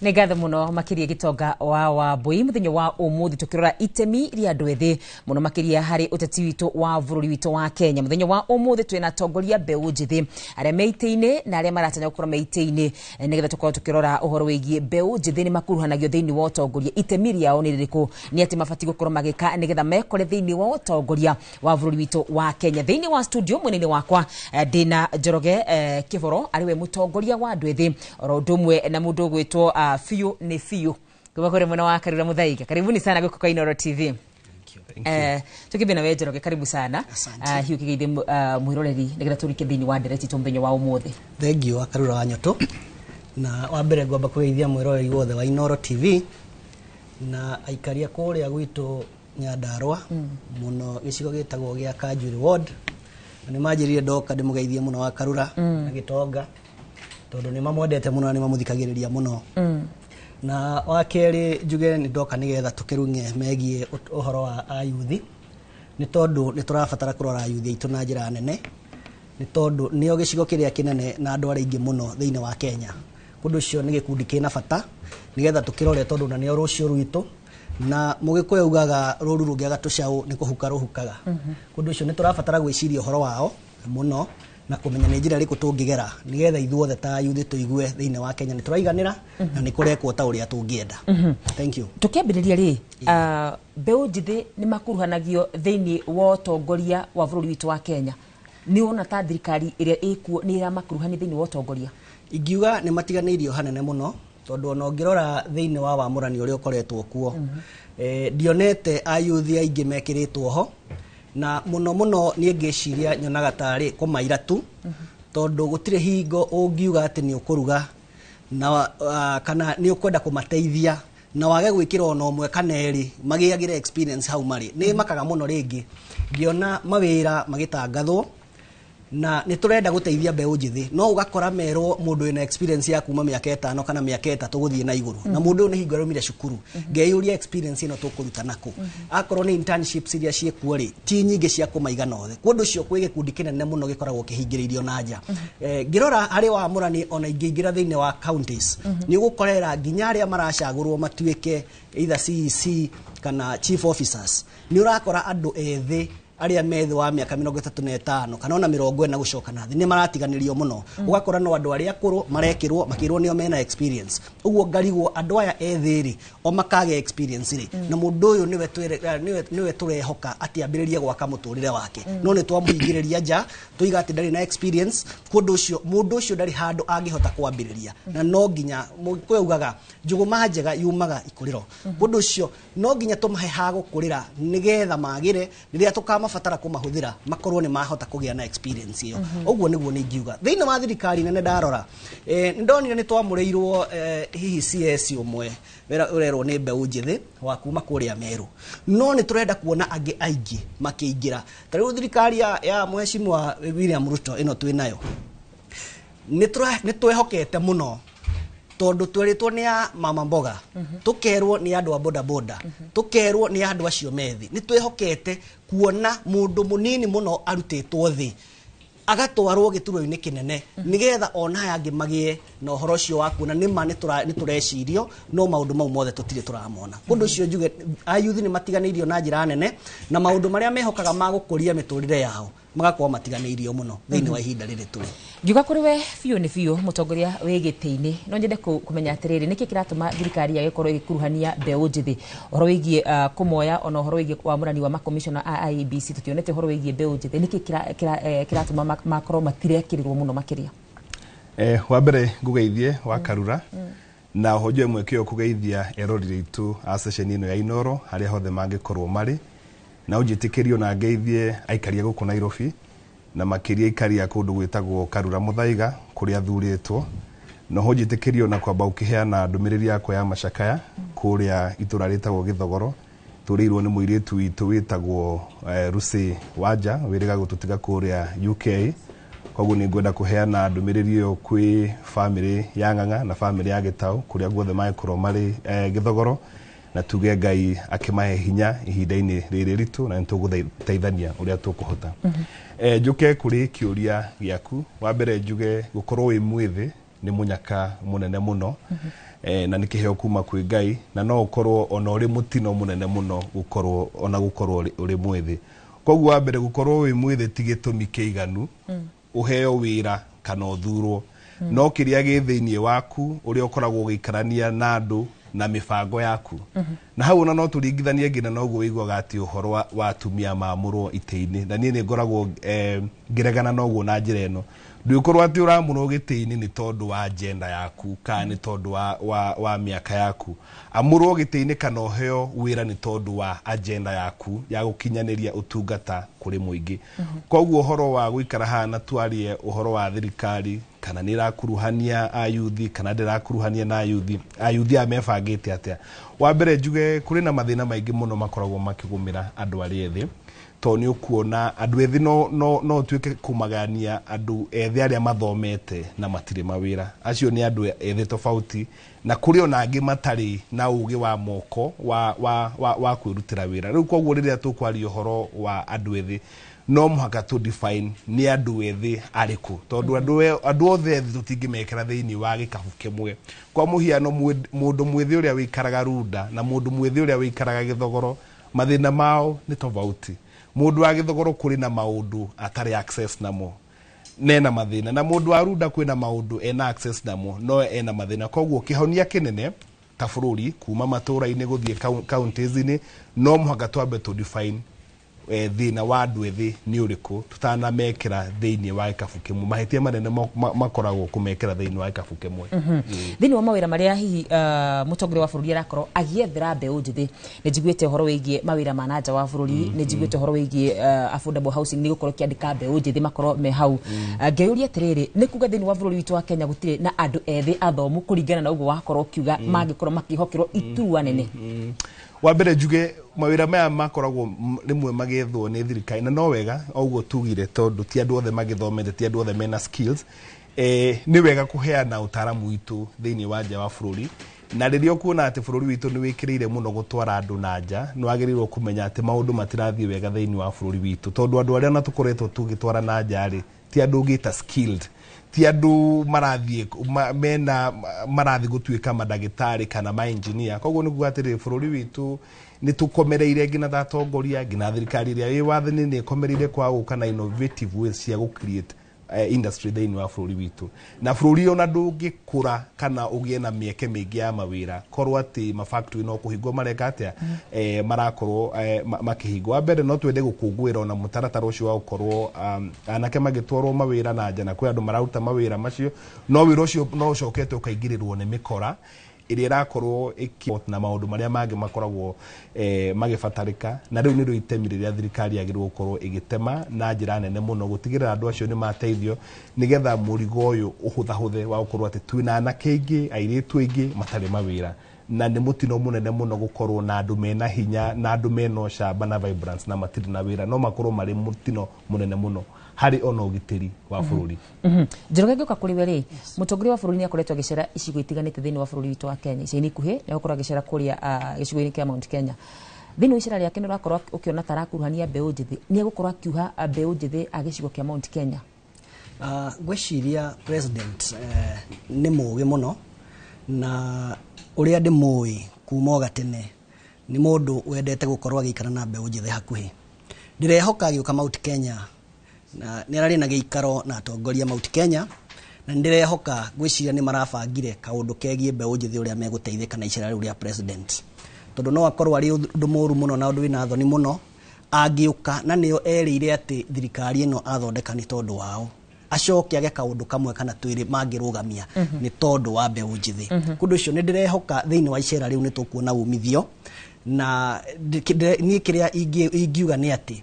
Nĩ ngatho mũno makĩria Gĩtonga wa Wambui mũthenya wa ũmũthĩ tũkĩrora itemi rĩa andũ ethĩ mũno makĩria harĩ ũteti witũ wa bũrũri witũ wa Kenya. Mũthenya wa ũmũthĩ twĩna atongoria mbeũ njĩthĩ arĩa me itĩ-inĩ na arĩa maratanya gũkorwo me itĩ-inĩ nĩgetha tũkorwo tũkĩrora ũhoro wĩgiĩ mbeũ njĩthĩ nĩ makuruhanagio thĩinĩ wa ũtongoria, itemi rĩao nĩ rĩrĩkũ, nĩ atĩ mabatiĩ gũkorwo magĩka nĩgetha mekore thĩinĩ wa ũtongoria wa bũrũri witũ wa Kenya. Thĩinĩ wa studio mwena-inĩ wakwa ndĩna Njoroge Kĩboro arĩ we mũtongoria wa andũ ethĩ oro ũndũ ũmwe na mũndũ ũgwĩtwo Fiu ni Fiu kuma kuri mwena wa Karura Muthaiga. Karibuni sana guku kwa Inoro TV. Tukibina na wewe Njoroge, karibu sana. Hiu kigeithie mwiroreri nigetha turike thiini wa ndereti tu muthenya wa umuthi. Thank you Karura wa Nyoto. Na wa mbere ngwamba kugeithia mwiroreri wothe wa Inoro TV na aikaria kuria gwitu Nyandarua muno gicigo gitagwo gia Kanjuri Ward. Na ni manjirire ndoka ndimugeithie muno wa Karura na Gitonga tondu ni mamwendete muno na ni mamuthikagiriria muno. Na wa keri njuge ni ndoka nigetha tukirunge megie uhoro wa ayuthi ni tondu ni turabatara kurora ayuthi aitu na njira nene ni tondu nio gicigo kiria kinene na andu aria aingi muno thiini wa Kenya. Kundu ucio ni gikundi kina bata nigetha tukirore tondu na nio rucio rwitu na mugikuyu ugaga ruru rungiaga tucau ni kuhuka ruhukaga. Kundu ucio ni turabatara gwiciria uhoro wao muno na kumenya nĩ njĩra ĩrĩkũ tũngĩgera nĩgetha ithuothe ta ayuthi tũigue thĩinĩ wa Kenya nĩ tũraiganĩra na nĩ kũrekwo ta ũrĩa tũngĩenda. Thank you. Tũkĩambĩrĩria rĩ, mbeũ njĩthĩ nĩ makuruhanagio thĩinĩ wa ũtongoria wa bũrũri witũ wa Kenya. Nĩ wona ta thirikari ĩrĩa ĩkuo nĩ ĩramakuruhania thĩinĩ wa ũtongoria? Ingiuga nĩ matiganĩirio hanene mũno tondũ ona ũngĩrora thĩinĩ wa wamũrani ũrĩa ũkoretwo kuo ndionete ayuthi aingĩ mekĩrĩtwo ho na muno muno niĩ ngĩciria nyonaga tarĩ kũmaira tu tondũ gũtirĩ hingo ũngiuga atĩ nĩ ũkũruga na kana nĩ ũkwenda kũmateithia na wage gwĩkĩra ona ũmwe kana erĩ magĩagĩre experience hau marĩ. Nĩ makaga mũno rĩngĩ ngĩona mawĩra magĩtangathwo na nĩ tũrenda gũteithia mbeũ njĩthĩ no ũgakora merwo mũndũ wĩna experience ya kuma mĩaka 5 kana mĩaka 3 gũthiĩ na igũrũ na mũndũ ũyũ nĩ hingo araumire cukuru ngeyũria experience ĩno tũkũruta nakũ. Akorwo nĩ internships iria ciĩkuo rĩ ti nyingĩ cia kũmaigana othe kũndũ ũcio kwĩ gĩkundi kĩnene mũno gĩkoragwo kĩhingĩrĩirio na nja. Ngĩrora harĩ wamũrani ona ingĩingĩra thĩinĩ wa counties nĩ ũgũkorera nginya arĩa maracagũrwo matuĩke either CEC kana chief officers nĩ ũrakora andũ ethĩ aria me thĩ wa mĩaka 35 kana ona 40 gũcoka na thĩ nĩ maratiganĩrio mũno. Ũgakora no andũ arĩa akũrũ marekĩrwo makĩrwo nĩo mena experience ũguo ngarigwo andũ aya ethĩ rĩ o makage experience rĩ na mũndũ ũyũ nĩwe tũrehoka atĩ ambĩrĩrie gwaka mũtũrĩre wake no nĩ twamũhingĩrĩria nja tũiga atĩ ndarĩ na experience kũndũ ũcio mũndũ ũcio ndarĩ handũ angĩhota kwambĩrĩria na no nginya mũgĩkũyũ augaga njũgũma njega yumaga ikũrĩro kũndũ ũcio no nginya tũmahe ha gũkũrĩra nĩgetha magĩre rĩrĩa tũkama batara kumahuthira makorwo ni mahota kugia na experience iyo. Uguo niguo ningiuga thiini wa thirikari nene ndarora ndonire ni twamureirwo hihi CS umwe wera urerwo ni mbeũ njithi wa kuma kuria Meru no ni turenda kuona angi aingi makiingira ta riu thirikari ya Mheshimiwa William Ruto ino twi nayo ni twehokete muno Tondu tweritwo ni a mama mboga, tukerwo ni andu a boda boda, tukerwo ni andu acio methi. Ni twihokete kuona mundu munini muno arutitwo thi agatwarwo giturwa-inĩ kĩnene nigetha ona aya angĩ magĩe na ũhoro ũcio wa kuona nĩma nĩ tũrecirio no maũndũ mau mothe tũtirĩ tũramona. Ũndũ ũcio njuge ayuthi nĩ matiganĩirio na njĩra nene na maũndũ marĩa mehokaga ma gũkũria mĩtũrĩre yao magakorwo matiganĩirio mũno thĩinĩ wa ihinda rĩrĩ tũrĩ. Ngiuga kũrĩ we biũ nĩ biũ mũtongoria wĩ gĩtĩ-inĩ no nyende kũmenya atĩrĩrĩ nĩkĩ kĩratũma thirikari yagĩkorwo ĩgĩkuruhania mbeũ njĩthĩ ũhoro wĩgiĩ kũmoya ona ũhoro wĩgiĩ wamũrani wa makomishona a IEBC tũtionete ũhoro wĩgiĩ mbeũ njĩthĩ nĩkĩ kĩratũma makorwo matirekĩrĩrwo mũno makĩria? Wa mbere ngũgeithie wa Karura na oho njoe mweke ũyũ kũgeithia eroreri aitũ a ceceni ĩno ya Inooro harĩa hothe mangĩkorwo marĩ na ũnjĩtĩkĩrio na ngeithie aikaria gũkũ Nairobi na makĩria aikaria kũndũ gwĩtagwo Karura Mũthaiga kũrĩa thurĩtwo na oho njĩtĩkĩrio na kwamba ũkĩheana ndũmĩrĩri yakwa ya macakaya kũrĩa itũra rĩtagwo Gĩthogoro tũrĩirwo nĩ mũirĩtu witũ wĩtagwo Lucy Wanja wĩrĩga gũtũtiga kũrĩa UK. Koguo nĩ ngwenda kũheana ndũmĩrĩri ĩyo kwĩ bamĩrĩ ya Ng'ang'a na bamĩrĩ ya Gĩtaũ kũrĩa guothe mangĩkorwo marĩ Gĩthogoro na tuge Ngai akĩmahe hinya ihinda-inĩ rĩrĩ ritũ na nĩtũgũteithania ũrĩa tũkũhota. Njũke kũrĩ kĩũria gĩaku. Wa mbere njuge gũkorwo wĩ mwĩthĩ nĩ mũnyaka mũnene mũno na nĩ kĩheo kuma kwĩ Ngai na no ũkorwo ona ũrĩ mũtino mũnene mũno gũkorwo ona gũkorwo ũrĩ mwĩthĩ. Koguo wa mbere gũkorwo wĩ mwĩthĩ ti gĩtũmi kĩiganu ũheo wĩra kana ũthurwo no kĩrĩa gĩ thĩinĩ waku ũrĩa ũkoragwo ũgĩikarania na andũ na mĩbango yaku na hau ona no tũringithanie nginya noguo wĩiguaga atĩ ũhoro wa atumia maamũrwo itĩ-inĩ na niĩ nĩ ngoragwo ngĩregana noguo na njĩra ĩno ndũgĩkorwo atĩ ũramũrwo gĩtĩ-inĩ nĩ tondũ wa agenda yaku kana nĩ tondũ wa mĩaka yaku. Amũrwo gĩtĩ-inĩ kana ũheo wĩra nĩ tondũ wa agenda yaku ya gũkinyanĩria ũtungata kũrĩ mũingĩ. Koguo ũhoro wa gũikara haha na twarie ũhoro wa thirikari kana nĩ ĩrakuruhania ayuthi kana ndĩrakuruhania na ayuthi, ayuthi aya mebangĩte atĩa? Wa mbere njuge kũrĩ na mathĩna maingĩ mũno makoragwo makĩgũmĩra andũ arĩa ethĩ tondũ nĩ ũkuona andũ ethĩ no ũtuĩke kũmagania andũ ethĩ arĩa mathomete na matirĩ mawĩra acio nĩ andũ ethĩ tofauti na kũrĩ ona angĩ matarĩ na ũgĩ wa moko wa kwĩrutĩra wĩra. Rĩu koguo rĩrĩa tũkwaria ũhoro wa andũ ethĩ no mũhaka tũ define nĩ andũ ethĩ arĩkũ tondũ andũ othe ethĩ tũtingĩmekĩra thĩinĩ wa gĩkabu kĩmwe. Kwa mũhiano mũndũ mwĩthĩ ũrĩa wĩikaraga Runda na mũndũ mwĩthĩ ũrĩa wĩikaraga Gĩthogoro mathĩna mao nĩ tofauti. Mũndũ wa Gĩthogoro kũrĩ na maũndũ atarĩ access namo nena mathĩna na mũndũ wa Runda kwĩna maũndũ ena access namo no ena mathĩna. Koguo kĩhonia kĩnene ta bũrũri kuma matũra-inĩ gũthiĩ counties-inĩ no mũhaka twambe tũ define thĩna wa andũ ethĩ nĩ ũrĩkũ tũtanamekĩra thĩinĩ wa gĩkabu kĩmwe. Mahĩtia manene makoragwo kũmekĩra thĩinĩ wa gĩkabu kĩmwe. Thĩinĩ wa mawĩra marĩa hihi mũtongoria wa bũrũri arakorwo agĩethera mbeũ njĩthĩ nĩ njiguĩte ũhoro wĩgiĩ mawĩra ma nanja wa bũrũri, nĩ njiguĩte ũhoro wĩgiĩ affordable housing nĩ gũkorwo kĩandĩka mbeũ njĩthĩ makorwo me hau. Ngeyũria atĩrĩrĩ nĩ kuga thĩinĩ wa bũrũri witũ wa Kenya gũtirĩ na andũ ethĩ athomu kũringana na ũguo wakorwo ũkiuga mangĩkorwo makĩhokerwo iturwa nene? Wa mbere njuge mawĩra maya makoragwo rĩmwe magĩethwo nĩ thirikari na no wega o ũguo tugire tondũ ti andũ othe magĩthomete ti andũ othe mena skills. Nĩ wega kũheana ũtaaramu witũ thĩinĩ wa nja wa bũrũri na rĩrĩa ũkuona atĩ bũrũri witũ nĩ wĩkĩrĩire mũno gũtwara andũ na nja nĩ wagĩrĩirwo kũmenya atĩ maũndũ matirathiĩ wega thĩinĩ wa bũrũri witũ tondũ andũ arĩa ona tũkoretwo tũgĩtwara na nja rĩ ti andũ ũngĩta skilled ti andũ marathiĩ mena marathiĩ gũtuĩka mandagĩtarĩ kana ma engineer. Koguo nĩ kuga atĩrĩrĩ bũrũri witũ nĩ tũkomereire nginya ta atongoria nginya thirikari ĩrĩa ĩ wathani nĩ ĩkomereire kwaga gũka na innovative ways cia gũ create industry thĩinĩ wa bũrũri witũ na bũrũri ona ndũngĩkũra kana ũgĩe na mĩeke mĩingĩ ya mawĩra korwo atĩ ma factory no kũhingwo mareka atĩa marakorwo makĩhingwo. Wa mbere no twende gũkũngũĩra ona mũtaratara ũcio wa gũkorwo anake magĩtwarwo mawĩra na nja na kwĩ andũ mararuta mawĩra macio no wĩra ũcio no ũcokete ũkaingĩrĩrwo nĩ mĩkora ĩrĩa ĩrakorwo na maũndũ marĩa mangĩ makoragwo magĩbatarĩka na rĩu nĩrĩo itemi rĩrĩa thirikari yagĩrĩirwo gũkorwo ĩgĩtema na njĩra nene mũno gũtigĩrĩra andũ acio nĩ mateithio nĩgetha mũrigo ũyũ ũhũthahũthe wa gũkorwo atĩ twĩna anake aingĩ airĩtu aingĩ matarĩ mawĩra Na nĩ mũtino mũnene mũno gũkorwo na andũ mena hinya na andũ mena ũcamba na vibrance na matirĩ na wĩra, no makorwo marĩ mũtino mũnene mũno harĩ ona ũgitĩri wa bũrũri. Njoroge, ngĩũka kũrĩ we rĩ, mũtongoria wa bũrũri nĩ akoretwo agĩcera icigo itiganĩte thĩinĩ wa bũrũri witũ wa Kenya. Ica-inĩ ikuhĩ nĩ agũkorwo agĩcera kũrĩa gĩcigo-inĩ kĩa Mount Kenya. Thĩinĩ wa icera rĩake nĩ ũrakorwo ũkĩona ta arakuruhania mbeũ njĩthĩ, nĩ egũkorwo akiuha mbeũ njĩthĩ a gĩcigo kĩa Mount Kenya? Ngwĩciria president nĩ mũgĩ mũno, na ũrĩa ndĩmũĩ kuma o gatene nĩ mũndũ wendete gũkorwo agĩikara na mbeũ njĩthĩ hakuhĩ. Ndĩrehoka agĩũka Mount Kenya na nĩ ararĩ na gĩikaro na atongoria Mount Kenya, na nĩ ndĩrehoka, ngwĩciria nĩ marabangire kaũndũ kegiĩ mbeũ njĩthĩ ũrĩa megũteithĩka na icera rĩu rĩa president, tondũ no akorwo arĩ ũndũ mũru mũno na ũndũ wĩna thoni mũno angĩũka na nĩo erĩire atĩ thirikari ĩno athondeka nĩ tondũ wao, acoke age kaũndũ kamwe kana twĩrĩ mangĩrũgamia nĩ tondũ wa mbeũ njĩthĩ. Kũndũ ũcio nĩ ndĩrehoka thĩinĩ wa icera rĩu nĩ tũkuona umithio, na niĩ kĩrĩa ingiuga nĩ atĩ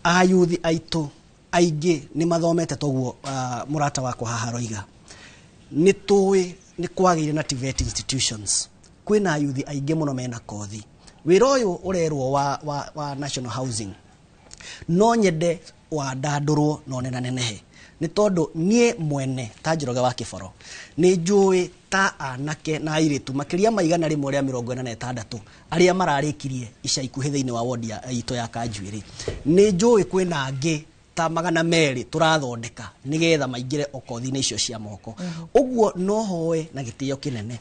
ayuthi aitũ aingĩ nĩ mathomete, toguo mũrata wakwa haha aroiga nĩ tũĩ nĩ kwagĩire na TVET institutions, kwĩna ayuthi aingĩ mũno mena kothi. Wĩra ũyũ ũrerwo wa national housing no nyende wandandũrwo na ũnenanenehe, nĩ tondũ niĩ mwene ta Njoroge wa Kĩboro nĩ njũĩ ta anake na airĩtu makĩria ma 146 arĩa mararĩkirie ica ikuhĩ thĩinĩ wa wodi itũ ya Kanjuĩrĩ. Nĩ njũĩ kwĩna angĩ ta 200 tũrathondeka nĩgetha maingĩre okothi-inĩ icio cia moko. Ũguo no hoe na gĩtĩo kĩnene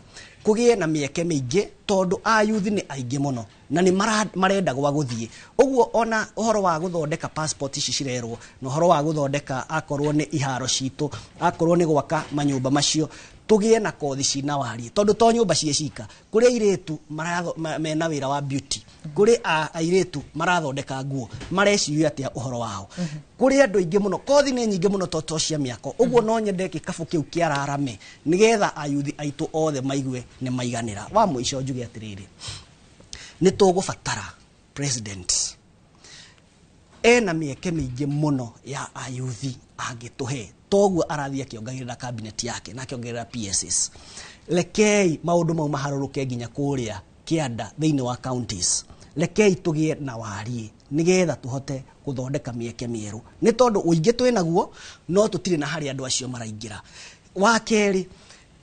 kũgĩe na mĩeke mĩingĩ, tondũ ayuthi nĩ aingĩ mũno na nĩ marenda gwa gũthiĩ. Ũguo ona ũhoro wa gũthondeka passport ici cirerwo, na ũhoro wa gũthondeka akorwo nĩ iharo citũ, akorwo nĩ gwaka manyũmba macio, tũgĩe na kothi cina wariĩ, tondũ to nyũmba ciĩ cika, kũrĩ airĩtu mena wĩra wa beauty, kũrĩ airĩtu marathondeka nguo, mareciria atĩa ũhoro wao, kũrĩ andũ aingĩ mũno, kothi nĩ nyingĩ mũno to cia mĩako. Ũguo no nyende gĩkabũ kĩu kĩararame nĩgetha ayuthi aitũ othe maigue nĩ maiganĩra. Wa mũico njuge atĩrĩrĩ, nĩ tũgũbatara president ena mĩeke mĩingĩ mũno ya ayuthi angĩtũhe, toguo arathiĩ akĩongagĩrĩra cabinet yake na akĩongerera PSs. Rekei maũndũ mau maharũrũke nginya kũrĩa kĩanda thĩinĩ wa counties. Rekei tũgĩe na wariĩ nĩgetha tũhote gũthondeka mĩeke mĩerũ, nĩ tondũ ũingĩ twĩ naguo no tũtirĩ na harĩa andũ acio maraingĩra. Wa kerĩ,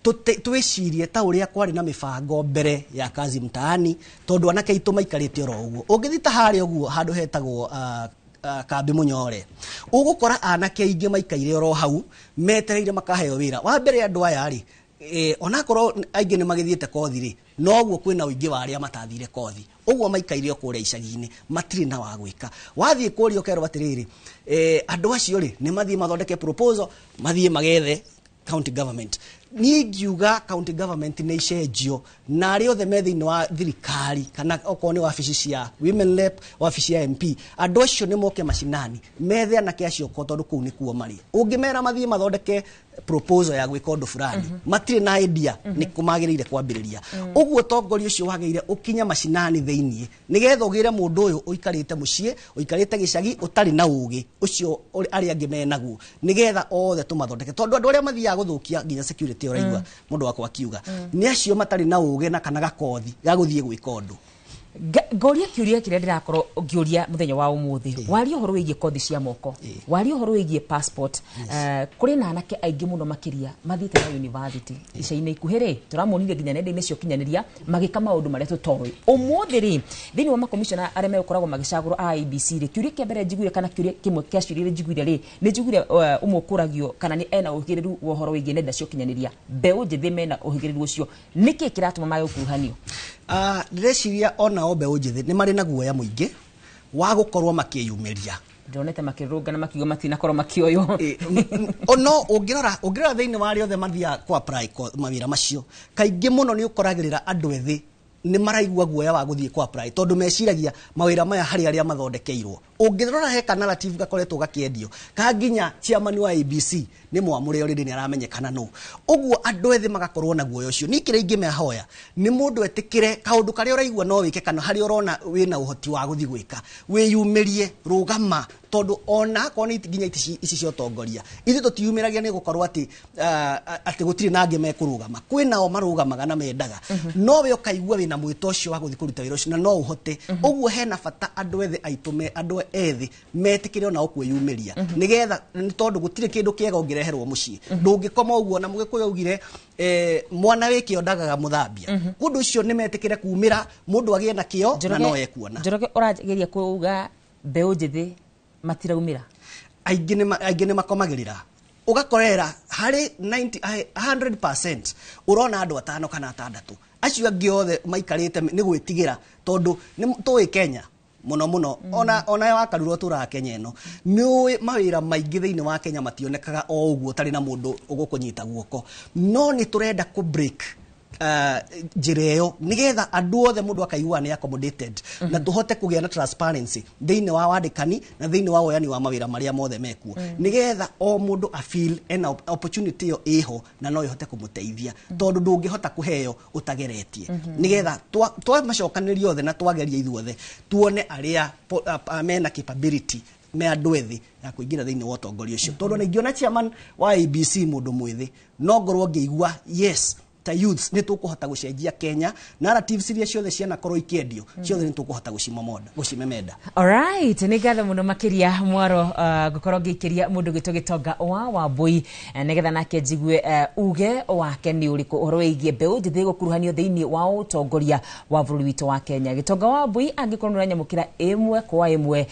twĩcirie ta ũrĩa kwarĩ na mĩbango mbere ya kazi mtaani, tondũ anake aitũ maikarĩte oro ũguo. Ũngĩthiĩ ta harĩa ũguo handũ hetagwo Kambi Mũnyore, ũgũkora anake aingĩ maikaire oro hau metereire makaheo wĩra. Wa mbere andũ aya rĩ, onakorwo aingĩ nĩ magĩthiĩte kothi rĩ, noguo kwĩna ũingĩ wa arĩa matathire kothi, ũguo maikaire o kũrĩa icagi-inĩ matirĩ na wa gwĩka. Wathiĩ kũrĩa ũkerwo atĩrĩrĩ, andũ acio rĩ nĩ mathiĩ mathondeke proposal, mathiĩ magethe county government. Niĩ ingiuga county government nĩ icenjio, na arĩa othe me thĩinĩ wa thirikari kana okorwo nĩ wabici cia women rep, wabici ya MP, andũ acio nĩ moke macinani methe anake acio ko, tondũ kũu nĩkuo marĩ. Ũngĩmera mathiĩ mathondeke proposal ya gwĩka ũndũ fulani, matirĩ na idea nĩ kũ magĩrĩire kwambĩrĩria. Ũguo ũtongoria ũcio wagĩrĩire ũkinye macinani thĩinĩ, nĩgetha ũgĩre mũndũ ũyũ ũikarĩte mũciĩ, ũikarĩte gĩcagi, ũtarĩ na ũgĩ ũcio arĩa angĩ menaguo, nĩgetha othe tũmathondeke, tondũ andũ arĩa mathiaga gũthũkia nginya security ũraigua mũndũ wakwa akiuga nĩ acio matarĩ na ũgĩ na kana gakothi ga gũthiĩ gwĩka ũndũ. Ngoria kĩũria kĩrĩa ndĩrakorwo ngĩũria mũthenya wa ũmũthĩ, waria ũhoro wĩgiĩ kothi cia moko, waria ũhoro wĩgiĩ passport. Kũrĩ na anake aingĩ mũno makĩria mathiĩte na university ica-inĩ ikuhĩ rĩ, tũramonire nginya nenda-inĩ cia ũkinyanĩria magĩka maũndũ marĩa tũtoĩ. Ũmũthĩ rĩ, thĩinĩ wa makomishona arĩa megũkoragwo magĩcagũrwo a IEBC rĩ, kĩũria kĩa mbere njiguire kana kĩũria kĩmwe kĩa ciũria iria njiguire rĩ, nĩ njiguire ũmwe ũkũragio kana nĩ ena ũhĩgĩrĩru wa ũhoro wĩgiĩ nenda cia ũkinyanĩria. Mbeũ njĩthĩ mena ũhĩgĩrĩru ũcio, nĩkĩ kĩratũma mage gũkuruhanio? Ndĩreciria onao mbeũ njĩthĩ nĩ marĩ na guoya mũingĩ wa gũkorwo makĩyumĩria. Ndĩronete makĩrũngana makiuga matinakorwo makĩoywo. No ũngĩrora thĩinĩ wa arĩa othe mathiaga kũ apply mawĩra macio, kaingĩ mũno nĩ ũkoragĩrĩra andũ ethĩ nĩ maraigua guoya wa gũthiĩ kũ apply, tondũ meciragia mawĩra maya harĩ arĩa mathondekeirwo. Ũngĩrora he ka narrative gakoretwo gakĩendio ka nginya chairman wa ABC nĩ mwamũre already nĩ aramenyekana nũ. Ũguo andũ ethĩ magakorwo na guoya ũcio. Niĩ kĩrĩa ingĩmahoya nĩ mũndũ etĩkĩre kaũndũ karĩa ũraigua no wĩke kana harĩa ũrona wĩna ũhoti wa gũthiĩ gwĩka, wĩyumĩrie, rũgama, tondũ ona akorwo nĩ nginya ici cia ũtongoria ithuĩ tũtiyumĩragia nĩ gũkorwo atĩ atĩ gũtirĩ na angĩ mekũrũgama, kwĩ nao marũgamaga na mendaga, no we ũkaigua wĩna mwĩto ũcio wa gũthiĩ kũruta wĩra ũcio na no ũhote. Ũguo hena bata andũ ethĩ aitũ andũ ethĩ metĩkĩre onao kwĩyumĩria, nĩgetha nĩ tondũ gũtirĩ kĩndũ kĩega ũngĩreherwo mũciĩ, ndũngĩkoma ũguo. Na Mũgĩkũyũ augire mwana wĩ kĩo ndagaga mũthambia. Ũndũ ũcio nĩ metĩkĩre kumĩra, mũndũ agĩe na kĩo na no ekuona. Njoroge, ũrageria kuuga mbeũ njĩthĩ matiraumĩra? Aingĩ nĩ makomagĩrĩra, ũgakorera harĩ 90 100% ũrona andũ atano kana atandatũ, acio angĩ othe maikarĩte nĩ gwĩtigĩra, tondũ nĩ tũĩ Kenya mũno mũno, ona wakarurwo tũraga Kenya ĩno, nĩ ũĩ mawĩra maingĩ thĩinĩ wa Kenya mationekaga o ũguo ũtarĩ na mũndũ ũgũkũnyita guoko. No nĩ tũrenda kũ break njĩra ĩyo nĩgetha andũ othe mũndũ akaigua nĩ accommodated, na tũhote kũgĩa na transparency thĩinĩ wa wandĩkani na thĩinĩ wa woyani wa mawĩra marĩa mothe mekuo, nĩgetha o mũndũ a feel ena opportunity ĩyo ĩho na no ĩhote kũmũteithia, tondũ ndũngĩhota kũheo ũtageretie. Nĩgetha twamacokanĩria othe na twageria ithuothe tuone arĩa mena capability me andũ ethĩ ya kũingĩra thĩinĩ wa ũtongoria ũcio, tondũ ona ingĩona chairman wa ABC mũndũ mwĩthĩ, no ngorwo ngĩigua yes, ta youths nĩ tũkũhota gũcenjia Kenya. Narratives iria ciothe cianakorwo ikĩendio ciothe nĩ tũkũhota gũcimomonda, gũcimemenda. Alright, nĩ ngatho mũno makĩria mwaro, ngũkorwo ngĩikĩria mũndũ gwĩtwo Gĩtonga wa Wambui, nĩgetha nake njigue uge wake nĩ ũrĩkũ ũhoro wĩgiĩ mbeũ njĩthĩ gũkuruhanio thĩinĩ wa ũtongoria wa bũrũri witũ wa Kenya. Gĩtonga wa Wambui, angĩkorwo nĩ ũranyamũkĩra ĩmwe kwa ĩmwe,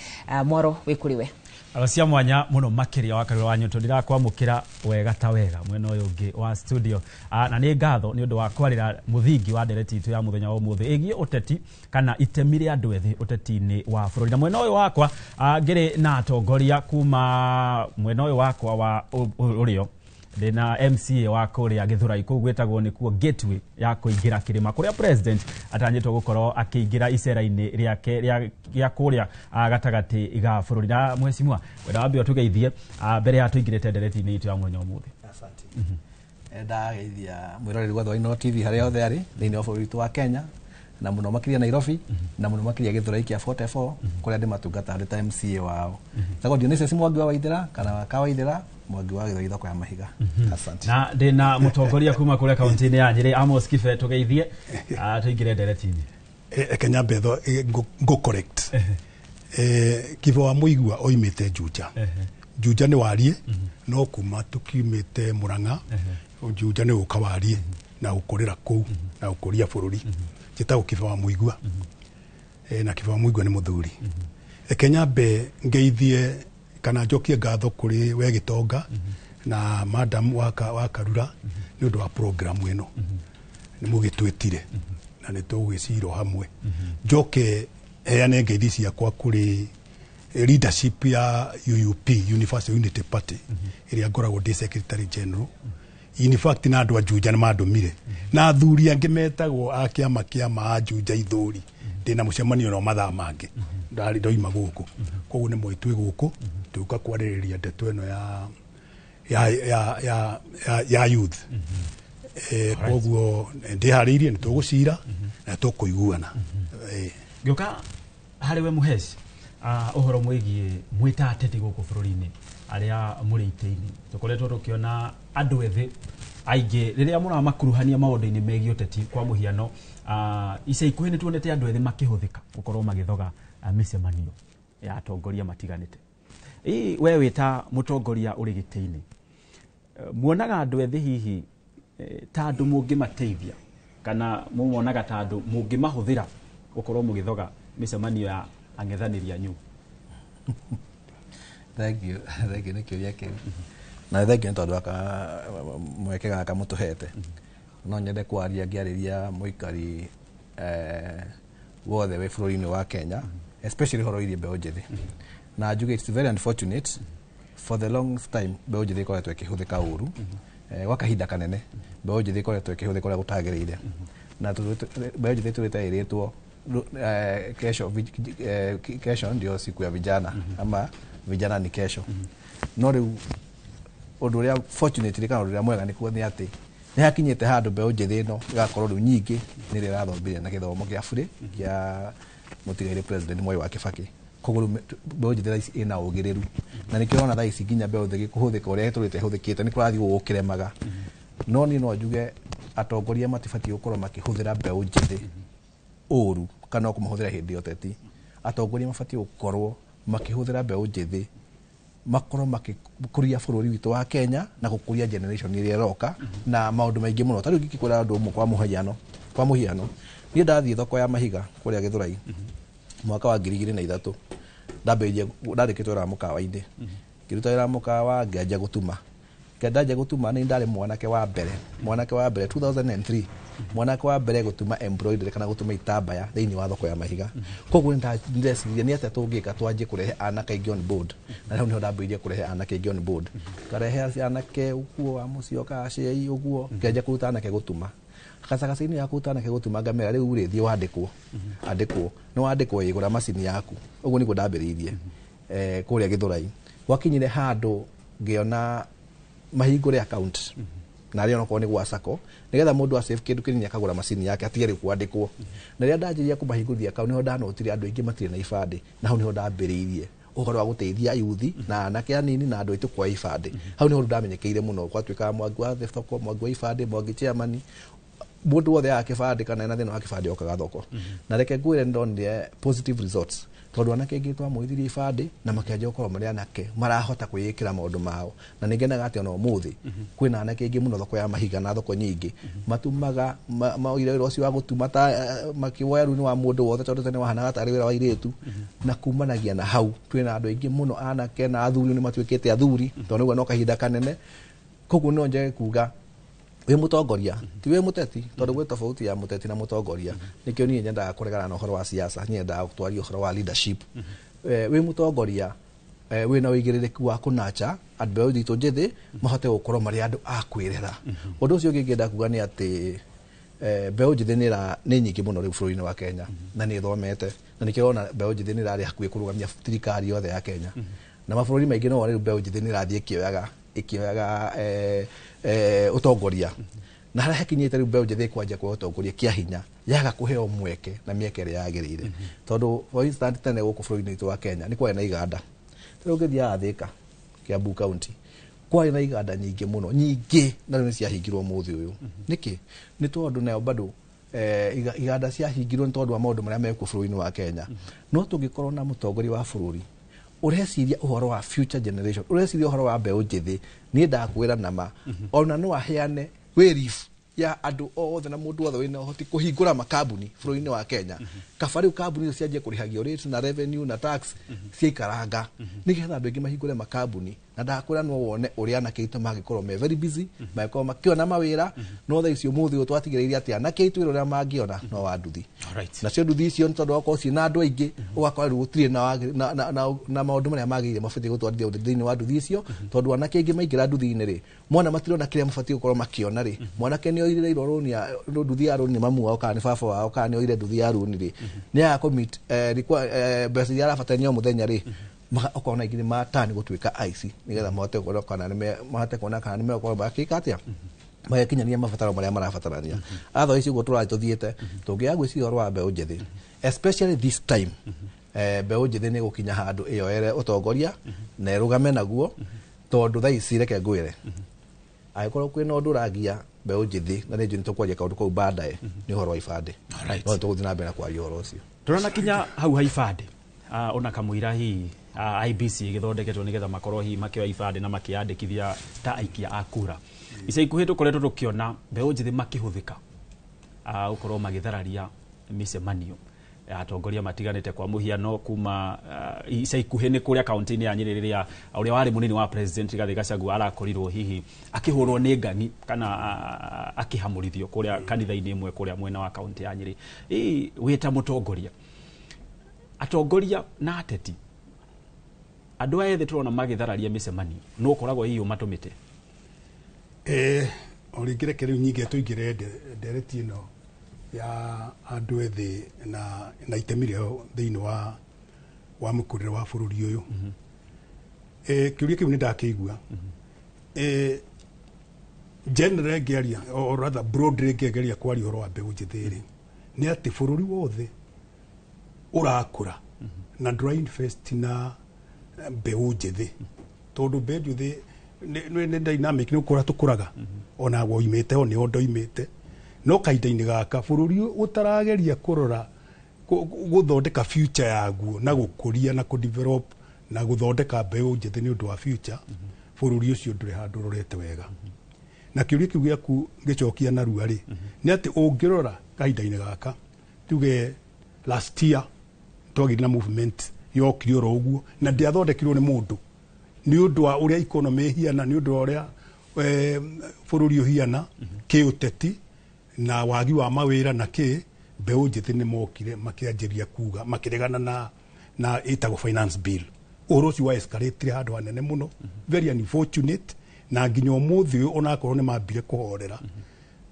mwaro wĩ kũrĩ we. Cia mwanya mũno makĩria wa Karura wa Nyoto, ndirakwamũkĩra wega ta wega mwena ũyũ ũngĩ wa studio. Na nĩ ngatho nĩ ũndũ wa kwarĩra mũthingi wa ndereti itũ ya mũthenya wa ũmũthĩ ĩgiĩ ũteti kana itemi rĩa andũ ethĩ ũteti-inĩ wa bũrũri. Na mwena ũyũ wakwa ngĩrĩ na atongoria kuma mwena ũyũ wakwa wa ũrĩo, ndĩna MCA wa kũrĩa Gĩthũrai, kũu gwĩtagwo nĩkuo gateway ya kũingĩra kĩrĩma kũrĩa president atanyĩtwo gũkorwo akĩingĩra icera-inĩ rĩake rĩa kũrĩa gatagatĩ ga bũrũri. Na mheshimiwa, wenda wambe ũtũgeithie mbere ya tũingĩrĩte ndereti-inĩ itũ ya mũthenya ũmũthĩ. Asante. Ndageithia mwĩroreri wothe wa Inooro TV harĩa hothe arĩ thĩinĩ wa bũrũri witũ wa Kenya, na mũno makĩria Nairobi, na mũno makĩria Gĩthũrai kĩa 44 kũrĩa ndĩmatungata ndĩ ta MCA wao. Njĩtagwo Dionysius Mwangi wa Waithera kana wa Kawaithera Mwangi wa Gĩthũrai, thoko ya mahiga. Asante. Na ndĩna mũtongoria kuma kũrĩa kaunti-inĩ ya Nyĩrĩ, Amos Kibe, tũgeithie tũingĩre ndereti-inĩ. Reke nyambe ngũ correct. Kibe wa Mũigua oimĩte Juja. Juja nĩ wariĩ, no kuma tũkiumĩte Mũrang'a, Juja nĩ gũka wariĩ na gũkũrĩra kũu na gũkũria bũrũri. Njĩtagwo Kibe wa Mũigua. Na Kibe wa Mũigua nĩ mũthuri. Reke nyambe ngeithie kana njokie ngatho kũrĩ we Gĩtonga na madam wa Karura nĩ ũndũ wa program ĩno. Nĩ mũgĩtwĩtire na nĩ tũgwĩcira hamwe. Njoke heane ngeithi ciakwa kũrĩ leadership ya UUP, Universal Unity Party, ĩrĩa ngoragwo ndĩ secretary general. In fact, na andũ a Juja nĩ mandũmire na athuri angĩ metagwo a kĩama kĩa a Juja ithũri, ndĩna mũcemanio nao mathaa mangĩ ndarĩ ndoima gũkũ, koguo nĩ moĩ twĩ gũkũ tũka kwarĩrĩria ndeto ĩno ya ya ya ya ya, ya youth. Koguo ndĩharĩirie, nĩ tũgũcira na tũkũiguana. Ngĩũka harĩ we Mũheci, ũhoro mwĩgiĩ mwĩta ateti gũkũ bũrũri-inĩ arĩa mũrĩ itĩ-inĩ, tũkoretwo tũkĩona andũ ethĩ aingĩ rĩrĩa mũramakuruhania maũndũ-inĩ megiĩ ũteti. Kwa mũhiano, ica ikuhĩ nĩ tuonete andũ ethĩ makĩhũthĩka gũkorwo magĩthoga mĩcemanio ya atongoria matiganĩte. Ĩ we wĩ ta mũtongoria ũrĩ gĩtĩ-inĩ, muonaga andũ ethĩ hihi ta andũ mũngĩmateithia kana mũmonaga ta andũ mũngĩmahũthĩra gũkorwo mũgĩthoga mĩcemanio ya ang'ethanĩri anyu? Thank you. Thank you nĩ kĩũria kĩu. Na thank you nĩ tondũ wa mweke gaka mũtũhete. No nyende kwaria ngĩarĩria mũikari wothe wĩ bũrũri-inĩ wa Kenya, especially ũhoro wĩgiĩ mbeũ njĩthĩ. Na njuge it's very unfortunate, for the long time mbeũ njĩthĩ ĩkoretwo ĩkĩhũthĩka ũru. Gwa kahinda kanene mbeũ njĩthĩ ĩkoretwo ĩkĩhũthĩka ũrĩa gũtagĩrĩire. Na mbeũ njĩthĩ tũrĩte ĩrĩtwo Kesho kesho ndio siku ya vijana, ama vijana ni kesho. No rĩu ũndũ ũrĩa fortunately kana ũndũ ũrĩa mwega nĩ kuo nĩ atĩ nĩ hakinyĩte handũ mbeũ njĩthĩ ĩno ĩgakorwo rĩu nyingĩ nĩ ĩrĩa ĩrathomire na gĩthomo kĩa burĩ kĩa mũtigairĩ President Mwai wa Kibaki. Koguo rĩu mbeũ njĩthĩ thaa ici ĩna ũgĩrĩru, na nĩkĩo ũrona thaa ici nginya mbeũ njĩthĩ kũhũthĩka ũrĩa ĩtũrĩte ĩhũthĩkĩte nĩ kũrathiĩ gũkĩremaga. No niĩ no njuge atongoria matibatiĩ gũkorwo makĩhũthĩra mbeũ njĩthĩ ũru kana kũmahũthĩra hĩndĩ ya ũteti. Atongoria mabatiĩ gũkorwo makĩhũthĩra mbeũ njĩthĩ makorwo makĩkũria bũrũri witũ wa Kenya na gũkũria generation ĩrĩa ĩroka na maũndũ maingĩ mũno. Ta rĩu ingĩkwĩra ũndũ ũmwe kwa mũhiano, niĩ ndathiĩ thoko ya mahiga kũrĩa Gĩthũrai mwaka wa 2003, ndambĩrĩirie ndandĩkĩtwo wĩra wa mũkawa-inĩ, ngĩruta wĩra wa mũkawa, ngĩanjia gũtuma. Ndanjia gũtuma nĩ ndarĩ mwanake wa mbere 2003, mwanake wa mbere gũtuma embroidery kana gũtuma itambaya thĩinĩ wa thoko ya mahiga. Koguo nĩ ndeciria nĩ atĩa tũngĩka twanjie kũrehe anake aingĩ on board, na hau nĩho ndambĩrĩirie kũrehe anake aingĩ on board, ngarehe anake ũguo wa Mũcioka acei ũguo, ngĩanjia kũruta anake gũtuma gacagaca-inĩ ya kũruta anake gũtuma, ngamera rĩu rĩ, thiĩ wandĩkwo, andĩkwo nĩ wandĩkwo, ĩgũra macini yaku. Ũguo nĩguo ndambĩrĩirie kũrĩa Gĩthũrai. Gwakinyire handũ ngĩona mahingũre account na arĩa onokorwo nĩ gwa sacco, nĩgetha mũndũ asave kĩndũ kĩnini akagũra macini yake atige rĩu kwandĩkwo. Na rĩrĩa ndanjirie kũmahingũrithia account, nĩho ndanotire andũ aingĩ matirĩ na ibandĩ, na hau nĩho ndambĩrĩirie ũhoro wa gũteithia yuthi na anake anini na andũ aitũ kuoya ibandĩ. Hau nĩho ndamenyekeire mũno, gwatuĩkaga Mwangi wa thoko, Mwangi wa ibandĩ, Mwangi chairman, mũndũ wothe aga kĩbandĩ kana ena thĩna wa kĩbandĩ okaga thoko. Na reke ngwĩre, nĩ ndonire positive results tondũ anake aingĩ twamoithirie ibandĩ na makĩanjia gũkorwo marĩ anake marahota kwĩĩkĩra maũndũ mao, na nĩ ngenaga atĩ ona ũmũthĩ kwĩna anake aingĩ mũno thoko ya mahiga na thoko nyingĩ matumaga maoire wĩra ũcio wa gũtuma ta makĩwoya rĩu nĩ wa mũndũ wothe, tondũ tene wahanaga tarĩ wĩra wa airĩtu. Na kumanagia na hau twĩna andũ aingĩ mũno anake na athuri nĩ matuĩkĩte athuri, tondũ nĩguo no kahinda kanene. Koguo no njage kuga wĩ mũtongoria ti wĩ mũteti, tondũ gwĩ tofauti ya mũteti na mũtongoria. Nĩkĩo niĩ nyendaga kũregana na ũhoro wa siasa, niĩ nyendaga gũtwaria ũhoro wa leadership. Wĩ mũtongoria wĩna ũigĩrĩrĩki wa kũnacha andũ mbeũ itũ njĩthĩ mahote gũkorwo marĩ andũ a kwĩrera. Ũndũ ũcio ũngĩ ingĩenda kuga nĩ atĩ mbeũ njĩthĩ nĩ nyingĩ mũno rĩu bũrũri-inĩ wa Kenya na nĩ ĩthomete, na nĩkĩo ũrona mbeũ njĩthĩ nĩ ĩrarĩ hakuhĩ kũrũgamia thirikari yothe ya Kenya na mabũrũri maingĩ. No rĩu mbeũ njĩthĩ nĩ ĩrathiĩ ĩkĩoyaga ũtongoria, na harĩa hakinyĩte rĩu mbeũ njĩthĩ ĩkwanjia kuoya ũtongoria kĩa hinya yaga kũheo mweke na mĩeke ĩrĩa yagĩrĩire. Tondũ for instance tene gũkũ bũrũri-inĩ witũ wa Kenya nĩ kwarĩ na iganda. Rĩu ũngĩthiaga Thĩka, Kiambu County, kwarĩ na iganda nyingĩ mũno, nyingĩ, na rĩu nĩ ciahingirwo mũthĩ ũyũ. Nĩkĩ? Nĩ tondũ nayo bado iganda ciahingirwo nĩ tondũ wa maũndũ marĩa mekuo bũrũri-inĩ wa Kenya. No tũngĩkorwo na mũtongoria wa bũrũri ũreciria ũhoro wa future generation, ũreciria ũhoro wa mbeũ njĩthĩ, niĩ ndakwĩra nama ona no aheane wĩrifu ya andũ othe na mũndũ wothe wĩna ũhoti kũhingũra makambuni bũrũri-inĩ wa Kenya. Kaba rĩu kambuni icio cianjie kũrĩhagio rate na revenue na tax ciaikaranga, nĩgetha andũ aingĩ mahingũre makambuni. Na ndakwĩra no wone ũrĩa anake aitũ mangĩkorwo me very busy, mangĩkorwo makĩona mawĩra. No thaa ici ũmũthĩ ũyũ twatigĩrĩire atĩ anake aitũ wĩra ũrĩa mangĩona no wa nduthi, nacio nduthi icio nĩ tondũ wakorwo ciĩna andũ aingĩ, ũgakora rĩu gũtirĩ na maũndũ marĩa magĩrĩire mabatiĩ gũtwarithia thĩinĩ wa nduthi icio, tondũ anake aingĩ maingĩra nduthi-inĩ rĩ, mona matirona kĩrĩa mabatiĩ gũkorwo makĩona rĩ. Mwanake nĩ oire rũni ya nduthi ya rũni nĩ mamu wao kana nĩ baba wao, kana nĩ oire nduthi ya rũni rĩ, nĩ aga commit mbeca iria arabatarania o mũthenya rĩ, ũkona aingĩ nĩ matani gũtuĩka aici nĩgetha mahote kuona kana mahote kuona kana nĩ megũkorwo makĩka atĩa magĩkinyania mabataro marĩa marabatarania. Otherwise ũguo tũrathiĩ tũthiĩte tũngĩaga gwĩciria ũhoro wa mbeũ njĩthĩ, especially this time, mbeũ njĩthĩ nĩ gũkinya handũ ĩyoere ũtongoria na ĩrũgame naguo, tondũ thaa ici reke ngwĩre, angĩkorwo kwĩna ũndũ ũragia mbeũ njĩthĩ, na nĩ njũĩ nĩ tũkwaria kaũndũ kau baadaye, nĩ ũhoro wa ibandĩ. No nĩ tũgũthiĩ na mbere na kwaria ũhoro ũcio. Tũrona kinya hau ha ibandĩ, ona kamũira hihi IBC ĩgĩthondeketwo nĩgetha makorwo hihi makĩoya ibandĩ na makĩyandĩkithia ta aikia a kura, ica ikuhĩ tũkoretwo tũkĩona mbeũ njĩthĩ makĩhũthĩka gũkorwo magĩthararia mĩcemanio ya atongoria matiganĩte. Kwa mũhiano kuma ica ikuhĩ nĩ kũrĩa kaunti-inĩ ya Nyĩrĩ, rĩrĩa ũrĩa warĩ mũnini wa president Rigathĩ Gachagua arakorirwo hihi akĩhũrwo nĩ ng'ang'i kana akĩhamũrithio kũrĩa kanitha-inĩ ĩmwe kũrĩa mwena wa kaunti ya Nyĩrĩ. Ĩ wĩ ta mũtongoria, atongoria na ateti, andũ aya ethĩ tũrona magĩthararia mĩcemanio, no ũkoragwo hihi ũmatũmĩte? O rĩngĩ reke rĩu nyingĩ tũingĩre ndereti ĩno Ya andũ ethĩ na itemi rĩao thĩinĩ wa mũkũrĩre wa bũrũri ũyũ. Kĩũria kĩu nĩ ndakĩigua. Generally ngĩaria, or rather broadly ngĩgeria kwaria ũhoro wa mbeũ njĩthĩ rĩ, nĩ atĩ bũrũri wothe ũrakũra na ndũra invest na mbeũ njĩthĩ, tondũ mbeũ njĩthĩ nĩ dynamic, nĩ gũkũra tũkũraga, ona woimĩte o nĩo ndoimĩte. No kahinda-inĩ gaka bũrũri ũtarageria kũrora gũthondeka future yaguo na gũkũria na kũdevelop na gũthondeka mbeũ njĩthĩ nĩ ũndũ wa future, bũrũri ũcio ndũrĩ handũ ũrorete wega. Na kĩũria kĩu gĩaku ngĩcokia narua rĩ, nĩ atĩ ũngĩrora kahinda-inĩ gaka, tuge last year twagĩire na movement yokire oro ũguo na ndĩathondekirwo nĩ mũndũ, nĩ ũndũ wa ũrĩa economy ĩhiana, nĩ ũndũ wa ũrĩa bũrũri ũhiana kĩũteti na wagi wa mawĩra na kĩ, mbeũ njĩthĩ nĩ mokire makĩanjĩria kuga makĩregana na ĩtagwo finance bill. Ũhoro ũcio wa escalate handũ hanene mũno, very unfortunate, na nginya ũmũthĩ ũyũ onakorwo nĩ mambire kũhorera,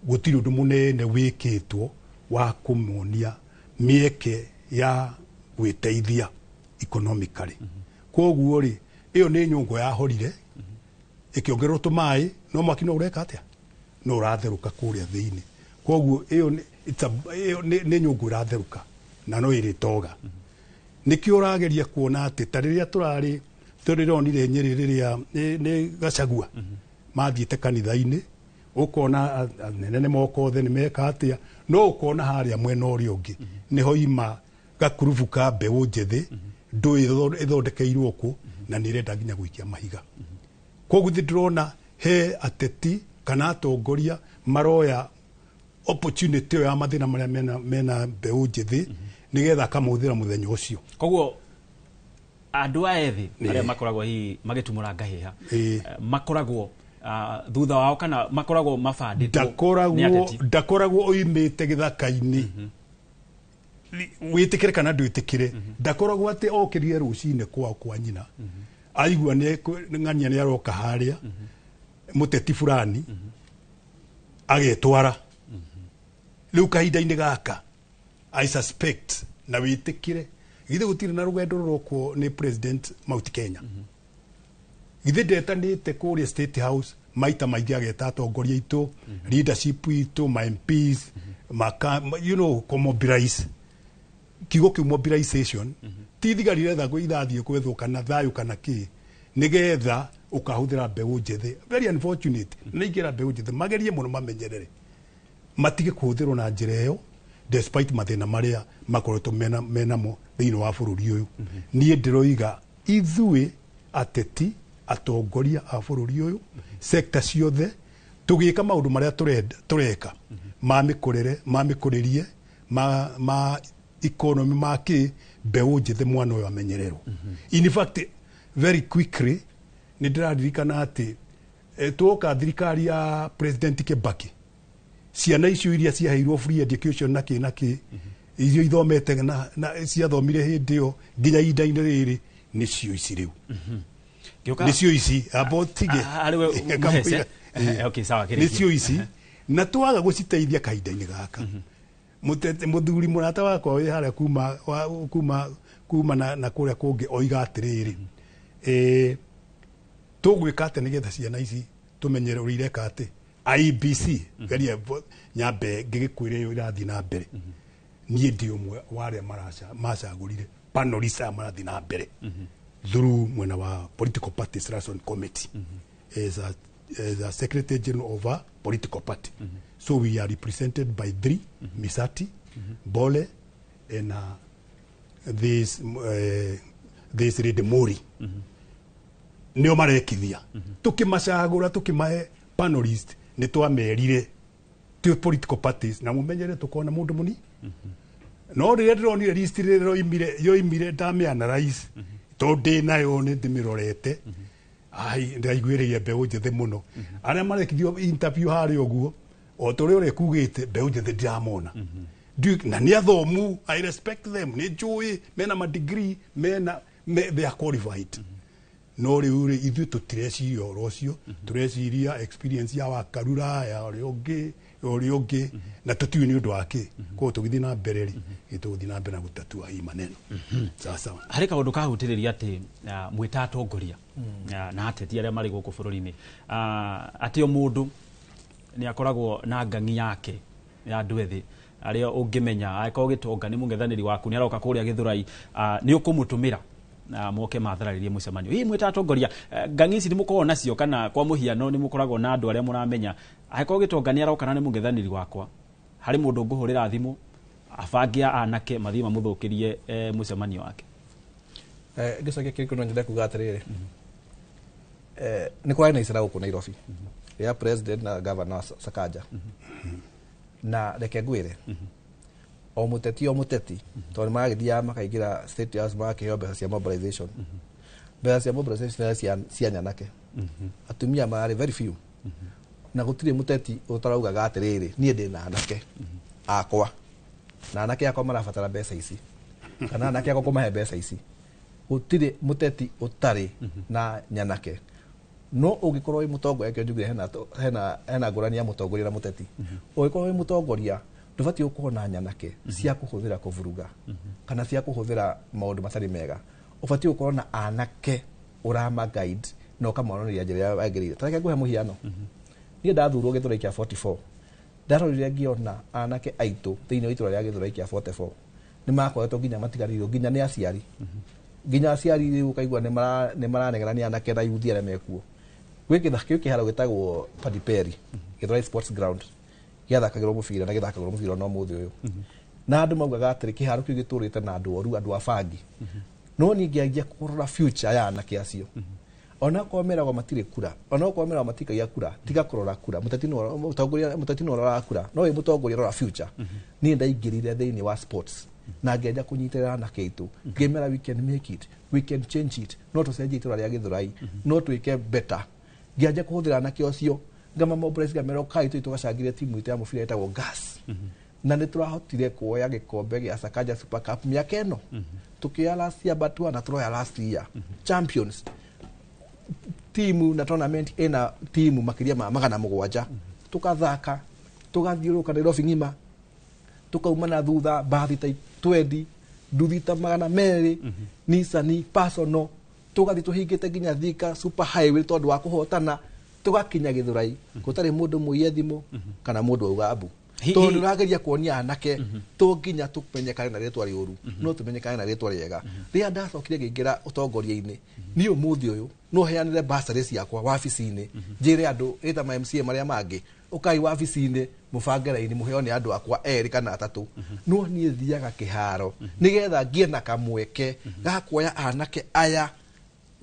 gũtirĩ ũndũ mũnene wĩkĩtwo wa kũmonia mĩeke ya gwĩteithia economically. Koguo rĩ, ĩyo nĩ nyũngũ yahorire ĩkĩongererwo tũmaĩ, no mwaki no ũreka atĩa, no ũratherũka kũrĩa thĩinĩ. Koguo ĩyo ĩyo nĩ nyũngũ ĩratherũka na no ĩrĩtoga. Nĩkĩo ũrageria kuona atĩ ta rĩrĩa tũrarĩ tũrĩronire Nyĩrĩ rĩrĩa nĩ Gachagua mathiĩte kanitha-inĩ, ũkona anene nĩ moka othe nĩ meka atĩa, no ũkona harĩa mwena ũrĩa ũngĩ nĩho ima gakurubu ka mbeũ njĩthĩ ndũĩ ĩthondekeirwo kũ na nĩ ĩrenda nginya gũikia mahiga. Koguo ithuĩ ndĩrona he ateti kana atongoria maroya opportunity ĩyo ya mathĩna marĩa mena mbeũ njĩthĩ nĩgetha akamũhũthĩra mũthenya ũcio. Koguo andũ aya ethĩ arĩa makoragwo hihi magĩtumũra ngahĩha, makoragwo thutha wao kana makoragwo mabandĩtwo nĩ ateti? Ndakoragwo oimĩte gĩthaka-inĩ, wĩtĩkĩre kana ndwĩtĩkĩre, ndakoragwo atĩ okĩrire rũcinĩ kwao kwa nyina aigua nĩ ng'ania nĩ aroka harĩa mũteti fulani agetwara. Rĩu kahinda-inĩ gaka I suspect, na wĩtĩkĩre, githĩ gũtirĩ na rũgendo rũrokwo nĩ President Mount Kenya? Githĩ ndetanĩte kũrĩa State House maita maingĩ ageta atongoria aitũ, leadership itũ, ma MPs, maka, kũmobilize. Kiugo kĩu mobilization ti thigari iretha irathiĩ gwethwo kana thayũ kana kĩ, nĩgetha ũkahũthĩra mbeũ njĩthĩ. Very unfortunate, na ingĩra mbeũ njĩthĩ magerie mũno mamenyerere matige kũhũthĩrwo na njĩra ĩyo, despite mathĩna marĩa makoretwo menamo thĩinĩ wa bũrũri ũyũ. Niĩ ndĩroiga ithuĩ ateti, atongoria a bũrũri ũyũ, sector ciothe, tũgĩka maũndũ marĩa tũreka ma mĩkũrĩre, ma mĩkũrĩrie, ma economy, ma kĩ, mbeũ njĩthĩ mwana ũyũ amenyererwo. In fact, very quickly nĩ ndĩraririkana atĩ tuoka thirikari ya President Kibaki, ciana icio iria ciaheirwo free education na kĩ na kĩ, icio ithomete na ciathomire hĩndĩ ĩyo nginya ihinda-inĩ rĩrĩ, nĩcio ici rĩu. Nĩcio ici amba ũtige. Harĩ we Mũhece. Okay, sawa, kĩrĩkia. Nĩcio ici na twaga gũciteithia kahinda-inĩ gaka. Mũthuri mũrata wakwa wĩ harĩa kuma na kũrĩa kũngĩ oiga atĩrĩrĩ, tũgwĩka atĩa nĩgetha ciana ici tũmenyere ũrĩa ireka atĩ IEBC geria nyambe ngĩgĩkwĩra ĩyo ĩrathiĩ na mbere. Niĩ ndĩ ũmwe wa arĩa macagũrire panelists aya marathiĩ na mbere through mwena wa political parties liaison committee as a secretary general of a political party. So we are represented by three, Misati, Bole, and this lady Mori. Nĩo marekithia. Tukimacagũra, tukimahe panelist, nĩ twamerire ti political parties na mumenyere tukona mũndũ mũni. No rĩrĩa ndĩronire list rĩrĩa yoimire ndamĩ-analyze, tondũ ndĩ nayo nĩ ndĩmĩrorete, ai ndaiguĩrĩire mbeũ njĩthĩ mũno arĩa marekithio interview harĩa ũguo, o ta ũrĩa ũrĩa mbeũ njĩthĩ ndiramona. Na nĩ athomu, I respect them, nĩ njũĩ mena ma degree, mena they are qualified. No rĩu rĩ, ithuĩ tũtireciria ũhoro ũcio, tũreciria experience ya Wakarura, ya ũrĩa ũngĩ, na tũtiũĩ nĩ ũndũ wa kĩ. Koguo tũgĩthiĩ na mbere rĩ, nĩ tũgũthiĩ na mbere na gũtatua hii maneno sasa. Harĩ kaũndũ kahutĩrĩria atĩ mwĩta atongoria na ateti arĩa marĩ gũkũ bũrũri-inĩ, atĩ o mũndũ nĩ akoragwo na ngangi yake ya andũ ethĩ arĩa ũngĩmenya angĩkorwo gĩtonga nĩ mũng'ethanĩri waku nĩ aroka kũrĩa Gĩthũrai, nĩ ũkũmũtũmĩra na moke matharĩrie mũcemanio. Hihi mwĩta atongoria, ngangi ici nĩ mũkoragwo nacio, kana kwa mũhiano nĩ mũkoragwo na andũ arĩa mũramenya angĩkorwo gĩtonga nĩ aroka na nĩ mũng'ethanĩri wakwa, harĩ mũndũ ngũhũrĩra thimũ abange anake mathiĩ mamũthũkĩrie mũcemanio wake? Ngĩcokia kĩrĩko, no nyende kuga atĩrĩrĩ, nĩ kũrarĩ na icera gũkũ Nairobi rĩa president na governor Sakaja, na reke ngwĩre, o mũteti o mũteti, tondũ nĩ maragĩthiaga makaingĩra State House, magakĩheo mbeca cia mobilization. Mbeca cia mobilization cia nyanake, atumia mararĩ very few, na gũtirĩ mũteti ũtaraugaga atĩrĩrĩ, niĩ ndĩ na anake akwa, na anake akwa marabatara mbeca ici, kana anake akwa kũmahe mbeca ici. Gũtirĩ mũteti ũtarĩ na nyanake. No ũngĩkorwo wĩ mũtongoria, kĩo njugire hena ngũrani ya mũtongoria na mũteti. Ũngĩkorwo wĩ mũtongoria, ndũbatiĩ gũkorwo na nyanake cia kũhũthĩra kũvuruga kana cia kũhũthĩra maũndũ matarĩ mega. Ũbatiĩ gũkorwo na anake ũrama guide na ũkamonereria njĩra ĩrĩa yagĩrĩire. Ta reke ngũhe mũhiano. Niĩ ndathurwo Gĩthũrai kĩa 44, ndarorire ngĩona anake aitũ thĩinĩ wa itũra rĩa Gĩthũrai kĩa 44 nĩ makoretwo nginya matiganĩirio nginya nĩ aciari, nginya aciari rĩu ũkaigua nĩ maranegena nĩ anake na yuthi arĩa mekuo. Gwĩ kĩharo gĩtagwo Padiperi Gĩthũrai Sports Ground, gĩathakagĩrwo mũbira na gĩthakagĩrwo mũbira no mũthĩ ũyũ, na andũ maugaga atĩrĩ, kĩharo kĩu gĩtũrĩte na andũ oru, andũ a bangi. No niĩ ngĩanjia kũrora future ya anake acio, onakorwo meragwo matirĩ kura, onakorwo meragwo matikagia kura, tiga kũrora kura. Mũteti nĩwe mũtongoria, mũteti nĩwe ũroraga kura, no wĩ mũtongoria rora future. Niĩ ndaingĩrire thĩinĩ wa sports na ngĩanjia kũnyitĩrĩra anake aitũ, ngĩmera we can make it, we can change it, no tũcenjie itũra rĩa Gĩthũrai, no twĩke better. Ngĩanjia kũhũthĩra anake ũcio, ngama mobilize, ngamera ũkai tũthiĩ tũgacangĩre timu itũ ya mũbira ĩtagwo Gas, na nĩ tũrahotire kuoya gĩkombe gĩa Sakaja Super Cup mĩaka ĩno. Tũkĩoya last year but one, na tũroya last year champions timu, na tournament ĩna timu makĩria ma 700. Tũkathaka, tũgathiũrũrũka Nairobi ng'ima, tukauma na thutha mbathi ta 20, nduthi ta 200, Nissan personal, tugathiĩ tũhingĩte nginya Thika super highway tondũ wa kũhotana. Tũgakinya Gĩthũrai gũtarĩ mũndũ mũiye thimũ kana mũndũ auga mbu, tondũ ũrageria kuonia anake to nginya tũmenyekane na rĩtwa rĩũru, no tũmenyekane na rĩtwa rĩega. Rĩrĩa ndacokire ngĩingĩra ũtongoria-inĩ, niĩ ũmũthĩ ũyũ no heanĩre bursary ciakwa wabici-inĩ, njĩre andũ ĩta ma MCA marĩa mangĩ, ũkai wabici-inĩ mũbange raini mũheo nĩ andũ akwa erĩ kana atatũ. No niĩ thiaga kĩharo nĩgetha ngĩe na kamweke ga kuoya anake aya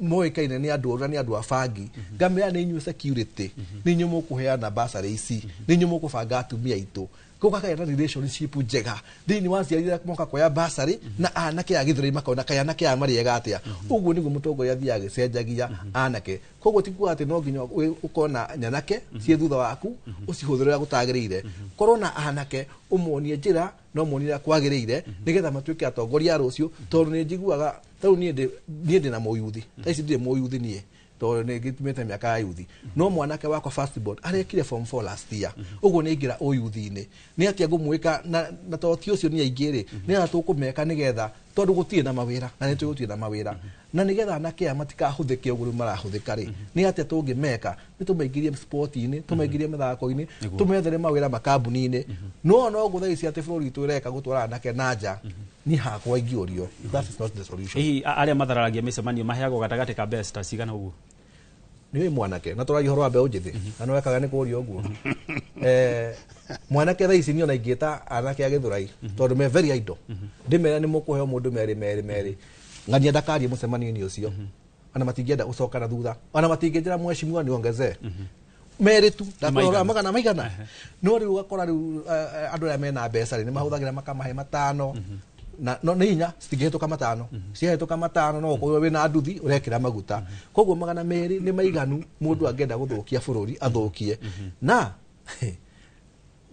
moĩkaine nĩ andũ oru na nĩ andũ a bangi, ngamera nĩ inyuĩ security, nĩ inyuĩ mũkũheana bursary ici, nĩ inyuĩ mũkũbanga atumia aitũ. Gũkagĩa na relationship njega thĩinĩ wa aciari arĩa moka kuoya bursary na anake a Gĩthũrai, makona kaĩ anake aya marĩega atĩa. Ũguo nĩguo mũtongoria athiaga agĩcenjagia anake. Koguo ti kuga atĩ no nginya ũkorwo na nyanake ciĩ thutha waku ũcihũthĩre ũrĩa gũtagĩrĩire. Korwo na anake, ũmonie njĩra na ũmonie ũrĩa kwagĩrĩire nĩgetha matuĩke atongoria a rũciũ. Tondũ nĩ njiguaga tarĩu niĩ ndĩ na mũyuthi thaa ici, ndirĩ mũyuthi niĩ tondũ nĩ ngĩtumĩte mĩaka ya yuthi, no mwanake wakwa first born arekire form 4 last year. Ũguo nĩ aingĩra ũyuthi-inĩ. Nĩ atĩa ngũmwĩka na tondũ ti ũcio nĩ aingĩ rĩ, nĩ atĩa tũkũmeka nĩgetha, tondũ gũtirĩ na mawĩra na nĩ tũĩ gũtirĩ na mawĩra, na nĩgetha anake aya matikahũthĩke ũguo rĩu marahũthĩka rĩ, nĩ atĩa tũngĩmeka? Nĩ tũmaingĩrie sport-inĩ, tũmaingĩrie mĩthako-inĩ, tũmethere mawĩra makambuni-inĩ. No ũguo thaa ici atĩ bũrũri witũ ũreka gũtwara anake na nja, niĩ hakwa ingĩũrio, that is not the solution. Hihi arĩa mathararagia mĩcemanio maheagwo gatagatĩ ka mbeca ta cigana ũguo? Nĩ wĩ mwanake na tũragia ũhoro wa mbeũ njĩthĩ na nĩ wekaga nĩ kũũria ũguo. Mwanake thaa ici niĩ ona ingĩta anake a Gĩthũrai, tondũ me very idle, ndĩmere nĩ mũkũheo mũndũ merĩ merĩ merĩ, ng'ania ndakarie mũcemanio-inĩ ũcio, ona matingĩenda gũcoka na thutha, ona matingĩnjĩra mheshimiwa niongezee merĩ tu ndakwĩra magana maigana. No rĩu ũgakora rĩu andũ arĩa mena mbeca rĩ, nĩ mahũthagĩra makamahe matano, na no nĩ hinya citingĩhĩtũka matano. Ciahĩtũka matano no ũkorwo wĩna nduthi ũrekĩra maguta. Koguo 200 nĩ maiganu mũndũ angĩenda gũthũkia bũrũri athũkie. Na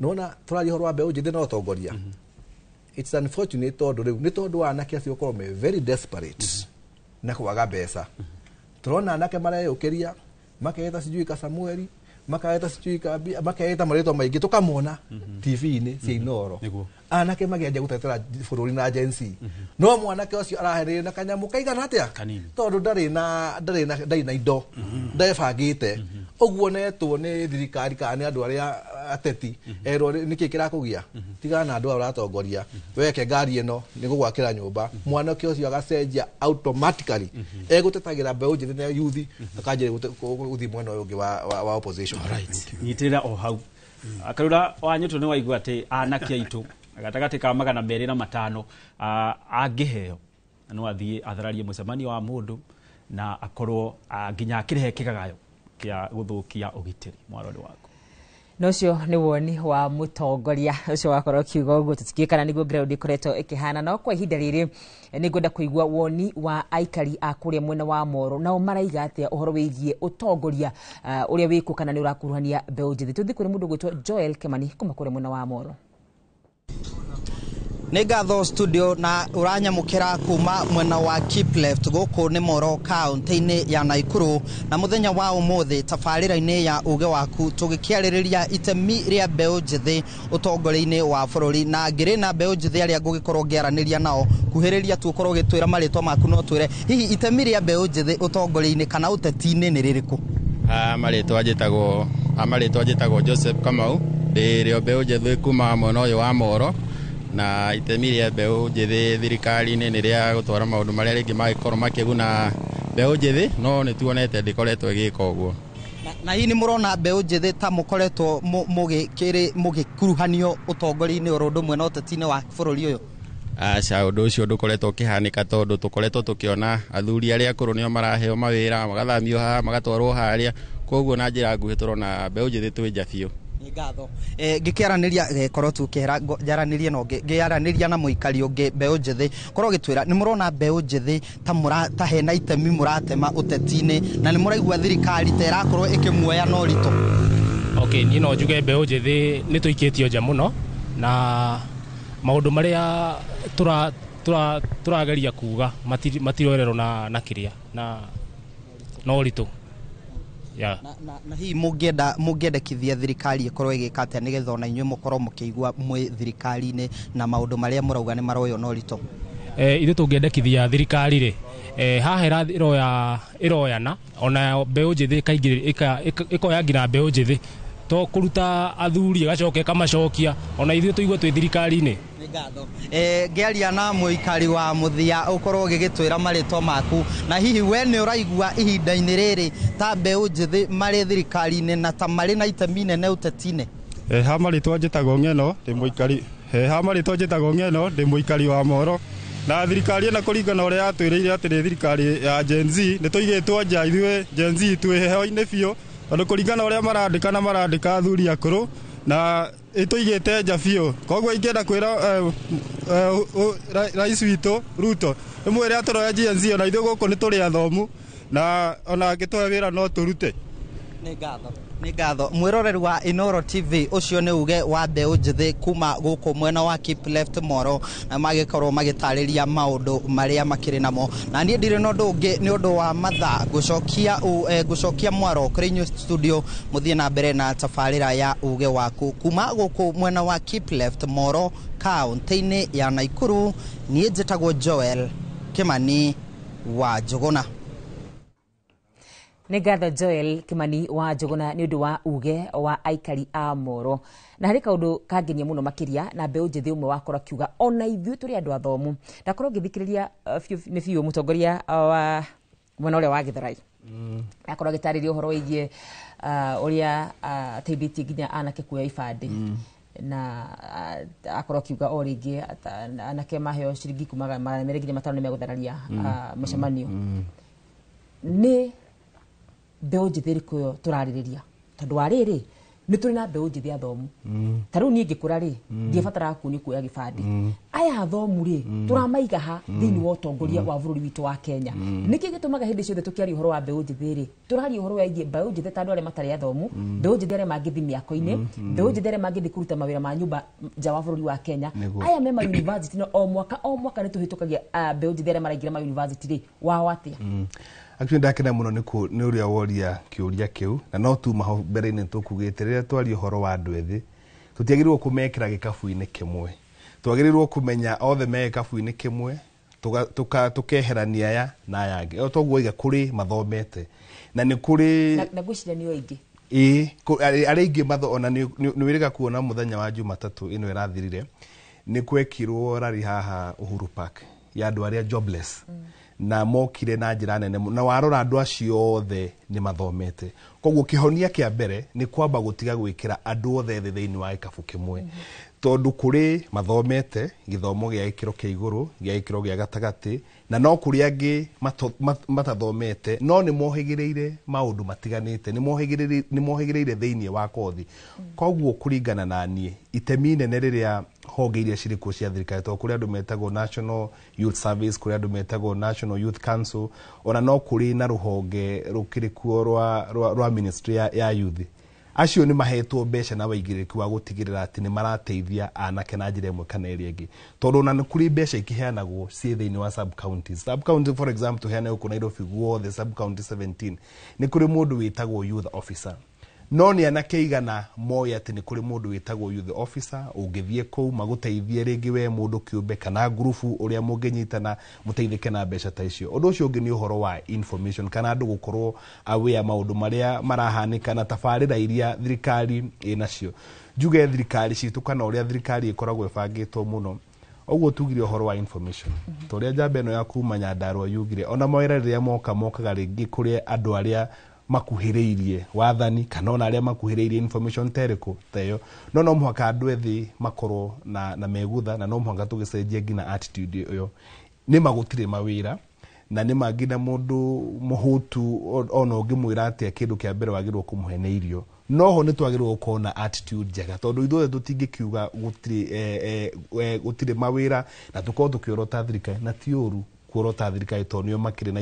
nona tũraria ũhoro wa mbeũ njĩthĩ na ũtongoria, it's unfortunate tondũ rĩu nĩ tondũ wa anake acio gũkorwo me very desperate na kwaga mbeca. Tũrona anake mareyũkĩria maketa sijui ka Samueli, maketa sijui ka maketa marĩtwa maingĩ tũkamona TV-inĩ cia Inooro. Anake magĩanjia gũtetera bũrũri na Gen Z. No mwanake ũcio arahererio na kanyamũ kaigana atĩa? Tondũ ndarĩ na indo, ndebangĩte. Ũguo netwo nĩ thirikari kana nĩ andũ arĩa ateti erwo nĩkĩ kĩrakũgia, tigana na andũ aya ũratongoria, weke ngari ĩno nĩ gũgwakĩra nyũmba. Mwanake ũcio agacenjia automatically, egũtetagĩra mbeũ njĩthĩ na yuthi, akanjia gũthiĩ mwena ũyũ ũngĩ wa opposition. Nyitĩrĩra o hau. Karura wa Nyũtũ, nĩ waigua atĩ anake aitũ gatagatĩ ka 205 angĩheo no athiĩ athararie mũcemanio wa mũndũ na akorwo nginya akĩrehe kĩgagayo kĩa gũthũkia ũgitĩri. Mwarori waku. Na ũcio nĩ woni wa mũtongoria ũcio wakorwo kiuga ũguo, tũtikĩũĩ kana nĩguo ground ĩkoretwo ĩkĩhana. No kwa ihinda rĩrĩ nĩ ngwenda kũigua woni wa aikari a kũrĩa mwena wa Moro, nao maraiga atĩa ũhoro wĩgiĩ ũtongoria ũrĩa wĩkuo, kana nĩ ũrakuruhania mbeũ njĩthĩ. Tũthiĩ kũrĩ mũndũ ũgwĩtwo Joel Kimani kuma kũrĩa mwena wa Moro. Nĩ ngatho studio, na ũranyamũkĩra kuma mwena wa Kipleft gũkũ nĩ Moro kaunti-inĩ ya Naikuru. Na mũthenya wa ũmũthĩ tabarĩra-inĩ ya uge waku tũgĩkĩarĩrĩria itemi rĩa mbeũ njĩthĩ ũtongoria-inĩ wa bũrũri, na ngĩrĩ na mbeũ njĩthĩ arĩa ngũgĩkorwo ngĩaranĩria nao. Kuhĩrĩria tu ũkorwo ũgĩtwĩra marĩtwa maku, no twĩre hihi itemi rĩa mbeũ njĩthĩ ũtongoria-inĩ kana ũteti-inĩ nĩ rĩrĩkũ? Marĩtwa njĩtagwo Joseph Kamau, ndĩ rĩo mbeũ njĩthĩ kuma mwena ũyũ wa Moro. Na itemi rĩa mbeũ njĩthĩ thirikari-inĩ nĩ rĩa gũtwara maũndũ marĩa rĩngĩ mangĩkorwo makĩguna mbeũ njĩthĩ, no nĩ tuonete ndĩkoretwo ĩgĩka ũguo. Na hihi nĩ mũrona mbeũ njĩthĩ ta mũkoretwo mũgĩkuruhanio ũtongoria-inĩ oro ũndũ ũmwe na ũteti-inĩ wa bũrũri ũyũ? Aca, ũndũ ũcio ndũkoretwo ũkĩhanĩka, tondũ tũkoretwo tũkĩona athuri arĩa akũrũ nĩo maraheo mawĩra, magathamio haha magatwarwo harĩa. Koguo na njĩra nguhĩ tũrona mbeũ njĩthĩ twĩ nja biũ. Ngatho. Ngĩkĩaranĩria korwo tu njaranĩrie no ngĩaranĩria na mũikari ũngĩ mbeũ njĩthĩ, korwo gĩtwĩra nĩ mũrona mbeũ njĩthĩ ta hena itemi mũratema ũteti-inĩ, na nĩ mũraigua thirikari ta ĩrakorwo ĩkĩmuoya na ũritũ? Okay, niĩ no njuge mbeũ njĩthĩ nĩ tũikĩtio nja mũno, na maũndũ marĩa tũrageria kuga matiroererwo na kĩrĩa na ũritũ. Yeah. Na hihi mũngĩendekithia thirikari ĩkorwo ĩgĩka atĩa nĩgetha ona inyuĩ mũkorwo mũkĩigua mwĩ thirikari-inĩ na maũndũ marĩa mũrauga nĩ maroywo na ũritũ? Ithuĩ tũngĩendekithia thirikari rĩ, haha ĩroyana ona mbeũ njĩthĩ ĩkoya nginya mbeũ njĩthĩ, to kũruta athuri ĩgacoka ĩkamacokia, ona ithuĩ tũigue twĩ thirikari-inĩ. Ngĩaria na mũikari wa mũthia, ũkorwo ũgĩgĩtwĩra marĩtwa maku, na hihi we nĩ ũraigua ihinda-inĩ rĩrĩ ta mbeũ njĩthĩ marĩ thirikari-inĩ na ta marĩ na itemi nene ũteti-inĩ? Ha marĩtwa njĩtagwo Ng'eno, ndĩ mũikari ha marĩtwa njĩtagwo Ng'eno, ndĩ mũikari wa Moro. Na thirikari ĩno kũringana ũrĩa yatwĩrĩire atĩ nĩ thirikari ya Gen Z, nĩ tũigĩtwo nja ithuĩ Gen Z twĩ heho-inĩ biũ, tondũ kũringana ũrĩa marandĩka na marandĩka athuri akũrũ, na ĩtũigĩte nja biũ. Koguo ingĩenda kwĩra rais witũ Ruto ĩmwĩre atũroe Gen Z, ona ithuĩ gũkũ nĩ tũrĩ athomu, na ona angĩtũhe wĩra no tũrute. Nĩ ngatho. Nĩ ngatho. Mwĩroreri wa Inooro TV, ũcio nĩ uge wa mbeũ njĩthĩ kuma gũkũ mwena wa Kipleft Moro, na magĩkorwo magĩtarĩria maũndũ marĩa makĩrĩ namo. Na niĩ ndirĩ na ũndũ ũngĩ nĩ ũndũ wa mathaa, ngũcokia mwaro kũrĩ inyuĩ studio, mũthiĩ na mbere na tabarĩra ya uge waku kuma gũkũ mwena wa Kipleft Moro kaunti-inĩ ya Naikuru. Niĩ njĩtagwo Joel Kimani wa Njũgũna. Nĩ ngatho Joel Kimani wa Njũgũna nĩ ũndũ wa uge wa aikari a Moro. Na harĩ kaũndũ kangenia mũno makĩria na mbeũ njĩthĩ ũmwe wakorwo akiuga ona ithuĩ tũrĩ andũ athomu. Ndakorwo ngĩthikĩrĩria nĩ biũ mũtongoria wa mwena ũrĩa wa Gĩthurai. Akorwo agĩtarĩria ũhoro wĩgiĩ ũrĩa ateithĩtie nginya anake kuoya ibandĩ. Na akorwo akiuga o rĩngĩ anake maheo ciringi kuma 200 nginya 500 nĩ megũthararia mũcemanio. Nĩ mbeũ njĩthĩ ĩrĩkũ ĩyo tũrarĩrĩria? Tondũ wa rĩrĩ nĩ tũrĩ na mbeũ njĩthĩ athomu. Ta rĩu niĩ ngĩkũra rĩ, ndiabataraga kuonio kuoya gĩbandĩ. Aya athomu rĩ, tũramaiga ha thĩinĩ wa ũtongoria wa bũrũri witũ wa Kenya? Nĩkĩ gĩtũmaga hĩndĩ ciothe tũkĩaria ũhoro wa mbeũ njĩthĩ rĩ, tũraria ũhoro wĩgiĩ mbeũ njĩthĩ ta andũ arĩa matarĩ athomu, mbeũ njĩthĩ arĩa mangĩthiĩ mĩako-inĩ, mbeũ njĩthĩ arĩa mangĩthiĩ kũruta mawĩra ma nyũmba nja wa bũrũri wa Kenya? Nĩguo. Aya me ma university no o mwaka nĩ tũhĩtũkagia mbeũ njĩthĩ arĩa maraingĩra ma university rĩ, wao atĩa? Actually ndakena mũno nĩ ũrĩa woria kĩũria kĩu, na no tuma hau mbere-inĩ tũkugĩte rĩrĩa twaria ũhoro wa andũ ethĩ, tũtiagĩrĩirwo kũmekĩra gĩkabu-inĩ kĩmwe. Twagĩrĩirwo kũmenya othe me gĩkabu-inĩ kĩmwe, tũkeherania aya na aya angĩ. O toguo oiga, kũrĩ mathomete na nĩ kũrĩ Na ngwĩciria nĩo aingĩ. Ĩĩ, arĩa aingĩ matho ona nĩ wĩrĩga kuona mũthenya wa Jumatatũ ĩno ĩrathirire, nĩ kwekirwo rari haha Uhuru Park ya andũ arĩa jobless, na mokire na njĩra nene mũno. Na warora andũ acio othe nĩ mathomete. Koguo kĩhonia kĩa mbere nĩ kwamba gũtiga gwĩkĩra andũ othe ethĩ thĩinĩ wa gĩkabu kĩmwe, tondũ kũrĩ mathomete gĩthomo gĩa gĩkĩro kĩa igũrũ, gĩa gĩkĩro gĩa gatagatĩ, na no kũrĩ angĩ matathomete no nĩ mohĩgĩrĩire maũndũ matiganĩte, nĩ mohĩgĩrĩire thĩinĩ wa kothi. Koguo kũringana na niĩ, itemi inene rĩrĩa honge iria cirĩ kuo cia thirikari, tondũ kũrĩ andũ metagwo National Youth Service, kũrĩ andũ metagwo National Youth Council, ona no kũrĩ na rũhonge rũkĩrĩ kuo rwa ministry ya youth, acio nĩ mahetwo mbeca na waigĩrĩrĩki wa gũtigĩrĩra atĩ nĩ marateithia anake na njĩra ĩmwe kana ĩrĩa ĩngĩ, tondũ ona nĩ kũrĩ mbeca ikĩheanagwo ciĩ thĩinĩ wa sub counties. Sub county, for example, tũheane gũkũ Nairobi guothe sub county 17, nĩ kũrĩ mũndũ wĩtagwo youth officer. No nĩ anake igana moĩ atĩ nĩ kũrĩ mũndũ wĩtagwo youth officer ũngĩthiĩ kũu magũteithie, rĩngĩ we mũndũ kĩũmbe kana ngurubu ũrĩa mũngĩnyitana mũteithĩke na mbeca ta icio? Ũndũ ũcio ũngĩ nĩ ũhoro wa information, kana andũ gũkorwo aware maũndũ marĩa marahanĩka na tabarĩra iria thirikari ĩnacio. Njuge thirikari citũ kana ũrĩa thirikari ĩkoragwo ĩbangĩtwo mũno, ũguo tugire ũhoro wa information, ta ũrĩa njamba ĩno ya kuma Nyandarua yugire, ona mawĩra rĩrĩa moka, mokaga rĩngĩ kũrĩ andũ arĩa makuhĩrĩirie wathani kana ona arĩa makuhĩrĩirie information ta ĩrĩkũ ta ĩyo. No mũhaka andũ ethĩ makorwo na megutha, na no mũhaka tũgĩcenjie nginya attitude ĩyo. Nĩma gũtirĩ mawĩra, na nĩma nginya mũndũ mũhũtu ona ũngĩmwĩra atĩa, kĩndũ kĩa mbere wagĩrĩirwo kũmũhe nĩ irio. Noho nĩ twagĩrĩirwo gũkorwo na attitude njega, tondũ ithuothe tũtingĩkiuga gũtirĩ mawĩra na tũkorwo tũkĩorota thirikari, na ti ũru kuorota thirikari tondũ nĩo makĩrĩ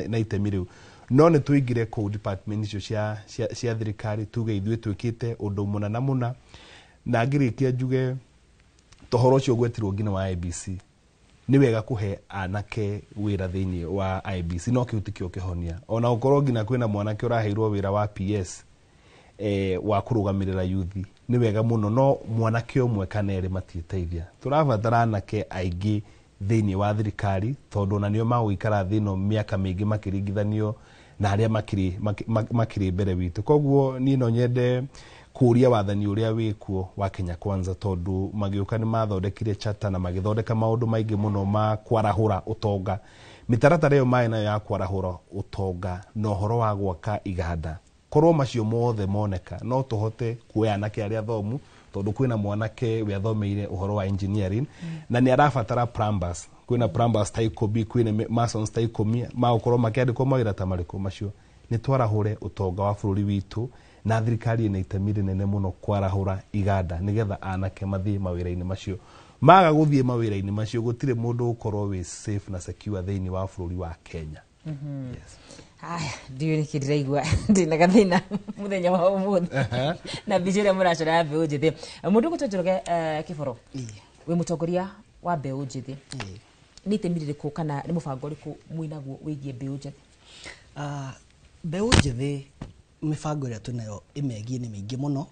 na itemi rĩu. No nĩ tũingĩre kũu department icio cia thirikari, tuge ithuĩ twĩkĩte ũndũ mũna na mũna. Na ngĩrĩkia njuge tohoro ũcio ũgwetirwo nginya wa IEBC, nĩ wega kũhe anake wĩra thĩinĩ wa IEBC, no kĩu tikĩo kĩhonia. Ona gũkorwo nginya kwĩna mwanake ũraheirwo wĩra wa PS wa kũrũgamĩrĩra yuthi, nĩ wega mũno, no mwanake ũmwe kana erĩ matiĩteithia. Tũrabatara anake aingĩ thĩinĩ wa thirikari, tondũ ona nĩo magũikara thĩ ĩno mĩaka mĩingĩ makĩringithanio na arĩa makĩrĩ mbere witũ. Koguo niĩ no nyende kũria wathani ũrĩa wĩkuo wa Kenya Kwanza, tondũ magĩũka nĩ mathondekire charter na magĩthondeka maũndũ maingĩ mũno ma kwarahũra ũtonga, mĩtaratara ĩyo maĩ nayo ya kwarahũra ũtonga na ũhoro wa gwaka iganda. Korwo macio mothe moneka, no tũhote kuoya anake arĩa athomu, tondũ kwĩna mwanake we athomeire ũhoro wa engineering na nĩ arabatara plumbers, kwĩna plumbers ta 10, kwĩna masons ta 10 magũkorwo makĩandĩkwo mawĩra ta marĩkũ macio. Nĩ twarahũre ũtonga wa bũrũri witũ, na thirikari ĩna itemi rĩnene mũno kwarahũra iganda nĩgetha anake mathiĩ mawĩra-inĩ macio. Maga gũthiĩ mawĩra-inĩ macio, gũtirĩ mũndũ ũkorwo wĩ safe na secure thĩinĩ wa bũrũri wa Kenya. Haya, ndiũĩ nĩkĩ ndĩraigua ndĩna gathĩna mũthenya wa ũmũthĩ na mbica ĩrĩa mũracora ya mbeũ njĩthĩ. Mũndũ ũgũtwo Njoroge Kĩboro, wĩ mũtongoria wa mbeũ njĩthĩ, nĩ itemi rĩrĩkũ kana nĩ mũbango ũrĩkũ mwĩnaguo wĩgiĩ mbeũ njĩthĩ? Mbeũ njĩthĩ, mĩbango ĩrĩa twĩnayo ĩmegiĩ nĩ mĩingĩ mũno,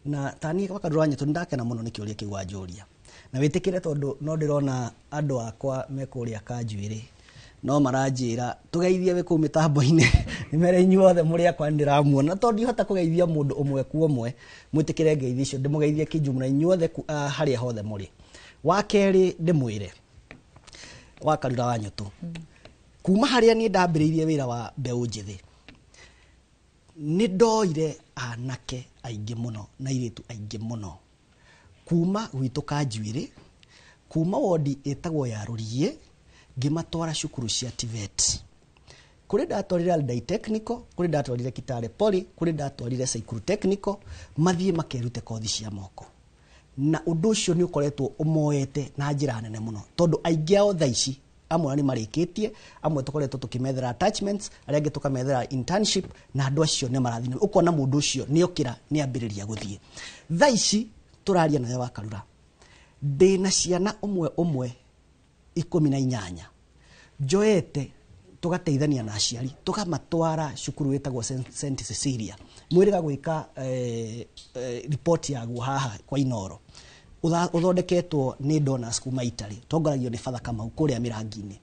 na tani wakandũ nyetũ nĩndakena mũno nĩ kĩũria kĩu wanjũria, na wĩtĩkĩre tondũ no ndĩrona andũ akwa me kũrĩa kanjuĩrĩ no maranjĩra tũgeithie wĩ kũu mĩtambo-inĩ, nĩ mere inyuothe mũrĩ akwa nĩndĩramuona, tondũ ndihota kũgeithia mũndũ ũmwe kwa ũmwe. Mwĩtĩkĩre ngeithi icio ndĩmũgeithie kĩnjumla inyuothe harĩa hothe mũrĩ. Wa kerĩ, ndĩmwĩre wa Karura wa Nyũtũ, kuma harĩa niĩ ndambĩrĩirie wĩra wa mbeũ njĩthĩ, nĩ ndoire anake aingĩ mũno na airĩtu aingĩ mũno kuma gwitũ kanjuĩrĩ, kuma wondi ĩtagwo ya Rũriĩ, ngĩmatwara cukuru cia TVET. Kũrĩ ndatwarire Aldai Technical, kũrĩ ndatwarire Kitale Poly, kũrĩ ndatwarire Saikuru Technical, mathiĩ makerute kothi cia moko. Na ũndũ ũcio nĩ ũkoretwo ũmoete na njĩra nene mũno, tondũ aingĩ ao thaa ici amwe nĩ marĩkĩtie, amwe tũkoretwo tũkĩmethera attachments, arĩa angĩ tũkamethera internship, na andũ acio nĩ marathiĩ. Ũkona mũndũ ũcio nĩ okĩra, nĩ ambĩrĩria gũthiĩ. Thaa ici tũraria nawe wa Karura, ndĩna ciana ũmwe ũmwe 18 njoete, tũgateithania na aciari, tũkamatwara cukuru wĩtagwo St Cecilia. Mwĩrĩga gwĩka report yaguo haha kwa Inoro, ũthondeketwo nĩ donors kuma Italy, tongoragio nĩ Father Kamau kũrĩa Mĩrangi-inĩ.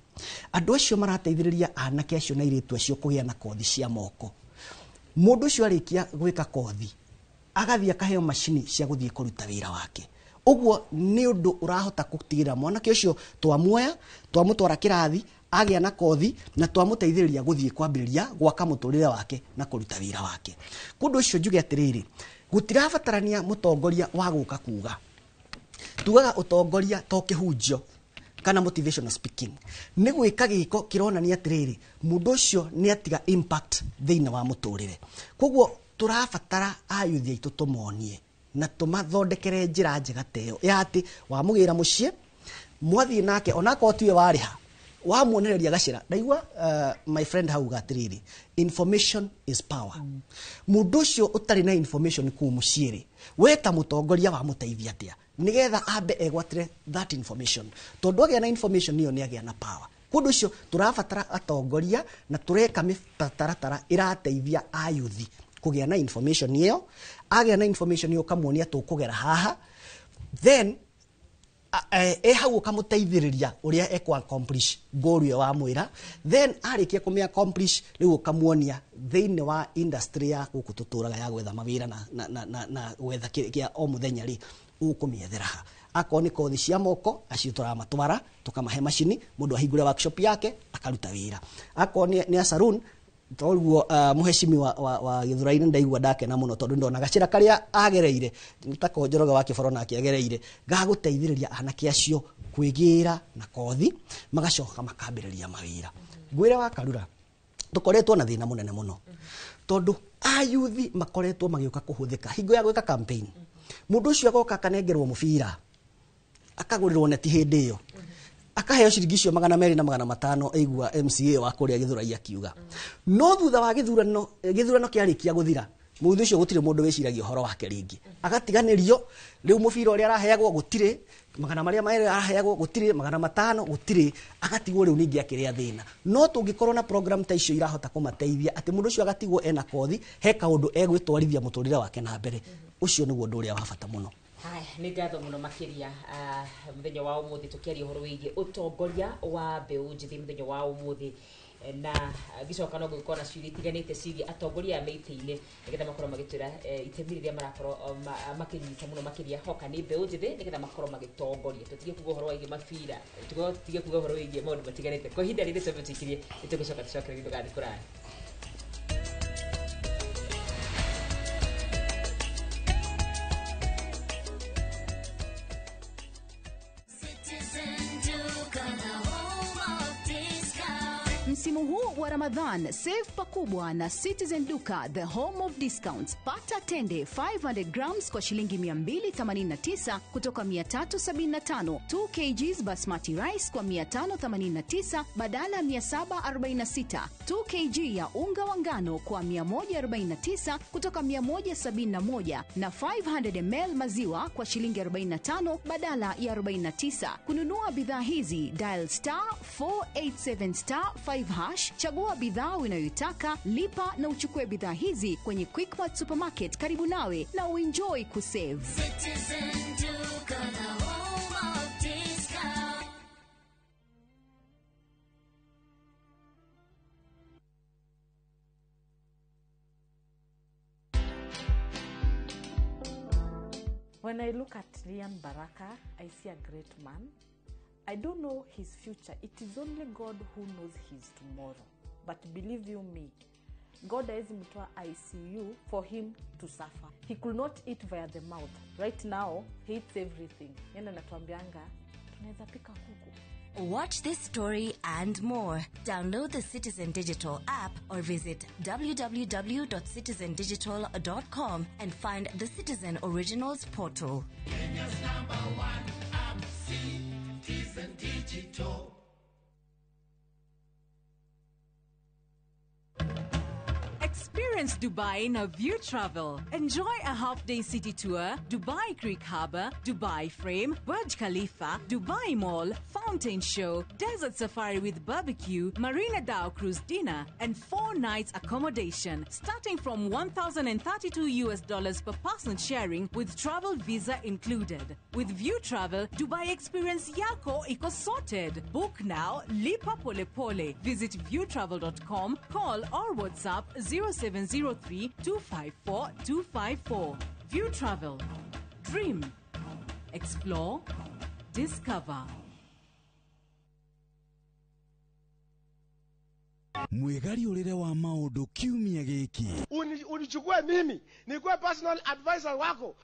Andũ acio marateithĩrĩria anake acio na airĩtu acio kũgĩa na kothi cia moko. Mũndũ ũcio arĩkia gwĩka kothi, agathiĩ akaheo macini cia gũthiĩ kũruta wĩra wake. Ũguo nĩ ũndũ ũrahota gũtigĩrĩra mwanake ũcio twamuoya, twamũtwara kĩrathi, agĩa na kothi, na twamũteithĩrĩria gũthiĩ kwambĩrĩria gwaka mũtũrĩre wake na kũruta wĩra wake. Kũndũ ũcio njuge atĩrĩrĩ, gũtirabatarania mũtongoria wa gũka kuga. Tugaga ũtongoria to kĩhunjio kana motivational speaking, nĩ gwĩka gĩko kĩronania atĩrĩrĩ, mũndũ ũcio nĩ atiga impact thĩinĩ wa mũtũrĩre. Koguo tũrabatara ayuthi aitũ tũmonie na tũmathondekere njĩra njega ta ĩyo ya atĩ wamũgĩra mũciĩ, mwathiĩ nake, onakorwo tiwe warĩha, wamuonereria gacĩra. Ndaigua my friend hauga atĩrĩrĩ, information is power. Mũndũ ũcio ũtarĩ na information kũu mũciĩ rĩ, we ta mũtongoria wamũteithia atĩa nĩgetha ambe egwatĩre that information? Tondũ agĩa na information ĩyo, nĩ agĩa na power. Kũndũ ũcio tũrabatara atongoria na tũreka mĩtaratara ĩrateithia ayuthi kũgĩa na information ĩyo. Agĩa na information ĩyo, ũkamuonia tũkũgera haha, then e hau ũkamũteithĩrĩria ũrĩa ekũ accomplish goal ĩyo wamwĩra. Then arĩkia kũmĩ accomplish, rĩu ũkamuonia thĩinĩ wa industry ya gũkũ tũtũraga ya gwetha mawĩra na gwetha kĩa o mũthenya rĩ, ũkũmĩethera ha. Akorwo nĩ kothi cia moko, acio tũramatwara, tũkamahe macini, mũndũ ahingũre workshop yake akaruta wĩra. Akorwo nĩ a saloon, toguo mũhecimi wa Gĩthũrai-inĩ, ndaigua ndakena mũno tondũ ndona gacĩra karĩa agereire tako Njoroge wa Kĩboro nake agereire gagũteithĩrĩria anake acio kwĩgĩra na kothi, magacoka makambĩrĩria mawĩra. Ngwĩre wa Karura, tũkoretwo na thĩna mũnene mũno tondũ ayuthi makoretwo magĩũka kũhũthĩka hingo ya gwĩka campaign. Mũndũ ũcio agoka akanengerwo mũbira, akagũrĩrwo neti, hĩndĩ ĩyo akaheo ciringi icio 200 na 500, aigua MCA wa kũrĩa Gĩthũrai akiuga. No thutha wa gĩthurano, gĩthurano kĩarĩkia gũthira, mũthĩ ũcio gũtirĩ mũndũ wĩciragia ũhoro wake rĩngĩ, agatiganĩrio. Rĩu mũbira ũrĩa araheagwo gũtirĩ, magana marĩa merĩ araheagwo gũtirĩ, 500 gũtirĩ, agatigwo rĩu ningĩ akĩrĩa thĩna. No tũngĩkorwo na program ta icio irahota kũmateithia atĩ mũndũ ũcio agatigwo ena kothi, he kaũndũ egwĩtwarithia mũtũrĩre wake na mbere, ũcio nĩguo ũndũ ũrĩa wa bata mũno. Haya, nĩ ngatho mũno makĩria. Mũthenya wa ũmũthĩ tũkĩaria ũhoro wĩgiĩ ũtongoria wa mbeũ njĩthĩ mũthenya wa ũmũthĩ. Na ngĩcoka no gũgĩkorwo na ciũria itiganĩte ciĩgiĩ atongoria aya me itĩ-inĩ, nĩgetha makorwo magĩtwĩra itemi rĩrĩa marakorwo makĩnyita mũno makĩria hoka nĩ mbeũ njĩthĩ, nĩgetha makorwo magĩtongoria. Tũtige kuga ũhoro wĩgiĩ mabira, tũtige kuga ũhoro wĩgiĩ maũndũ matiganĩte. Kwa ihinda rĩrĩ twambe tũikirie, nĩtũgũcoka tũcokererie. Ndũgathiĩ kũraya. Msimu huu wa Ramadhan, save pakubwa na Citizen Duka, the home of discounts. Pata tende 500 grams kwa shilingi 289 kutoka 375, 2 kgs basmati rice kwa 589 badala ya 746, 2 kg ya unga wa ngano kwa 149 kutoka 171, na 500 ml maziwa kwa shilingi 45 badala ya 49. Kununua bidhaa hizi, dial star 487 star 5 hash, chagua bidhaa unayoitaka, lipa na uchukue bidhaa hizi kwenye Quickmart supermarket karibu nawe na uenjoy kusave. Citizen Duka, the home of discount. When I look at Lian Baraka, I see a great man. I don't know his future. It is only God who knows his tomorrow. But believe you me, God hawezi mtoa ICU for him to suffer. He could not eat via the mouth. Right now, he eats everything. Yeye anatuambianga tunaweza pika kuku. Watch this story and more. Download the Citizen Digital app or visit www.citizendigital.com and find the Citizen Originals portal. Kenya's number one app, Citizen Digital. Experience Dubai in a View Travel. Enjoy a half-day city tour, Dubai Creek Harbour, Dubai Frame, Burj Khalifa, Dubai Mall, Fountain Show, Desert Safari with barbecue, Marina Dhow Cruise dinner, and 4 nights accommodation, starting from $1,032 per person sharing with travel visa included. With View Travel, Dubai experience yako iko sorted. Book now, lipa pole pole. Visit viewtravel.com, call or WhatsApp 0703 254 254. View Travel. Dream. Explore. Discover. Mwigariũrĩre wa maũndũ kiumia gĩkĩ. Unichukue mimi nikuwe personal advisor wako.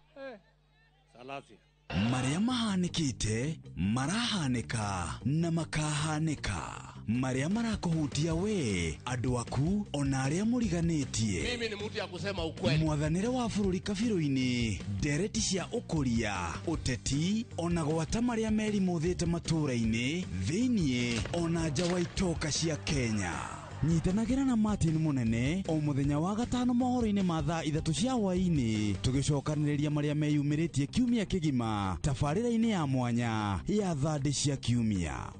Salasia. Marĩa mahanĩkĩte, marahanĩka na makahanĩka. Marĩa marakũhutia we, andũ aku, ona arĩa mũriganĩtie. Mimi ni mtu ya kusema ukweli. Mwathanĩre wa bũrũri kabirũ-inĩ, ndereti cia ũkũria, ũteti, ona gwata marĩa merimũthĩte matũũra-inĩ, thĩiniĩ, ona nja wa itoka cia Kenya. Nyitanagĩra na Martin Munene o mũthenya wa gatano mohoro-inĩ ma thaa 3 cia hwaĩ-inĩ, tũgĩcokanĩrĩria marĩa meyumĩrĩtie kiumia kĩgima tabarĩra-inĩ ya mwanya ya thandĩ cia kiumia.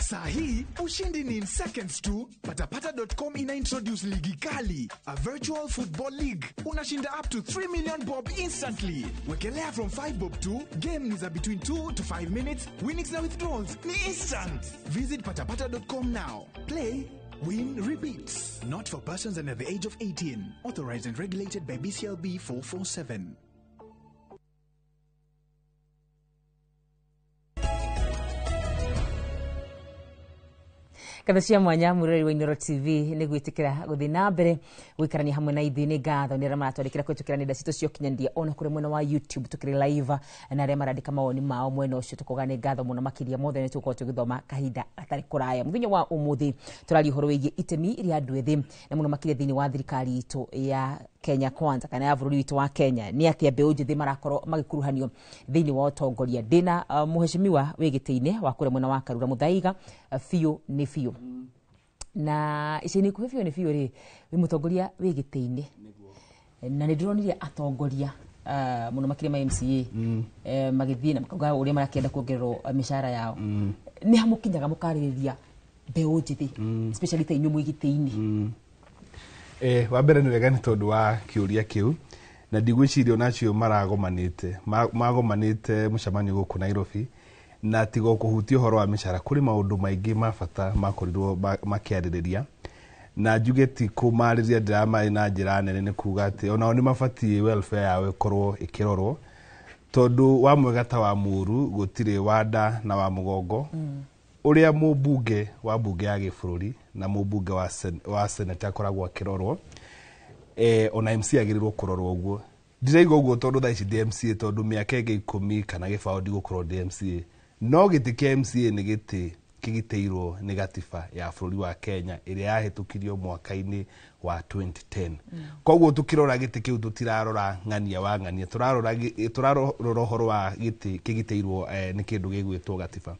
Saa hii ushindi ni in seconds tu. Patapata.com ina introduce ligi kali, a virtual football league. Unashinda up to 3 million bob instantly. Wekelea from 5 bob to game ni za between 2 to 5 minutes. Winnings na withdrawals ni instant. Visit patapata.com now. Play, win, repeat. Not for persons under the age of 18. Authorized and regulated by BCLB 447. Ngatho cia mwanya mwiroreri wa Inooro TV nĩ gwĩtĩkĩra gũthiĩ na mbere gũikarania hamwe na ithuĩ. Nĩ ngatho nĩ arĩa maratwandĩkĩra kũhĩtũkĩra nenda citũ cia ũkinyanĩria ona kũrĩ mwena wa YouTube tũkĩrĩ live, na arĩa marandĩka mawoni mao mwena ũcio tũkoga nĩ ngatho mũno makĩria mothe. Nĩ tũgũkorwo tũgĩthoma kahinda gatarĩ kũraya. Mũthenya wa ũmũthĩ tũraria ũhoro wĩgiĩ itemi rĩa andũ ethĩ na mũno makĩria thĩinĩ wa thirikari itũ ya Kenya Kwanza kana ya bũrũri witũ wa Kenya. Nĩ atĩa mbeũ njĩthĩ marakorwo magĩkuruhanio thĩinĩ wa ũtongoria. Ndĩna mũheshimiwa wĩ gĩtĩ-inĩ wa kũrĩa mwena wa Karura Muthaiga, biũ nĩ biũ. Na ica-inĩ ikuhĩ biũ nĩ biũ rĩ, wĩ mũtongoria wĩ gĩtĩ-inĩ, na nĩ ndĩronire atongoria mũno makĩria ma MCA magĩthiĩ na makauga ũrĩa marakĩenda kuongererwo mĩcara yao. Nĩ ha mũkinyaga mũkarĩrĩria mbeũ njĩthĩ, especially ta inyuĩ mwĩ gĩtĩ-inĩ? Wa mbere nĩ wega nĩ tondũ wa kĩũria kĩu, na ndigwĩciria onacio maragomanĩte magomanĩte mũcemanio gũkũ Nairobi, na tiga kũhutia ũhoro wa mĩcara kũrĩ maũndũ maingĩ ma bata makorirwo makĩarĩrĩria. Na njuge ti kũmarĩria ndĩramarĩ na njĩra nene, nĩ kuga atĩ onao nĩ mabatiĩ welfare yao ĩkorwo ĩkĩrorwo, tondũ wa mwega ta wa mũũru gũtirĩ wa nda na wa mũgongo. Ũrĩa mũmbunge wa mbunge ya gĩbũrũri na mũmbunge wa senate akoragwo akĩrorwo, ona MC agĩrĩirwo kũrorwo ũguo. Ndiraigua ũguo tondũ thaa ici ndĩ MCA, tondũ mĩaka ĩngĩ 10 kana gĩbaũ ndigũkorwo ndĩ MCA. No gĩtĩ kĩa MCA nĩ gĩtĩ kĩgitĩirwo nĩ gatiba ya bũrũri wa Kenya ĩrĩa yahĩtũkirio mwaka-inĩ wa 2010. Koguo tũkĩrora gĩtĩ kĩu tũtirarora ng'ania wa ng'ania, tũrarora ũhoro wa gĩtĩ kĩgitĩirwo nĩ kĩndũ gĩgwĩtwo gatiba.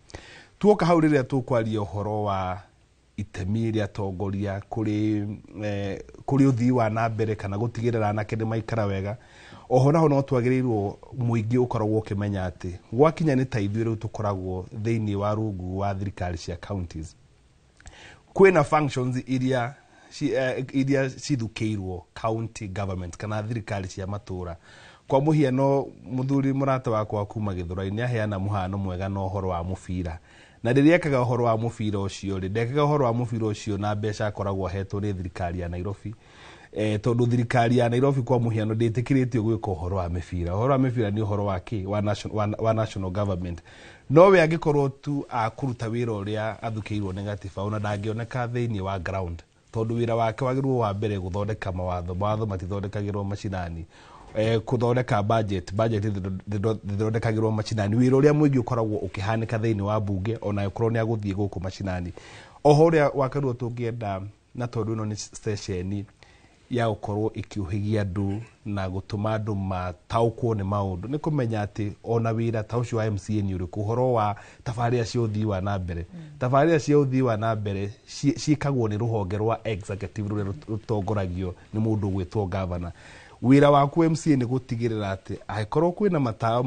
Tuoka hau rĩrĩa tũkwaria ũhoro wa itemi rĩa atongoria kũrĩ ũthii wa na mbere kana gũtigĩrĩra anake nĩ maikara wega, oho naho no twagĩrĩirwo mũingĩ ũkoragwo ũkĩmenya atĩ gwakinya nĩ ta ithuĩ rĩu tũkoragwo thĩinĩ wa rungu wa thirikari cia counties, kwĩna functions iria cithukĩirwo county government kana thirikari cia matũra. Kwa mũhiano mũthuri mũrata wakwa kuma Gĩthũrai nĩ aheana mũhano mwega na ũhoro wa mũbira, na rĩrĩa ekaga ũhoro wa mũbira ũcio rĩ, ndekaga ũhoro wa mũbira ũcio na mbeca akoragwo ahetwo nĩ thirikari ya Nairobi. Tondũ thirikari ya Nairobi kwa mũhiano ndĩtĩkĩrĩtio gwĩka ũhoro wa mĩbira. Ũhoro wa mĩbira nĩ ũhoro wa kĩ wa national government. No we angĩkorwo tu akũruta wĩra ũrĩa athukĩirwo nĩ gatiba, ona ndangĩoneka thĩinĩ wa ground, tondũ wĩra wake wagĩrĩirwo wa mbere gũthondeka mawatho. Mawatho matithondekagĩrwo macinani. Kuthondeka budget ithondekagĩrwo macinani. Wĩra ũrĩa mũingĩ ũkoragwo ũkĩhanĩka thĩinĩ wa mbunge ona ĩkorwo nĩ agũthiĩ gũkũ macinani. Oho ũrĩa wakarwo tũngĩenda, na tondũ ĩno nĩ ceceni ya gũkorwo ĩkĩũhĩgia andũ na gũtũma andũ mataũkwo nĩ maũndũ, nĩ kũmenya atĩ ona wĩra ta ũcio wa MCA nĩ ũrĩkũ, ũhoro wa tabarĩra cia ũthii wa na mbere. Tabarĩra cia ũthii wa na mbere ciĩkagwo nĩ rũhonge rwa executive rũrĩa rũtongoragio nĩ mũndũ ũgwĩtwo governor. Wĩra waku MCA nĩ gũtigĩrĩra atĩ angĩkorwo kwĩna matawa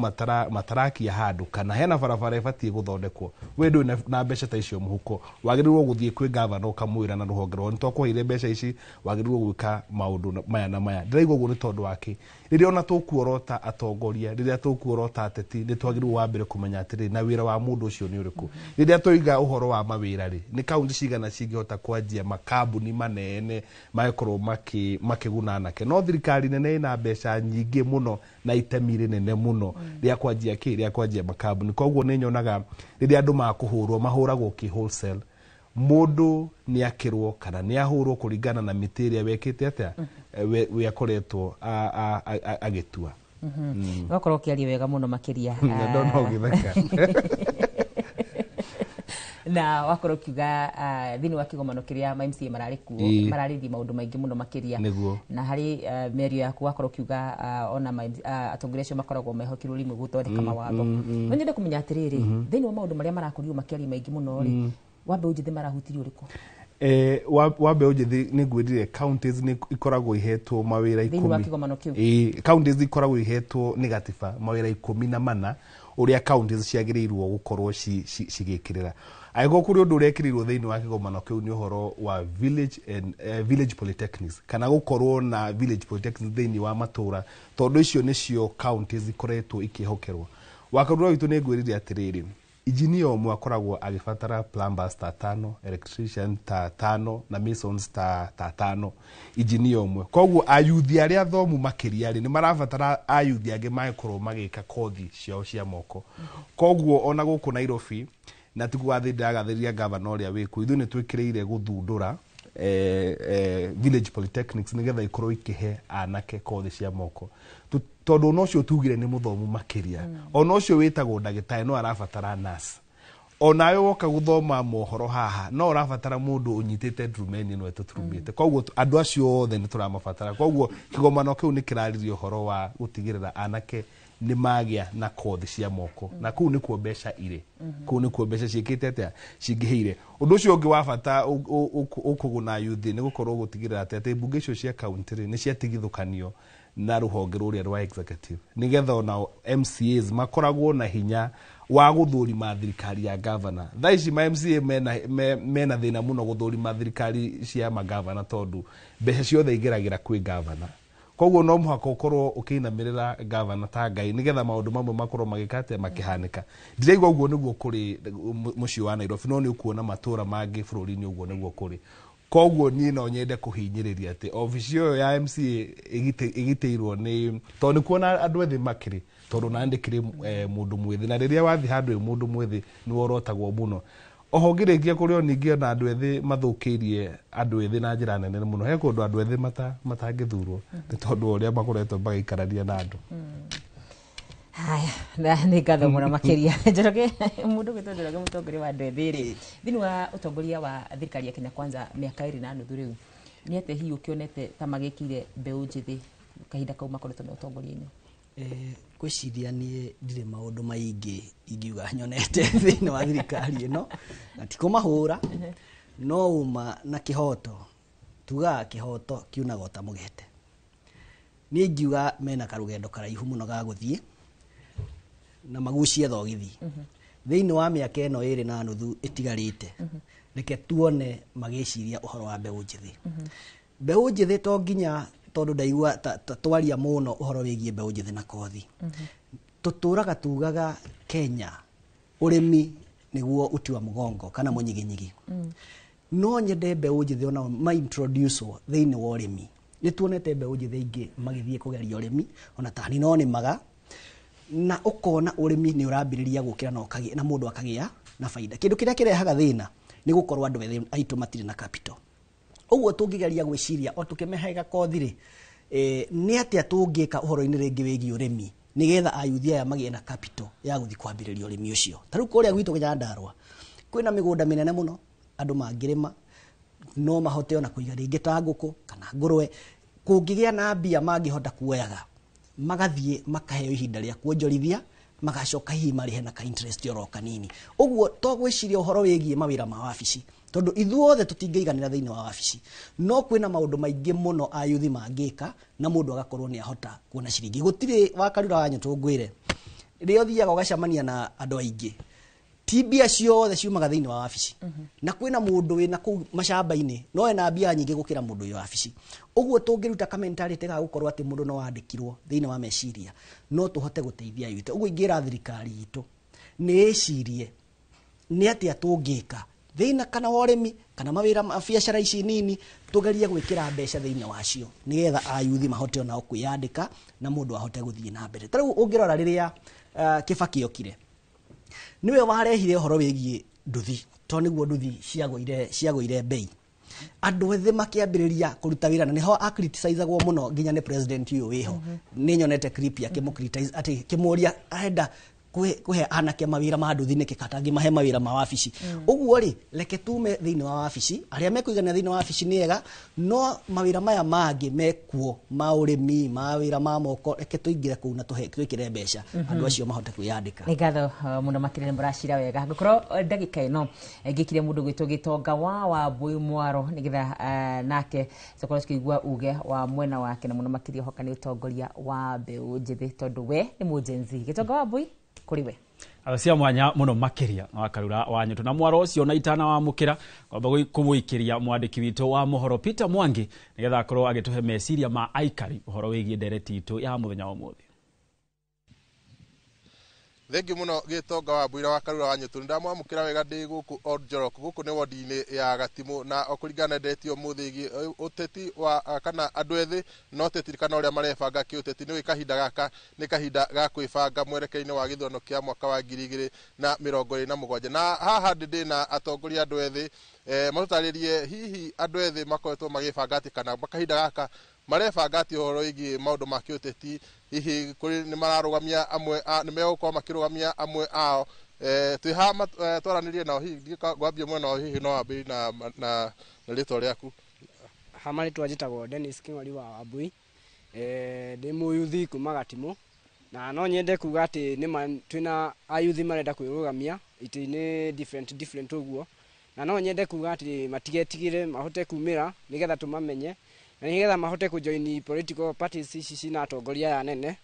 matarakia handũ kana hena barabara ĩbatiĩ gũthondekwo, we ndũrĩ na mbeca ta icio mũhuko, wagĩrĩirwo gũthiĩ kwĩ gavana ũkamwĩra na rũhonge rwao nĩ twakũheire mbeca ici, wagĩrĩirwo gwĩka maũndũ maya na maya. Ndĩraigua ũguo nĩ tondũ wa kĩ? Rĩrĩa ona tũkuorota atongoria, rĩrĩa tũkuorota ateti, nĩ twagĩrĩirwo wa mbere kũmenya atĩrĩrĩ, na wĩra wa mũndũ ũcio nĩ ũrĩkũ. Rĩrĩa tũiga ũhoro wa mawĩra rĩ, nĩ kaunti cigana cingĩhota kwanjia makambuni manene magĩkorwo makĩguna anake? No thirikari nene ĩna mbeca nyingĩ mũno na itemi rĩnene mũno rĩa kwanjia kĩ, rĩa kwanjia makambuni. Koguo nĩ nyonaga rĩrĩa andũ makũhũrwo mahũragwo kĩ wholesale, mũndũ nĩ akĩrwo kana nĩ ahũrwo kũringana na mĩtĩ ĩrĩa wekĩte atĩa, we akoretwo agĩtua. Wakorwo ũkĩaria wega mũno makĩria. Na ndona ũgĩtheka. Na wakorwo ũkiuga thĩinĩ wa kĩgomano kĩrĩa ma MCA mararĩ kuo, mararĩria maũndũ maingĩ mũno makĩria. Na harĩ mĩario yaku wakorwo ũkiuga ona atongoria acio makoragwo mehokirwo rĩmwe gũthondeka mawatho. No nyende kũmenya atĩrĩrĩ, thĩinĩ wa maũndũ marĩa marakorirwo makĩaria maingĩ mũno rĩ, wa mbeũ njĩthĩ marahutirio ũrĩkũ? Wa mbeũ njĩthĩ nĩ ngwĩrire counties nĩ ikoragwo ihetwo mawĩra Thĩinĩ wa 10. kĩgomano kĩu. Ĩĩ, counties ikoragwo ihetwo nĩ gatiba mawĩra 14 ũrĩa counties ciagĩrĩirwo gũkorwo cigĩkĩrĩra. Angĩkorwo kũrĩ ũndũ ũrekĩrĩirwo thĩinĩ wa kĩgomano kĩu nĩ ũhoro wa village and village polytechnics, kana gũkorwo na village polytechnics thĩinĩ wa matũra, tondũ icio nĩcio counties ikoretwo ikĩhokerwo. Wakarura witũ nĩ ngwĩrire atĩrĩrĩ, engineer ũmwe akoragwo agĩbatara plumbers ta 5, electrician ta 5 na masons ta 5, engineer ũmwe. Koguo ayuthi arĩa athomu makĩria rĩ, nĩ marabatara ayuthi angĩ magĩkorwo magĩka kothi ciao cia moko. Koguo ona gũkũ Nairobi, na ti kugathĩ ndĩragathĩrĩria gavana ũrĩa wĩkuo, ithuĩ nĩ twĩkĩrĩire gũthundũra village polytechnics nĩgetha ikorwo ikĩhe anake kothi cia moko, tondũ ona ũcio tugire nĩ mũthomu makĩria, ona ũcio wĩtagwo ndagĩtarĩ no arabatara nurse, onawe woka gũthoma mohoro haha no ũrabatara mũndũ ũnyitĩte ndurumeni ĩno ĩtũturumĩte. Koguo andũ acio othe nĩ tũramabatara. Koguo kĩgomano kĩu nĩ kĩraririe ũhoro wa gũtigĩrĩra anake nĩ magĩa na kothi cia moko, na kũu nĩkuo mbeca irĩ, kũu nĩkuo mbeca ciĩkĩte atĩa, cingĩhĩire. Ũndũ ũcio ũngĩ wa bata ũkũguna yuthi nĩ gũkorwo gũtigĩrĩra atĩ mbunge icio cia kaunti rĩ, nĩ ciatigithũkanio na rũhonge rũrĩa rwa executive, nĩgetha ona MCAs makoragwo na hinya wa gũthũrima thirikari ya gavana. Thaa ici ma MCA mena thĩna mũno gũthũrima thirikari cia magavana, tondũ mbeca ciothe igeragĩra kwĩ gavana. Koguo no mũhaka ũkorwo ũkĩinamĩrĩra gavana ta Ngai nĩgetha maũndũ mamwe makorwo magĩka atĩa, makĩhanĩka. Ndiraigua ũguo nĩguo kũrĩ mũciĩ wa Nairobi, no nĩ ũkuona matũra mangĩ bũrũri-inĩ ũguo nĩguo kũrĩ. Koguo niĩ no nyende kũhinyĩrĩria atĩ obici ĩyo ya MCA ĩgitĩirwo nĩ tondũ nĩ kuona andũ ethĩ makĩrĩ, tondũ na ndĩkĩrĩ mũndũ mwĩthĩ, na rĩrĩa wathiĩ handũ wĩ mũndũ mwĩthĩ nĩ worotagwo mũno. Oho ngĩrĩkia kũrĩ o ningĩ ona andũ ethĩ mathũkĩirie andũ ethĩ na njĩra nene mũno. He kũndũ andũ ethĩ matangĩthurwo nĩ tondũ wa ũrĩa makoretwo magĩikarania na andũ. Haya, na nĩ ngatho mũno makĩria. Njoroge, mũndũ ũgwĩtwo Njoroge, mũtongoria wa andũ ethĩ rĩ, thĩinĩ wa ũtongoria wa thirikari ya Kenya Kwanza mĩaka 2.5 rĩu, nĩ atĩa hihi ũkĩonete ta magĩkĩire mbeũ njĩthĩ kahinda kau makoretwo me ũtongoria-inĩ? Ngwĩciria niĩ ndirĩ maũndũ maingĩ ingiuga nyonete thĩinĩ wa thirikari ĩno, na ti kũmahũra, no uma na kĩhoto, tugaga kĩhoto kiunaga ota mũgete. Niĩ ingiuga mena karũgendo karaihu mũno ga gũthiĩ na magucie thogithi. Thĩinĩ wa mĩaka ĩno 2.5 ĩtigarĩte, reke tuone magĩciria ũhoro wa mbeũ njĩthĩ. Mbeũ njĩthĩ to nginya, tondũ ndaigua twaria mũno ũhoro wĩgiĩ mbeũ njĩthĩ na kothi. Tũtũraga tugaga Kenya ũrĩmi nĩguo uti wa mũgongo kana mũnyiginyigi. No nyende mbeũ njĩthĩ onao ma-introduce-wo thĩinĩ wa ũrĩmi. Nĩ tuonete mbeũ njĩthĩ ingĩ magĩthiĩ kũgeria ũrĩmi, ona tani no nĩmaga, na ũkona ũrĩmi nĩ ũrambĩrĩria gũkĩra na ũkagĩa, na mũndũ akagĩa na baida. Kĩndũ kĩrĩa kĩrehaga thĩna nĩ gũkorwo andũ ethĩ aitũ matirĩ na capital. Ũguo tũngĩgeria gwĩciria o tũkĩmehega kothi rĩ, Nĩ atĩa tũngĩka ũhoro-inĩ rĩngĩ wĩgiĩ ũrĩmi nĩgetha ayuthi aya magĩe na capital ya gũthiĩ kwambĩrĩria ũrĩmi ũcio? Ta rĩu kũrĩa gwitũ Nyandarũa kwĩna mĩgũnda mĩnene mũno andũ mangĩrĩma, no mahote ona kũiga rĩngĩ ta ngũkũ kana ngũrwe. Kũngĩgĩa na mbia mangĩhota kuoyaga magathiĩ makaheo ihinda rĩa kuonjorithia, magacoka hihi marĩhe na ka interest oro kanini ũguo. To gwĩciria ũhoro wĩgiĩ mawĩra ma wabici, tondũ ithuothe tũtingĩiganĩra thĩinĩ wa wabici, no kwĩna maũndũ maingĩ mũno ayuthi mangĩka na mũndũ agakorwo nĩ ahota kuona ciringi. Gũtirĩ wakarura wa nyũtũ ngwĩre, rĩrĩa ũthiaga ũgacemania na andũ aingĩ, ti mbia ciothe ciumaga thĩinĩ wa wabici, na kwĩna mũndũ wĩna kũu macamba-inĩ no ena mbia nyingĩ gũkĩra mũndũ wĩ wabici. Ũguo tũngĩruta ka mentality ga gũkorwo atĩ mũndũ no andĩkirwo thĩinĩ wa meciria, no tũhote gũteithia youth. Ũguo ingĩra thirikari itũ nĩ ĩcirie nĩ atĩa tũngĩka thĩina kana wa ũrĩmi kana mawĩra ma biacara ici nini, tũgerie gwĩkĩra mbeca thĩinĩ wacio nĩgetha ayuthi mahote onao kwĩyandĩka na mũndũ ahote gũthiĩ na mbere. Ta rĩu ũngĩrora rĩrĩa Kibaki okire, nĩwe warehire ũhoro wĩgiĩ nduthi, to nĩguo nduthi ciagũire bei, andũ ethĩ makĩambĩrĩria kũruta wĩra, na nĩho acriticizagwo mũno nginya nĩ president ũyũ wĩho. Nĩ nyonete clip akĩmũ-criticize atĩ kĩmũria arenda kũhe anake mawĩra ma nduthi nĩkĩ katangĩmahe mawĩra ma wabici. Ũguo rĩ, reke tume thĩinĩ wa wabici, arĩa mekũigana thĩinĩ wa wabici nĩ ega, no mawĩra maya mangĩ mekuo ma ũrĩmi, mawĩra ma moko, reke tũingĩre kũu na twĩkĩre mbeca andũ acio mahote kwĩyandĩka. Nĩ ngatho mũno makĩria, nĩ mũracira wega. Ngũkorwo ndagĩka ĩno ngĩkire mũndũ gwĩtwo Gĩtonga wa Wambui Mwaro nĩgetha nake tũkorwo tũkĩigua uge wa mwena wake, na mũno makĩria hoka nĩ ũtongoria wa mbeũ njĩthĩ, tondũ we nĩ mũjenzi. Gĩtonga wa Wambui, kũrĩ we. Cia mwanya mũno makĩria wa Karura wa Nyũtũ na mwaro ũcio na itana wamũkĩra kwamba kũmũikĩria mwandĩki witũ wa mohoro Peter Mwangi nĩgetha akorwo agĩtũhe meciria ma aikari ũhoro wĩgiĩ ndereti itũ ya mũthenya wa ũmũthĩ. Thengiũ mũno Gĩtonga wa Mbũira wa Karura wa Nyũtũ, nĩndamwamũkĩra wega ndĩ gũkũ Oljorok, gũkũ nĩ wodi-inĩ ya Gatimũ, na o kũringana na ndereti ũmũthĩ ĩgiĩ ũteti wa kana andũ ethĩ na ũteti kana ũrĩa marebanga kĩũteti. Nĩ kahinda gaka nĩ kahinda ga kwĩbanga mwerekera-inĩ wa gĩthurano kĩa mwaka wa 2027, na haha ndĩ na atongoria andũ ethĩ matũtarĩrie hihi andũ ethĩ makoretwo magĩbanga atĩ kana kahinda gaka marebanga atĩ ũhoro wĩgiĩ maũndũ ma kĩũteti, hihi kũrĩ nĩ mararũgamia amwe nĩ megũkorwo makĩrũgamia amwe ao. Twĩ haha twaranĩrie nao. Hihi ngwambie mwena wao, hihi no wambĩrĩrie na rĩtwa rĩaku. Ha marĩtwa njĩtagwo Dennis King'ori wa Wambui, ndĩ mũyuthi kuma Gatimũ, na no nyende kuga atĩ nĩma twĩna ayuthi marenda kwĩrũgamia itĩ-inĩ different different ũguo, na no nyende kuga atĩ matigetigĩre, mahote kumĩra nĩgetha tũmamenye na nĩgetha mahote kũjoin political parties ici cina atongoria aya nene,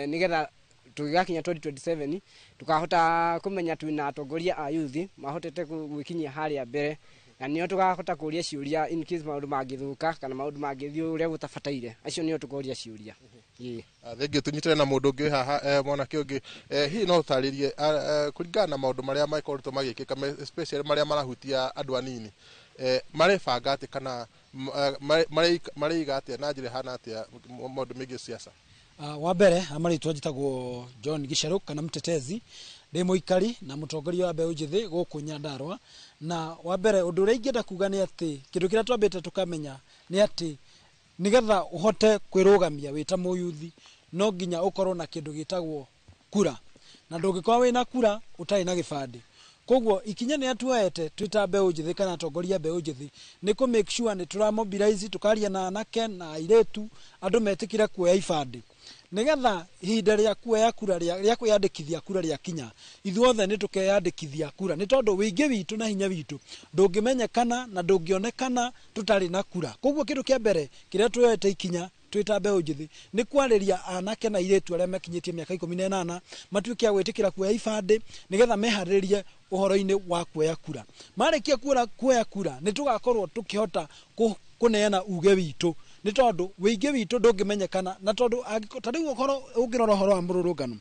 nĩgetha tũgĩgakinya 2027 tukahota kũmenya twĩna atongoria a youth mahotete gwĩkinyia harĩa mbere, na nĩo tũkahota kũria ciũria in case maũndũ mangĩthũka kana maũndũ mangĩthiĩ ũrĩa gũtabataire, acio nĩo tũkoria ciũria. Ĩĩ. Thengiũ. Tũnyitane na mũndũ ũngĩ haha, mwanake ũngĩ. Hihi no ũtarĩrie kũringana na maũndũ marĩa makoretwo magĩkĩka, especially marĩa marahutia andũ anini, marebanga atĩ kana mareiga atĩa na njĩra ĩhana atĩa maũndũ megiĩ siasa? Wa mbere marĩtwa njĩtagwo John Gicheru kana Mtetezi, ndĩ mũikari na mũtongoria wa mbeũ njĩthĩ gũkũ Nyandarũa. Na wa mbere ũndũ ũrĩa ingĩenda kuga nĩ atĩ kĩndũ kĩrĩa twambĩte tũkamenya nĩ atĩ nĩgetha ũhote kwĩrũgamia wĩ ta mũyuthi no nginya ũkorwo na kĩndũ gĩtagwo kura, na ndũngĩkorwo wĩna kura ũtarĩ na gĩbandĩ. Koguo ikinya nĩ tuoete twĩ ta mbeũ njĩthĩ kana atongoria a mbeũ njĩthĩ nĩ kũ make sure nĩ tũra mobilize, tũkaria na anake na airĩtu, andũ metĩkĩre kuoya ibandĩ nĩgetha ihinda rĩa kuoya kura rĩa kwĩyandĩkithia kura rĩakinya, ithuothe nĩ tũkeyandĩkithia kura, nĩ tondũ wĩingĩ witũ na hinya witũ ndũngĩmenyekana na ndũngĩonekana tũtarĩ na kura. Koguo kĩndũ kĩa mbere kĩrĩa tuoete ikinya twĩ ta mbeũ njĩthĩ nĩ kwarĩria anake na airĩtu arĩa makinyĩtie mĩaka 18 matuĩke a gwĩtĩkĩra kuoya ibandĩ nĩgetha meharĩrĩrie ũhoro-inĩ wa kuoya kura. Marĩkia kuoya kura nĩ tũgakorwo tũkĩhota kũneana uge witũ, nĩ tondũ wĩingĩ witũ ndũngĩmenyekana, na tondũ ta rĩu ũhoro ũngĩrora ũhoro wa mũrũrũngano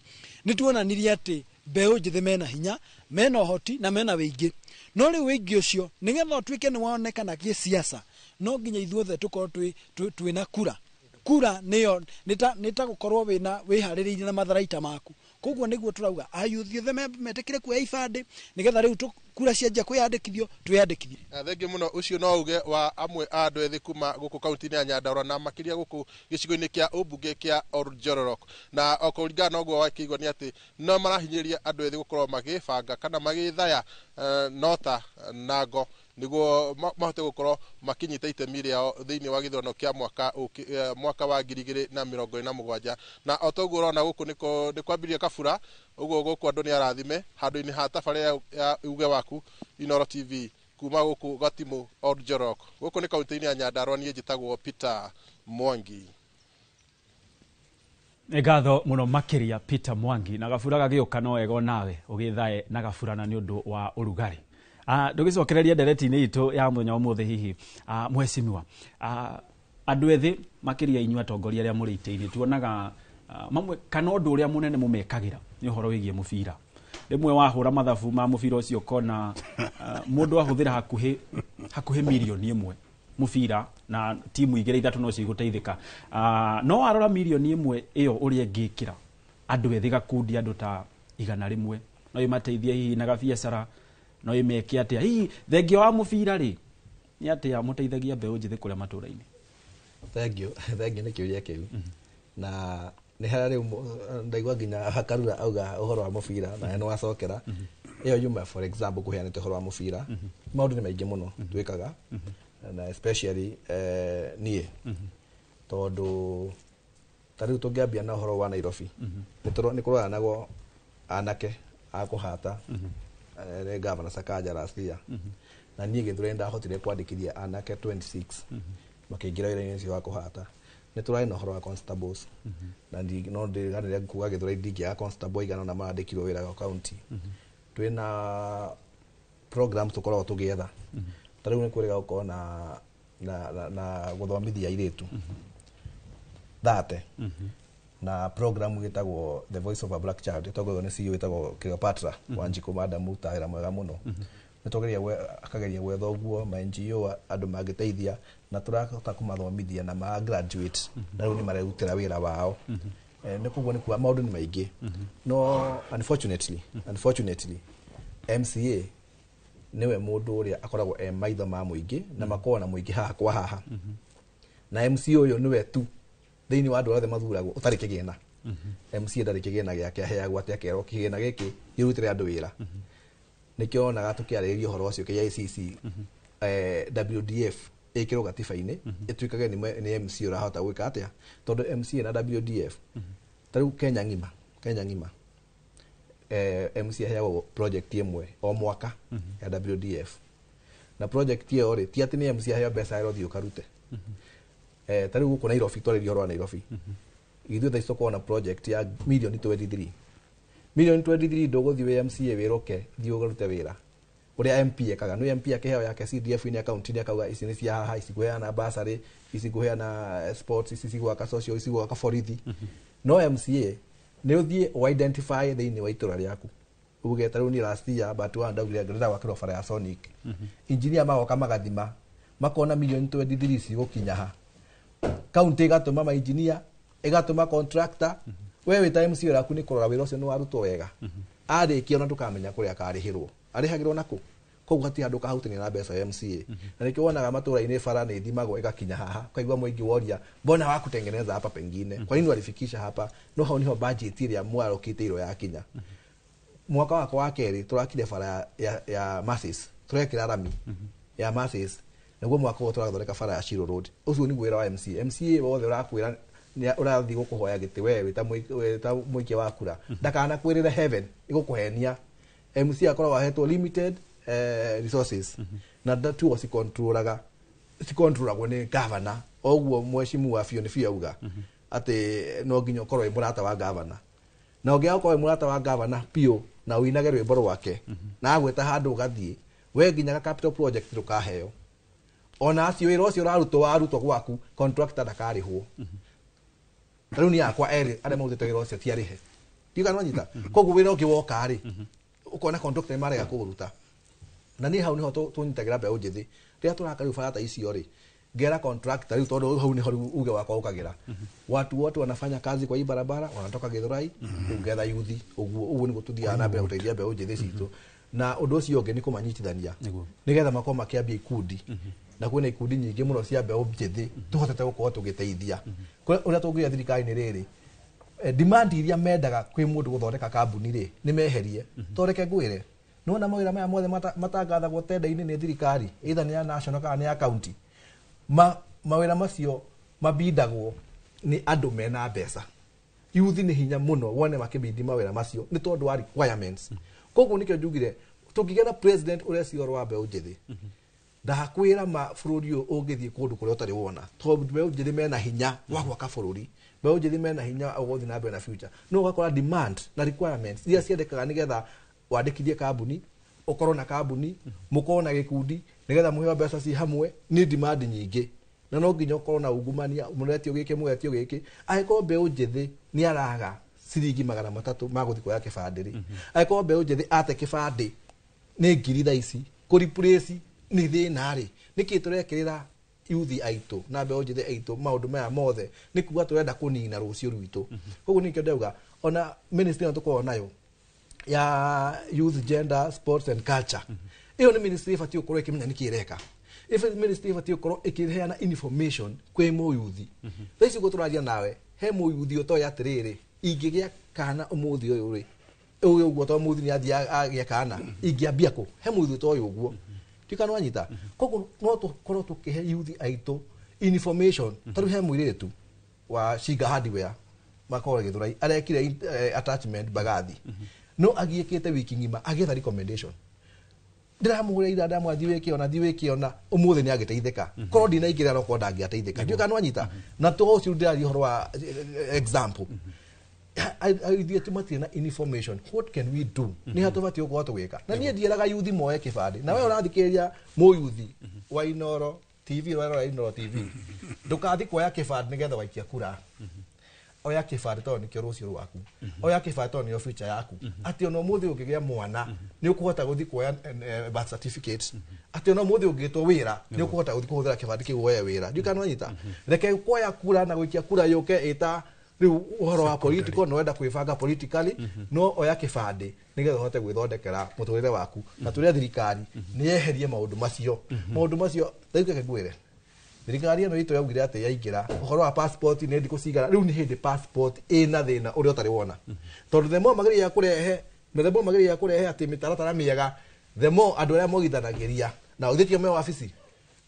nĩ tuonanirie atĩ mbeũ njĩthĩ mena hinya, mena ũhoti na mena wĩingĩ, no rĩu wĩingĩ ũcio nĩgetha ũtuĩke nĩ wonekana gĩsiasa no nginya ithuothe tũkorwo twĩna kura. Kura nĩyo nĩ ta gũkorwo wĩna wĩharĩrĩirie na matharaita maku. Koguo nĩguo tũrauga ayuthi othe metĩkĩre kuoya ibandĩ nĩgetha rĩu kura cianjia kwĩyandĩkithio twĩyandĩkithie. Thengiũ mũno. Ũcio no uge wa amwe a andũ ethĩ kuma gũkũ kaunti-inĩ ya Nyandarua na makĩria gũkũ gĩcigo-inĩ kĩa ũmbunge kĩa Oljororok, na o kũringana na ũguo wakĩigua nĩ atĩ no marahinyĩrĩria andũ ethĩ gũkorwo magĩbanga kana magĩthaya nota na ngo nĩguo mahote gũkorwo makĩnyita itemi rĩao thĩinĩ wa gĩthurano kĩa mwaka wa 2027. Na o toguo ũrona gũkũ nĩ kwambĩrĩria kabura ũguo gũkũ andũ nĩ arathime handũ-inĩ ha tabarĩra ya uge waku Inooro TV kuma gũkũ Gatimu Oljorok, gũkũ nĩ kaunti-inĩ ya Nyandarua. Niĩ njĩtagwo Peter Mwangi. Nĩ ngatho mũno makĩria, Peter Mwangi. Na gabura gagĩũka no wega nawe ũgĩthae na gabura na nĩ ũndũ wa ũrugarĩ. Ndũgĩcokereria ndereti-inĩ itũ ya mũthenya wa ũmũthĩ. Hihi mheshimiwa, andũ ethĩ makĩria inyuĩ atongoria arĩa mũrĩ itĩ-inĩ, tuonaga mamwe kana ũndũ ũrĩa mũnene mũmekagĩra nĩ ũhoro wĩgiĩ mũbira. Rĩmwe wahũra mathabu ma mũbira ũcio ũkona mũndũ ahũthĩra hakuhĩ 1 million mũbira na timu igĩrĩ ithatũ no cigũteithĩka. No warora 1 million ĩyo ũrĩa ĩngĩkĩra andũ ethĩ gakundi andũ ta 100 no ĩmateithie hihi na gabiacara, no ĩmeke atĩa. Hihi thengia wa mũbira rĩ, nĩ atĩa mũteithagia mbeũ njĩthĩ kũrĩa matũũra-inĩ? Thank you, thank you nĩ kĩũria kĩu. Na nĩ harĩa rĩu ndaigua nginya Karura auga ũhoro wa mũbira na nĩ wacokera ĩyo yuma. For example, kũheanĩte ũhoro wa mũbira, maũndũ nĩ maingĩ mũno twĩkaga na especially niĩ, tondũ ta rĩu tũngĩambia na ũhoro wa Nairobi, nĩ kũroranagwo anake a kũhata nĩ Governor Sakaja last year, na niĩ gĩthurani ndahotire kwandĩkithia anake 26 makĩingĩra wĩra-inĩ ũcio wa kũhata. Nĩ tũrarĩ na ũhoro wa constables na no ndĩganĩre kuga gĩthurani ndingĩaga constable aigana ũna marandĩkirwo wĩra wa county. Twĩna program tũkoragwo tũgĩetha, ta rĩu nĩ kwĩrĩga gũkorwo na gũthomithia airĩtu thate na program ĩtagwo The Voice of a Black Child, ĩtongoragio nĩ CEO ĩtagwo Cleopatra Wanjikũ Madam ta wĩra mwega mũno. Nĩ tũgeria akageria gwetha ũguo ma NGO andũ mangĩteithia na tũrahota kũmathomithia na ma graduate na rĩu nĩ marerutĩra wĩra wao. Nĩ koguo nĩ kuga maũndũ nĩ maingĩ, no unfortunately MCA nĩwe mũndũ ũrĩa akoragwo e maitho ma mũingĩ na makoragwo na mũingĩ haha kwa haha, na MCA ũyũ nĩwe tu thĩinĩ wa andũ othe mathuragwo ũtarĩ kĩgĩna. MCA ndarĩ kĩgĩna gĩake aheagwo atĩ akerwo kĩgĩna gĩkĩ gĩrutĩre andũ wĩra. Nĩkĩo wonaga tũkĩarĩrĩria ũhoro ũcio KICC, WDF ĩkĩrwo gatiba-inĩ ĩtuĩkage nĩ MCA ũrahota gwĩka atĩa, tondũ MCA na WDF ta rĩu Kenya ng'ima MCA aheagwo project ĩmwe o mwaka ya WDF, na project ĩyo rĩ, ti atĩ nĩ MCA aheo mbeca ĩro thiĩ ũkarute. Ta rĩu gũkũ Nairobi, twarĩria ũhoro wa Nairobi, ithuĩ thaa ici tũkoragwo na project ya 23 million. 23 million ndũgũthiĩ wĩ MCA wĩrũke thiĩ ũkarute wĩra ũrĩa MP ekaga. Nĩ MP akĩheo yake CDF inĩ akaunti-inĩ akauga ici nĩ cia haha, ici ngũheana bursary, ici ngũheana sports, ici cigwaka social, ici gwaka borithi. No MCA nĩ ũthiĩ ũ-identify thĩinĩ wa itũra rĩaku uge ta rĩu niĩ last year but one ndaugire ndĩrenda gwakĩrwo bara ya Sonic. Engineer magoka magathima makona 23 million cigũkinya ha, kaunti ĩgatũma mainjinia, ĩgatũma contractor. We wĩ ta MCA waku nĩ kũrora wĩra ũcio nĩ warutwo wega. Arĩkia ona ndũkamenya kũrĩa akarĩhĩrwo, arĩhagĩrwo nakũ. Koguo hatirĩ handũ kahutania na mbeca ya MCA, na nĩkĩo wonaga matũra-inĩ bara nĩ ithimagwo ĩgakinya haha, ũkaigua mũingĩ woria mbona hawakutengeneza hapa pengine, kwa nini walifikisha hapa? No hau niho budget ĩrĩa mwarokĩte yakinya. Mwaka wakwa wa kerĩ tũrakire bara ya Masis, tũrekĩra rami ya Masis, naguo mwaka ũyũ tũrathondeka bara ya Shiro Road. Ũcio nĩguo wĩra wa MCA. MCA wothe ũrakwĩra nĩ ũrathiĩ gũkũhoya gĩtĩ we wĩ ta mũikia wa kura ndakanakwĩrĩre heaven, ĩgũkũhenia. MCA akoragwo ahetwo limited resources na tuo cikontrolaga cikontrolagwo nĩ governor. Oguo mheshimiwa biũ nĩ biũ auga atĩ no nginya ũkorwo wĩ mũrata wa governor, na ũngĩaga gũkorwo wĩ mũrata wa governor biũ na ũinage rwĩmbo rwake na agwĩta handũ ũgathiĩ we nginya capital project ndũkaheo. Ona acio wĩra ũcio ũrarutwo warutwo gwaku, contractor ndakarĩhwo. Ta rĩu niĩ akwa erĩ arĩa marutĩte wĩra ũcio ti arĩhe ndiũka nĩwanyita. Koguo wĩra ũngĩ woka rĩ, ũkona contractor nĩmarega kũũruta. Na niĩ hau nĩho tũnyitagĩra mbeũ njĩthĩ rĩrĩa tũraka rĩu bara ta icio rĩ. Ngera contractor rĩu tondũ hau nĩho rĩu uge wakwa ũkagĩra. Watu wote wanafanya kazi kwa hii barabara wanatoka Githurai, rĩu ngetha yuthi ũguo ũguo nĩguo tũthiaga na mbere gũteithia mbeũ njĩthĩ citũ. Na ũndũ ũcio ũngĩ nĩ kũmanyitithania nĩgetha makorwo makĩambia ikundi, na kwĩna ikundi nyingĩ mũno cia mbeũ njĩthĩ tũhotete gũkorwo tũgĩteithia. Ũrĩa tũngĩria thirikari nĩ rĩrĩ, demand iria mendaga kwĩ mũndũ gũthondeka kambuni rĩ, nĩ meherie. Tondũ reke ngwĩre, nĩwona mawĩra maya mothe matangathagwo tenda-inĩ nĩ thirikari, either nĩ ya national kana nĩ ya county, mawĩra macio mabindagwo nĩ andũ mena mbeca. Yuthi nĩ hinya mũno wone makĩbindi mawĩra macio nĩ tondũ wa requirements. Koguo nĩkĩo njugire tũngĩgĩa na president ũreciria ũhoro wa mbeũ njĩthĩ, ndakwĩra ma bũrũri ũyũ ũngĩthiĩ kũndũ kũrĩa ũtarĩ wona, tondũ mbeũ njĩthĩ mena hinya wa gwaka bũrũri, mbeũ njĩthĩ mena hinya wa gũthiĩ na mbere na future. No ũgakora demand na requirements iria ciendekaga nĩgetha wandĩkithie kambuni, ũkorwo na kambuni, mũkorwo na gĩkundi nĩgetha mũheo mbeca ci hamwe, nĩ demand nyingĩ, na no nginya ũkorwo na ungumania, mũretio gĩkĩ, mũretio gĩkĩ. Angĩkorwo mbeũ njĩthĩ nĩ araga ciringi 300 ma gũthiĩ kuoya kĩbandĩ rĩ, angĩkorwo mbeũ njĩthĩ ate kĩbandĩ nĩ ngiri thaa ici kũreplace nĩ thĩna rĩ, nĩkĩ tũrekĩrĩra yuthi aitũ na mbeũ njĩthĩ aitũ maũndũ maya mothe? Nĩ kuga tũrenda kũnina rũciũ rwitũ. Koguo nĩkĩo ndauga ona ministry ĩno tũkoragwo nayo ya youth, gender, sports and culture, ĩyo nĩ ministry ĩbatiĩ gũkorwo ĩkĩmenya nĩkĩ ĩreka. Ĩba ministry ĩbatiĩ gũkorwo ĩkĩheana information kwĩ mũyuthi. Thaa ici ũguo tũraria nawe, he mũyuthi ũtoĩ atĩrĩrĩ, ingĩgĩa kana ũmũthĩ ũyũ rĩ, ũyũ ũguo to mũyuthi nĩ athiĩ agĩa kana ingĩambia kũ? He mũyuthi ũtoĩ ũguo tikana wanyita. Koguo no tũkorwo tũkĩhe yuthi aitũ information. Tarĩu he mũirĩtu wa Shinga Hardware makorwo Githurai arekire attachment Mbagathi, no agiĩkĩte wiki ng'ima agĩetha recommendation. Ndĩramũhũrĩra ira, ndamwĩra thiĩ wĩke ona, thiĩ wĩke ona, ũmũthĩ nĩ agĩteithĩka. Korwo ndinaingĩra no korwo ndangĩateithĩka. Ndiũĩ kana nwanyita. Na to ũcio ndĩraria ũhoro wa example, ithuĩ tu matirĩ na information. What can we do? Nĩ ha tũbatiĩ gũkorwo tũgĩka? Na niĩ ndiĩraga yuthi moe kĩbandĩ. Na we ũrathikĩrĩria mũyuthi wa Inoro TV, ũrarora Inoro TV, ndũkathi kuoya kĩbandĩ nĩgetha waikia kura. Oya kĩbandĩ tondũ nĩkĩo rũciũ rwaku. Oya kĩbandĩ tondũ nĩyo future yaku, atĩ ona ũmũthĩ ũngĩgĩa mwana nĩ ũkũhota gũthiĩ kuoya birth certificate, atĩ ona ũmũthĩ ũngĩtwo wĩra nĩ ũkũhota gũthiĩ kũhũthĩra kĩbandĩ kĩu woe wĩra. Ndiũĩ kana nwanyita. Reke kuoya kura na gũikia kura yũke ĩta rĩu ũhoro wa political, no wenda kwĩbanga politically, no oya kĩbandĩ nĩgetha ũhote gwĩthondekera mũtũrĩre waku. Na tũrĩa thirikari nĩ yeherie maũndũ macio, maũndũ macio. Rĩu reke ngwĩre, thirikari ĩno itũ yaugire atĩ yaingĩra ũhoro wa passport nĩ ndikũ cigana, rĩu nĩ hĩndĩ passport ĩna thĩna ũrĩa ũtarĩ wona, tondũ the more magĩrĩire kũrehe, the more magĩrĩire kũrehe atĩ mĩtaratara mĩega, the more andũ arĩa mogithanagĩria na ũthĩtio me wabici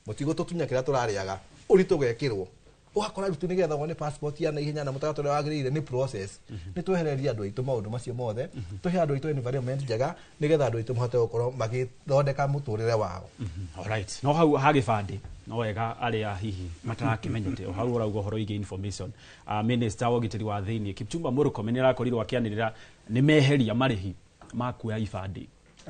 mũtigũtũtunya kĩrĩa tũrarĩaga, ũritũ ũgekĩrwo. Ũgakora rĩu nĩgetha wone passport ya naihenya na mũtaratara ũrĩa wagĩrĩire nĩ process. Nĩ twehererie andũ aitũ maũndũ macio mothe, tũhe andũ aitũ environment njega nĩgetha andũ aitũ mahote gũkorwo magĩthondeka mũtũrĩre wao. Alright. No hau ha gĩbandĩ no wega arĩa hihi matarakĩmenyete o hau ũrauga ũhoro wĩgiĩ information. Minister wa ũgitĩri wa thĩinĩ Kipchumba Murkomen nĩ arakorirwo akĩanĩrĩra nĩ meheria marĩhi ma kuoya ibandĩ,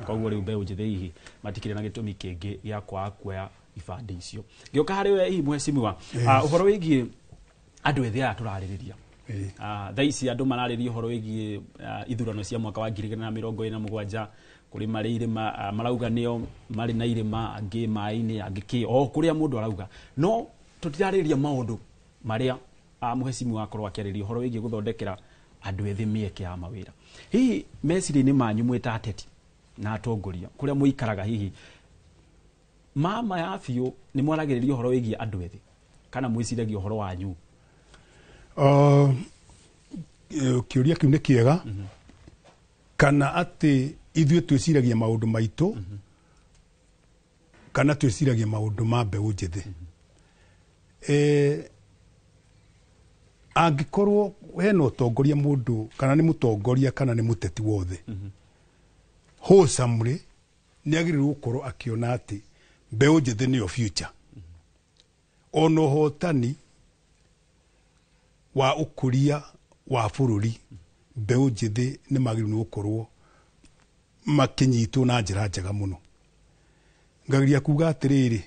koguo rĩu mbeũ njĩthĩ hihi matikĩrĩ na gĩtũmi kĩngĩ gĩa kwaga kuoya ibandĩ icio. Ngĩũka harĩ we hihi mheshimiwa, ũhoro wĩgiĩ andũ ethĩ aya tũrarĩrĩria, thaa ici andũ mararĩria ũhoro wĩgiĩ ithurano cia mwaka wa 2027, kũrĩ marĩ irĩma, marauga nĩo marĩ na irĩma, angĩ maĩ-inĩ, angĩ kĩ, o kũrĩa mũndũ arauga, no tũtirarĩrĩria maũndũ marĩa mheshimiwa akorwo akĩarĩria ũhoro wĩgiĩ gũthondekera andũ ethĩ mĩeke ya mawĩra. Hihi meciria-inĩ manyu mwĩ ta ateti na atongoria kũrĩa mũikaraga, hihi mama ya biũ nĩ mwaragĩrĩria ũhoro wĩgiĩ andũ ethĩ kana mwĩciragia ũhoro wanyu? Kĩũria kĩu nĩ kĩega, kana atĩ ithuĩ twĩciragia maũndũ maitũ kana twĩciragia maũndũ ma mbeũ njĩthĩ. Angĩkorwo hena ũtongoria mũndũ kana nĩ mũtongoria kana nĩ mũteti wothe wholesomely nĩ agĩrĩirwo gũkorwo akĩona atĩ mbeũ njĩthĩ nĩyo future, ona ũhotani wa ũkũria wa bũrũri mbeũ njĩthĩ nĩ magĩrĩirwo nĩ gũkorwo makĩnyitwo na njĩra njega mũno. Ngageria kuga atĩrĩrĩ,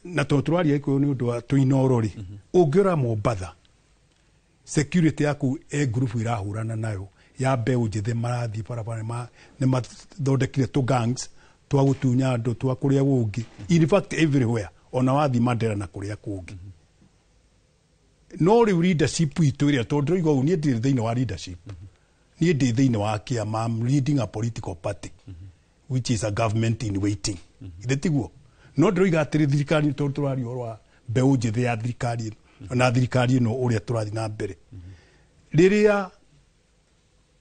na tondũ tũraria Gĩkũyũ nĩ ũndũ wa tũinoro rĩ, ũngĩora Mombatha security yaku e ngurubu irahũrana nayo ya mbeũ njĩthĩ, marathiĩ barabara nĩ mathondekire tũ gangs twa gũtunya andũ twa kũrĩa gũngĩ, in fact everywhere. Ona wathi Mandera na kũrĩa kũngĩ. No rĩu leadership itũ ĩrĩa, tondũ ndĩroiga ũũ, niĩ ndirĩ thĩinĩ wa leadership, niĩ ndĩ thĩinĩ wa kĩama. I'm leading a political party which is a government in waiting, ithe tiguo? No ndĩroiga atĩrĩ, thirikari, tondũ tũraria ũhoro wa mbeũ njĩthĩ ya thirikari ĩno na thirikari ĩno ũrĩa tũrathiĩ na mbere,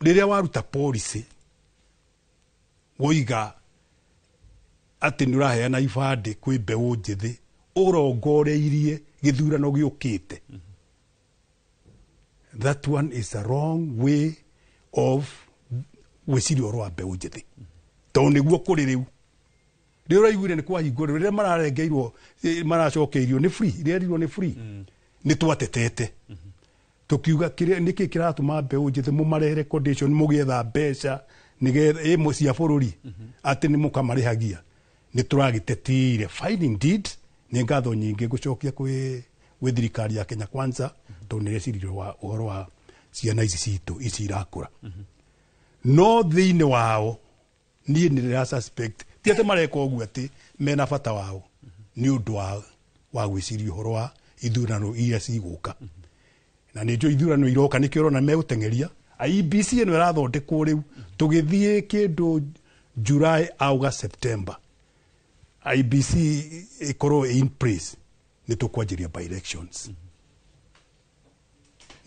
rĩrĩa waruta policy woiga atĩ nĩ ũraheana ibandĩ kwĩ mbeũ njĩthĩ ũrongoreirie gĩthurano gĩũkĩte, that one is a wrong way of gwĩciria ũhoro wa mbeũ njĩthĩ, tondũ nĩguo kũrĩ rĩu. Rĩrĩa ũraiguire nĩ kwahingwo, rĩrĩa mararengeirwo, maracokeirio nĩ free, rĩerirwo nĩ free, nĩ twatetete tukiuga kĩrĩa nĩkĩ kĩratũma mbeũ njĩthĩ mũmarehere condition mũgĩetha mbeca nĩgetha ĩmwe cia bũrũri atĩ nĩ mũkamarĩhagia. Nĩ tũragĩtetire. Fine indeed, nĩ ngatho nyingĩ ngũcokia gwĩ thirikari ya Kenya Kwanza, tondũ nĩ ĩreciririe ũhoro wa ciana ici citũ ici irakũra. No thĩinĩ wao niĩ nĩ ndĩra suspect ti atĩ mareka ũguo atĩ mena bata wao, nĩ ũndũ wa gwĩciria ũhoro wa ithurano iria cigũka, na nĩ njũĩ ithurano iroka, nĩkĩo ũrona megũteng'eria IEBC ĩno ĩrathondekwo rĩu. Tũgĩthiĩ kĩndũ July, August, September, IEBC ĩkorwo in place, nĩ tũkwanjĩria by elections,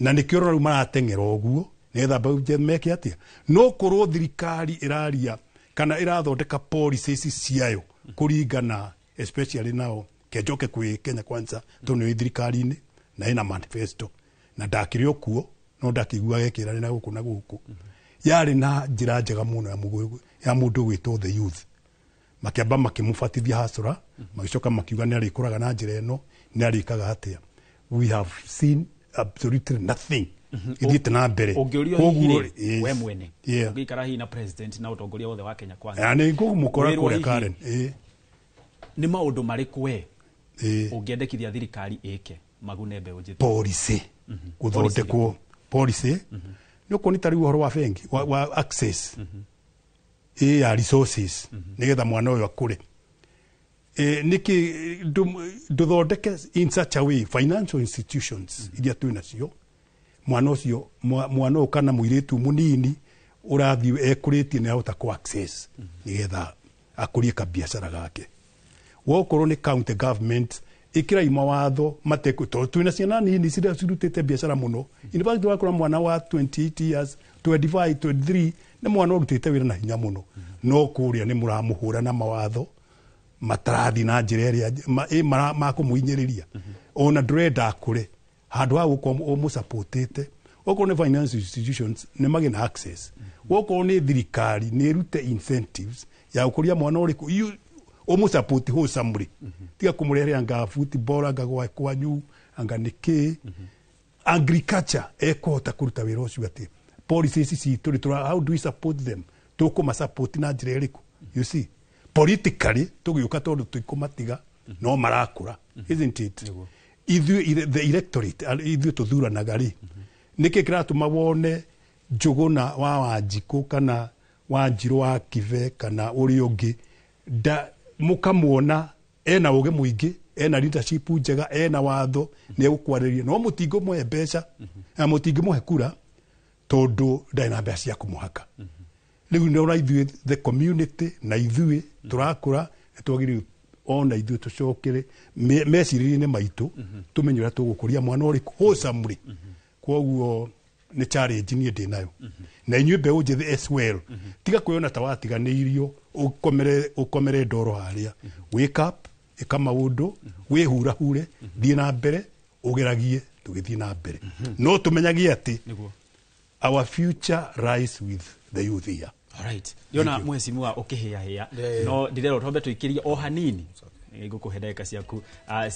na nĩkĩo ũrona rĩu marateng'era ũguo nĩgetha mbeũ njĩthĩ meke atĩa. No korwo thirikari ĩraria kana ĩrathondeka policies ciayo kũringana, especially nao kenjoke kwĩ Kenya Kwanza, tondũ nĩ thirikari-inĩ na ĩna manifesto, na ndakĩrĩ o kuo no ndakĩigua gekĩra na gũkũ na gũkũ, yarĩ na njĩra njega mũno ya mũndũ gwĩtwo the youth. Makĩamba makĩmũbatithia hasra, magĩcoka makiuga nĩ arĩkũraga na njĩra ĩno, nĩ arĩkaga atĩa. We have seen absolutely nothing ithiĩte na mbere. Ũngĩũrio Koguo, hihi rĩ, yes. we mwene ũngĩikara hihi na president na ũtongoria wothe wa Kenya Kwanza, Na nĩ ngũmũkora wĩrwo kũrĩa hihi Karen. Ĩĩ. Nĩ maũndũ marĩkũ we Ĩĩ. ũngĩendekithia thirikari ĩke magune mbeũ njĩthĩ? Policy gũthondekwo, policy nĩ ũkuona ta rĩu ũhoro wa bengi wa access ĩ ya resources nĩgetha mwana ũyũ akũre. Nĩkĩ ndũthondeke in such a way financial institutions iria twĩ nacio, mwana ũcio, mwana ũyũ kana mũirĩtu mũnini ũrathiĩ ekũrĩtie nĩ ahota kũ access nĩgetha akũrie kabiacara gake. Wokorwo nĩ county government, ĩkĩrai mawatho matekũ, tondũ twĩna ciana nini cirutĩte biacara mũno. In fact, wakora mwana wa 28 years, 25, 23, nĩ mwana ũrutĩte wĩra na hinya mũno, no kũrĩa nĩ mũramũhũra na mawatho matarathi na njĩra ĩrĩa makũmũhinyĩrĩria, ona ndũrenda akũre handũ ha gũkorwo ũmũsupportĩte. Okorwo nĩ finance institutions, nĩ magĩe na access. Wokorwo nĩ thirikari, nĩ ĩrute incentives ya gũkũria mwana ũrĩkũ, ũmũsupport wholesomely, tiga kũmũrehere anga football, anga gwa kwanyu, anga nĩkĩ agriculture ekũhota kũruta wĩra ũcio atĩ. Policies ici citũ rĩ, how do we support them? Tũkũma support na njĩra ĩrĩkũ? You see, politically tũgĩũka, tondũ tũikũmatiga no marakũra, isn't it? Ithuĩ the electorate, ithuĩ tũthuranaga rĩ, nĩkĩ kĩratũma wone Njũgũna wa Wanjikũ kana Wanjirũ wa Kibe kana ũrĩa ũngĩ nda mũkamuona ena ũgĩ mũingĩ, ena leadership njega, ena watho, nĩ egũkwarĩria, no mũtingĩmũhe mbeca na mũtingĩmũhe kura tondũ ndarĩ na mbeca cia kũmũhaka? Rĩu nĩ ona ithuĩ the community na ithuĩ tũrakũra nĩ twagĩrĩirwo ona ithuĩ tũcokere mecirĩria-inĩ maitũ, tũmenye ũrĩa tũgũkũria mwana ũrĩkũ wholesomely. Koguo nĩ challenge niĩ ndĩ nayo na inyuĩ mbeũ njĩthĩ as well. Tiga kwĩona ta watiganĩirio, ũkomere ndoro harĩa. Wake up, ĩka maũndũ, wĩhurahure, thiĩ na mbere, ũgeragie tũgĩthiĩ na mbere, no tũmenyagie atĩ our future lies with the youth here. Alright. Ndĩrona mheshimiwa ũkĩhĩahĩa, no ndĩrerwo twambe tũikĩrie o hanini, ngũkũhe ndagĩka ciaku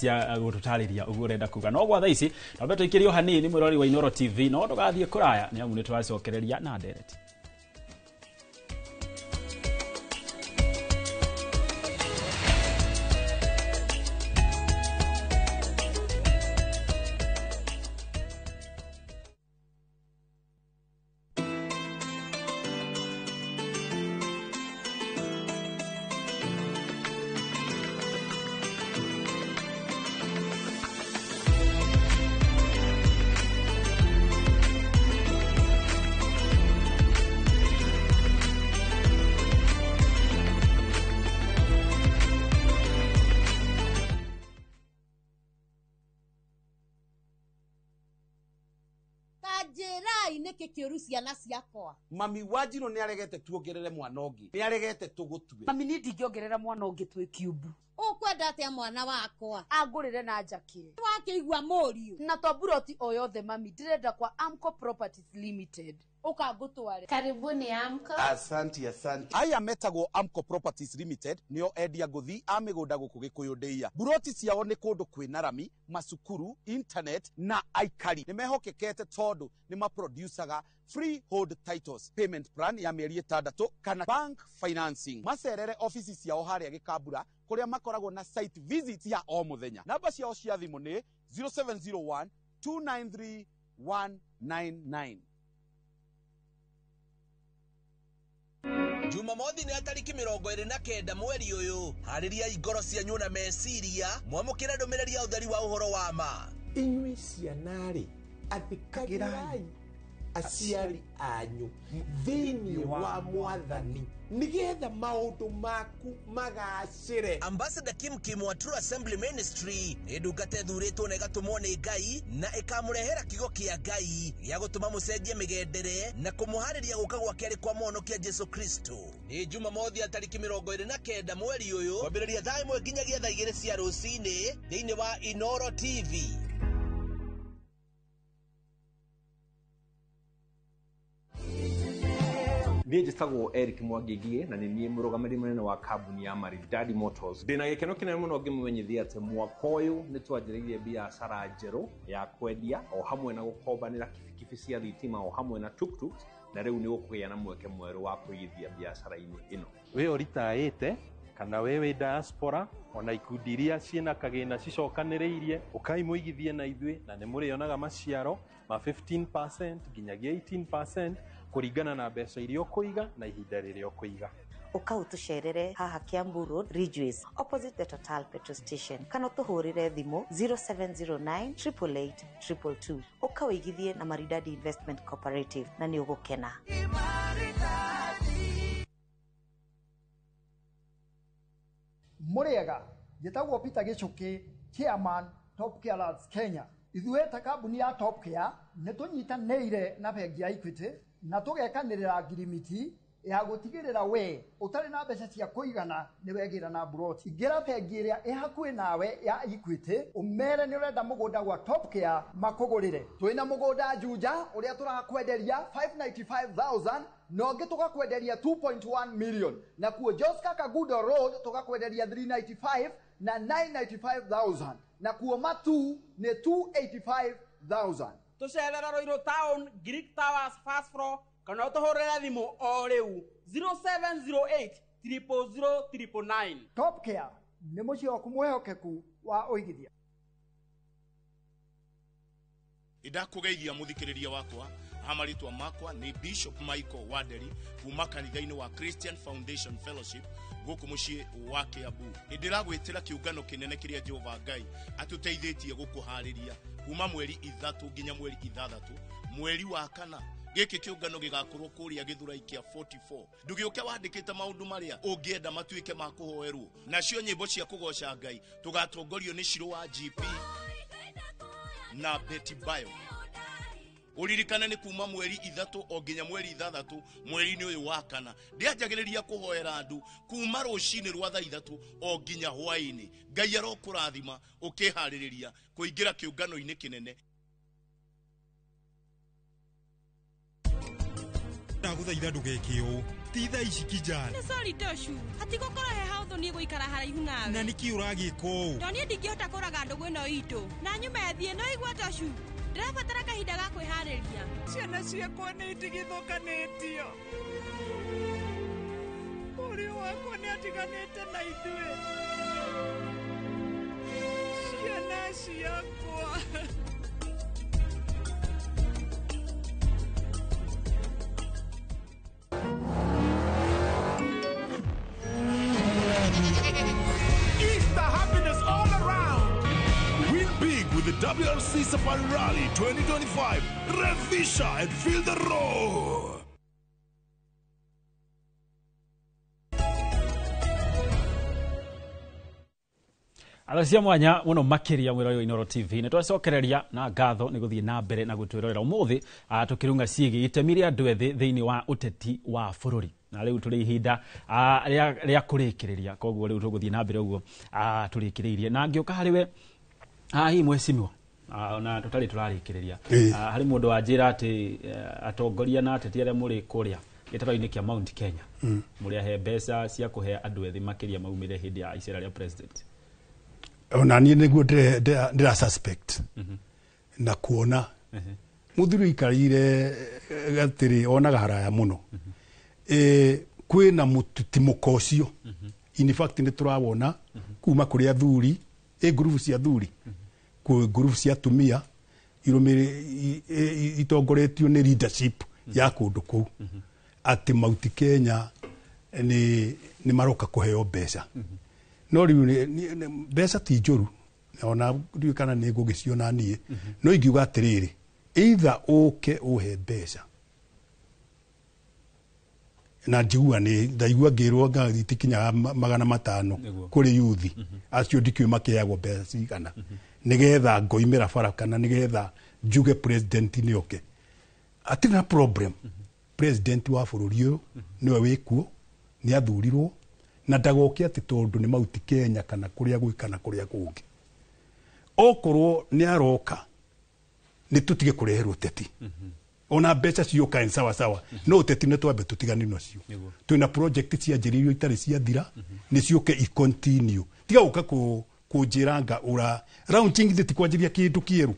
cia gũtũtarĩria ũguo ũrenda kuga, no gwa thaa ici twambe tũikĩrie o hanini, mwĩrori wa Inooro TV, no ndũgathiĩ kũraya nĩ amu nĩ tũracokereria na ndereti. Ta njĩrai nĩkĩ kĩũru ciana ciakwa. Mami Wanjirũ nĩ aregete tuongerere mwana ũngĩ, nĩ aregete tũgũtue. Mami niĩ ndingĩongerera mwana ũngĩ twĩ kiumbu. Ũkwenda atĩa mwana wakwa? Angũrĩre na njakĩre. Wakĩigua mũriũ. Na to buroti o yothe mami, ndĩrenda kwa Amco Properties Limited. Ũka ngũtware. Karibuni Amco. Asanti, asanti. Aya metagwo Amco Properties Limited nĩo endia ngũthi a mĩgũnda gũkũ Gĩkũyũ ndĩia. Buroti ciao nĩ kũndũ kwĩna rami, macukuru, internet na aikari. Nĩ mehokekete tondũ nĩ maproducaga freehold titles, payment plan ya mĩeri 6 kana bank financing. Macerere ofici ciao harĩa Gĩkambura kũrĩa makoragwo na site visit ya o mũthenya. Namba ciao cia thimũ nĩ 0701 293 199. Jumamothi nĩ tariki 29 mweri ũyũ. Harĩriai ngoro cianyu na meciria mwamũkĩre ndũmĩrĩri ya ũtheri wa ũhoro wa ma. Inyuĩ ciana-rĩ, athĩkagĩrai aciari anyu thĩinĩ wa Mwathani nĩgetha maũndũ maku magacĩre. Ambassador Kim Kim wa True Assembly Ministry nĩ ndungata ĩthurĩtwo na ĩgatũmwo nĩ Ngai na ĩkamũrehera kiugo kĩa Ngai gĩa gũtũma mũcenjie mĩgendere na kũmũharĩria gũka gwa kerĩ kwa mũhonokia Jesu Kristo. Nĩ Jumamothi ya tariki 29 mweri ũyũ kwambĩrĩria thaa 1 nginyagia thaa 2 cia rũcinĩ thĩinĩ wa Inoro TV. Niĩ njĩtagwo Eric Mwangi na nĩ niĩ mũrũgamĩrĩri mũnene wa kambuni ya Maridadi Motors. Ndĩna gĩkeno kĩnene mũno ngĩmũmenyithia atĩ mwaka ũyũ nĩ twanjĩrĩirie biacara njerũ ya kwendia o hamwe na gũkombanĩra kibikibi cia thitima o hamwe na tuktuk, na rĩu nĩ ũkũgĩa na mweke mwerũ wa kũigithia biacara-inĩ ĩno. Wĩ ũritaĩte kana we wĩ diaspora ona ikundi iria ciĩna kagĩna cicokanĩrĩirie, ũkai mũigithie na ithuĩ na nĩ mũrĩonaga maciaro ma 15% nginyagia 18% kũringana na mbeca iria ũkũiga na ihinda rĩrĩa ũkũiga. Ũka ũtũcerere haha Kiambu Road, Ridgeways, opposite the Total petrol station, kana ũtũhũrĩre thimũ 0709 888 222. Ũka ũigithie na Maridadi Investment Cooperative na nĩ ũgũkena. Mũrĩega, njĩtagwo Peter Gĩchũkĩ, chairman Top Care Lads Kenya. Ithuĩ ta kambuni ya Top Care nĩ tũnyitanĩire na bengi ya Equity na tũgekanĩrĩra ngirimiti ya gũtigĩrĩra we ũtarĩ na mbeca cia kũigana nĩ wegĩra na buroti. Ingĩra bengi ĩrĩa ĩ hakuhĩ nawe ya Equity ũmere nĩ ũrenda mũgũnda gwa Top Care makũgũrĩre. Twĩna mũgũnda Juja ũrĩa tũrakwenderia 595,000 na ũngĩ tũgakwenderia 2.1 million, na kuo Joska Kagudo Road tũgakwenderia 395 na 995,000, na kuo Matu nĩ 285,000. Tũcerere Ruiru Town, Greek Towers first floor, kana ũtũhũrĩre thimũ o rĩu 0708 000 999. Top Care nĩ mũciĩ waku mwĩhokeku wa ũigithia. Ndakũgeithia mũthikĩrĩria wakwa, amarĩtwa makwa nĩ Bishop Michael Wanderi kuma kanitha-inĩ wa Christian Foundation Fellowship gũkũ mũciĩ wa Kiambu. Nĩndĩragwĩtĩra kĩũngano kĩnene kĩrĩa Jehova Ngai atũteithĩtie gũkũharĩria kuma mweri 3 nginya mweri 6 mweri wa 4. Gĩkĩ kĩũngano gĩgakorwo kũrĩa Gĩthurai kĩa 44. Ndũgĩũke wandĩkĩte maũndũ marĩa ũngĩenda matuĩke ma kũhoerwo. Nacio nyĩmbo cia kũgoca Ngai tũgatongorio nĩ Shiro wa GP na Betty Bayo. Ũririkane nĩ kuma mweri 3 o nginya mweri 6 mweri-inĩ ũyũ wa 4. Ndĩanjagĩrĩria kũhoera andũ kuma rũcinĩ rwa thaa 3 o nginya hwaĩ-inĩ. Ngai arokũrathima ũkĩharĩrĩria kũingĩra kĩũngano-inĩ kĩnene. Ndagũthaitha ndũgeke ũũ, ti thaa ici kijana. Nĩ sorry Toshu, hatigũkorwo he haũthũ niĩ gũikara haraihu nawe. Na nĩkĩ ũragĩka ũũ? To niĩ ndingĩhota kũraga ndũgũ ĩno itũ na nyuma ĩthiĩ no igua Toshu, ndĩrabatara kahinda ga kwĩharĩria. Ciana ciakwa nĩ itigithũkanĩtio, mũriũ wakwa nĩ atiganĩte na ithuĩ. Ciana ciakwa. Easter happiness all around. Win big with the WRC Safari Rally 2025. Revisha and feel the roar. Atho cia mwanya muno makiria mwirori wa Inooro TV nĩ twacokereria na ngatho nĩ gũthiĩ na mbere na gũtwĩrorera ũmũthĩ tũkĩrunga ciĩgiĩ itemi rĩa andũ ethĩ thĩinĩ wa ũteti wa bũrũri na rĩu tũrĩ ihinda rĩa kũrĩkĩrĩria koguo rĩu tũgũthiĩ na mbere ũguo tũrĩkĩrĩirie na ngĩũka harĩ we hihi mheshimiwa ona tũtarĩ tũrarĩkĩrĩria harĩ mũndũ wanjĩra atĩ atongoria na ateti arĩa mũrĩ kũrĩa gĩtaro-inĩ kĩa Mount Kenya mũrĩ ahe mbeca cia kũhe andũ ethĩ makĩria maumĩre hĩndĩ ya icera rĩa president. Ona niĩ nĩguo ndĩra suspect na kuona mũthuri ikarire gatĩrĩ onaga haraya mũno kwĩna mũtitimũko ũcio. In fact nĩ tũrawona kuma kũrĩ athuri ngurubu cia athuri kwĩ ngurubu cia atumia itongoretio nĩ leadership ya kũndũ kũu atĩ Mount Kenya nĩ maroka kũheo mbeca. No rĩu mbeca ti njũru ona ndiũĩ kana nĩ ngũgĩciona niĩ no ingiuga atĩrĩrĩ either ũke ũhe mbeca na njigua nĩ ndaigua ngĩrwo nga itikinyaga 500 kũrĩ yuthi acio ndikĩũĩ makĩheagwo mbeca cigana nĩgetha ngoimĩra bara kana nĩgetha njuge president nĩ oke. Atirĩ na problem. President wa bũrũri ũyũ nĩwe wĩkuo nĩ athurirwo na ndagoke atĩ tondũ nĩ Mount Kenya kana kũrĩa gwĩ kana kũrĩa kũngĩ. Okorwo nĩ aroka nĩ tũtige kũreherwo ũteti. Ona mbeca cioka sawa sawa no ũteti nĩ twambe tũtigane nacio. Twĩna project cianjĩrĩirio itarĩ ciathira nĩ ciũke i continue. Tiga gũka kũnjĩra nga ũra launching ithe ti kwanjĩria kĩndũ kĩerũ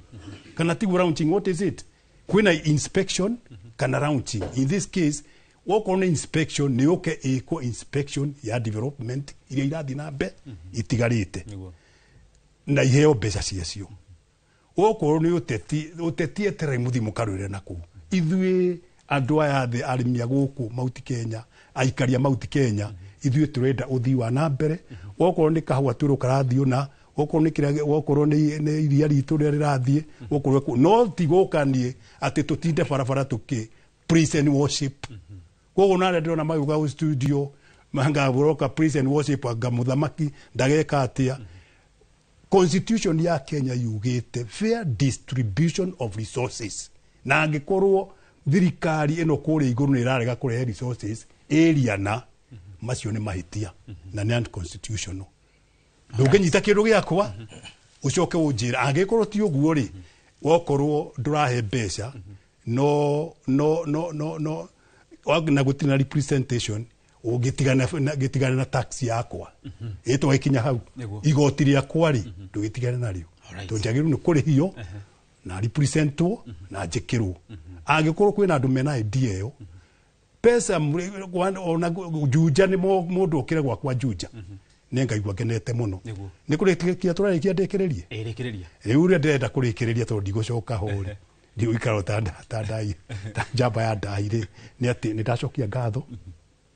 kana tiguo launching what is it? Kwĩna inspection kana launching. In this case wokorwo nĩ inspection nĩ ũke ĩkwo inspection ya development iria irathiĩ na mbere itigarĩte na iheo mbeca ciacio. Wokorwo nĩ ũteti ũteti eterere mũthiĩ mũkarũĩre na kũu. Ithuĩ andũ aya thĩ arĩmi a gũkũ Mount Kenya aikari a Mount Kenya ithuĩ tũrenda ũthii wa na mbere. Wokorwo nĩ kahũa twĩrwo karathiĩ ũna, wokorwo nĩ kĩrĩa, wokorwo nĩ iria ritũ rĩrĩa rĩrathiĩ, wokorwo no ti gũka niĩ atĩ tũtinde barabara tũkĩ praise and worship. Koguo na arĩa ndĩrona magĩũka studio mangabũroka praise and worship anga mũthamaki ndageka atĩa. Constitution ya Kenya yugĩte fair distribution of resources na angĩkorwo thirikari ĩno kũrĩa igũrũ nĩ ĩrarega kũrehe resources area na macio nĩ mahĩtia na nĩ unconstitutional. Ndũngĩnyita kĩndũ gĩakwa ũcoke ũnjĩre angĩkorwo ti ũguo rĩ wokorwo ndũrahe mbeca no no no no no na gũtirĩ na representation ũngĩtigana na tax yakwa ĩtwagĩkinya hau igoti rĩakwa rĩ ndũgĩtigane narĩo tondũ njagĩrĩirwo nĩ kũrĩhio na representwo na njĩkĩrwo. Angĩkorwo kwĩna andũ mena idea ĩyo pesa ona Juja nĩ mũndũ ũkĩre gwakwa Juja nĩ ngaigua ngenete mũno. Nĩ kũrĩkia tũrarĩkia ndĩkĩrĩrie rĩu ũrĩa ndĩrenda kũrĩkĩrĩria tondũ ndigũcoka ho rĩ ndigũikara ta ndai ta njamba ya ndai rĩ nĩ atĩ nĩ ndacokia ngatho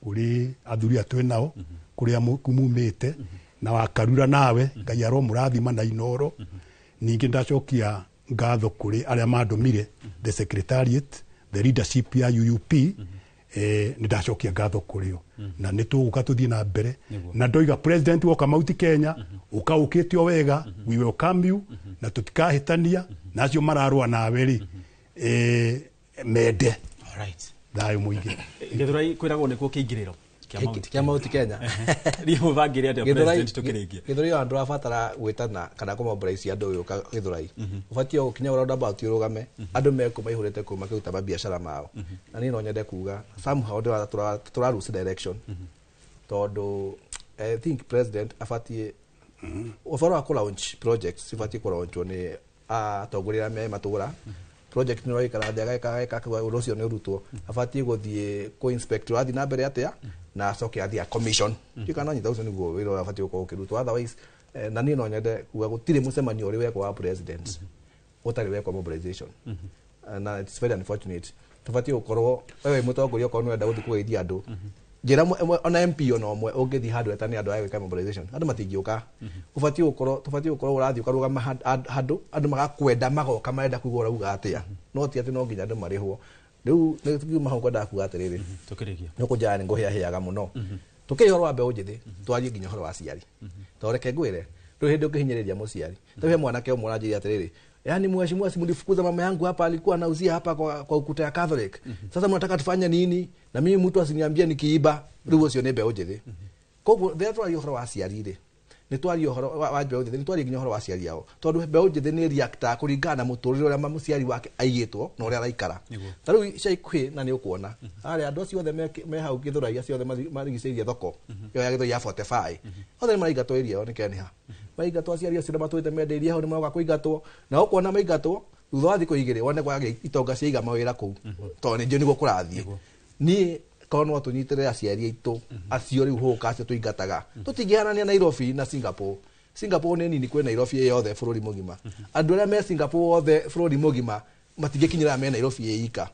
kũrĩ athuri aya twĩ nao kũrĩa mumĩte na wakarura nawe Ngai aromũrathima na Inooro. Ningĩ ndacokia ngatho kũrĩ arĩa mandũmire the secretariat the leadership ya UUP nĩ ndacokia ngatho kũrĩ o na nĩ tũgũka tũthiĩ na mbere na ndoiga president woka Mount Kenya ũka ũkĩte o wega we welcome you na tũtikahĩtania na acio mararũa nawe rĩ mende thayũ mũingĩ. Gĩthũrai kwĩragwo nĩkuo kĩingĩrĩro kĩa Mount Kenya. Niĩ mũbangĩre atĩa president tũkĩrĩkia? Gĩthũrai ona ndũrabatara gwĩtana kana kũmobilize andũ gũka Gĩthũrai. Ũbatiĩ gũkinya roundabout ũrũgame andũ mekũ maihũrĩte kũu makĩruta mabiacara mao. Na niĩ no nyende kuga somehow tũra lose direction tondũ I think president abatiĩ ũhoro wa kũ launch projects ibatiĩ kũ launchwo nĩ atongoria arĩa me matũra. Project nĩ ũraikara thĩ ageka ũndũ ũcio nĩ ũrutwo abatiĩ gũthiĩ kũ inspect ũrathiĩ na mbere atĩa na acoke athiĩ a commission ndiũ kana nyita ũcio nĩguo wĩra ũrĩa abatiĩ gũkorwo ũkĩrutwo otherwise na niĩ no nyende kuga gũtirĩ mũcemanio ũrĩ wekwo wa president ũtarĩ wekwo mobilization na it's very unfortunate. Tũbatiĩ gũkorwo wewe mũtongoria okorwo nĩ ũrenda gũthiĩ kũgeithia andũ njĩra ona MP ona ũmwe ũngĩthiĩ handũ etane andũ aya gwĩka mobilization andũ matingĩũka. Ũbatiĩ gũkorwo tũbatiĩ gũkorwo ũrathiĩ ũkarũgama handũ andũ magakwenda magoka marenda kũigua ũrauga atĩa no ti atĩ no nginya andũ marĩhwo. Rĩu nĩ ngiuma hau ngwendaga kuga atĩrĩrĩ tũkĩrĩkia nĩ kũnjaya nĩ ngũhĩahĩaga mũno. Tũkĩrĩ ũhoro wa mbeũ njĩthĩ twarie nginya ũhoro wa aciari tondũ reke ngwĩre Ndũrĩ hĩndĩ ũngĩhinyĩrĩria mũciari. Rĩu he mwanake ũmwe ũranjĩrire atĩrĩrĩ, yaani mheshimiwa, si mlifukuza mama yangu hapa, alikuwa anauzia hapa kwa ukuta ya Catholic. Sasa mnataka tufanye nini? Na mimi mtu asiniambie nikiiba. Rĩu ũcio nĩ mbeũ njĩthĩ. Koguo rĩrĩa twaria ũhoro wa aciari rĩ, nĩ twaria ũhoro wa mbeũ njĩthĩ, nĩ twaria nginya ũhoro wa aciari ao, tondũ mbeũ njĩthĩ nĩ reactaga kũringana na mũtũrĩre ũrĩa mũciari wake aigĩtwo na ũrĩa araikara. Ta rĩu ica ikuhĩ na nĩ ũkuona arĩa andũ acio othe me hau Gĩthũrai, acio othe marigicĩirie thoko ĩyo ya Gĩthũrai ya 45, othe nĩ maraingatwo area ĩyo nĩ Keniha. Maingatwo aciari acio nĩ matũrĩte mendeirie hau, nĩ maroka kũingatwo, na ũkuona maingatwo thutha wa thikũ igĩrĩ wone kwagĩa itonga ciaiga mawĩra kũu, tondũ nĩ njũĩ nĩguo kũrathiĩ. Niĩ korwo no tũnyitĩrĩre aciari aitũ acio rĩu hũka acio tũingataga, tũtingĩhanania Nairobi na Singapore. Singapore nĩ nini kwĩ Nairobi ĩ yothe bũrũri mũgima. Andũ arĩa me Singapore othe bũrũri mũgima matingĩkinyĩra me Nairobi ĩ ika.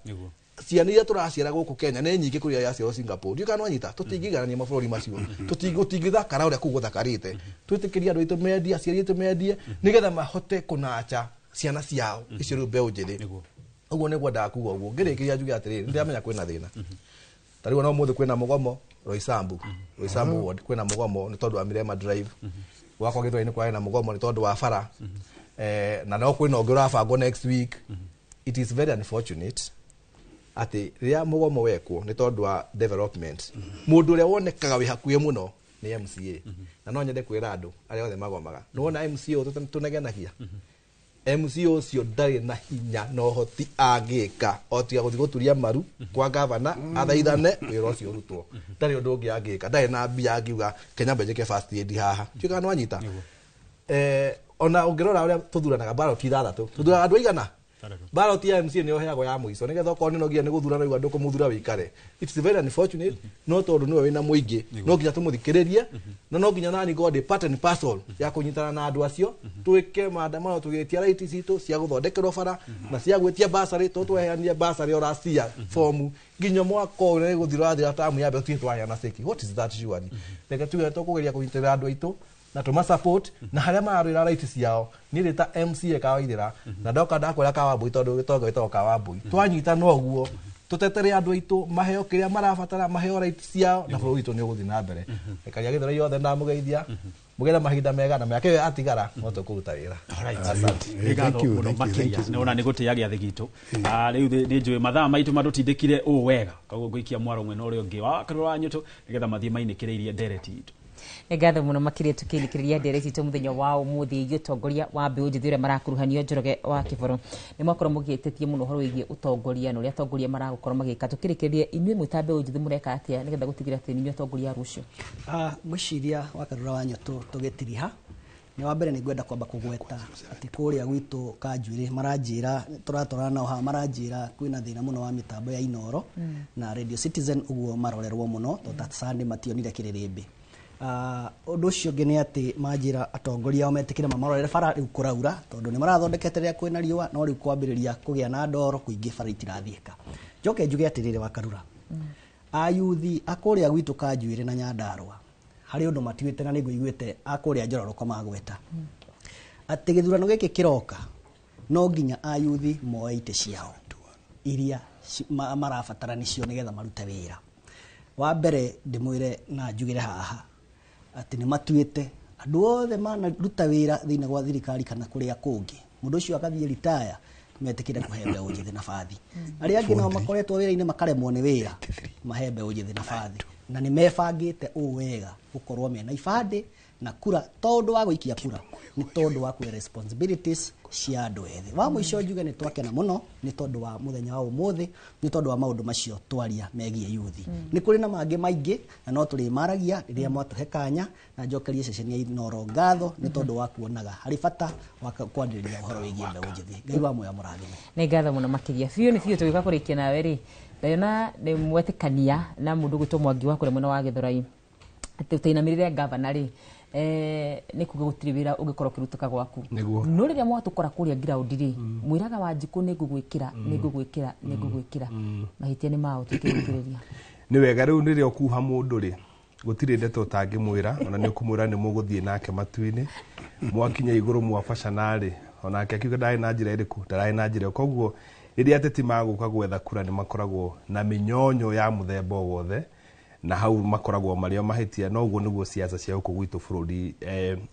Ciana iria tũraciara gũkũ Kenya nĩ nyingĩ kũrĩ iria iraciarwo Singapore. Ndiũĩ kana nwanyita, tũtingĩiganania mabũrũri macio, tũtingĩthakara ũrĩa kũu gũthakarĩte. Twĩtĩkĩrie andũ aitũ mendie, aciari aitũ mendie, nĩgetha mahote kũnacha ciana ciao icio rĩu mbeũ njĩthĩ. Ũguo nĩguo endaga kuga. Ũguo ngĩrĩkĩria njuge atĩrĩrĩ, nĩndĩramenya kwĩna thĩna. Ta rĩu ona ũmũthĩ kwĩna mũgomo Roysambu, Roysambu ward kwĩna mũgomo nĩ tondũ wa Mirema Drive. Gwakwa Gĩthũrai-inĩ kwarĩ na mũgomo nĩ tondũ wa bara, na no kwĩna ũngĩ ũrabangwo next week. It is very unfortunate atĩ rĩrĩa mũgomo wekwo nĩ tondũ wa development, mũndũ ũrĩa wonekaga wĩ hakuhĩ mũno nĩ MCA. Na no nyende kwĩra andũ arĩa othe magomaga, nĩwona MCA ũyũ tũnegenagia, MCA ũcio ndarĩ na hinya na ũhoti angĩka o tiga gũthiĩ gũturia maru kwa gavana athaithane wĩra ũcio ũrutwo. Ndarĩ ũndũ ũngĩ angĩka, ndarĩ na mbia angiuga Kenya mbe njĩke first aid haha. Ndiũĩ kana nĩwanyita. Ona ũngĩrora ũrĩa tũthuranaga ballot ithathatũ, tũthuraga andũ aigana? Ballot ya MCA nĩyo ĩheagwo ya mũico, nĩgetha okorwo nĩ nogire nĩ gũthurana rĩu andũ kũmũthura wĩikare. It's very unfortunate, no tondũ nĩwe wĩna mũingĩ, no nginya tũmũthikĩrĩrie, na no nginya nani ngorwo ndĩ part and parcel ya kũnyitana na andũ acio, twĩke maandamano tũgĩtia right citũ cia gũthondekerwo bara na cia gwĩtia bursary, tondũ tweheanire bursary o last year fomu nginya mwaka ũyũ nĩ gũthira wathira tamu ya mbere tũtirĩ twaheana ceki. What is that surely? Reke tuge tũkũgeria kũnyitĩrĩra andũ aitũ na tũma support na harĩa mararũĩra right ciao. Niĩ ndĩ ta MCA Kawaithĩra, na ndoka ndakwĩra Kawambui, tondũ gĩtonga gĩtagwo Kawambui, twanyitana ũguo tũtetere andũ aitũ maheo kĩrĩa marabatara, maheo right ciao, na bũrũri witũ nĩ ũgũthiĩ na mbere. Ekaria Gĩthũrai yothe ndamũgeithia, mũgĩe na mahinda mega, na mĩaka ĩyo yatigara no tũkũruta wĩra. Asante. Nĩ ngatho mũno makĩria, nĩwona nĩ gũtĩa gĩathĩ gitũ. Rĩu nĩ njũĩ mathaa maitũ matũtindĩkire ũũ wega, koguo ngũikia mwaro mwena ũrĩa ũngĩ wa Karũra wa Nyũtũ nĩgetha mathiĩ mainĩkĩrĩirie ndereti itũ. Nĩ ngatho mũno makĩria tũkĩrĩkĩrĩria ndereti itũ mũthenya wa ũmũthĩ ĩgiĩ ũtongoria wa mbeũ njĩthĩ ũrĩa marakuruhanio. Njoroge wa Kĩboro, nĩ mwakorwo mũgĩtĩtie mũno ũhoro wĩgiĩ ũtongoria na ũrĩa atongoria maragũkorwo magĩka. Tũkĩrĩkĩrĩria, inyuĩ mwĩ ta mbeũ njĩthĩ mũreka atĩa nĩgetha gũtigĩrĩra atĩ nĩ inyuĩ atongoria a rũciũ? Ngwĩciria Wakarura wa Nyũtũ tũgĩtiriha, nĩ wa mbere nĩ ngwenda kwamba kũgweta atĩ kũrĩa gwitũ Kanjuĩrĩ maranjĩra tũratwarana nao haha, maranjĩra kwĩna thĩna mũno wa mĩtambo ya Inoro na Radio Citizen, ũguo marorerwo mũno tondũ ta Sunday mationire kĩrĩrĩmbĩ. Ũndũ ũcio ũngĩ nĩ atĩ manjĩra atongoria ao metĩkĩre mamarorere bara, rĩu kũraura, tondũ nĩ marathondekete rĩrĩa kwĩna riũa, no rĩu kwambĩrĩria kũgĩa na ndoro kũingĩ bara itirathiĩka. Njoke njuge atĩrĩrĩ, Wakarura, ayuthi a kũrĩa gwitũ Kanjuĩrĩ na Nyandarũa harĩ ũndũ matuĩte, na nĩ ngũiguĩte a kũrĩa Njororoko magweta atĩ gĩthurano gĩkĩ kĩroka no nginya ayuthi moe itĩ ciao iria marabatara nĩcio nĩgetha marute wĩra. Wa mbere ndĩmwĩre na njugĩre haha atĩ nĩ matuĩte andũ othe manaruta wĩra thĩinĩ gwa thirikari kana kũrĩa kũngĩ, mũndũ ũcio agathiĩ ritaya, metĩkĩre kũhe mbeũ njĩthĩ nabathi. Arĩa angĩ nao makoretwo wĩra-inĩ makaremwo nĩ wĩra, mahe mbeũ njĩthĩ nabathi, na nĩ mebangĩte ũũ wega gũkorwo mena ibandĩ na kura, tondũ wa gũikia kura nĩ tondũ wa kuoya responsibilities cia andũ ethĩ. Wa mũico njuge nĩ twakena mũno nĩ tondũ wa mũthenya wa ũmũthĩ, nĩ tondũ wa maũndũ macio twaria megiĩ yuthi. Nĩ kũrĩ na mangĩ maingĩ na no tũrĩmaragia rĩrĩa mwatũhe kanya, na njokerie ceceni ya Inoro ngatho nĩ tondũ wa kuonaga harĩ bata wa kwanĩrĩria ũhoro wĩgiĩ mbeũ njĩthĩ. Ngai wa muoyo mũrathime. Nĩ ngatho mũno makĩria biũ nĩ biũ. Tũgĩũka kũrĩkia nawe rĩ, ndayona nĩ mwetĩkania na mũndũ gwĩtwo Mwangi wa kũrĩa mwena wa Gĩthũrai atĩ ũtainamĩrĩre gavana rĩ, nĩ kuga gũtirĩ wĩra ũngĩkorwo ũkĩrutĩka gwaku. Nĩguo. No rĩrĩa mwatũkora kũrĩa ground rĩ, mwĩraga Wanjikũ nĩ ngũgwĩkĩra, nĩ ngũgwĩkĩra, nĩ ngũgwĩkĩra. Mahĩtia nĩ mao tũkĩrĩkĩrĩria? Nĩ wega, rĩu rĩrĩa ũkuha mũndũ rĩ, gũtirĩ ndeto ũtangĩmwĩra, ona nĩ ũkũmwĩra nĩ mũgũthiĩ nake matu-inĩ, mwakinya igũrũ mwabacana rĩ, onake akiuga ndarĩ na njĩra ĩrĩkũ, ndararĩ na njĩra ĩyo. Koguo rĩrĩa ateti magũka gwetha kura nĩ makoragwo na mĩnyonyo ya mũthemba o wothe, Na hau makoragwo marĩ o mahĩtia, no ũguo nĩguo siasa cia gũkũ gwitũ bũrũri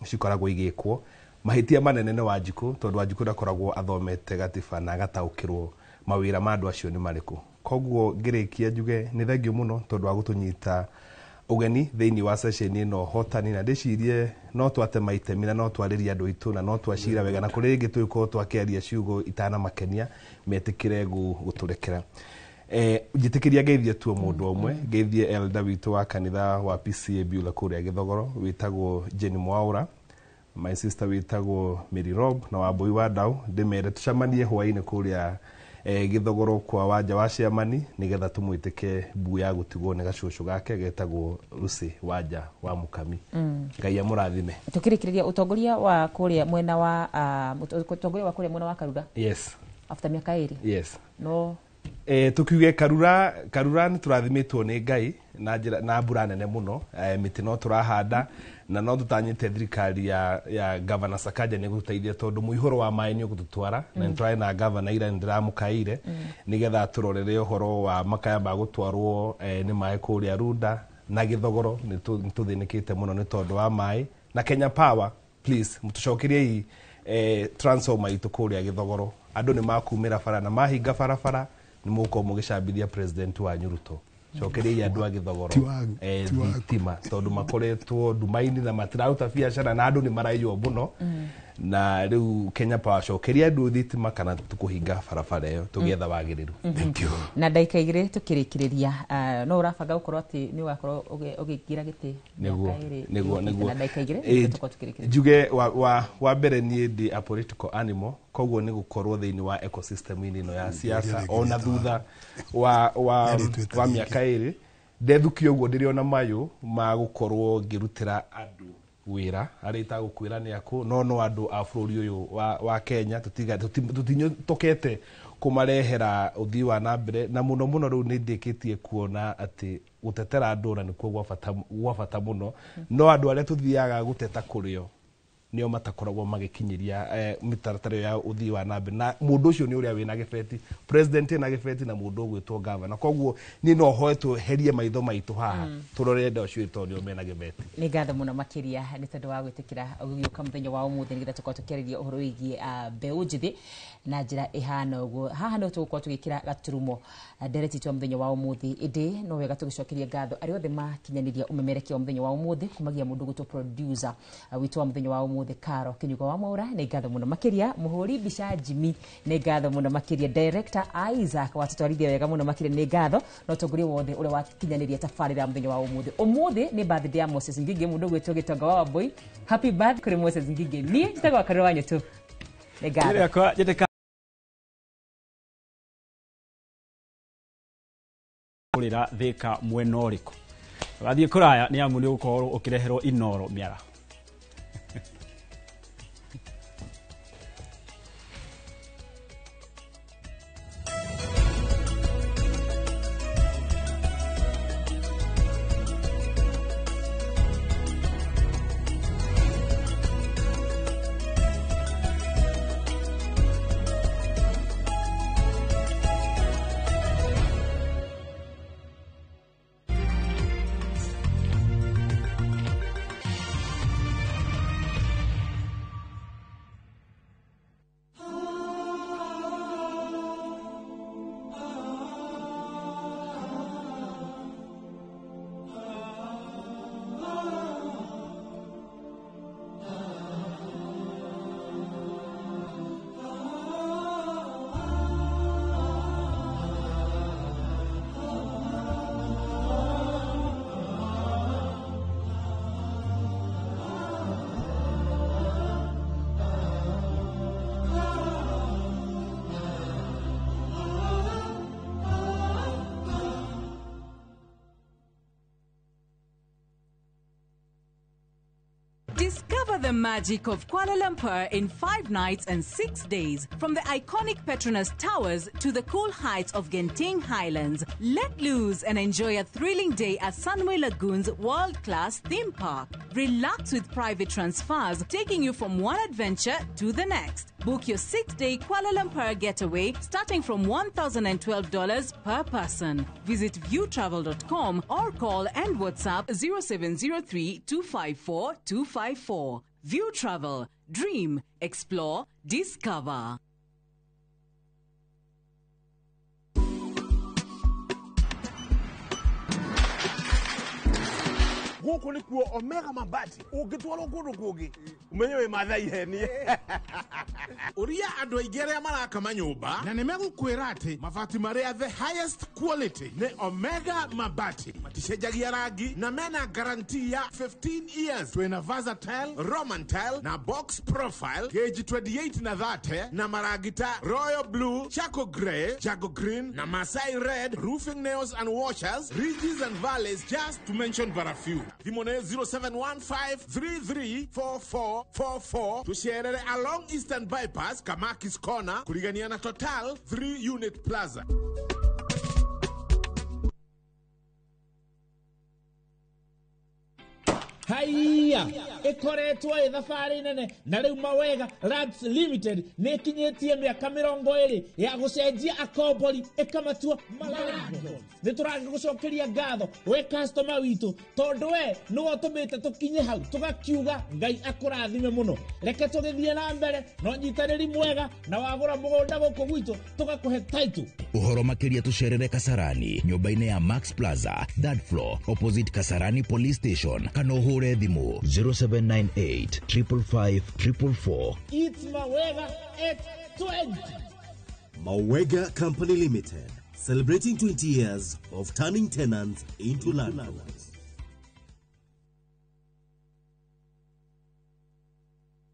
cikoragwo igĩkwo. Mahĩtia manene nĩ Wanjikũ, tondũ Wanjikũ ndakoragwo athomete gatiba na agataũkĩrwo mawĩra ma andũ acio nĩ marĩkũ. Koguo ngĩrĩkia njuge nĩ thengio mũno tondũ wa gũtũnyita ũgeni thĩinĩ wa session ĩno hotani, na ndĩcirie no twatema itemi na no twarĩrie andũ aitũ na no twacira wega, na kũrĩ rĩngĩ tũgĩkorwo twakĩaria ciugo itanamakenia metĩkĩre gũtũrekera. Njĩtĩkĩria ngeithie tu mũndũ ũmwe, ngeithie elder witũ wa kanitha wa PCA Beulah kũrĩa Gĩthogoro wĩtagwo Jane Mwaũra, my sister wĩtagwo Mary Rob na Wambui wa Ndau, ndĩmere tũcemanie hwaĩ-inĩ kũrĩa Gĩthogoro kwa Wanja wa Ciamani nĩgetha tũmwĩtĩke mbu ya gũtigwo nĩ gacũcũ gake getagwo Lucy Wanja wa Mũkami. Ngai amũrathime. Tukĩrĩkĩrĩria ũtongoria wa kũrĩa mwena wa ũtongoria wa kũrĩa mwena wa Karura. Yes. After mĩaka 2. Yes. No tukiuge Karura, Karura nĩ tũrathimĩtwo nĩ Ngai na njĩra na mbura nene mũno, mĩtĩ no tũrahanda na no tũtanyĩte thirikari ya Governor Sakaja nĩ gũtũteithia tondũ mũihũro wa maĩ nĩ ũgũtũtwara, na nĩ tũrarĩ na governor ira nĩ ndĩramũkaĩire nĩgetha tũrorere ũhoro wa makaya ma gũtwarwo nĩ maĩ kũrĩa Runda na Gĩthogoro. Nĩ tũthĩnĩkĩte mũno nĩ tondũ wa maĩ, na Kenya Power please mũtũcokeriei transformer itũ kũrĩa Gĩthogoro. Andũ nĩ makumĩra bara na mahinga barabara nĩ mũgũkorwo mũgĩcambithia president wanyu Ruto. Cokeriai andũ a Gĩthogoro thitima tondũ makoretwo nduma-inĩ na matiraruta biacara na andũ nĩ maraiywo mũno, na rĩu Kenya Power cokeria andũ thitima kana tũkũhinga barabara ĩyo tũgĩetha wagĩrĩru. Thank you. Na ndagĩka 2 tũkĩrĩkĩrĩria, no ũrabanga gũkorwo atĩ nĩ ũgakorwo ũgĩingĩra gĩtĩ? Nĩguo, nĩguo, nĩguo. Na ndagĩka 2 tũkorwo tũkĩrĩkĩrĩria. Njuge wa mbere niĩ ndĩ a political animal, koguo nĩ gũkorwo thĩinĩ wa ecosystem-inĩ ĩno ya siasa ona thutha wa mĩaka 2 ndethukio ũguo ndĩrĩ ona mayũ ma gũkorwo ngĩrutĩra andũ wĩra arĩa itagũkwĩra nĩ akũ, no andũ a bũrũri ũyũ wa Kenya tũtinyotokete kũmarehera ũthii wa na mbere, na mũno mũno rĩu nĩ ndĩkĩtie kuona atĩ gũtetera andũ ona nĩkuo gwa bata mũno, no andũ arĩa tũthiaga gũteta kũrĩo nĩo matakoragwo magĩkinyĩria mĩtaratara ya ũthii wa na mbere, na mũndũ ũcio nĩ ũrĩa wĩna gĩbeti, president ena gĩbeti na mũndũ ũgwĩtwo governor. Koguo niĩ no hoe tweherie maitho maitũ haha tũrore andũ acio tondũ nĩo mena gĩbeti. Nĩ ngatho mũno makĩria nĩ tondũ wa gwĩtĩkĩra gũgĩũka mũthenya wa ũmũthĩ nĩgetha tũkorwo tũkĩarĩria ũhoro wĩgiĩ mbeũ njĩthĩ na njĩra ĩhana ũguo. Haha no tũgũkorwo tũgĩkĩra gaturumo ndereti itũ ya mũthenya wa ũmũthĩ, ĩndĩ no wega tũgĩcokeria ngatho arĩa othe makinyanĩria ũmemerekia wa mũthenya wa ũmũthĩ, kumagia mũndũ ũgwĩtwo producer witũ wa mũthenya wa ũmũthĩ Karo Kinyugo wa Mwaura, nĩ ngatho mũno makĩria mũhũri mbica Jimmy, nĩ ngatho mũno makĩria director Isaac watũtwarithia wega mũno makĩria, nĩ ngatho na ũtongoria wothe ũrĩa wakinyanĩria tabarĩra ya mũthenya wa ũmũthĩ. Ũmũthĩ nĩ birthday ya Moses Ngigĩ, mũndũ ũgwĩtwo Gĩtonga wa Wambui. Happy birthday kũrĩ Moses Ngigĩ. Niĩ njĩtagwo Karura wa Nyũtũ. Nĩ ngatho. Kũrĩra Thĩka mwena ũrĩkũ? Ũgathiĩ kũraya nĩ amu nĩ ũgũkorwo ũkĩreherwo Inoro mĩaraho. the magic of Kuala Lumpur in 5 nights and 6 days. From the iconic Petronas Towers to the cool heights of Genting Highlands. Let loose and enjoy a thrilling day at Sunway Lagoon's world-class theme park. Relax with private transfers, taking you from one adventure to the next. Book your 6-day Kuala Lumpur getaway starting from $1,012 per person. Visit viewtravel.com or call and WhatsApp 0703 254 254. View Travel. Dream, explore, discover. Gũkũ nĩkuo Omega Mabati ũngĩtwarwo kũndũ kũngĩ ũmenye wĩ Maathai henie. Ũria andũ aingĩ arĩa maraka manyũmba na nĩmegũkwĩra atĩ mabati marĩa the highest quality nĩ Omega Mabati, maticenjagia rangi na mena guarantee ya 15 years. Twĩna versatile, Roman tile na box profile gauge 28 na 30 na marangi ta royal blue, charcoal grey, jago green na Masai red, roofing nails and washers, ridges and valleys, just to mention but a few. Thimũ nĩ 0715334444. Tucerere along Eastern Bypass, Kamakis Corner, kurigania na Total 3 Unit Plaza. Haiya ikoretwo ĩ thabarĩ nene na rĩu Mawega Lands Limited nĩ ĩkinyĩtie mĩaka 20 ya gũcenjia akombori ĩkamatua malandlords. Nĩ tũragĩgũcokeria ngatho we customer witũ tondũ we nĩwe ũtũmĩte tũkinye hau tũgakiuga Ngai akũrathime mũno. Reke tũgĩthiĩ na mbere na ũnyitanĩri mwega na wagũra mũgũnda gũkũ gwitũ tũgakũhe title. Ũhoro makĩria tũcerere Kasarani nyũmba-inĩ ya Max Plaza third floor opposite Kasarani Police Station kana ũhũre thimũ 0798 555 444. It's Mawega at 20. Mawega Company Limited, celebrating 20 years of turning tenants into landlords.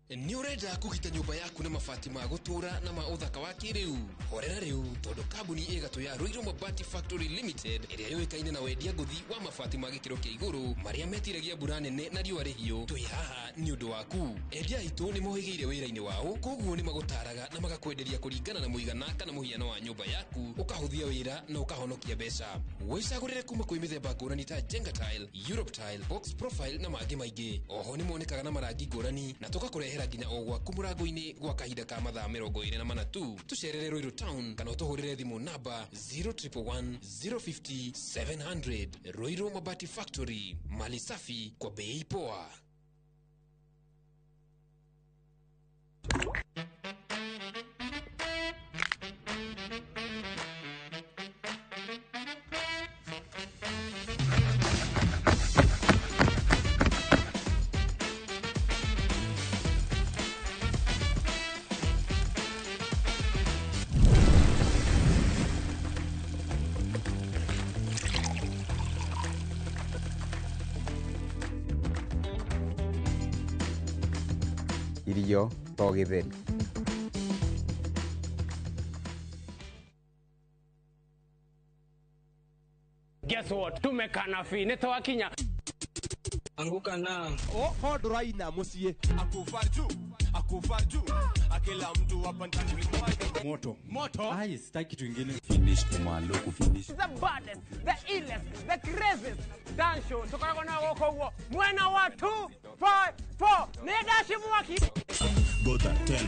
Nĩ ũrenda kũgita nyũmba yaku na mabati ma gũtũũra na ma ũthaka wa kĩrĩu? Horera rĩu tondũ kambuni ĩgatũ ya Ruiru Mabati Factory Limited ĩrĩa yũĩkaine na wendia ngũthi wa mabati ma gĩkĩro kĩa igũrũ marĩa metiragia mbura nene na riũa rĩhiũ, twĩ haha nĩ ũndũ waku. Endia aitũ nĩ mohĩgĩire wĩra-inĩ wao, koguo nĩ magũtaraga na magakwenderia kũringana na mũigana kana mũhiano wa nyũmba yaku, ũkahũthia wĩra na ũkahonokia mbeca. Wĩcagũrĩre kuma kwĩ mĩthemba ngũrani ta Jenga Tile, Europe Tile, Box Profile na mangĩ maingĩ. Oho nĩ monekaga na marangi ngũrani na tũgakũrehera nginya o gwaku mũrango-inĩ gwa kahinda ka mathaa 24 tu. Tũcerere Ruiru Town kana ũtũhũrĩre thimũ namba 0111 050 700. Ruiru Mabati Factory, mali safi kwa bei poa. Irio to gĩtheri. Guess what? Tumekana fi nĩ twakinya. Anguka na oh ndũraina mũciĩ akufa juu akufa juu akila mtu hapa ndani moto moto. Ai, sitaki kitu kingine. Finish kumaloku finish. The baddest, the illest, the craziest dance show tukoragwo na gũkũ guo mwena wa 2 5 4 nĩ ndaci mwaki. Gota 10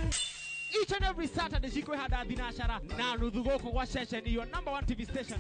Each and every Saturday cikwĩhanda thinacara na nuthu gũkũ gwa ceceni your number 1 TV station.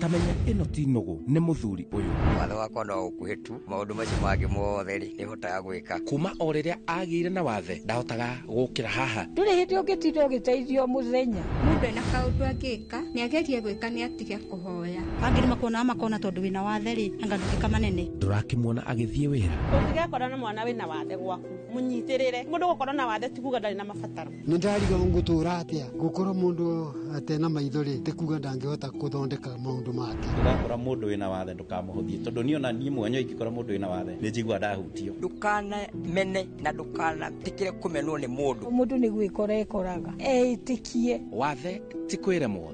Kamenya ĩno ti nũgũ nĩ mũthuri ũyũ. Watho wakwa no ũkuhĩ tu, maũndũ macio mangĩ mothe rĩ nĩhotaga gwĩka. Kuma o rĩrĩa agĩire na wathe ndahotaga gũkĩra haha. Ndũrĩ hĩndĩ ũngĩtinda ũgĩteithio mũthenya. Mũndũ ena kaũndũ angĩka nĩagerie gwĩka nĩatige kũhoya. Angĩ nĩmakuonaga makona tondũ wĩna wathe rĩ anga ndũngĩka manene. Ndũrakĩmuona agĩthiĩ wĩra. Ũngĩgekora na mwana wĩna wathe gwaku mũnyitĩrĩre. Mũndũ gũkorwo na wathe ti kuga ndarĩ na mabataro. Nĩ ndarigwo ngũtũra atĩa gũkorwo mũndũ atena maitho rĩ ti kuga ndangĩhota gũthondeka maũndũ make. Ũgakora mũndũ wĩna wathe ndũkamũhũthie, tondũ niĩ ona niĩ mwenyewe ingĩkora mũndũ wĩna wathe nĩ njiguaga ndahutio. Ndũkanamene na ndũkanetĩkĩre kũmenwo nĩ mũndũ. Mũndũ nĩ gwĩkora ekoraga eĩtĩkie. Wathe ti kwĩremwo.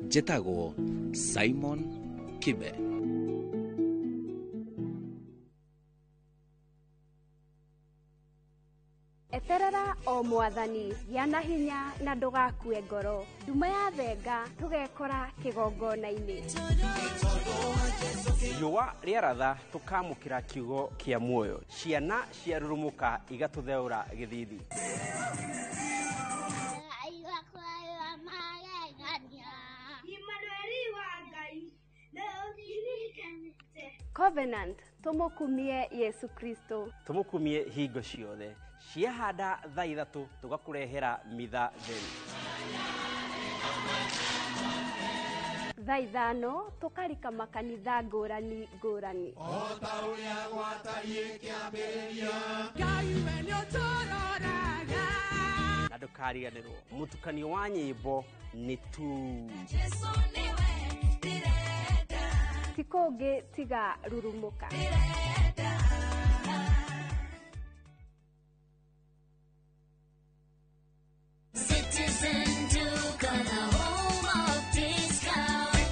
Njĩtagwo Simon Kibe. Eterera o mwathani, gĩa na hinya na ndũgakue ngoro. Nduma ya thenga tũgekora kĩgongona-inĩ. Riũa rĩaratha tũkamũkĩra kiugo kĩa muoyo. Ciana ciarurumũka igatũtheũra gĩthithi. Covenant, tũmũkumie Yesu Kristo. Tũmũkumie hingo ciothe. Ciahanda thaa 3 tũgakũrehera mitha theru. Thaa 5 tũkarika makanitha ngũrani ngũrani. O ta ũrĩa gwatariĩ kĩambĩrĩria. Ngai we nĩũtũroraga. Na ndũkariganĩrwo mũtukanio wa nyĩmbo nĩ tu. Jesu nĩwe ndĩrenda. Ti kũngĩ tiga rurumũka.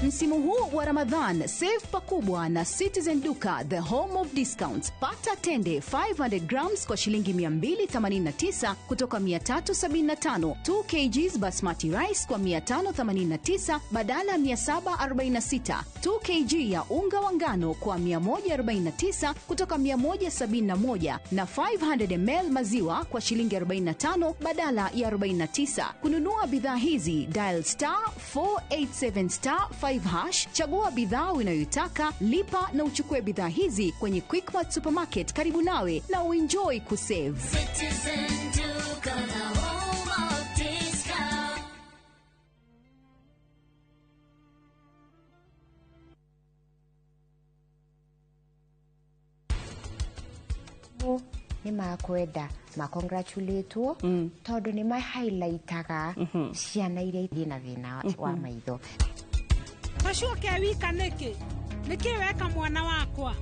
Msimu huu wa Ramadhan, save pakubwa na Citizen Duka, the home of discounts. Pata tende 500 grams kwa shilingi 289 kutoka 375, 2 kgs basmati rice kwa 589 badala 746, 2 kg ya unga wa ngano kwa 149 kutoka 171 na 500 ml maziwa kwa shilingi 45 badala ya 49. Kununua bidhaa hizi, dial star 487 star 5 hash, chagua bidhaa unayoitaka, lipa na uchukue bidhaa hizi kwenye Quickmart Supermarket karibu nawe na uenjoy kusave. Citizen Duka, the home of discount. Nĩ makwenda makongratulĩtwo tondũ nĩ ma-highlightaga ciana iria irĩ na thĩna wa maitho. Gacuke wika nĩkĩ? Nĩkĩ weka mwana wakwa?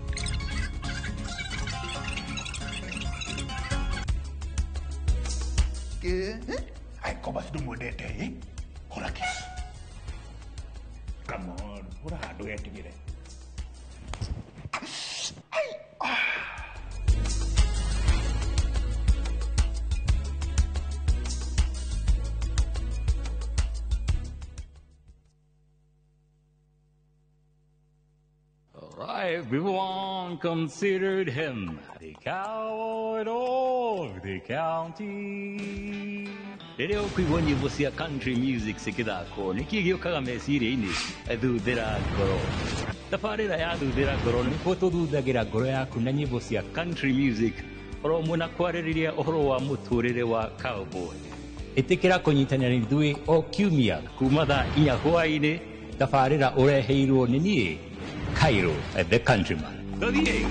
Ai, koba ndũmwendete ĩ? Hũra kiss. Come on, hũra handũ getigĩre. Everyone considered him the coward of the county. Rĩrĩa ũkũigua nyĩmbo cia country music cikĩthakwo nĩkĩ gĩũkaga meciria-inĩ? Thuthĩra ngoro. Tabarĩra ya Thuthĩra ngoro nĩkuo tũthuthagĩra ngoro yaku na nyĩmbo cia country music oro ũmwe na kwarĩrĩria ũhoro wa mũtũrĩre wa cowboy. Ĩtĩkĩra kũnyitanĩra na ithuĩ o kiumia kuma thaa 4 hwaĩ-inĩ. Tabarĩra ũreheirwo nĩ niĩ Cairo, the countryman. Tothiĩ.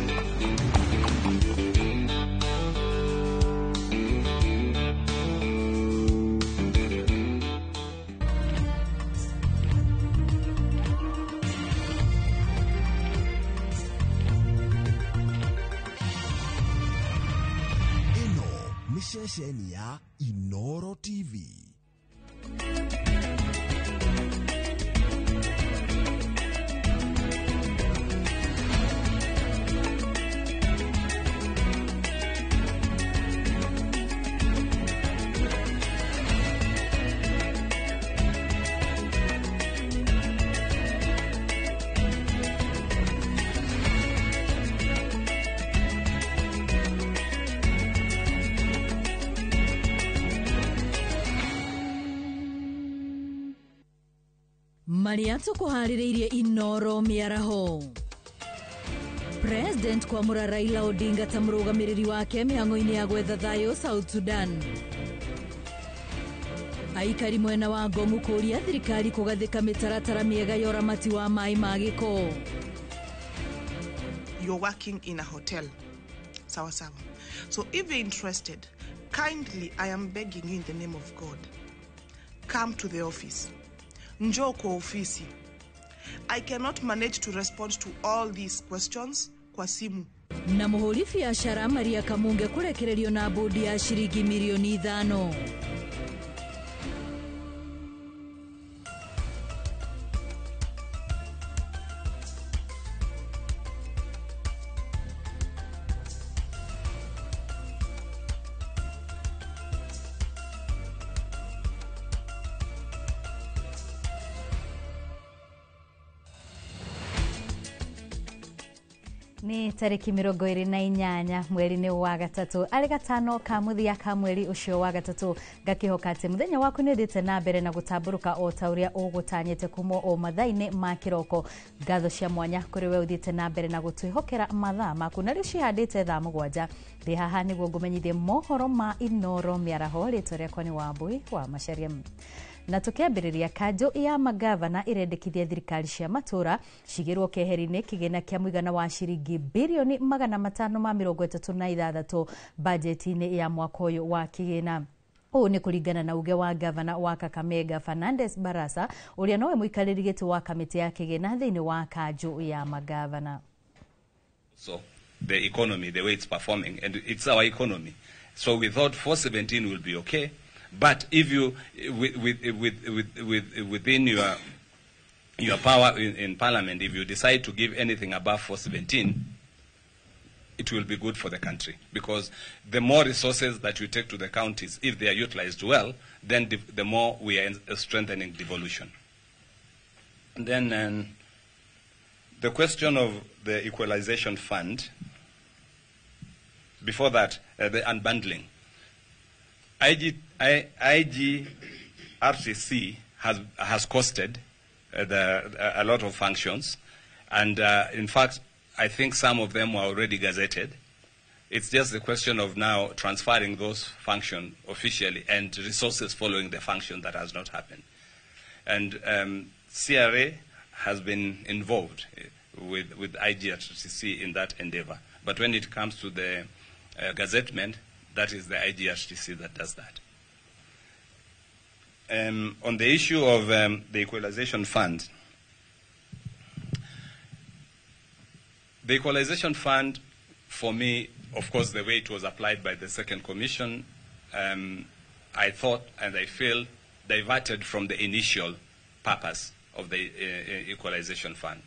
Ĩno nĩ ceceni ya Inoro TV. Maria tukuharĩrĩirie Inoro mĩaraho. President kwamũra Raila Odinga ta mũrũgamĩrĩri wake mĩhang'o-inĩ ya gwetha thayũ South Sudan. Aikari mwena wa Ngomu kũũria thirikari kũgathĩka mĩtaratara mĩega ya ũramati wa maĩ ma gĩko. You're working in a hotel. Sawa sawa. So if you're interested, kindly, I am begging you in the name of God, come to the office. Njoo kwa ofisi. I cannot manage to respond to all these questions kwa simu. Na mũhũri biacara Maria Kamunge kũrekererio na bũndi ya ciringi mirioni 5. Nĩ tarĩki 28 mweri-inĩ wa gatatũ, arĩ gatano ka mũthia ka mweri ũcio wa gatatũ. Ngakĩhoka atĩ mũthenya waku nĩ ũthiĩte na mbere na gũtambũrũka o ta ũrĩa ũgũtanyĩte kuma o mathaa-inĩ ma kĩroko. Ngatho cia mwanya kũrĩ we ũthiĩte na mbere na gũtwĩhokera mathaa maku na rĩu cihandĩte thaa 7. Ndĩ haha nĩguo ngũmenyithie mohoro ma Inoro mĩaraho. Rĩtwa rĩakwa nĩ Wambui wa Macharia. Na tukiambĩrĩria, kanjũ ya magavana ĩrendekithia thirikari cia matũra cigĩrwo keheri-inĩ kĩgĩna kĩa mũigana wa ciringi birioni 536 bajeti-inĩ ya mwaka ũyũ wa kĩgĩna. Ũũ nĩ kũringana na uge wa gavana wa Kakamega Fernandes Barasa, ũrĩa nowe mũikarĩri gĩtĩ wa kamĩtĩ ya kĩgĩna thĩinĩ wa kanjũ ya magavana. So the economy, the way it's performing, and it's our economy. So we thought 417 will be okay. But if you, within your power in parliament, if you decide to give anything above 417, it will be good for the country. Because the more resources that you take to the counties, if they are utilized well, then the more we are strengthening devolution. And then the question of the equalization fund, before that, the unbundling. IGRTC has costed a lot of functions, and in fact, I think some of them were already gazetted. It's just the question of now transferring those functions officially and resources following the function that has not happened. And CRA has been involved with IGRTC in that endeavor. But when it comes to the gazettement, that is the IGRTC that does that. On the issue of the Equalization Fund, the Equalization Fund, for me, of course, the way it was applied by the Second Commission, I thought and I feel diverted from the initial purpose of the Equalization Fund.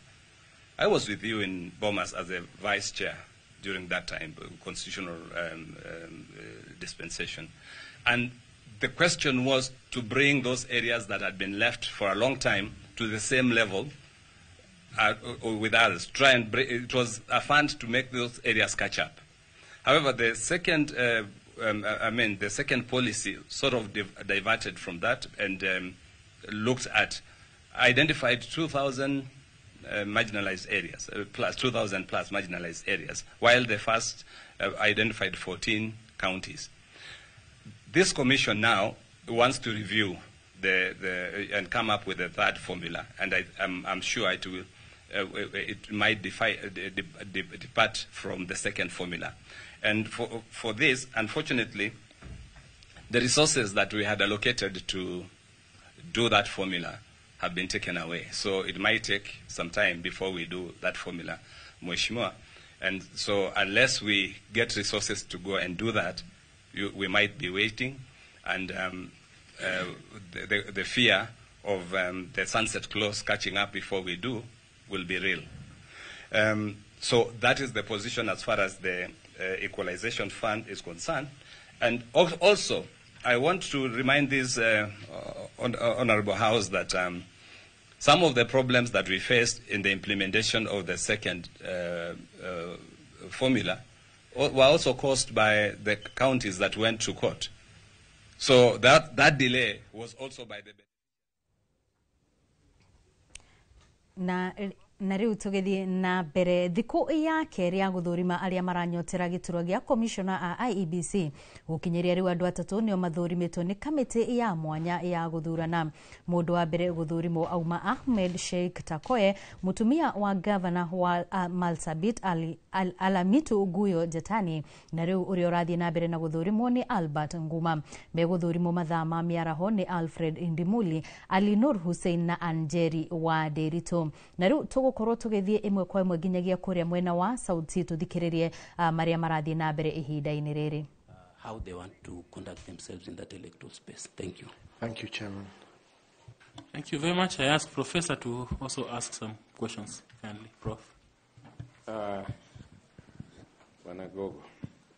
I was with you in Bomas as a vice chair during that time, constitutional dispensation. And the question was to bring those areas that had been left for a long time to the same level with others. It was a fund to make those areas catch up. However, the second, the second policy sort of diverted from that and looked at, identified 2,000 marginalized areas, plus 2,000 plus marginalized areas, while the first identified 14 counties. This commission now wants to review and come up with a third formula, and I'm sure it will. It might depart from the second formula. And for this, unfortunately, the resources that we had allocated to do that formula have been taken away. So it might take some time before we do that formula, Mheshimiwa. And so unless we get resources to go and do that, we might be waiting. And the fear of the sunset clause catching up before we do will be real. So that is the position as far as the Equalization Fund is concerned. And also, I want to remind this Honorable House that some of the problems that we faced in the implementation of the second formula were also caused by the counties that went to court. So that delay was also by the... Na Na rĩu tũgĩthiĩ na mbere, thikũ ya kerĩ ya gũthũrima arĩa maranyotera gĩturwa gĩa komishona a IEBC gũkinyĩria rĩu andũ atatũ nĩo mathũrimĩtwo nĩ kamĩtĩ ya mwanya ya gũthurana. Mũndũ wa mbere gũthũrimwo auma Ahmed Sheikh Takoe, mũtumia wa gavana wa Marsabit Alamitu Guyo Jatani, na rĩu ũrĩa ũrathiĩ na mbere na gũthũrimwo nĩ Albert Nguma. Megũthũrimwo mathaa ma mĩaraho nĩ Alfred Indimuli, Ali Nur Hussein na Anjeri wa Nderitu. Na rĩu tũgũkorwo tũgĩthiĩ ĩmwe kwa ĩmwe nginyagia kũrĩa mwena wa Sauti tũthikĩrĩrie marĩa marathiĩ na mbere ihinda-inĩ rĩrĩ. How they want to conduct themselves in that electoral space. Thank you. Thank you, Chairman. Thank you very much. I ask Professor to also ask some questions, kindly. Prof. Bwana Gogo.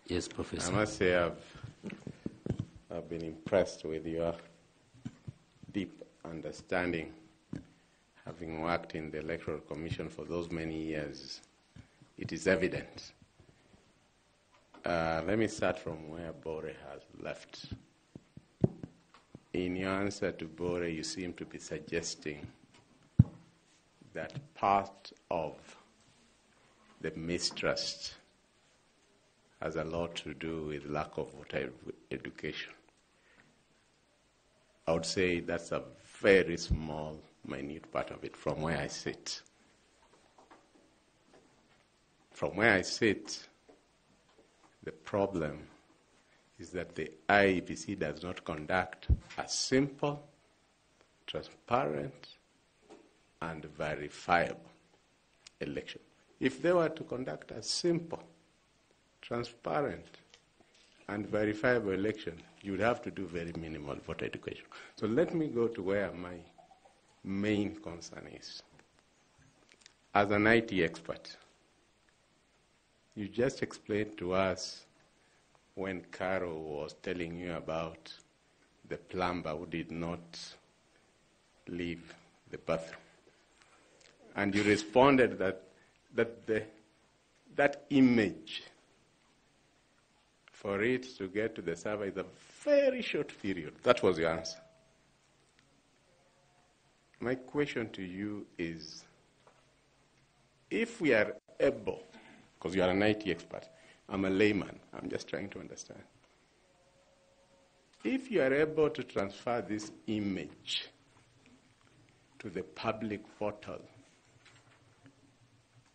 Yes, Professor. I must say I've been impressed with your deep understanding, having worked in the Electoral Commission for those many years. It is evident. Let me start from where Bore has left. In your answer to Bore, you seem to be suggesting that part of the mistrust has a lot to do with lack of voter education. I would say that's a very small, minute part of it from where I sit. From where I sit, the problem is that the IEBC does not conduct a simple, transparent, and verifiable election. If they were to conduct a simple, transparent, and verifiable election, you would have to do very minimal voter education. So let me go to where my main concern is. As an IT expert, you just explained to us when Caro was telling you about the plumber who did not leave the bathroom. And you responded that that image, for it to get to the server, is a very short period. That was your answer. My question to you is, if we are able, because you are an IT expert, I'm a layman, I'm just trying to understand. If you are able to transfer this image to the public portal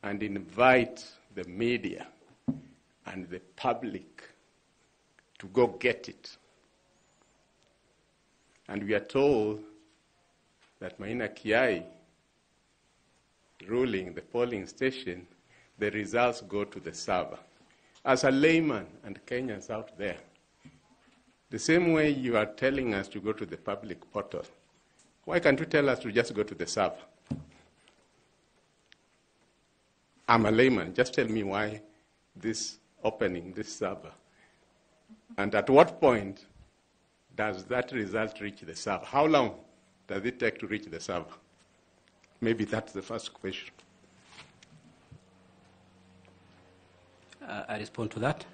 and invite the media and the public to go get it, and we are told that Maina Kiai ruling the polling station, the results go to the server. As a layman and Kenyans out there, the same way you are telling us to go to the public portal, why can't you tell us to just go to the server? I'm a layman. Just tell me why this opening, this server. And at what point does that result reach the server? How long does it take to reach the server? Maybe that's the first question. I respond to that.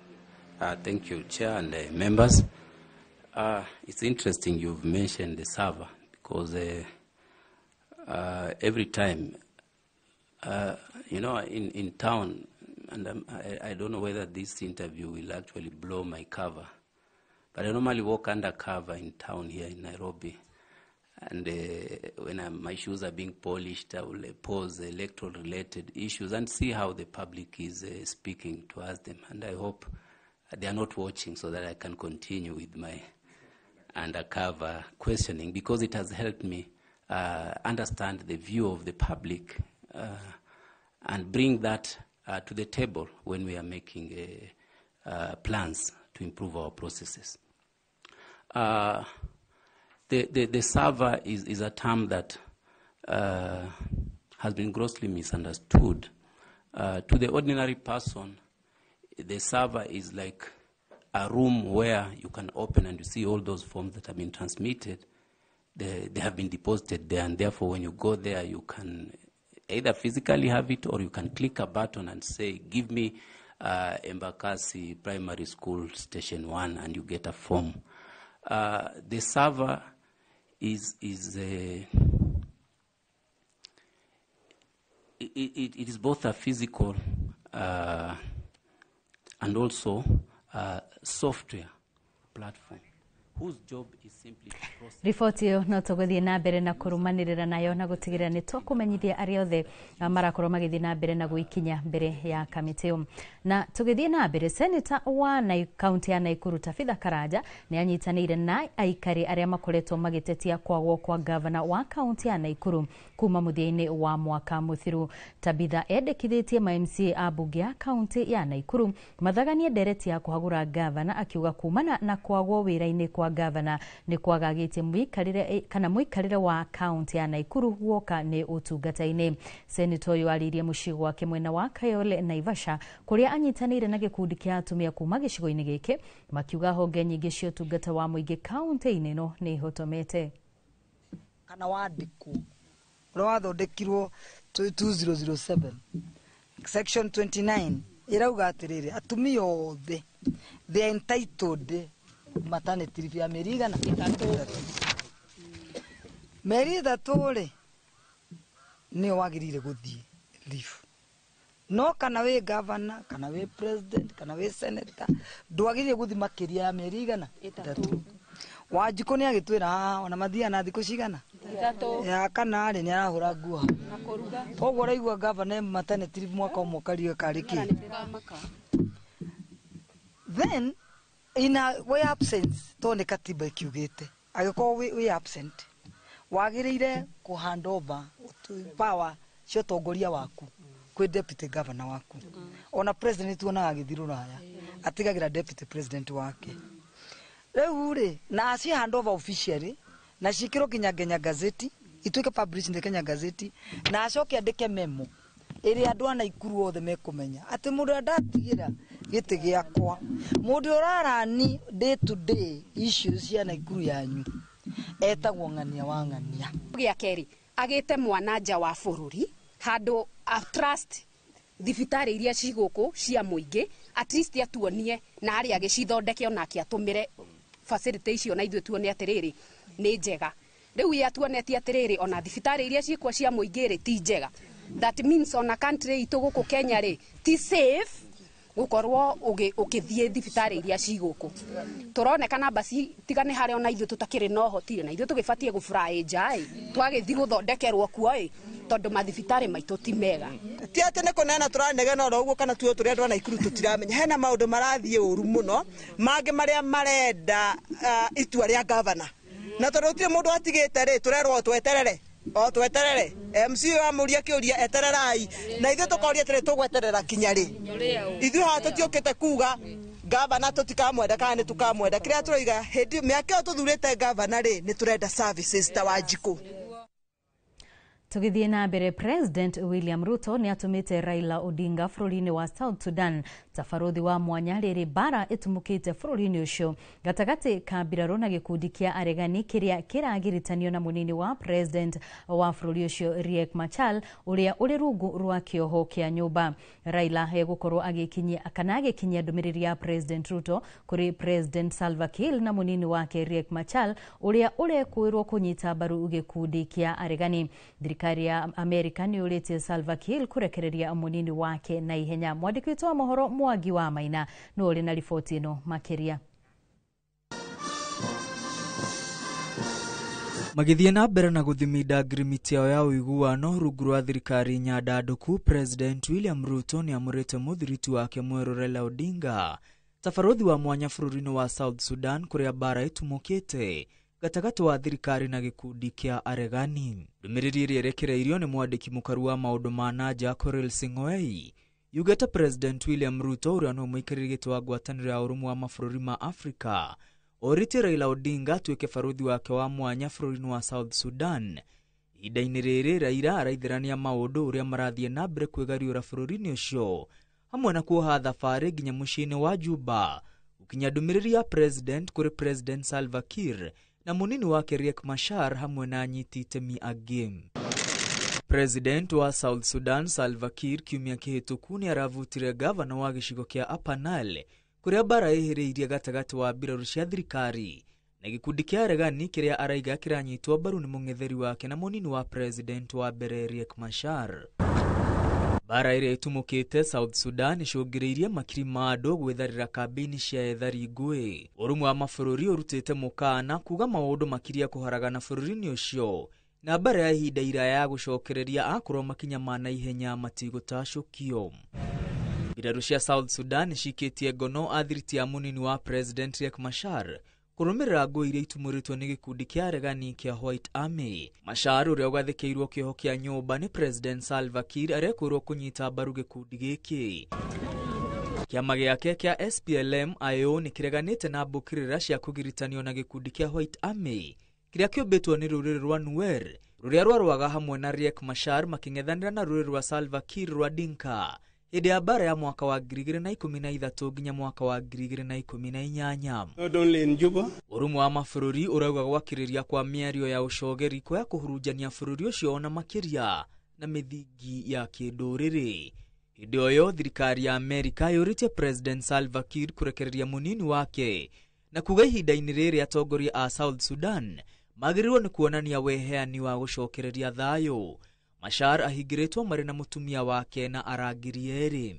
Thank you, Chair and members. It's interesting you've mentioned the server because every time, you know, in town, and I don't know whether this interview will actually blow my cover, but I normally walk undercover in town here in Nairobi. And when my shoes are being polished, I will pose electoral-related issues and see how the public is speaking towards them. And I hope they are not watching so that I can continue with my undercover questioning, because it has helped me understand the view of the public and bring that to the table when we are making plans to improve our processes. The server is a term that has been grossly misunderstood. To the ordinary person, the server is like a room where you can open and you see all those forms that have been transmitted. They have been deposited there, and therefore when you go there, you can either physically have it or you can click a button and say, give me Embakasi Primary School Station 1, and you get a form. The server is It is both a physical and also a software platform whose job is simply to process. Riboti ĩyo no tũgũthiĩ na mbere na kũrũmanĩrĩra nayo na gũtigĩrĩra nĩ tũkũmenyithia arĩa othe marakorwo magĩthiĩ na mbere na gwĩkinya mbere ya kamĩtĩ ĩyo. Na tũgĩthiĩ na mbere, seneta wa kaunti ya Naikuru Tabitha Karanja nĩ anyitanĩire na aikari arĩa makoretwo magĩtetia kwagwo kwa gavana wa kaunti ya Naikuru kuma mũthia-inĩ wa mwaka mũthiru. Tabitha endekithĩtie ma MCA a mbunge ya kaunti ya Naikuru mathaganie ndereti ya kũhagũra gavana, akiuga kumana na kwagwo wĩra-inĩ kwa gavana nĩ kwagagĩtie mũikarĩre kana mũikarĩre wa kaunti ya Naikuru guoka nĩ ũtungata-inĩ. Seneta ũyũ arĩirie mũciĩ gwake mwena wa Kayole Naivasha kũrĩa anyitanĩire na gĩkundi kĩa atumia kuma gĩcigo-inĩ gĩkĩ makiuga honge nyingĩ cia ũtungata wa mũingĩ kaunti-inĩ ĩno nĩ ihotomete. Kana wandĩkwo ũrĩa wathondekirwo 2007 section 29 ĩrauga atĩrĩrĩ, atumia othe they are entitled maternity leave ya mĩeri igana ĩtatũ. Mĩeri 3 rĩ nĩyo wagĩrĩire gũthiĩ leave, no kana wĩ governor kana wĩ president kana wĩ senator ndwagĩrĩire gũthiĩ makĩria ya mĩeri igana 3. Wanjikũ nĩ agĩtwĩra haha ona mathiaga na thikũ cigana 3 ya kana rĩ nĩ arahũra nguo hau. Koguo ũraigua governor maternity leave mwaka ũmwe ũkariũka karĩ kĩ. Then in a way absence to nĩ katiba ĩkiugĩte angĩkorwo wĩ absent wagĩrĩire kũ hand over power cia ũtongoria waku kwĩ deputy governor waku. Ona president tuonaga agĩthiĩ rũraya atigagĩra deputy president wake. Rĩu rĩ na aci hand over officially na ciĩkĩrwo nginya Kenya Gazette, ituĩke published in the Kenya Gazette, na acoke andĩke memo ĩrĩa andũ a Naikuru othe mekũmenya atĩ mũndũ ũrĩa ndatigĩra gĩtĩ gĩakwa, mũndũ ũrarani day to day issues cia Naikuru yanyu etagwo Ng'ania wa Ng'ania. Gĩa kerĩ agĩte mwana nja wa bũrũri handũ a trust thibitarĩ iria ci gũkũ cia mũingĩ, at least atuonie na harĩa agĩcithondeke onake atũmĩre facility icio na ithuĩ tuone atĩrĩrĩ nĩ njega. Rĩu ye atuonetie atĩrĩrĩ ona thibitarĩ iria ciĩkuo cia mũingĩ rĩ ti njega. That means ona country itũ gũkũ Kenya rĩ ti safe gũkorwo ũgĩthiĩ thibitarĩ iria ci gũkũ. Tũronekana basi tiga nĩ harĩa ona ithuĩ tũtakĩrĩ na ũhoti na ithuĩ tũgĩbatiĩ gũfly nja ĩ twagĩthiĩ gũthondekerwo kuo ĩ tondũ mathibitarĩ maitũ ti mega. Ti atĩ nĩ kũneana tũranegena oro ũguo kana tuo tũrĩ andũ a Naikuru tũtiramenya hena maũndũ marathiĩ ũru mũno mangĩ marĩa marenda itua rĩa gavana, na tondũ gũtirĩ mũndũ atigĩte rĩ tũrerwo tweterere o tweterere. MC amũria kĩũria etererai, na ithuĩ tũkoria atĩrĩ tũgweterera kinya rĩ? Ithuĩ haha tũtiũkĩte kuga gavana tũtikamwenda kana nĩ tũkamwenda. Kĩrĩa tũroiga hĩndĩ mĩaka ĩyo tũthurĩte gavana rĩ nĩ tũrenda services ta Wanjikũ. Tũgĩthiĩ na mbere, President William Ruto nĩ atũmĩte Raila Odinga bũrũri-inĩ wa South Sudan ta barũthi wa mwanya rĩrĩ mbara ĩtumũkĩte bũrũri-inĩ ũcio gatagatĩ ka mbirarũ na gĩkundi kĩa aregani kĩrĩa kĩragiritanio na mũnini wa president wa bũrũri ũcio Riek Machar ũrĩa ũrĩ rungu rwa kĩoho kĩa nyũmba. Raila egũkorwo agĩkinyia kana agĩkinyia ndũmĩrĩri ya President Ruto kũrĩ President Salva Kiir na mũnini wake Riek Machar ũrĩa ũrekũĩrwo kũnyita mbaru gĩkundi kĩa aregani. Thirikari ya Amerika nĩ yũrĩtie Salva Kiir kũrekereria mũnini wake na ihenya. Mwandĩki witũ wa mohoro Mwangi wa Maina nĩwe ũrĩ na riboti ĩno makĩria. Magĩthiĩ na mbere na gũthiminda ngirimiti yao ya ũiguano rungu rwa thirikari nyandandũku, President William Ruto nĩ amũrĩte mũthiriti wake mwerũ Raila Odinga ta barũthi wa mwanya bũrũri-inĩ wa South Sudan kũrĩa mbara ĩtumũkĩte gatagatĩ wa thirikari na gĩkundi kĩa aregani. Ndũmĩrĩri ĩrĩa ĩrekereirio nĩ mwandĩki mũkaru wa maũndũ ma na nja Korir Sing'oei yugĩte President William Ruto ũrĩa nĩwe mũikarĩri gĩtĩ wa ngwatanĩro ya ũrũmwe wa mabũrũri ma Afrika orĩtie Raila Odinga atuĩke barũthi wake wa mwanya bũrũri-inĩ wa South Sudan. Ihinda-inĩ rĩrĩ Raila araithĩrania maũndũ ũrĩa marathiĩ na mbere kwĩgariũra bũrũri-inĩ ũcio hamwe na kuoha thabarĩ nginya mũciĩ-inĩ wa Juba gũkinya ndũmĩrĩri ya President kũrĩ President Salva Kiir na mũnini wake Riek Machar hamwe na anyiti itemi angĩ. President wa South Sudan Salva Kiir kiumia kĩhĩtũku nĩ aravutire gavana wa gĩcigo kĩa Upper Nile kũrĩa mbara ĩhĩrĩirie gatagatĩ wa mbirarũ cia thirikari na gĩkundi kĩa aregani kĩrĩa araiga kĩranyitwo mbaru nĩ mũng'etheri wake na mũnini wa president wa mbere Riek Machar. Mbara ĩrĩa ĩtumũkĩte South Sudan ĩcũngĩrĩirie makiri ma andũ gwĩtharĩra kambĩini cia ethari ngũĩ. Ũrũmwe wa mabũrũri ũrutĩte mũkana kuga maũndũ makirie kũharagana bũrũri-inĩ ũcio na mbara ya ihinda iraya ya gũcokereria akorwo makinya ma naihenya matigũtacũkio. Mbirarũ cia South Sudan nĩcikĩtie ngono athiriti ya mũnini wa President Riek Machar kũrũmĩrĩra ngũĩ iria itumũrĩtwo nĩ gĩkundi kĩa aregani kĩa White Army. Machar ũrĩa ũgathĩkĩirwo kĩoho kĩa nyũmba nĩ President Salva Kiir arekwĩrwo kũnyita mbaru gĩkundi gĩkĩ. Kĩama gĩake kĩa SPLM-IO nĩkĩreganĩte na mbũkĩrĩra cia kũgiritanio na gĩkundi kĩa White Army kĩrĩa kĩũmbĩtwo nĩ rũrĩrĩ rwa Nuer rũrĩa rwarũaga hamwe na Riek Machar makĩng'ethanĩra na rũrĩrĩ rwa Salva Kiir rwa Dinka hĩndĩ ya mbara ya mwaka wa 2013 nginya mwaka wa 2018. Not only in Juba. Ũrũmwe wa mabũrũri ũrauga gwakĩrĩria kwa mĩario ya ũcogeri kwa kũhurunjania bũrũri ũcio ona makĩria na mĩthingi ya kĩndũrĩrĩ. Hĩndĩ o ĩyo thirikari ya Amerika yũrĩtie President Salva Kiir kũrekereria mũnini wake na kuga ihinda-inĩ rĩrĩ atongoria a South Sudan magĩrĩirwo nĩ kuonania weheani wa gũcokereria thayũ. Machar ahingĩrĩtwo marĩ na mũtumia wake na arangĩri erĩ.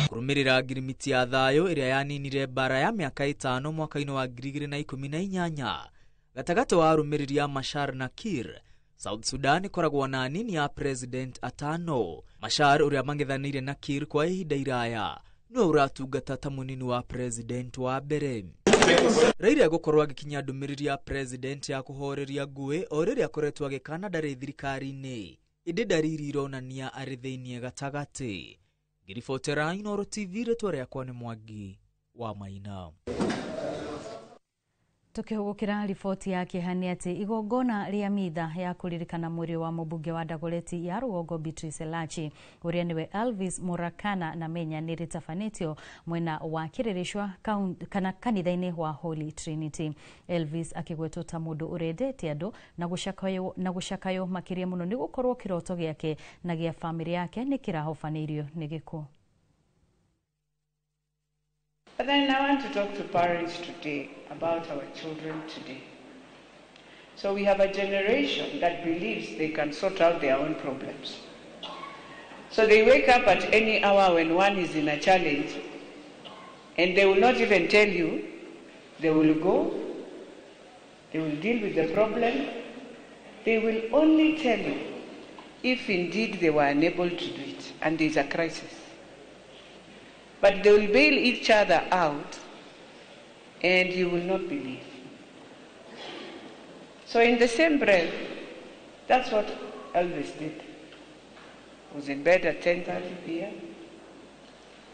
Kũrũmĩrĩra ngirimiti ya thayũ ĩrĩa yaninire mbara ya mĩaka 5 mwaka-inĩ wa 2018 gatagatĩ wa arũmĩrĩri a Machar na Kiir, South Sudan ĩkoragwo na anini a president 5. Machar ũrĩa mang'ethanĩire na Kiir kwa ihinda iraya nĩwe ũratungata ta mũnini wa president wa mbere. Raila egũkorwo agĩkinyia ndũmĩrĩri ya president ya kũhoreria ngũĩ o rĩrĩa akoretwo agĩkana ndarĩ thirikari-inĩ, ĩndĩ ndariri ironania arĩ thĩinĩ gatagatĩ. Ngĩribotera Inooro TV, rĩtwa rĩakwa nĩ Mwangi wa Maina. Tukihugukira riboti ya kĩeha nĩ atĩ igongona rĩa mitha ya kũririkana mwĩrĩ wa mũmbunge wa Dagoretti ya rũgongo Beatrice Elachi ũrĩa nĩwe Elvis Murakana na Menya nĩ rĩtabanĩtio mwena wa Kĩrĩrĩcwa kana kanitha-inĩ wa Holy Trinity. Elvis akĩgwetwo ta mũndũ ũrendete andũ na gũcakayo makĩria mũno nĩ gũkorwo kĩroto gĩake na gĩa bamĩrĩ yake nĩ kĩrahobanĩirio nĩ gĩkuũ. But then I want to talk to parents today about our children today. So we have a generation that believes they can sort out their own problems. So they wake up at any hour when one is in a challenge, and they will not even tell you. They will go, they will deal with the problem. They will only tell you if indeed they were unable to do it, and there's a crisis. But they will bail each other out, and you will not believe. So in the same breath, that's what Elvis did. Was in bed at 10:30 p.m.,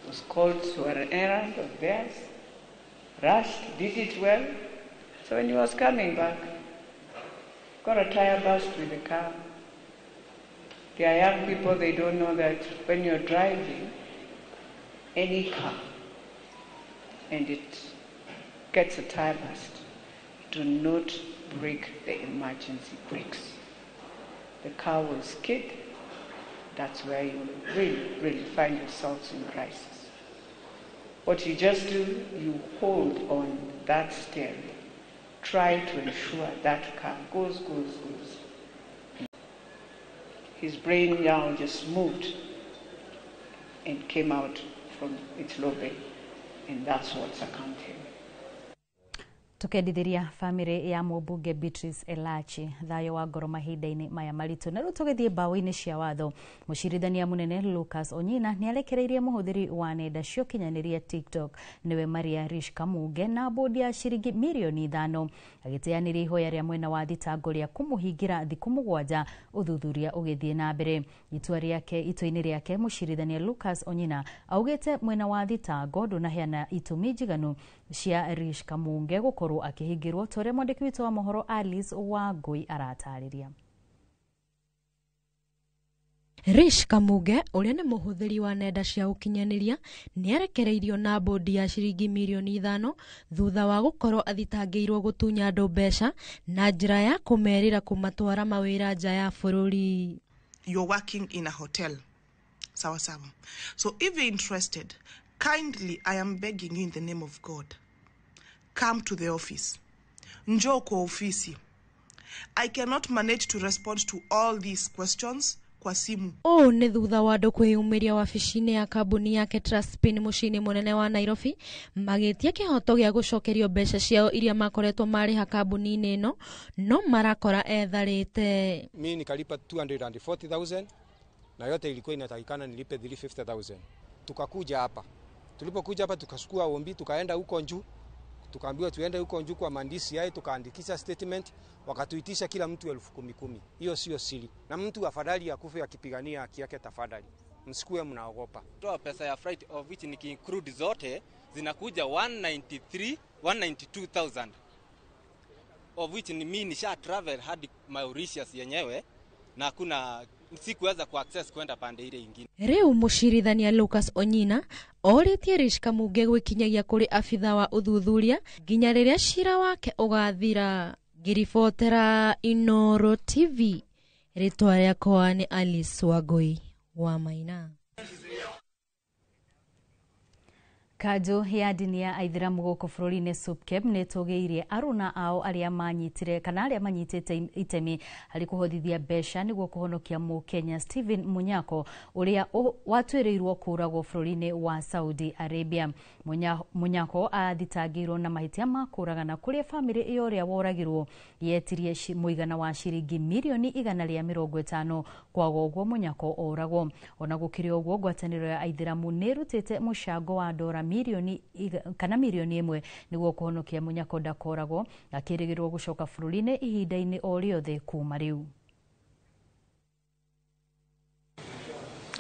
was called to an errand of theirs, rushed, did it well. So when he was coming back, got a tire burst with the car. There are young people, they don't know that when you're driving any car and it gets a tire burst, do not break the emergency brakes. The car will skid. That's where you really, really find yourselves in crisis. What you just do, you hold on that steering. Try to ensure that car goes, goes, goes. His brain now just moved and came out from its lobby, and that's what succumbed him. Tukendithiria family ya mũmbunge Beatrice Elachi thayũ wa ngoro mahinda-inĩ maya maritũ. Na rĩu tũgĩthiĩ mbaũ-inĩ cia watho, mũcirithania mũnene Lucas Onyina nĩarekereirie mũhũthĩri wa nenda cia ũkinyanĩria TikTok nĩwe Maria Rish Kamunge na bodi ya ciringi mirioni 5 agĩteanĩria ihoya rĩa mwena wa thitango rĩa kũmũhingĩra thikũ 7 ũthuthuria ũgĩthiĩ na mbere. Itua-inĩ rĩake mũcirithania Lucas Onyina augĩte mwena wa thitango ndũnaheana itũmi njiganu cia Rish Kamunge gũkorwo akĩhingĩrwo ta ũrĩa mwandĩki witũ wa mohoro Alice Wangui aratarĩria. Rish Kamuge ũrĩa nĩ mũhũthĩri wa nenda cia ũkinyanĩria nĩarekereirio na bodi ya ciringi mirioni 5 thutha wa gũkorwo athitangĩirwo gũtunya andũ mbeca na njĩra ya kũmerĩra kũmatwara mawĩra nja ya bũrũri. You're working in a hotel. Sawa sawa. So if you're interested, kindly, I am begging you in the name of God, come to the office. Njoo kwa ofisi. I cannot manage to respond to all these questions Kwa simu. Ũũ nĩ thutha wa andũ kwĩyumĩria wabici-inĩ ya kambuni yake Trustpin mũciĩ-inĩ mũnene wa Nairobi magĩtia kĩhoto gĩa gũcokerio mbeca ciao iria makoretwo marĩha kambuni-inĩ ĩno no marakora etharĩte. Mi nikalipa 240,000 na yote ilikuwa inatakikana nilipe 350,000. Tukakuja hapa. Tulipokuja hapa tukachukua ombi, tukaenda huko juu. Tukaambiwa tuende huko juu kwa maandishi yai, tukaandikisha statement, wakatuitisha kila mtu 10,000. Hiyo sio siri. Na mtu afadhali akufe akipigania haki yake, tafadhali. Msikue mnaogopa. Toa pesa ya flight of which nikiinclude zote zinakuja 193 192,000 of which ni mimi nisha travel hadi Mauritius yenyewe na hakuna sikuweza ku access kwenda pande ile ingine. Rĩu mũcirithania Lucas Onyina orĩtie Rish Kamunge gwĩkinyagia kũrĩ abitha wa ũthuthuria nginya rĩrĩa cira wake ũgathira. Ngĩribotera Inoro TV, rĩtwa rĩakwa nĩ Alice Wangui wa Maina. Kanjũ ya ndini ya aithĩramu gũkũ bũrũri-inĩ SUPKEM nĩ ĩtũgĩirie aruna ao arĩa manyitire kana arĩa manyitĩte itemi harĩ kũhothithia mbeca nĩguo kũhonokia mũkenya Stephen Munyako ũrĩa watuĩrĩirwo kũũragwo bũrũri-inĩ wa Saudi Arabia. Munyako athitangĩirwo na mahĩtia ma kũũragana kũrĩa bamĩrĩ ya ũrĩa woragirwo yetirie mũigana wa ciringi mirioni 150 kwaga ũguo Munyako oragwo. Ona gũkĩrĩ ũguo ngwatanĩro ya aithĩramu nĩ ĩrutĩte mũcango wa dora milioni kana milioni 1 nĩguo kũhonokia Munyako ndakoragwo akĩrĩgĩrĩrwo gũcoka bũrũri-inĩ ihinda-inĩ o rĩothe kuma rĩu.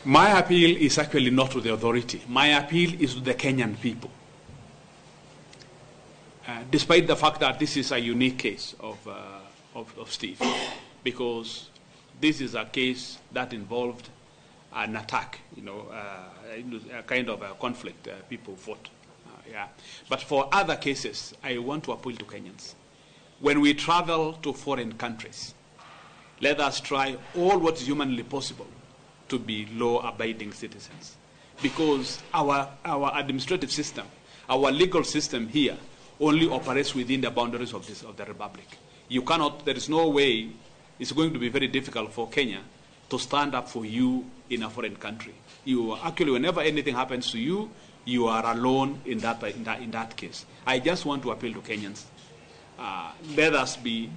My appeal is actually not to the authority. My appeal is to the Kenyan people. Despite the fact that this is a unique case of Steve, because this is a case that involved an attack, you know, a kind of a conflict, people fought. Yeah. But for other cases, I want to appeal to Kenyans. When we travel to foreign countries, let us try all what is humanly possible to be law-abiding citizens. Because our administrative system, our legal system here, only operates within the boundaries of the republic. You cannot, there is no way, it's going to be very difficult for Kenya to stand up for you in a foreign country. You actually, whenever anything happens to you, you are alone in that case. I just want to appeal to Kenyans. Let us be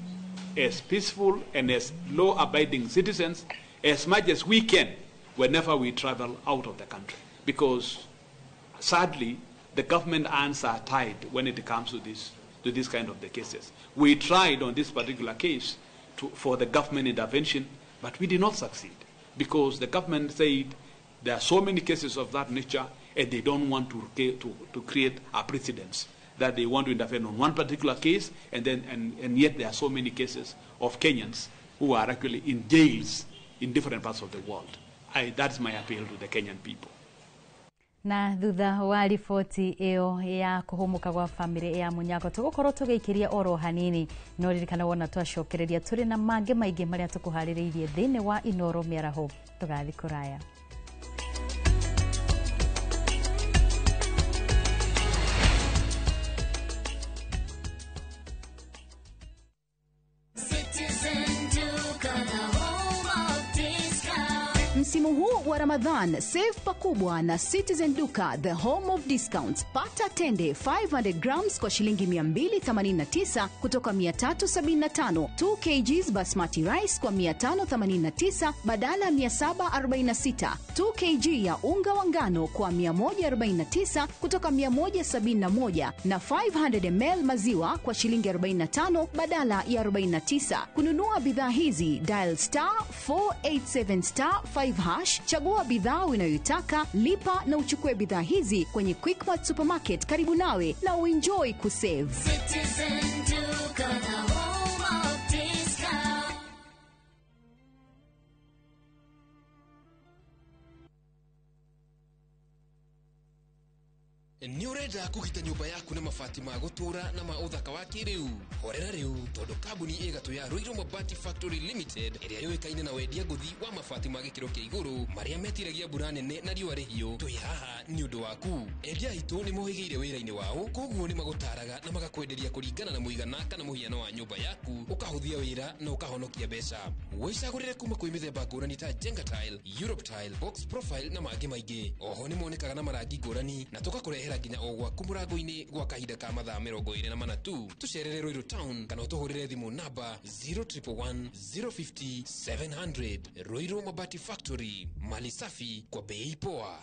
as peaceful and as law-abiding citizens as much as we can whenever we travel out of the country. Because sadly, the government hands are tied when it comes to this kind of the cases. We tried on this particular case for the government intervention, but we did not succeed because the government said there are so many cases of that nature and they don't want to create a precedence that they want to intervene on one particular case, and then and yet there are so many cases of Kenyans who are actually in jails in different parts of the world. That's my appeal to the Kenyan people. Na thutha wa riboti iyo ya kuhumuka gwa family ya Munyako tugukorwo tugiikiria oro hanini no ririkana wona twacokereria turi na mangi maingi maria tukuhaririirie thiini wa Inoro Mĩaraho. Tugathi kuraya. Msimu huu wa Ramadhan, save pakubwa na Citizen Duka, the home of discounts. Pata tende 500 grams kwa shilingi 289 kutoka 375, 2 kgs basmati rice kwa 589 badala 746, 2 kg ya unga wa ngano kwa 149 kutoka 171 na 500 ml maziwa kwa shilingi 45 badala ya 49. Kununua bidhaa hizi, dial star 487 star 5 hash, chagua bidhaa unayoitaka, lipa na uchukue bidhaa hizi kwenye Quickmart Supermarket karibu nawe na uenjoy kusave. Citizen Duka, the home of discount. Nĩ ũrenda kũgita nyũmba yaku na mabati ma gũtũũra na ma ũthaka wa kĩrĩu? Horera rĩu, tondũ kambuni ĩgatũ ya Ruiru Mabati Factory Limited ĩrĩa yũĩkaine na wendia ngũthi wa mabati ma gĩkĩro kĩa igũrũ marĩa metiragia mbura nene na riũa rĩhiũ, twĩ haha nĩ ũndũ waku. Endia aitũ nĩ mohĩgĩire wĩra-inĩ wao, koguo nĩ magũtaraga na magakwenderia kũringana na mũigana kana mũhiano wa nyũmba yaku, ũkahũthia wĩra na ũkahonokia mbeca. Wĩcagũrĩre kuma kwĩ mĩthemba ngũrani ta Jenga Tile, Europe Tile, Box Profile na mangĩ maingĩ. Oho nĩ monekaga na marangi ngũrani na tũgakũrehera nginya o gwaku mũrango-inĩ gwa kahinda ka mathaa 24 tu. Tũcerere Ruiru Town kana ũtũhũrĩre thimũ namba 0111 050 700. Ruiru Mabati Factory, mali safi kwa bei poa.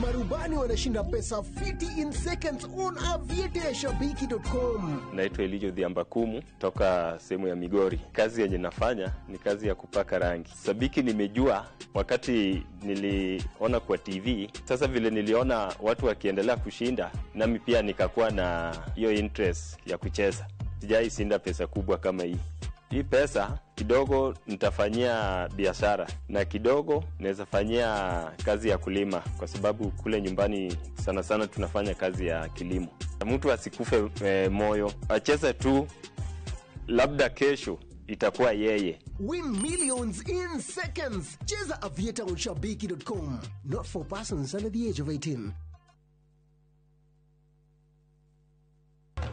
Marubani wanashinda pesa fiti in seconds on aviateashabiki.com. Naitwa Elijo Dhiambakumu toka sehemu ya Migori. Kazi yenye nafanya ni kazi ya kupaka rangi. Sabiki nimejua wakati niliona kwa TV. Sasa vile niliona watu wakiendelea kushinda, nami pia nikakuwa na hiyo interest ya kucheza. Sijai shinda pesa kubwa kama hii. Hii pesa kidogo nitafanyia biashara na kidogo naweza fanyia kazi ya kulima, kwa sababu kule nyumbani sana sana tunafanya kazi ya kilimo. Mtu asikufe moyo, acheze tu, labda kesho itakuwa yeye. Win millions in seconds. Cheza Aviator on shabiki.com. Not for persons under the age of 18.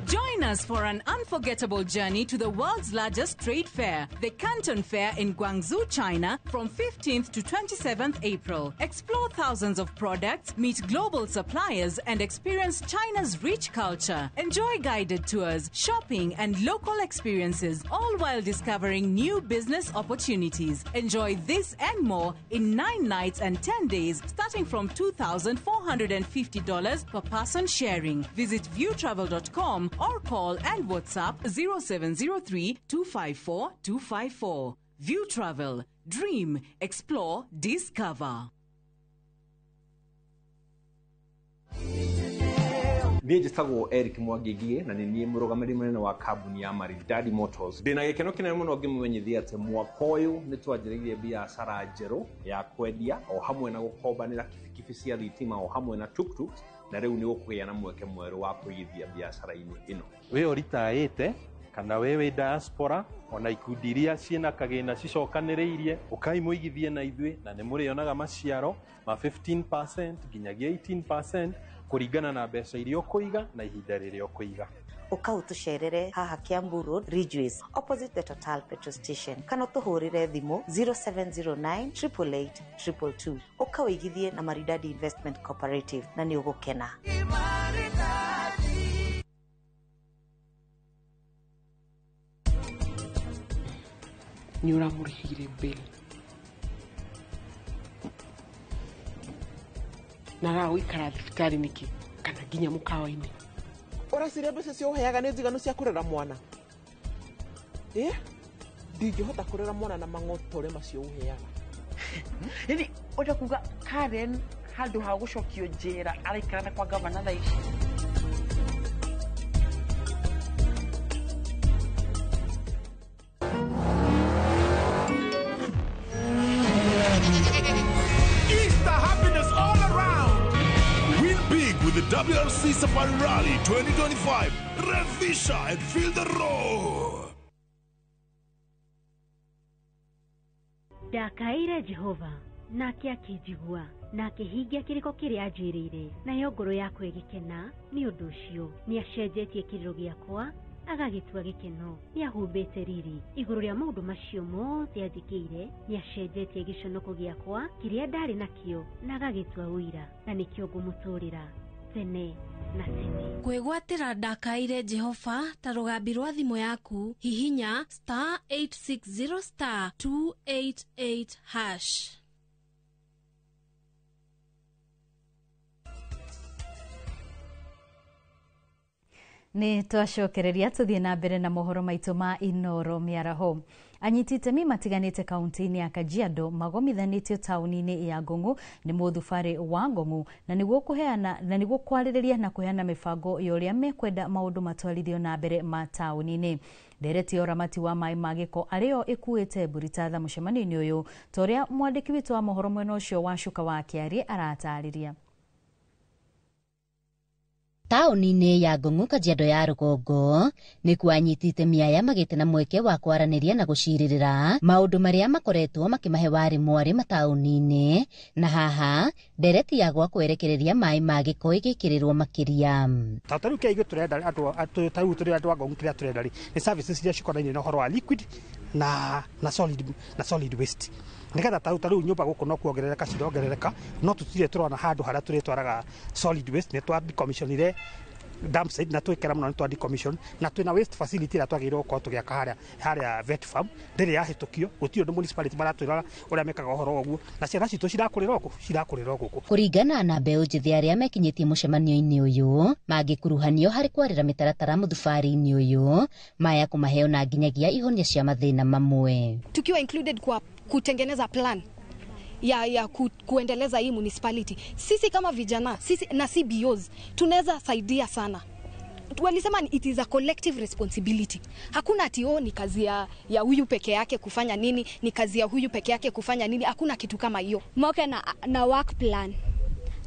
Join us for an unforgettable journey to the world's largest trade fair, the Canton Fair in Guangzhou, China, from 15th to 27th April. Explore thousands of products, meet global suppliers, and experience China's rich culture. Enjoy guided tours, shopping, and local experiences, all while discovering new business opportunities. Enjoy this and more in 9 nights and 10 days, starting from $2,450 per person sharing. Visit viewtravel.com or call and WhatsApp 0703 254 254. View Travel. Dream, explore, discover. Niĩ njĩtagwo Eric Mwangingie na nĩ niĩ mũrũgamĩrĩri mũnene wa kambuni ya Maridadi Motors. Ndĩna gĩkeno kĩnene mũno ngĩmũmenyithia atĩ mwaka ũyũ nĩ twanjĩrĩirie biacara njerũ ya kwendia o hamwe na gũkombanĩra kibikibi cia thitima o hamwe na tuktuks, na rĩu nĩ ũkũgĩa na mweke mwerũ wa kũigithia biacara-inĩ ĩno. Wĩ ũritaĩte kana wĩ wĩ diaspora ona ikundi iria ciĩna kagĩna cicokanĩrĩirie, ũkai mũigithie na ithuĩ na nĩ mũrĩonaga maciaro ma 15% nginyagia 18% kũringana na mbeca iria ũkũiga na ihinda rĩrĩa ũkũiga. Ũka ũtũcerere haha Kiambu Road, Ridgeways, opposite the Total petrol station, kana ũtũhũrĩre thimũ 0709 888 222. Ũka ũigithie na Maridadi Investment Cooperative na nĩ ũgũkena. Nĩ ũramũrĩhĩire bill na aragũikara thibitarĩ nĩkĩ kana nginya mũkawa-inĩ? Ũreciria mbeca cio ũheaga nĩ njiganu cia kũrera mwana? Ndingĩhota kũrera mwana na mang'otore macio ũheaga. Yaani ũrenda kuga Karen handũ ha gũcokio njera araikara na kwa gavana thaa ici? Easter happiness all around. Win big with the WRC Safari Rally 2025. Revisha and feel the roar. Ndakaĩire Jehova nake akĩnjigua na akĩhingia kĩrĩko kĩrĩa anjĩrĩire, nayo ngoro yakwa ĩgĩkena nĩ ũndũ ũcio. Nĩacenjetie kĩrĩro gĩakwa agagĩtua gĩkeno, nĩahumbĩte riri igũrũ rĩa maũndũ macio mothe anjĩkĩire. Nĩacenjetie gĩconoko gĩakwa kĩrĩa ndarĩ nakĩo na agagĩtua ũira, na nĩkĩo ngũmũtũũrĩra tene na tene. Kwĩgwatĩra ndakaĩire Jehova ta rũgambi rwa thimũ yaku, hihinya star 860 star 288 hash. Nĩ twacokereria tũthiĩ na mbere na mohoro maitũ ma Inoro mĩaraho. Anyiti itemi matiganĩte kaunti-inĩ ya Kajiado magomithanĩtio taũni-inĩ ya Ngong'u nĩ mũthubarĩ wa Ngong'u na nĩguo kũheana na nĩguo kwarĩrĩria na kũheana mĩbango ya ũrĩa mekwenda maũndũ matwarithio na mbere ma taũni-inĩ. Ndereti ya ũramati wa maĩ ma gĩko arĩyo ĩkuĩte mburitatha mũcemanio-inĩ ũyũ ta ũrĩa mwandĩki witũ wa mohoro mwena ũcio wa Cuka wa Kĩarie aratarĩria. Taũni-inĩ ya Ngong'u Kajiado ya rũgongo nĩkuo anyiti itemi aya magĩte na mweke wa kwaranĩria na gũcirĩrĩra maũndũ marĩa makoretwo makĩmahe warĩ mwarĩ mataũni-inĩ, na haha ndereti ya gwa kwerekereria maĩ ma gĩko ĩgĩkĩrĩrwo makĩria. Ta rĩu kĩrĩa ithuĩ tũrenda andũ ta rĩu tũrĩ andũ a Ngong'u kĩrĩa tũrenda rĩ nĩ services iria cikonainie na ũhoro wa liquid na solid waste, nĩgetha ta rĩu nyũmba gũkũ no kuongerereka cirongerereka, no tũtirĩ tũrona handũ harĩa tũrĩtwaraga solid waste. Nĩ twa decommissionire dump site na twĩkĩra mũno, nĩ twa decommission na twĩna waste facility ĩrĩa twagĩrĩirwo gũkorwo tũgĩaka harĩa vet farm, ndĩrĩ yahĩtũkio, gũtirĩ ũndũ municipality maratwĩra ũrĩa mekaga ũhoro ũguo, na ciana citũ cirakũrĩra gũkũ cirakũrĩra gũkũ. Kũringana na mbeũ njĩthĩ arĩa mekinyĩtie mũcemanio-inĩ ũyũ, mangĩkuruhanio harĩ kwarĩra mĩtaratara mũthubarĩ-inĩ ũyũ maya kũmaheo na nginyagia ihonia cia mathĩna mamwe. Tukiwa included kwa kutengeneza plan ya kuendeleza hii municipality, sisi kama vijana, sisi na CBOs tunaweza saidia sana. Walisema it is a collective responsibility. Hakuna ati oh, ni kazi ya huyu peke yake kufanya nini, ni kazi ya huyu peke yake kufanya nini, hakuna kitu kama hiyo. Moke na work plan,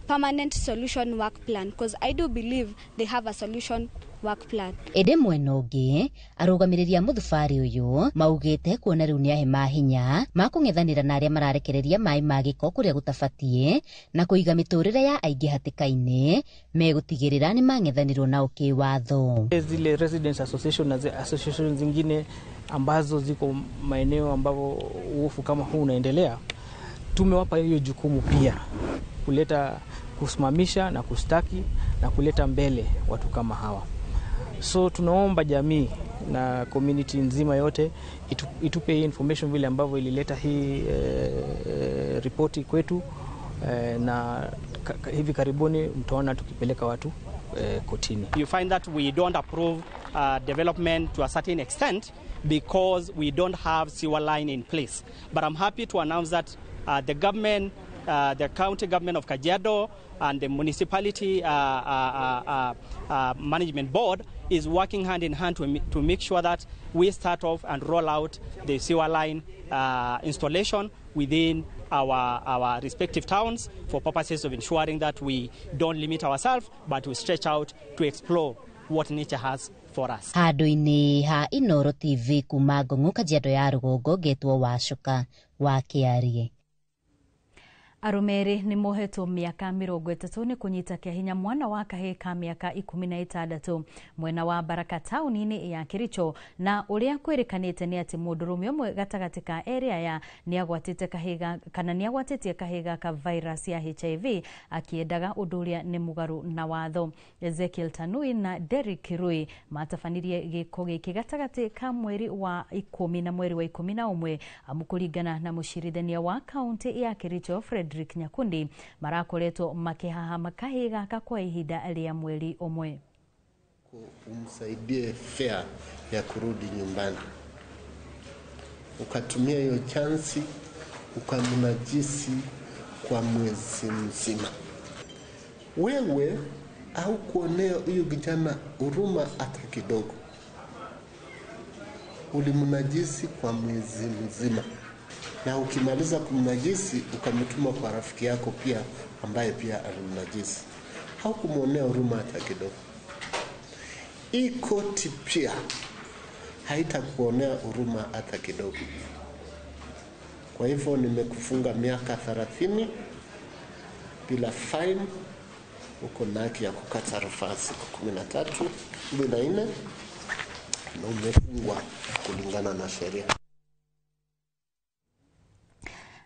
permanent solution work plan, because I do believe they have a solution work plan. Ĩndĩ mwena ũngĩ arũgamĩrĩri a mũthubarĩ ũyũ maugĩte kuona rĩu nĩ ahe mahinya ma kũng'ethanĩra na arĩa mararekereria maĩ ma gĩko kũrĩa gũtabatiĩ na kũiga mĩtũrĩre ya aingĩ hatĩka-inĩ, megũtigĩrĩra nĩ mang'ethanĩrwo nao kĩwatho. Zile residents association na association zingine ambazo ziko maeneo ambapo uofu kama huu unaendelea, tumewapa hiyo jukumu pia kuleta, kusimamisha na kustaki na kuleta mbele watu kama hawa. So tunaomba jamii na community nzima yote itupe hii information vile ambavyo ilileta hii ripoti kwetu, na hivi karibuni mtaona tukipeleka watu kotini. You find that we don't approve development to a certain extent because we don't have sewer line in place. But I'm happy to announce that the government, the county government of Kajiado and the municipality management board is working hand in hand to make sure that we start off and roll out the sewer line installation within our respective towns for purposes of ensuring that we don't limit ourselves but we stretch out to explore what nature has for us. Handũ-inĩ ha Inoro TV kuma Ngong'u Kajiado ya rũgongo ngetwo Wacuka wa Kĩarie. Arũme erĩ nĩ mohetwo mĩaka 30 nĩ kũnyita kĩa hinya mwana wa kahĩĩ ka mĩaka 16 mwena wa Baraka taũni-inĩ ya Kericho, na ũrĩa kwĩrĩkanĩte nĩ atĩ mũndũrũme ũmwe gatagatĩ ka erĩ aya nĩ agwatĩte kahĩĩ kana nĩ agwatĩtie kahĩĩ gaka virus ya HIV akĩendaga, ũndũ ũrĩa nĩ mũgarũ na watho. Ezekiel Tanui na Derrick Kirui matabanirie gĩko gĩkĩ gatagatĩ ka mweri wa 10 na mweri wa 11, amu kũringana na mũcirithania wa kaunti ya Kericho Frederick Nyakundi marakoretwo makĩhahama kahĩĩ gaka kwa ihinda rĩa mweri ũmwe. Umsaidie fare ya kurudi nyumbani, ukatumia hiyo chansi ukamnajisi kwa mwezi mzima. Wewe au kuonea huyu kijana huruma hata kidogo, ulimnajisi kwa mwezi mzima, na ukimaliza kumnajisi ukamtuma kwa rafiki yako pia ambaye pia alimnajisi, haukumwonea huruma hata kidogo. Hii koti pia haitakuonea huruma hata kidogo. Kwa hivyo nimekufunga miaka 30 bila fine, uko na haki ya kukata rufaa siku 13, 14, na umefungwa kulingana na sheria.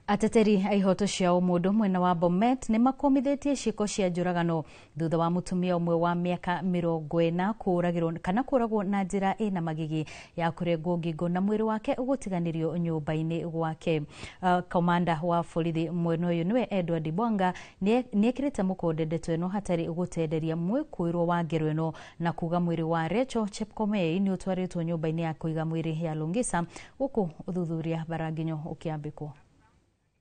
Ateteri a ihoto cia ũmũndũ mwena wa Bomet nĩ makomithĩtie ciĩko cia njũragano thutha wa mũtumia ũmwe wa mĩaka 40 kũũragĩrwo kana kũũragwo na njĩra ĩna magigi ya kũrengwo ngingo na mwĩrĩ wake ũgũtiganĩrio nyũmba-inĩ gwake. Komanda wa borithi mwena ũyũ nĩwe Edward Bwanga nĩekĩrĩte mũkonde ndeto ĩno hatarĩ gũtenderia mwĩkũĩrwo wa ngero ĩno na kuga mwĩrĩ wa Rachel Chepkomei nĩ ũtwarĩtwo nyũmba-inĩ ya kũiga mwĩrĩ ya Longisa gũkũ ũthuthuria baranginyo ũkĩambĩkwo.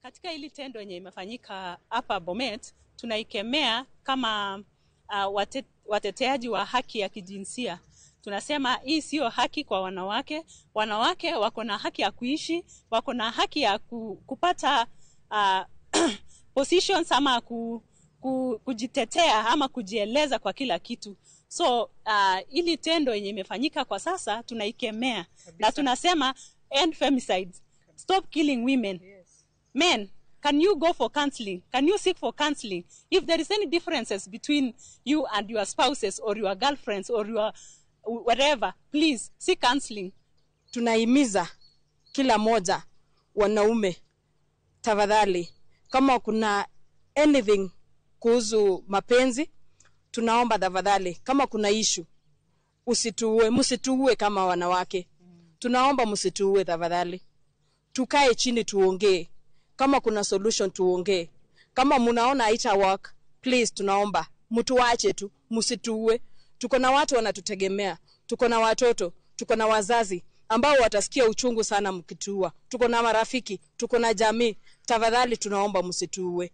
Katika hili tendo yenye imefanyika hapa Bomet, tunaikemea kama wateteaji wa haki ya kijinsia. Tunasema hii sio haki kwa wanawake. Wanawake wako na haki ya kuishi, wako na haki ya kupata positions ama kujitetea ama kujieleza kwa kila kitu. So hili tendo yenye imefanyika kwa sasa tunaikemea na tunasema end femicide. Stop killing women. Yes. Men, can you go for counseling? Can you seek for counseling? If there is any differences between you and your spouses or your girlfriends or your whatever, please seek counseling. Tunahimiza kila moja wanaume, tafadhali, kama kuna anything kuhusu mapenzi, tunaomba tafadhali, kama kuna issue, usituue, msituue kama wanawake. Tunaomba msituue tafadhali. Tukae chini tuongee. Kama kuna solution tuongee. Kama munaona haita work, please tunaomba mtuache tu, msituue. Tuko na watu wanatutegemea, tuko na watoto, tuko na wazazi ambao watasikia uchungu sana mkituua. Tuko na marafiki, tuko na jamii. Tafadhali tunaomba msituue.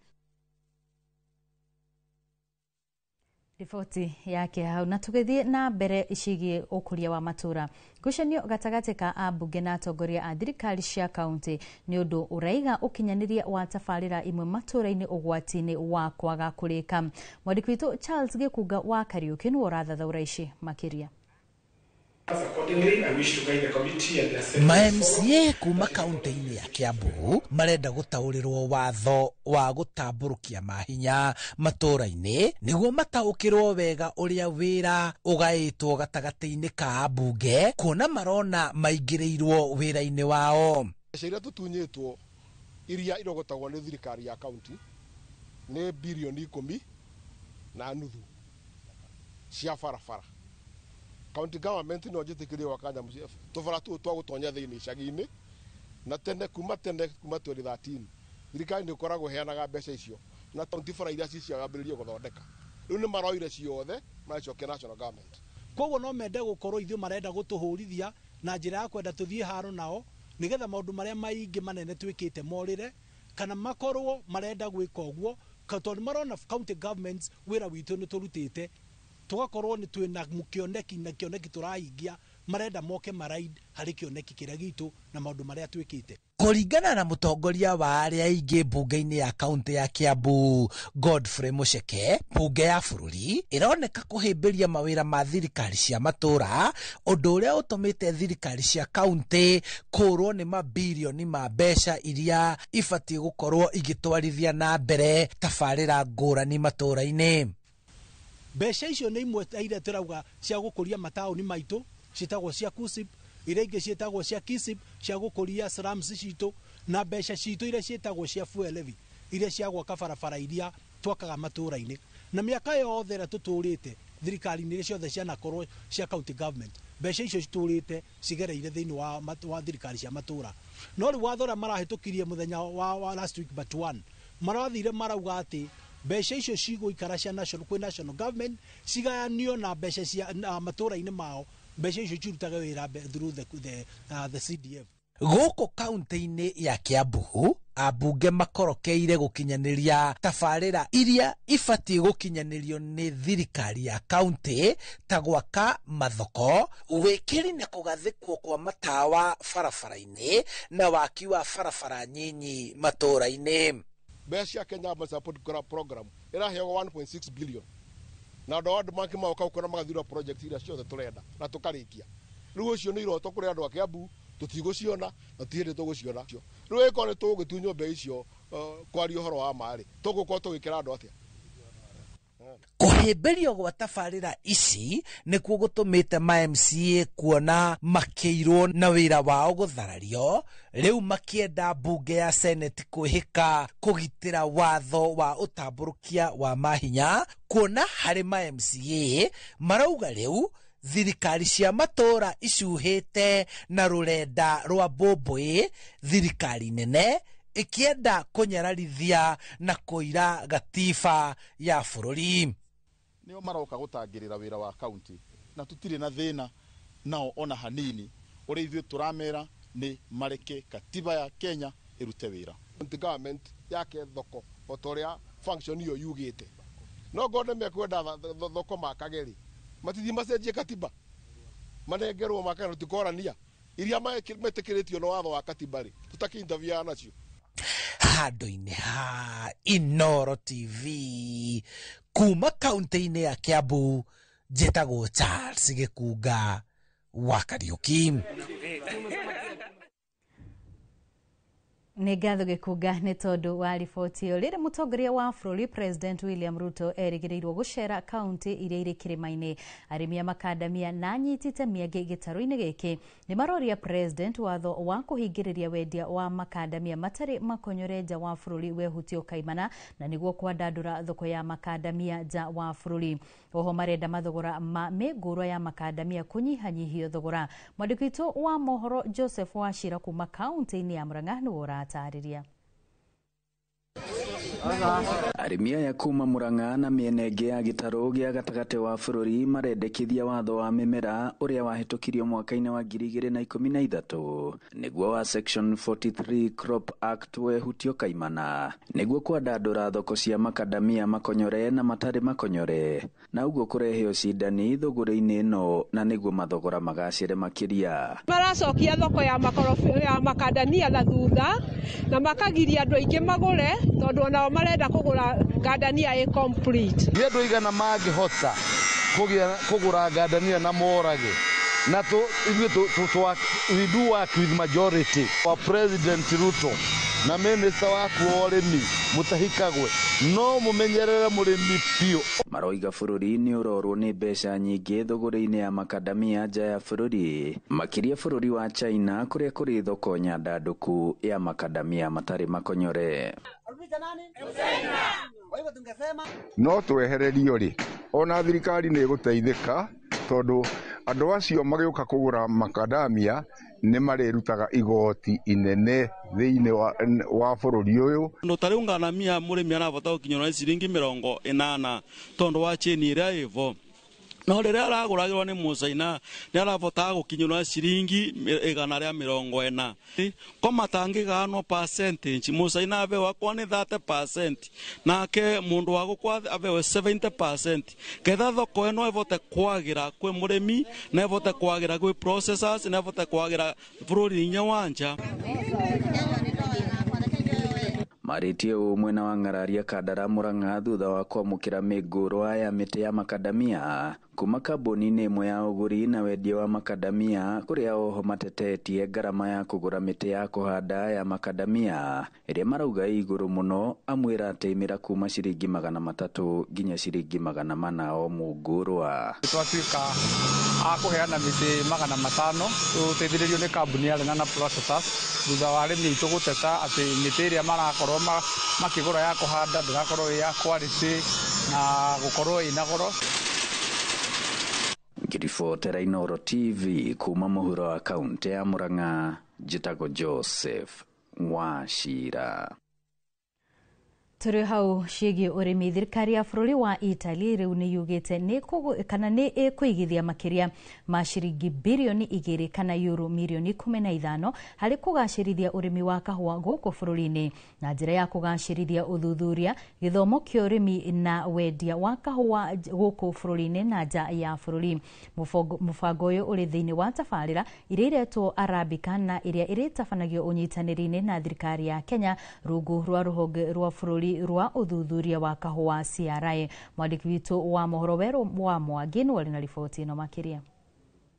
Riboti yake hau na tugithie na mbere icigie ukuria wa matura ngucanio gatagati ka ambunge na atongoria a thirikari cia kaunti ni undu uraiga ukinyaniria wa tabarira imwe matura-ini ugwati-ini wa kwaga kurika. Mwandiki witu Charles Gikunga wa Kariuki niwe urathathaura ici makiria. Ma MCA kuma kaunti-inĩ ya Kiambu marenda gũtaũrĩrwo watho wa gũtambũrũkia mahinya matũra-inĩ nĩguo mataũkĩrwo wega ũrĩa wĩra ũgaĩtwo gatagatĩ-inĩ ka ambunge kuona marona maingĩrĩirwo wĩra-inĩ wao. Mbeca iria tũtunyĩtwo iria irogotagwo nĩ thirikari ya kaunti nĩ birioni 10.5 cia barabara. County government no njĩtĩkĩrie gwaka nyamũ tũbara tũu twa gũtonya thĩinĩ icagi-inĩ na tene kuma 2013 thirikari nĩ ĩkoragwo ĩheanaga mbeca icio na county bara iria ciambĩrĩrie gũthondeka rĩu nĩ maroire ciothe maracokia national government. Koguo no mende gũkorwo ithuĩ marenda gũtũhũrithia na njĩra ya kwenda tũthiĩ haro nao nĩgetha maũndũ marĩa maingĩ manene twĩkĩte morĩre kana makorwo marenda gwĩka ũguo tondũ marona county governments wĩra witũ nĩ tũrutĩte tugakorwo nĩ twĩna kĩoneki na kĩoneki tũrahingia marenda moke maraid harĩ kĩoneki kĩrĩa gitũ na maũndũ marĩa twĩkĩte. Kũringana na mũtongoria wa arĩa aingĩ mbunge-inĩ ya kaunti ya Kiambu Godfrey Mucheke, mbunge ya bũrũri ĩroneka kũhĩmbĩria mawĩra ma thirikari cia matũra ũndũ ũrĩa ũtũmĩte thirikari cia kaunti kũũrwo nĩ mabirioni ma mbeca iria ibatiĩ gũkorwo igĩtwarithia na mbere tabarĩra ngũrani matũra-inĩ. Mbeca icio nĩ imwe ta iria tũrauga cia gũkũria mataũni maitũ ciĩtagwo cia KUSIP, iria ingĩ ciĩtagwo cia KISIP cia gũkũria slums citũ, na mbeca citũ iria ciĩtagwo cia fuel levy iria cia gwaka barabara iria twakaga matũra-inĩ. Na mĩaka yothe ĩrĩa tũtũrĩte thirikari-inĩ iria ciothe cianakorwo cia county government, mbeca icio citũrĩte cigereire thĩinĩ wa thirikari cia matũra. No rĩu watho ũrĩa marahĩtũkirie mũthenya wa last week but one, marathire marauga atĩ mbeca icio cigũikara cia national kwĩ national government cigayanio na mbeca cia matũra-inĩ mao, mbeca icio cirutage wĩra through the CDF. Gũkũ kaunti-inĩ ya Kiambu ambunge makorokeire gũkinyanĩria tabarĩra iria ibatiĩ gũkinyanĩrio nĩ thirikari ya kaunti ta gwaka mathoko, wĩkĩri na kũgathĩkwo kwa matawa barabara-inĩ na waki wa barabara nyinyi matũra-inĩ. Mbeca cia Kenya Urban Support Program ĩraheagwo 1.6 billion na andũ a World Bank magoka gũkora magathura project iria ciothe tũrenda na tũkarĩkia. Rĩu ũcio nĩ iroto kũrĩ andũ a Kiambu tũtigũciona na ti hĩndĩ tũgũciona. Rĩu ĩkorwo nĩ tũgũgĩtunywo mbeca icio kwaria ũhoro wa ma rĩ, tũgũkorwo tũgĩkĩra andũ atĩa? Kũhĩmbĩrio gwa tabarĩra ici nĩkuo gũtũmĩte ma MCA kuona makĩirwo na wĩra wao gũtharario, rĩu makĩenda mbunge ya Senate kwĩhĩka kũgitĩra watho wa ũtambũrũkia wa mahinya, kuona harĩ ma MCA marauga rĩu thirikari cia matũũra icuhĩte na rũrenda rwa mbũmbũĩ thirikari nene ĩkĩenda kũnyararithia na kũira gatiba ya bũrũri. Nĩo maroka gũtangĩrĩra wĩra wa kaunti na tũtirĩ na thĩna nao ona hanini. Ũrĩa ithuĩ tũramera nĩ mareke katiba ya Kenya ĩrute wĩra. County government yake thoko o ta ũrĩa function ĩyo yugĩte, no ngorwo nĩmekwenda thoko makage rĩ, matithi macenjie katiba manengerwo makage, tũtikorania iria metĩkĩrĩtio na watho wa katiba rĩ, tũtakĩ nacio. Handũ-inĩ ha Inooro TV kuma kaunti-inĩ ya Kiambu, njĩtagwo Charles Gĩkunga wa Kariũki. Nĩ ngatho Gĩkunga nĩ tondũ wa riboti ĩyo. Rĩrĩ mũtongoria wa bũrũri President William Ruto erĩgĩrĩirwo gũcera kaunti iria irĩ kĩrĩma-inĩ. Arĩmi a makandamia na anyiti itemi angĩ gĩtarũ-inĩ gĩkĩ nĩ maroria President watho wa kũhingĩrĩria wendia wa makandamia matarĩ makonyore nja wa bũrũri wehutio kaimana, na nĩguo kwandandũra thoko ya makandamia nja wa bũrũri. Oho marenda mathogora ma mĩngũrwa ya makandamia kũnyihanyihio thogora. Mwandĩki witũ wa mohoro Joseph Wachira kuma kaunti-inĩ ya Murang'a nĩwe ũratarĩria. Arĩmi aya kuma Murang'a na mĩena ĩngĩ ya gĩtarũ gĩa gatagatĩ wa bũrũri marendekithia watho wa mĩmera ũrĩa wahĩtũkirio mwaka-inĩ wa 2013 nĩguo wa Section 43 Crop Act wehutio kaimana, nĩguo kwandandũra thoko cia makandamia makonyore na matarĩ makonyore, na ũguo kũrehe ũcindani thũgũrĩ-inĩ ĩno na nĩguo mathogora magacĩre makĩria. Maracokia thoko ya ya makandamia na thutha na makagiria andũ aingĩ magũre tondũ onao marenda kũgũra ngandania ĩ complete. Nĩ andũ aigana mangĩhota kũgũra ngandania na morage, na ithuĩ we do work with majority wa President Ruto na minister waku wa ũrĩmi Mutahi Kagwe, no mũmenyerere mũrĩmi biũ. Maroiga bũrũri nĩ ũrorwo nĩ mbeca nyingĩ thũgũrĩ-inĩ ya makandamia nja ya bũrũri, makĩria bũrũri wa China kũrĩa kũrĩ thoko nyandandũku ya makandamia matarĩ makonyore. No twehererio rĩ, ona thirikari nĩ ĩgũteithĩka tondũ andũ acio magĩũka kũgũra makandamia nĩ marĩrutaga igoti inene thĩinĩ wa bũrũri ũyũ. No ta rĩu nganamia mũrĩmi arabota gũkinyĩrwo nĩ ciringi 80 tondũ wa cheni ĩrĩa ĩvo, no rĩrĩa aragũragĩrwo nĩ mũcaina nĩ arabotaga gũkinyĩrwo ciringi 140. Ko matangĩgaanwo percentage, mũcaina abewe akwa nĩ 30% nake mũndũ wa gũkũ abewe 70%, ketha thoko ĩno ĩvote kwagĩra kwĩ mũrĩmi na ĩvote kwagĩra kwĩ processors na ĩvote kwagĩra bũrũri-inĩ wa nja. Marĩtie ũũ mwena wa Ng'araria Kandara Murang'a thutha wa kwamũkĩra mĩngũrwa ya mĩtĩ ya makandamia kuma kambuni-inĩ ĩmwe ya ũgũri na wendia wa makandamia, kũrĩa oho matetetie ngarama ya kũgũra mĩtĩ ya kũhanda ya makandamia ĩrĩa marauga ĩ igũrũ mũno, amwĩra atĩ ĩmĩra kuma ciringi 300 nginya ciringi 400 o mũngũrwa. Twatuĩka a kũheana mĩtĩ 500 tũteithĩrĩrio nĩ kambuni ya Lenana Processors thutha wa arĩmi aitũ gũteta atĩ mĩtĩ ĩrĩa marakorwo makĩgũra ya kũhanda ndĩrakorwo ĩ ya quality na gũkorwo ĩna goro. Ngĩribotera Inooro TV kuma mũhuro wa kaunti ya Murang'a, njĩtagwo Joseph Wachira. Tũrĩ hau ciĩgiĩ ũrĩmi, thirikari ya bũrũri wa Italy rĩu nĩ yugĩte kana nĩ ĩkũigithia makĩria ma ciringi birioni 2 kana euro mirioni 15 harĩ kũgacĩrithia ũrĩmi wa kahũa gũkũ bũrũri-inĩ na njĩra ya kũgacĩrithia ũthuthuria, gĩthomo kĩa ũrĩmi na wendia wa kahũa gũkũ bũrũri-inĩ na nja ya bũrũri. Mũbango ũyũ ũrĩ thĩinĩ wa tabarĩra iria iretwo Arabica na ĩrĩa ĩrĩtabanagio ũnyitanĩri-inĩ na thirikari ya Kenya rungu rwa rũhonge rwa bũrũri rwa ũthuthuria wa kahũa CRI. Mwandĩki witũ wa mohoro Werũ wa Mwangi nĩwe ũrĩ na riboti ĩno makĩria.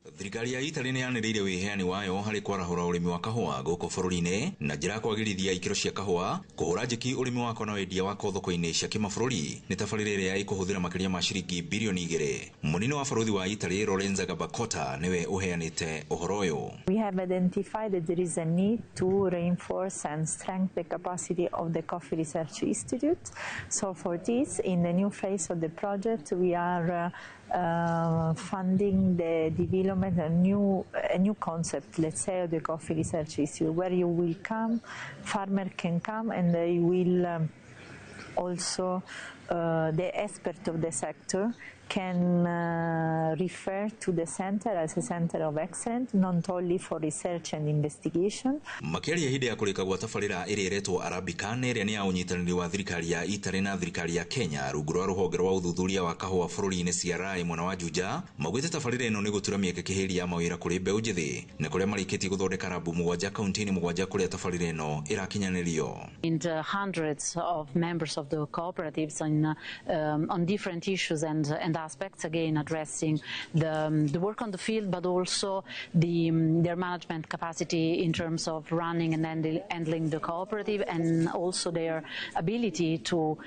Thirikari ya Italy nĩ yanĩrĩire wĩheani wayo harĩ kwarahũra ũrĩmi wa kahũa gũkũ bũrũri-inĩ na njĩra ya kwagĩrithia ikĩro cia kahũa, kũhũra njeki ũrĩmi wako na wendia wako thoko-inĩ cia kĩmabũrũri. Nĩ tabarĩra ĩrĩa ĩkũhũthĩra makĩria ma ciringi birioni 2. Mũnini wa barũthi wa Italy Lorenza Gabakota nĩwe ũheanĩte ũhoro ũyũ. We have identified that there is a need to reinforce and strengthen the capacity of the Coffee Research Institute. So for this, in the new phase of the project, we are funding the development of a new concept, let's say, of the Coffee Research Institute, where you will come, farmer can come, and they will also, the expert of the sector can refer to the center as a center of excellence, not only for research and investigation. Makĩaria hĩndĩ ya kũrĩka gwa tabarĩra ĩrĩa ĩretwo Arabica na ĩrĩa nĩ ya ũnyitanĩri wa thirikari ya Italy na thirikari ya Kenya rungu rwa rũhonge rwa ũthuthuria wa kahũa bũrũri-inĩ CRI mwena wa Juja, maugĩte tabarĩra ĩno nĩ gũtura mĩeke kĩhĩri ya mawĩra kũrĩ mbeũ njĩthĩ na kũrĩa marĩkĩtie gũthondeka rabu 7 kaunti-inĩ 7 kũrĩa tabarĩra ĩno ĩrakinyanĩrio. And hundreds of members of the cooperatives on different issues and aspects, again addressing the work on the field, but also their management capacity in terms of running and handling the cooperative, and also their ability to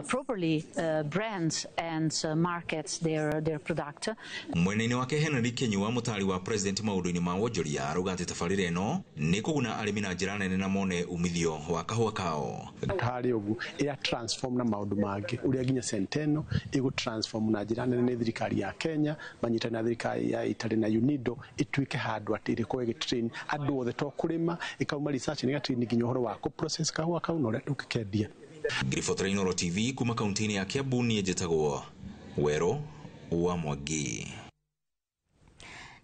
properly brand and market their product. Mwena-inĩ wake Henry Kinyua, mũtari wa president maũndũ-inĩ ma wonjoria, arauga atĩ tabarĩra ĩno nĩ kũguna arĩmi na njĩra nene na mone umithio wa kahũa kao. Harĩ ũguo ĩra transform na maũndũ mangĩ ũrĩa nginya Centeno ĩgũ transform na njĩra nene nĩ thirikari ya Kenya manyitana na thirikari ya Italy na UNIDO ĩtuĩke handũ atĩ ĩrĩkorwo ĩgĩtrain andũ othe to kũrĩma, ĩkauma research nĩ ĩgatrain nginya ũhoro wa kũ-process kahũa kau na ũrĩa tũngĩkendia. Ngiribotera Inooro TV kuma kaunti-inĩ ya Kiambu, niĩ njĩtagwo Werũ wa Mwangi.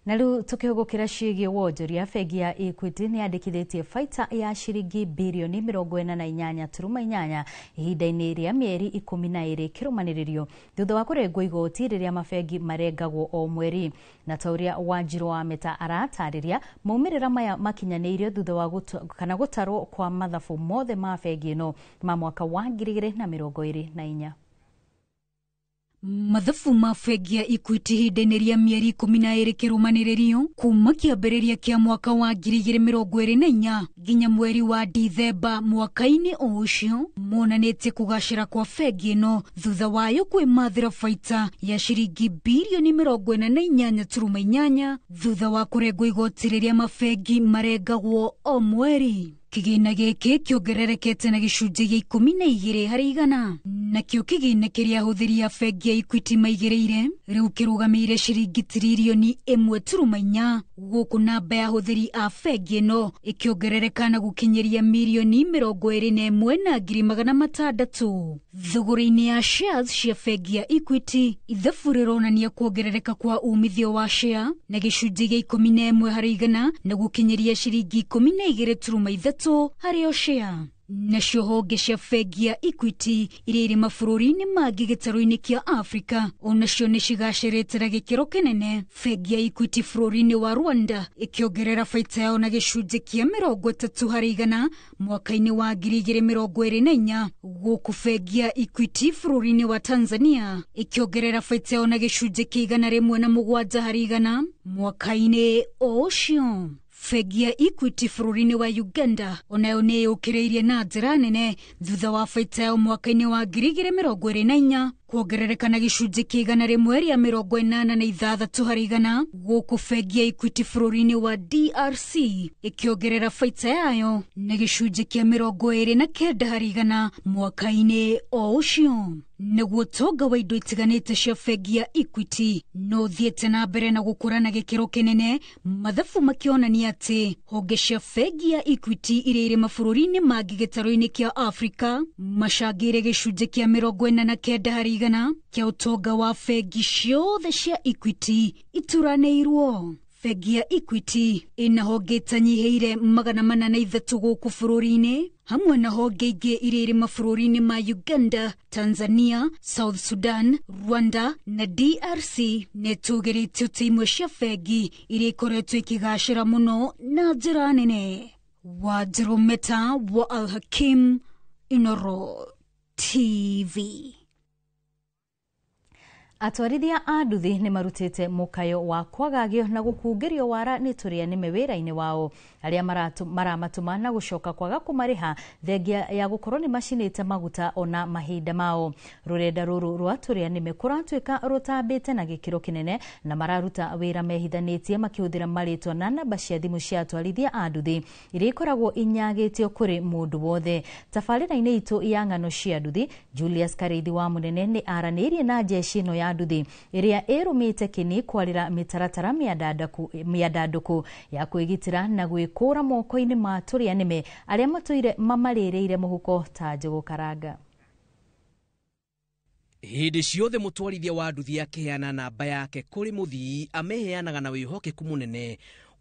Na rĩu tũkĩhũgũkĩra ciĩgiĩ wonjoria, bengi ya Equity nĩ yandĩkithĩtie baita ya ciringi birioni 48.8 ihinda-inĩ rĩa mĩeri 12 kĩrũmanĩrĩrio thutha wa kũrengwo igoti rĩrĩa mabengi marengagwo o mweri. Na ta ũrĩa Wanjirũ wa Meta aratarĩria, maumĩrĩra maya makinyanĩirio thutha wa kana gũtarwo kwa mathabu mothe ma bengi ĩno ma mwaka wa 2024. Mathabu ma bengi ya Equity ihinda-inĩ rĩa mĩeri 12 kĩrũmanĩrĩrio kuma kĩambĩrĩria kĩa mwaka wa 2024 nginya mweri wa Dithemba mwaka-inĩ o ũcio monanĩtie kũgacĩra kwa bengi ĩno thutha wayo kwĩmathĩra baita ya ciringi birioni 48.8 thutha wa kũrengwo igoti rĩrĩa mabengi marengagwo o mweri. Kĩgĩna gĩkĩ kĩongererekete na gĩcunjĩ gĩa 12 harĩ igana, nakĩo kĩgĩna kĩrĩa ahũthĩri a bengi ya Equity maigĩrĩire rĩu kĩrũgamĩire ciringi tiririoni 1.4, gũkũ namba ya ahũthĩri a bengi ĩno ĩkĩongerereka na gũkinyĩria mirioni 21,600. Thogora-inĩ ya shares cia bengi ya Equity, ithabu rĩronania kuongerereka kwa umithio wa share na gĩcunjĩ gĩa 11 harĩ igana na gũkinyĩria ciringi 12.3 harĩ o share. Nacio honge cia bengi ya Equity iria irĩ mabũrũri-inĩ mangĩ gĩtarũ-inĩ kĩa Afrika onacio nĩ cigacĩrĩte na gĩkĩro kĩnene. Bengi ya Equity bũrũri-inĩ wa Rwanda ĩkĩongerera baita yao na gĩcunjĩ kĩa 30 harĩ igana mwaka-inĩ wa 2024, gũkũ bengi ya Equity bũrũri-inĩ wa Tanzania ĩkĩongerera baita yao na gĩcunjĩ kĩa 107 harĩ igana mwaka-inĩ o ũcio. Bengi ya Equity bũrũri-inĩ wa Uganda onayo nĩ yũkĩrĩirie na njĩra nene thutha wa baita yao mwaka-inĩ wa 2024 kuongerereka na gĩcunjĩ kĩa 186 harĩ igana, gũkũ bengi ya Equity bũrũri-inĩ wa DRC ĩkĩongerera baita yayo na gĩcunjĩ kĩa 29 harĩ igana mwaka-inĩ o ũcio. Naguo ũtonga wa indo itiganĩte cia bengi ya Equity no ũthiĩte na mbere na gũkũra na gĩkĩro kĩnene, mathabu makĩonania atĩ honge cia bengi ya Equity iria irĩ mabũrũri-inĩ mangĩ gĩtarũ-inĩ kĩa Afrika macangĩire gĩcunjĩ kĩa 49 harĩ igana kĩa ũtonga wa bengi ciothe cia Equity ituranĩirwo. Bengi ya Equity ĩna honge itanyihĩire 403 gũkũ bũrũri-inĩ, hamwe na honge ingĩ iria irĩ mabũrũri-inĩ ma Uganda, Tanzania, South Sudan, Rwanda na DRC. Nĩ ĩtũgĩrĩtio ta imwe cia bengi iria ikoretwo ikĩgacĩra mũno na njĩra nene. Wanjirũ Meta wa Al Hakim, Inooro TV. Atwarithia a nduthi nĩ marutĩte mũkayo wa kwagagio na gũkungĩrio wara nĩ tũrĩa nĩme wĩra-inĩ wao arĩa maramatũma na gũcoka kwaga kũmarĩha thengia ya gũkorwo nĩ macinĩte maguta ona mahinda mao. Rũrenda rũrũ rwa tũrĩa nĩme kũratuĩka rũtambĩte na gĩkĩro kĩnene na mararuta wĩra mehithanĩtie makĩhũthĩra marĩtwa na namba cia thimũ cia atwarithia a nduthi iria ikoragwo inyagĩtio kũrĩ mũndũ wothe. Tabarĩra-inĩ itũ ya ng'ano cia nduthi, Julius Karĩithi wa Mũnene nĩ aranĩirie na jeshi ĩno ya nduthi ĩrĩa ĩrũmĩte kĩni kwarĩra mĩtaratara mĩandandũku ya kwĩgitĩra na gwĩkũra moko-inĩ ma tũrĩa nĩme arĩa matũire mamarĩrĩire mũhuko ta njũgũ karanga. Hĩndĩ ciothe mũtwarithia wa nduthi akĩheana namba yake kũrĩ mũthii ameheanaga na wĩhokeku mũnene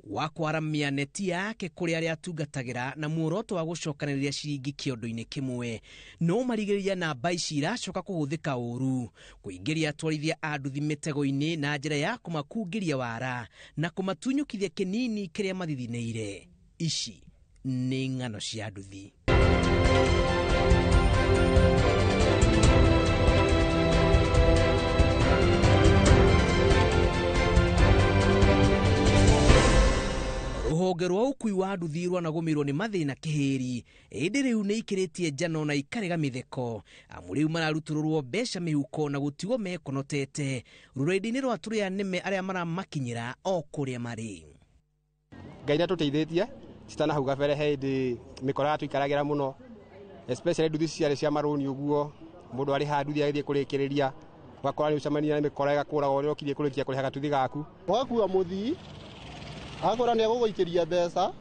wa kwaramia neti yake kũrĩ arĩa atungatagĩra na muoroto wa gũcokanĩrĩria ciringi kĩondo-inĩ kĩmwe. No marigĩrĩria namba ici iracoka kũhũthĩka ũru kũingĩria atwarithia a nduthi mĩtego-inĩ na njĩra ya kũmakungĩria wara na kũmatunyũkithia kĩnini kĩrĩa mathithinĩire. Ici nĩ ng'ano cia nduthi. Rũhonge rwa ũkui wa nduthi rwanagũmĩrwo nĩ mathĩna kĩhĩri ĩndĩ rĩu nĩ ikĩrĩtie njano na ikarega mĩtheko amu rĩu mararutũrũrwo mbeca mĩhuko na gũtigwo mekonotete rũrenda-inĩ rwa tũrĩa nĩme arĩa maramakinyĩra o kũrĩa marĩ. Ngai nĩatũteithĩtie citana hau gabere he hĩndĩ mĩkora yatũikaragĩra mũno, especially nduthi ciarĩ cia marũni ũguo mũndũ arĩha nduthi agĩthiĩ kũrĩkĩrĩria ũgakora nĩ ũcemania na mĩkora ĩgakũraga ũrĩa ũkirie kũrĩkia kũrĩha gatuthi gaku. Wakua mũthii akora nĩ agũgũikĩria mbeca,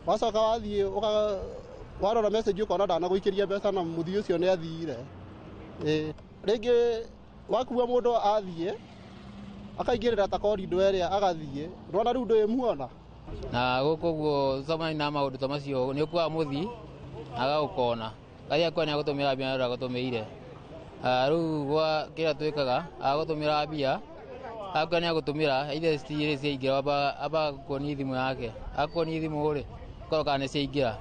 wacoka wathiĩ warora message ũkona ndanagũikĩria mbeca na mũthii ũcio nĩ athire. Rĩngĩ wakua mũndũ athiĩ akaingĩrĩra ta korindo ĩrĩa agathiĩ ndwona rĩu ndwĩmuona. Na gũkũ ũguo ũcemania na maũndũ ta macio nĩ ũkuaga mũthii agagũkona gathiĩ akona nĩ agũtũmĩra mbia na ndagũtũmĩire. Rĩu gwa kĩrĩa twĩkaga agũtũmĩra mbia akona nĩ agũtũmĩra either citirĩ ciaingĩra amba kuonia thimũ yake akuonia thimũ rĩ ũkarora kana nĩ ciaingĩra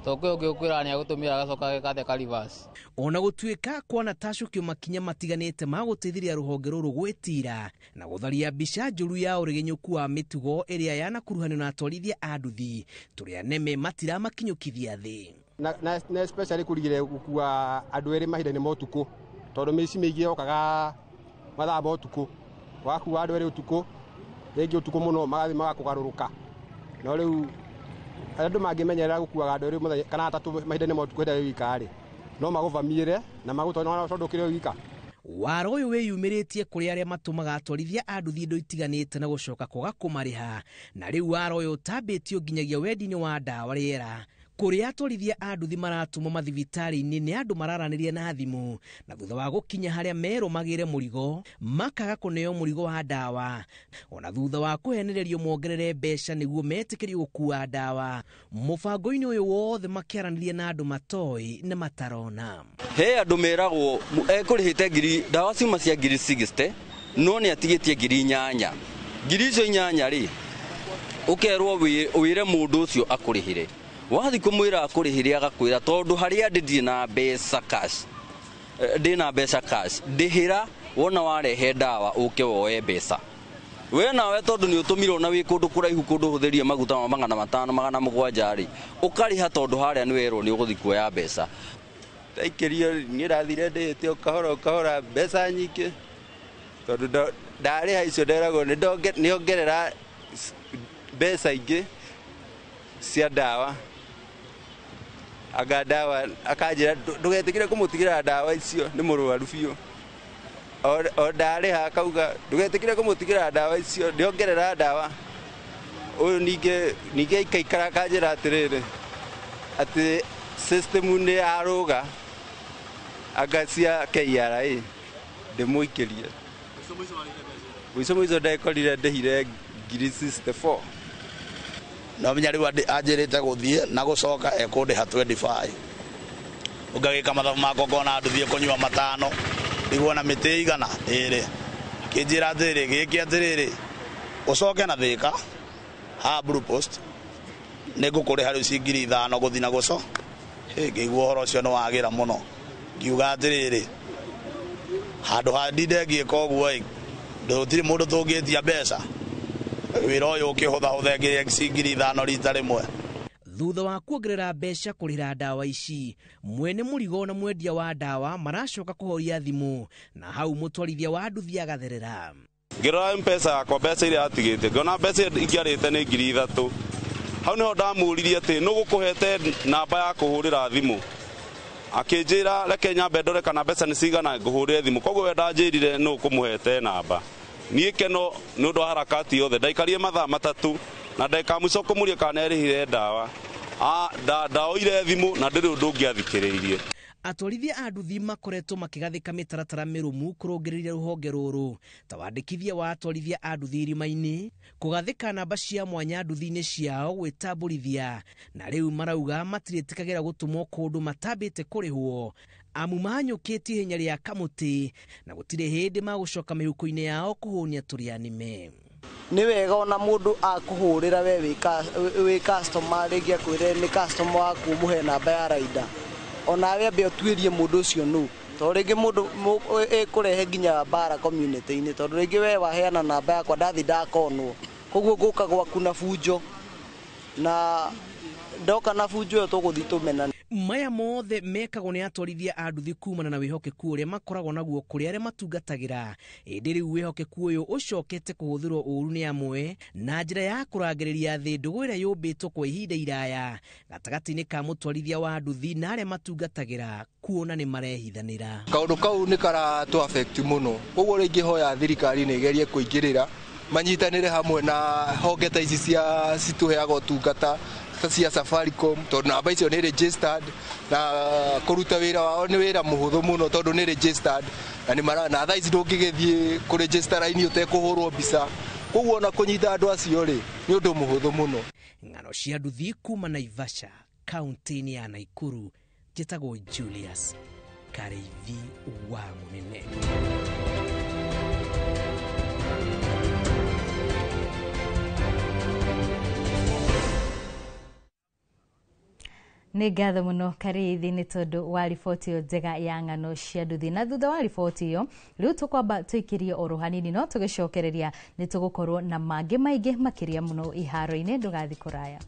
to kwĩ ũngĩ ũkwĩraga nĩ agũtũmĩra agacoka ageka ka reverse. Ona gũtuĩka kwanatacũkio makinya matiganĩte ma gũteithĩrĩria rũhonge rũrũ gwĩtira na gũtharia mbica njũru ya ũregenyũku wa mĩtugo ĩrĩa yanakuruhanio na atwarithia a nduthi tũrĩa neme matiramakinyũkithia thĩ. Na especially kũrigĩrĩria gũkua andũ erĩ mahinda-inĩ ma ũtukũ tondũ mĩici mĩingĩ yokaga mathaa ma ũtukũ wakua andũ erĩ ũtukũ rĩngĩ ũtukũ mũno magathiĩ magakũgarũrũka no rĩu andũ mangĩmenyerera gũkuaga andũ erĩ mũthenya kana atatũ mahinda-inĩ ma ũtukũ hĩndĩ ĩrĩa wĩ wika rĩ no magũvamiĩre na magũtware tondũ ũkĩrĩ wika. Wara ũyũ wĩyumĩrĩtie kũrĩ arĩa matũmaga atwarithia a nduthi indo itiganĩte na gũcoka kwaga kũmarĩha na rĩu wara ũyũ ũtambĩtio nginyagia wendi-inĩ wa ndawa rĩera kũrĩa atwarithia a nduthi maratũmwo mathibitarĩ-inĩ nĩ andũ mararanĩria na thimũ na thutha wa gũkinya harĩa merwo magĩre mũrigo makaga kũneo mũrigo wa ndawa ona thutha wa kũhenererio mongerere mbeca nĩguo metĩkĩrio gũkua ndawa. Mũbango-inĩ ũyũ wothe makĩaranĩria na andũ matoĩ na matarona. He andũ meragwo ekũrĩhĩte ngiri ndawa ciuma cia ngiri 60 no nĩ atigĩtie ngiri 8 ngiri icio 8 rĩ ũkerwo wĩre mũndũ ũcio akũrĩhĩre wathi kumwira akurihire agakwira tondu haria ndi na mbeca cash ndi na mbeca cash ndihira wona warehe ndawa uke woe mbeca we nawe tondu ni utumirwo na wi kundu kuraihu kundu huthirie maguta ma 500 700 ri ukariha tondu haria ni werwo ni uguthi kuoya mbeca. Ndaikirio ni ndathire ndihite ukahora ukahora mbeca nyingĩ tondu ndariha icio nderagwo ni ongerera mbeca ingĩ cia ndawa anga ndawa akanjĩra ndũgetĩkĩre kũmũtigĩra ndawa icio nĩ mũrwaru biũ o ndarĩha akauga ndũgetĩkĩre kũmũtigĩra ndawa icio ndĩongerera ndawa ũyũ ningĩ aikaikara akanjĩra atĩrĩrĩ atĩ system nĩ yarũga anga cia KRA ndĩmũikĩrie mũico mũico ndekorire ndĩhire ngiri 64. No menya rĩu anjĩrĩte gũthiĩ na gũcoka ekũndĩha 25 ũngagĩka mathabu makwa ngona nduthi kũnyua matano ndigwo na mĩtĩ igana ĩrĩ akĩnjĩra atĩrĩrĩ gĩkĩ atĩrĩrĩ ũcoke na Thĩka ha Blue Post nĩngũkũrĩha rĩu ci ngiri 5 gũthiĩ na gũco. Ngĩigua ũhoro ũcio nĩ wagĩra mũno ngiuga atĩrĩrĩ Handũ ha ndinde ngĩka ũguo ĩ, gũtirĩ mũndũ tũngĩtia mbeca. Wĩra ũyũ ũkĩhũthahũtha ngĩrĩe 5,000 rita rĩmwe. Thutha wa kuongerera mbeca kũrĩhĩra ndawa ici, mwene mũrigo na mwendia wa ndawa maracoka kũhoria thimũ na hau mũtwarithia wa nduthi agatherera. Ngĩrora M-Pesa yakwa mbeca iria atigĩte, ngĩona mbeca ingĩarĩte nĩ 3,000. Hau nĩho ndamũririe atĩ nũ gũkũhete namba ya kũhũrĩra thimũ. Akĩnjĩra reke nyambe ndore kana mbeca nĩ cigana ngũhũrĩre thimũ. Koguo we ndanjĩrire nũ ũkũmũhete namba. Niĩ keno nĩ ũndũ wa harakati yothe ndaikarire mathaa 3 na ndagĩka mũico kũmũria kana nĩarĩhire ndawa. Ndaoire thimũ na ndĩrĩ ũndũ ũngĩ athikĩrĩirie. Atwarithia a nduthi makoretwo makĩgathĩka mĩtaratara mĩrũmu kũrũngĩrĩria rũhonge rũrũ ta wandĩkithia wa atwarithia a nduthi irima-inĩ, kũgathĩka namba cia mwanya nduthi-inĩ ciao gwĩtambũrithia, na rĩu marauga matirĩtĩkagĩra gũtũmwo kũndũ matambĩte kũrĩhwo amu mahanyũkĩtie ihenya rĩa kamũtĩ na gũtirĩ hĩndĩ magũcoka mĩhuko-inĩ yao kũhũnia tũrĩa nĩme. Nĩ wega ona mũndũ akũhũrĩra we wĩ customer rĩngĩ akwĩre nĩ customer waku ũmũhe namba ya rider, onawe ambe ũtuĩrie mũndũ ũcio nũ, tondũ rĩngĩ mũndũ ĩkũrehe nginya mbara community-inĩ, tondũ rĩngĩ we waheana namba yakwa ndathi ndakonwo, koguo ngũka gwaku na bunjo, na ndoka na bunjo ĩyo tũgũthiĩ tũmenane. Maya mothe mekagwo nĩ atwarithia a nduthi kumana na wĩhokeku ũrĩa makoragwo naguo kũrĩ arĩa matungatagĩra. Ĩndĩ rĩu wĩhokeku ũyũ ũcokete kũhũthĩrwo ũru nĩ amwe na njĩra ya kũrangĩrĩria thĩ ndũgũ ĩrĩa yũmbĩtwo kwa ihinda iraya gatagatĩ-inĩ ka mũtwarithia wa nduthi na arĩa matungatagĩra, kuona nĩ marehithanĩra. Kaũndũ kau nĩ karatũ affect mũno, koguo rĩngĩ hoya thirikari nĩ ĩgerie kũingĩrĩra manyitanĩre hamwe na honge ta ici cia citũheaga ũtungata cia Safaricom, tondũ namba icio nĩ registered na kũruta wĩra wao nĩ wĩra mũhũthũ mũno tondũ nĩ registered na nĩ mara na thaa ici ndũngĩgĩthiĩ kũ register raini ũtekũhũrwo mbica, koguo ona kũnyita andũ acio rĩ nĩ ũndũ mũhũthũ mũno. Ng'ano cia nduthi kuma Naivasha, kaunti-inĩ ya Nakuru, njĩtagwo Julius Karĩithi wa Mũnene. Nĩ ngatho mũno Karĩithi nĩ tondũ wa riboti ĩyo njega ya ng'ano cia nduthi. Na thutha wa riboti ĩyo rĩu tũkwamba tũikĩrie oro hanini, no tũgĩcokereria nĩ tũgũkorwo na mangĩ maingĩ makĩria mũno iharo-inĩ. Ndũgathiĩ kũraya.